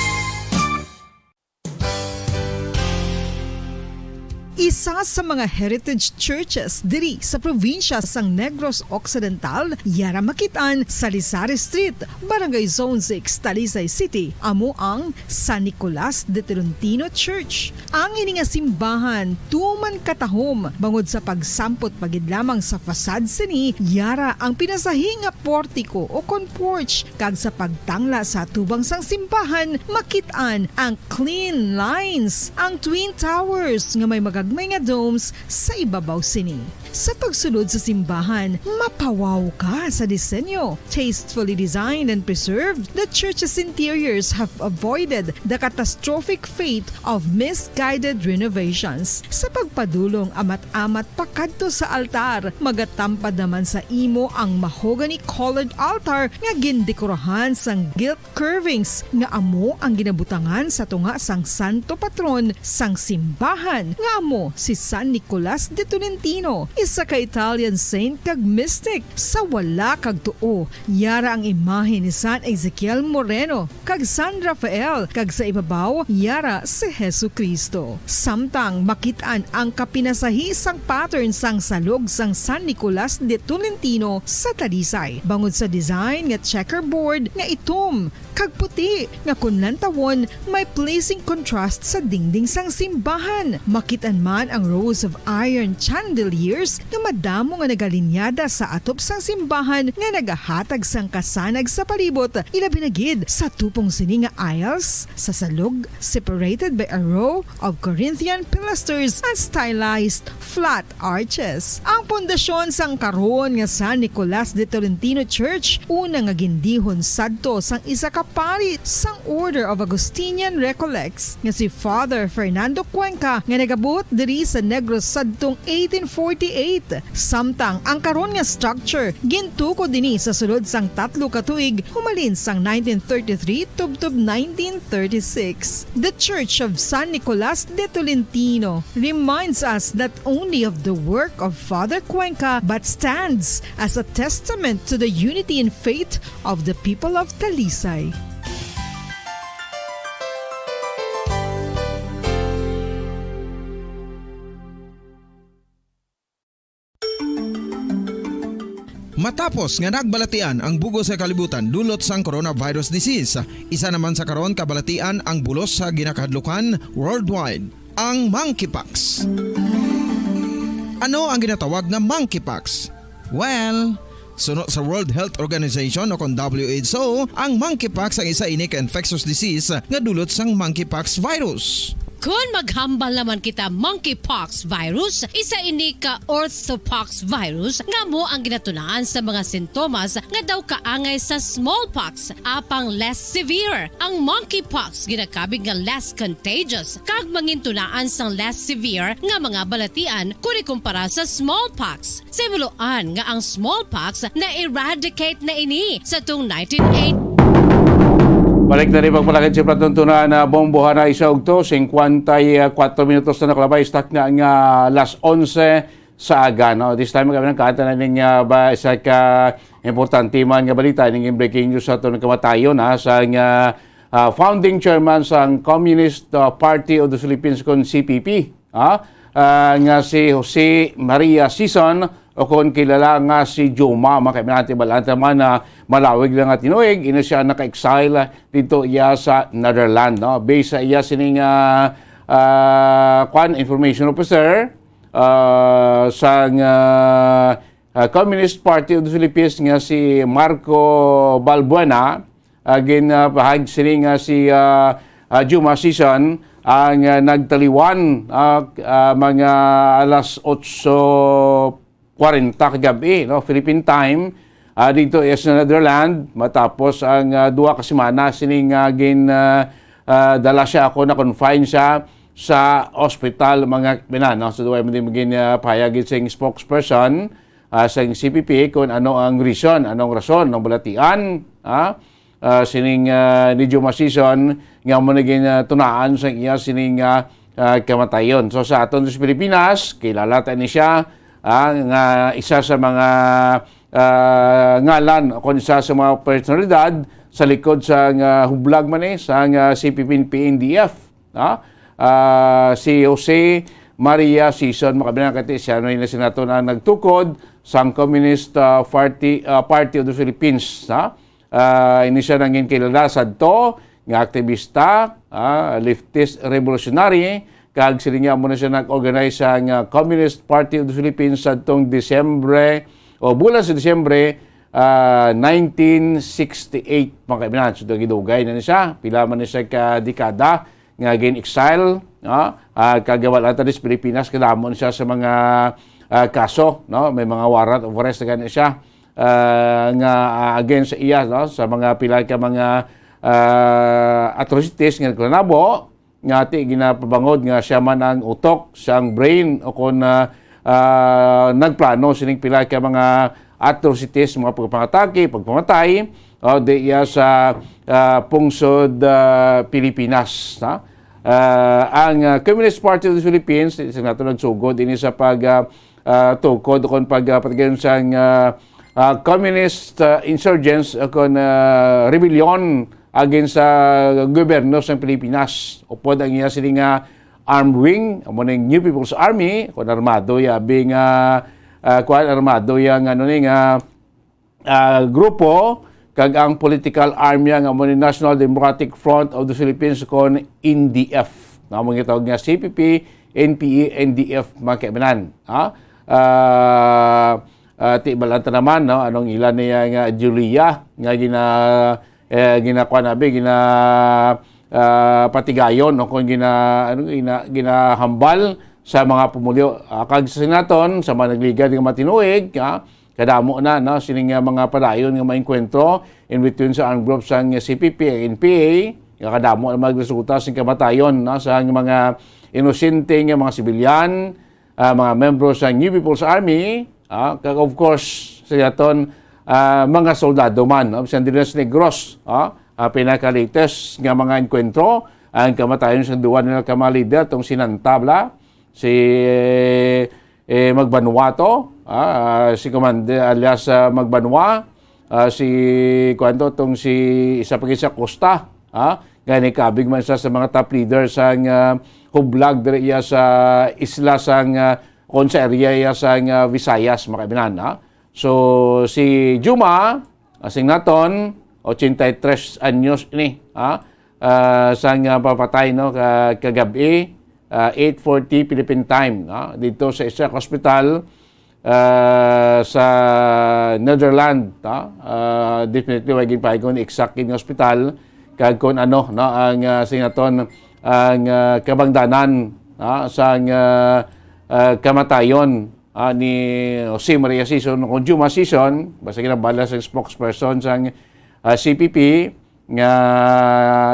Isa sa mga heritage churches diri sa probinsya sang Negros Occidental, yara makit-an sa Salizare Street, Barangay Zone six, Talisay City, amo ang San Nicolas de Tolentino Church. Ang ini nga simbahan tuman katahom bangod sa pagsampot pa gid lamang sa facade sini, yara ang pinasahi nga portico o kon porch, kag sa pagtangla sa atubang sang simbahan, makit-an ang clean lines, ang twin towers nga may magagmay nga domes sa ibabaw sini. Sa pagsulod sa simbahan, mapawaw ka sa disenyo. Tastefully designed and preserved, the church's interiors have avoided the catastrophic fate of misguided renovations. Sa pagpadulong amat-amat pakadto sa altar, magatampad naman sa imo ang mahogany-colored altar nga gindekorahan sang gilt curvings nga amo ang ginabutangan sa tunga sang santo patron sang simbahan, nga amo si San Nicolas de Tolentino, isa ka Italian saint kag mystic. Sa wala kag tuo, yara ang imahe ni San Ezekiel Moreno kag San Rafael, kag sa ibabaw, yara si Jesu-Cristo. Samtang makit-an ang kapinasahi sang pattern sang salog sang San Nicolas de Tolentino sa Talisay, bangod sa design nga checkerboard nga itom kag puti, nga kon lantawon, may pleasing contrast sa dingding sang simbahan. Makit-an Ang rows of iron chandeliers nga madamo nga nagalinyada sa atop sang simbahan nga nagahatag sang kasanag sa palibot, ilabi na gid sa tupong sini nga aisles sa salog, separated by a row of Corinthian pilasters and stylized flat arches. Ang pundasyon sang karon nga San Nicolas de Tolentino Church, una nga gindihon sadto sang isa ka pari sang Order of Augustinian Recollects nga si Father Fernando Cuenca, nga nagabuot diri sa Negros sadtong eighteen forty-eight. Samtang ang karon nga structure gintukod dini sa sulod sang tatlo ka tuig, humalin sang nineteen thirty-three tubtob nineteen thirty-six. The Church of San Nicolas de Tolentino reminds us not only of the work of Father Cuenca but stands as a testament to the unity in faith of the people of Talisay. Matapos nga nagbalatian ang bug-os nga kalibutan dulot sang coronavirus disease, isa naman sa karon kabalatian ang bulos sa ginakahadlukan worldwide, ang monkeypox. Ano ang ginatawag nga monkeypox? Well, suno sa World Health Organization o kon W H O, ang monkeypox ang isa ini ka infectious disease nga dulot sang monkeypox virus. Kon maghambal naman kita, monkeypox virus, isa ini ka orthopox virus nga amo ang ginatunaan sa mga sintomas nga daw kaangay sa smallpox, apang less severe. Ang monkeypox ginakabig nga less contagious kag mangintunaan sang less severe nga mga balatian kon ikumpara sa smallpox. Sa himuloan nga ang smallpox na-eradicate na ini sa tung nineteen eighty. Balik na rin pagpalakad sa platuntunan na bombohan na isa ugto, singkwenta y kuwatro minutos na nakalabay, istak na nga alas onse sa aga, no? This time, kami nang kanta na ning, ah, ba, isa ka importante man nga balita, ning breaking news sa aton kamatayon, ha, sa nga, ah, founding chairman sang Communist, ah, Party of the Philippines, kon C P P, ha, ah, nga si Jose Maria Sison, o kon kilala nga si Joma, mga kaibigan, balanta man na malawig lang at tinuig, ina siya naka-exile dito iya sa Netherlands, no? Based sa iya sining, ah, ah, kwan, information officer, ah, sang, ah, ah, Communist Party of the Philippines nga si Marco Balbuena, ah, ginpahayag sini nga si, ah, ah, Juma Sison ang, ah, nagtaliwan, ah, ah, mga alas otso kwarenta kagab-i, no, Philippine time, ah, dito sa Netherlands, matapos ang, ah, duha ka semana sini nga gin, ah, ah, dala siya ako, na-confine siya sa ospital, mga kaibigan, no? So, duha man din magin, ah, pahayag sa spokesperson, ah, sa C P P kung ano ang reason, anong rason, anong balatian, ah, ah, sining, ah, ni Juma Sison nga mo naging, ah, tunaan sa iya sining, ah, ah, kamatayon. So, sa aton sa Pilipinas, kilala ta ni siya, ah, nga isa sa mga, ah, ngalan o kung isa sa mga personalidad sa likod sa nga hublag man eh, sa nga C P P P N D F, ah, ah, si Jose Maria Sison, makabilang kati siya, no, na sinato na nagtukod sang Communist, ah, Party, ah, Party of the Philippines, ha? Ah, ini siya nangin kilala sadto nga aktivista, ah, leftist revolutionary, kag sini nga mo na siya nag-organize sang, ah, Communist Party of the Philippines sadtong Disyembre o bulan sa Disyembre, ah, nineteen sixty-eight, mga kaibigan. So, dugay-dugay na ni siya. Pila man ni siya ka dekada nga gin-exile, no? Ah, kag wala ta sa Pilipinas, kadamo ni siya sa mga, ah, kaso, no? May mga warrant of arrest na gani siya, ah, nga, ah, against sa iya, no? Sa mga pila ka mga, ah, atrocities nga nagpanabo, nga ti ginapabangod nga siya man ang utok, siya ang brain, o kon, ah, ah, nagplano sining pila ka mga atrocities, mga pagpangatake, pagpamatay, o di iya sa, ah, pungsod, ah, Pilipinas, ha? Ah, ang, ah, Communist Party of the Philippines, sa nato nagsugod ini sa pag, ah, ah, tukod o kon pag, ah, pagdayon sang, ah, ah, communist, ah, insurgents o kon, ah, rebellion against sa gobyerno sa Pilipinas. Upod ang iya sini nga armed wing, amo ning New People's Army, kon armado ya, bing, ah, ah, kuwan, armado ya nga, ano ni, nga, ah, grupo, kag ang political army nga amo ni National Democratic Front of the Philippines, kon N D F. Nga amo gitawag nga C P P, N P A, N D F, mga kaibanan. Ha? Ah, ah, ti balanta naman, no, anong ila niya nga Julia, nga gina-, eh, ginakuan abi, gina-, ah, patigayon, no, kung gina-, ano, gina-, ginahambal sa mga pumulyo. Ah, kag sa sinaton, sa mga nagligad nga matinuig, ha, kadamo na, no, sining, ah, mga padayon nga maengkwentro in between sa armed groups sang C P P ug N P A, nga kadamo na magresulta sing kamatayon, no, sa mga inosente nga mga sibilyan, ah, mga membro sa New People's Army, ah, kag of course, sa yaton, ah, mga soldado man, no, sa Andinas Negros, ah, ah, pinaka-latest nga mga engkwentro, ang kamatayon sa duwa nila ka mga leader, tong si Nantabla, si, eh, Magbanwa to, ah, si Commander alias, ah, Magbanwa, ah, si, kuwan to, tong si isa pa gid sa Costa, ah, nga nikabig man siya sa mga top leader sang, ah, hublag diri iya sa isla sang, ah, kon sa area iya sang, ah, Visayas, mga kaibanan, ah. So, si Juma, asing naton, ochenta y tres anyos ini, ha? Ah, sang, ah, papatay, no, ka-, kagab-i, ah, eight forty Philippine time, no? Dito sa isa ka hospital, ah, sa Netherlands, no? Ah, definitely, wa ginpahayag kon exact nga hospital, kag kung ano, no, ang, ah, sing naton, ang, ah, kabangdanan, no, sang, ah, ah, kamatayon, ah, ni Jose Maria Sison, o Juma Sison, basta ginabala sa spokesperson sang, ah, C P P, nga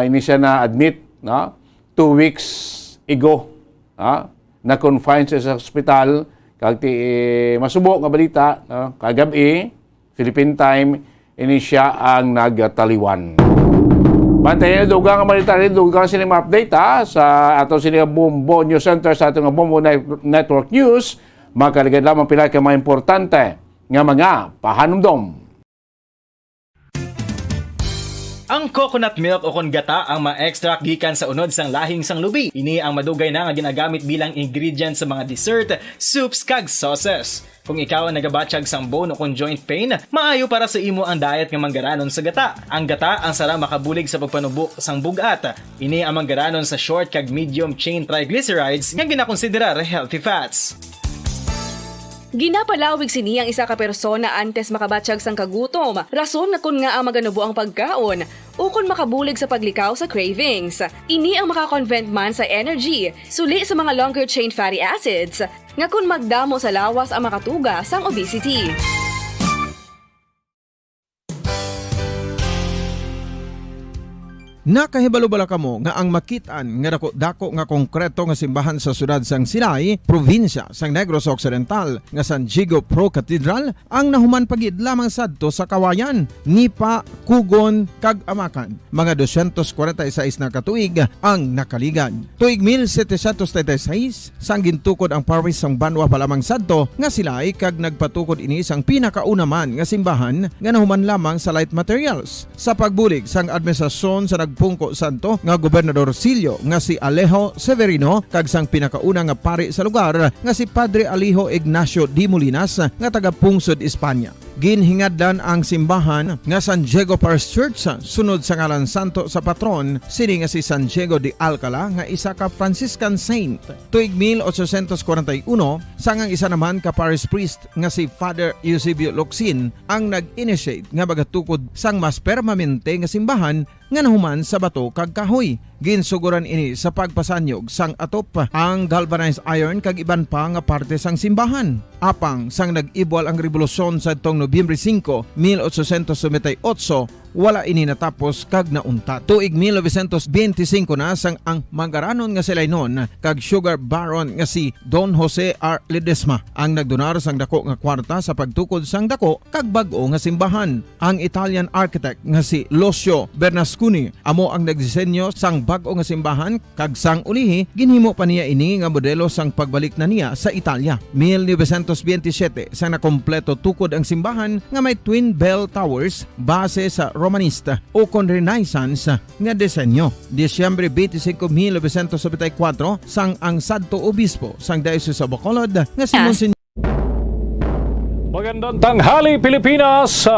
ini siya na-admit, no? Two weeks ago, ha? Na-confine siya sa ospital, kag ti, eh, masubo nga balita, no? Kagab-i, Philippine time, ini siya ang nagtaliwan. Bantayan ang dugang nga balita, dugang sini ma-update, ha, sa ato sini nga Bombo News Center, sa ato nga Bombo Net-, Network News. Makaligad lamang pila ka mga importante nga mga pahanumdom. Ang coconut milk o kon gata ang ma-extract gikan sa unod sang lahing sang lubi. Ini ang madugay na nga ginagamit bilang ingredient sa mga dessert, soups, kag sauces. Kung ikaw ang nagabatyag sang bone o kon joint pain, maayo para sa imo ang diet nga manggaranon sa gata. Ang gata ang sarang makabulig sa pagpanubo sang bug-at. Ini ang manggaranon sa short kag medium chain triglycerides nga ginakonsiderar healthy fats. Ginapalawig sini ang isa ka persona antes makabatyag sang kagutom, rason nga kon ngaa maganubo ang pagkaon, ukon makabulig sa paglikaw sa cravings. Ini ang maka-convert man sa energy, suli sa mga longer chain fatty acids, nga kon magdamo sa lawas ang makatuga sang obesity. Nakahibalo bala kamo nga ang makit-an nga daku-daku nga konkreto nga simbahan sa siyudad sang Silay, probinsya sang Negros Occidental, nga San Diego Pro Cathedral, ang nahuman pa gid lamang sadto sa Kawayan, Nipa, Cogon, kag Amacan? Mga dosyentos kwarenta y seis na ka tuig ang nakaligad. Tuig mil setecientos treinta y seis, sang gintukod ang parish sang Banwa pa lamang sadto nga Silay, kag nagpatukod ini sang pinakauna man nga simbahan nga nahuman lamang sa light materials. Sa pagbulig sang administrasyon sa nagpungko sadto nga Gobernador Silio nga si Alejo Severino kag sang pinakauna nga pari sa lugar nga si Padre Alejo Ignacio de Molinas nga taga Pungsod, Espanya. Ginhingadlan ang simbahan nga San Diego Parish Church sunod sa ngalan santo sa patron sini nga si San Diego de Alcala nga isa ka Franciscan saint. Tuig mil ochocientos kwarenta y uno, sang ang isa naman ka parish priest nga si Father Eusebio Locsin ang nag-initiate nga magatukod sang mas permanente nga simbahan nga nahuman sa bato kag kahoy. Ginsuguran ini sa pagpasanyog sang atop ang galvanized iron kag iban pa nga parte sang simbahan. Apang sang nag-ibwal ang rebolusyon sadtong Nobyembre singko, mil ochocientos noventa y ocho, wala ini natapos kag nauntat. Tuig mil novecientos benti singko na sang ang manggaranon nga Silaynon kag sugar baron nga si Don Jose R. Ledesma ang nagdonar sang dako nga kwarta sa pagtukod sang dako kag bag-o nga simbahan. Ang Italian architect nga si Lucio Bernasconi amo ang nagdisenyo sang bag-o nga simbahan, kag sang ulihi ginhimo pa niya ini nga modelo sang pagbalik na niya sa Italia. Mil novecientos benti siyete, sang nakompleto tukod ang simbahan nga may twin bell towers base sa Romanista o kon Renaissance nga disenyo. Disyembre benti singko, mil novecientos nobenta y kuwatro, sang ang sadto obispo sang Diocese of Bacolod nga si Yes. Monsignor Magandang tanghali, Pilipinas!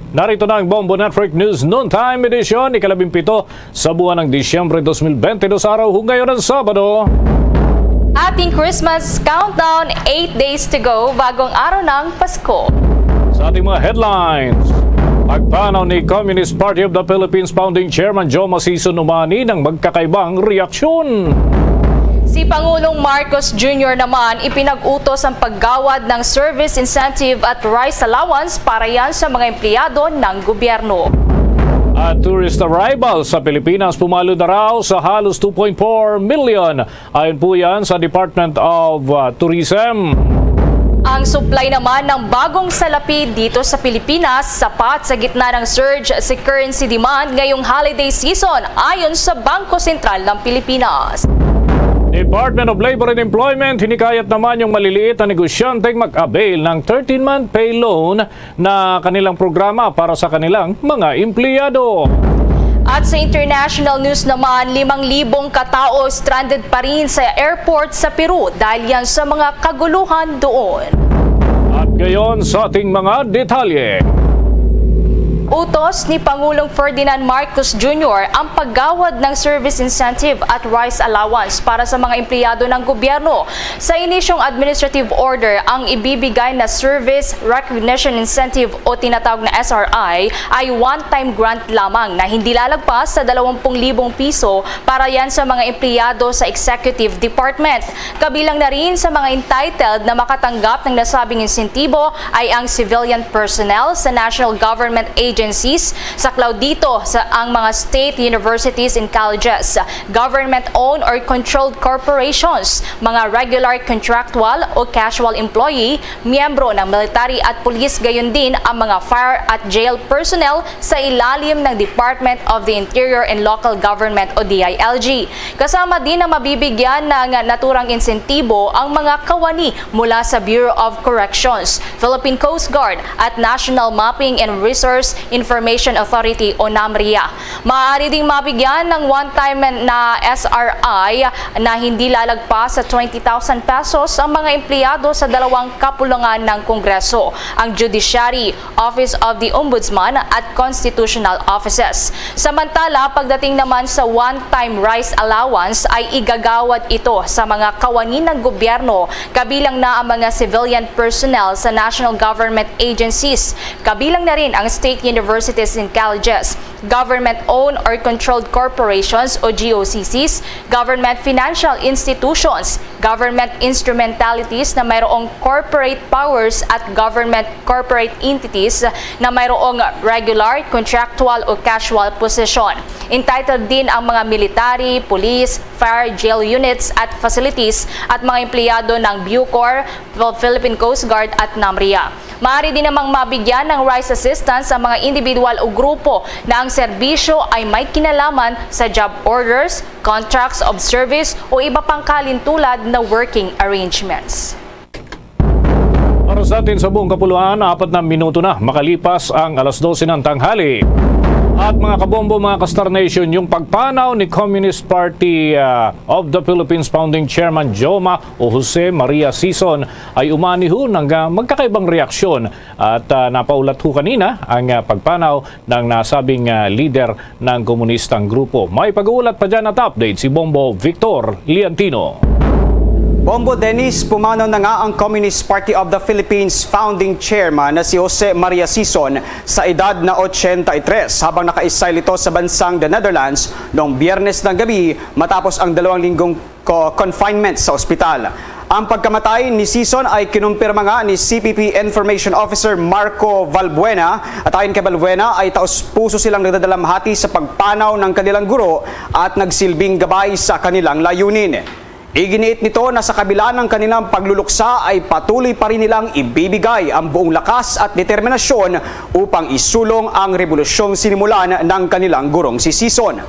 Narito na ang Bombo Network News Noontime Edition, ikalabing pito sa buwan ng Disyembre dos mil benti dos, araw hungayon ng Sabado. Ating Christmas countdown, eight days to go, bagong araw ng Pasko. Sa ating mga headlines, pagpanaw ni Communist Party of the Philippines Founding Chairman Joma Sison umani ng magkakaibang reaksyon. Si Pangulong Marcos Junior naman ipinag-utos ang paggawad ng service incentive at rice allowance para yan sa mga empleyado ng gobyerno. At tourist arrival sa Pilipinas pumalo na raw sa halos two point four million. Ayon po yan sa Department of, uh, Tourism. Ang supply naman ng bagong salapi dito sa Pilipinas sapat sa gitna ng surge sa currency demand ngayong holiday season, ayon sa Bangko Sentral ng Pilipinas. Department of Labor and Employment hinikayat naman yung maliliit na negosyanteng mag-avail ng thirteen-month pay loan na kanilang programa para sa kanilang mga empleyado. At sa international news naman, limang libong katao stranded pa rin sa airport sa Peru dahil yan sa mga kaguluhan doon. At ngayon sa ating mga detalye. Utos ni Pangulong Ferdinand Marcos Junior ang paggawad ng service incentive at rice allowance para sa mga empleyado ng gobyerno. Sa inisyong administrative order, ang ibibigay na service recognition incentive o tinatawag na S R I ay one-time grant lamang na hindi lalagpas sa dalawampung libong piso para yan sa mga empleyado sa executive department. Kabilang na rin sa mga entitled na makatanggap ng nasabing insentibo ay ang civilian personnel sa national government agencies, saklaw dito sa ang mga state universities and colleges, government-owned or controlled corporations, mga regular contractual o casual employee, miyembro ng military at pulis, gayon din ang mga fire at jail personnel sa ilalim ng Department of the Interior and Local Government o D I L G. Kasama din ang mabibigyan ng naturang insentibo ang mga kawani mula sa Bureau of Corrections, Philippine Coast Guard at National Mapping and Resource Information Authority o NAMRIA. Maaari ding mabigyan ng one-time na S R I na hindi lalagpas sa twenty thousand pesos ang mga empleyado sa dalawang kapulungan ng Kongreso, ang Judiciary, Office of the Ombudsman at Constitutional Offices. Samantala, pagdating naman sa one-time rice allowance ay igagawad ito sa mga kawani ng gobyerno, kabilang na ang mga civilian personnel sa national government agencies, kabilang na rin ang state universities and colleges, government-owned or controlled corporations o G O C Cs, government financial institutions, government instrumentalities na mayroong corporate powers at government corporate entities na mayroong regular, contractual o casual position. Entitled din ang mga military, police, fire, jail units at facilities at mga empleyado ng Bucor, Philippine Coast Guard at NAMRIA. Maaari din namang mabigyan ng rice assistance ang mga individual o grupo na ang serbisyo ay may kinalaman sa job orders, contracts of service o iba pang kalintulad na working arrangements. Para sa atin sa buong kapuluan, apat na minuto na makalipas ang alas dose ng tanghali. At mga kabombo, mga ka-Star Nation, yung pagpanaw ni Communist Party, ah, of the Philippines Founding Chairman Joma o Jose Maria Sison ay umani ho ng, ah, magkakaibang reaksyon. At, ah, napaulat ho kanina ang, ah, pagpanaw ng nasabing, ah, leader ng komunistang grupo. May pag-uulat pa dyan at update si Bombo Victor Liantino. Bombo Dennis, pumanaw na nga ang Communist Party of the Philippines founding chairman na si Jose Maria Sison sa edad na ochenta y tres, habang naka-exile ito sa bansang The Netherlands noong Biyernes ng gabi matapos ang dalawang linggong co-, confinement sa ospital. Ang pagkamatay ni Sison ay kinumpirma nga ni C P P Information Officer Marco Valbuena, at ayon kay Valbuena ay taos-puso silang nagdadalamhati sa pagpanaw ng kanilang guro at nagsilbing gabay sa kanilang layunin. Iginiit nito na sa kabila ng kanilang pagluluksa ay patuloy pa rin nilang ibibigay ang buong lakas at determinasyon upang isulong ang rebolusyong sinimulan ng kanilang gurong si Sison.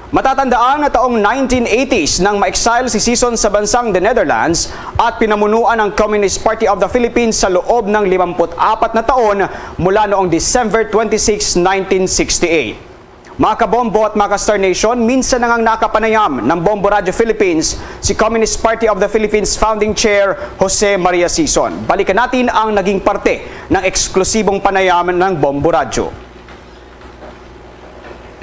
Matatandaan na taong nineteen eighties nang ma-exile si Sison sa bansang The Netherlands at pinamunuan ang Communist Party of the Philippines sa loob ng limamput apat na taon, mula noong December twenty-six, nineteen sixty-eight. Mga kabombo at mga ka-Star Nation, minsan na ngang nakapanayam ng Bombo Radio Philippines si Communist Party of the Philippines Founding Chair Jose Maria Sison. Balikan natin ang naging parte ng eksklusibong panayam ng Bombo Radio.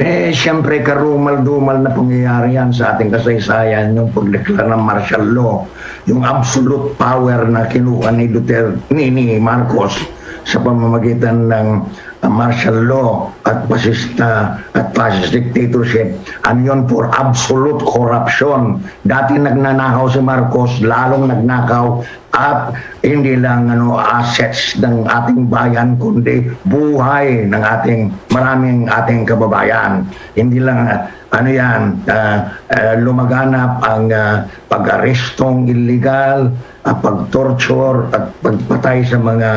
Eh, siyempre, karumal-dumal na pangyayari yan sa ating kasaysayan, yung pagdeklara ng martial law, yung absolute power na kinuha ni Duterte, ni, ni Marcos sa pamamagitan ng, ah, martial law at pasista at fascist dictatorship. Ano yun? For absolute corruption. Dati nagnanakaw si Marcos, lalong nagnakaw at hindi lang, ano, assets ng ating bayan, kundi buhay ng ating, maraming ating kababayan. Hindi lang, ah, ano yan, ah, ah, lumaganap ang, ah, pag-arestong illegal, ah, pag-torture at pagpatay sa mga,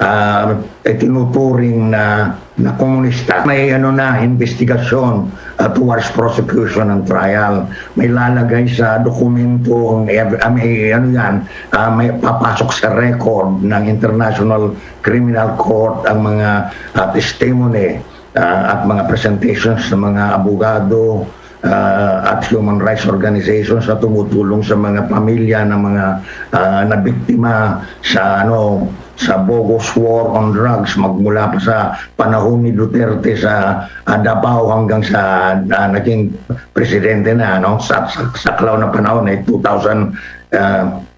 ah, itinuturing na, na komunista. May, ano na, investigasyon, ah, towards prosecution and trial. May lalagay sa dokumento ang ev-, ah, may, ano yan, ah, may papasok sa record ng International Criminal Court ang mga, ah, testimony, ah, at mga presentations ng mga abogado, ah, at human rights organizations na tumutulong sa mga pamilya ng mga, ah, nabiktima sa, ano, sa bogus war on drugs, magmula pa sa panahon ni Duterte sa, ah, Davao hanggang sa, ah, naging presidente na, ano, sa, sa saklaw na panahon ay two thousand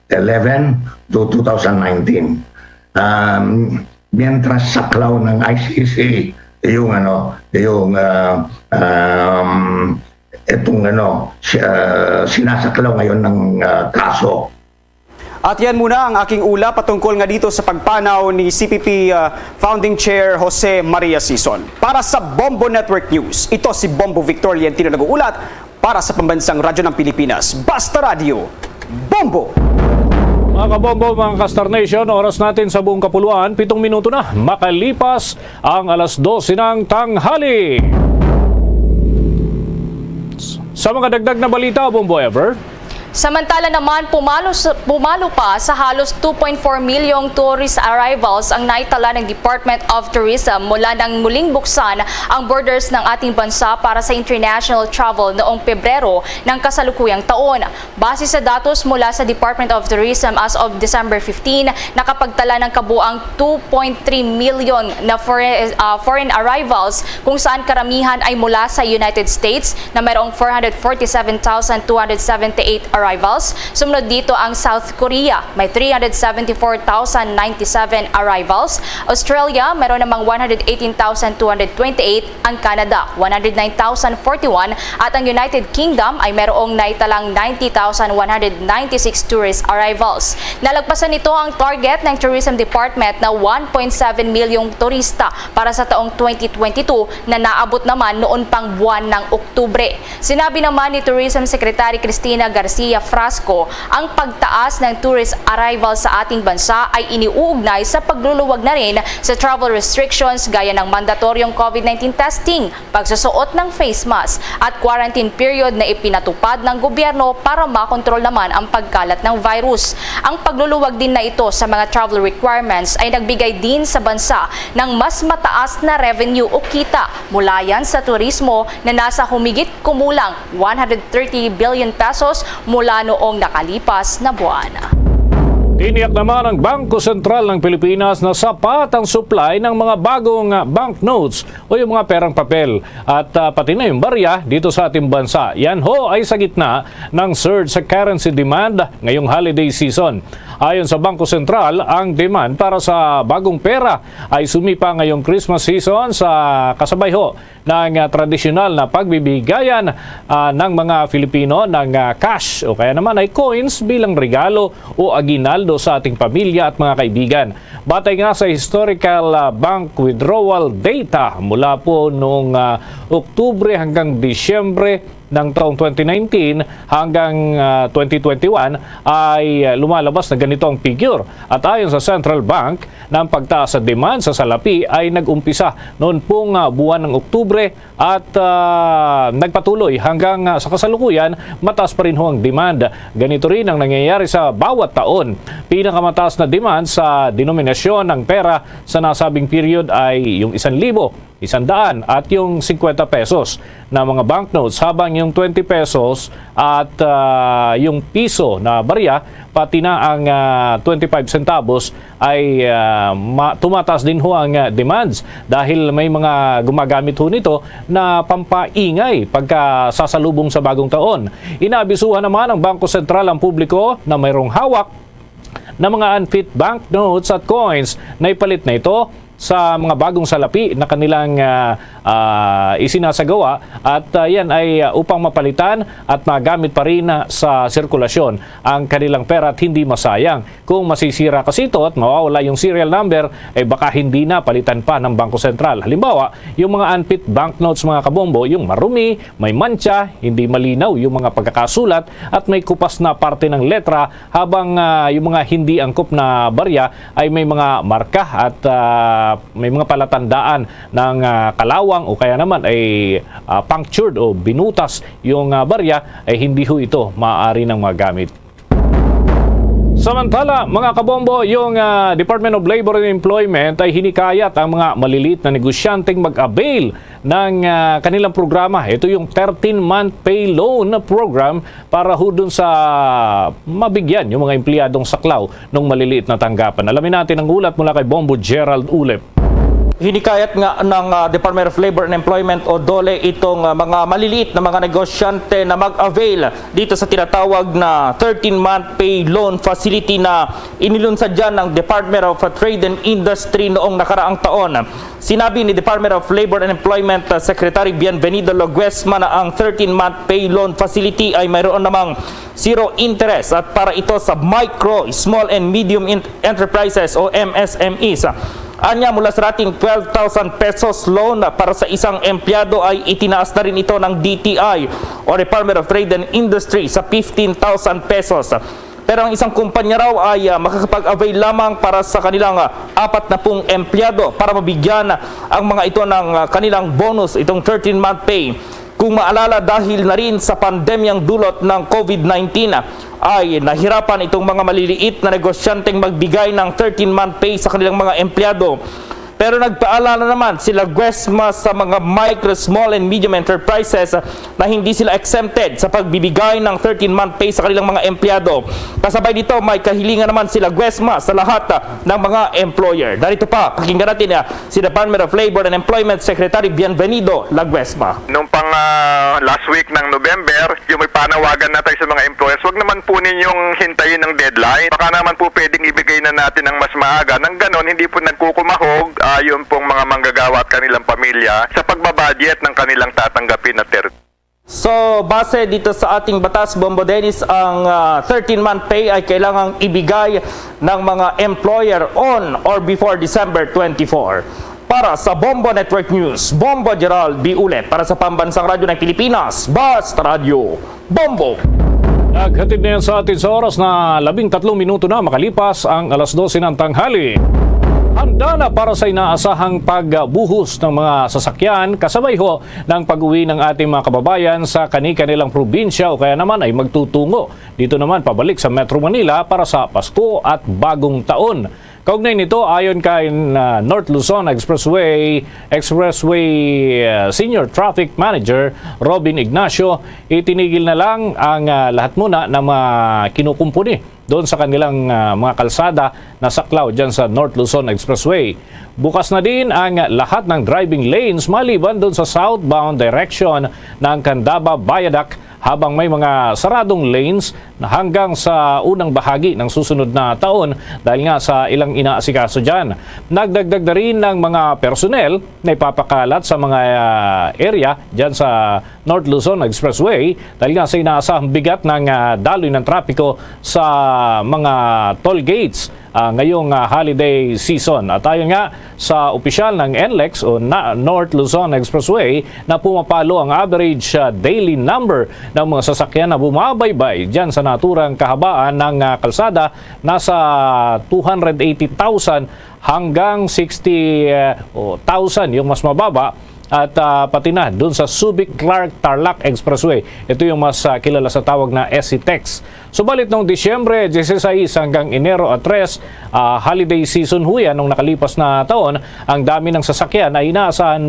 eleven to two thousand nineteen. Um, mientras saklaw ng I C C yung, ano, yung, ah, um, itong, ano, si-, ah, sinasaklaw ngayon ng, ah, kaso. At yan muna ang aking ula patungkol nga dito sa pagpanaw ni C P P, ah, Founding Chair Jose Maria Sison. Para sa Bombo Network News, ito si Bombo Victor Lientino nag-uulat para sa Pambansang Radyo ng Pilipinas, Basta Radyo, Bombo! Mga kabombo, mga ka-Star Nation, oras natin sa buong kapuluan, pitong minuto na makalipas ang alas dose ng tanghali. Sa mga dagdag na balita, Bombo Ever. Samantala naman, pumalo sa, pumalo pa sa halos two point four milyong tourist arrivals ang naitala ng Department of Tourism mula nang muling buksan ang borders ng ating bansa para sa international travel noong Pebrero ng kasalukuyang taon. Base sa datos mula sa Department of Tourism, as of December fifteen, nakapagtala ng kabuang two point three million na foreign, ah, foreign arrivals, kung saan karamihan ay mula sa United States na mayroong four hundred forty-seven thousand two hundred seventy-eight arrivals. Sumunod dito ang South Korea, may three hundred seventy-four thousand ninety-seven arrivals. Australia, mayroon namang one hundred eighteen thousand two hundred twenty-eight, ang Canada, one hundred nine thousand forty-one, at ang United Kingdom ay mayroong naitalang ninety thousand one hundred ninety-six tourist arrivals. Nalagpasan nito ang target ng Tourism Department na one point seven milyong turista para sa taong twenty twenty-two na naabot naman noon pang buwan ng Oktubre. Sinabi naman ni Tourism Secretary Cristina Garcia Frasco, ang pagtaas ng tourist arrival sa ating bansa ay iniuugnay sa pagluluwag na rin sa travel restrictions gaya ng mandatoryong COVID nineteen testing, pagsusuot ng face mask, at quarantine period na ipinatupad ng gobyerno para makontrol naman ang pagkalat ng virus. Ang pagluluwag din na ito sa mga travel requirements ay nagbigay din sa bansa ng mas mataas na revenue o kita mula yan sa turismo na nasa humigit kumulang one hundred thirty billion pesos mula noong nakalipas na buwan. Tiniyak naman ng Bangko Sentral ng Pilipinas na sapat ang supply ng mga bagong, ah, banknotes o yung mga perang papel at, ah, pati na yung barya dito sa ating bansa. Yan ho ay sa gitna ng surge sa currency demand ngayong holiday season. Ayon sa Bangko Sentral, ang demand para sa bagong pera ay sumipa ngayong Christmas season sa kasabay ho ng, ah, tradisyonal na pagbibigayan, ah, ng mga Filipino ng, ah, cash o kaya naman ay coins bilang regalo o aguinaldo sa ating pamilya at mga kaibigan. Batay nga sa historical, ah, bank withdrawal data mula po nung, ah, Oktubre hanggang Disyembre ng taong twenty nineteen hanggang, ah, twenty twenty-one ay, ah, lumalabas na ganito ang figure. At ayon sa Central Bank, na ang pagtaas sa demand sa salapi ay nag-umpisa noon pong, ah, buwan ng Oktubre at, ah, nagpatuloy hanggang, ah, sa kasalukuyan, mataas pa rin ho ang demand. Ganito rin ang nangyayari sa bawat taon. Pinakamataas na demand sa denominasyon ng pera sa nasabing period ay yung isang libo. isang daan at yung singkwenta pesos na mga banknotes, habang yung twenty pesos at, ah, yung piso na barya, pati na ang, ah, twenty-five centavos ay, ah, ma-, tumataas din ho ang, ah, demands dahil may mga gumagamit ho nito na pampaingay pagkasasalubong sa bagong taon. Inaabisuhan naman ng Bangko Sentral ang publiko na mayroong hawak na mga unfit banknotes at coins na ipalit na ito sa mga bagong salapi na kanilang, ah, ah, isinasagawa, at, ah, yan ay, ah, upang mapalitan at magamit pa rin, ah, sa sirkulasyon ang kanilang pera at hindi masayang. Kung masisira kasi ito at mawawala yung serial number, eh baka hindi na palitan pa ng Bangko Sentral. Halimbawa, yung mga unfit banknotes, mga kabombo, yung marumi, may mantsa, hindi malinaw yung mga pagkakasulat, at may kupas na parte ng letra, habang, ah, yung mga hindi angkop na barya ay may mga marka at, ah, may mga palatandaan ng, ah, kalawang o kaya naman ay, ah, punctured o binutas yung, ah, barya, ay hindi ho ito maaari nang magamit. Samantala, mga kabombo, yung, ah, Department of Labor and Employment ay hinikayat ang mga maliliit na negosyanteng mag-avail ng, ah, kanilang programa. Ito yung thirteen-month pay loan program para ho dun sa mabigyan yung mga empleyadong saklaw ng maliliit na tanggapan. Alamin natin ang ulat mula kay Bombo Gerald Ulep. Hinikayat nga ng, ah, Department of Labor and Employment o DOLE itong, ah, mga maliliit na mga negosyante na mag-avail dito sa tinatawag na thirteen-month pay loan facility na inilunsad dyan ng Department of Trade and Industry noong nakaraang taon. Sinabi ni Department of Labor and Employment, ah, Secretary Bienvenido Laguesma na ang thirteen-month pay loan facility ay mayroon namang zero interest at para ito sa micro, small and medium in- enterprises o M S M Es. Anya, mula sa dating twelve thousand pesos loan para sa isang empleyado ay itinaas na rin ito ng D T I o Department of Trade and Industry sa fifteen thousand pesos. Pero ang isang kumpanya raw ay, ah, makakapag-avail lamang para sa kanilang, ah, apat na pung empleyado para mabigyan ang mga ito ng, ah, kanilang bonus, itong thirteen-month pay. Kung maalala, dahil na rin sa pandemyang dulot ng COVID nineteen, ay nahirapan itong mga maliliit na negosyanteng magbigay ng thirteen-month pay sa kanilang mga empleyado. Pero nagpaalala naman sila Guesma sa mga micro, small, and medium enterprises na hindi sila exempted sa pagbibigay ng thirteen-month pay sa kanilang mga empleyado. Kasabay nito, may kahilingan naman sila Guesma sa lahat, ah, ng mga employer. Narito pa, pakinggan natin, ah, si Department of Labor and Employment Secretary Bienvenido Laguesma. Nung pang, ah, last week ng November, yung may panawagan na tayo sa mga employers, wag naman po ninyong hintayin ang deadline. Baka naman po pwedeng ibigay na natin ang mas maaga. Nang ganon, hindi po nagkukumahog, ah, yung pong mga manggagawa at kanilang pamilya sa pagbabudget ng kanilang tatanggapin na ter- So, base dito sa ating batas, Bombo Dennis, ang, ah, thirteen-month pay ay kailangang ibigay ng mga employer on or before December twenty-four. Para sa Bombo Network News, Bombo Gerald B. Ulet. Para sa Pambansang Radyo ng Pilipinas, Basta Radyo, Bombo. Naghatid na yan sa atin sa oras na labing tatlong minuto na makalipas ang alas dose ng tanghali. Handa na para sa inaasahang pagbuhos ng mga sasakyan, kasabay ho ng pag-uwi ng ating mga kababayan sa kani-kanilang probinsya o kaya naman ay magtutungo dito naman pabalik sa Metro Manila para sa Pasko at Bagong Taon. Kaugnay nito, ayon kay, uh, North Luzon Expressway, Expressway, uh, Senior Traffic Manager Robin Ignacio, itinigil na lang ang, uh, lahat muna ng mga kinukumpuni doon sa kanilang, uh, mga kalsada na saklaw dyan sa North Luzon Expressway. Bukas na din ang lahat ng driving lanes maliban doon sa southbound direction ng Candaba Viaduct, habang may mga saradong lanes na hanggang sa unang bahagi ng susunod na taon dahil nga sa ilang inaasikaso dyan. Nagdagdag na rin ng mga personnel na ipapakalat sa mga, ah, area dyan sa North Luzon Expressway dahil nga sa inaasahang bigat ng, ah, daloy ng trapiko sa mga toll gates, ah, ngayong, ah, holiday season. At ayon nga sa opisyal ng NLEX o na North Luzon Expressway, na pumapalo ang average, ah, daily number ng mga sasakyan na bumabaybay dyan sa naturang kahabaan ng, ah, kalsada, nasa two hundred eighty thousand hanggang sixty, eh, o thousand yung mas mababa, at, ah, pati na dun sa Subic Clark Tarlac Expressway. Ito yung mas, ah, kilala sa tawag na S C TEX. Subalit noong Disyembre dieciséis hanggang Enero tres, ah, holiday season ho yan nung nakalipas na taon, ang dami ng sasakyan ay inaasahan,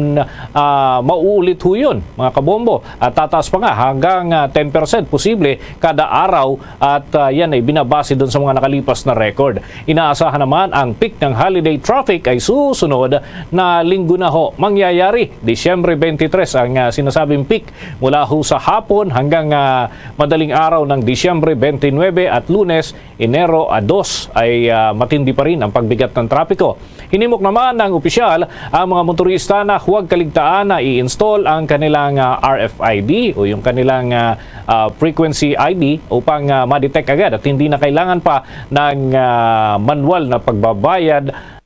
ah, mauulit ho yun, mga kabombo, at tataas pa nga hanggang, ah, ten percent posible kada araw, at, ah, yan ay binabase dun sa mga nakalipas na record. Inaasahan naman ang peak ng holiday traffic ay susunod na linggo na ho. Mangyayari, Disyembre twenty-three ang, ah, sinasabing peak mula ho sa hapon hanggang, ah, madaling araw ng Disyembre twenty-nine at Lunes, Enero, ah, dos ay, ah, matindi pa rin ang pagbigat ng trapiko. Hinimok naman ng opisyal ang mga motorista na huwag kaligtaan na i-install ang kanilang, ah, R F I D o yung kanilang, ah, ah, frequency I D upang, ah, ma-detect agad at hindi na kailangan pa ng, ah, manual na pagbabayad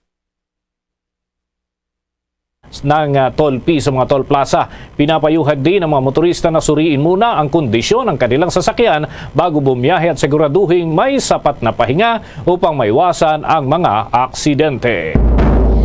ng, ah, toll fee sa mga toll plaza. Pinapayuhag din ang mga motorista na suriin muna ang kondisyon ng kanilang sasakyan bago bumiyahe at siguraduhing may sapat na pahinga upang maiwasan ang mga aksidente.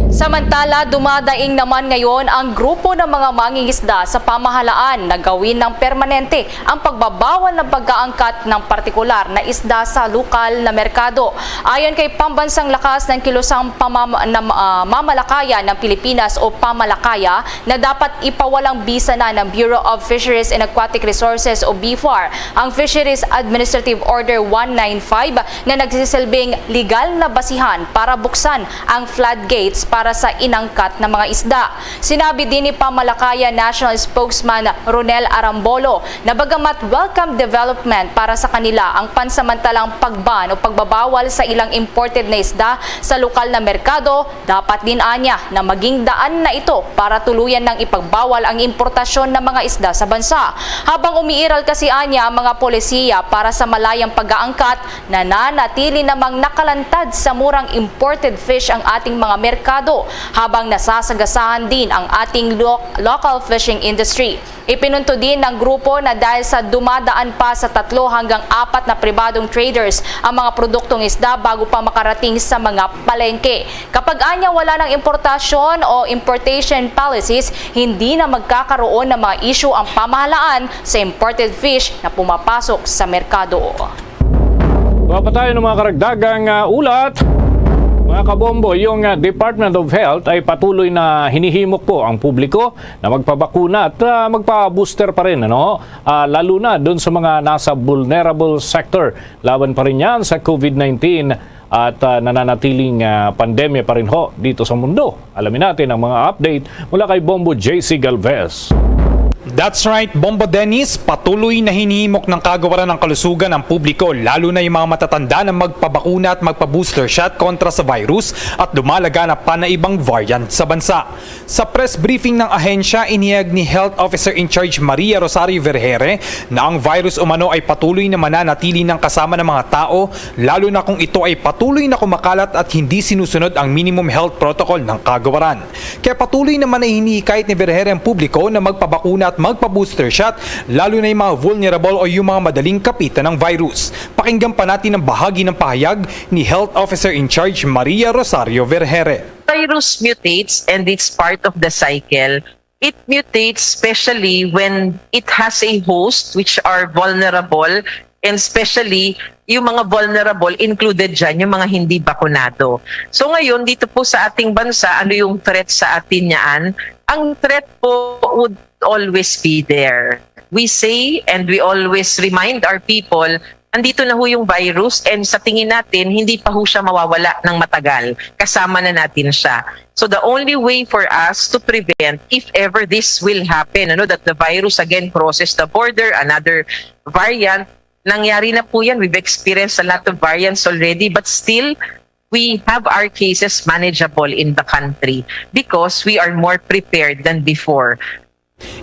Samantala, dumadaing naman ngayon ang grupo ng mga mangingisda sa pamahalaan na gawin ng permanente ang pagbabawal ng pagkaangkat ng partikular na isda sa lokal na merkado. Ayon kay Pambansang Lakas ng Kilusang Pamam- na, ah, Mamalakayan ng Pilipinas o Pamalakaya, na dapat ipawalang bisa na ng Bureau of Fisheries and Aquatic Resources o BFAR ang Fisheries Administrative Order one nine five na nagsisilbing legal na basihan para buksan ang floodgates para sa inangkat na mga isda. Sinabi din ni Pamalakaya National Spokesman Ronel Arambolo na bagamat welcome development para sa kanila ang pansamantalang pagban o pagbabawal sa ilang imported na isda sa lokal na merkado, dapat din anya na maging daan na ito para tuluyan ng ipagbawal ang importasyon ng mga isda sa bansa. Habang umiiral kasi anya ang mga polisiya para sa malayang pag-aangkat, nananatili namang nakalantad sa murang imported fish ang ating mga merkado, habang nasasagasahan din ang ating lo- local fishing industry. Ipinunto din ng grupo na dahil sa dumadaan pa sa tatlo hanggang apat na pribadong traders ang mga produktong isda bago pa makarating sa mga palengke. Kapag anya wala ng importasyon o importation policies, hindi na magkakaroon ng mga issue ang pamahalaan sa imported fish na pumapasok sa merkado. Kuha pa tayo ng mga karagdagang, ah, ulat. Mga kabombo, yung, ah, Department of Health ay patuloy na hinihimok po ang publiko na magpabakuna at, ah, magpa-booster pa rin, ano? Ah, lalo na doon sa mga nasa vulnerable sector. Laban pa rin yan sa COVID nineteen at, ah, nananatiling, ah, pandemya pa rin ho dito sa mundo. Alamin natin ang mga update mula kay Bombo J C Galvez. That's right, Bombo Dennis, patuloy na hinihimok ng Kagawaran ng Kalusugan ang publiko, lalo na yung mga matatanda, na magpabakuna at magpa-booster shot kontra sa virus at lumalaganap pa na ibang variant sa bansa. Sa press briefing ng ahensya, inihayag ni Health Officer in Charge Maria Rosario Vergere na ang virus umano ay patuloy na mananatili ng kasama ng mga tao, lalo na kung ito ay patuloy na kumakalat at hindi sinusunod ang minimum health protocol ng Kagawaran. Kaya patuloy naman ay hinihikayat ni Vergere ang publiko na magpabakuna at magpa-booster shot, lalo na yung mga vulnerable o yung mga madaling kapitan ng virus. Pakinggan pa natin ang bahagi ng pahayag ni Health Officer in Charge Maria Rosario Vergere. Virus mutates and it's part of the cycle. It mutates especially when it has a host which are vulnerable, and especially yung mga vulnerable, included dyan yung mga hindi bakunado. So ngayon, dito po sa ating bansa, ano yung threat sa atin niyaan? Ang threat po would always be there. We say and we always remind our people, andito na ho yung virus and sa tingin natin, hindi pa ho siya mawawala ng matagal. Kasama na natin siya. So the only way for us to prevent, if ever this will happen, ano, that the virus again crosses the border, another variant, nangyari na po yan. We've experienced a lot of variants already, but still, we have our cases manageable in the country because we are more prepared than before.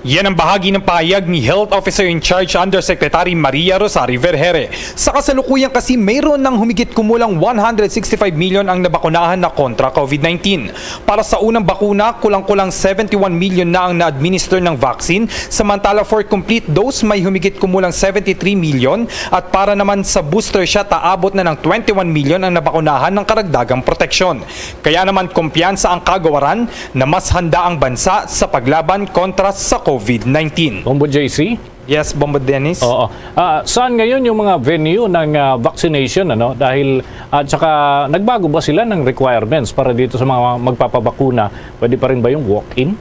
Yan ang bahagi ng pahayag ni Health Officer in Charge Undersecretary Maria Rosario Vergere. Sa kasalukuyan kasi, mayroon ng humigit kumulang one hundred sixty-five million ang nabakunahan na kontra COVID nineteen. Para sa unang bakuna, kulang-kulang seventy-one million na ang na-administer ng vaccine, samantala for complete dose, may humigit kumulang seventy-three million, at para naman sa booster shot, aabot na ng twenty-one million ang nabakunahan ng karagdagang proteksyon. Kaya naman, kumpiyansa ang kagawaran na mas handa ang bansa sa paglaban kontra sa COVID nineteen. Bombo J C? Yes, Bombo Dennis. Oo. Ah, saan ngayon yung mga venue ng, ah, vaccination, ano? Dahil, at saka, nagbago ba sila ng requirements para dito sa mga magpapabakuna? Pwede pa rin ba yung walk-in?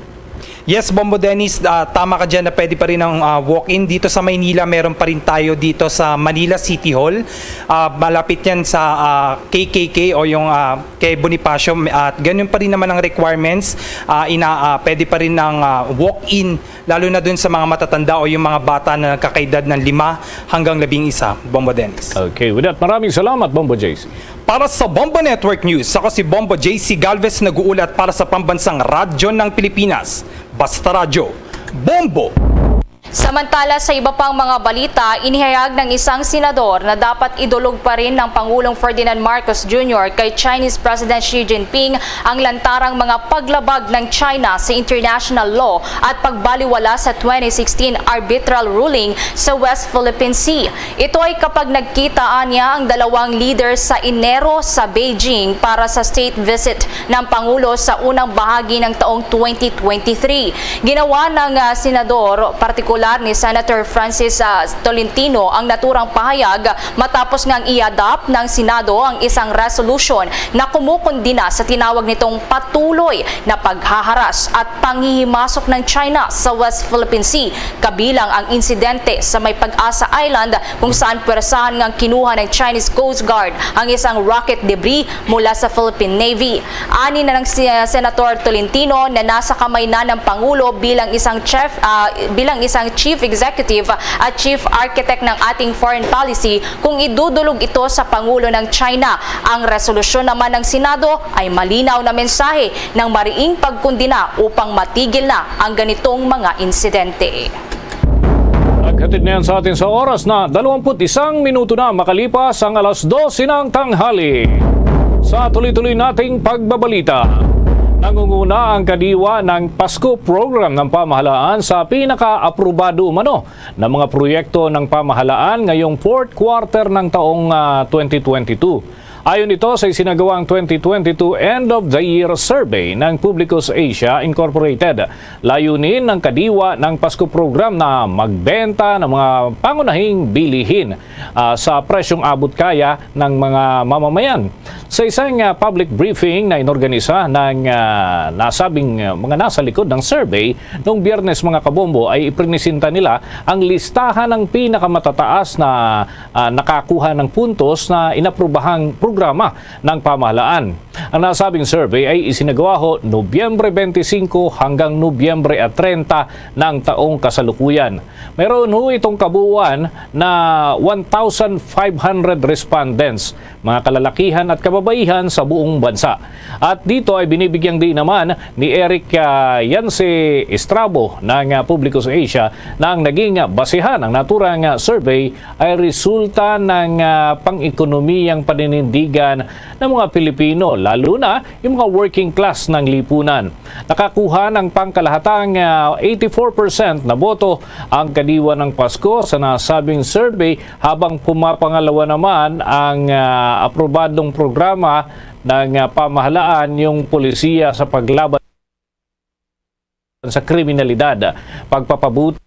Yes, Bombo Dennis, ah, tama ka dyan na pwede pa rin ang, ah, walk-in. Dito sa Maynila, meron pa rin tayo dito sa Manila City Hall. Ah, malapit yan sa, ah, K K K o yung, ah, kay Bonifacio. At ganun pa rin naman ang requirements. Ah, ina, ah, pwede pa rin ang, ah, walk-in, lalo na dun sa mga matatanda o yung mga bata na nagkakaedad ng lima hanggang labing isa, Bombo Dennis. Okay, with that, maraming salamat, Bombo J C. Para sa Bombo Network News, ako si Bombo J C Galvez, nag-uulat para sa Pambansang Radyo ng Pilipinas. Basta Radyo, Bombo! Samantala, sa iba pang mga balita, inihayag ng isang senador na dapat idulog pa rin ng Pangulong Ferdinand Marcos Junior kay Chinese President Xi Jinping ang lantarang mga paglabag ng China sa international law at pagbaliwala sa twenty sixteen arbitral ruling sa West Philippine Sea. Ito ay kapag nagkita anya ang dalawang leader sa Enero sa Beijing para sa state visit ng Pangulo sa unang bahagi ng taong twenty twenty-three. Ginawa ng, ah, senador, partikular ni Senator Francis, ah, Tolentino, ang naturang pahayag matapos ngang i-adopt ng Senado ang isang resolution na kumukundina sa tinawag nitong patuloy na paghaharas at panghihimasok ng China sa West Philippine Sea, kabilang ang insidente sa May Pag-asa Island, kung saan pwersahan ngang kinuha ng Chinese Coast Guard ang isang rocket debris mula sa Philippine Navy. Ani na ng si-, Senator Tolentino na nasa kamay na ng Pangulo bilang isang chef, ah, bilang isang chief executive at chief architect ng ating foreign policy kung idudulog ito sa Pangulo ng China. Ang resolusyon naman ng Senado ay malinaw na mensahe ng mariing pagkundina upang matigil na ang ganitong mga insidente. Naghatid na yan sa atin sa oras na dalawampu't isang minuto na makalipas ang alas dose ng tanghali. Sa tuloy-tuloy nating pagbabalita, nangunguna ang Kadiwa ng Pasko Program ng pamahalaan sa pinaka-aprobado umano na mga proyekto ng pamahalaan ngayong fourth quarter ng taong, ah, twenty twenty-two. Ayon ito sa isinagawang twenty twenty-two End of the Year Survey ng Publicus Asia Incorporated, layunin ng Kadiwa ng Pasko Program na magbenta ng mga pangunahing bilihin, ah, sa presyong abot kaya ng mga mamamayan. Sa isang, ah, public briefing na inorganisa ng, ah, nasabing, ah, mga nasa likod ng survey, nung Biyernes, mga kabombo, ay iprinisinta nila ang listahan ng pinakamatataas na, ah, nakakuha ng puntos na inaprobahang programa ng pamahalaan. Ang nasabing survey ay isinagawa ho Nobyembre twenty-five hanggang Nobyembre treinta ng taong kasalukuyan. Meron ho itong kabuuan na one thousand five hundred respondents, mga kalalakihan at kababaihan sa buong bansa. At dito ay binibigyang diin naman ni Eric, ah, Yance Estrabo ng, ah, Publicus Asia na ang naging, ah, basihan ng naturang, ah, survey ay resulta ng, ah, pang-ekonomiyang paninindigan ng mga Pilipino, lalo na yung mga working class ng lipunan. Nakakuha ng pangkalahatang, ah, eighty-four percent na boto ang Kadiwa ng Pasko sa nasabing survey, habang pumapangalawa naman ang, ah, aprobadong programa ng, ah, pamahalaan, yung polisiya sa paglaban sa kriminalidad, pagpapabuti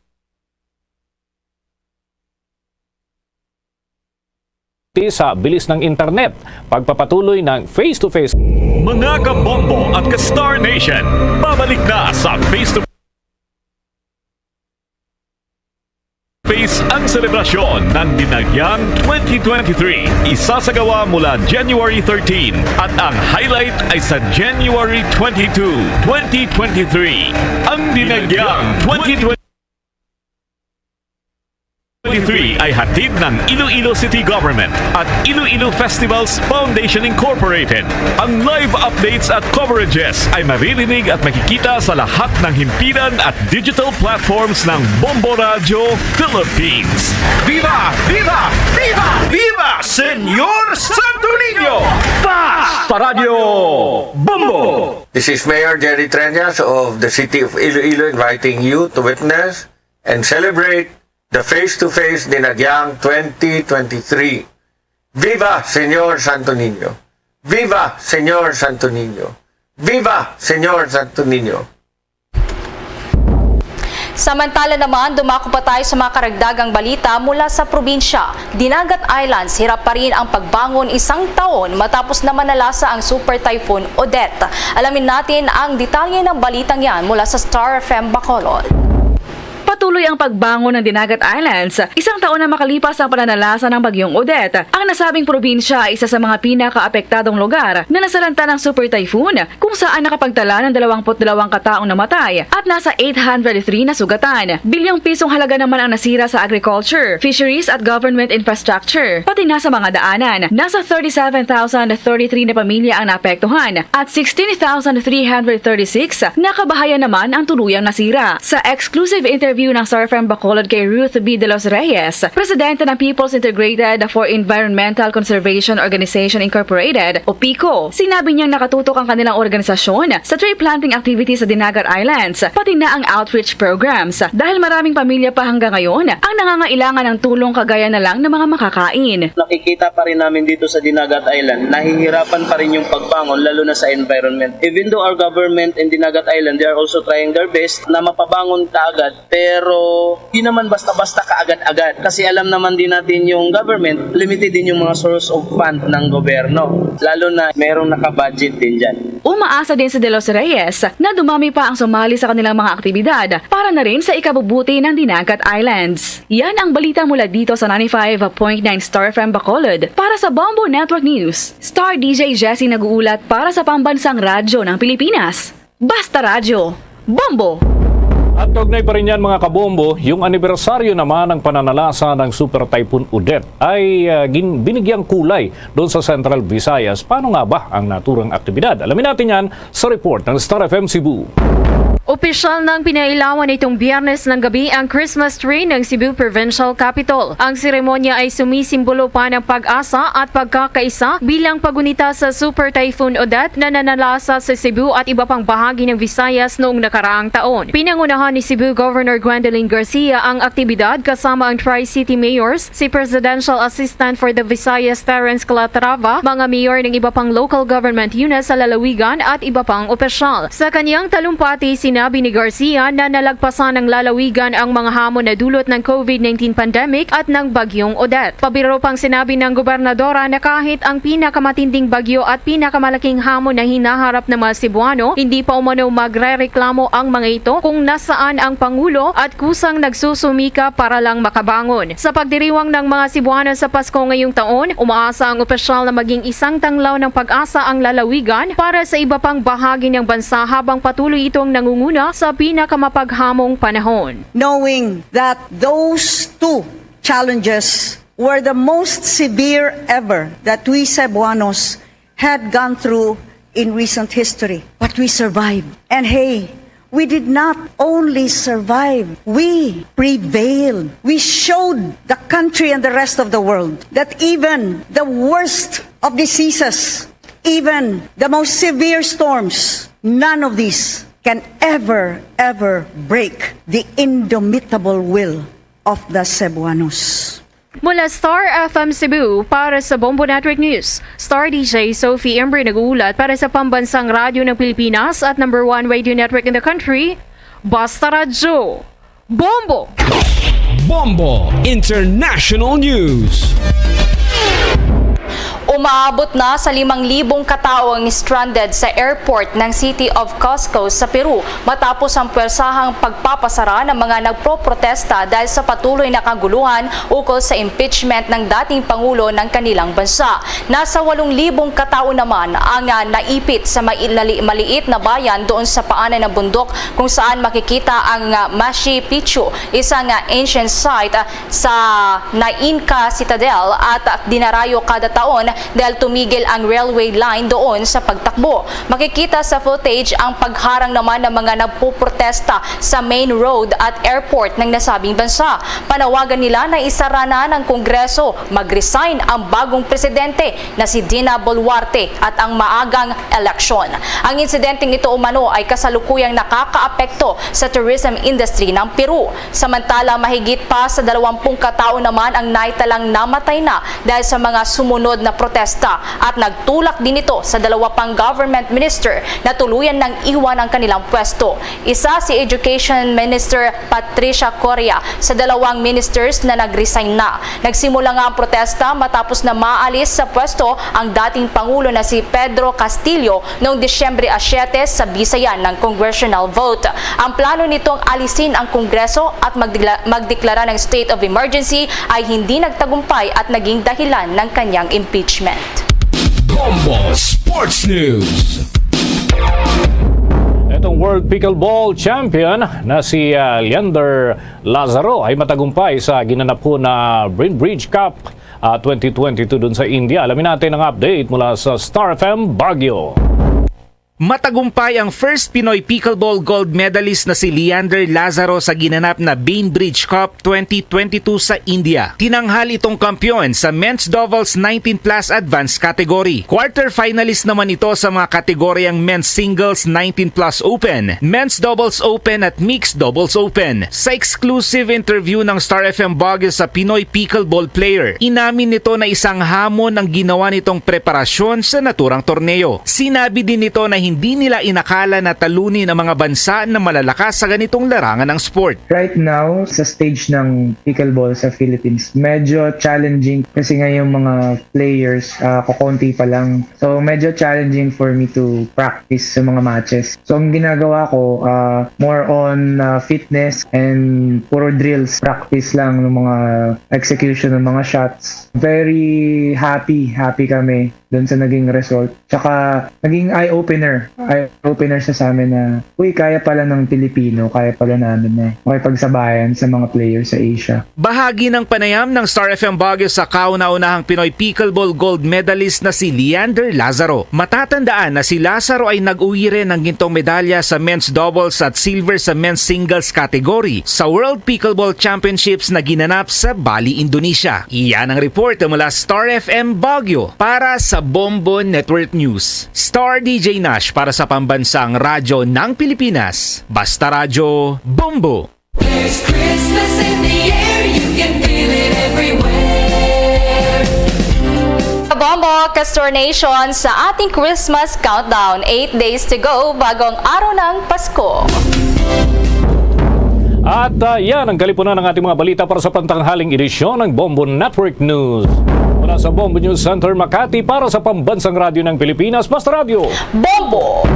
sa bilis ng internet, pagpapatuloy ng face-to-face. Mga kabombo at ka-Star Nation, babalik na sa face-to-face ang selebrasyon ng Dinagyang twenty twenty-three. Isasagawa mula January thirteen at ang highlight ay sa January twenty-two, twenty twenty-three. Ang Dinagyang twenty twenty-three three ay hatid ng Iloilo City Government at Iloilo Festivals Foundation Incorporated. Ang live updates at coverages ay maririnig at makikita sa lahat ng himpilan at digital platforms ng Bombo Radyo Philippines. Viva! Viva! Viva! Viva Senyor Santo Niño! Basta Radyo Bombo! This is Mayor Jerry Treñas of the City of Iloilo inviting you to witness and celebrate the face-to-face Dinagyang twenty twenty-three. Viva Senyor Santo Niño! Viva Senyor Santo Niño! Viva Senyor Santo Niño! Samantala naman, dumako pa tayo sa mga karagdagang balita mula sa probinsya. Dinagat Islands, hirap pa rin ang pagbangon isang taon matapos na manalasa ang Super Typhoon Odette. Alamin natin ang detalye ng balitang yan mula sa Star F M Bacolod. Patuloy ang pagbangon ng Dinagat Islands. Isang taon na makalipas ang pananalasa ng Bagyong Odette, ang nasabing probinsya ay isa sa mga pinakaapektadong lugar na nasalanta ng Super Typhoon, kung saan nakapagtala ng dalawang put dalawang kataong namatay at nasa eight hundred three na sugatan. Bilyong pisong halaga naman ang nasira sa agriculture, fisheries at government infrastructure, pati na sa mga daanan. Nasa thirty-seven thousand thirty-three na pamilya ang naapektuhan at sixteen thousand three hundred thirty-six na kabahayan naman ang tuluyang nasira. Sa exclusive interview ng Star F M Bacolod kay Ruth B. De Los Reyes, presidente ng People's Integrated for Environmental Conservation Organization Incorporated o PICO, sinabi niyang nakatutok ang kanilang organisasyon sa tree planting activities sa Dinagat Islands, pati na ang outreach programs, dahil maraming pamilya pa hanggang ngayon ang nangangailangan ng tulong kagaya na lang ng mga makakain. Nakikita pa rin namin dito sa Dinagat Island, nahihirapan pa rin yung pagbangon, lalo na sa environment. Even though our government and Dinagat Island, they are also trying their best na mapabangon kaagad, pero di naman basta-basta kaagad-agad. Kasi alam naman din natin yung government, limited din yung mga source of fund ng gobyerno. Lalo na merong nakabudget din dyan. Umaasa din si De Los Reyes na dumami pa ang sumali sa kanilang mga aktibidad para na rin sa ikabubuti ng Dinagat Islands. Yan ang balita mula dito sa ninety-five point nine Star F M Bacolod. Para sa Bombo Network News, Star D J Jessie nag-uulat para sa Pambansang Radyo ng Pilipinas. Basta Radyo, Bombo! At kaugnay pa rin yan, mga kabombo, yung anibersaryo naman ng pananalasa ng Super Typhoon Odette ay ah, gin- binigyang kulay doon sa Central Visayas. Paano nga ba ang naturang aktibidad? Alamin natin yan sa report ng Star F M Cebu. Opisyal nang pinailawan nitong Biyernes ng gabi ang Christmas tree ng Cebu Provincial Capitol. Ang seremonya ay sumisimbolo pa ng pag-asa at pagkakaisa bilang pagunita sa Super Typhoon Odette na nanalasa sa Cebu at iba pang bahagi ng Visayas noong nakaraang taon. Pinangunahan ni Cebu Governor Gwendolyn Garcia ang aktibidad kasama ang Tri-City Mayors, si Presidential Assistant for the Visayas Terrence Calatrava, mga mayor ng iba pang local government units sa lalawigan at iba pang opisyal. Sa kanyang talumpati, sinabi ni Garcia na nalagpasan ng lalawigan ang mga hamon na dulot ng COVID nineteen pandemic at ng Bagyong Odette. Pabiro pang sinabi ng gobernadora na kahit ang pinakamatinding bagyo at pinakamalaking hamon na hinaharap ng mga Cebuano, hindi pa umano magrereklamo ang mga ito kung nasaan ang Pangulo at kusang nagsusumika para lang makabangon. Sa pagdiriwang ng mga Cebuano sa Pasko ngayong taon, umaasa ang opisyal na maging isang tanglaw ng pag-asa ang lalawigan para sa iba pang bahagi ng bansa habang patuloy itong nangunguna sa pinakamapaghamong panahon. Knowing that those two challenges were the most severe ever that we Cebuanos had gone through in recent history. But we survived. And hey, we did not only survive, we prevailed. We showed the country and the rest of the world that even the worst of diseases, even the most severe storms, none of these can ever, ever break the indomitable will of the Cebuanos. Mula Star F M Cebu, para sa Bombo Network News, Star D J Sophie Embre nag-uulat para sa Pambansang Radyo ng Pilipinas at number one radio network in the country, Basta Radyo, Bombo! Bombo International News. Umaabot na sa limang libong katao ang stranded sa airport ng City of Cusco sa Peru matapos ang puwersahang pagpapasara ng mga nagpoprotesta dahil sa patuloy na kaguluhan ukol sa impeachment ng dating pangulo ng kanilang bansa. Nasa walong libong katao naman ang, ah, naipit sa mailali-, maliit na bayan doon sa paanan ng bundok kung saan makikita ang, ah, Machu Picchu, isang, ah, ancient site, ah, sa na Inca Citadel at dinarayo kada taon dahil tumigil ang railway line doon sa pagtakbo. Makikita sa footage ang pagharang naman ng mga nagpuprotesta sa main road at airport ng nasabing bansa. Panawagan nila na isara na ng Kongreso, mag-resign ang bagong presidente na si Dina Boluarte at ang maagang eleksyon. Ang insidenteng ito umano ay kasalukuyang nakakaapekto sa tourism industry ng Peru. Samantala, mahigit pa sa dalawampung katao naman ang naitalang namatay na dahil sa mga sumunod na protesta at nagtulak din ito sa dalawa pang government minister na tuluyan nang iwan ang kanilang pwesto. Isa si Education Minister Patricia Coria sa dalawang ministers na nag-resign na. Nagsimula nga ang protesta matapos na maalis sa pwesto ang dating pangulo na si Pedro Castillo noong Disyembre a siyete sa bisayan ng congressional vote. Ang plano nitong alisin ang Kongreso at magdekla-, magdeklara ng state of emergency ay hindi nagtagumpay at naging dahilan ng kanyang impeachment. Bombo Sports News. Itong World Pickleball Champion na si, ah, Leander Lazaro ay matagumpay sa ginanap na Bainbridge Cup, ah, twenty twenty-two dun sa India. Alamin natin ang update mula sa Star F M Baguio. Matagumpay ang first Pinoy pickleball gold medalist na si Leander Lazaro sa ginanap na Bainbridge Cup twenty twenty-two sa India. Tinanghal itong kampiyon sa men's doubles nineteen plus advanced category. Quarter finalist naman ito sa mga kategoryang men's singles nineteen plus open, men's doubles open at mixed doubles open. Sa exclusive interview ng Star F M Baguio sa Pinoy pickleball player, inamin nito na isang hamon ang ginawa nitong preparasyon sa naturang torneo. Sinabi din nito na hindi nila inakala na talunin ang mga bansa na malalakas sa ganitong larangan ng sport. Right now, sa stage ng pickleball sa Philippines, medyo challenging kasi nga yung mga players, ah, kokonti pa lang. So, medyo challenging for me to practice sa mga matches. So, ang ginagawa ko, ah, more on, ah, fitness and puro drills. Practice lang ng mga execution ng mga shots. Very happy, happy kami dun sa naging result. Tsaka, naging eye-opener. Eye-opener siya sa amin na, "Uy, kaya pala ng Pilipino, kaya pala namin na makipagsabayan sa mga players sa Asia." Bahagi ng panayam ng Star F M Baguio sa kauna-unahang Pinoy pickleball gold medalist na si Leander Lazaro. Matatandaan na si Lazaro ay nag-uwi rin ng gintong medalya sa men's doubles at silver sa men's singles category sa World Pickleball Championships na ginanap sa Bali, Indonesia. Iyan ang report mula Star F M Baguio para sa Bombo Network News. Star D J Nash para sa Pambansang Radyo ng Pilipinas. Basta Radyo, Bombo! There's Christmas in the air, you can feel it everywhere. Bombo, Castor Nation, sa ating Christmas countdown, eight days to go bago ang araw ng Pasko. At, ah, yan ang kalipunan ng ating mga balita para sa pantanghaling edisyon ng Bombo Network News. Mula sa Bombo News Center Makati para sa Pambansang Radyo ng Pilipinas, Basta Radyo. Bombo!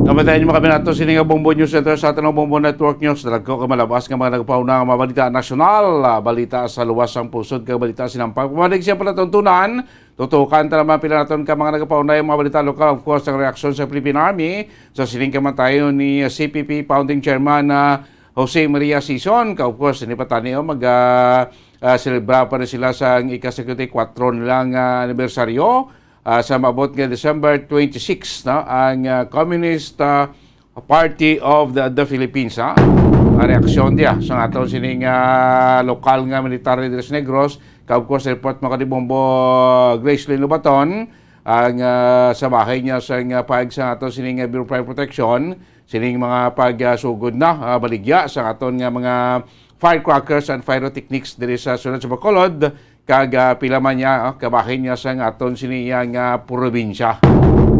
Kamatayan niyo kami nato sini nga Bombo News Center sa Tanaw Bombo Network News. Dalagko ka malabas nga mga nagpauna nga mga balita nasyonal, ah, balita sa luwas sang pusod kag balita sinampang. Pamalig siya pala tuntunan, tutukan ta naman pila naton ka mga nagpauna yung mga balita lokal. Of course, ang reaksyon sa Philippine Army sa sining kamatayon ni C P P founding chairman na Jose Maria Sison. Ka, of course, ini pa tani, oh, mag, ah, ah, selebra pa na sila sa ika-singkwenta y kuwatro nilang, ah, anibersaryo. Ah, sa maabot nga December twenty-six, no, ang, ah, Communist, ah, Party of the, the Philippines, ha? Ang reaksyon diya sa aton sining, ah, lokal nga military diri sa Negros, ka, of course, report mo kani Bombo Gracelyn Lubaton, ang, ah, sa bahin niya sa, ah, paig sa aton sining, ah, Bureau of Fire Protection, sining mga pagsugod na, ah, baligya sa aton nga mga firecrackers and pyrotechnics diri sa siyudad sa Bacolod, kag, ah, pila man niya, ah, kabahin niya sa nga aton sini iya nga probinsya.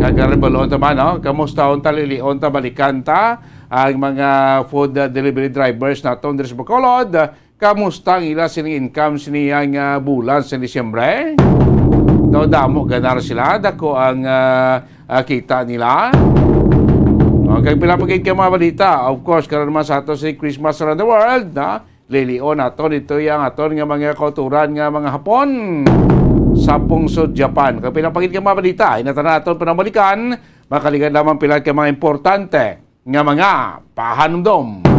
Kag, ah, rebalo ta man, no? Kamusta unta, lilion ta, balikan ta ang mga food, ah, delivery drivers naton diri sa Bacolod, Kamusta ang ila sining income sini nga bulan sa Disyembre? Daw damo ganar sila, dako ang, ah, ah, kita nila. Okay, pila pa gid ka mga balita. Of course, karon naman sa ato si Christmas around the world, na lilion aton dito ang aton nga mga kauturan nga mga Hapon sa pungsod Japan. Kay pila pa gid ka mga balita, inatan naton panambalikan, makaligad lamang pila ka mga importante nga mga pahanumdom.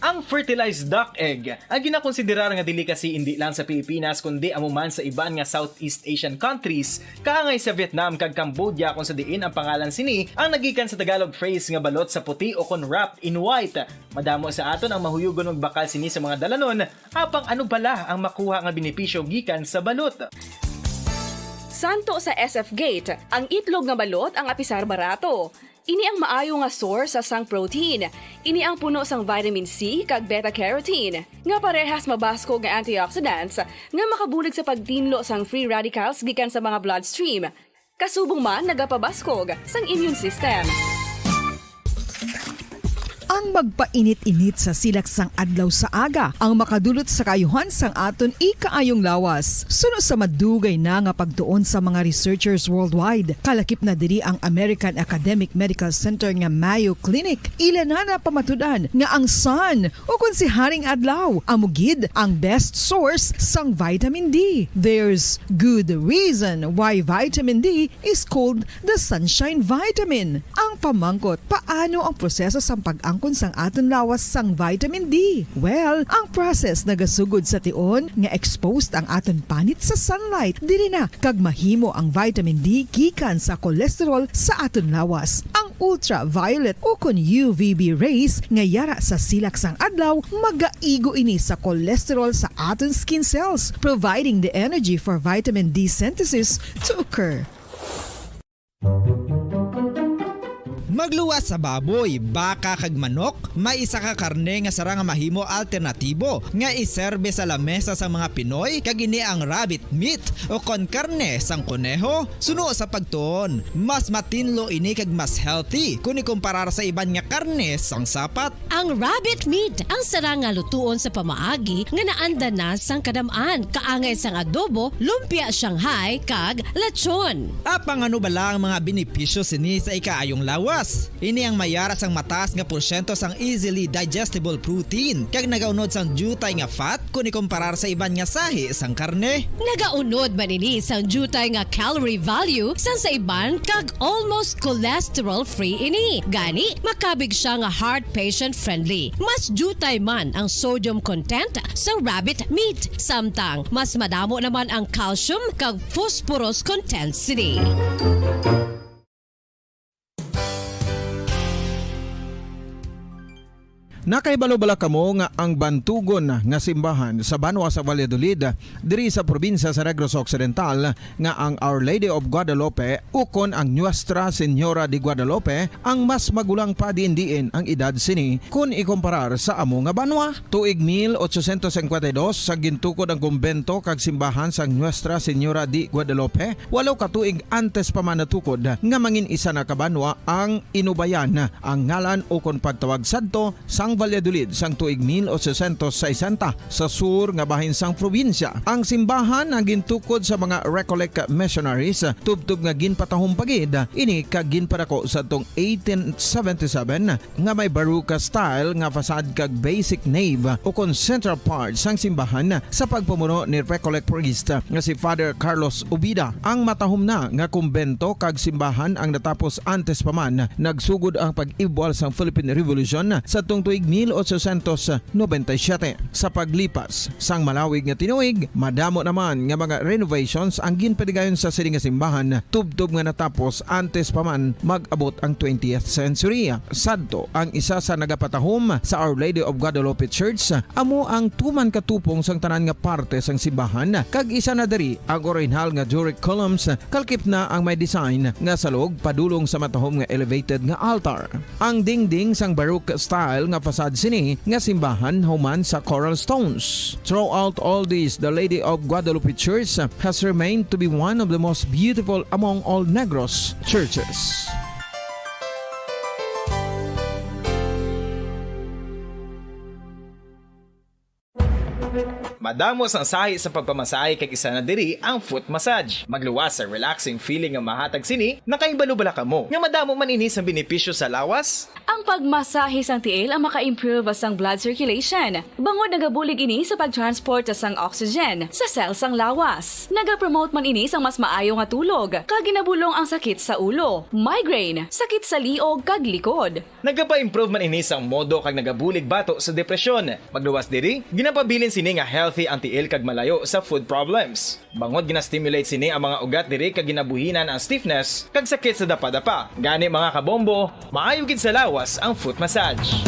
Ang fertilized duck egg, ang ginakonsiderar nga delicacy indi lang sa Pilipinas kundi amo man sa iban nga Southeast Asian countries, kaangay sa Vietnam kag Cambodia, kung sa diin ang pangalan sini ang nagikan sa Tagalog phrase nga balot sa puti o kon wrapped in white. Madamo sa aton ang mahuyugon magbakal sini sa mga dalanon, apang ano bala ang makuha nga benepisyo gikan sa balot? Santo sa S F Gate, ang itlog nga balot ang apisar barato. Ini ang maayo nga source sang protein. Ini ang puno sang vitamin C kag beta-carotene, nga parehas mabaskog nga antioxidants nga makabulig sa pagtinlo sang free radicals gikan sa mga bloodstream. Kasubong man nagapabaskog sang immune system. Ang magpainit-init sa silak sang adlaw sa aga ang makadulot sa kaayuhan sang aton ikaayong lawas. Suno sa madugay na nga pagtuon sa mga researchers worldwide, kalakip na diri ang American Academic Medical Center nga Mayo Clinic. Ila na napamatud-an nga ang sun, o kon si Haring Adlaw, amo gid ang best source sang vitamin D. There's good reason why vitamin D is called the sunshine vitamin. Ang pamangkot, paano ang proseso sang pag-angkon sang aton lawas sang vitamin D? Well, ang process nagasugod sa tion nga exposed ang aton panit sa sunlight. Diri na kag mahimo ang vitamin D gikan sa cholesterol sa aton lawas. Ang ultraviolet o kon U V B rays nga yara sa silak sang adlaw magaigo ini sa cholesterol sa aton skin cells, providing the energy for vitamin D synthesis to occur. Magluwas sa baboy, baka kag manok, may isa ka karne nga sarang nga mahimo alternatibo nga iserbe sa lamesa sang mga Pinoy, kag ini ang rabbit meat o kon karne sang koneho. Suno sa pagtuon, mas matinlo ini kag mas healthy kon ikumparar sa iban nga karne sang sapat. Ang rabbit meat ang sarang nga lutuon sa pamaagi nga naanda na sang kadam-an, kaangay sang adobo, lumpia Shanghai, kag lechon. Apang ano bala ang mga benepisyo sini sa ikaayong lawas? Ini ang mayara sang mataas nga porsyento sang easily digestible protein kag nagaunod sang diutay nga fat kon ikumparar sa iban nga sahi sang karne. Nagaunod man ini sang diutay nga calorie value sang sa iban kag almost cholesterol-free ini. Gani, makabig sia nga heart patient-friendly. Mas diutay man ang sodium content sang rabbit meat, samtang mas madamo naman ang calcium kag phosphorus content sini. Nakahibalo bala kamo nga ang bantugon nga simbahan sa banwa sa Valladolid, diri sa probinsya sa Negros Occidental, nga ang Our Lady of Guadalupe ukon ang Nuestra Señora de Guadalupe ang mas magulang pa diin-diin ang edad sini kon ikumparar sa amo nga banwa? Tuig mil ochocientos cincuenta y dos sa gintukod ang kumbento kag simbahan sang Nuestra Señora de Guadalupe, walo ka tuig antes pa man natukod nga mangin isa na ka banwa ang Inubayan, ang ngalan ukon pagtawag sadto sang Valladolid sang tuig mil ochocientos sesenta sa sur nga bahin sang probinsya. Ang simbahan ang gintukod sa mga Recollect missionaries, tubtob nga ginpatahom pa gid ini kag ginpadako sadtong eighteen seventy-seven nga may Baroque style nga facade kag basic nave ukon central part sang simbahan sa pagpamuno ni Recollect priest nga si Father Carlos Ubida. Ang matahom na nga kumbento kag simbahan ang natapos antes pa man nagsugod ang pag-ibwal sang Philippine Revolution sadtong tuig mil ochocientos noventa y siete. Sa paglipas sang malawig nga tinuig, madamo naman nga mga renovations ang ginpadigayon sa sini nga simbahan, tubtob nga natapos antes pa man mag-abot ang twentieth century. Sadto ang isa sa nagapatahom sa Our Lady of Guadalupe Church, amo ang tuman ka tupong sang tanan nga parte sang simbahan, kag isa na diri ang orihinal nga Doric columns, kalakip na ang may design nga salog padulong sa matahom nga elevated nga altar. Ang dingding sang Baroque style nga facade sini nga simbahan human sa coral stones. Throughout all this, the Lady of Guadalupe Church has remained to be one of the most beautiful among all Negros churches. Madamo sang sahi sa pagpamasahe, kag isa na diri ang foot massage. Magluwas sa relaxing feeling nga mahatag sini. Nakahibalo bala kamo nga madamo man ini sang benepisyo sa lawas? Ang pagmasahe sang tiil ang maka-improve sang blood circulation, bangod nagabulig ini sa pag-transport sang oxygen sa cell sang lawas. Nagapromote man ini sang mas maayo nga tulog, kag ginabulong ang sakit sa ulo, migraine, sakit sa liog, kag likod. Nagapa-improve man ini sang modo kag nagabulig bato sa depresyon. Pagluwas diri, ginapabilin sini nga healthy ang tiil kag malayo sa foot problems. Bangod gina-stimulate sini ang mga ugat diri kag ginabuhinan ang stiffness kag sakit sa dapadapa. Gani, mga kabombo, maayo gid sa lawas ang foot massage.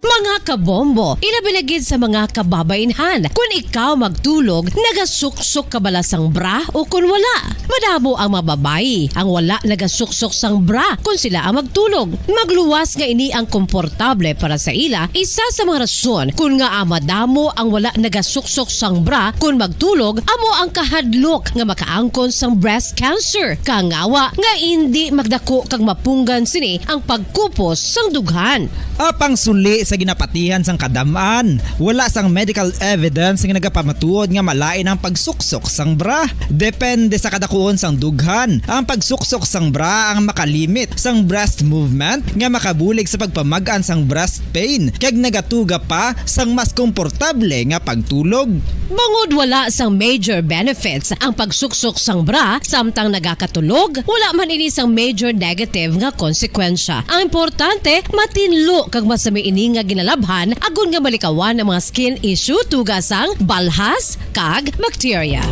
Mga kabombo, ilabi na gid sa mga kababainhan, kun ikaw magtulog, nagasuksok ka bala sang bra o kun wala? Madamo ang mga babayi ang wala nagasuksok sang bra kun sila ang magtulog. Magluwas nga ini ang komportable para sa ila. Isa sa mga rason kun ngaa madamo ang wala nagasuksok sang bra kun magtulog amo ang kahadlok nga makaangkon sang breast cancer. Kangawa nga indi magdako kag mapunggan sini ang pagkupos sang dughan. Apang suli sa ginapatihan sang kadam-an, wala sang medical evidence nga nagapamatuod nga malain ang pagsuksok sang bra. Depende sa kadakuon sang dughan, ang pagsuksok sang bra ang makalimit sang breast movement nga makabulig sa pagpamag-an sang breast pain kag nagatuga pa sang mas komportable nga pagtulog. Bangod wala sang major benefits ang pagsuksok sang bra samtang nagakatulog, wala man ini sang major negative nga konsekwensya. Ang importante, matinlo kag masami ini nga ginalabhan agod nga malikawan ang mga skin issue tuga sang balhas kag bacteria.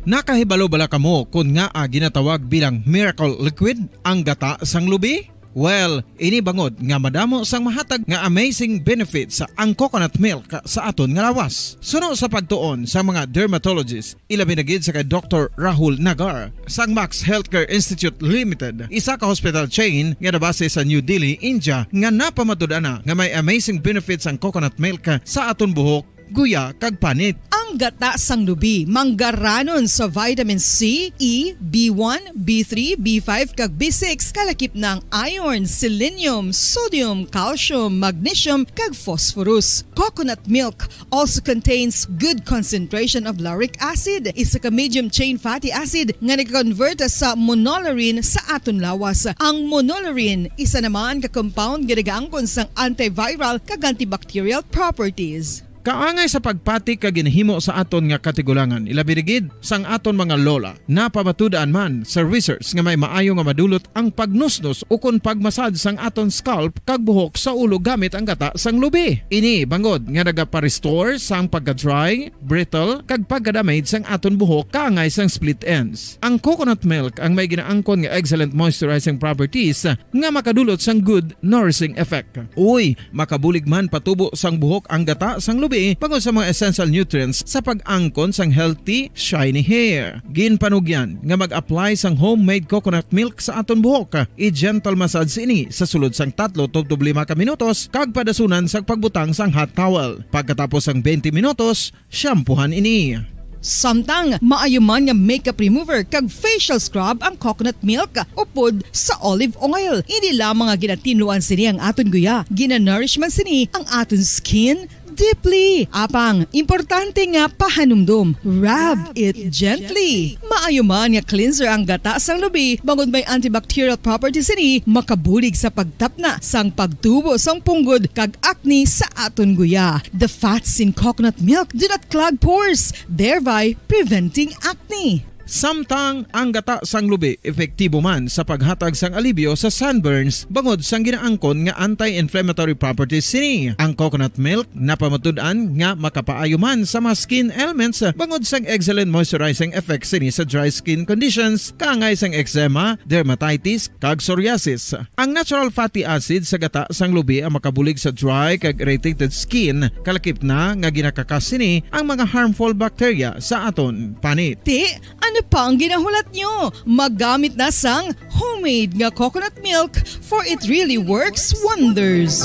Nakahibalo bala kamo kon ngaa ginatawag bilang miracle liquid ang gata sang lubi? Well, ini bangod nga madamo sang mahatag nga amazing benefits ang coconut milk sa aton nga lawas. Suno sa pagtuon sa mga dermatologist, ilabi na gid sa kay Doktor Rahul Nagar sang Max Healthcare Institute Limited, isa ka hospital chain nga nabase sa New Delhi, India, nga napamatud-an na nga may amazing benefits ang coconut milk sa aton buhok, guya, kag panit. Ang gata sang lubi manggaranon sa vitamin C, E, B one, B three, B five, kag B six, kalakip na ang iron, selenium, sodium, calcium, magnesium, kag phosphorus. Coconut milk also contains good concentration of lauric acid, isa ka medium chain fatty acid nga nagakonvert sa monolaurin sa aton lawas. Ang monolaurin, isa naman ka compound nga nagaangkon sang antiviral kag antibacterial properties. Kaangay sa pagpati kag ginahimo sa aton nga katigulangan, ilabi na gid sang aton mga lola. Napamatud-an man sa research nga may maayo nga madulot ang pagnusnos ukon pagmasad sang aton scalp kag buhok sa ulo gamit ang gata sang lubi. Ini bangod nga nagapa-restore sang pagka-dry, brittle, kag pagka-damage sang aton buhok kaangay sang split ends. Ang coconut milk ang may ginaangkon nga excellent moisturizing properties nga makadulot sang good nourishing effect. Uy, makabulig man patubo sang buhok ang gata sang lubi bangod sa mga essential nutrients sa pag-angkon sang healthy, shiny hair. Ginpanugyan nga mag-apply sang homemade coconut milk sa aton buhok. I-gentle massage ini sa sulod sang tatlo tubtob lima ka minutos kag padasunan sang pagbutang sang hot towel. Pagkatapos sang twenty minutos, shampoohan ini. Samtang maayo man nga makeup remover kag facial scrub ang coconut milk upod sa olive oil. Hindi lamang nga ginatinluan sini ang aton guya, ginanourish man sini ang aton skin deeply. Apang, importante nga pahanumdom, rub it gently. Maayo man nga cleanser ang gata sang lubi, bangod may antibacterial properties sini, makabulig sa pagtapna sang pagtubo sang punggod kag acne sa aton guya. The fats in coconut milk do not clog pores, thereby preventing acne. Samtang ang gata sang lubi epektibo man sa paghatag sang alibyo sa sunburns bangod sang ginaangkon nga anti-inflammatory properties sini. Ang coconut milk napamatud-an nga makapaayo man sa mga skin ailments bangod sang excellent moisturizing effects sini sa dry skin conditions, kaangay sang eczema, dermatitis, kag psoriasis. Ang natural fatty acid sa gata sang lubi ang makabulig sa dry kag irritated skin, kalakip na nga ginakakas sini ang mga harmful bacteria sa aton panit. Ti, ano pa ang ginahulat nyo? Maggamit na sang homemade nga coconut milk, for it really works wonders.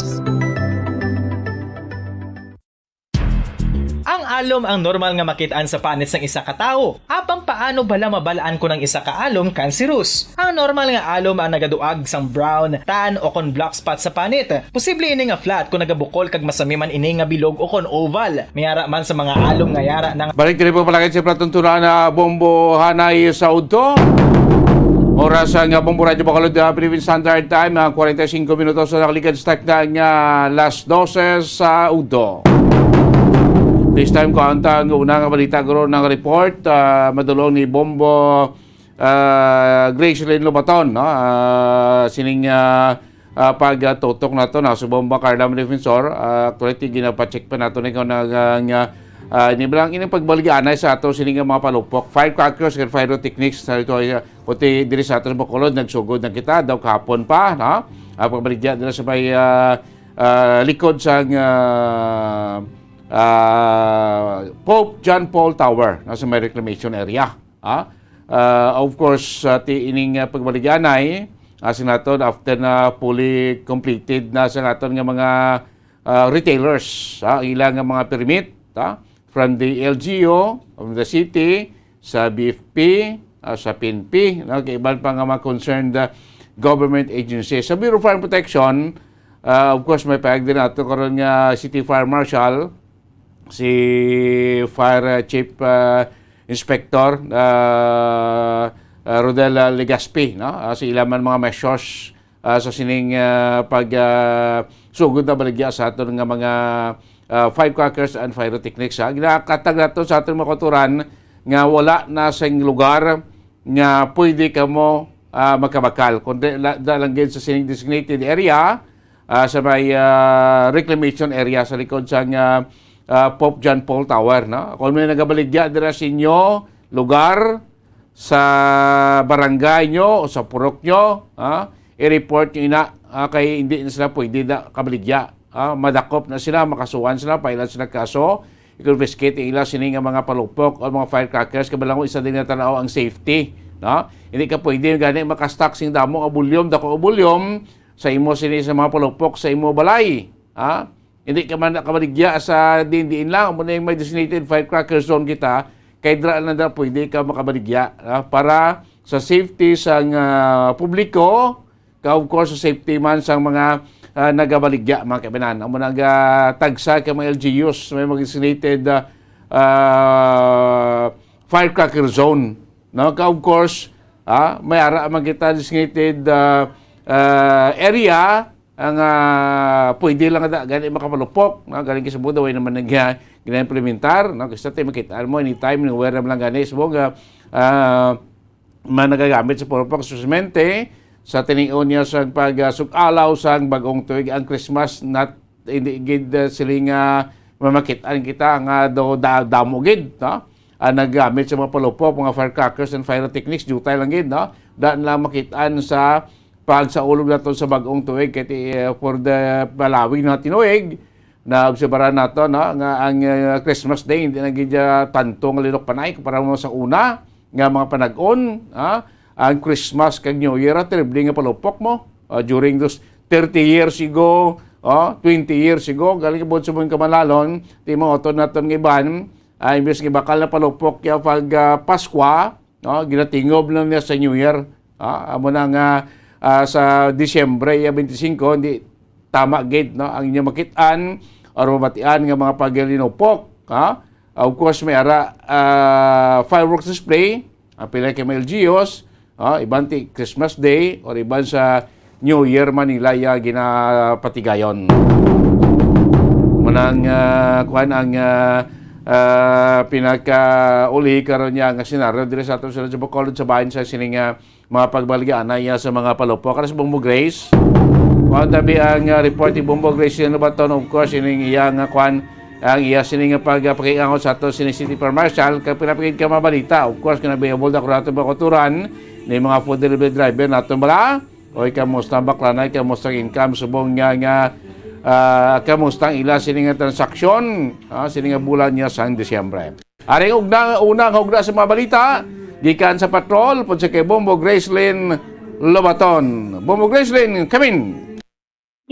Ang Alom ang normal nga makit-an sa panit sang isa ka tawo. Apang paano bala mabal-an kon ang isa ka alom cancerous? Ang normal nga alom ang nagaduag sang brown, tan, o kon black spot sa panit. Posible ini nga flat kon nagabukol kag masami man ini nga bilog o kon oval. May ara man sa mga alom nga yara na Balik diri po palagi sa Platon Tuna na Bombo Hanay sa Udto. Oras nga Bombo Radyo Bacolod, ah, Philippine Standard Time, ah, forty-five minutos na nakaligad sa takna nga alas dose sa udto. This time, ko ang tang una nga balita, guro, ng report, ah, madulong ni Bombo, ah, Gracelyn Lobaton, no? Ah, sining, ah, ah, pagtutok nato na sa Bombo Carla Defensor, ah, actually, ti-, ginapacheck pa nato ni kung nag-, ah, nga, ah, ini lang, ini pagbaligya anay sa ato sining mga palupok. Firecrackers and pyrotechnics sa ito ay, ah, Puti diri sa aton sa Bacolod, nagsugod na kita, daw kahapon pa, no? Ang pagbaligya dira sa may, ah, ah, likod sang, ah, ah, Pope John Paul Tower, no, sa may reclamation area, ha? Ah, of course, sa ti-, ining, ah, pagbaligyanay, ah, sa naton, after na fully completed na sa naton nga mga, ah, retailers, ha, ang ilang nga mga permit, ha? From the L G U, from the city, sa B F P, ah, sa P N P, no, kay iban pa nga mga concerned, ah, government agencies. Sa Bureau of Fire Protection, ah, of course, may pahayag din nato karon nga City Fire Marshal, si Fire, ah, Chief, ah, Inspector, ah, ah, Rodel, ah, Legaspi, no? Ah, sa ila man mga measures, ah, sa sining, ah, pag, ah, sugod na baligya sa aton nga mga, ah, firecrackers and pyrotechnics, ha. Ginakatag nato sa aton mga kautoran nga wala na sing lugar nga pwede kamo, ah, magkabakal, kundi la-, da lang gid sa sining designated area, ah, sa may, ah, reclamation area sa likod sang, ah, ah, Pope John Paul Tower, no? Kung may nagabaligya dira sa inyo lugar, sa barangay nyo o sa purok nyo, ha? I-report nyo ina, ah, kay hindi na sila pwede na kabaligya, ha? Madakop na sila, makasuhan sila, pailan sila kaso, i-confiscate ang ila sini nga mga palupok o mga firecrackers, kabalango isa din na tanaw ang safety, no? Hindi ka pwede gani makastock sing damo nga volume, dako nga volume sa imo sini sa mga palupok sa imo balay, ha? Hindi ka man nakabaligya sa diin-diin lang, amo na yung may designated firecracker zone kita, kay dra lang na pwede ka makabaligya, ah, para sa safety sang, ah, publiko, ka of course sa safety man sang mga, ah, nagabaligya, mga kaibanan. Amo na nga tagsa ka mga L G Us, may mga designated, ah, ah, firecracker zone, no? Ka of course, ah, may ara man kita designated, ah, ah, area ang, ah, pwede lang da, gani makapalupok, no? Galing sa buda, way naman nag-, gina-implementar, no? Kasi tayo makita mo, anytime, anywhere naman lang gani, sa buga, ah, man nagagamit sa palupok, espesiyalmente sa tinion niya sa pag, ah, sug-alaw sa bagong tuig, ang Christmas, not, hindi gid, ah, siling, ah, mamakitaan kita nga do, da-, damo gid, no? Ang naggamit sa mga palupok, mga firecrackers and pyrotechnics, diutay lang gid, no? Daan lang makitaan sa pagsaulog naton sa bag-ong tuig, kay ti-, eh, for the palawig na tinuig, naobserbaran nato, no, nga ang, eh, Christmas Day hindi na gid, ah, tanto nga linukpanay kumpara mo sa una nga mga panag-on, ha? Ang Christmas kag New Year, ah, terrible nga palupok mo. Ah, during those thirty years ago, oh, twenty years ago, galing buot sa mga kamalalon, ti mga utod naton nga iban, ah, imbes nga bakal na palupok ya pag, ah, Paskwa, no? Ginatingob lang niya sa New Year. Ah, amo na nga, ah, sa Disyembre, iya twenty-five, hindi tama gid, no? Ang inyo makitaan or mabatian nga mga paglinupok, ha? Ah, of course, may ara, ah, fireworks display, ang pila kay mga L G Us, ah, iban ti Christmas Day or iban sa New Year man nila iya ginapatigayon. Manang, ah, kuwan ang, ah, ah, pinakauli karon niya nga senaryo diri sa aton sila sa Bacolod sa bahin sa sining, ah, mga pagbaligya na iya sa mga palupok. Alas Bombo Grace. Kuwan tabi ang, ah, report ni Bombo Grace, sino ba to? Of course, ining iya nga kuwan, ang iya sining nga pag-, ah, pakiangot sa ato sining City Fire Marshal, kag pinapigid ka mabalita. Of course, kung available na ko nato mga kauturan, ni mga food delivery driver nato bala? Oy, kamusta ang baklanay? Kamusta ang income? Subong nga, nga, ah, kamusta ang ila sini nga transaksyon? Ah, sini nga bulan niya sang Disyembre. Aring ugna, unang hugna sa mga balita, gikan sa patrol, punsa kay Bombo Gracelyn Lobaton. Bombo Gracelyn, come in.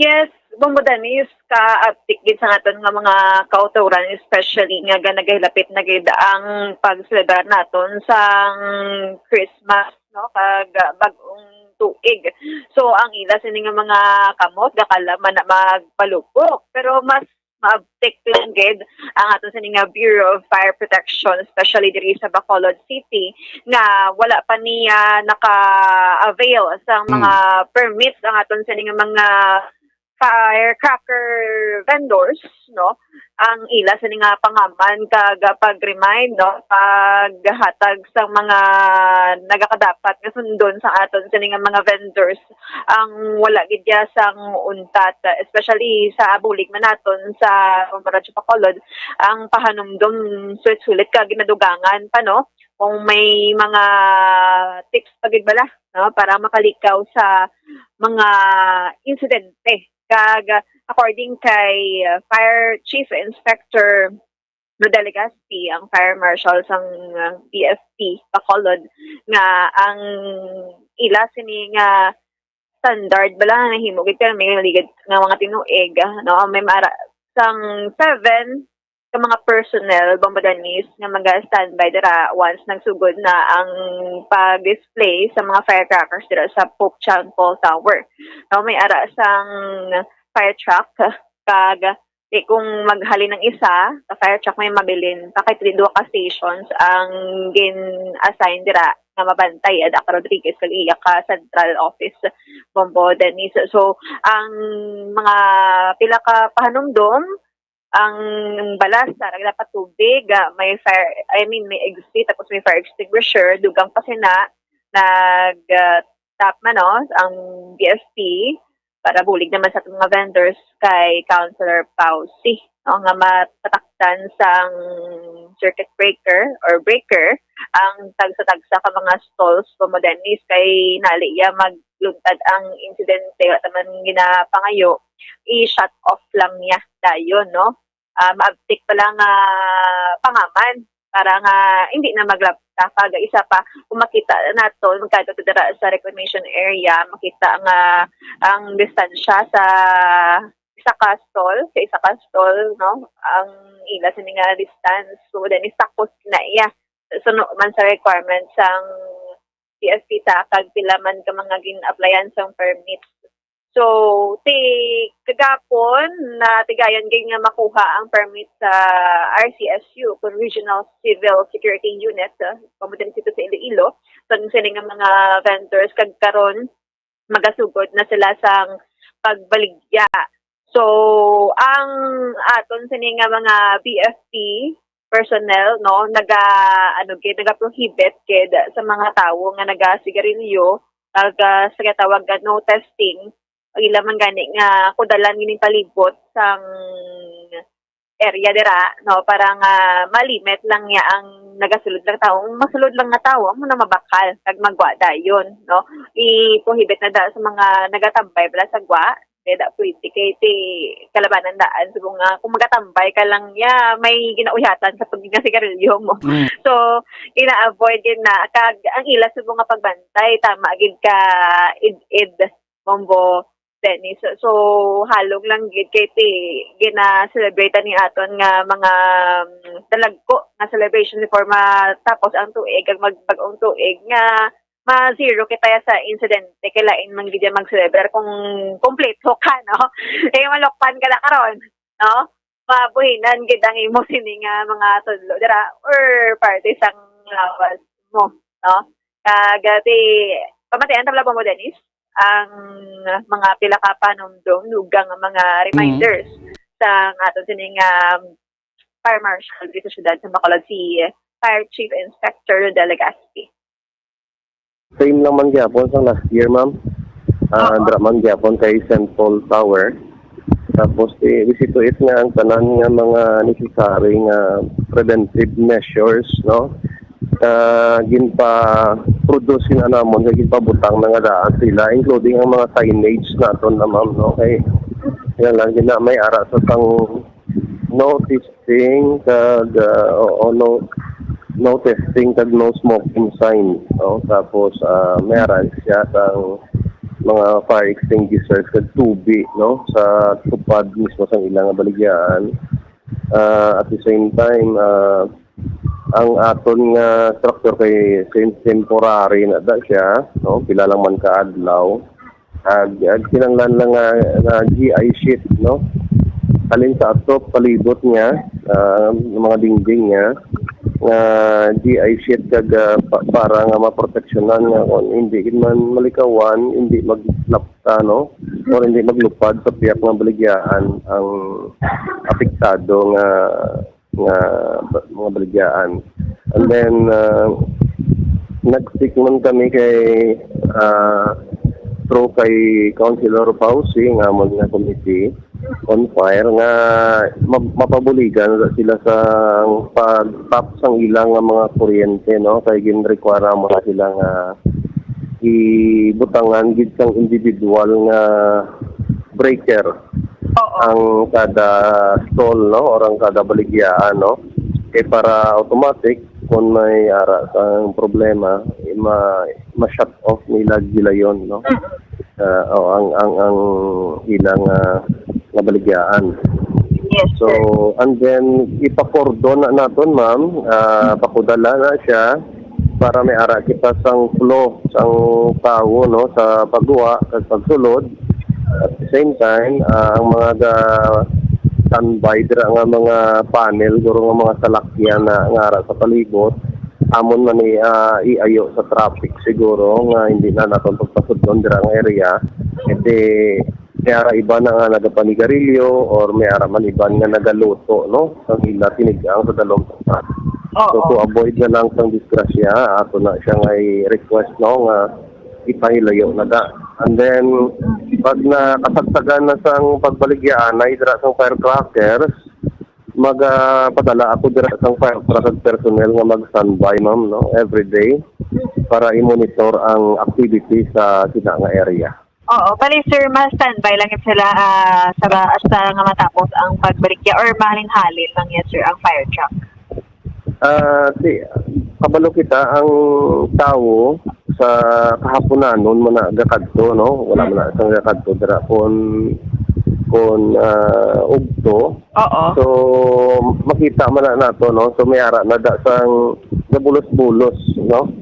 Yes, Bombo Dennis, ka-uptick gid sa aton nga mga kautoran, especially nga ga-, nagahilapit na gid ang pagselebrar naton sang Christmas, no, kag, ah, bag-ong tuig. So, ang ila sini nga mga kamot gakala man na magpalubok, pero mas maabtik lang gid ang aton sini nga Bureau of Fire Protection, especially diri sa Bacolod City, nga wala pa niya naka-avail sa mga permits ang aton sini nga mga firecracker vendors, no? Ang ila sini nga pangaman kag pag-remind, no, paghatag sa mga nagakadapat nga sundon sa aton sini nga mga vendors ang wala gid ya sang untat, especially sa bulig man naton sa Radyo Bacolod, ang pahanumdom sulit-sulit ka ginadugangan pa, no? Kung may mga tips pa gid bala, no, para makalikaw sa mga insidente. Kag, ah, according kay, ah, Fire Chief Inspector Rodel Legaspi, ang fire marshal sang, ah, B F P Bacolod, nga ang ila sini nga standard bala nga nahimo gid, pero may ligid nga mga tinuig, ah, no? May mara sang seven ka mga personnel, Bombo Dennis, nga maga-standby dira once nagsugod na ang pag-display sa mga firecrackers dira sa Pope John Paul Tower. No, may ara sang fire truck, kag di kung maghalin ang isa ka fire truck, may mabilin pa kay duha ka stations ang gin-assign dira nga mabantay, ada ka Rodriguez kag iya ka central office, Bombo Dennis. So, ang mga pila ka pahanumdom, ang balas sa dapat tubig, ah, may fire, I mean, may exit, tapos may fire extinguisher, dugang pa sina, nag, ah, tap man, no, ang B F P para bulig naman sa ating mga vendors kay Councilor Pausi, no, nga mapatakdan sang circuit breaker or breaker ang tagsa-tagsa ka mga stalls, Bombo Dennis, kay nali iya magluntad ang insidente, wala ta man ginapangayo, i-shut off lang niya dayon, no? Ah, maabtik pa lang nga pangaman para nga hindi na maglabta. Kag isa pa, kung makita nato, magkadto ta dira sa reclamation area, makita nga ang distansya sa isa ka stall, sa isa ka stall, no? Ang ila sini nga distance. So, then, isakos na iya. Suno man sa requirements sang B F P ta, kag pila man ka mga gin-applyan sang permits. So, ti-, kagapon, natigayon gid nga makuha ang permit sa R C S U, kung Regional Civil Security Unit, ah, pamutin dito sa Iloilo. So, ang sini nga mga vendors, kag karon, magasugod na sila sang pagbaligya. So, ang aton sini nga mga B F P personnel, no, naga, ano gid, naga-prohibit gid sa mga tawo nga nagasigarilyo, kag, ah, sa ginatawag nga no testing, ila man gani nga kudalan gini palibot sang area dira, no, para nga malimit lang niya ang nagasulod lang tawo. Ang masulod lang nga tawo, amo na mabakal kag magwa dayon, no? I-prohibit na da sa mga nagatambay bala sa gwa. Kaya da pwede kay ti kalabanan daan. Subong nga, kung magatambay ka lang niya, may ginauhyatan sa pag-, nga sigarilyo mo. Mm. So, ina-avoid yun na. Kag, ang ila subong nga pagbantay, tama gid ka, id-id, Bombo, Dennis. So, halong lang gid kay ti gina-celebrate ni aton nga mga, mm, dalagko nga celebration before matapos ang tuig, ang magbag-ong tuig nga ma-zero kita ya sa insidente, kay lain man gid ya mag-celebrar kung kompleto ka, no? Kay malukpan ka na karon, no? Mabuhinan gid ang imo sini nga mga tudlo dira or parte sang lawas mo, no? Kag, ah, ti, pamatian ta bala mo, Dennis, ang mga pila ka panumdom, dugang nga mga reminders sa aton sini nga fire marshal dito sa siyudad sa Bacolod, si Fire Chief Inspector Rodel Legaspi. Same lang man gyapon sa last year, ma'am. Ah, Oo. Dra man gyapon kay Saint Paul Tower. Tapos, eh, we see to it nga ang tanan nga mga necessary nga preventive measures, no? Ah, ginpa-produce na namon, kag ginpabutang na nga daan sila, including ang mga signage naton na, ma'am, no? Kay, yan lang, gina-, may ara sa tang notice testing kag, ah, o, o, no, no testing kag no smoking sign, no? Tapos, ah, may aral siya sang mga fire extinguishers kag tubi, no, sa tupad mismo sang ilang baligyaan. Ah, at the same time, ah, ang aton nga structure kay tem-, temporary na da siya, no, pila lang man ka adlaw. Ag, ag kinahanglan lang nga, nga G I sheet, no? Halin sa atop, palibot niya, ah, mga dingding niya, nga G I sheet kag, ah, pa-, para nga maproteksyonan nga kung hindi gid man malikawan, hindi maglapta, no? Or hindi maglupad sa piyak nga baligyaan ang apektado nga, nga ba-, mga baligyaan. And then, ah, nag-stick man kami kay, ah, through kay Councilor Pausi nga amon nga committee on fire nga ma-, mapabuligan na sila sa pag-tap sang ilang nga mga kuryente, no? Kay gin-require mo na sila nga ibutangan gid sang individual nga breaker Oo. ang kada stall, no, or ang kada baligyaan, no, kay para automatic kung may ara sang problema, eh, ma ma-shut off nila gilayon, no. Mm. Ah, oh, ang ang ang ilang ah, nga baligyaan. Yes, So, sir. and then ipakordon na naton, ma'am, ah, pakudala na siya para may ara kita sang flow sang tawo, no, sa pagguwa kag pagsulod. At the same time, ah, ang mga ga-, standby dira nga mga panel, guro nga mga salakyan na nga ara sa palibot, amon man ni, ah, iayo sa traffic siguro nga hindi na naton pagpasudlon dira nga area. Kasi may ara iban na nga nagapanigarilyo or may ara man iban nga nagaluto, no, sang ila tinigang sa dalom sa truck. Oo. So, to avoid na lang sang disgrasya, ato na siya nga i-request, no, nga ipahilayo na da. And then, pag nakasagsagan na sang pagbaligyaanay dira sang firecrackers, magapadala ako dira sang firecracker personnel nga mag-standby, ma'am, no, every day para i-monitor ang activity sa sina nga area. Oo, bali, sir, ma-standby lang gid sila, ah, sa ba-, hasta nga matapos ang pagbaligya or mahalin-halin lang yan, sir, ang fire truck? Ah, di, kabalo kita ang tawo sa kahaponanon man na gakadto, no? Wala man na sang gakadto dira kon, kon, ah, ugto. Oo. So, makita man na nato, no? So, may ara na da sang gabulos-bulos, no?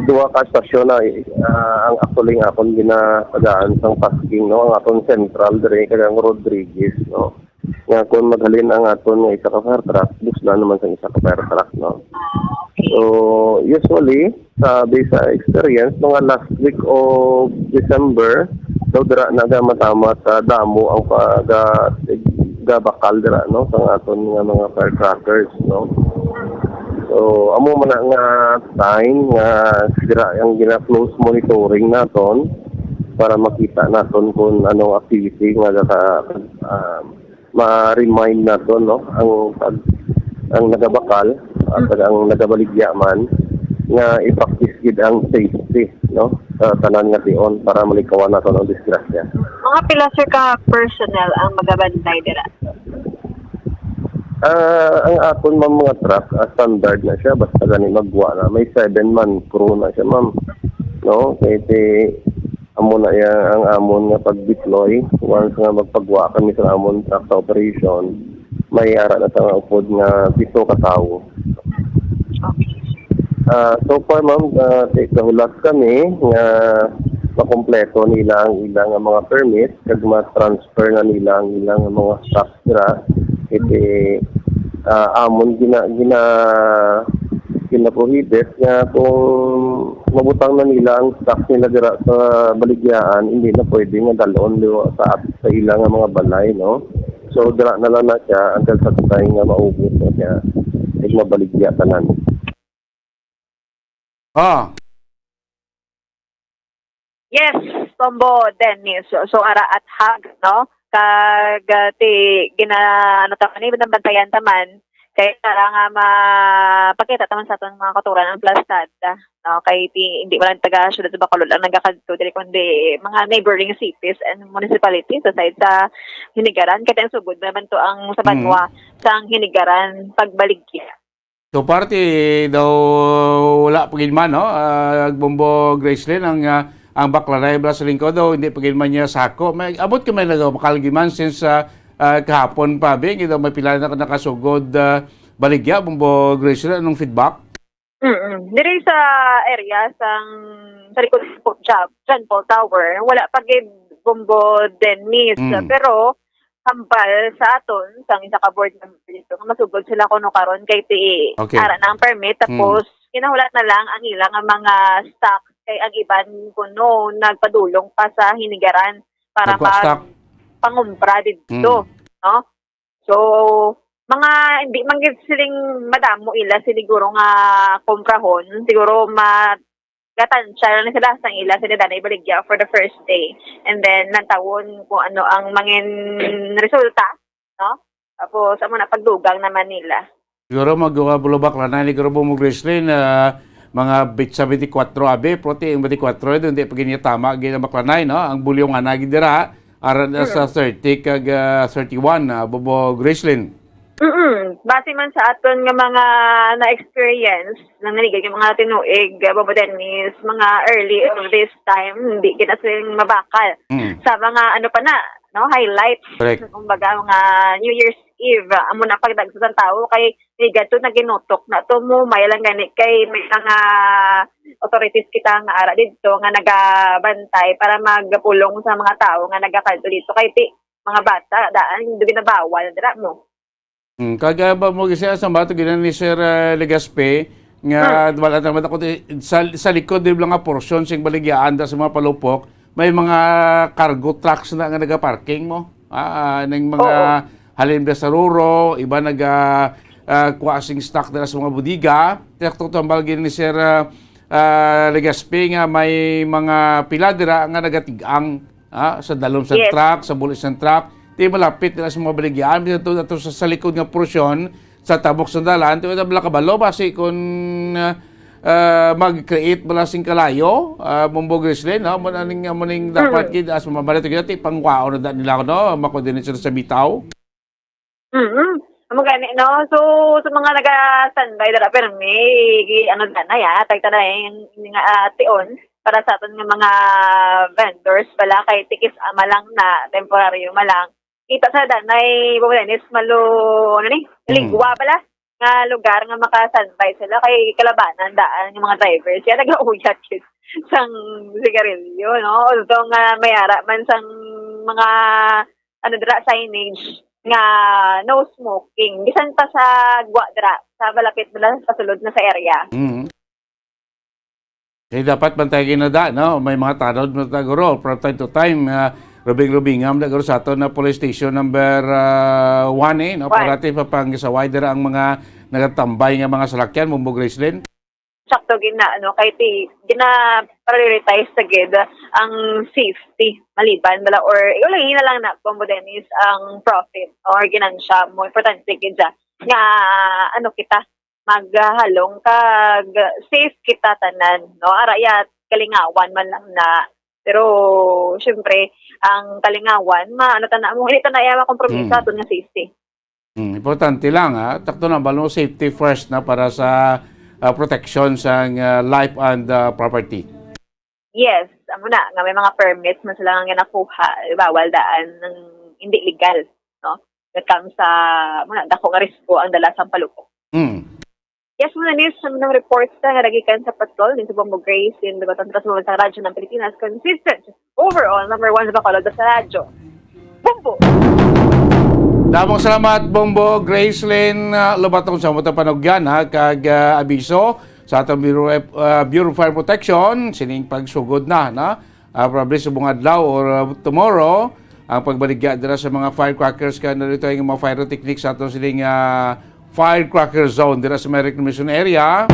Duha ka estasyon na, ah, ang actually nga akon ginatagaan sang tasking, no? Ang aton central diri kag ang Rodriguez, no? Nga kung maghalin ang aton nga isa ka fire truck, buslan naman sang isa ka fire truck, no? Ah, okay. So, usually, sa, based sa experience, mga last week of December, daw dira na ga matama sa damo ang pag-, ah, gabakal dira, no, sa aton nga mga firecrackers, no. So, amo man na nga time nga dira ang gina-close monitoring naton para makita naton kung anong activity nga naka-, ah, ma-remind nato, no, ang pag-, ang nagabakal at ang nagabaligya man nga i-practice gid ang safety, no, sa tanan nga tion para malikawan nato ang disgrasya. Mga pila, sir, ka personnel ang magabanday dira? Ah, ang akon, ma'am, mga truck, ah, standard na siya, basta gani magwa na. May seven man crew na siya, ma'am. No? Kay ti-, amo na iya ang amon nga pag-deploy. Once nga magpagwa kami sa amon truck sa operation, may ara na sa nga upod nga pito ka tawo. Okay. Ah, so far, ma'am, ah, ti-, gahulat kami nga makompleto nila ang ilang nga mga permit kag ma-transfer na nila ang ilang nga mga stock dira. Iti, ah, amon gina-, gina-, gina-prohibit nga kung mabutang na nila ang stock nila dira sa baligyaan, hindi na pwede nga dalon liwa sa at-, sa ila nga mga balay, no? So, dira na lang na siya until sa time nga maubos na siya. Kag mabaligya tanan. Ah. Yes, Tombo Dennis. So, so, ara at hag, no? Kag, ah, ti, gina-, ano ta man, eh, binabantayan ta man. Kay para nga mapakita ta man sa aton mga kautoran ang plastada, no? Kay ti, hindi man lang taga siyudad sa Bacolod ang nagakadto diri, kundi mga neighboring cities and municipalities aside sa Hinigaran. Kay ang sugod naman to ang sa Mm. banwa sang Hinigaran pagbaligya. So, parte daw wala pa gid man, no? Ah, Bombo Gracelyn, ang, ah, ang Baclanay bala sa lingkod, o hindi pa gid man niya sako. May abot ka may nagabakal gid man since, ah, ah, kahapon pa, bi, gid may pila na nakasugod, ah, baligya, Bombo Grace, anong feedback? Mm-mm. Diri sa area sang, sa likod sa John Paul Tower, wala pa gid, Bombo Dennis. Mm. Pero hambal sa aton, sang isa ka board member dito, nga masugod sila kuno karon kay ti Okay. ara na ang permit, Mm. tapos kinahulat na lang ang ila nga mga stock kay ang iban kuno nagpadulong pa sa Hinigaran para Nagkuha stock. magpangumpra dito, Mm. no? So, mga hindi man gid siling madamo ila siguro nga kumprahon, siguro ma-, gatansya lang sila sang ila sila danay baligya for the first day. And then, lantawon kung ano ang mangin resulta, no? Tapos, amo na pagdugang naman nila. Siguro mag-, uh, bulubak lang na, siguro po mo, Gracelyn, ah, mga bitsa twenty-four abi, prote ang twenty-four, doon di pa gid niya tama, gid ang Baclanay, no? Ang bulyong nga nagid dira, aran na sa Mm. thirty kag, ah, thirty-one, ah, Bobo Gracelyn. Mm-mm. Base man sa aton nga mga na-experience, nang nanigay nga mga tinuig, ah, Bobo Dennis, mga early of this time, hindi gid na sila mabakal. Mm. Sa mga ano pa na, no, highlights. Correct. Kumbaga, mga New Year's Eve, ah, amo na pagdagsa sa tao, kay may gadto na ginutok na to mo, may lang gani kay may mga authorities kita nga ara dito nga nagabantay para magpulong sa mga tao nga nagakadto dito. Kay ti, mga bata, daan, hindi binabawal, dira mo. Hmm, kag, ah, ba mo gisi sa bato gina ni Sir, ah, Legaspi nga Hmm. wala naman ako ti-, sa, sa likod di lang nga porsyon sing baligyaan da sa mga palupok, may mga cargo trucks na nga nagaparking mo. Ah, ah, ning mga Oo. halin ba sa Roro, iba naga, ah, kuha sing stock dira sa mga bodega. Tiyak to tambal gini ni Sir, ah, ah, Legaspi nga may mga pila dira nga nagatig-ang, ah, sa dalom sa Yes. truck, sa bulis ng truck. Di malapit nila sa mga baligyan. Dito, dito sa, sa likod nga porsyon, sa tabok sa dalan, di wala kabalo, basi kung, ah, ah, mag-create bala sing kalayo, ah, Bombo Gracelyn, no? Mo na ning, mo ning dapat Mm. gid, as mamalit gid, ti pangwaon na nila, no? Makoordinate sila sa bitaw. Mm. Amo gani, no? So, sa mga naga-standby dala, pero may, ano na, na, ya, tagta na yung, yung, ah, tion para sa aton nga mga vendors pala, kay tikis ama lang na, temporaryo ma lang. Kita sa danay, Bobo Dennis, malo, ano ni? Mm. Ligwa pala nga lugar nga maka-standby sila, kay kalabanan daan yung mga drivers. Yan, nag-auyat yun sang sigarilyo, no? Although nga may ara man sang mga, ano, dira, signage nga no smoking. Bisan pa sa gwa dira, sa malapit na lang, pasulod na sa area. Mm. Kaya dapat bantayan na da, no? May mga tanod mo ta, guro, from time to time, ah, rubing-rubingam na, guro, sa ato na police station number, ah, one, eh, no? One. Para ti papangisaway dira ang mga nagatambay nga mga salakyan, Bombo Gracelyn. Sakto gina, ano, kay ti, gina-prioritize sa gid ang safety, maliban bala, or, eh, wala, yun na lang na, Bombo Dennis, ang profit or ginansya mo. Importante gid siya nga, ano, kita, maghalong kag safe kita tanan, no? Ara ya, kalingawan man lang na. Pero, syempre, ang kalingawan, ma-, ano ta na mo, hindi ta na iya makompromiso Mm. aton nga safety. Mm, importante lang, ha? Takto na, balo, safety first na para sa, ah, protection sa, ah, life and, ah, property. Yes, amo na, nga may mga permits man sila nga nakuha, bawal daan ng hindi legal, no? Nga kang sa, amo na, dako nga risko ang dala sang palupok. Mm. Yes, muna, Nis, sa mga reports na nga nagikan sa patrol, ni sa Bombo Grace, in the Batang Trans Mabansang Radyo ng Pilipinas, consistent, overall, number one sa Bacolod sa radyo. Bombo! Damong salamat, Bombo Gracelyn, ah, Lobatong, sa mo ta panugyan, ha, kag, ah, abiso sa atong Bureau of, ah, Bureau of Fire Protection, sining pagsugod na, na, ah, probably subong adlaw or, ah, tomorrow, ang pagbaligya dira sa mga firecrackers ka na dito yung mga pyrotechnics sa atong sining, ah, firecracker zone dira sa may reclamation area.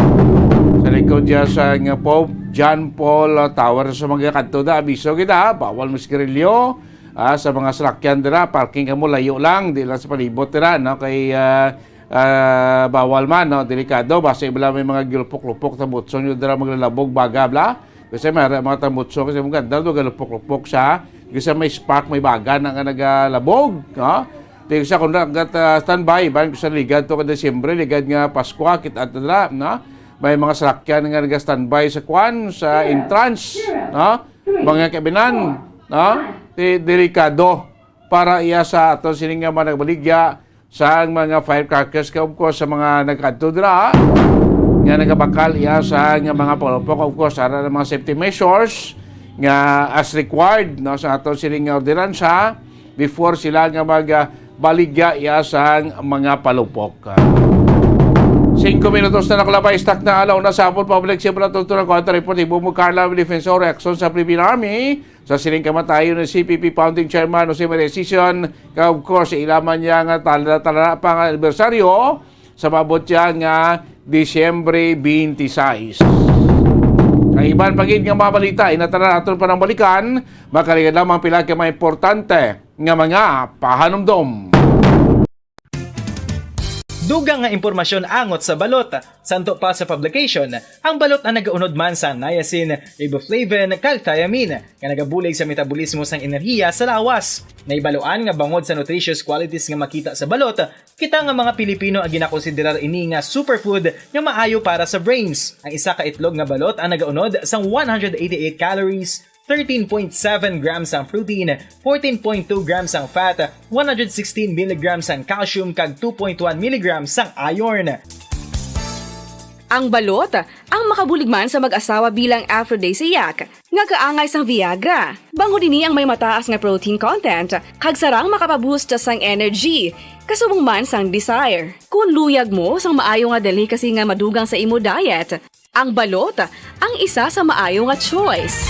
Sa likod diya sa nga Pope John Paul, ah, Tower sa mga kanto da, abiso kita, ha, bawal mo sigarilyo, ah, sa mga salakyan dira, parking kamo layo lang, di lang sa palibot dira, no? Kay, ah, ah, bawal man, no? Delikado, basta ibala may mga gilupok-lupok, tambutso nyo dira maglalabog, baga, bla. Kasi may ara-, mga tambutso, kasi maganda, do, galupok-lupok siya. Kasi may spark, may baga na nga nagalabog, no? Di siya kung nagat, ah, standby, ban ko sa ligad to ka Disyembre, ligad nga Pasko, kita dira, no? May mga salakyan nga naga-standby sa kwan, sa entrance, no? mga kaibinan, no? Ti-, delikado para iya sa aton sini nga mga nagbaligya sa mga firecrackers, kag of course sa mga nagkadto dira nga nagabakal iya sa nga mga palupok. Of course, ara ang mga safety measures nga as required, no, sa aton sini nga ordinansa before sila nga mag, ah, baligya iya sang mga palupok. Singko minutos na nakalabay, stock na alaw na sa hapon, public safety na tultunan ko ang report, ibo mo Carla Defensor, reaksyon sa Philippine Army sa sining kamatayon ni C P P founding chairman Jose Maria Sison, ka of course ilaman niya nga tala-, tala pa nga anibersaryo sa maabot siya nga Disyembre twenty-six. Sa iban pa gid nga mga balita, inatanan naton pa ng balikan, makaligad lamang pila ka mga importante nga mga pahanumdom. Dugang nga impormasyon angot sa balot. Santo pa sa publication, ang balot ang nagaunod man sang niacin, riboflavin, kag thiamine, nga nagabulig sa metabolismo sang enerhiya sa lawas. Nahibaluan nga bangod sa nutritious qualities nga makita sa balot, kita nga mga Pilipino ang ginakonsiderar ini nga superfood nga maayo para sa brains. Ang isa ka itlog nga balot ang nagaunod sang one hundred eighty-eight calories, thirteen point seven grams ang protein, fourteen point two grams ang fat, one hundred sixteen milligrams ang calcium, kag two point one milligrams ang iron. Ang balot, ang makabulig man sa mag-asawa bilang aphrodisiac, nga kaangay sang Viagra. Bangod ini ang may mataas nga protein content, kag sarang makapaboost sang energy, kasubong man sang desire. Kung luyag mo sang maayo nga delicacy nga madugang sa imo diet, ang balot ang isa sa maayo nga choice.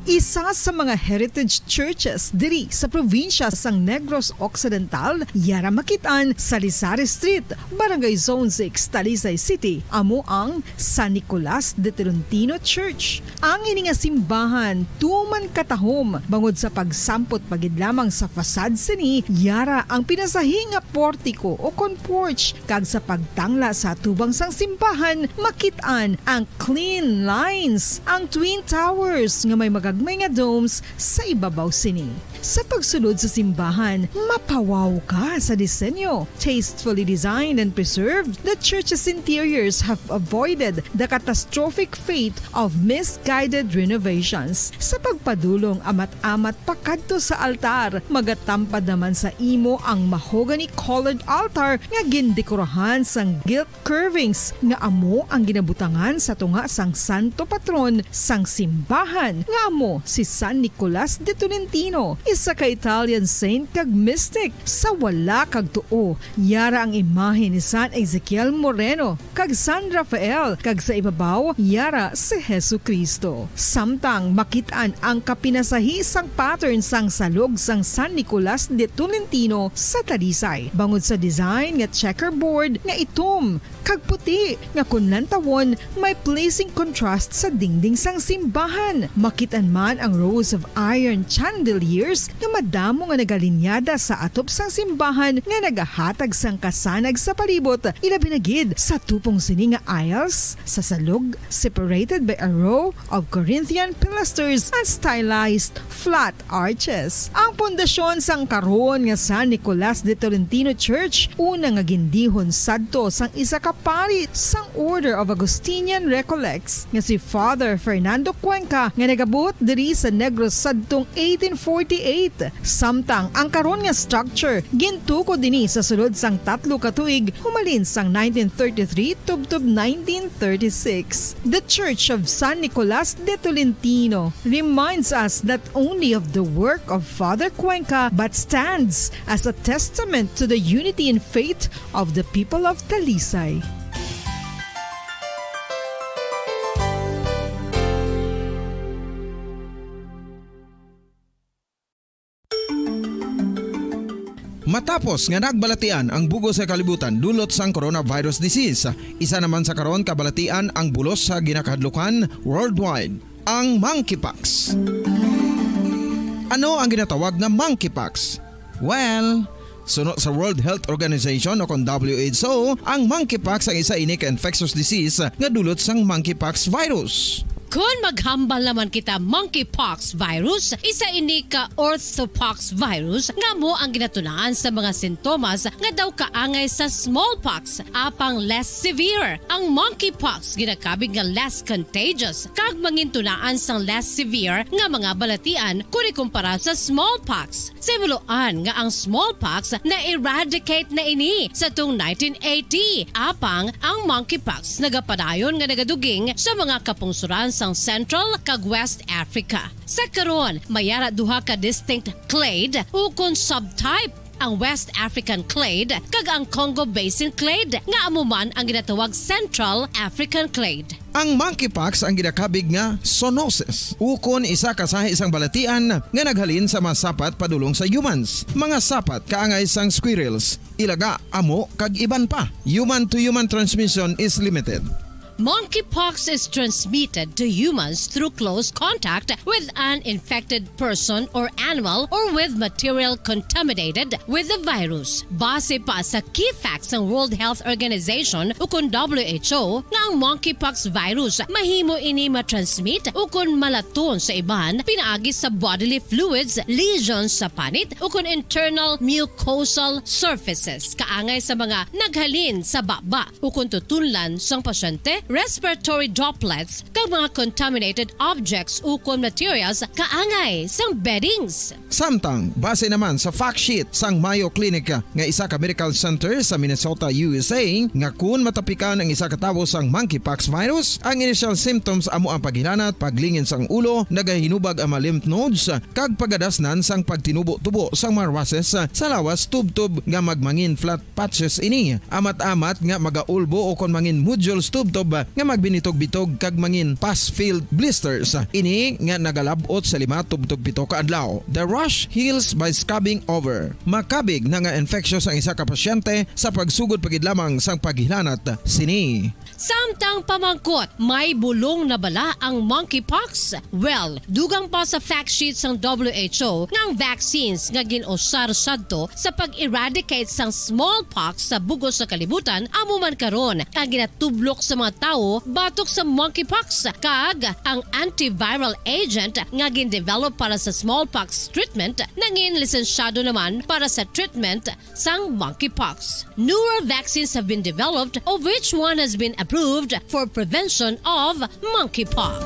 Isa sa mga heritage churches diri sa probinsya sang Negros Occidental, yara makit-an sa Rizal Street, Barangay Zone six, Talisay City, amo ang San Nicolas de Tolentino Church. Ang ini nga simbahan tuman katahom bangod sa pagsampot pa gid lamang sa facade sini, yara ang pinasahi nga portiko o kon porch, kag sa pagtangla sa atubang sang simbahan, makit-an ang clean lines, ang twin towers nga may magagmay nga domes sa ibabaw sini. Sa pagsulod sa simbahan, mapawaw ka sa disenyo. Tastefully designed and preserved, the church's interiors have avoided the catastrophic fate of misguided renovations. Sa pagpadulong amat-amat pakadto sa altar, magatampad naman sa imo ang mahogany-colored altar nga gindekorahan sang gilt curvings nga amo ang ginabutangan sa tunga sang santo patron sang simbahan, nga amo si San Nicolas de Tolentino, isa ka Italian saint kag mystic. Sa wala kag tuo, yara ang imahe ni San Ezekiel Moreno kag San Rafael, kag sa ibabaw, yara si Jesu-Cristo. Samtang makit-an ang kapinasahi sang pattern sang salog sang San Nicolas de Tolentino sa Talisay, bangod sa design nga checkerboard nga itom kag puti, nga kon lantawon, may pleasing contrast sa dingding sang simbahan. Makit-an man ang rows of iron chandeliers nga madamo nga nagalinyada sa atop sang simbahan nga nagahatag sang kasanag sa palibot, ilabi na gid sa tupong sini nga aisles, sa salog, separated by a row of Corinthian pilasters and stylized flat arches. Ang pundasyon sang karon nga San Nicolas de Tolentino Church, una nga gindihon sadto sang isa ka pari sang Order of Augustinian Recollects nga si Father Fernando Cuenca, nga nagabuot diri sa Negros sadtong eighteen forty-eight. Samtang ang karon nga structure gintukod ini sa sulod sang tatlo ka tuig, humalin sang nineteen thirty-three tubtob nineteen thirty-six. The Church of San Nicolas de Tolentino reminds us not only of the work of Father Cuenca, but stands as a testament to the unity in faith of the people of Talisay. Matapos nga nagbalatian ang bug-os nga kalibutan dulot sang coronavirus disease, isa naman sa karon kabalatian ang bulos sa ginakahadlukan worldwide, ang monkeypox. Ano ang ginatawag nga monkeypox? Well, suno sa World Health Organization o kon W H O, ang monkeypox ang isa ini ka infectious disease nga dulot sang monkeypox virus. Kon maghambal naman kita monkeypox virus, isa ini ka orthopox virus nga amo ang ginatunaan sa mga sintomas nga daw kaangay sa smallpox, apang less severe. Ang monkeypox ginakabig nga less contagious kag mangintunaan sang less severe nga mga balatian kon ikumpara sa smallpox. Sa himuloan nga ang smallpox na-eradicate na ini sa tung nineteen eighty, apang ang monkeypox nagapadayon nga nagaduging sa mga kapungsoran sang Central kag West Africa. Sa karon, may ara duha ka distinct clade ukon subtype, ang West African clade kag ang Congo Basin clade, nga amo man ang ginatawag Central African clade. Ang monkeypox ang ginakabig nga zoonosis, ukon isa ka sahi sang balatian nga naghalin sa mga sapat padulong sa humans, mga sapat kaangay sang squirrels, ilaga, amo, kag iban pa. Human-to-human transmission is limited. Monkeypox is transmitted to humans through close contact with an infected person or animal or with material contaminated with the virus. Base pa sa key facts sang World Health Organization ukon W H O, nga ang monkeypox virus mahimo ini matransmit ukon malaton sa iban pinaagi sa bodily fluids, lesions sa panit, ukon internal mucosal surfaces, kaangay sa mga naghalin sa baba ukon tutunlan sang pasyente, respiratory droplets, kag mga contaminated objects ukon materials kaangay sang beddings. Samtang, base naman sa fact sheet sang Mayo Clinic nga isa ka medical center sa Minnesota, U S A, nga kun matapikan ang isa ka tawo sang monkeypox virus, ang initial symptoms amo ang paghilanat, paglingin sang ulo, nagahinubag ang mga lymph nodes, kag pagadasnan sang pagtinubo-tubo sang mga rushes sa lawas tubtob nga magmangin flat patches ini, amat-amat nga magaulbo ukon mangin nodules tubtob nga magbinitog-bitog kag mangin pus-filled blisters. Ini nga nagalab-ot sa lima tubtob pito ka adlaw. The rash heals by scabbing over. Makabig na nga infectious ang isa ka pasyente sa pagsugod pa gid lamang sang paghilanat sini. Samtang pamangkot, may bulong na bala ang monkeypox? Well, dugang pa sa fact sheet sang W H O nga ang vaccines nga gin-usar sadto sa pag-eradicate sang smallpox sa bug-os nga kalibutan amo man karon ang ginatublok sa mga tawo batok sa monkeypox, kag ang antiviral agent nga gin-develop para sa smallpox treatment nangin lisensyado naman para sa treatment sang monkeypox. Newer vaccines have been developed, of which one has been approved for prevention of monkeypox.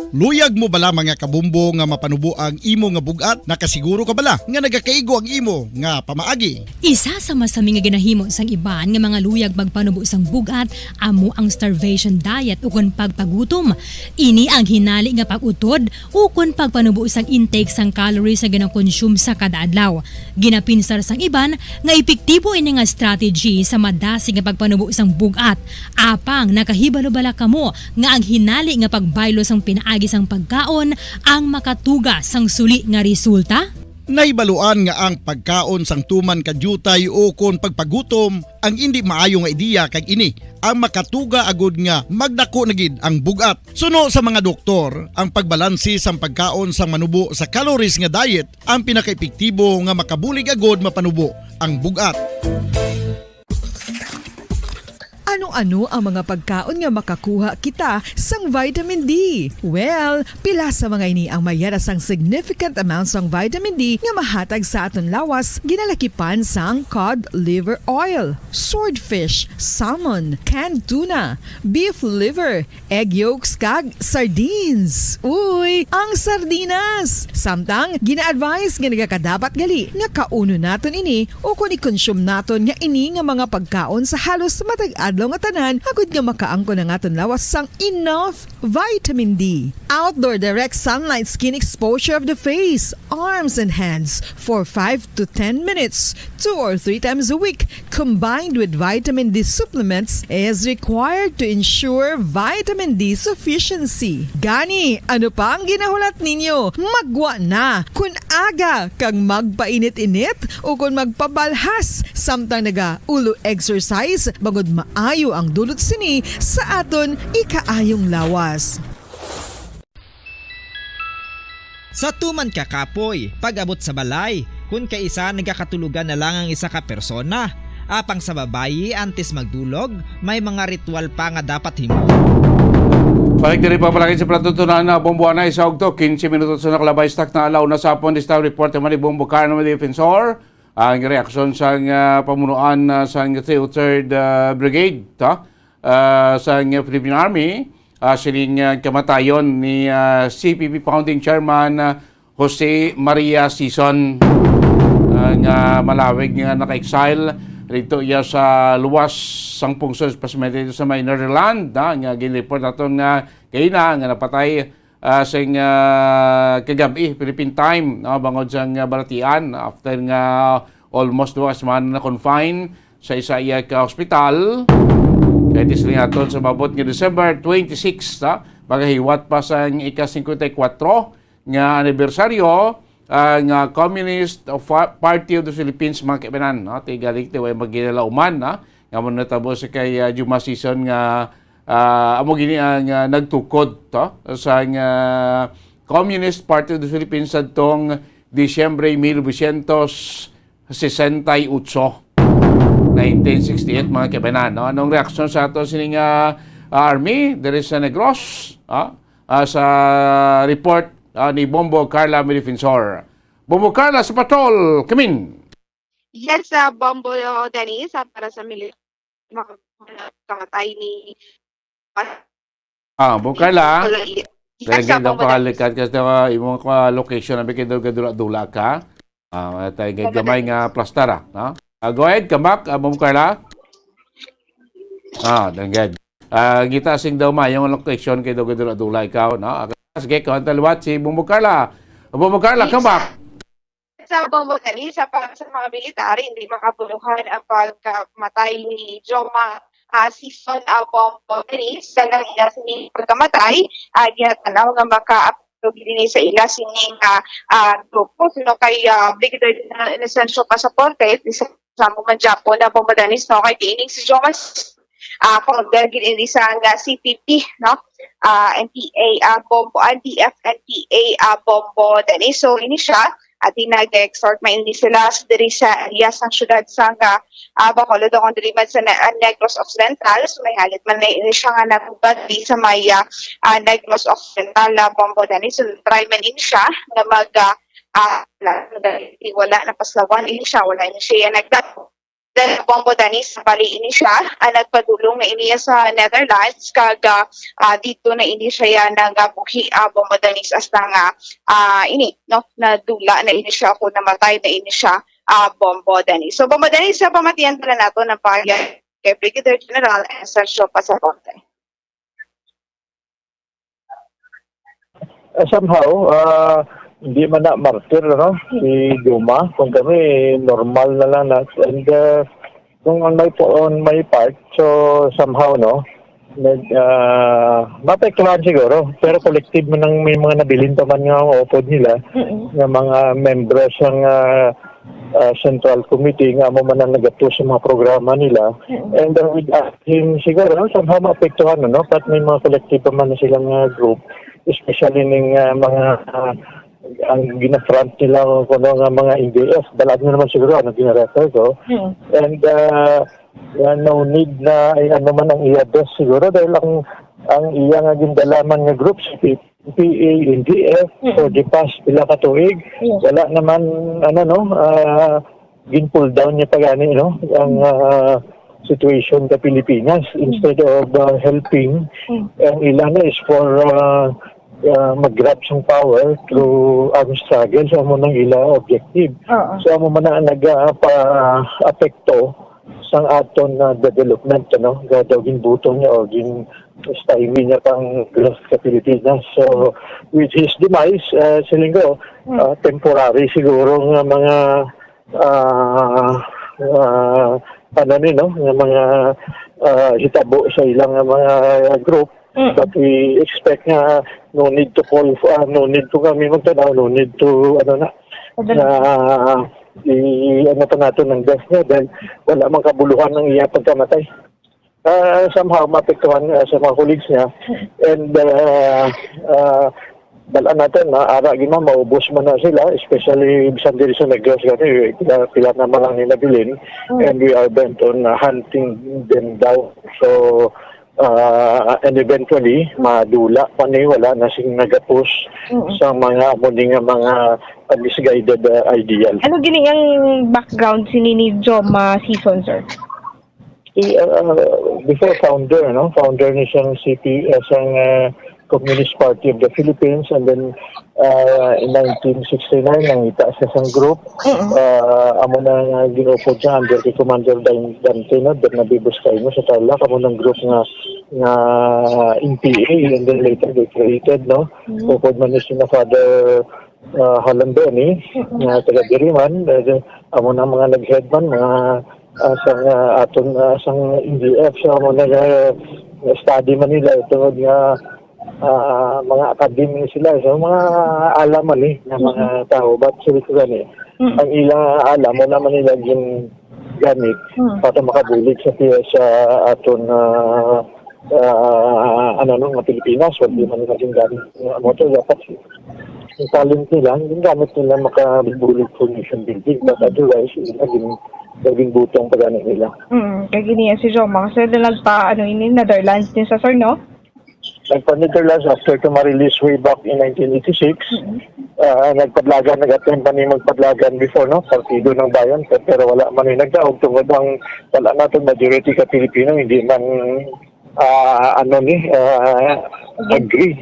Luyag mo bala, mga kabumbo, nga mapanubo ang imo nga bug-at? Nakasiguro ka bala nga nagakaigo ang imo nga pamaagi? Isa sa masami nga ginahimo sang iban nga mga luyag magpanubo sang bug-at amo ang starvation diet ukon pagpagutom. Ini ang hinali nga pag-utod ukon pagpanubo sang intake sang calories nga ginakonsume sa kada adlaw. Ginapinsar sang iban nga epektibo ini nga strategy sa madasig nga pagpanubo sang bug-at. Apang nakahibalo bala kamo nga ang hinali nga pagbaylo sang pinaagi sang pagkaon ang makatuga sang suli nga resulta? Nahibaluan nga ang pagkaon sang tuman ka diutay ukon pagpagutom ang indi maayo nga ideya, kag ini ang makatuga agud nga magdako na gid ang bug-at. Suno sa mga doktor, ang pagbalanse sang pagkaon sang manubo sa calories nga diet ang pinakaepektibo nga makabulig agud mapanubo ang bug-at. Ano-ano ang mga pagkaon nga makakuha kita sang vitamin D? Well, pila sa mga ini ang may yara sang significant amount sang vitamin D nga mahatag sa aton lawas, ginalakipan sang cod liver oil, swordfish, salmon, canned tuna, beef liver, egg yolks, kag sardines. Uy, ang sardinas! Samtang, gina-advise nga nagakadapat gali nga kaunon naton ini ukon i-consume naton nga ini nga mga pagkaon sa halos matag adlaw nga tanan, agud nga makaangkon ang aton lawas sang enough vitamin D. Outdoor direct sunlight skin exposure of the face, arms, and hands for five to ten minutes, two or three times a week, combined with vitamin D supplements, is required to ensure vitamin D sufficiency. Gani, ano pa ang ginahulat ninyo? Maggwa na! Kun aga kag magpainit-init ukon magpabalhas samtang naga-ulo exercise, bangod maayo ang dulot sini sa aton ikaayong lawas. Sa tuman ka kapoy, pag-abot sa balay, kun kaisa nagakatulogan na lang ang isa ka persona, Apang sa babayi, antes magdulog, may mga ritual pa nga dapat himo. Balik diri pa palagi sa palatuntunan na Bombo Anay sa ugto, quince minutos na nakalabay sa takna, alaw na sa hapon. This time report naman ni Bombo Carlo Defensor ang reaksyon sang, ah, pamunuan, ah, sang three oh third, ah, Brigade, to? Ah, sang Philippine Army, ah, sining, ah, kamatayon ni, ah, C P P founding chairman, ah, Jose Maria Sison, ah, nga malawig nga naka-exile dito iya sa luwas sang pungsod, especially dito sa may Netherlands, ah, nga ginreport naton nga kaina nga napatay, ah, sing, ah, kagab-i, Philippine time, no, bangod sang, ah, balatian after nga almost duha ka semana na-confine sa isa iya ka hospital. Kay disli naton sa maabot nga December twenty-six, ha, magahiwat pa sang ika-singkwenta y kuwatro nga anibersaryo, ah, nga Communist of, Party of the Philippines, mga kaibanan, no? Tigalig, ti way maginalauman, no? Nga mo natabo sa kay, ah, Juma Sison nga, ah, amo gini ang, ah, nagtukod to sa nga Communist Party of the Philippines sadtong Disyembre mil novecientos sesenta y ocho, nineteen sixty-eight, mga kaibanan, no? Anong reaksyon sa ato sining, ah, army diri sa Negros, ah, ah, sa report, ah, ni Bombo Carla Medefensor? Bombo Carla sa patrol, kamin. Yes, ah, Bombo Dennis, ah, para sa mili-, mga kamatay ni Ah, Bombo Carla. Wala i-, yes, Dali, ah, daw Bombo Dennis. Pakalikat ka sa imong, ah, location, abi kay daw gadula-dula ka. Ah, tayo Bombo gamay Dennis. Nga plastar, ah, no? Ah, go ahead, come back, ah, Bombo Carla. Ah, danggad. Ah, kita sing daw mayong location kay daw gadula-dula ikaw, no? Ah, sige, kawan ta liwat si Bombo Carla. Bombo Carla, come back. Sa Bombo Dennis, sa, para sa mga militar, hindi makabuluhan ang pagkamatay ni Joma, ah, Sison, ah, Bombo Dennis. Sa nang ila sini pagkamatay, ah, ginatanaw nga makaapekto gid ini sa ila sini nga, ah, grupo. Sino kay, ah, Brigadier General Inocencio Pasaporte, isa sa amo man gyapon na Bombo Dennis, no, kay kining si Joma, ah, founder gid ini sa nga C P P, no? Ah, N P A, ah, Bombo, ah, D F N P A, ah, Bombo Dennis. So, ini siya, at nag-extort man ini sila diri sa area sang syudad sang, ah, Bacolod, o kung diri man sa Ne-, ah, Negros Occidental. So, may halit man na ini siya nga nagubad diri sa may, ah, ah, Negros Occidental, ah, Bombo Dennis. So, try man ini siya nga mag, ah, ah, wala, wala na paslawan ini siya, wala ini siya nagdako. Then, Bombo Dennis, bali ini siya, ah, nagpadulong na ini sa Netherlands, kag, ah, ah, dito na ini siya nagabuhi, ah, Bombo Dennis, hasta nga, ah, ini, no, nadula na ini siya, kung namatay na ini siya, ah, Bombo Dennis. So, Bombo Dennis, sa pamatian pala nato ng pahayag kay Brigadier General Sergio Pasaporte. Ah, somehow, ah, hindi man na martir, no? Si Joma, kung kami, normal na lang na. And, ah, kung on my po-, on my part, so somehow, no? Nag, ah, maapektuhan siguro, pero collective man ang may mga nabilin pa man nga ang upod nila, Mm-mm. nga mga membro sang, ah, ah, Central Committee nga amo man ang nagato sa mga programa nila. Mm. And, uh, with, uh, him, siguro, no, somehow maapektuhan, no? But may mga collective pa man na silang, uh, group, especially ning, uh, mga, uh, ang ginafront nila, kuno nga mga N D F, balad nyo naman siguro ano ginarefer ko. Mm. And, uh, uh, no need na, eh, ano man ang iya best siguro dahil ang, ang iya nga gindalaman nga group, si P A, N D F, Mm. for the past pila ka tuig, Yes. wala naman, ano, no, ah, gin-pull down niya pa gani, no, ang, Mm. ah, situation sa Pilipinas. Mm. Instead of, ah, helping, Mm. ang ila na is for, ah, ah, mag-grab sang power through armed struggle. So, amo nang ila objective. Oo. So, amo man na nag, ah, pa-apekto sang aton, ah, development, ano, nga daw ginbuto niya o gin-, stymie niya pang growth sa Pilipinas. So, with his demise, ah, siling ko, Hmm. ah, temporary siguro nga mga, ah, ah, ano ni, no, nga mga, ah, hitabo sa ilang mga group. Mm. But we expect nga no need to call for, ah, no need to kami magtanaw, no need to, ano na, Padala. na i-, ano pa nato ang death niya dahil wala mang kabuluhan ang iya pagkamatay. Ah, somehow maapektuhan, ah, sa mga colleagues niya. And, ah, ah, Balaan naton na ara gid, ma'am, maubos man na sila, especially bisan diri sa Negros, kasi pila, pila naman lang nila bilin, and we are bent on, uh, hunting them down. So, uh, and eventually, madula pa ni, wala na sing nagapos sa mga amo ni nga mga, uh, misguided, uh, ideals. Ano gini ang background sini ni Joma Sison, sir? Si, uh, before founder, no? Founder ni siyang C P, uh, sang, uh, Communist Party of the Philippines, and then, uh, in nineteen sixty-nine, nangita siya sang group. Uh, amo na nga gin-upod siya under kay Commander Dan-, Dante, no? Bernabe Buscaino sa Tarlac, amo nang group nga, nga N P A, and then later they created, no? Upod man ni sina Father, uh, Halambeni, nga taga Diriman, uh, amo na mga nag-head man, mga, uh, sang, uh, aton, uh, sang N D F, so amo na nga study man nila tungod nga, ah, mga academy sila. So, mga alam man ni nga mga tao. But sa ko gani, ang ilang alam, wala man nila gin gamit para makabulig sa, sa aton, ah, ah, ano, no, mga Pilipinas. Wala man nila gin gamit. Amo to, dapat ang talent nila, ang gamit nila makabulig for nation building. But otherwise, ila gin, naging butong pa gani nila. Mm, kay gini si Joma, kasi nagpa, ano, ini, Netherlands ni sa, sir, no? Nagpa-Netherlands after to ma-release way back in nineteen eighty-six. Ah, nagpadlagan, nag-attempt man ni magpadlagan before, no? Partido ng Bayan, pe-, pero wala man ni nagdaog tungod ang wala naton majority ka Pilipino, hindi man, ah, ano ni, ah, agree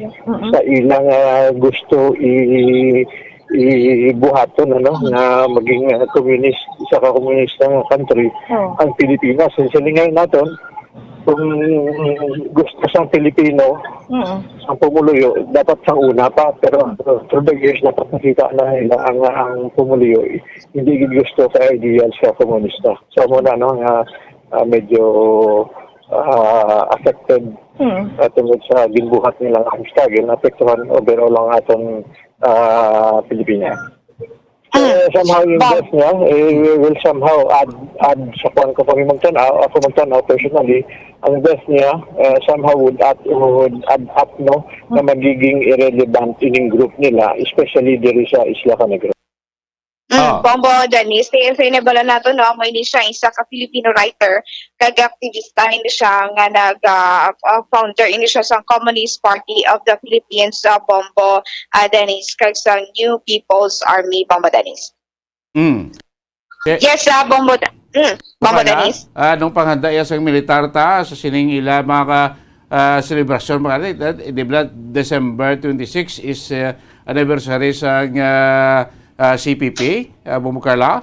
sa ilang, ah, gusto i-, ibuhaton, ano, nga maging, ah, komunis-, isa ka komunista nga country ang Pilipinas. Sa silingan naton, kung gusto sang Pilipino ang pumuluyo, dapat sang una pa, pero through the years, dapat nakita na nila ang, ang pumuluyo, hindi gid gusto sa ideals sa komunista. So, amo na, no, nga, ah, medyo, ah, affected, ah, tungod sa ginbuhat nilang arms struggle, naapektuhan overall ang aton, ah, Pilipinas. So, somehow yung death niya, eh, will somehow add, add sa kuwan ko pa rin magtanaw, ako magtanaw personally, ang death niya, eh, somehow would add, would add up, no, na magiging irrelevant ining group nila, especially diri sa Isla Canegro. Mm, Ah. Bombo Dennis, ti-, tinibala nato, no, amo ini siya isa ka Filipino writer, kag aktivista ini siya nga nag, ah, ah, founder ini siya sa Communist Party of the Philippines, ah, Bombo, ah, Dennis, kag sa New People's Army, Bombo Dennis. Mm. Yes, ah, Bombo Da-, mm, Bombo Dennis. Ah, anong panghanda iya sang militar ta sa sining ila mga ka-, ah, selebrasyon, mga ka-, eh, di ba, December twenty-six is, ah, anniversary sang, ah, ah, C P P, ah, Bombo Carla?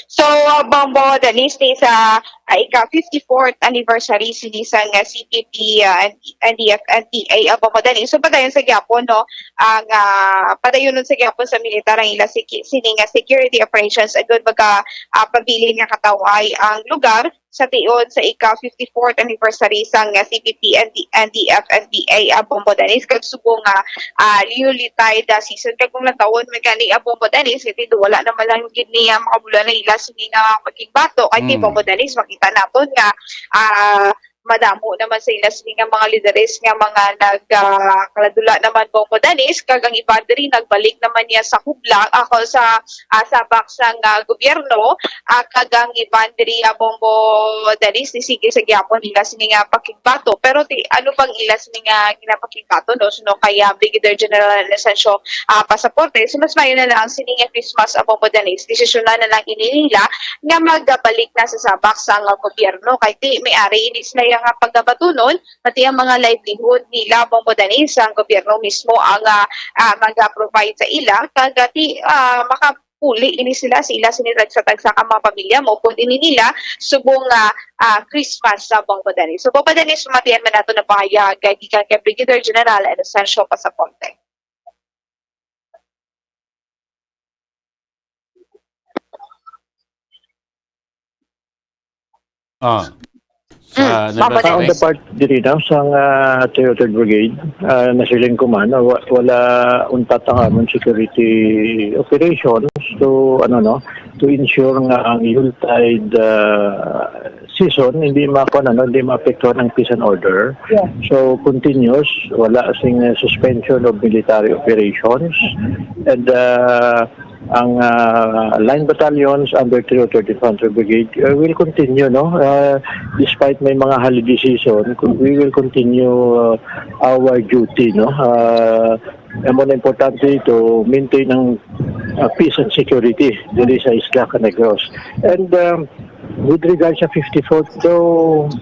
So, uh, Bombo Dennis, ni sa, uh, ika fifty-fourth anniversary sini sang, uh, C P P, uh, and, and the F N P A, uh, Bombo Dennis. So, padayon sa gyapon, no, ang, uh, padayonon sa gyapon sa militar ang ila siki-, sini nga security operations agud maga, uh, pabilin nga katawhay ang lugar sa tion sa ika fifty-fourth anniversary sang, uh, C P P and the, and the F N P A, uh, Bombo Dennis. Kag subong nga, ah, Yulitide, ah, season. Kag kung lantawon man gani, ah, Bombo Dennis, kay ti wala naman lang gid niya makabulan na ila sini nga pakigbato. Kay ti Mm. Bombo Dennis, makita naton nga, ah, madamo naman sa ila sini nga mga lideres nga mga nag, ah, kaladula naman, Bombo Dennis, kag ang iban diri nagbalik naman niya sa kublang, ako sa, ah, sabak sang, ah, gobyerno, ah, kag ang iban diri, ah, Bombo Dennis, ni sige sa gyapon nila sini nga pakigbato. Pero ti, ano bang ila sini nga ginapakigbato, no? So, no, kay, ah, Brigadier General Inocencio, ah, Pasaporte, so mas maayo na lang sini nga Christmas, ah, Bombo Dennis, desisyonan na lang ini nila nga magbalik na sa sabak sang, ah, gobyerno. Kay ti, may ari ini sila nga pagabatunon, pati ang mga livelihood nila, Bombo Dennis, ang gobyerno mismo ang, ah, ah, mag-provide sa ila. Kag, ah, ti, ah, maka-, uli ini sila sa ila sini tagsa-tagsa ka mga pamilya, maupod ini nila subong nga, ah, Christmas sa Bombo Dennis. So, Bombo Dennis, matian man nato na pahayag gikan kay Brigadier General Inocencio Pasaporte. Ah. Sa Mm, Bombo Dennis. On the part diri daw sang, ah, Third Brigade, ah, nasiling ko man, wa-, wala untat ang amon security operations to, ano, no, to ensure nga ang Yuletide, ah, season, hindi makuha, ano, hindi maapektuhan ang peace and order. Yeah. So, continuous, wala sing, uh, suspension of military operations. And, uh, ang, uh, line battalions under three oh third Infantry Brigade, uh, will continue, no? Uh, despite may mga holiday season, we will continue, uh, our duty, no? Uh, ang mga importante ito, maintain ang, uh, peace and security diri sa Isla Canegros. And, um, with regards sa fifty-fourth, so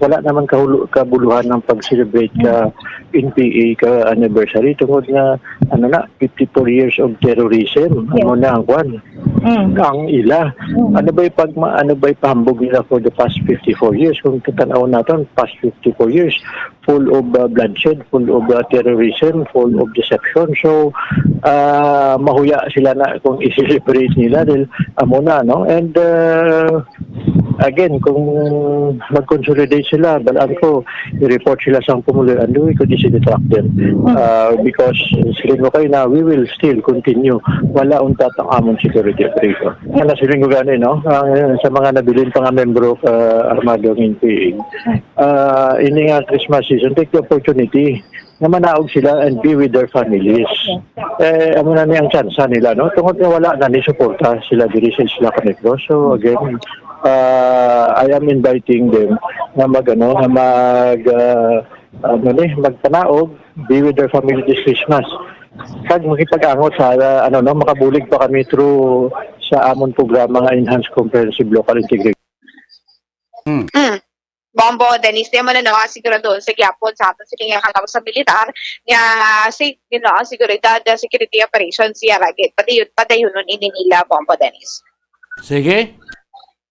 wala naman kahulo-, kabuluhan ng pag-celebrate ka N P A ka anniversary tungod nga, ano na, fifty-four years of terrorism. Yes. Ano na ang kwan? Mm. Ang ila. Mm. Ano ba'y pag-, ano ba'y pahambog nila for the past fifty-four years? Kung tatanaw natin, past fifty-four years, full of, uh, bloodshed, full of, uh, terrorism, full of deception. So, uh, mahuya sila na kung i-celebrate nila dahil amo na, no? And, uh, again, kung mag-consolidate sila, balaan ko, i-report sila sa pumuloy, and we could easily track them. Uh, because, siling ko kayo na we will still continue. Wala untat ang amon security operation. Ang nasiling ko gani, no? Ang, sa mga nabilin pa nga membro ka armado ng N P A, uh, ini nga Christmas season, take the opportunity na manaog sila and be with their families. Eh, amo na ni ang tsansa nila, no? Tungod nga wala na ni suporta sila diri sa Isla Canegros. So, again, uh, I am inviting them na mag, ano, na mag, uh, ano ni, magpanaog, be with their family this Christmas. Kag makipag-angot sa, uh, ano, no, makabulig pa kami through sa amon programa nga Enhanced Comprehensive Local Integration. Mm. Bombo, Dennis, di mo na, no, sigurado sa gyapon sa aton sini nga kalaw sa militar nga safe, you know, ang seguridad, uh, security operations siya lagi. Padayon, padayunon ini nila, Bombo, Dennis. Sige.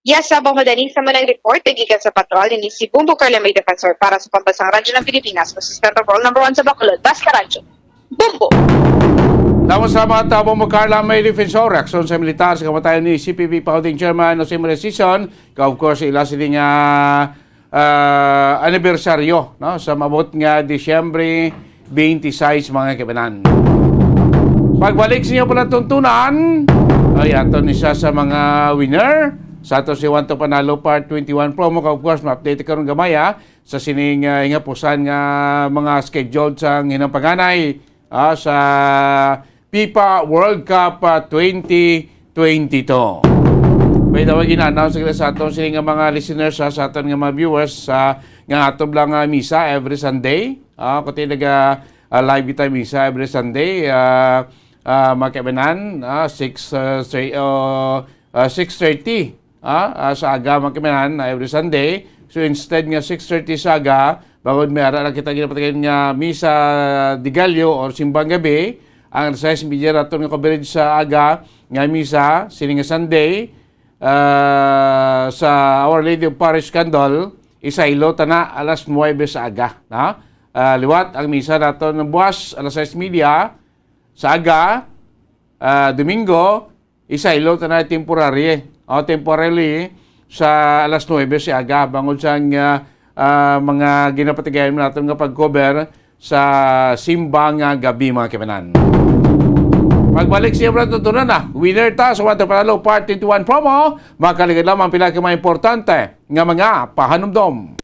Yes, sa Bombo, Dennis, sa manang report gikan sa patrol ini si Bombo Carla May Defensor para sa Pambansang Radyo ng Pilipinas, Assistant Patrol number one sa Bacolod, Basta Radyo. Bombo! Damo sa mga tabo mo, Carla May Defensor, reaksyon sa militar sa kamatayon ni C P P Founding Chairman Jose Maria Sison, ka of course ila sini nga, ah, anibersaryo, no, sa maabot nga Disyembre twenty-six, mga kaibanan. Pagbalik sa inyo pala tuntunan, ay ato ni siya sa mga winner sa ato si One to Panalo Part twenty-one promo, ka of course ma-update karon gamay, ah, sa sining, ah, hingapusan nga mga scheduled sang hinampanganay, ah, sa FIFA World Cup, ah, twenty twenty-two. By the way, gina-announce ko sa aton sini nga mga listeners, ah, sa aton nga mga viewers, ah, nga ato lang, ah, misa every Sunday. Ah, kuti naga, ah, live kita misa every Sunday. Ah, ah, mga kaibanan, ah, six, ah, say, oh, ah, six thirty, ah, ah, sa aga, mga kaibanan, ah, every Sunday. So instead nga six thirty sa aga, bangod may ara lang kita ginapatigayon nga misa de Gallo or simbang gabi, ang sais media naton nga coverage sa aga nga misa sini nga Sunday, ah, sa Our Lady of Parish Candle, isaylo ta na alas nuwebe sa aga, no? Ah, liwat ang misa naton nga buwas alas sais media sa aga, ah, Domingo, isaylo ta na temporary, o temporarily sa alas nuwebe sa aga bangod sa, ah, ah, mga ginapatigayon naton nga pag-cover sa simba nga gabi, mga kaibanan. Pagbalik sa iyang tutunan na, winner ta sa One to Panalo Part twenty-one promo, makaligad lamang pila ka mga importante nga mga pahanumdom.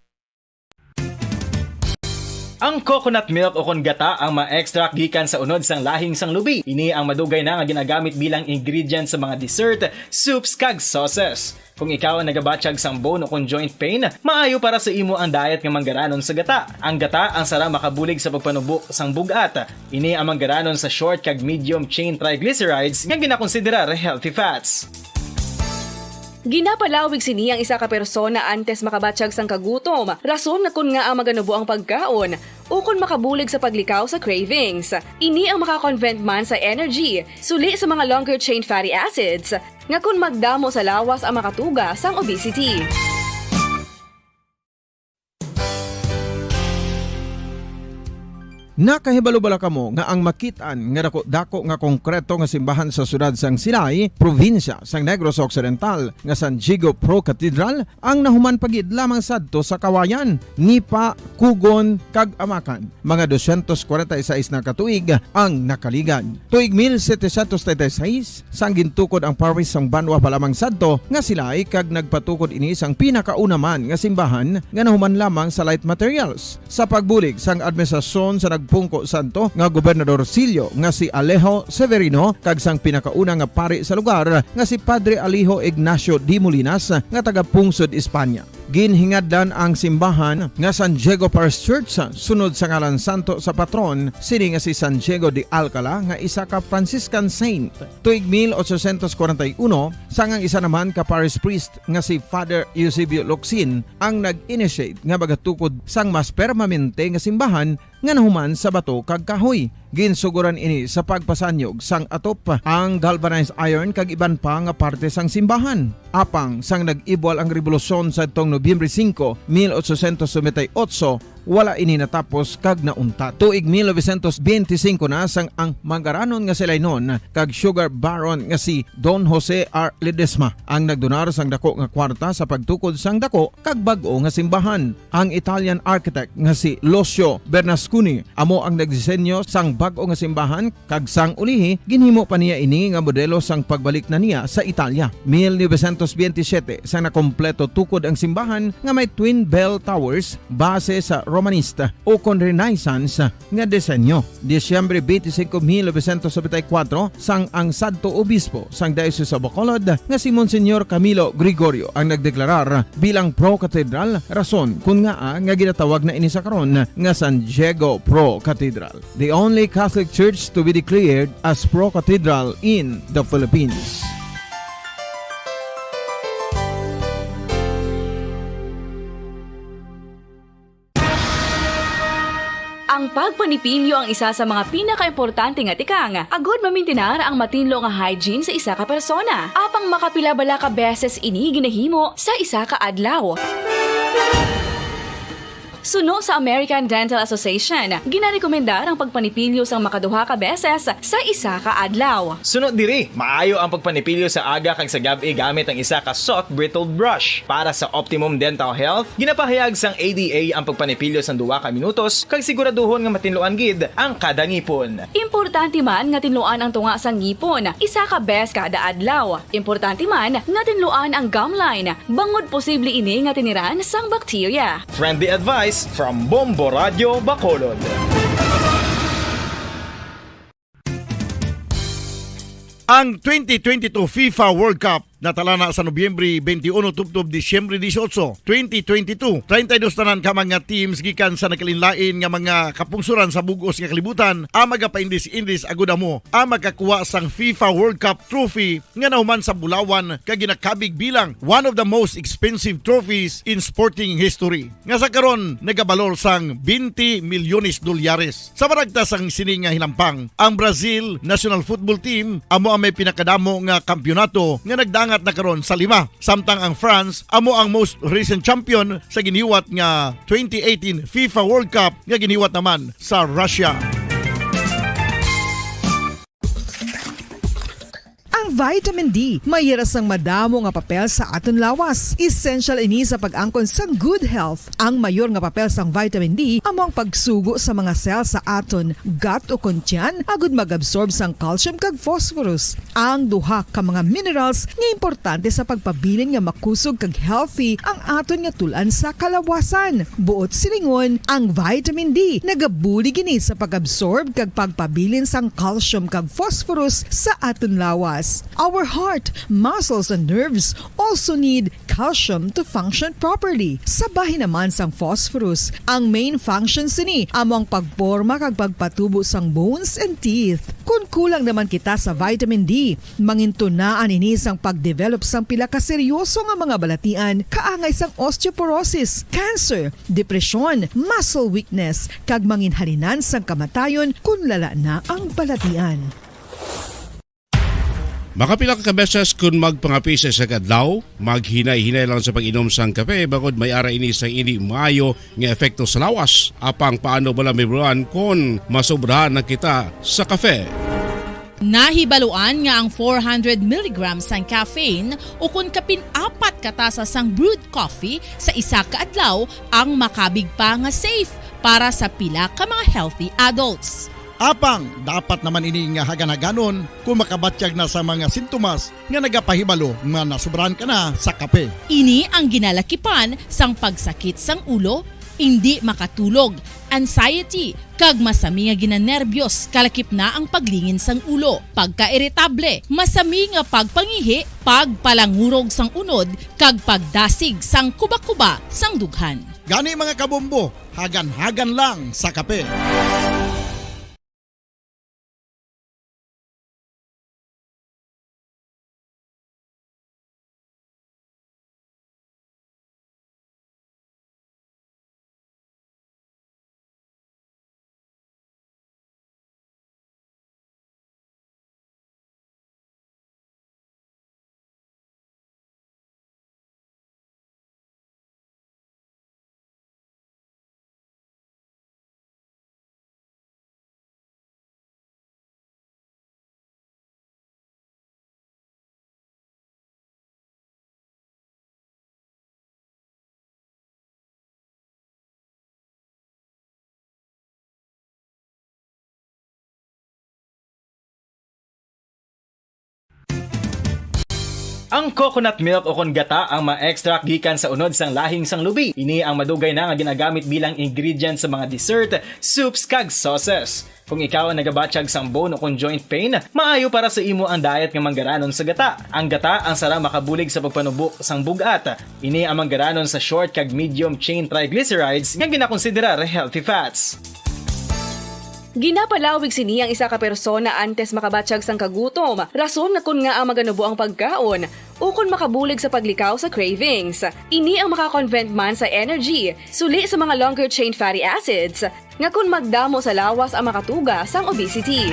Ang coconut milk o kon gata ang ma-extract gikan sa unod sang lahing sang lubi. Ini ang madugay na nga ginagamit bilang ingredient sa mga dessert, soups, kag sauces. Kung ikaw ang nagabatyag sang bone o kon joint pain, maayo para sa imo ang diet nga manggaranon sa gata. Ang gata ang sarang makabulig sa pagpanubo sang bug-at. Ini ang manggaranon sa short kag medium chain triglycerides nga ginakonsiderar healthy fats. Ginapalawig sini ang isa ka persona antes makabatyag sang kagutom, rason nga kon ngaa maganubo ang pagkaon, ukon makabulig sa paglikaw sa cravings. Ini ang maka-convert man sa energy, suli sa mga longer chain fatty acids, nga kon magdamo sa lawas ang makatuga sang obesity. Nakahibalo bala kamo nga ang makit-an nga dako-dako nga konkreto nga simbahan sa siyudad sang Silay, probinsya sang Negros Occidental, nga San Diego Pro Cathedral, ang nahuman pa gid lamang sadto sa kawayan, nipa, kugon, kag amakan? Mga dosyentos kwarenta y seis na ka tuig ang nakaligad. Tuig mil setecientos treinta y seis, sang gintukod ang parish sang banwa pa lamang sadto nga Silay, kag nagpatukod ini sang pinakauna man nga simbahan nga nahuman lamang sa light materials. Sa pagbulig sang administrasyon sa nagpungko sadto nga gobernador silyo nga si Alejo Severino kag sang pinakauna nga pari sa lugar nga si Padre Alejo Ignacio de Molinas nga taga Pungsod, Espanya. Ginhingadlan ang simbahan nga San Diego Parish Church sunod sa ngalan santo sa patron sini nga si San Diego de Alcala nga isa ka Franciscan saint. Tuig mil ochocientos kwarenta y uno, sang ang isa naman ka parish priest nga si Father Eusebio Locsin ang nag-initiate nga magatukod sang mas permanente nga simbahan nga nahuman sa bato kag kahoy. Ginsuguran ini sa pagpasanyog sang atop, ang galvanized iron kag iban pa nga parte sang simbahan. Apang sang nag-ibwal ang rebolusyon sadtong Nobyembre singko, mil ochocientos noventa y ocho, wala ini natapos kag nauntat. Tuig mil novecientos benti singko na sang ang manggaranon nga si Lainon kag sugar baron nga si Don Jose R. Ledesma ang nagdonar sang dako nga kwarta sa pagtukod sang dako kag bag-o nga simbahan. Ang Italian architect nga si Lucio Bernasconi amo ang nagdisenyo sang bag-o nga simbahan, kag sang ulihi ginhimo pa niya ini nga modelo sang pagbalik na niya sa Italia. Mil novecientos benti siyete, sang nakompleto tukod ang simbahan nga may twin bell towers base sa Romanista o kon Renaissance nga disenyo. Disyembre twenty-five, mil novecientos noventa y cuatro, sang ang sadto obispo sang Diocese of Bacolod nga si Monsignor Camilo Gregorio ang nagdeklarar bilang Pro Cathedral, rason kun ngaa nga ginatawag na ini sa karon nga San Diego Pro Cathedral, the only Catholic church to be declared as Pro Cathedral in the Philippines. Ang pagpanipilyo ang isa sa mga pinakaimportante nga tikang agud mamintinar ang matinlo nga hygiene sa isa ka persona. Apang makapila bala ka beses ini ginahimo sa isa ka adlaw? Suno sa American Dental Association, ginarekomendar ang pagpanipilyo sang makaduha ka beses sa isa ka adlaw. Suno diri, maayo ang pagpanipilyo sa aga kag sa gab-i gamit ang isa ka soft bristled brush. Para sa optimum dental health, ginapahayag sang A D A ang pagpanipilyo sang duha ka minutos kag siguraduhon nga matinluan gid ang kada ngipon. Importante man nga tinluan ang tunga sang ngipon isa ka bes kada adlaw. Importante man nga tinluan ang gum line, bangod posible ini nga tiniran sang bakterya. Friendly advice from Bombo Radio Bacolod. Ang twenty twenty-two FIFA World Cup natalana sa Nobyembre twenty-one tubtob Disyembre dieciocho, twenty twenty-two. Treinta y dos tanan ka mga teams gikan sa nagkalainlain nga mga kapungsoran sa bug-os nga kalibutan ang magapaindis-indis agud amo ang makakuha sang FIFA World Cup trophy nga nahuman sa bulawan kag ginakabig bilang one of the most expensive trophies in sporting history, nga sa karon nagabalor sang twenty milyones dolyares. Sa maragtas sang sini nga hinampang, ang Brazil national football team amo ang may pinakadamo nga kampiyonato nga nagdangat na karon sa lima, samtang ang France amo ang most recent champion sa giniwat nga twenty eighteen FIFA World Cup nga giniwat naman sa Russia. Ang vitamin D may hira sang madamo nga papel sa aton lawas. Essential ini sa pag-angkon sang good health. Ang mayor nga papel sang vitamin D amo ang pagsugo sa mga cell sa aton gut o kon tiyan agud mag-absorb sang calcium kag phosphorus, ang duha ka mga minerals nga importante sa pagpabilin nga makusog kag healthy ang aton nga tul-an sa kalawasan. Buot silingon, ang vitamin D nagabulig ini sa pag-absorb kag pagpabilin sang calcium kag phosphorus sa aton lawas. Our heart, muscles, and nerves also need calcium to function properly. Sa bahin naman sang phosphorus, ang main function sini amo ang pagporma kag pagpatubo sang bones and teeth. Kon kulang naman kita sa vitamin D, mangintunaan ini sang pag-develop sang pila ka seryoso nga mga balatian, kaangay sang osteoporosis, cancer, depresyon, muscle weakness, kag manginhalinan sang kamatayon kon lala na ang balatian. Makapila ka beses kun magpangape sa isa ka adlaw, maghinay-hinay lang sa pag-inom sang kape, bangod may ara ini sang indi maayo nga epekto sa lawas. Apang paano bala mahibaluan kon masobrahan na kita sa kape? Nahibaluan nga ang four hundred milligrams sang caffeine, ukon kapin apat ka tasa sang brewed coffee sa isa ka adlaw, ang makabig pa nga safe para sa pila ka mga healthy adults. Apang dapat naman ini nga hagan-haganon kung makabatyag na sa mga sintomas nga nagapahibalo nga nasobrahan ka na sa kape. Ini ang ginalakipan sang pagsakit sang ulo, indi makatulog, anxiety, kag masami nga ginanerbiyos, kalakip na ang paglingin sang ulo, pagkairitable, masami nga pagpangihi, pagpalangurog sang unod, kag pagdasig sang kuba-kuba sang dughan. Gani, mga kabombo, hagan-hagan lang sa kape. Ang coconut milk o kon gata ang ma-extract gikan sa unod sang lahing sang lubi. Ini ang madugay na nga ginagamit bilang ingredient sa mga dessert, soups, kag sauces. Kung ikaw ang nagabatyag sang bone o kon joint pain, maayo para sa imo ang diet nga manggaranon sa gata. Ang gata ang sarang makabulig sa pagpanubo sang bug-at. Ini ang manggaranon sa short kag medium chain triglycerides nga ginakonsiderar healthy fats. Ginapalawig sini ang isa ka persona antes makabatyag sang kagutom, rason nga kon ngaa maganubo ang pagkaon, ukon makabulig sa paglikaw sa cravings. Ini ang maka-convert man sa energy, suli sa mga longer chain fatty acids, nga kon magdamo sa lawas ang makatuga sang obesity.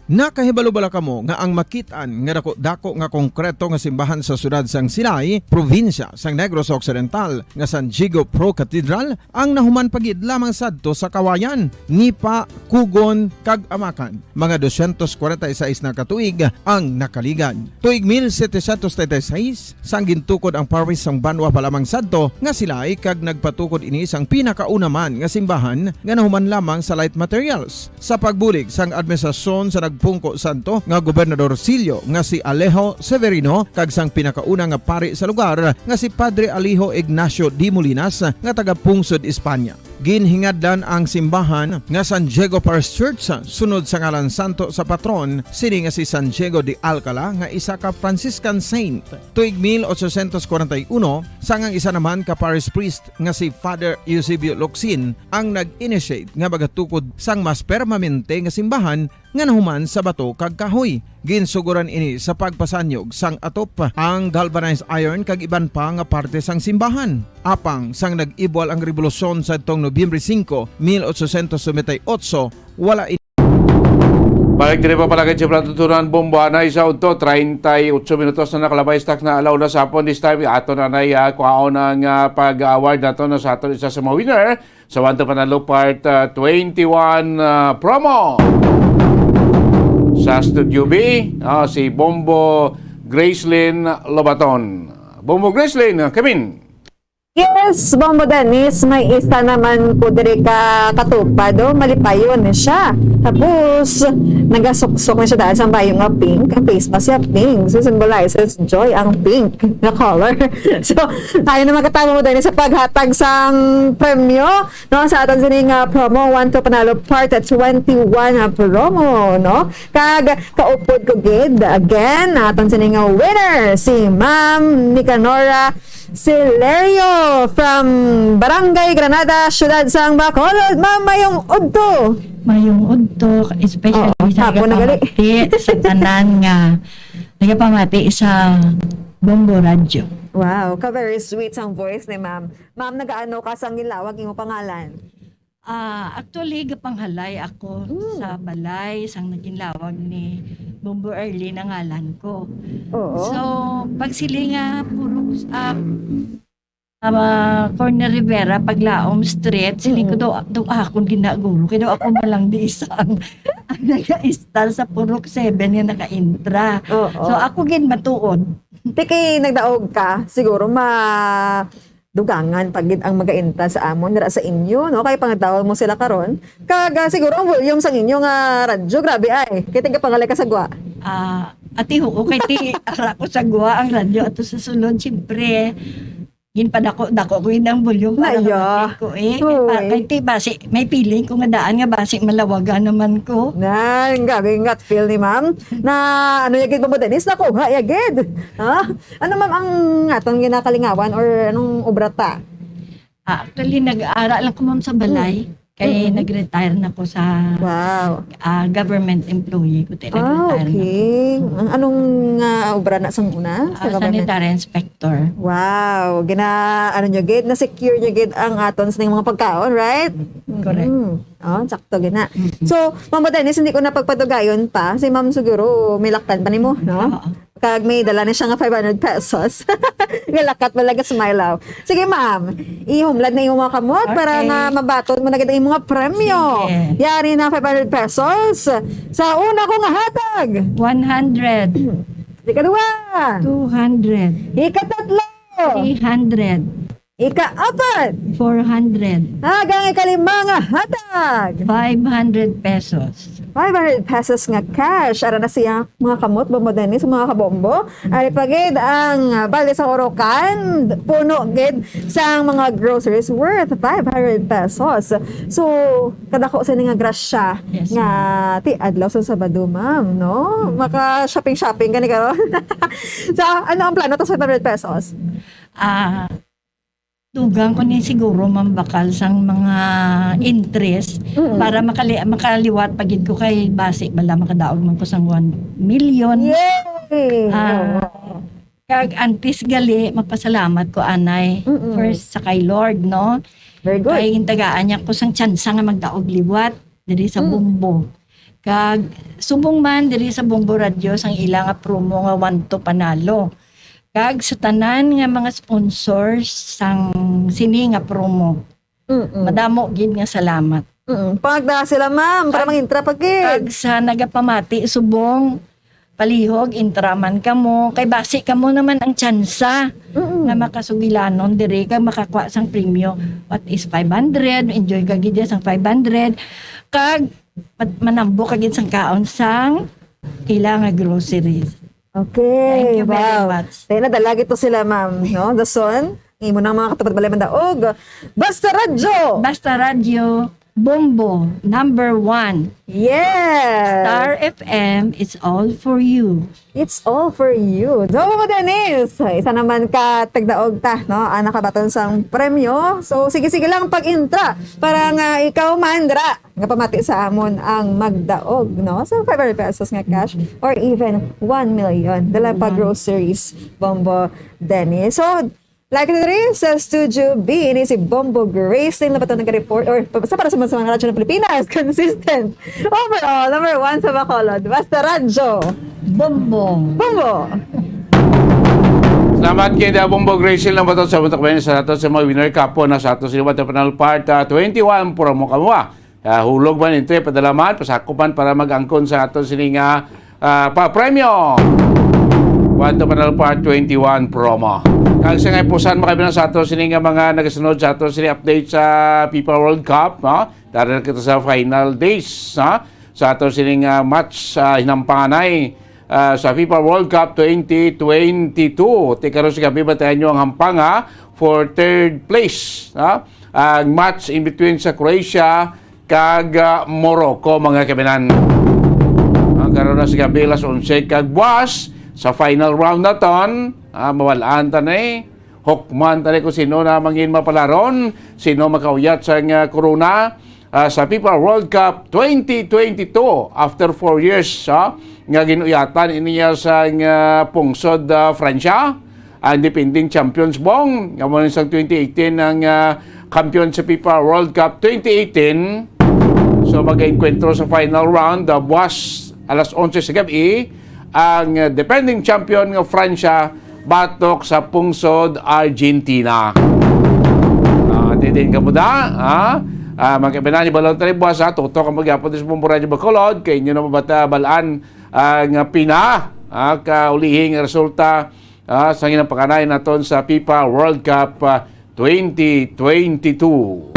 Nakahibalo bala kamo nga ang makit-an nga dako-dako nga konkreto nga simbahan sa siyudad sang Silay, probinsya sang Negros Occidental, nga San Diego Pro Cathedral ang nahuman pa gid lamang sadto sa Kawayan, Nipa, Cogon, kag Amacan? Mga dosyentos kwarenta y seis na ka tuig ang nakaligad. Tuig mil setecientos treinta y seis, sang gintukod ang parish sang Banwa pa lamang sadto nga Silay, kag nagpatukod ini sang pinakauna man nga simbahan nga nahuman lamang sa light materials. Sa pagbulig sang administrasyon sa nagpungko sadto nga gobernadorcillo nga si Alejo Severino kag sang pinakauna nga pari sa lugar nga si Padre Alejo Ignacio de Molinas nga taga-pungsod España. Ginhingadlan ang simbahan nga San Diego Parish Church sunod sa ngalan santo sa patron sini nga si San Diego de Alcala nga isa ka Franciscan saint. Tuig mil ochocientos kwarenta y uno, sang ang isa naman ka parish priest nga si Father Eusebio Locsin ang nag-initiate nga magatukod sang mas permanente nga simbahan nga nahuman sa bato kag kahoy. Ginsuguran ini sa pagpasanyog sang atop, ang galvanized iron kag iban pa nga parte sang simbahan. Apang sang nag-ibwal ang rebolusyon sadtong Nobyembre singko, mil ochocientos noventa y ocho, wala ini. Balik diri pa pala kay Chef Ratutunan Bombo, anay sa udto, treinta y ocho minutos na nakalabay, stock na alaw na sa hapon. This time, ato na anay, ah, kuhaon ang, ah, pag-award nato na sa aton isa sa mga winner sa One to Panalo Part, ah, twenty-one, ah, promo. Sa Studio B, ah, si Bombo Gracelyn Lobaton. Bombo Gracelyn, ah, come in. Yes, Bombo Dennis, may isa naman ko diri ka katupad, oh, malipayon na siya. Tapos, nagasuksok na siya daan sa bayo nga pink. Ang face mask siya pink. So, symbolizes joy ang pink na color. So, tayo na magkatama mo din sa paghatag sang premyo, no, sa aton sini nga promo, One to Panalo Part twenty-one nga promo, no? Kag kaupod ko gid, again, aton sini nga winner, si Ma'am Nicanora Silerio from Barangay Granada, Siyudad sang Bacolod. Ma'am, mayong udto. Mayong udto, especially Oo, sa hapon na gali. Nagapamati sa tanan nga nagapamati sa Bombo Radyo. Wow, ka very sweet sang voice ni Ma'am. Ma'am, nagaano ka sang ginlawag imo pangalan? Ah, actually, gapanghalay ako Mm. sa balay sang naginlawag ni Bombo Early na ngalan ko. Oo. So, pagsiling nga puro, ah, ah, Corner Rivera, Paglaom Street, siling ko Mm. daw, daw akon ginaguro, kay daw ako man lang di isang ang nag-install sa Purok seven nga naka-intra. Oo. So, ako gid matuod. Ti kay nagdaog ka, siguro ma dugangan pa gid ang mag-intra sa amon dira sa inyo, no? Kay pangadaw mo sila karon. Kag, ah, siguro ang volume sang inyo nga radyo, grabe ay. Kay tigapangalay ka sa gwa. Ah, ati, oo, kay ti ara ko sa gwa ang radyo ato sa sulod, siyempre. Ginpadako-dako ko yun ang volume para Naya. Mabati ko eh. Kay, pa, Hoy. Kay ti basi, may feeling ko nga daan nga basi malawagan naman ko. Nan, grabe nga feel ni ma'am. Na ano yagid mo, Dennis? Nakuha yagid. Ha? Ano, ma'am, ang atong ginakalingawan or anong obra ta? Ah, actually, nag-aara lang ko, ma'am, sa balay. Kay Mm-mm. nag-retire na ko sa Wow. ah, government employee ko. Ti Ah, nag-retire na ko. Okay. Ang anong ah, obra na sang una? Ah, sanitary inspector. Wow. Gina, ano nyo gid? Na-secure nyo gid ang aton sa mga pagkaon, right? Correct. Mm. Oh, sakto gina. Mm-mm. So, Mama Dennis, hindi ko na pagpadugayon pa. Si Ma'am siguro may laktan pa nimo, no? Oo. Kag may dala na siya nga five hundred pesos. Nga lakat mo lang smile, oh. Sige, ma'am. Ihumlad na imong mga kamot para Okay. nga mabaton mo na gid ang imong mga premyo. Sige. Yari na five hundred pesos. Sa una ko nga hatag. One hundred. Ikaduha. Two hundred. Ikatatlo. Three hundred. Ikaapat. Four hundred. Agang ikalima nga hatag. Five hundred pesos. Five hundred pesos nga cash. Ara na siya, mga kamot, Bombo Dennis, mga kabombo. Ari pa gid ang ah, balde sa Orocan, puno gid sang mga groceries worth five hundred pesos. So, kadako sini nga grasya Yes, nga ti adlaw sa Sabado, ma'am, no? Maka-shopping-shopping gani karon. So, ano ang plano ta sa five hundred pesos? Ah, dugang ko ni siguro, ma'am, bakal sang mga interest Mm-mm. para makali makaliwat pa gid ko kay basi bala makadaog man ko sang one million. Yay! Ah, Oo. Kag antes gali, mapasalamat ko anay. Mm-mm. First sa kay Lord, no? Very good. Kay gintagaan niya ko sang tsansa nga magdaog liwat diri sa Mm. Bombo. Kag subong man diri sa Bombo Radyo sang ila nga promo nga One to Panalo. Kag sa tanan nga mga sponsors sang sini nga promo. Mm-mm. Madamo gid nga salamat. Mm-mm. Pangagda sila, ma'am, para Kag- mangintra pa gid. Kag sa nagapamati subong, palihog, intraman kamo. Kay basi kamo naman ang tsansa Mm-mm. nga makasugilanon diri kag makakuha sang premyo. What is five hundred? Enjoy ka gid sang five hundred. Kag mat- manambok ka gid sang kaon sang ila nga groceries. Okay. Thank you very Wow. Much. Kaya nadala gito sila, ma'am, no? Dason, imo nang mga katupad balay mandaog. Basta Radyo! Basta Radyo, Bombo, number one. Yes! Star F M, it's all for you. It's all for you. So, Mama Dennis, isa naman ka tagdaog ta, no? Ang nakabaton sang premyo. So, sige-sige lang pag-intra para nga ikaw man dira nga pamati sa amon ang magdaog, no? So, five hundred pesos nga cash or even one million. Dala pa One. Groceries, Bombo Dennis. So, live diri sa Studio B, ini si Bombo Grace. Yung nabato nag-report, or basta para sa mga, sa mga radyo ng Pilipinas, consistent. Overall, number one sa Bacolod. Basta Radyo. Bombo. Bombo! Salamat kay Da Bombo Grace, lang ba to sa mga kabayan sa ato sa mga winner kapo na sa ato sa Liwat Panel Part ah, twenty-one promo kamo, ah. Ah, hulog man, entry, padalaman, pasakupan para mag-angkon sa ato sini nga ah, pa premyo. One to Panel Part twenty-one promo. Kag sa nga ipusan, makabilang sa ato sini nga mga nagasunod sa ato sini update sa FIFA World Cup, no? Dara na kita sa final days, ha? Sa ato sini nga match sa hinampanganay ah, sa FIFA World Cup twenty twenty-two. Ti karon sa gabi, batayan nyo ang hampanga for third place, ha? Ang match in between sa Croatia kag ah, Morocco, mga kaminan. Ang karon na sa gabi, alas onse kag buwas, sa final round naton, ah, mawalaan ta ni, hukman ta ni kung sino na mangin mapalaron, sino makauyat sa nga corona, ah, sa FIFA World Cup twenty twenty-two, after four years, ah, nga ginuyatan niya sa nga pungsod, ah, Francia. Ang defending champions, Bong, nga mo sang twenty eighteen ang ah, Kampiyon sa FIFA World Cup twenty eighteen. So, mag-enkwentro sa final round, uh, buwas alas onse sa gabi ang, uh, defending champion nga Francia batok sa pungsod Argentina. Ah, di din kamo da, ha? Ah, magkabinani balon tayo buwas, ha? Tutok ang magyapon sa Bombo Radyo Bacolod, kay inyo na mabata balaan ang, ah, pina, ah, kaulihing resulta, ah, sa ginapakanayan naton sa FIFA World Cup, ah, twenty twenty-two.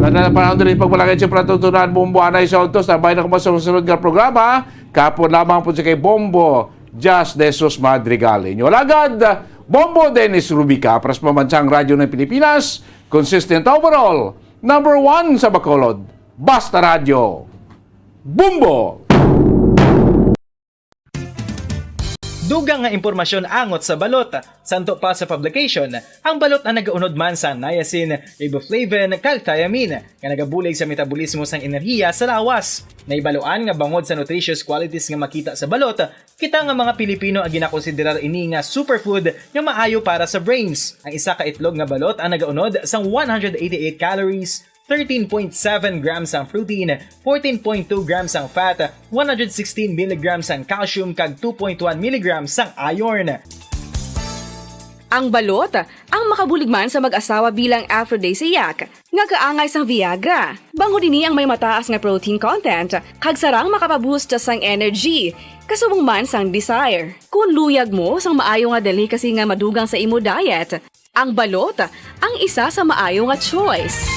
Wala na panahon diri pagbalagay sa pagtutunan, Bombo Anay sa Autos. Tabay na ko sa susunod nga programa. Kapon lamang po sa kay Bombo Jas de Jesus Madrigal. Inyo alagad, Bombo Dennis Rubica, para sa Pambansang Radyo ng Pilipinas, consistent overall, number one sa Bacolod. Basta Radyo. Bombo! Dugang nga impormasyon angot sa balot. Santo pa sa publication, ang balot ang nagaunod man sa niacin, riboflavin, kag thiamine, nga nagabulig sa metabolismo sang enerhiya sa lawas. Naibaluan nga bangod sa nutritious qualities nga makita sa balot, kita nga mga Pilipino ang ginakonsiderar ini nga superfood nga maayo para sa brains. Ang isa ka itlog nga balot ang nagaunod sang one hundred eighty-eight calories, thirteen point seven grams ang protein, fourteen point two grams ang fat, one hundred sixteen milligrams ang calcium, kag two point one milligrams ang iron. Ang balot, ang makabulig man sa mag-asawa bilang aphrodisiac, nga kaangay sang Viagra. Bangod ini ang may mataas nga protein content, kag sarang makapaboost sang energy, kasubong man sang desire. Kung luyag mo sang maayo nga delicacy nga madugang sa imo diet, ang balot ang isa sa maayo nga choice.